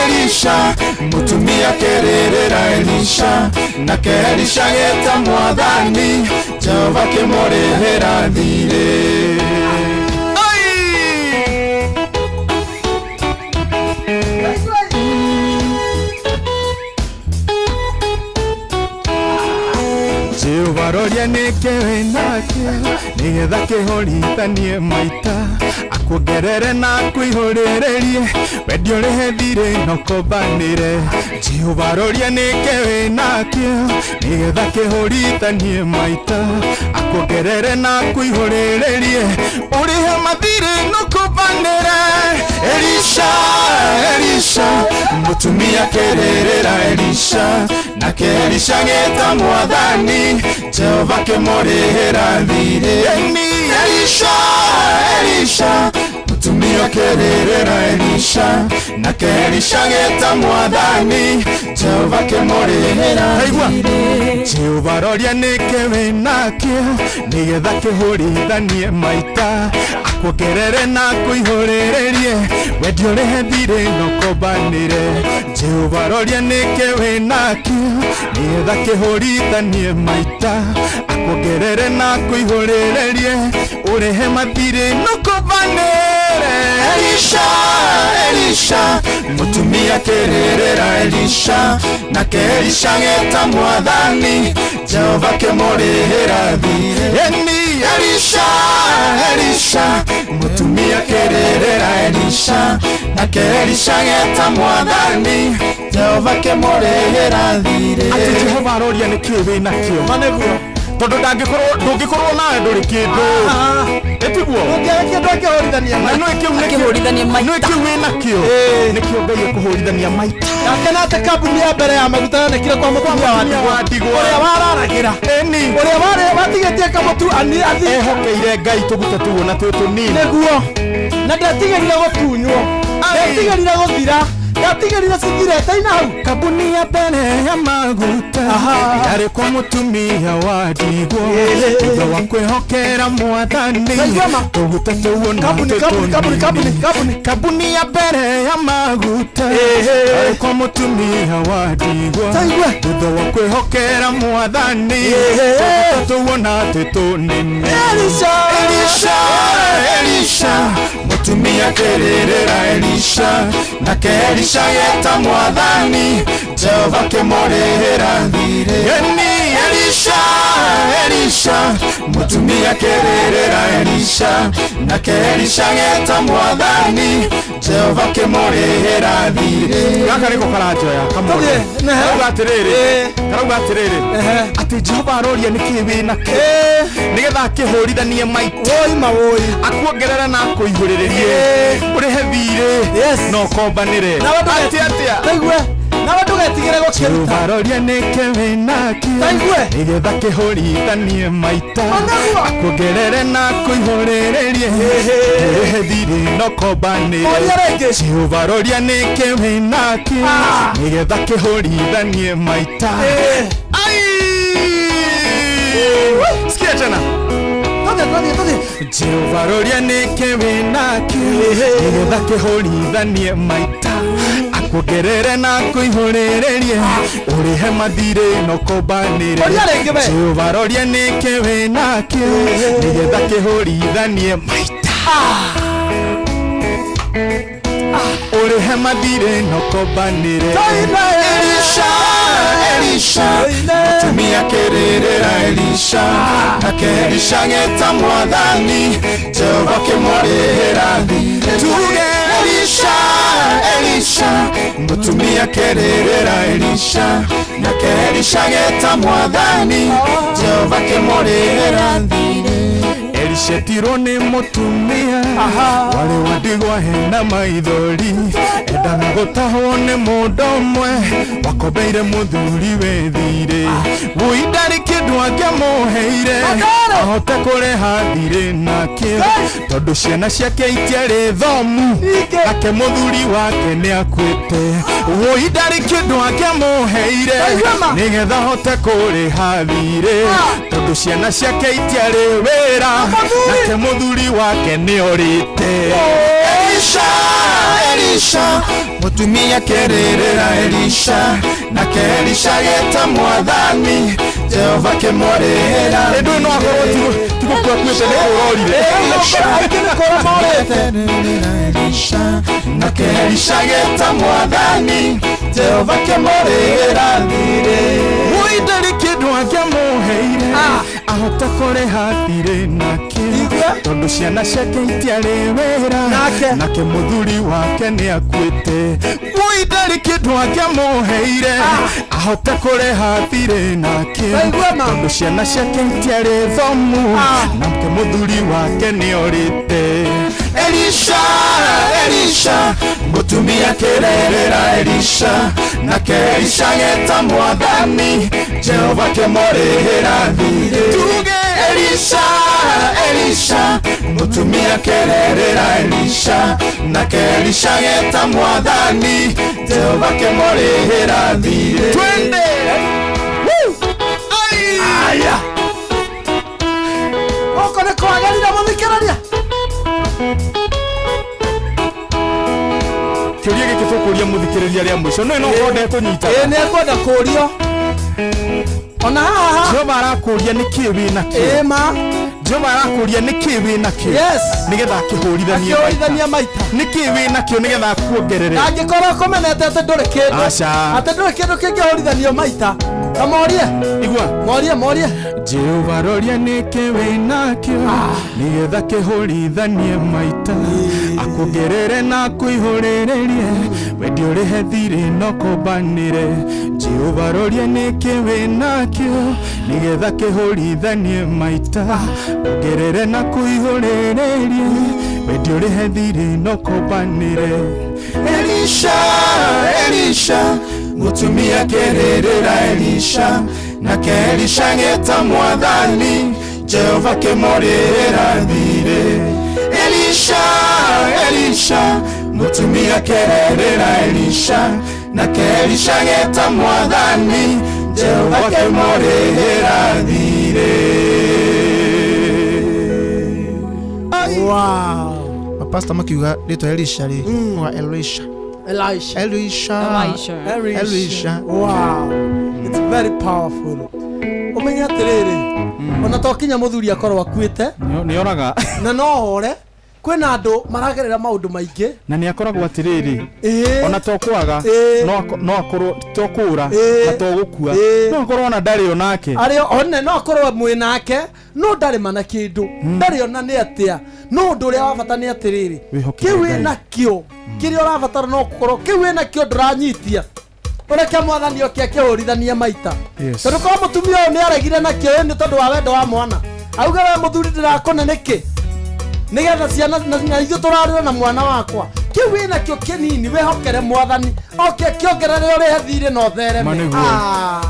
Elisha, mũtumia kĩrĩrĩra Elisha, nake Elisha gĩta mwathani Jehova kĩmũrĩhĩra thirĩ. Jehova roria nĩkĩ wĩnakĩo nĩgetha kĩhũrithanie maita akuongerere na akũihũrĩrĩrie wendia ũrĩhe thirĩ na ũkombanĩre. Jehova roria nĩkĩ wĩnakĩo nĩgetha kĩhũrithanie maita akuongerere na akũihũrĩrĩrie ũrĩhe mathirĩ na ũkombanĩre. Elisha, Elisha, mũtumia kĩrĩrĩra Elisha, nake Elisha gĩta mwathani Jehova kĩmũrĩhĩra thirĩ. Elisha, Elisha, mũtumia kĩrĩrĩra Elisha, nake Elisha gĩta mwathani Jehova kĩmũrĩhĩra thirĩ. Jehova roria nĩkĩ wĩnakĩo nĩgetha kĩhũrithanie maita akuongerere na akũihũrĩrĩrie wendia ũrĩhe thirĩ na ũkombanĩre. Jehova roria nĩkĩ wĩnakĩo nĩgetha kĩhũrithanie maita akuongerere na akũihũrĩrĩrie ũrĩhe mathirĩ na ũkombanĩre. Elisha, Elisha, mũtumia kĩrĩrĩra Elisha, nake Elisha gĩta mwathani Jehova kĩmũrĩhĩra thirĩ. Elisha, Elisha, mũtumia kĩrĩrĩra Elisha, nake Elisha gĩta mwathani Jehova kĩmũrĩhĩra thirĩ. Atĩ Jehova aroria nĩkĩ wĩnakĩo tondũ ndũngĩkorwo nawe ndũrĩ kĩndũ ĩtiguo ndũngĩaga kĩndũ akĩhũrithania na nĩ kĩu akĩhũrithania maita nĩ kĩu wĩnakĩo nĩkĩo Ngai ekũhũrithania maita. Nake nate kambuni ya mbere ya maguta yonekire kwa mũtumia wa ndigwa ũrĩa wararagĩra ũrĩa watigĩtie kamũtu athiĩ ehokeire Ngai tũguta tũu ona twĩ tũnini nĩguo na ndatigĩrire gũtunywo ndatigĩrire gũthira ndatigĩrire cithirete ina hau. Kambuni ya mbere ya maguta yarĩ kwa mũtumia wa ndigwa thutha wa kwĩhokera mwathani tũguta tũu ona twĩ tũnini. Kambuni ya mbere ya maguta yarĩ kwa mũtumia wa ndigwa thutha wa kwĩhokera mwathani tũguta tũu ona twĩ tũnini. Elisha, Elisha, Elisha, mũtumia kĩrĩrĩra Elisha, nake Elisha gĩta mwathani Jehova kĩmũrĩhĩra thirĩ. Elisha, Elisha, mũtumia kĩrĩrĩra Elisha, nake Elisha gĩta mwathani Jehova kĩmũrĩhĩra thirĩ. Gaka nĩko karanjoya kamũndũ karauga atĩrĩrĩ karauga atĩrĩrĩ atĩ Jehova aroria nĩkĩ wĩnakĩo nĩgetha akĩhũrithanie maita woi mawoi akuongerere na akũihũrĩrĩrie ũrĩhe thirĩ na ũkombanĩre. Atĩ atĩa taigue nawe ndũgetigĩre gũkĩruta. Jehova roria nĩkĩ wĩnakĩo nĩgetha kĩhũrithanie maita akuongerere na akũihũrĩrĩrie ũrĩhe thirĩ na ũkombanĩre. Jehova roria nĩkĩ wĩnakĩo nĩgetha kĩhũrithanie maita. Ai! Sikia tena. Tũthiĩ tũthiĩ. Jehova roria nĩkĩ wĩnakĩo nĩgetha kĩhũrithanie maita akuongerere na kũihũrĩrĩrie ũrĩhe mathirĩ na ũkombanĩre. Ũria rĩngĩ we. Jehova roria nĩkĩ wĩnakĩo nĩgetha kĩhũrithanie maita ũrĩhe mathirĩ na ũkombanĩre. Elisha, Elisha, mũtumia kĩrĩrĩra Elisha, nake Elisha geta mwathani Jehova kĩmũrĩhĩra thirĩ. Tuge Elisha, Elisha, mũtumia kĩrĩrĩra Elisha, nake Elisha geta mwathani Jehova kĩmũrĩhĩra thirĩ. Elisha etirwo nĩ mũtumia warĩ wa ndigwa hena maithori, endaga gũtahwo nĩ mũndũ ũmwe wakombeire mũthuri wĩ thirĩ. Wũi ndarĩ kĩndũ angĩamũheire ahote kũrĩha thirĩ nakĩo, tondũ ciana ciake itiarĩ thomu, nake mũthuri wake nĩ akuĩte. Wũi ndarĩ kĩndũ angĩamũheire nĩgetha ahote kũrĩha thirĩ, tondũ ciana ciake itiarĩ wĩra, nake mũthuri wake nĩ orĩte. Elisha, Elisha, mũtumia kĩrĩrĩra Elisha, nake Elisha geta mwathani Jehova kĩmũrĩhĩra. Ĩndũ no akorwo ti gũkua akuĩte nĩ kũrorire. Aingĩ nĩ kũra morĩte. Nake Elisha geta mwathani Jehova kĩmũrĩhĩra thirĩ. Wũi ndarĩ kĩndũ angĩamũheire ahote kũrĩha thirĩ nakĩo, tondũ ciana ciake itiarĩ wĩra, nake mũthuri wake nĩ akuĩte. Wũi ndarĩ kĩndũ angĩamũheire ahote kũrĩha thirĩ nakĩo, tondũ ciana ciake itiarĩ thomu, nake mũthuri wake nĩ orĩte. Elisha, Elisha, mũtumia kĩrĩrĩra Elisha, nake Elisha geta mwathani Jehova kĩmũrĩhĩra thirĩ. Tuge Elisha, Elisha, mũtumia kĩrĩrĩra Elisha, nake Elisha geta mwathani Jehova kĩmũrĩhĩra thirĩ. Twende. Aya. Gũkũ nĩ kwagĩrĩire mũthikĩrĩria. Kĩũria gĩkĩ tũkũria mũthikĩrĩria rĩa mũico no ĩno ũkorwo ndekũnyita. Ĩĩ nĩ ekwenda kũrio. Ona haha Jehova arakũria nĩkĩ wĩnakĩo. Ĩĩ ma. Jehova arakũria nĩkĩ wĩnakĩo. Yes. Nĩgetha akĩhũrithanie Akĩhũrithanie maita. Nĩkĩ wĩnakĩo nĩgetha akuongerere. Angĩkorwo kũmenete atĩ ndũrĩ kĩndũ. Aca. Atĩ ndũrĩ kĩndũ kĩngĩhũrithanio maita. Ta morie. Igua. Morie morie. Jehova roria nĩkĩ wĩnakĩo nĩgetha kĩhũrithanie maita akuongerere na akũihũrĩrĩrie wendi ũrĩhe thirĩ na ũkombanĩre. Jehova roria nĩkĩ wĩnakĩo nĩgetha kĩhũrithanie maita ongerere na kũihũrĩrĩrie wendi ũrĩhe thirĩ na ũkombanĩre. Elisha, Elisha, mũtumia kĩrĩrĩra Elisha, nake Elisha geta mwathani Jehova kĩmũrĩhĩra thirĩ. Elisha, Elisha, mũtumia kĩrĩrĩra Elisha, nake Elisha geta mwathani Jehova kĩmũrĩhĩra thirĩ. Wow. Mapasta makiuga rĩtwa Elisha rĩ wa Elisha. Elisha. Elisha. Elisha. Elisha. Wow. It's very powerful. Ũmenye atĩrĩrĩ, ona to kinya mũthuri akorwo akuĩte Nĩ oraga. na no ore, kwĩna andũ maragerera maũndũ maingĩ. Na nĩ akoragwo atĩrĩrĩ, ona to kwaga, no akorwo to kũra na to gũkua, no akorwo ona ndarĩ onake. Arĩ one no akorwo mwĩ nake no ndarĩ mana kĩndũ, ndarĩ ona nĩ atĩa. No ũndũ ũrĩa wa bata nĩ atĩrĩrĩ, Wĩhokere kĩu Ngai. wĩnakĩo kĩrĩa ũrabatara no gũkorwo kĩu wĩnakĩo ndũranyitia, ũreke mwathani oke akĩhũrithanie maita. Yes. Tondũ korwo mũtumia ũyũ nĩ aregire nakĩo nĩ tondũ wa wendo wa mwana, auge we mũthuri ndĩrakũne nĩkĩ nĩgetha ciana na ithuĩ tũrarĩra na mwana wakwa. Kĩu wĩnakĩo kĩnini wĩhokere mwathani oke akĩongerere ũrĩhe thirĩ na Ma ũthereme. nĩguo.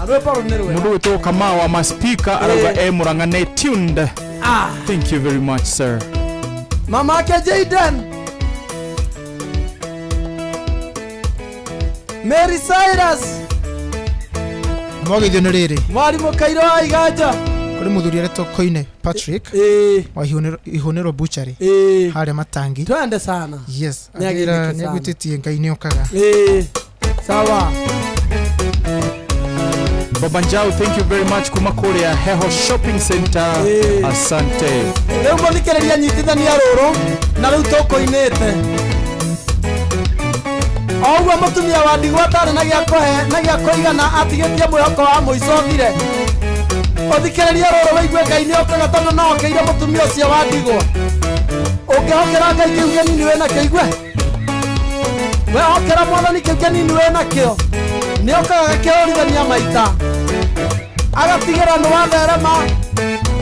Rwĩmbo rũu nĩ rwega. Mũndũ wĩtwo Kamau wa maspika arauga e Murang'a nĩ tuned. Thank you very much sir. Mama ake Jaden, Mary Cyrus, Mwagithio nĩ rĩrĩ. Mwarimũ Kairũ wa Iganja. Kũrĩ mũthuri aretwo Koine Patrick wa Ihũnĩro Butchery harĩa Matangi. Twende sana. Yes, Nĩ anjĩra ageithĩke nĩ sana. agwĩtĩtie Ngai nĩ okaga. Sawa. Baba Njau, thank you very much kuma kuria Heho Shopping Center. Asante. Rĩu mũthikĩrĩria nyitithania rũrũ na rĩu tũkũinĩte o ũguo mũtumia wa ndigwa atarĩ na gĩa kũhe na gĩa kũigana atigĩtie mwĩhoko wa mũico ũthire. Ũthikĩrĩrie rũrũ wĩigue Ngai nĩ okaga tondũ no okeire mũtumia ũcio wa ndigwa. Ũngĩhokera Ngai kĩu kĩnini wĩnakĩo igue. Wehokera mwathani kĩu kĩnini wĩnakĩo nĩ okaga gakĩhũrithania maita agatigĩra nĩ watherema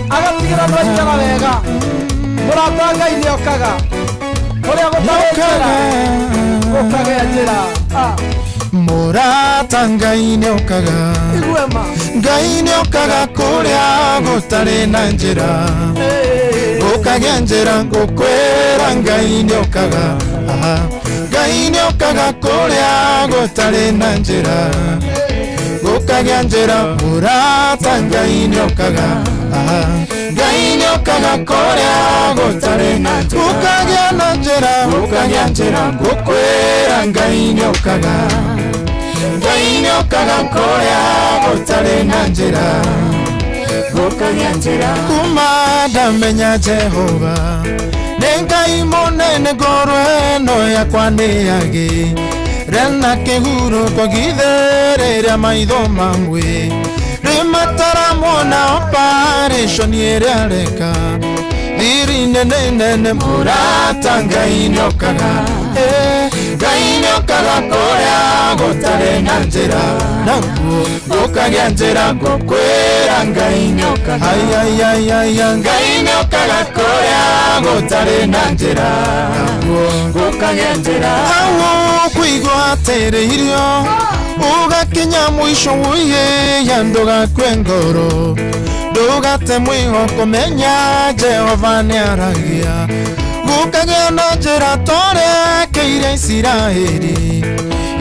agatigĩra nĩ waikara wega. Mũrata wa Ngai nĩ okaga kũrĩa gũtarĩ njĩra gũkagĩa njĩra. Mũrata Ngai nĩ okaga. Iguema. Ngai nĩ okaga kũrĩa gũtarĩ na njĩra gũkagĩa njĩra ngũkwĩra Ngai nĩ okaga. Aha. Ngai nĩ okaga kũrĩa gũtarĩ na njĩra gũkagĩa njĩra. Mũrata Ngai nĩ okaga. Aha. Ngai nĩ okaga kũrĩa gũtarĩ na njĩra gũkagĩa na njĩra gũkagĩa njĩra ngũkwĩra Ngai nĩ okaga. Ngai nĩ okaga kũrĩa gũtarĩ na njĩra gũkagĩa njĩra. Kuma ndamenya Jehova nĩ Ngai mũnene ngoro ĩno yakwa nĩ yagĩire na kĩhurũko gĩtherĩria maitho mamwe rĩmataramwona operation ĩrĩa areka thiri nene nene. Mũrata Ngai nĩ okaga. Ngai nĩ okaga kũrĩa gũtarĩ na njĩra nakuo gũkagĩa njĩra ngũkwĩra Ngai nĩ okaga. Ai, ai, ai, ai, ai. Ngai nĩ okaga kũrĩa gũtarĩ na njĩra nakuo gũkagĩa njĩra. Hau kũigua atĩrĩ irio ũgakinya mũico ũiye ndũgakue ngoro ndũgate mwĩhoko menya Jehova nĩ aragia gũkagĩa na njĩra torekeire Isiraeli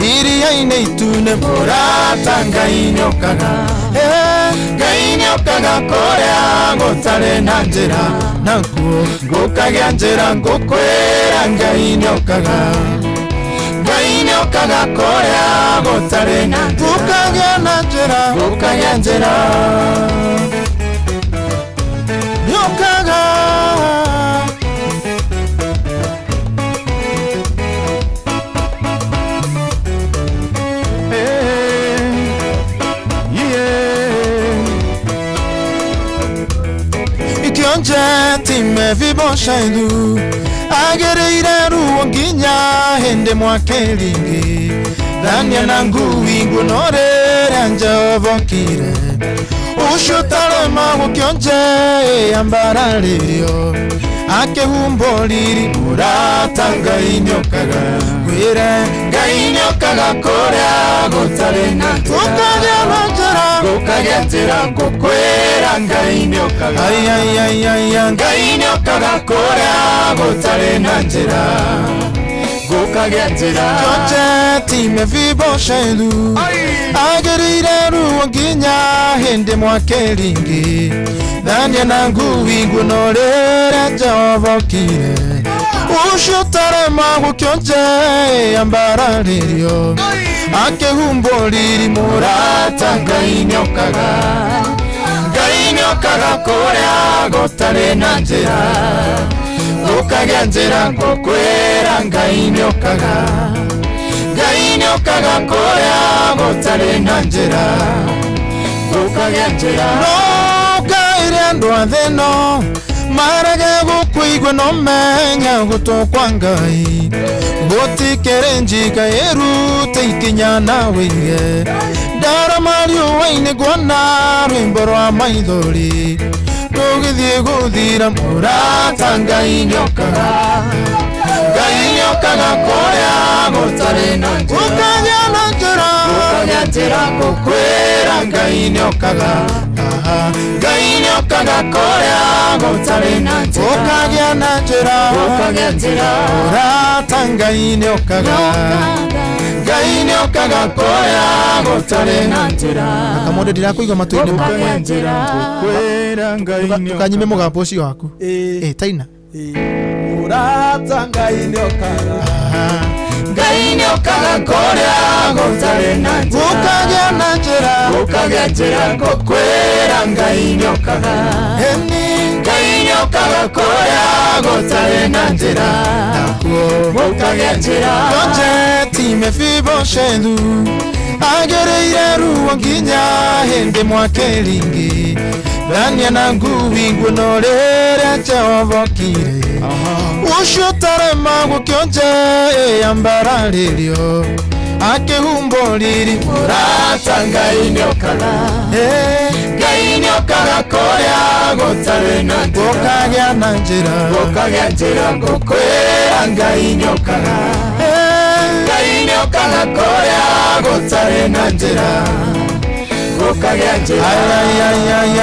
iria-inĩ itune. Mũrata Ngai nĩ okaga. Ngai nĩ okaga kũrĩa gũtarĩ na njĩra nakuo gũkagĩa njĩra ngũkwĩra Ngai nĩ okaga. Ngai nĩ okaga kũrĩa gũtarĩ na njĩra gũkagĩa na njĩra gũkagĩa njĩra nĩ okaga. Ikionje ti Mefiboshethu agereire ruo nginya hĩndĩ mwake rĩngĩ thania na ngui nguno rĩrĩa Jehova okire ũcio ũtarema gũkĩonje ambararĩrio akĩhumbwo riri. Mũrata Ngai nĩ okaga kwĩre Ngai nĩ okaga kũrĩa gũtarĩ na njĩra gũkagĩa na njĩra gũkagĩa njĩra ngũkwĩra Ngai nĩ okaga. Ai, ai, ai, ai, ai. Ngai nĩ okaga kũrĩa gũtarĩ na njĩra gũkagĩa njĩra. Kĩonje ti Mefiboshethu agereire ruo nginya hĩndĩ mwake rĩngĩ thania na ngui nguno rĩrĩa Jehova okire ũcio ũtarema gũkĩonje ambararĩrio akĩhumbwo riri. Mũrata Ngai nĩ okaga. Ngai nĩ okaga kũrĩa gũtarĩ na njĩra gũkagĩa njĩra ngũkwĩra Ngai nĩ okaga. Ngai nĩ okaga kũrĩa gũtarĩ na njĩra gũkagĩa njĩra. No ngaire andũ a thĩ ĩno marege gũkũigua no menya gũtũ kwa Ngai gũtikĩrĩ njika ĩrute ikinya na wĩige ndarama riũa-inĩ nguona rwĩmbo rwa maithori rũgĩthiĩ gũthira. Mũrata Ngai nĩ okaga. Ngai nĩ okaga kũrĩa gũtarĩ na njĩra gũkagĩa na njĩra gũkagĩa njĩra ngũkwĩra Ngai nĩ okaga. Ngai nĩ okaga kũrĩa gũtarĩ na njĩra gũkagĩa na njĩra gũkagĩa njĩra. Mũrata Ngai nĩ okaga. Ngai nĩokaga kũrĩa gũtarĩ na njĩra. Kamode ndirakuigua matũ-inĩ Gũkagĩa njĩra. Ngũkwĩra Ngai nĩokaga. Ndũkanyime mũgambo ũcio waku. Taina. Mũrata Ngai nĩokaga. Ngai nĩokaga kũrĩa gũtarĩ na njĩra. Gũkagĩa na njĩra. Gũkagĩa njĩra. Ngũkwĩra Ngai nĩokaga. Ngai nĩokaga kũrĩa gũtarĩ na njĩra. Gũkagĩa njĩra. Tonjeti Mefiboshethu agereire ruo nginya hĩndĩ mwakĩringi Dania na ngui nguo rĩrĩa Jehova okire ũcio ũtarema gũkĩonje ĩyambararĩrio akĩhumbwo riri. Mũrata Ngai nĩokaga. Ngai nĩokaga kũrĩa gũtarĩ na njĩra. Gũkagĩa na njĩra. Gũkagĩa njĩra. Ngũkwĩra Ngai nĩokaga. Ngai nĩokaga kũrĩa gũtarĩ na njĩra. Gũkagĩa njĩra. Ay, ay, ay, ay.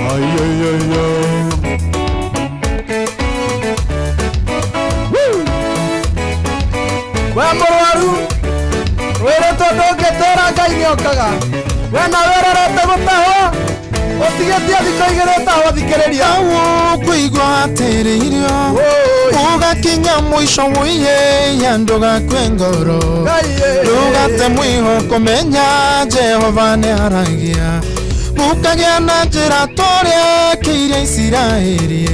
Ay, ay, ay, ay. We mũrwaru wĩrĩtwo ndũngĩtũra Ngai nĩokaga. We na wĩrorete gũtahwo ũtigĩtie thikũ igĩrĩ ũtahwo thikĩrĩria. Kũigua atĩrĩirio ũgakinya mũico wũiye ndũgakue ngoro ndũgate mwĩhoko menya Jehova nĩaragia. Gũkagĩa na njĩra tũrĩa kĩire Isiraeli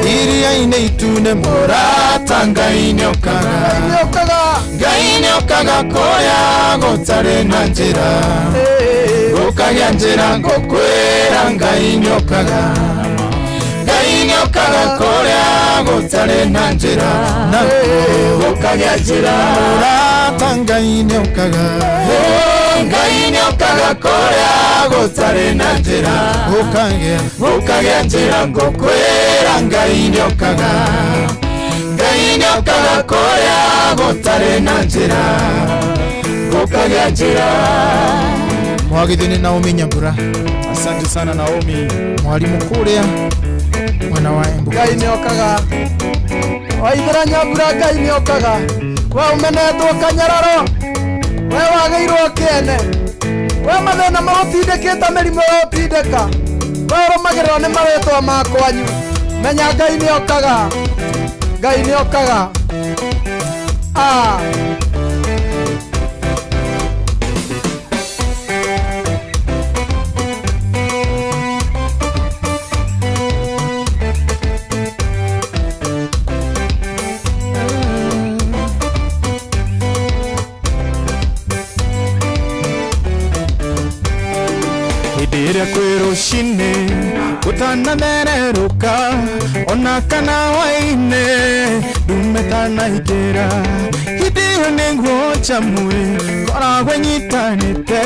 iria-inĩ itune. Mũrata Ngai nĩokaga. Ngai nĩokaga kũrĩa gũtarĩ na njĩra. Gũkagĩa njĩra. Ngũkwĩra Ngai nĩokaga. Ngai nĩokaga kũrĩa gũtarĩ na njĩra. Gũkagĩa njĩra. Mũrata Ngai nĩokaga. Ngai nĩokaga kũrĩa gũtarĩ na njĩra. Gũkagĩa njĩra. Ngũkwĩra Ngai nĩokaga. Ngai nĩokaga kũrĩa gũtarĩ na njĩra. Gũkagĩa njĩra. Mwagithio nĩ Naomi Nyambura. Asante sana Naomi. Mwalimu kũrĩa mwena wa Embu. Ngai nĩokaga. Waithĩra Nyambura Ngai nĩokaga. We ũmenetwo kanyararo. We wagĩirwo kĩene. We mathĩna magũtindĩkĩte mĩrimũ ĩgũtindĩka. We ũrũmagĩrĩrwo nĩ marĩtwa ma kwanyu. Menya Ngai nĩokaga. Ngai nĩokaga. Ah. Hĩndĩ ĩrĩa kwĩ rũcinĩ gũtanamererũka ona kana hwaĩ-inĩ ndume tanaingĩra hĩndĩ ĩyo nĩguo njamũ ĩkoragwo ĩnyitanĩte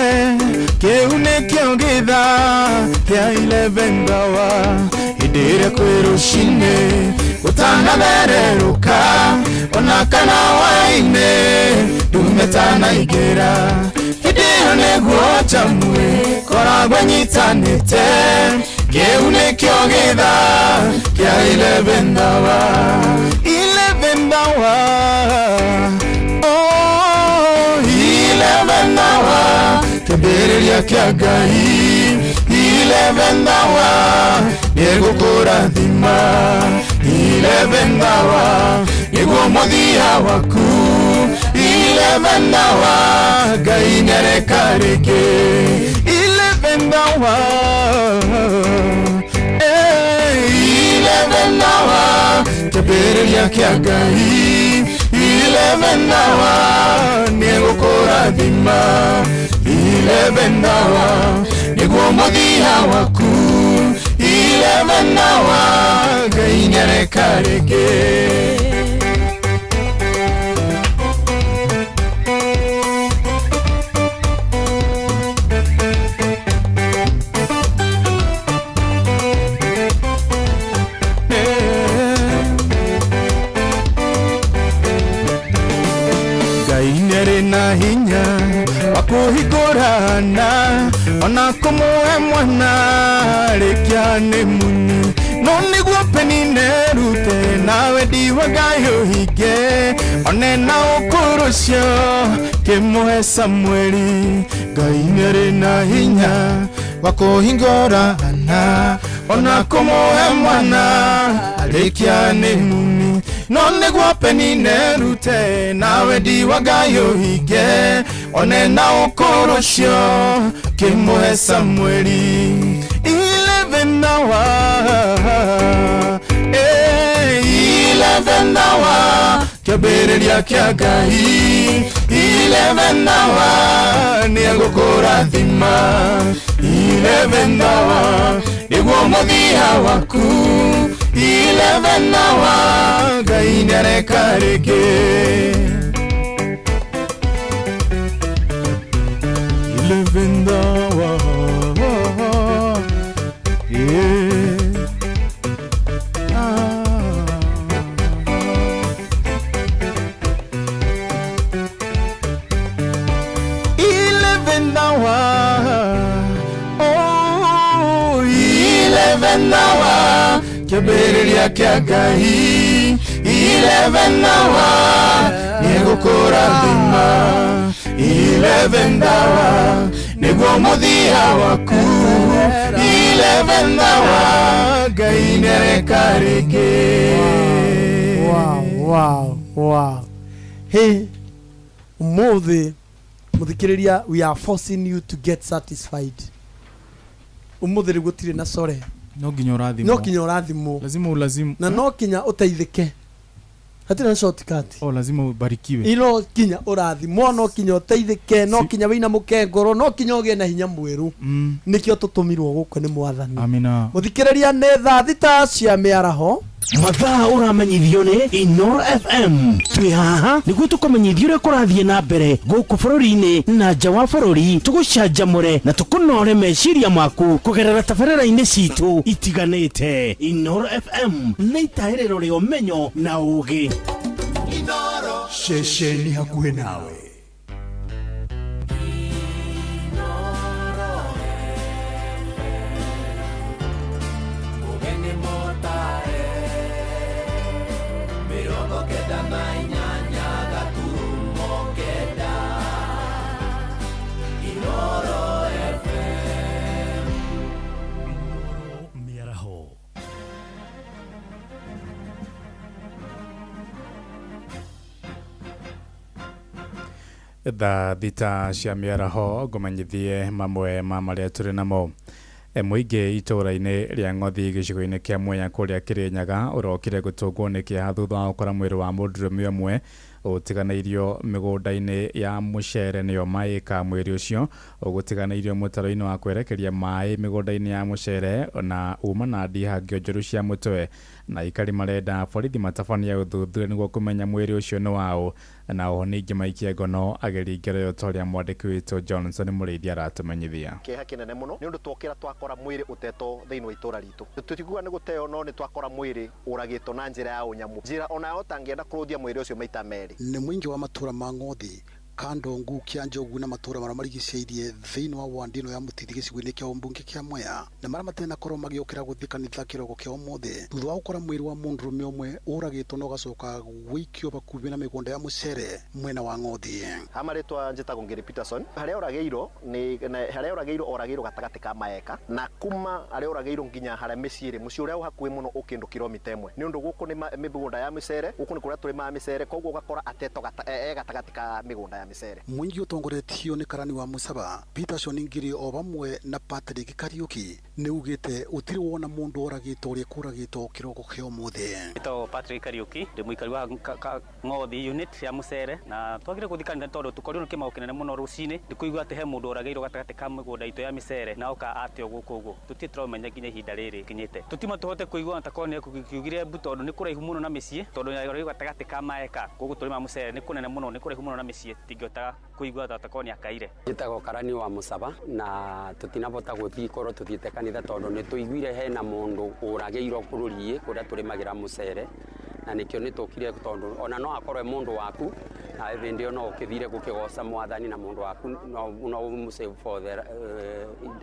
kĩu nĩkĩo gĩthaa kĩa 11 hour. Hĩndĩ ĩrĩa kwĩ rũcinĩ gũtanamererũka ona kana hwaĩ-inĩ ndume tanaingĩra hĩndĩ ĩyo nĩguo njamũ ĩkoragwo ĩnyitanĩte kĩu nĩkĩo gĩthaa kĩa 11 hour. 11 hour. Oh, 11 hour. Kĩambĩrĩria kĩa Ngai 11 hour nĩgũkũrathima. 11 hour nĩguo mũthia waku. 11 hour Ngai nĩareka rĩngĩ. 11 hour. 11 hour kĩambĩrĩria kĩa Ngai. 11 hour nĩgũkũrathima. 11 hour nĩguo mũthia waku. 11 hour Ngai nĩareka rĩngĩ. Ngai nĩarĩ na hinya wa kũhingũrana ona kũmũhe mwana rĩkia nĩ munyi No nĩguo Penina erute nawe ndiwa Ngai ũhinge one na ũkũrũ ũcio kĩmũhe Samueli. Ngai nĩarĩ na hinya wa kũhingũra Hana ona kũmũhe mwana arĩkia nĩ mumi. No nĩguo Penina erute nawe ndiwa Ngai ũhinge one na ũkũrũ ũcio kĩmũhe Samueli. 11 hour, 11 hour, kĩambĩrĩria kĩa Ngai. 11 hour, nĩegũkũrathima. 11 hour, nĩguo mũthia waku. 11 hour, Ngai nĩareka rĩngĩ. 11 hour, yeah. 11 hour, oh, 11 hour, kĩambĩrĩria kĩa Ngai. 11 hour, nĩegũkũrathima. 11 hour, nĩguo mũthia waku. 11 hour, Ngai nĩareka rĩngĩ. Wow, wow, wow. Hey, ũmũthĩ mũthikĩrĩria, we are forcing you to get satisfied. Ũmũthĩ rĩu gũtirĩ na core. No nginya ũrathimwo. No nginya ũrathimwo. Lazima ulazimu. Na no nginya ũteithĩke. Hatirĩ na shortcut. Oh, lazima ubarikiwe. No nginya ũrathimwo, no nginya ũteithĩke, no nginya wĩinamũke ngoro, no nginya ũgĩe na hinya mwerũ. Nĩkĩo tũtũmirwo gũkũ nĩ Mwathani. Amina. Mũthikĩrĩria, nĩ thaa 6 cia mĩaraho. Mathaa ũramenyithio nĩ Inooro FM. Twĩ haha nĩguo tũkũmenyithie ũrĩa kũrathiĩ na mbere gũkũ bũrũri-inĩ na nja wa bũrũri, tũgũcanjamũre na tũkũnore meciria maku kũgerera tabarĩra-inĩ citũ itiganĩte. Inooro FM nĩ itahĩrĩro rĩa ũmenyo na ũũgĩ. Ceceni hakuhĩ nawe. Mĩaraho. Thaa 6 cia mĩaraho ngũmenyithie mamwe ma marĩa tũrĩ namo. Mũingĩ itũũra-inĩ rĩa Ng'othi gĩcigo-inĩ kĩa Mwea kũrĩa Kĩrĩnyaga ũrokire gũtũngwo nĩ kĩeha thutha wa gũkora mwĩrĩ wa mũndũrũme ũmwe ũtiganĩirio mĩgũnda-inĩ ya mũcere nĩyo maĩka. Mwĩrĩ ũcio ũgũtiganĩirio mũtaro-inĩ wa kwerekeria maĩ mĩgũnda-inĩ ya mũcere na uma na ndihangio njũru cia mũtwe, na aikari marenda borithi matabanie ũthuthuria nĩguo kũmenya mwĩrĩ ũcio nĩ waũ, na oho ningĩ maikie ngono ageri ngero ta ũrĩa mwandĩki witũ Johnson Mũrĩithi aratũmenyithia. Kĩeha kĩnene mũno nĩ ũndũ twokĩra twakora mwĩrĩ ũtetwo thĩinĩ wa itũra ritũ. Tũtikuga nĩ gũteo, no nĩ twakora mwĩrĩ ũragĩtwo na njĩra ya ũnyamũ, njĩra onayo ũtangĩenda kũrũthia mwĩrĩ ũcio maita merĩ. Nĩ mũingĩ wa matũra ma Ng'othi, Kandongu, Kĩanjogu na matũra marĩa marigicĩirie thĩinĩ wa wandi ĩno ya Mũtithi gĩcigo-inĩ kĩa ũmbunge kĩa Mwea, na marĩa matanakorwo magĩũkĩra gũthiĩ kanitha kĩroko kĩa ũmũthĩ thutha wa gũkora mwĩrĩ wa mũndũrũme ũmwe ũragĩtwo na ũgacoka gũikio hakuhĩ na mĩgũnda ya mũcere mwena wa Ng'othi. Ha marĩtwa njĩtagwo Ngĩrĩ Peterson. Harĩa ũragĩirwo nĩ harĩa ũragĩirwo oragĩirwo gatagatĩ ka maeka, na kuma harĩa ũragĩirwo nginya harĩa mĩciĩ ĩrĩ, mũciĩ ũrĩa wĩ hakuhĩ mũno ũkĩndũ kilomita 1, nĩ ũndũ gũkũ nĩ mĩgũnda ya mĩcere, gũkũ nĩ kũrĩa tũrĩmaga mĩcere, koguo ũgakora atetwo gatagatĩ ka mĩgũnda ya mĩcere. Mũingĩ ũtongoretio nĩ karani wa Mũcaba Peterson Ngiri o vamwe na Patrick Kariuki nĩ ugĩte ũtirĩ wona mũndũ oragĩtwo ũrĩa kũragĩtwo kĩroko kĩa ũmũthĩ. Njĩtagwo Patrick Kariuki, ndĩ mũikari wa Ng'othi unit ya mũcere, na twagire gũthiĩ kanitha tondũ tũkorirwo nĩ kĩmako kĩnene mũno rũcinĩ nĩ kũigua atĩ he mũndũ oragĩirwo gatagatĩ ka mĩgũnda itũ ya mĩcere na oka ateo gũkũ ũguo. Tũtirĩ tũramenya nginya ihinda rĩrĩ kinyĩte. Tũtima tũhote kũigua ta korwo nĩ kiugire mbu tondũ nĩ kũraihu mũno na mĩciĩ, tondũ oragĩirwo gatagatĩ ka maeka gũkũ tũrĩma mũcere nĩ kũnene mũno, nĩ kũraihu mũno na mĩciĩ, tingĩhota kũigua ta korwo nĩ akaire. Njĩtagwo karani wa Mũcaba, na tũtinabota gũthiĩ korwo tũthiĩte kanitha tondũ nĩ tũiguire hena mũndũ ũragĩirwo bũrũri kũrĩa tũrĩmagĩra mũcere, na nĩkĩo nĩ tũkire tondũ ona no akorwo mũndũ waku Nawe vindi ĩyo no ũkĩthire gũkĩgoca mwathani na mũndũ waku no ũmũsave for the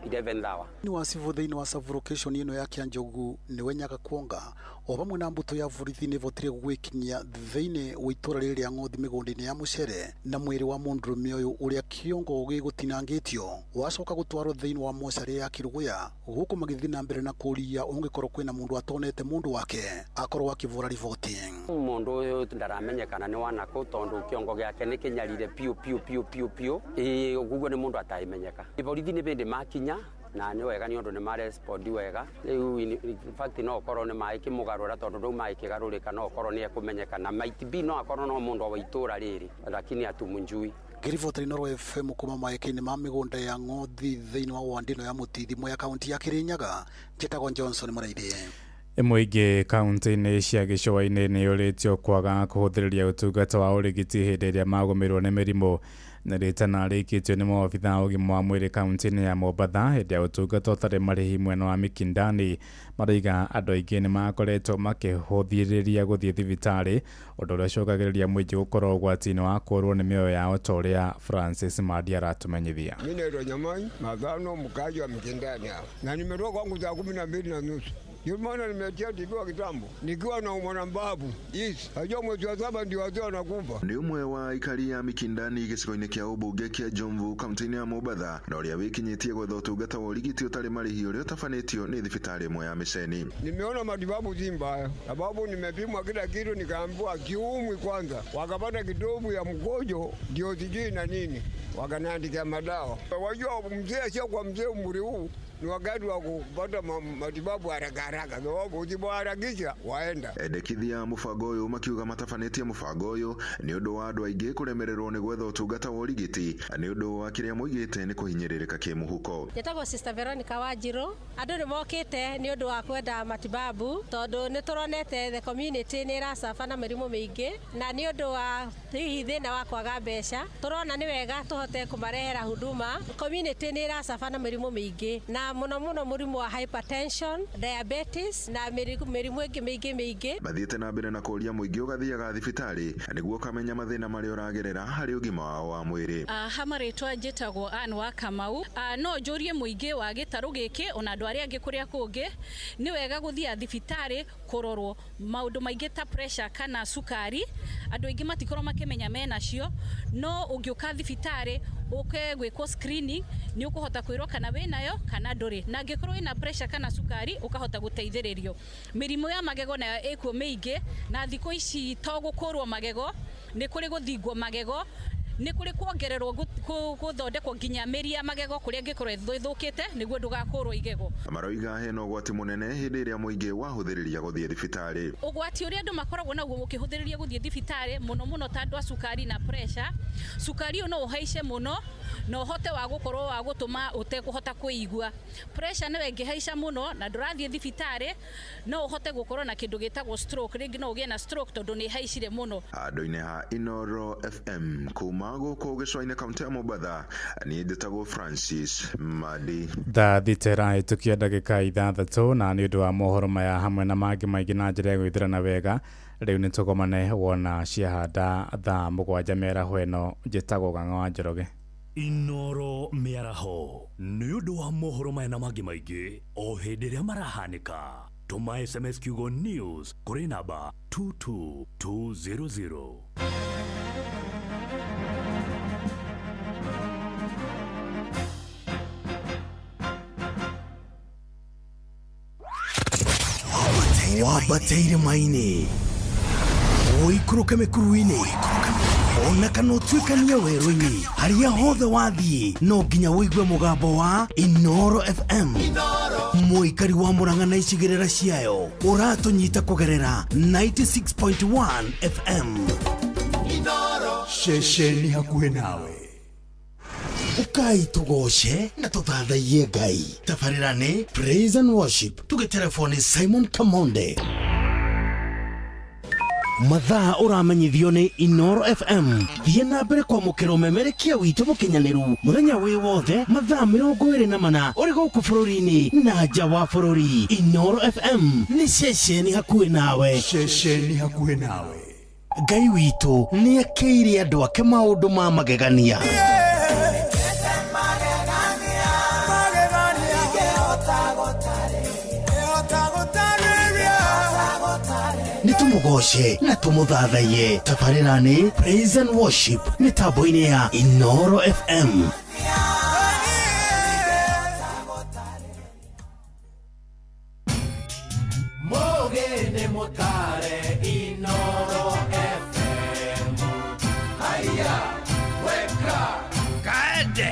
11th hour. Nĩ wa civũ thĩinĩ wa sub-location ĩno ya Kĩanjogu nĩwe Nyaga Kuonga o vamwe na mbũtũ ya borithi nĩ ĩvotire gwĩkinyia thĩinĩ wa itũra rĩrĩ rĩa Ng'othi mĩgũnda-inĩ ya mũcere na mwĩrĩ wa mũndũrũme ũyũ ũrĩa kĩongo gĩgũtinangĩtio wacoka gũtwarwo thĩinĩ wa mocarĩ ya Kiruguya gũkũ magĩthiĩ na mbere na kũria ũngĩkorwo kwĩna mũndũ atonete mũndũ wake akorwo akĩvũra riboti. Mũndũ ũyũ ndaramenyekana nĩ wanakũ tondũ kĩongo gĩake nĩ kĩnyarire piũ piũ piũ piũ piũ, ĩĩ ũguo nĩ mũndũ ataimenyeka. Borithi nĩ bĩndĩ makinya na nĩ wega nĩ ũndũ nĩ marespondi wega. Rĩu in fact no ũkorwo nĩ maĩkĩmũgarũra tondũ rĩu maĩkĩgarũrĩka no ũkorwo nĩ ekũmenyeka na might be no akorwo no mũndũ wa itũra rĩrĩ lakini atumjui. Ngĩribotera Inooro FM kuma maĩka-inĩ ma mĩgũnda ya Ng'othi thĩinĩ wa ward ĩno ya Mũtithi Mwea kaunti ya Kĩrĩnyaga, njĩtagwo Johnson Mũraithi. Ĩmwe ingĩ kaunti-inĩ cia gĩcũa-inĩ nĩ yũrĩtio kwaga kũhũthĩrĩria ũtungata wa ũrigiti hĩndĩ ĩrĩa magũmĩrwo nĩ mĩrimũ. Na rĩtana rĩikĩtio nĩ maobitha a ũgima wa mwĩrĩ kaunti-inĩ ya Mombatha hĩndĩ ya ũtungata ũtarĩ marĩhi mwena wa Mikindani. Marauga andũ aingĩ nĩ makoretwo makĩhũthĩrĩria gũthiĩ thibitarĩ, ũndũ ũrĩa ũcũngagĩrĩria mũingĩ gũkorwo ũgwati-inĩ wa kũũrwo nĩ mĩoyo yao ta ũrĩa Francis Madi aratũmenyithia. Mimi naitwa Nyamai Mathano, mkaji wa Mikindani hapa, na nimetoka kwangu saa 12:30. Ndio maana nimetia tibiwa kitambo nikiwa na umwana mbabu yes. Najua mwezi wa 7 ndio wazee wanakufa. Nĩ ũmwe wa aikari a Mikindani gĩcigo-inĩ kĩa ũmbunge kĩa Jomvu kaunti-inĩ ya Mombatha na ũrĩa wĩkinyĩtie gwetha ũtungata wa ũrigiti ũtarĩ marĩhi ũrĩa ũtabanĩtio nĩ thibitarĩ ĩmwe ya Mĩceni. Nimeona matibabu si mbaya, sababu nimepimwa kila kitu nikaambiwa kiumwi kwanza, wakapata kitovu ya mkojo ndio sijui na nini, wakaniandikia madawa. Wajua mzee sio kwa mzee umri huu ni wakati wa kupata matibabu haraka haraka, sababu usipoharakisha waenda. Endekithia mũbango ũyũ makiuga matabanĩtie mũbango ũyũ nĩ ũndũ wa andũ aingĩ kũremererwo nĩ gwetha ũtungata wa ũrigiti nĩ ũndũ wa kĩrĩa moigĩte nĩ kũhinyĩrĩrĩka kĩmũhuko. Njĩtagwo Sister Veronica Wanjiru. Andũ nĩ mokĩte nĩ ũndũ wa kwenda matibabu tondũ nĩ tũronete the community nĩ ĩracaba na mĩrimũ mĩingĩ na nĩ ũndũ wa hihi thĩna wa kwaga mbeca tũrona nĩ wega tũhote kũmarehera huduma. Community nĩ ĩracaba na mĩrimũ mĩingĩ na mũno mũno mũrimũ wa hypertension, diabetes na mĩrimũ ĩngĩ mĩingĩ mĩingĩ. Mathiĩte na mbere na kũũria mũingĩ ũgathiaga thibitarĩ nĩguo ũkamenya mathĩna marĩa ũragerera harĩ ũgima wao wa mwĩrĩ. Ha marĩtwa njĩtagwo Ann wa Kamau. No njũrie mũingĩ wa gĩtarũ gĩkĩ ona andũ arĩa angĩ kũrĩa kũngĩ nĩ wega gũthiĩ thibitarĩ kũrorwo maũndũ maingĩ ta pressure kana cukari. Andũ aingĩ matikorwo makĩmenya menacio, no ũngĩũka thibitarĩ ũke gwĩkwo screening nĩ ũkũhota kwĩrwo kana wĩnayo kana ndũrĩ, na angĩkorwo wĩna pressure kana cukari ũkahota gũteithĩrĩrio. Mĩrimũ ya magego nayo ĩkuo mĩingĩ na thikũ ici to gũkũrwo magego, nĩ kũrĩ gũthingwo magego, nĩ kũrĩ kuongererwo gũthondekwo nginya mĩri ya magego kũrĩa ĩngĩkorwo ĩthũkĩte nĩguo ndũgakũrwo igego. Maroiga hena ũgwati mũnene hĩndĩ ĩrĩa mũingĩ wahũthĩrĩria gũthiĩ thibitarĩ. Ũgwati ũrĩa andũ makoragwo naguo ũkĩhũthĩrĩria gũthiĩ thibitarĩ mũno mũno ta andũ a cukari na pressure, cukari ũyũ no ũhaice mũno na ũhote wa gũkorwo wa gũtũma ũtekũhota kwĩigua. Pressure nayo ĩngĩhaica mũno na ndũrathiĩ thibitarĩ no ũhote gũkorwo na kĩndũ gĩtagwo stroke, rĩngĩ no ũgĩe na stroke tondũ nĩ ĩhaicire mũno. Andũ-inĩ ha Inooro FM kuma gũkũ gĩcũa-inĩ kaunti ya Mombatha, niĩ njĩtagwo Francis Madi. Thaa thita ĩrahĩtũkia ndagĩka 6 na nĩ ũndũ wa mohoro maya hamwe na mangĩ maingĩ na njĩra ya gwĩthĩrana wega rĩu nĩ tũgomane wona ciahanda thaa 7 mĩaraho ĩno. Njĩtagwo Ng'ang'a wa Njoroge. Inooro mĩaraho nĩ ũndũ wa mohoro maya na mangĩ maingĩ o hĩndĩ ĩrĩa marahanĩka. Tũma SMS kiugo news kũrĩ namba 22200. Wambateire maini ũikũrũke mĩkuru-inĩ ona kana ũtuĩkanie werũ-inĩ harĩa hothe wathiĩ no nginya ũigue mũgambo wa Inooro FM. Mũikari wa Murang'a na icigĩrĩra ciayo ũratũnyita kũgerera 96.1 FM. Ceceni hakuhĩ nawe. Ukai tugoce na tuthathaiye Ngai. Tabarĩra nĩ Praise and Worship. Tũgĩterebwo nĩ Simon Kamonde. Mathaa ũramenyithio nĩ Inooro FM. Thiĩ na mbere kwamũkĩra ũmemerekia witũ mũkinyanĩru mũthenya wĩ wothe mathaa 24 ũrĩ gũkũ bũrũri-inĩ na nja wa bũrũri. Inooro FM nĩ ceceni hakuhĩ nawe. Ceceni hakuhĩ nawe. Ngai witũ nĩ ekĩire andũ ake maũndũ ma magegania. Nĩ tũmũgoce na tũmũthathaiye. Tabarĩra nĩ Praise and Worship mĩtambo-inĩ ya Inoro FM. Mũgĩ nĩ mũtare Inoro FM. Haya, weka Kaende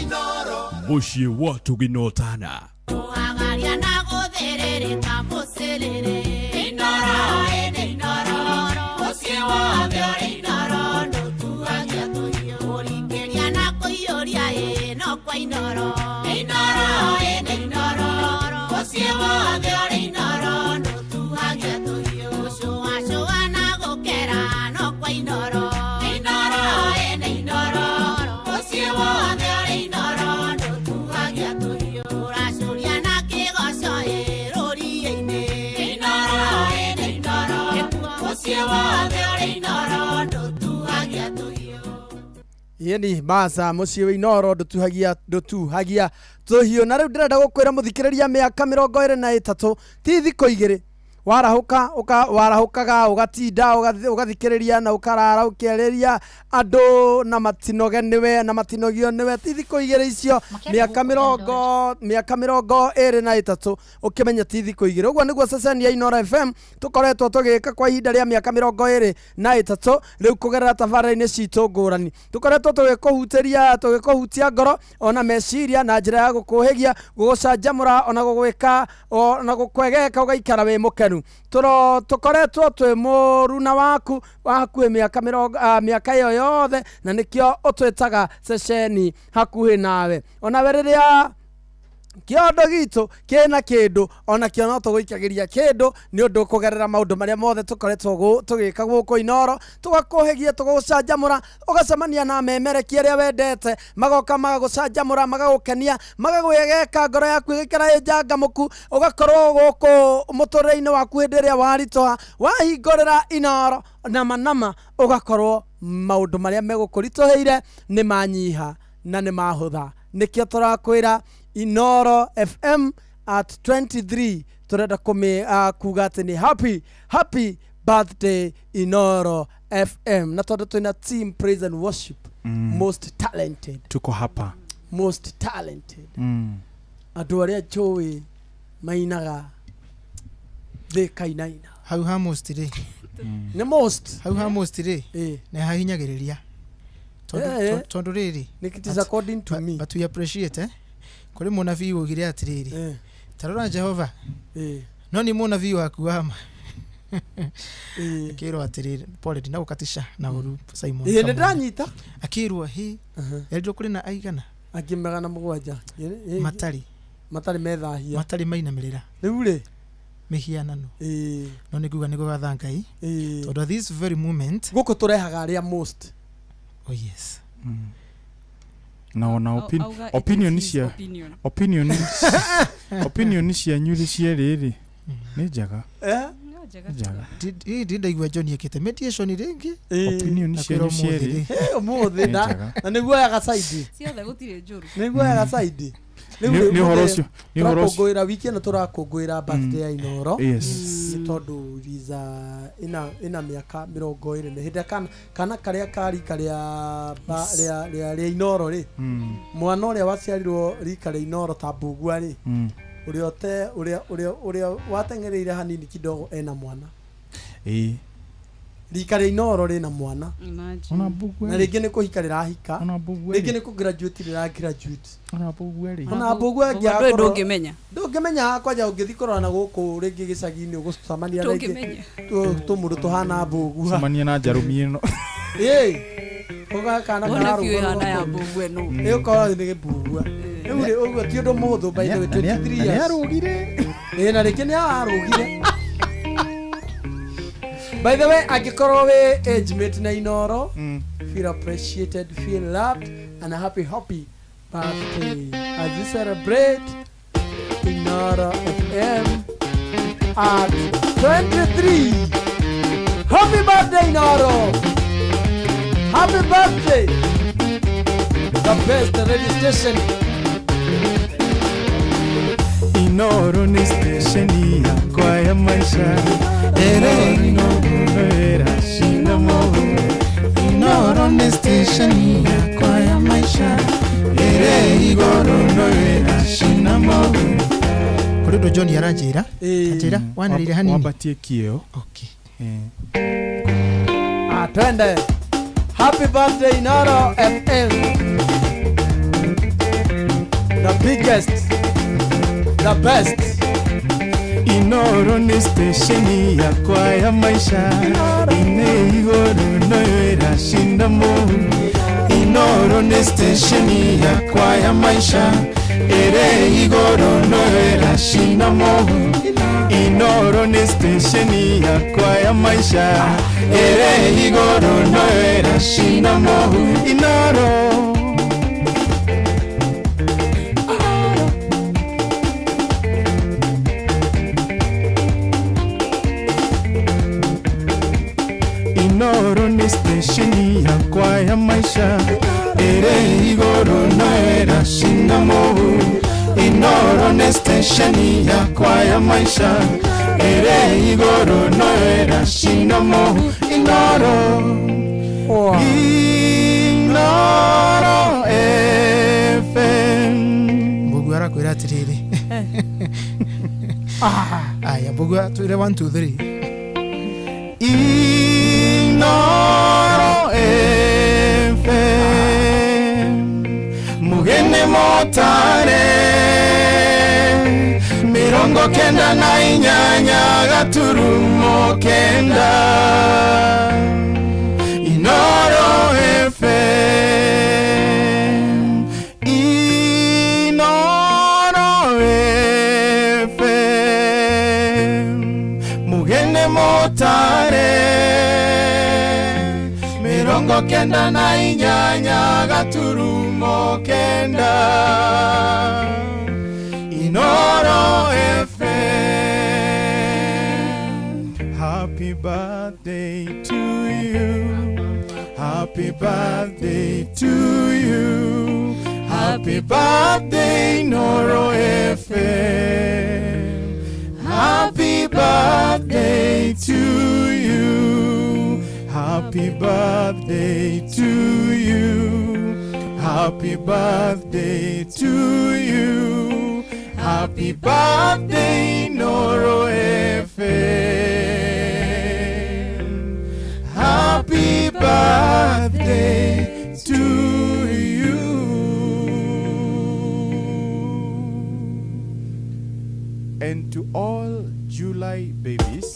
Inoro. Mũciĩ wa tũginotana. Kũhagaria na gũthĩrĩrĩka mũcĩrĩrĩ. Inoro ĩnĩ inoro, mũciĩ wothe ũrĩ inoro, ndũtuagia tũhiũ. Kũringĩria na kũiyũria ĩ no kwa inoro. Inoro ĩnĩ inoro, mũciĩ wothe ũrĩ inoro, ndũtuagia tũhiũ. Gũcũacũa na gũkera no kwa inoro. Inoro ĩnĩ inoro, mũciĩ wothe ũrĩ inoro, ndũtuagia tũhiũ. Kũracũria na kĩgoco ĩ rũriĩ-inĩ. Inoro ĩnĩ inoro, mũciĩ wothe ũrĩ inoro, ndũtuagia tũhiũ. Yeni masa muciĩ wa Inoro ndutuhagia ndutuhagia tũhiũ. Na rĩu ndĩrenda gũkwĩra mũthikĩrĩria, mĩaka 23 ti thikũ igĩrĩ. Warahũka warahũkaga ũgatinda ũgathikĩrĩria na ũkarara ũkĩarĩria andũ na matinoge nĩwe na matinogio nĩwe, ti thikũ igĩrĩ icio. Mĩaka 23 ũkĩmenya ti thikũ igĩrĩ. Ũguo nĩguo ceceni ya Inoro FM tũkoretwo tũgĩka kwa ihinda rĩa mĩaka 23 rĩu, kũgerera tabarĩra-inĩ citũ ngũrani. Tũkoretwo tũgĩkũhutĩria, tũgĩkũhutia ngoro ona meciria na njĩra ya gũkũhĩgia, gũgũcanjamũra, ona gũgwĩka ona gũkwegeka ũgaikara wĩ mũkenu. Tũro tũkoretwo twĩ mũruna waku wa hakuhĩ mĩaka mĩrongo mĩaka ĩyo yothe, na nĩkĩo ũtwĩtaga ceceni hakuhĩ nawe. Onawe rĩrĩa kĩondo gitũ kĩna kĩndũ, ona kĩo no tũgũikagĩria kĩndũ, nĩ ũndũ kũgerera maũndũ marĩa mothe tũkoretwo tũgĩka gũkũ Inoro, tũgakũhĩgia, tũgũcanjamũra, ũgacemania na memerekia arĩa wendete, magoka magagũcanjamũra, magagũkenia, magagwĩgeka, ngoro yaku ĩgĩikara ĩ njangamũku, ũgakorwo gũkũ mũtũrĩre-inĩ waku hĩndĩ ĩrĩa waritũha, wahingũrĩra Inoro nama nama, ũgakorwo maũndũ marĩa megũkũritũhĩire nĩ manyiha na nĩ mahũtha. Nĩkĩo tũrakwĩra Inoro FM at 23 turenda kũmĩ kuga atĩ nĩ happy happy birthday Inoro FM. Na tondũ twĩna team praise and worship, most talented, tuko hapa, most talented, andũ arĩa njũĩ mainaga thĩ kainaina. Hau ha most rĩ. Nĩ most. Hau ha most rĩ, nĩ hahinyagĩrĩria. Tondũ rĩrĩ, It is according to me. But we appreciate, eh, kũrĩ mũnabii waugire atĩrĩrĩ, tarora Jehova, no nĩ mũnabii waku wa ma. Akĩrwo atĩrĩrĩ, pole ndinagũkatisha na ũru, Simon. Ĩĩ, nĩ Kamau. ndĩranyita. Akĩrwo hĩ, erirwo kũrĩ na aigana angĩ 700 matarĩ matarĩ methahia, matarĩ mainamĩrĩra rĩu rĩ mĩhianano. No nĩ nguga nĩ gũgatha Ngai, tondũ at this very moment gũkũ tũrehaga arĩa most. Oh yes. Na ona Auga it opinion is his cia opinion. Opinion cianyu rĩ cierĩ rĩ nĩ njega. Eh? Nĩ njega. Ndindaigua John ekĩte mediation rĩngĩ. Opinion Na cianyu kwĩra ũmũthĩ cierĩ rĩ. Eh, ũmũthĩ nĩ na njega. Na nĩguo oyaga side. Ciothe gũtirĩ njũru. Nĩguo oyaga side. Nĩ ũhoro ũcio, nĩ ũhoro ũcio. Tũrakũngũĩra wiki ĩno, tũrakũngũĩra birthday ya Inoro. Yes. Nĩ tondũ Liza ĩna mĩaka 20 na hĩndĩ ĩrĩa kana karĩa ka rika rĩa rĩa Inoro rĩ, mwana ũrĩa waciarirwo rika rĩa Inoro ta Mbugua rĩ, ũrĩa ũte ũrĩa ũrĩa ũrĩa wateng'ereire hanini kidogo ena mwana. Rika rĩa Inoro rĩna mwana. Ona Mbugua na rĩ. Rĩngĩ nĩ kũhika rĩrahika. Ona Mbugua rĩngĩ rĩ. nĩ kũ graduate rĩra graduate. Ona Mbugua rĩ. Ona Mbugua Mbugua ndũĩ, ndũngĩmenya. Ndũngĩmenya, kwanja ũngĩthiĩ kũrora na gũkũ rĩngĩ gĩcagi-inĩ ũgũcemania rĩngĩ Ndũngĩmenya. Tũmũndũ tũhana Mbugua. Cemania na njarũmi ĩno. Ĩĩ, ũga kana Wone kararũga biũ ĩhana ya rũgongo. Mbugua ĩno. Ĩ, ũkorwo nĩ Mbugua rĩu rĩ, ũguo ti ũndũ mũhũthũ, by the way, 23 Na years. nĩarũgire. Ĩĩ, na rĩngĩ nĩ ararũgire. By the way, angĩkorwo wĩ age mate na Inoro, feel appreciated, feel loved, and a happy happy birthday as we celebrate Inoro FM at 23. Happy birthday Inoro. Happy birthday. The best radio station. Inoro ni stesheni yakwa ya maisha ere inoro shinamo. Inoro ni stesheni yakwa ya maisha ere igoro noera shinamo. Kuri John yaranjira anjira wanarire hanini wambatie kio. Okay. Ah, twende. Happy birthday Inoro FM. The biggest, the best. Inoro ni stesheni yakwa ya maisha ine igoro noera shinamo. Inoro ni stesheni yakwa ya maisha ere igoro noera shinamo. Inoro ni stesheni yakwa ya maisha ere igoro noera shinamo. Inoro. Inoro ni stesheni yakwa ya maisha ere igoro noera shinamo. Inoro ni stesheni yakwa ya maisha ere igoro noera shinamo. Inoro. Inoro FM. Mbugu arakwira atiriri. Aya mbugu twire 1 2 3. Inoro FM mugene motare 98 gaturumo 9. Inoro FM. Inoro FM mugene motare 98 gaturumo 9. Inoro FM. Happy birthday to you. Happy birthday to you. Happy birthday Inoro FM. Happy birthday to you. Happy birthday to you. Happy birthday to you. Happy birthday Inoro FM. Happy birthday to you. And to all July babies,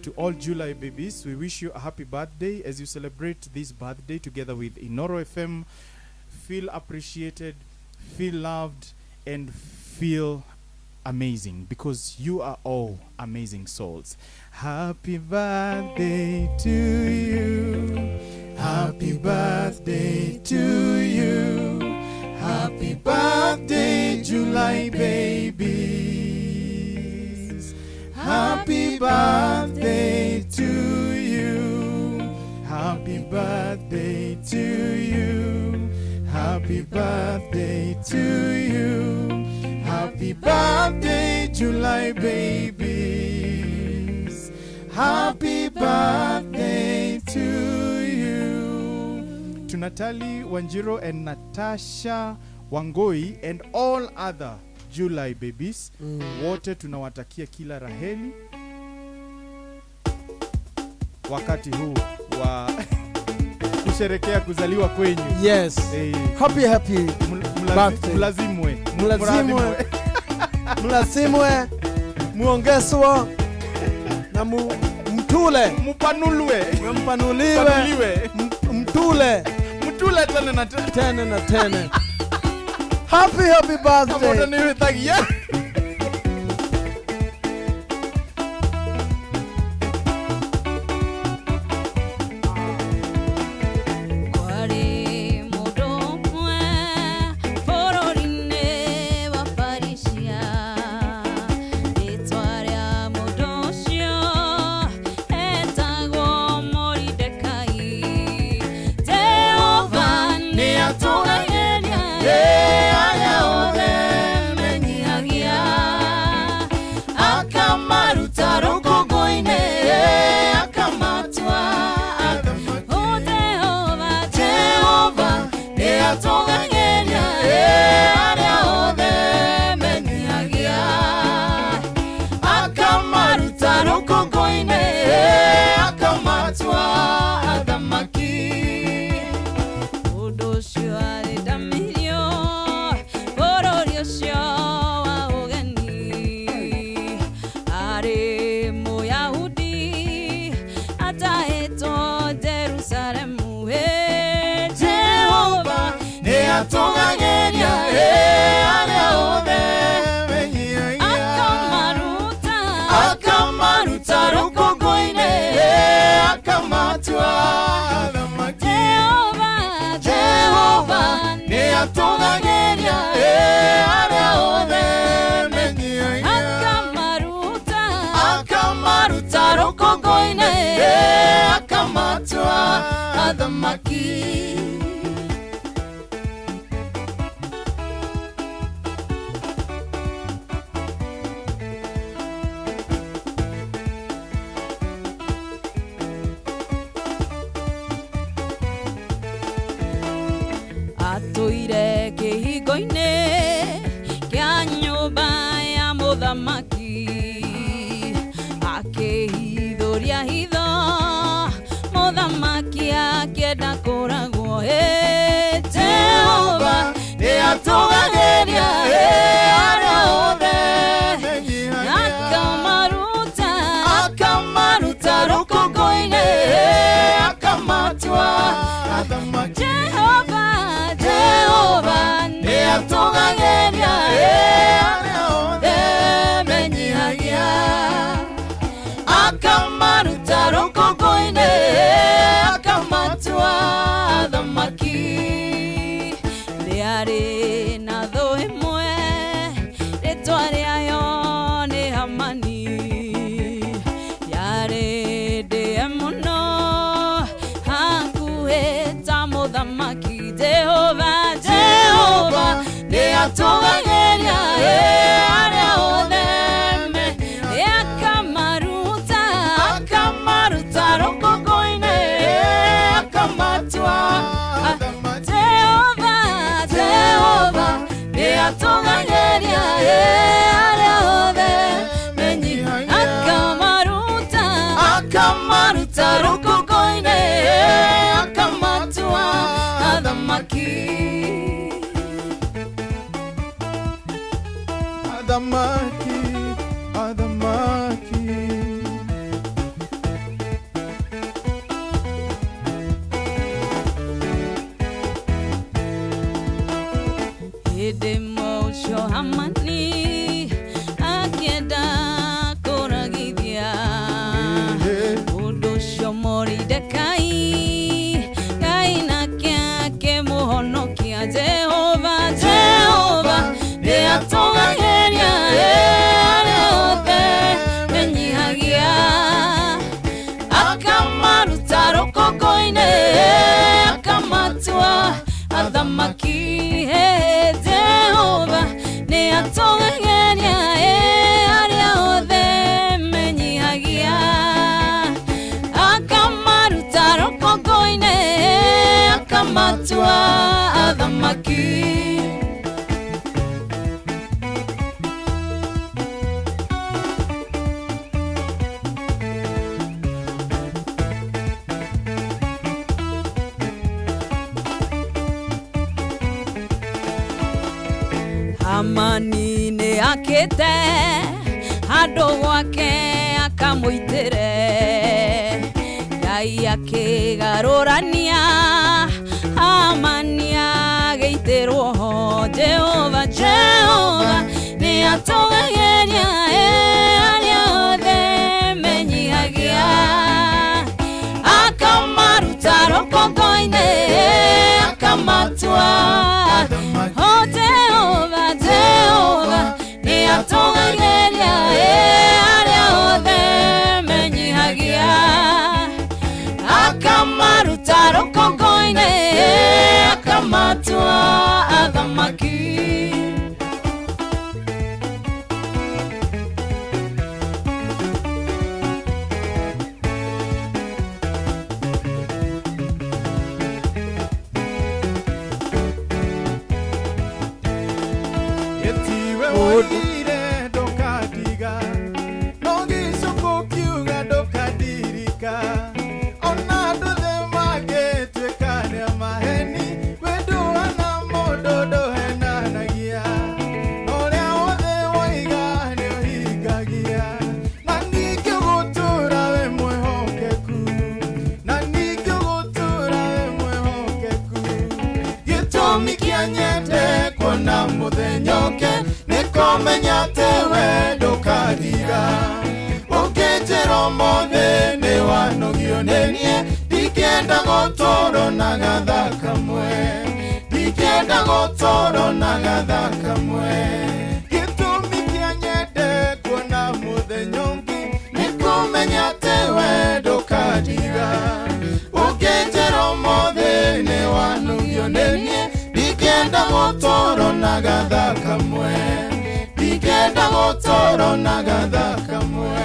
to all July babies, we wish you a happy birthday as you celebrate this birthday together with Inoro FM. Feel appreciated, feel loved, and feel amazing, because you are all amazing souls. Happy birthday to you. Happy birthday to you. Happy birthday, July babies. Happy birthday to you. Happy birthday to you. Happy birthday to you. Happy birthday, July babies. Happy birthday to you. To Natalie Wanjiro and Natasha Wangoi and all other July babies, wote tunawatakia kila raheli wakati huu wa kusherekea kuzaliwa kwenyu. Yes. Hey. Happy happy birthday. Mlazimwe. Mlazimwe. Mlazimwe. Muongeswa na mtule. Mupanulwe. Mpanuliwe. Mtule. Mtule tena na tena. Tena na tena. Happy happy birthday. Etagwo Akamaruta rũkũngũ-inĩ, akamatua athamaki. Jehova, Jehova nĩ atũgagĩria arĩa othe menyihagia. Akamaruta, akamaruta rũkũngũ-inĩ, akamatua athamaki. Atũire kĩhingo-inĩ kĩa nyũmba ya mũthamaki, akĩhithũria hitho mũthamaki akĩenda kũragwo. Jehova nĩ atũgagĩria arĩa othe menyihagia. Akamaruta, akamaruta rũkũngũ-inĩ, akamatua athamaki. Jehova, Jehova nĩ atũgagĩria arĩa othe menyihagia. Akamaruta rũkũngũ-inĩ, akamatua athamaki. Rĩarĩ na thũ ĩmwe, rĩtwa rĩayo nĩ Hamani. Yarĩ ndĩe mũno hakuhĩ ta mũthamaki. Jehova, Jehova nĩ atũgagĩria arĩa othe akamaruta, akamaruta rũkũngũ-inĩ, akamatua athamaki. Jehova, Jehova nĩ atũgagĩria arĩa othe menyihagia. Akamaruta, akamaruta rũkũngũ-inĩ, akamatua athamaki. Athamaki, athamaki. Hĩndĩ ĩmwe ũcio Hamani akĩenda kũragithia mũndũ ũcio Moridekai, Ngai nake akĩmũhonokia. Jehova, Jehova nĩ atũgagĩria arĩa othe menyihagia. Akamaruta rũkũngũ-inĩ, akamatua athamaki. Jehova nĩ atũgagĩria arĩa othe menyihagia. Akamaruta rũkũngũ-inĩ, akamatua athamaki. Hamani nĩ akĩte handũ gwake akamũitĩre, Ngai akĩgarũrania Hamani agĩitĩrwo ho. Jehova, Jehova nĩ atũgagĩria arĩa othe menyihagia. Akamaruta rũkũngũ-inĩ, akamatua athamaki. O Jehova, Jehova nĩ atũgagĩria arĩa othe menyihagia. Akamaruta rũkũngũ-inĩ, akamatua athamaki. Etiwe woigire ndũkandiga, no gĩcũkũ kiuga ndũkandirika. Ona andũ othe mangĩtuĩka nĩ a maheni, wĩ ndũhana mũndũ ndũhenanagia. ũmũthĩ nĩ wanogio nĩ niĩ ndingĩenda gũtũrwo na gatha kamwe ndingĩenda gũtũrwo na gatha kamwe gĩtũmi kĩa nyende kuona mũthenya ũngĩ nĩ kũmenya atĩ we ndũkandiga ũngĩnjĩra ũmũthĩ nĩ wanogio nĩ niĩ ndingĩenda gũtũrwo na gatha kamwe ndingĩenda gũtũrwo na gatha kamwe.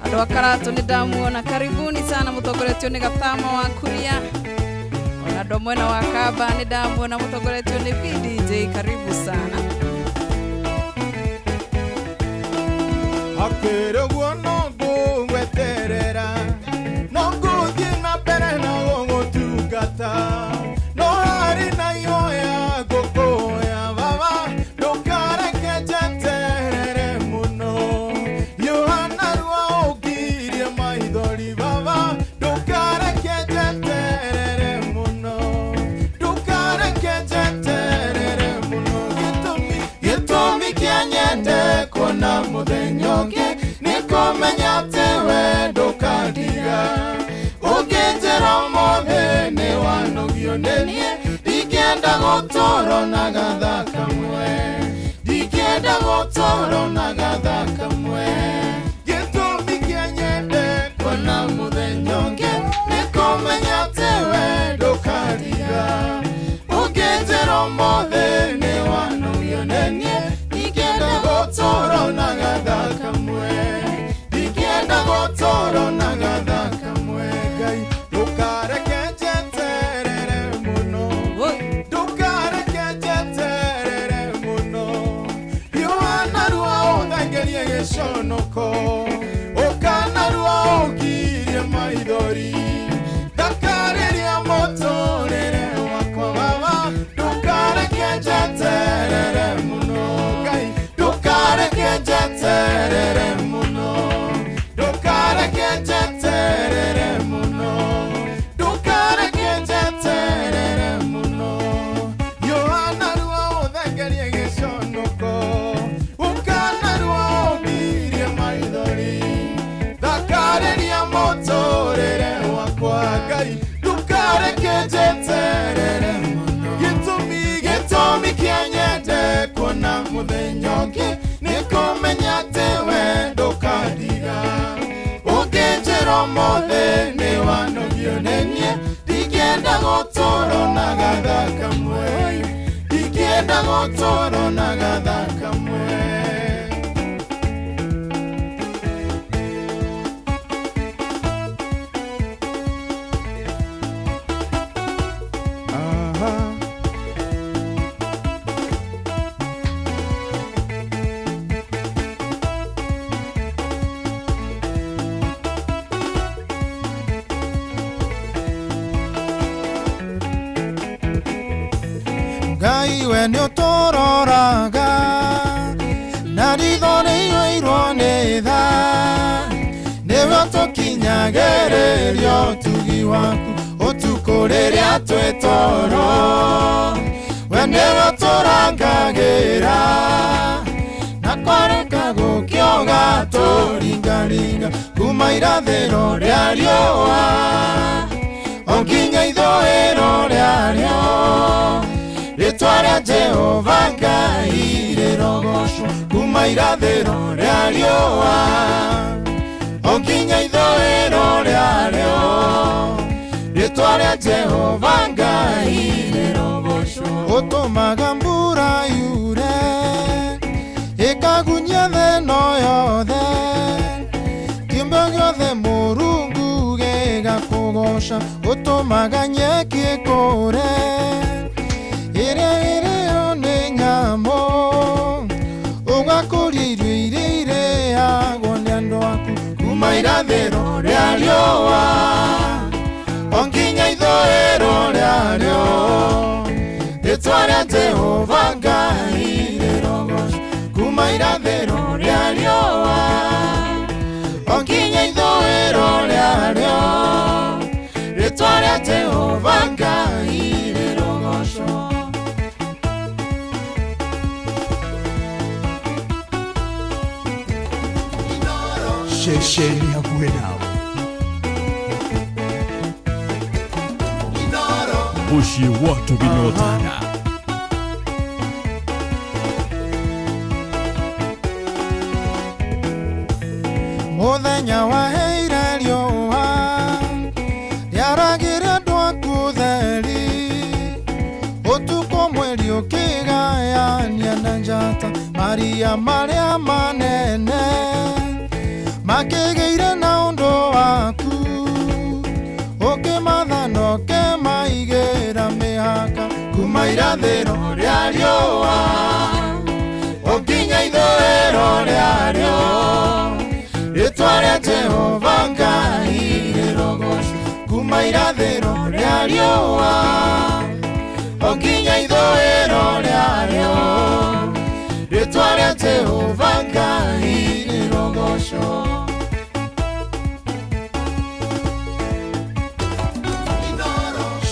Andũ a Karatu nĩ ndamuona, karibuni sana mũtongoretio nĩ Gatama wa Kuria. Ona andũ mwena wa Kamba nĩ ndamuona mũtongoretio nĩ PDJ, karibu sana. Akĩrĩ ũguo no ngũgweterera no ngũthiĩ na mbere na gũgũtungata no harĩ na ihoya ngũkũhoya baba ndũkareke njeterere mũno Yohana rua ũngirie maithori baba ndũkareke njeterere mũno ndũkareke njeterere mũno gĩtũmi kĩa nyende kuona mũthenya ũngĩ nĩ kũmenya atĩ we ndũkandiga ũngĩnjĩra ũmũthĩ nĩ wanogio nĩ niĩ ndingĩenda gũtũrwo na gatha kamwe ndingĩenda gũtũrwo na gatha kamwe gĩtũmi kĩa nyende kuona mũthenya ũngĩ nĩ kũmenya atĩ we ndũkandiga ũngĩnjĩra ũmũthĩ nĩ wanogio nĩ niĩ ndingĩenda gũtũrwo na gatha kamwe ndingĩenda gũtũrwo na gatha kamwe Ngai ndũkareke njeterere mũno ndũkareke njeterere mũno Yohana rua ũthengerie gĩconoko ũkana rua ũngirie maithori ndakarĩria mũtũrĩre wakwa baba ndũkareke njeterere mũno Ngai ndũkareke njeterere mũno ndũkareke njeterere mũno ndũkareke njeterere mũno Yohana rua ũthengerie gĩconoko ũkana rua ũngirie maithori thakarĩria mũtũrĩre wakwa Ngai ndũkareke njeterere mũno gĩtũmi kĩa nyende kuona mũthenya ũngĩ nĩ kũmenya atĩ we ndũkandiga ũngĩnjĩra ũmũthĩ nĩ wanogio nĩ niĩ ndingĩenda gũtũrwo na gatha kamwe ndingĩenda gũtũrwo na gatha kamwe. Ngai we nĩ ũtũroraga na ritho rĩiyũirwo nĩ tha nĩwe ũtũkinyagĩrĩria ũtugi waku ũtukũ rĩrĩa twĩ toro we nĩwe ũtũra Tũthakagĩra na kwareka gũkĩoga tũringaringa kuma irathĩro rĩa riũa o nginya ithũĩro rĩarĩo rĩtwa rĩa Jehova Ngai rĩrogocwo kuma irathĩro rĩa riũa o nginya ithũĩro rĩarĩo rĩtwa rĩa Jehova Ngai rĩrogocwo. Ũtũmaga mbura yure ĩkagunyia thĩ-ĩno yothe kĩũmbe gĩothe Mũrungu gĩgakũgoca ũtũmaga nyeki ĩkũre ĩrĩa ĩrĩo nĩ nyamũ ũgakũria irio iria irĩagwo nĩ andũ aku kuma irathĩro rĩa riũa o nginya ithũĩro rĩarĩo rĩtwa rĩa Jehova Ngai rĩrogocwo kuma irathĩro rĩa riũa o nginya ithũĩro rĩarĩo rĩtwa rĩa Jehova Ngai rĩrogocwo. Ceceni hakuhĩ nawe. Mũciĩ wa Tũginotana. Mũthenya waheire riũa rĩaragĩre andũ aku theri ũtukũ mweri ũkĩgayania na njata maria marĩa manene makĩgĩire na ũndũ waku ũkĩmatha na ũkĩmaigĩra mĩhaka kuma irathĩro rĩa riũa o nginya ithũĩro rĩarĩo rĩtwa rĩa Jehova Ngai rĩrogocwo kuma irathĩro rĩa riũa o nginya ithũĩro rĩarĩo rĩtwa rĩa Jehova Ngai rĩrogocwo.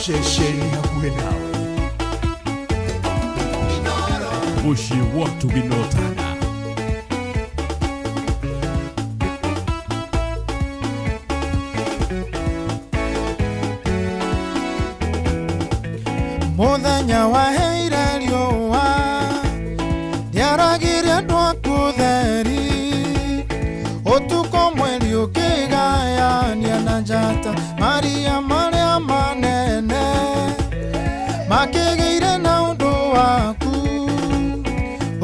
Ceceni hakuhĩ nawe. Mũciĩ wa Tũginotana. Mũthenya waheire riũa rĩaragĩre andũ aku theri ũtukũ mweri ũkĩgayania na njata maria marĩa manene makĩgĩire na ũndũ waku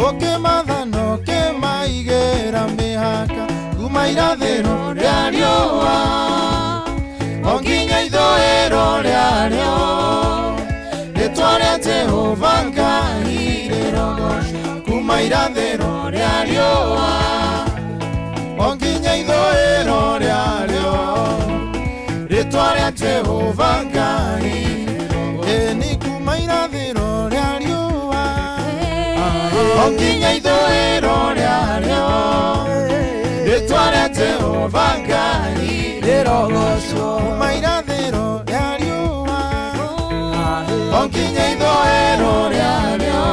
ũkĩmatha na ũkĩmaigĩra mĩhaka kuma irathĩro rĩa riũa o nginya ithũĩro rĩarĩo rĩtwa rĩa Jehova Ngai rĩrogocwo kuma irathĩro rĩa riũa o nginya ithũĩro rĩarĩo rĩtwa rĩa Jehova Ngai ĩni kuma irathĩro rĩa riũa o nginya ithũĩro rĩarĩo rĩtwa rĩa Jehova Ngai rĩrogocwo kuma irathĩro rĩa riũa o nginya ithũĩro rĩarĩo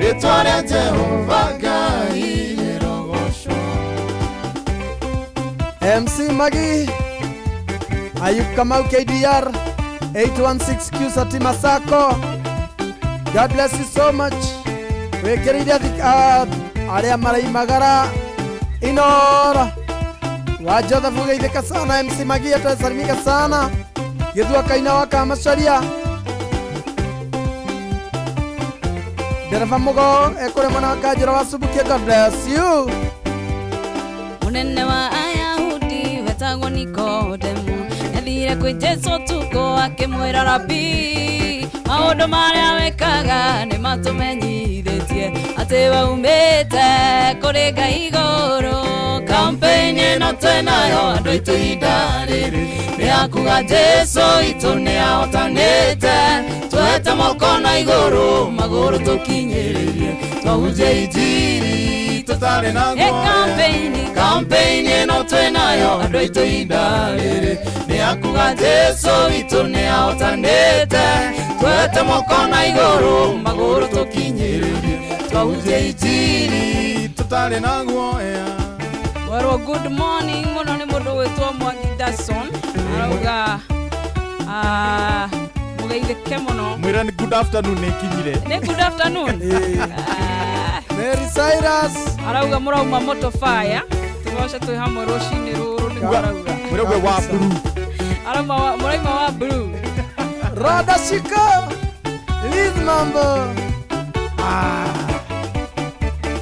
rĩtwa rĩa Jehova Ngai rĩrogocwo. MC Magi, Ayub Kamau KDR 816 Q Satima Sako. God bless you so much. Wekeriria aria maraimagara Inoro wa Joseph ugeithĩka sana. MC Magi atasalimika sana. Gĩthua kaina wa Kamacaria Dereva Mugo ekũrĩ mwena wa Kanjũra wa Subukia. God bless you. Mũnene wa Ayahudi wetagwo Nikodemo athire kwĩ Jesũ ũtukũ akĩmwĩra Rabi, maũndũ marĩa wekaga nĩ matũmenyithĩtie atĩ waumĩte kũrĩ Ngai igũrũ. Kampeni ĩno twĩnayo andũ aitũ ihinda rĩrĩ nĩ ya kuga Jesũ witũ nĩahotanĩte twete moko na igũrũ magũrũ tũkinyĩrĩirie twahunjie injiri tũtarĩ na guoya. Kampeni ĩno twĩnayo andũ aitũ ihinda rĩrĩ nĩ ya kuga Jesũ witũ nĩahotanĩte twete moko na igũrũ magũrũ tũkinyĩrĩirie. Twahunjia injiri Tũtarĩ na guoya. Werwo good morning mũno nĩ mũndũ gwĩtwo Mwangi Dason arauga mũgeithĩke mũno. Mwĩra nĩ good afternoon nĩ ikinyire. Nĩ good afternoon. Mary Cyrus arauga mũrauma moto fire tũgoce twĩ hamwe rũcinĩ rũrũ nĩguo arauga. Mwĩra gwe wa blue. Arauma mũraima wa blue. Rada Shiko Liz Mambo.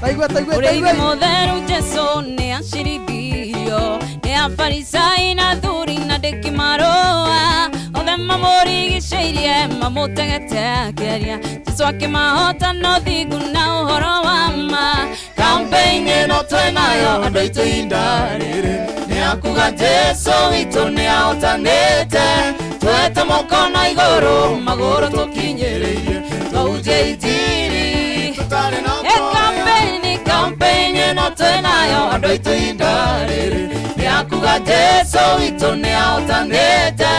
Taigua taigua Ũrĩithi taigua. mũtheru Jesũ nĩ acirithirio nĩ afarisai na athuri na ndĩki marũa othe mamũrigicĩirie mamũtegete akĩaria Jesũ akĩmahota na ũthingu na ũhoro wa ma. Campaign ĩno twĩnayo andũ aitũ ihinda rĩrĩ nĩ akuga Jesũ witũ nĩ ahotanĩte twete moko na igũrũ magũrũ tũkinyĩrĩirie twahunjia injiri Tũtarĩ na Campaign campaign ĩno twĩnayo andũ aitũ ihinda rĩrĩ nĩ akuga Jesũ witũ nĩ ahotanĩte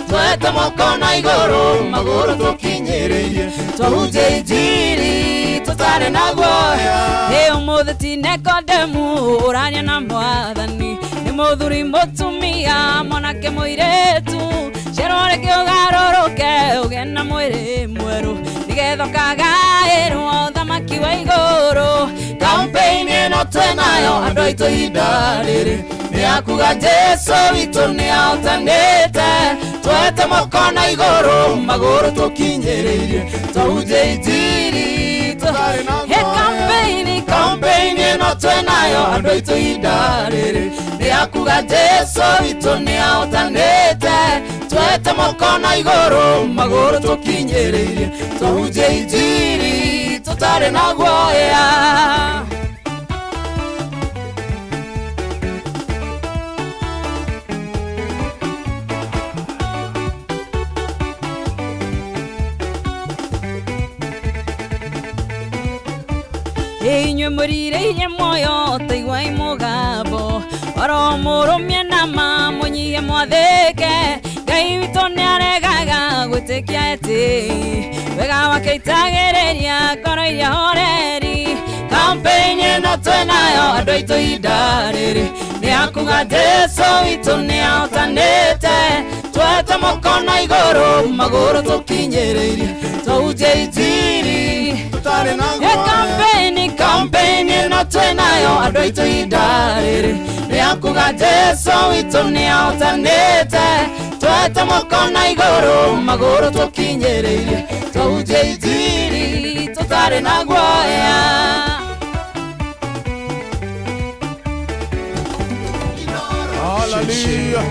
twete moko na igũrũ magũrũ tũkinyĩrĩirie twahunjia injiri tũtarĩ na guoya. Ĩ ũmũthĩ ti Nikodemu ũraria na mwathani nĩ mũthuri mũtumia mwanake mũirĩtu cerwo rĩngĩ ũgarũrũke ũgĩe na mwĩrĩ mwerũ nĩgetha ũkagaĩrwo ũthamaki wa igũrũ. Campaign ĩno twĩnayo andũ aitũ ihinda rĩrĩ nĩ akuga Jesũ witũ nĩ ahotanĩte twete moko na igũrũ magũrũ tũkinyĩrĩirie twahunjia injiri. Campaign campaign ĩno twĩnayo andũ aitũ ihinda rĩrĩ nĩ akuga Jesũ witũ nĩ ahotanĩte twete moko na igũrũ magũrũ tũkinyĩrĩirie twahunjia injiri tũtarĩ na guoya. Inyuĩ mũrirĩirie muoyo taiguai mũgambo oro mũrũmie nama mũnyihie mwathĩke Ngai witũ nĩaregaga gwĩtĩkia etĩi wega wake aitagĩrĩria ngoro iria horeri. Campaign ĩno twĩnayo andũ aitũ ihinda rĩrĩ nĩ akuga Jesũ witũ nĩ ahotanĩte twete moko na igũrũ magũrũ tũkinyĩrĩirie twahunjia injiri Tũtarĩ na guoya. Campaign campaign ĩno twĩnayo andũ aitũ ihinda rĩrĩ nĩ akuga Jesũ witũ nĩ ahotanĩte twete moko na igũrũ magũrũ tũkinyĩrĩirie twahunjia injiri tũtarĩ na guoya. Hallelujah.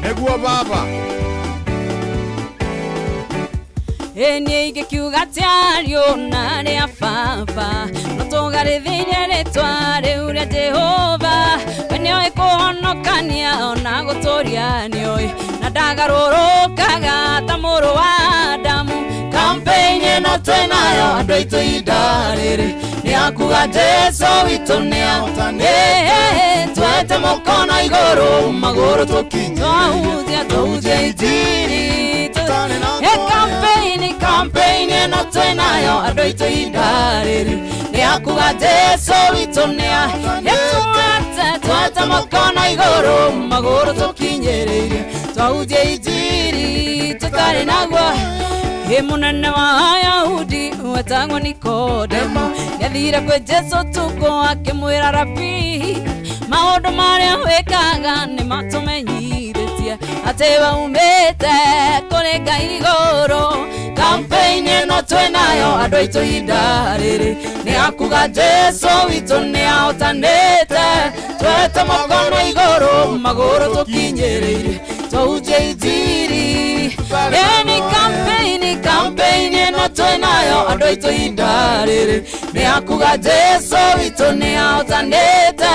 Nĩguo baba. Niĩ ingĩkiuga atĩ ariũ na arĩa baba no tũgarĩthĩirie rĩtwa rĩu rĩa Jehova we nĩoĩ kũhonokania ona gũtũria nĩoĩ na ndagarũrũkaga ta mũrũ wa Adamu. Campaign ĩno twĩnayo andũ aitũ ihinda rĩrĩ nĩ akuga Jesũ witũ nĩ ahotanĩte twete moko na igũrũ magũrũ tũkinyĩrĩirie twahunjia injiri. Campaign campaign ĩno twĩnayo andũ aitũ ihinda rĩrĩ nĩ akuga Jesũ witũ nĩ ahotanĩte twete moko na igũrũ magũrũ tũkinyĩrĩirie twahunjia injiri tũtarĩ na guoya. Ĩ mũnene wa Ayahudi wetagwo Nikodemo nĩathire kwĩ Jesũ ũtukũ akĩmwĩra Rabii maũndũ marĩa wĩkaga nĩ matũmenyithĩtie atĩ waumĩte kũrĩ Ngai igũrũ. Campaign ĩno twĩnayo andũ aitũ ihinda rĩrĩ nĩ akuga Jesũ witũ nĩ ahotanĩte twete moko na igũrũ magũrũ tũkinyĩrĩirie twahunjia injiri. Ĩni campaign campaign ĩno twĩnayo andũ aitũ ihinda rĩrĩ nĩ akuga Jesũ witũ nĩ ahotanĩte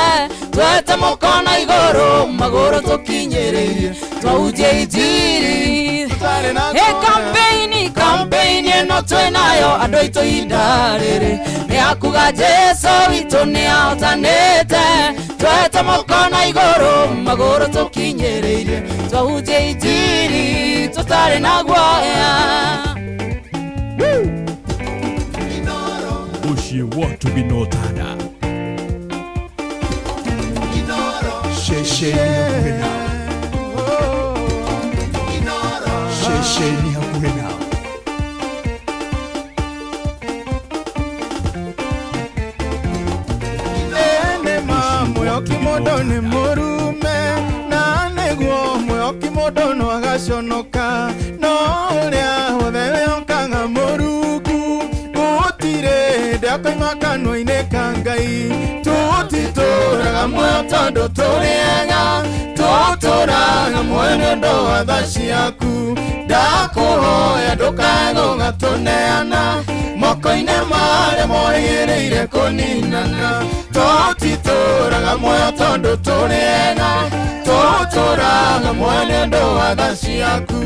twete moko na igũrũ magũrũ tũkinyĩrĩirie twahunjia injiri. Campaign campaign ĩno twĩnayo andũ aitũ ihinda rĩrĩ nĩ akuga Jesũ witũ nĩ ahotanĩte twete moko na igũrũ magũrũ tũkinyĩrĩirie twahunjia injiri tũtarĩ na guoya. ũtugi na ũtana. Ceceni hakuhĩ nawe. Ceceni hakuhĩ nawe. Mwĩoki mũndũ nĩ mũrume na nĩguo mwĩoki mũndũ no agaconoka no ũrĩa wothe wĩhokaga Mũrungu gũtirĩ hĩndĩ akoima kanua-inĩ ka Ngai. Tũtitũraga muoyo tondũ tũrĩ ega, tũtũraga muoyo nĩ ũndũ wa tha ciaku. Ndakũhoya ndũkae gũgatũneana moko-inĩ marĩa mohĩgĩrĩire kũninana. Tũtitũraga muoyo tondũ tũrĩ ega, tũtũraga muoyo nĩ ũndũ wa tha ciaku.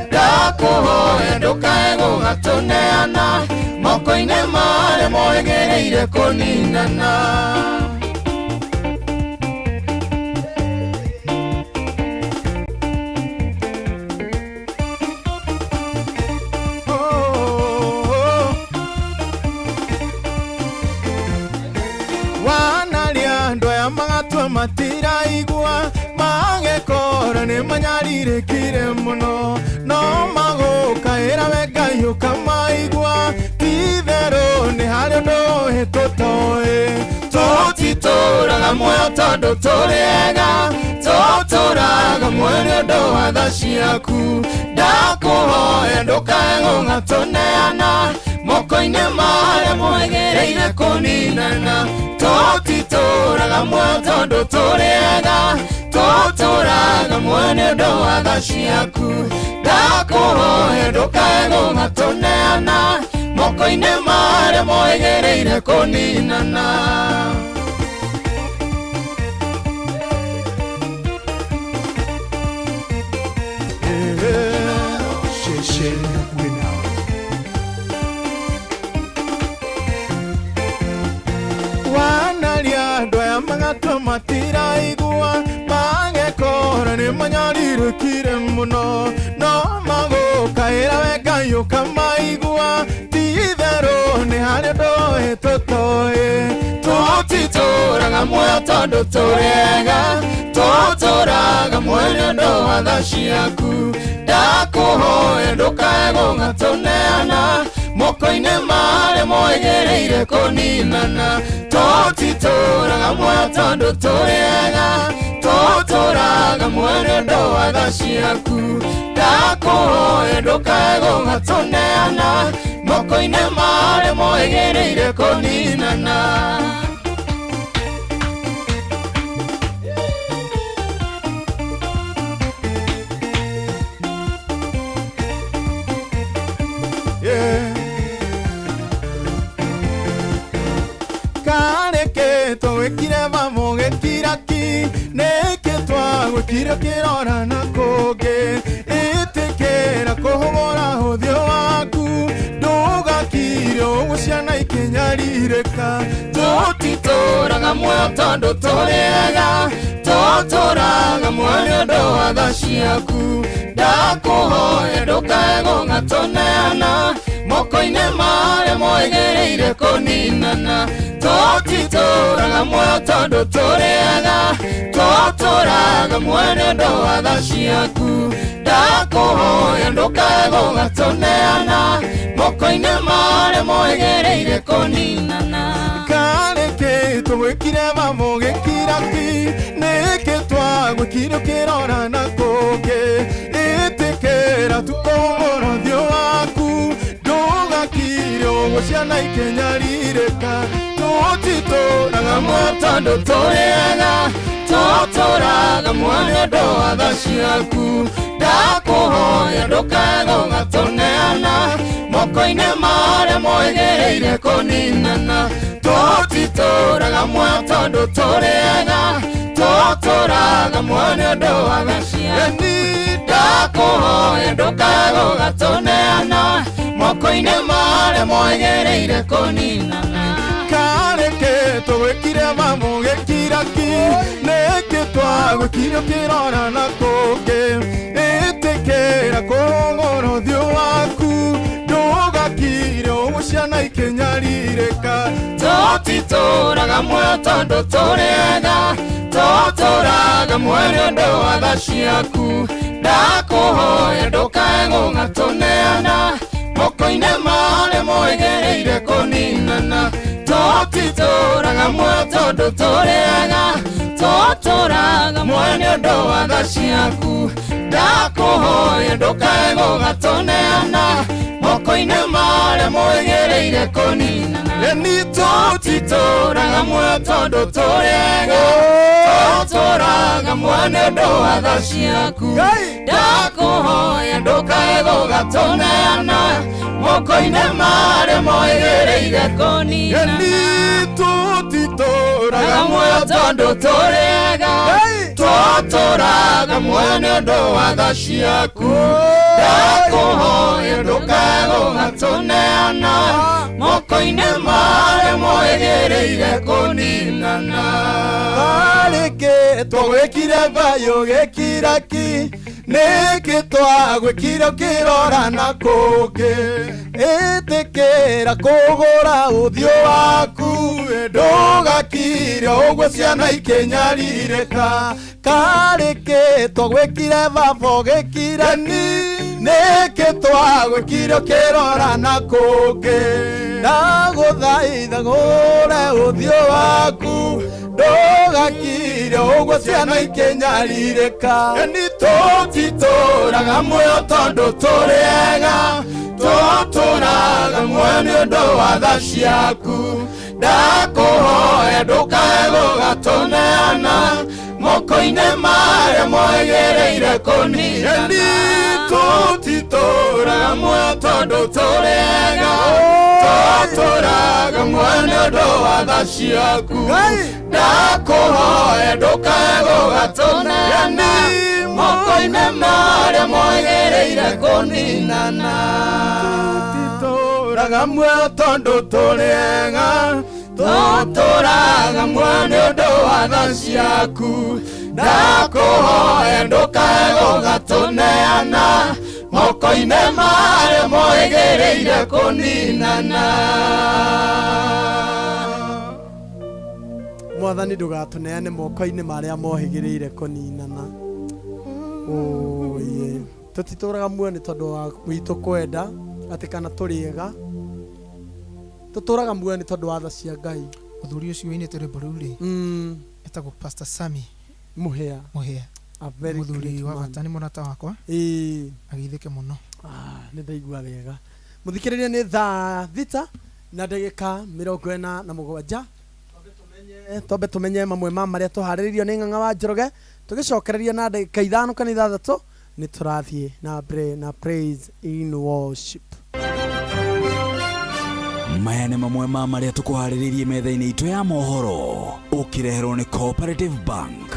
Ndakũhoya ndũkae gũgatũneana moko-inĩ marĩa mohĩgĩrĩire kũninana. Matiraigua magekora nĩ manyarirĩkire mũno no magũkaĩra we Ngai ũkamaigua. Ti-itherũ nĩ harĩ ũndũ ũhĩtũtoĩ. Tũtitũraga muoyo tondũ tũrĩ ega, tũtũraga muoyo nĩ ũndũ wa tha ciaku. Ndakũhoya ndũkae gũgatũneana moko-inĩ marĩa mohĩgĩrĩire kũninana. Tũtitũraga muoyo tondũ tũrĩ ega, tũtũraga muoyo nĩ ũndũ wa tha ciaku. Ndakũhoya ndũkae gũgatũneana moko-inĩ marĩa mohĩgĩrĩire kũninana. Ceceni hakuhĩ nawe. Wanaria andũ aya magatwa matiraigua magekora nĩ manyarirĩkire mũno no magũkaĩra we Ngai ũkamaigua. Ti-itherũ nĩ harĩ ũndũ ũhĩtũtoĩ. Tũtitũraga muoyo tondũ tũrĩ ega, tũtũraga muoyo nĩ ũndũ wa tha ciaku. Ndakũhoya ndũkae gũgatũneana moko-inĩ marĩa mohĩgĩrĩire kũninana. Tũtitũraga muoyo tondũ tũrĩ ega, tũtũraga muoyo nĩ ũndũ wa tha ciaku. Ndakũhoya ndũkae gũgatũneana moko-inĩ marĩa mohĩgĩrĩire kũninana. Twagwĩkire vamũgĩkira ki nĩkĩ twagwĩkire kĩrora na kũngĩ. Ĩtĩkĩra kũhũgũra ũthiũ waku ndũgakire ũguo ciana ikĩnyarirĩka. Tũtitũraga muoyo tondũ tũrĩ ega, tũtũraga muoyo nĩ ũndũ wa tha ciaku. Ndakũhoya ndũkae gũgatũneana moko-inĩ marĩa mohĩgĩrĩire kũninana. Tũtitũraga muoyo tondũ tũrĩ ega, tũtũraga muoyo nĩ ũndũ wa tha ciaku. Ndakũhoya ndũkae gũgatũneana moko-inĩ marĩa mohĩgĩrĩire kũninana. Karĩkĩ twagwĩkire vamũgĩkira ki nĩkĩ twagwĩkire ũkĩrora na kũngĩ. Ĩtĩkĩra tu kũhũgũra ũthiũ waku ndũgakire ũguo ciana ikĩnyarirĩka. Tũtitũraga muoyo tondũ tũrĩ ega, tũtũraga muoyo nĩ ũndũ wa tha ciaku. Ndakũhoya ndũkae gũgatũneana moko-inĩ marĩa mohĩgĩrĩire kũninana. Tũtitũraga muoyo tondũ tũrĩ ega, tũtũraga muoyo nĩ ũndũ wa tha ciaku. Ndakũhoya ndũkae gũgatũneana moko-inĩ marĩa mohĩgĩrĩire kũninana. Karĩkĩ twagwĩkire vamũgĩkira ki nĩkĩ twagwĩkire ũkĩrora na kũngĩ. Ĩtĩkĩra kũhũgũra ũthiũ waku ndũgakire ũguo ciana ikĩnyarirĩka. Tũtitũraga Tũtitũraga muoyo tondũ tũrĩ ega, tũtũraga muoyo nĩ ũndũ wa tha ciaku. Ndakũhoya ndũkae gũgatũneana moko-inĩ marĩa moĩgĩrĩire kũninana. Tũtitũraga muoyo tondũ tũrĩ ega, tũtũraga muoyo nĩ ũndũ wa tha ciaku. Ndakũhoya ndũkae gũgatũneana moko-inĩ marĩa moĩgĩrĩire kũninana. Nĩ tũtitũraga muoyo tondũ tũrĩ ega, tũtũraga muoyo nĩ ũndũ wa tha ciaku. Ndakũhoya ndũkae gũgatũneana moko-inĩ marĩa moĩgĩrĩire kũninana. Nĩ tũtitũraga muoyo tondũ tũrĩ ega, tũtũraga muoyo nĩ ũndũ wa tha ciaku. Ndakũhoya ndũkae gũgatũneana moko-inĩ marĩa moĩgĩrĩire kũninana. Karĩkĩ twagwĩkire thayũ gĩkira ki, nĩkĩ twagwĩkire ũkĩrora na kũngĩ? Ĩtĩkĩra kũgũra ũthiũ waku, ndũgakire ũguo ciana ikĩnyarirĩka. Karĩkĩ twagwĩkire baba ũgĩkira ki, nĩkĩ twagwĩkire ũkĩrora na kũngĩ? Ndagũthaitha ngũre ũthiũ waku, ndũgakire ũguo ciana ikĩnyarirĩka. Nĩ tũtitũraga muoyo tondũ tũrĩ ega, tũtũraga muoyo nĩ ũndũ wa tha ciaku. Ndakũhoya ndũkae gũgatũneana moko-inĩ marĩa moĩgĩrĩire kũninana. Nĩ tũtitũraga muoyo tondũ tũrĩ ega, tũtũraga muoyo nĩ ũndũ wa tha ciaku. Ndakũhoya ndũkae gũgatũneana moko-inĩ marĩa moĩgĩrĩire kũninana. Tũtitũraga muoyo tondũ tũrĩ ega, tũtũraga muoyo nĩ ũndũ wa tha ciaku. Ndakũhoya ndũkae gũgatũneana moko-inĩ marĩa moĩgĩrĩire kũninana. Mwathani ndũgatũneane moko-inĩ marĩa mohĩgĩrĩire kũninana. Oye, tũtitũraga muoyo nĩ tondũ wa witũ kwenda atĩ kana tũrĩ ega, tũtũraga muoyo nĩ tondũ wa tha cia Ngai. Mũthuri ũcio ũinĩte rwĩmbo rũu rĩ, etagwo Pastor Sammy Mũhĩa. Mũhĩa. A very Mũthuri great wa man. bata, nĩ mũrata wakwa. Ĩĩ. Agĩithĩke mũno. Nĩ ndaigua wega. Mũthikĩrĩria, nĩ thaa 6 na ndagĩka 47. Twambe tũmenye mamwe ma marĩa tũharĩrĩirio nĩ Ng'ang'a wa Njoroge. Tũgĩcokereria na ndagĩka 5 kana 6 nĩ tũrathiĩ na mbere na praise in worship. Maya nĩ mamwe ma marĩa tũkũharĩrĩirie metha-inĩ itũ ya mohoro, ũkĩreherwo nĩ Cooperative Bank.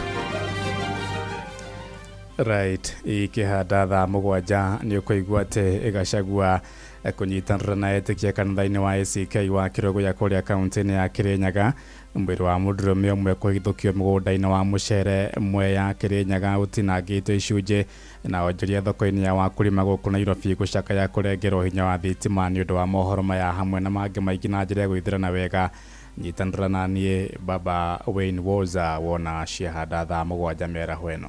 Right, ikĩhanda thaa 7 nĩ ũkũigua atĩ Gachagua kũnyitanĩra na etĩkia kanitha-inĩ wa ACK wa Kĩrũgũya kũrĩa kaunti-inĩ ya Kĩrĩnyaga. Mwĩrĩ wa mũndũrũme ũmwe kũhithũkio mũgũnda-inĩ wa mũcere Mwea Kĩrĩnyaga ũtinangĩtwo icunjĩ, na onjoria thoko-inĩ ya Wakulima gũkũ Nairobi gũcakaya kũrengerwo hinya wa thitima nĩ ũndũ wa mohoro maya hamwe na mangĩ maingĩ na njĩra ya gwĩthĩrana wega. Nyitanĩra na niĩ Baba Wayne Woza wona ciahanda thaa 7 mĩaraho ĩno.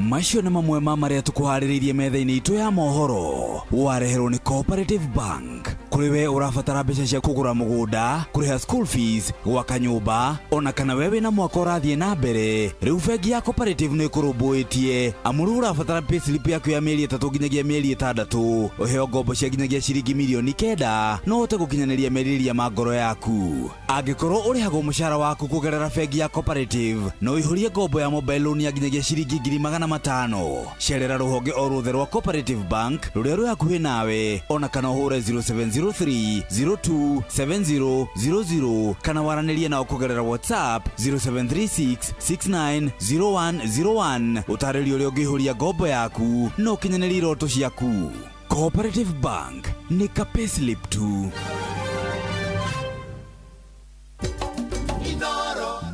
Macio nĩ mamwe ma marĩa tũkũharĩrĩirie metha-inĩ itũ ya mohoro, wareherwo nĩ Cooperative Bank. Kũrĩ we ũrabatara mbeca cia kũgũra mũgũnda, kũrĩha school fees, gwaka nyũmba, ona kana we wĩna mwaka ũrathiĩ na mbere, rĩu bengi ya Cooperative nĩ ĩkũrũmbũĩtie. Amu rĩu ũrabatara payslip yaku ya mĩeri 3 nginyagia mĩeri 6, ũheo ngombo cia nginyagia ciringi mirioni 9, no ũhote gũkinyanĩria merirĩria ma ngoro yaku. Angĩkorwo ũrĩhagwo mũcara waku kũgerera bengi ya Cooperative, no ũihũrie ngombo ya mobile loan ya nginyagia ciringi 500,000. Cerera rũhonge o ruothe rwa Cooperative Bank rũrĩa rwĩ hakuhĩ nawe, ona kana ũhũre 0703 027000 kana waranĩrie nao kũgerera WhatsApp 0736 690101. Ũtarĩrio ũrĩa ũngĩihũria ngombo yaku na ũkinyanĩrie iroto ciaku. Cooperative Bank nĩ ka payslip tu.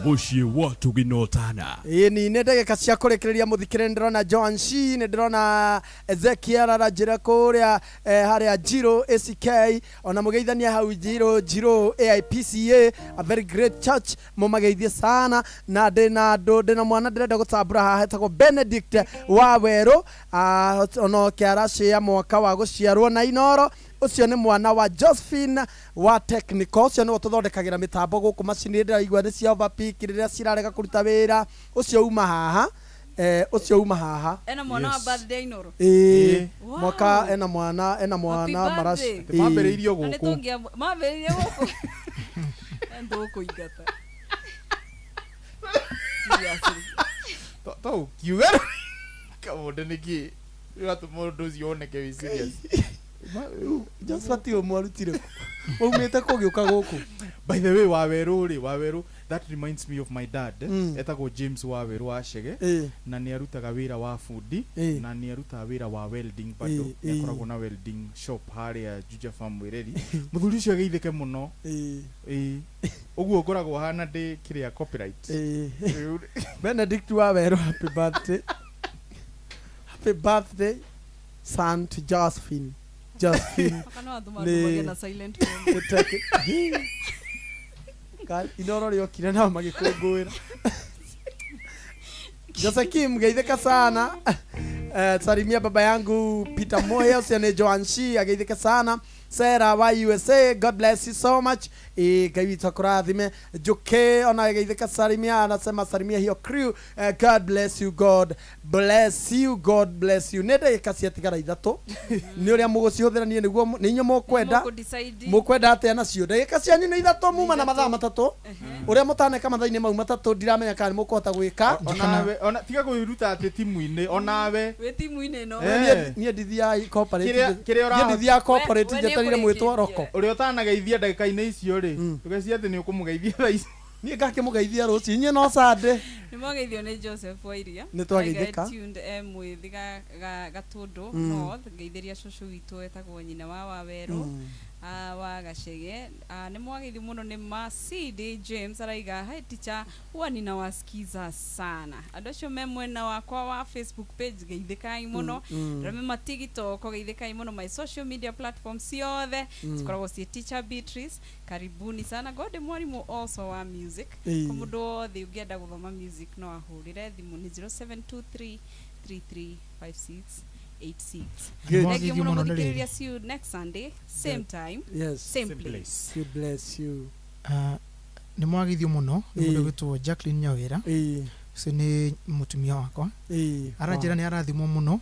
Mũciĩ wa Tugino Tana. Ĩĩ ni nĩ ndagĩka cia kũrĩkĩrĩria mũthikĩrĩria, nĩ ndĩrona Joan Shi, nĩ ndĩrona Ezekiel aranjĩra kũrĩa harĩa Njirũ ACK, ona mũgeithania hau Njirũ Njirũ AIPCA, a very great church, mũmageithie sana. Na ndĩna andũ, ndĩna mwana ndĩrenda gũtambũra haha etagwo Benedict wa Werũ, onoke aracĩa mwaka wa gũciarwo na Inoro. Ũcio nĩ mwana wa Josephine wa technical, ũcio nĩwe ũtũthondekagĩra mĩtambo gũkũ, macini ndĩraigua nĩ cia overpeak rĩrĩa cirarega kũruta wĩra. Ũcio uma haha, ũcio uma haha. Ena mwana wa birthday Inoro. Ĩĩ. Wow. Mwaka ena mwana, ena Happy mwana maraci. birthday. Ĩĩ. Na nĩtũngĩa- mambĩrĩirie gũkũ. Ndũkũingata. Seriously. To kiuga kamundu niki ũratũma ũndũ ũcio woneke wĩ serious. Josephat ũmwe arutire kũ? Waumĩte kũ ũgĩũka gũkũ? By the way, Waweru rĩ, Waweru, that reminds me of my dad. Etagwo James Waweru wa Chege. Na nĩ arutaga wĩra wa bundi, na nĩ arutaga wĩra wa welding bado. Nĩ akoragwo na welding shop harĩa Juja Farm Mwĩreri. Mũthuri ũcio ageithĩke mũno. Ĩĩ. Ũguo ngoragwo hana ndĩ kĩrĩa copyright. Ĩĩ. Benedict Waweru, happy birthday. Happy birthday son to Josephine. Josephine. Baka no andũ mandũmagia na silent mode. Inoro rĩokire nao magĩkũngũĩra. Josekim geithĩka sana. Salimia baba yangu Peter Mohe, ũcio nĩ Joan Shi, ageithĩka sana. Sarah wa USA, God bless you so much. Ngai witũ akũrathime. Njuke ona ageithĩka, salimia, anasema salimia hiyo crew. God bless you, God bless you, God bless you. Nĩ ndagĩka ciatigara ithatũ. Nĩ ũrĩa mũgũcihũthĩra niĩ nĩguo nĩ inyuĩ mũkwenda. Mũkũ-decide. Mũkwenda atĩa nacio? Ndagĩka cianyu nĩ ithatũ, muma na mathaa matatũ. Ũrĩa mũtaneka mathaa-inĩ mau matatũ ndiramenya kana nĩ mũkũhota gwĩka. Onawe, ona tiga kwĩruta atĩ timu-inĩ, onawe. Wĩ timu-inĩ ĩno. Niĩ ndithiaga cooperative. Kĩrĩa Niĩ ndithiaga cooperative njetereire mwĩtwo roko. Ũrĩa ũtanageithia ndagĩka-inĩ icio rĩ, ndũgecirie atĩ nĩ ũkũmũgeithia thaa ici. Niĩ ngakĩmũgeithia rũciũ, inyuĩ no Sunday. Nĩ mwageithio nĩ Joseph Wairia. Nĩ twageithĩka. Aiga tuned mwĩthĩ Gatũndũ North, ngeithĩria cũcũ witũ etagwo nyina wa Wawerũ. Wa Gacege. Nĩ mwageithio mũno nĩ Masidi James araiga hi teacher, huwa ninawasikiza sana. Andũ acio me mwena wakwa wa Facebook page geithĩkai mũno. Ndĩramema TikTok geithĩkai mũno, my social media platform ciothe cikoragwo ciĩ Teacher Beatrice. Karibuni sana. God mwarimu also wa music. Kwa mũndũ wothe ũngĩenda gũthoma music no ahũrĩre thimũ nĩ 0723 3356 86. Good. Thank you Mwageithio mũno mũno nĩ rĩrĩ. gũthikĩrĩria. See you next Sunday, same time, Yes. same place. God bless you. Nĩ mwageithio mũno nĩ mũndũ Ĩĩ. ũgwĩtwo Jacqueline Nyawĩra. Ũcio nĩ mũtumia wakwa. Aranjĩra nĩ arathimwo mũno.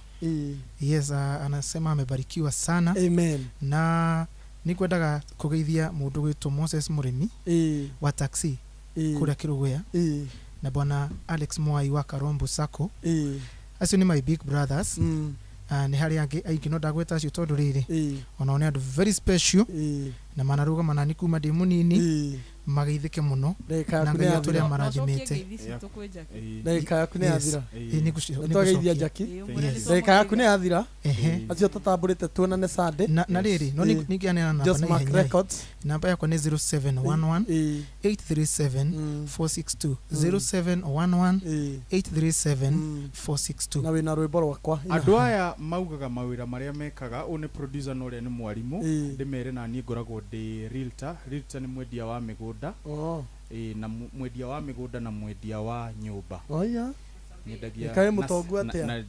Yes, anasema amebarikiwa sana. Amen. Na nĩ ngwendaga kũgeithia mũndũ ũgwĩtwo Moses Mũrĩmi wa taxi kũrĩa Kĩrũgũya, na bwana Alex Mwai wa Karombo Sacco. Acio nĩ my big brothers. Nĩ harĩ angĩ aingĩ no ndagweta acio tondũ rĩrĩ onao nĩ andũ very special na manarũgama nani kuma ndĩ mũnini, mageithĩke mũno Ndagĩka na yaku Ngai nĩ atũrĩa yathira. marathimĩte. Ndagĩka yaku nĩ Yes. yathira. Ĩĩ, Nĩ twageithia nĩngũcokia. Jackie. Yes. Ndagĩka yaku nĩ yathira. Ehe. Acio tũtambũrĩte tuonane Sunday. Na rĩrĩ no ningĩaneana namba Just na Mark ihenya. Records. Namba yakwa nĩ 0711 837 462, 0711 837 462. Na wĩna rwĩmbo rwakwa. Andũ aya maugaga mawĩra marĩa mekaga, ũyũ nĩ producer na ũrĩa nĩ mwarimũ. Ndĩmere na niĩ ngoragwo ndĩ realtor. Realtor nĩ mwendia wa mĩgũnda. Ĩĩ, na mwendia wa mĩgũnda na mwendia wa nyũmba. Oya. Nyendagia Ĩkaĩ mũtongu atĩa?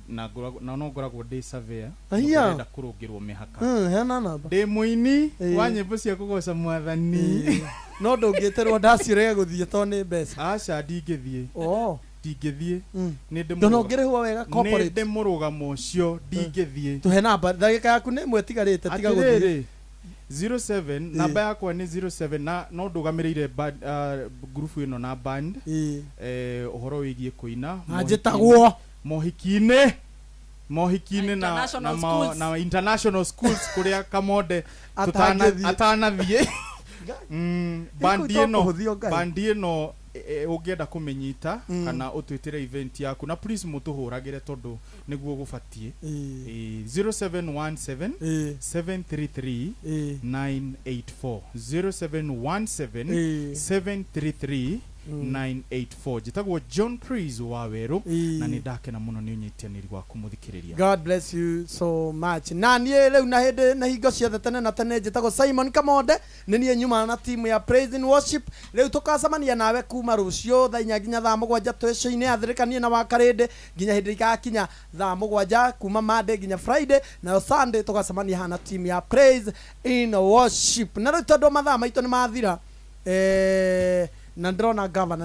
na no ngoragwo ndĩ surveyor. Aya. Ndĩrenda kũrũngĩrwo mĩhaka. Heana namba. Ndĩ mũini wa nyĩmbo cia kũgoca mwathani. No ndũngĩtĩrwo ndaciũrege gũthiĩ tondũ nĩ mbeca. Aca, ndingĩthiĩ. Ndingĩthiĩ. Nĩ Ndona ũngĩrĩhwo wega corporate. ndĩ mũrũgamo ũcio ndingĩthiĩ. Tũhe namba, ndagĩka yaku nĩ ĩmwe ĩtigarĩte, tiga gũthiĩ. Atĩrĩrĩ, 07 namba yakwa nĩ 07 na no ndũgamĩrĩire ngurubu ĩno na band, ũhoro wĩgiĩ kũina Na njĩtagwo. mohiki-inĩ mohiki-inĩ na, International na, schools. na international schools kũrĩa Kamonde Atangĩthiĩ. atanathiĩ. Bandi Ĩkũ ĩno kũhũthio Ngai. Bandi ĩno ũngĩenda kũmĩnyita kana ũtwĩtĩre event yaku, na please mũtũhũragĩre tondũ nĩguo gũbatiĩ. 0717 733 984, 0717 733 984. Njĩtagwo John Pris wa Werũ, na nĩ ndakena mũno nĩ ũnyitanĩri waku mũthikĩrĩria. God bless you so much. Na niĩ rĩu na hĩndĩ na hingo ciothe tene na tene, njĩtagwo Simon Kamonde, nĩ niĩ nyumana na timu ya Praise and Worship. Rĩu tũkacemania nawe kuma rũciũ thaa 4 nginya thaa 7 twĩcio-inĩ athĩrĩkanie na wakarĩndĩ nginya hĩndĩ igakinya thaa 7, kuma Monday nginya Friday, nayo Sunday tũgacemania haha na timu ya Praise in Worship. Na rĩu tondũ mathaa maitũ nĩ mathira, na ndĩrona gavana.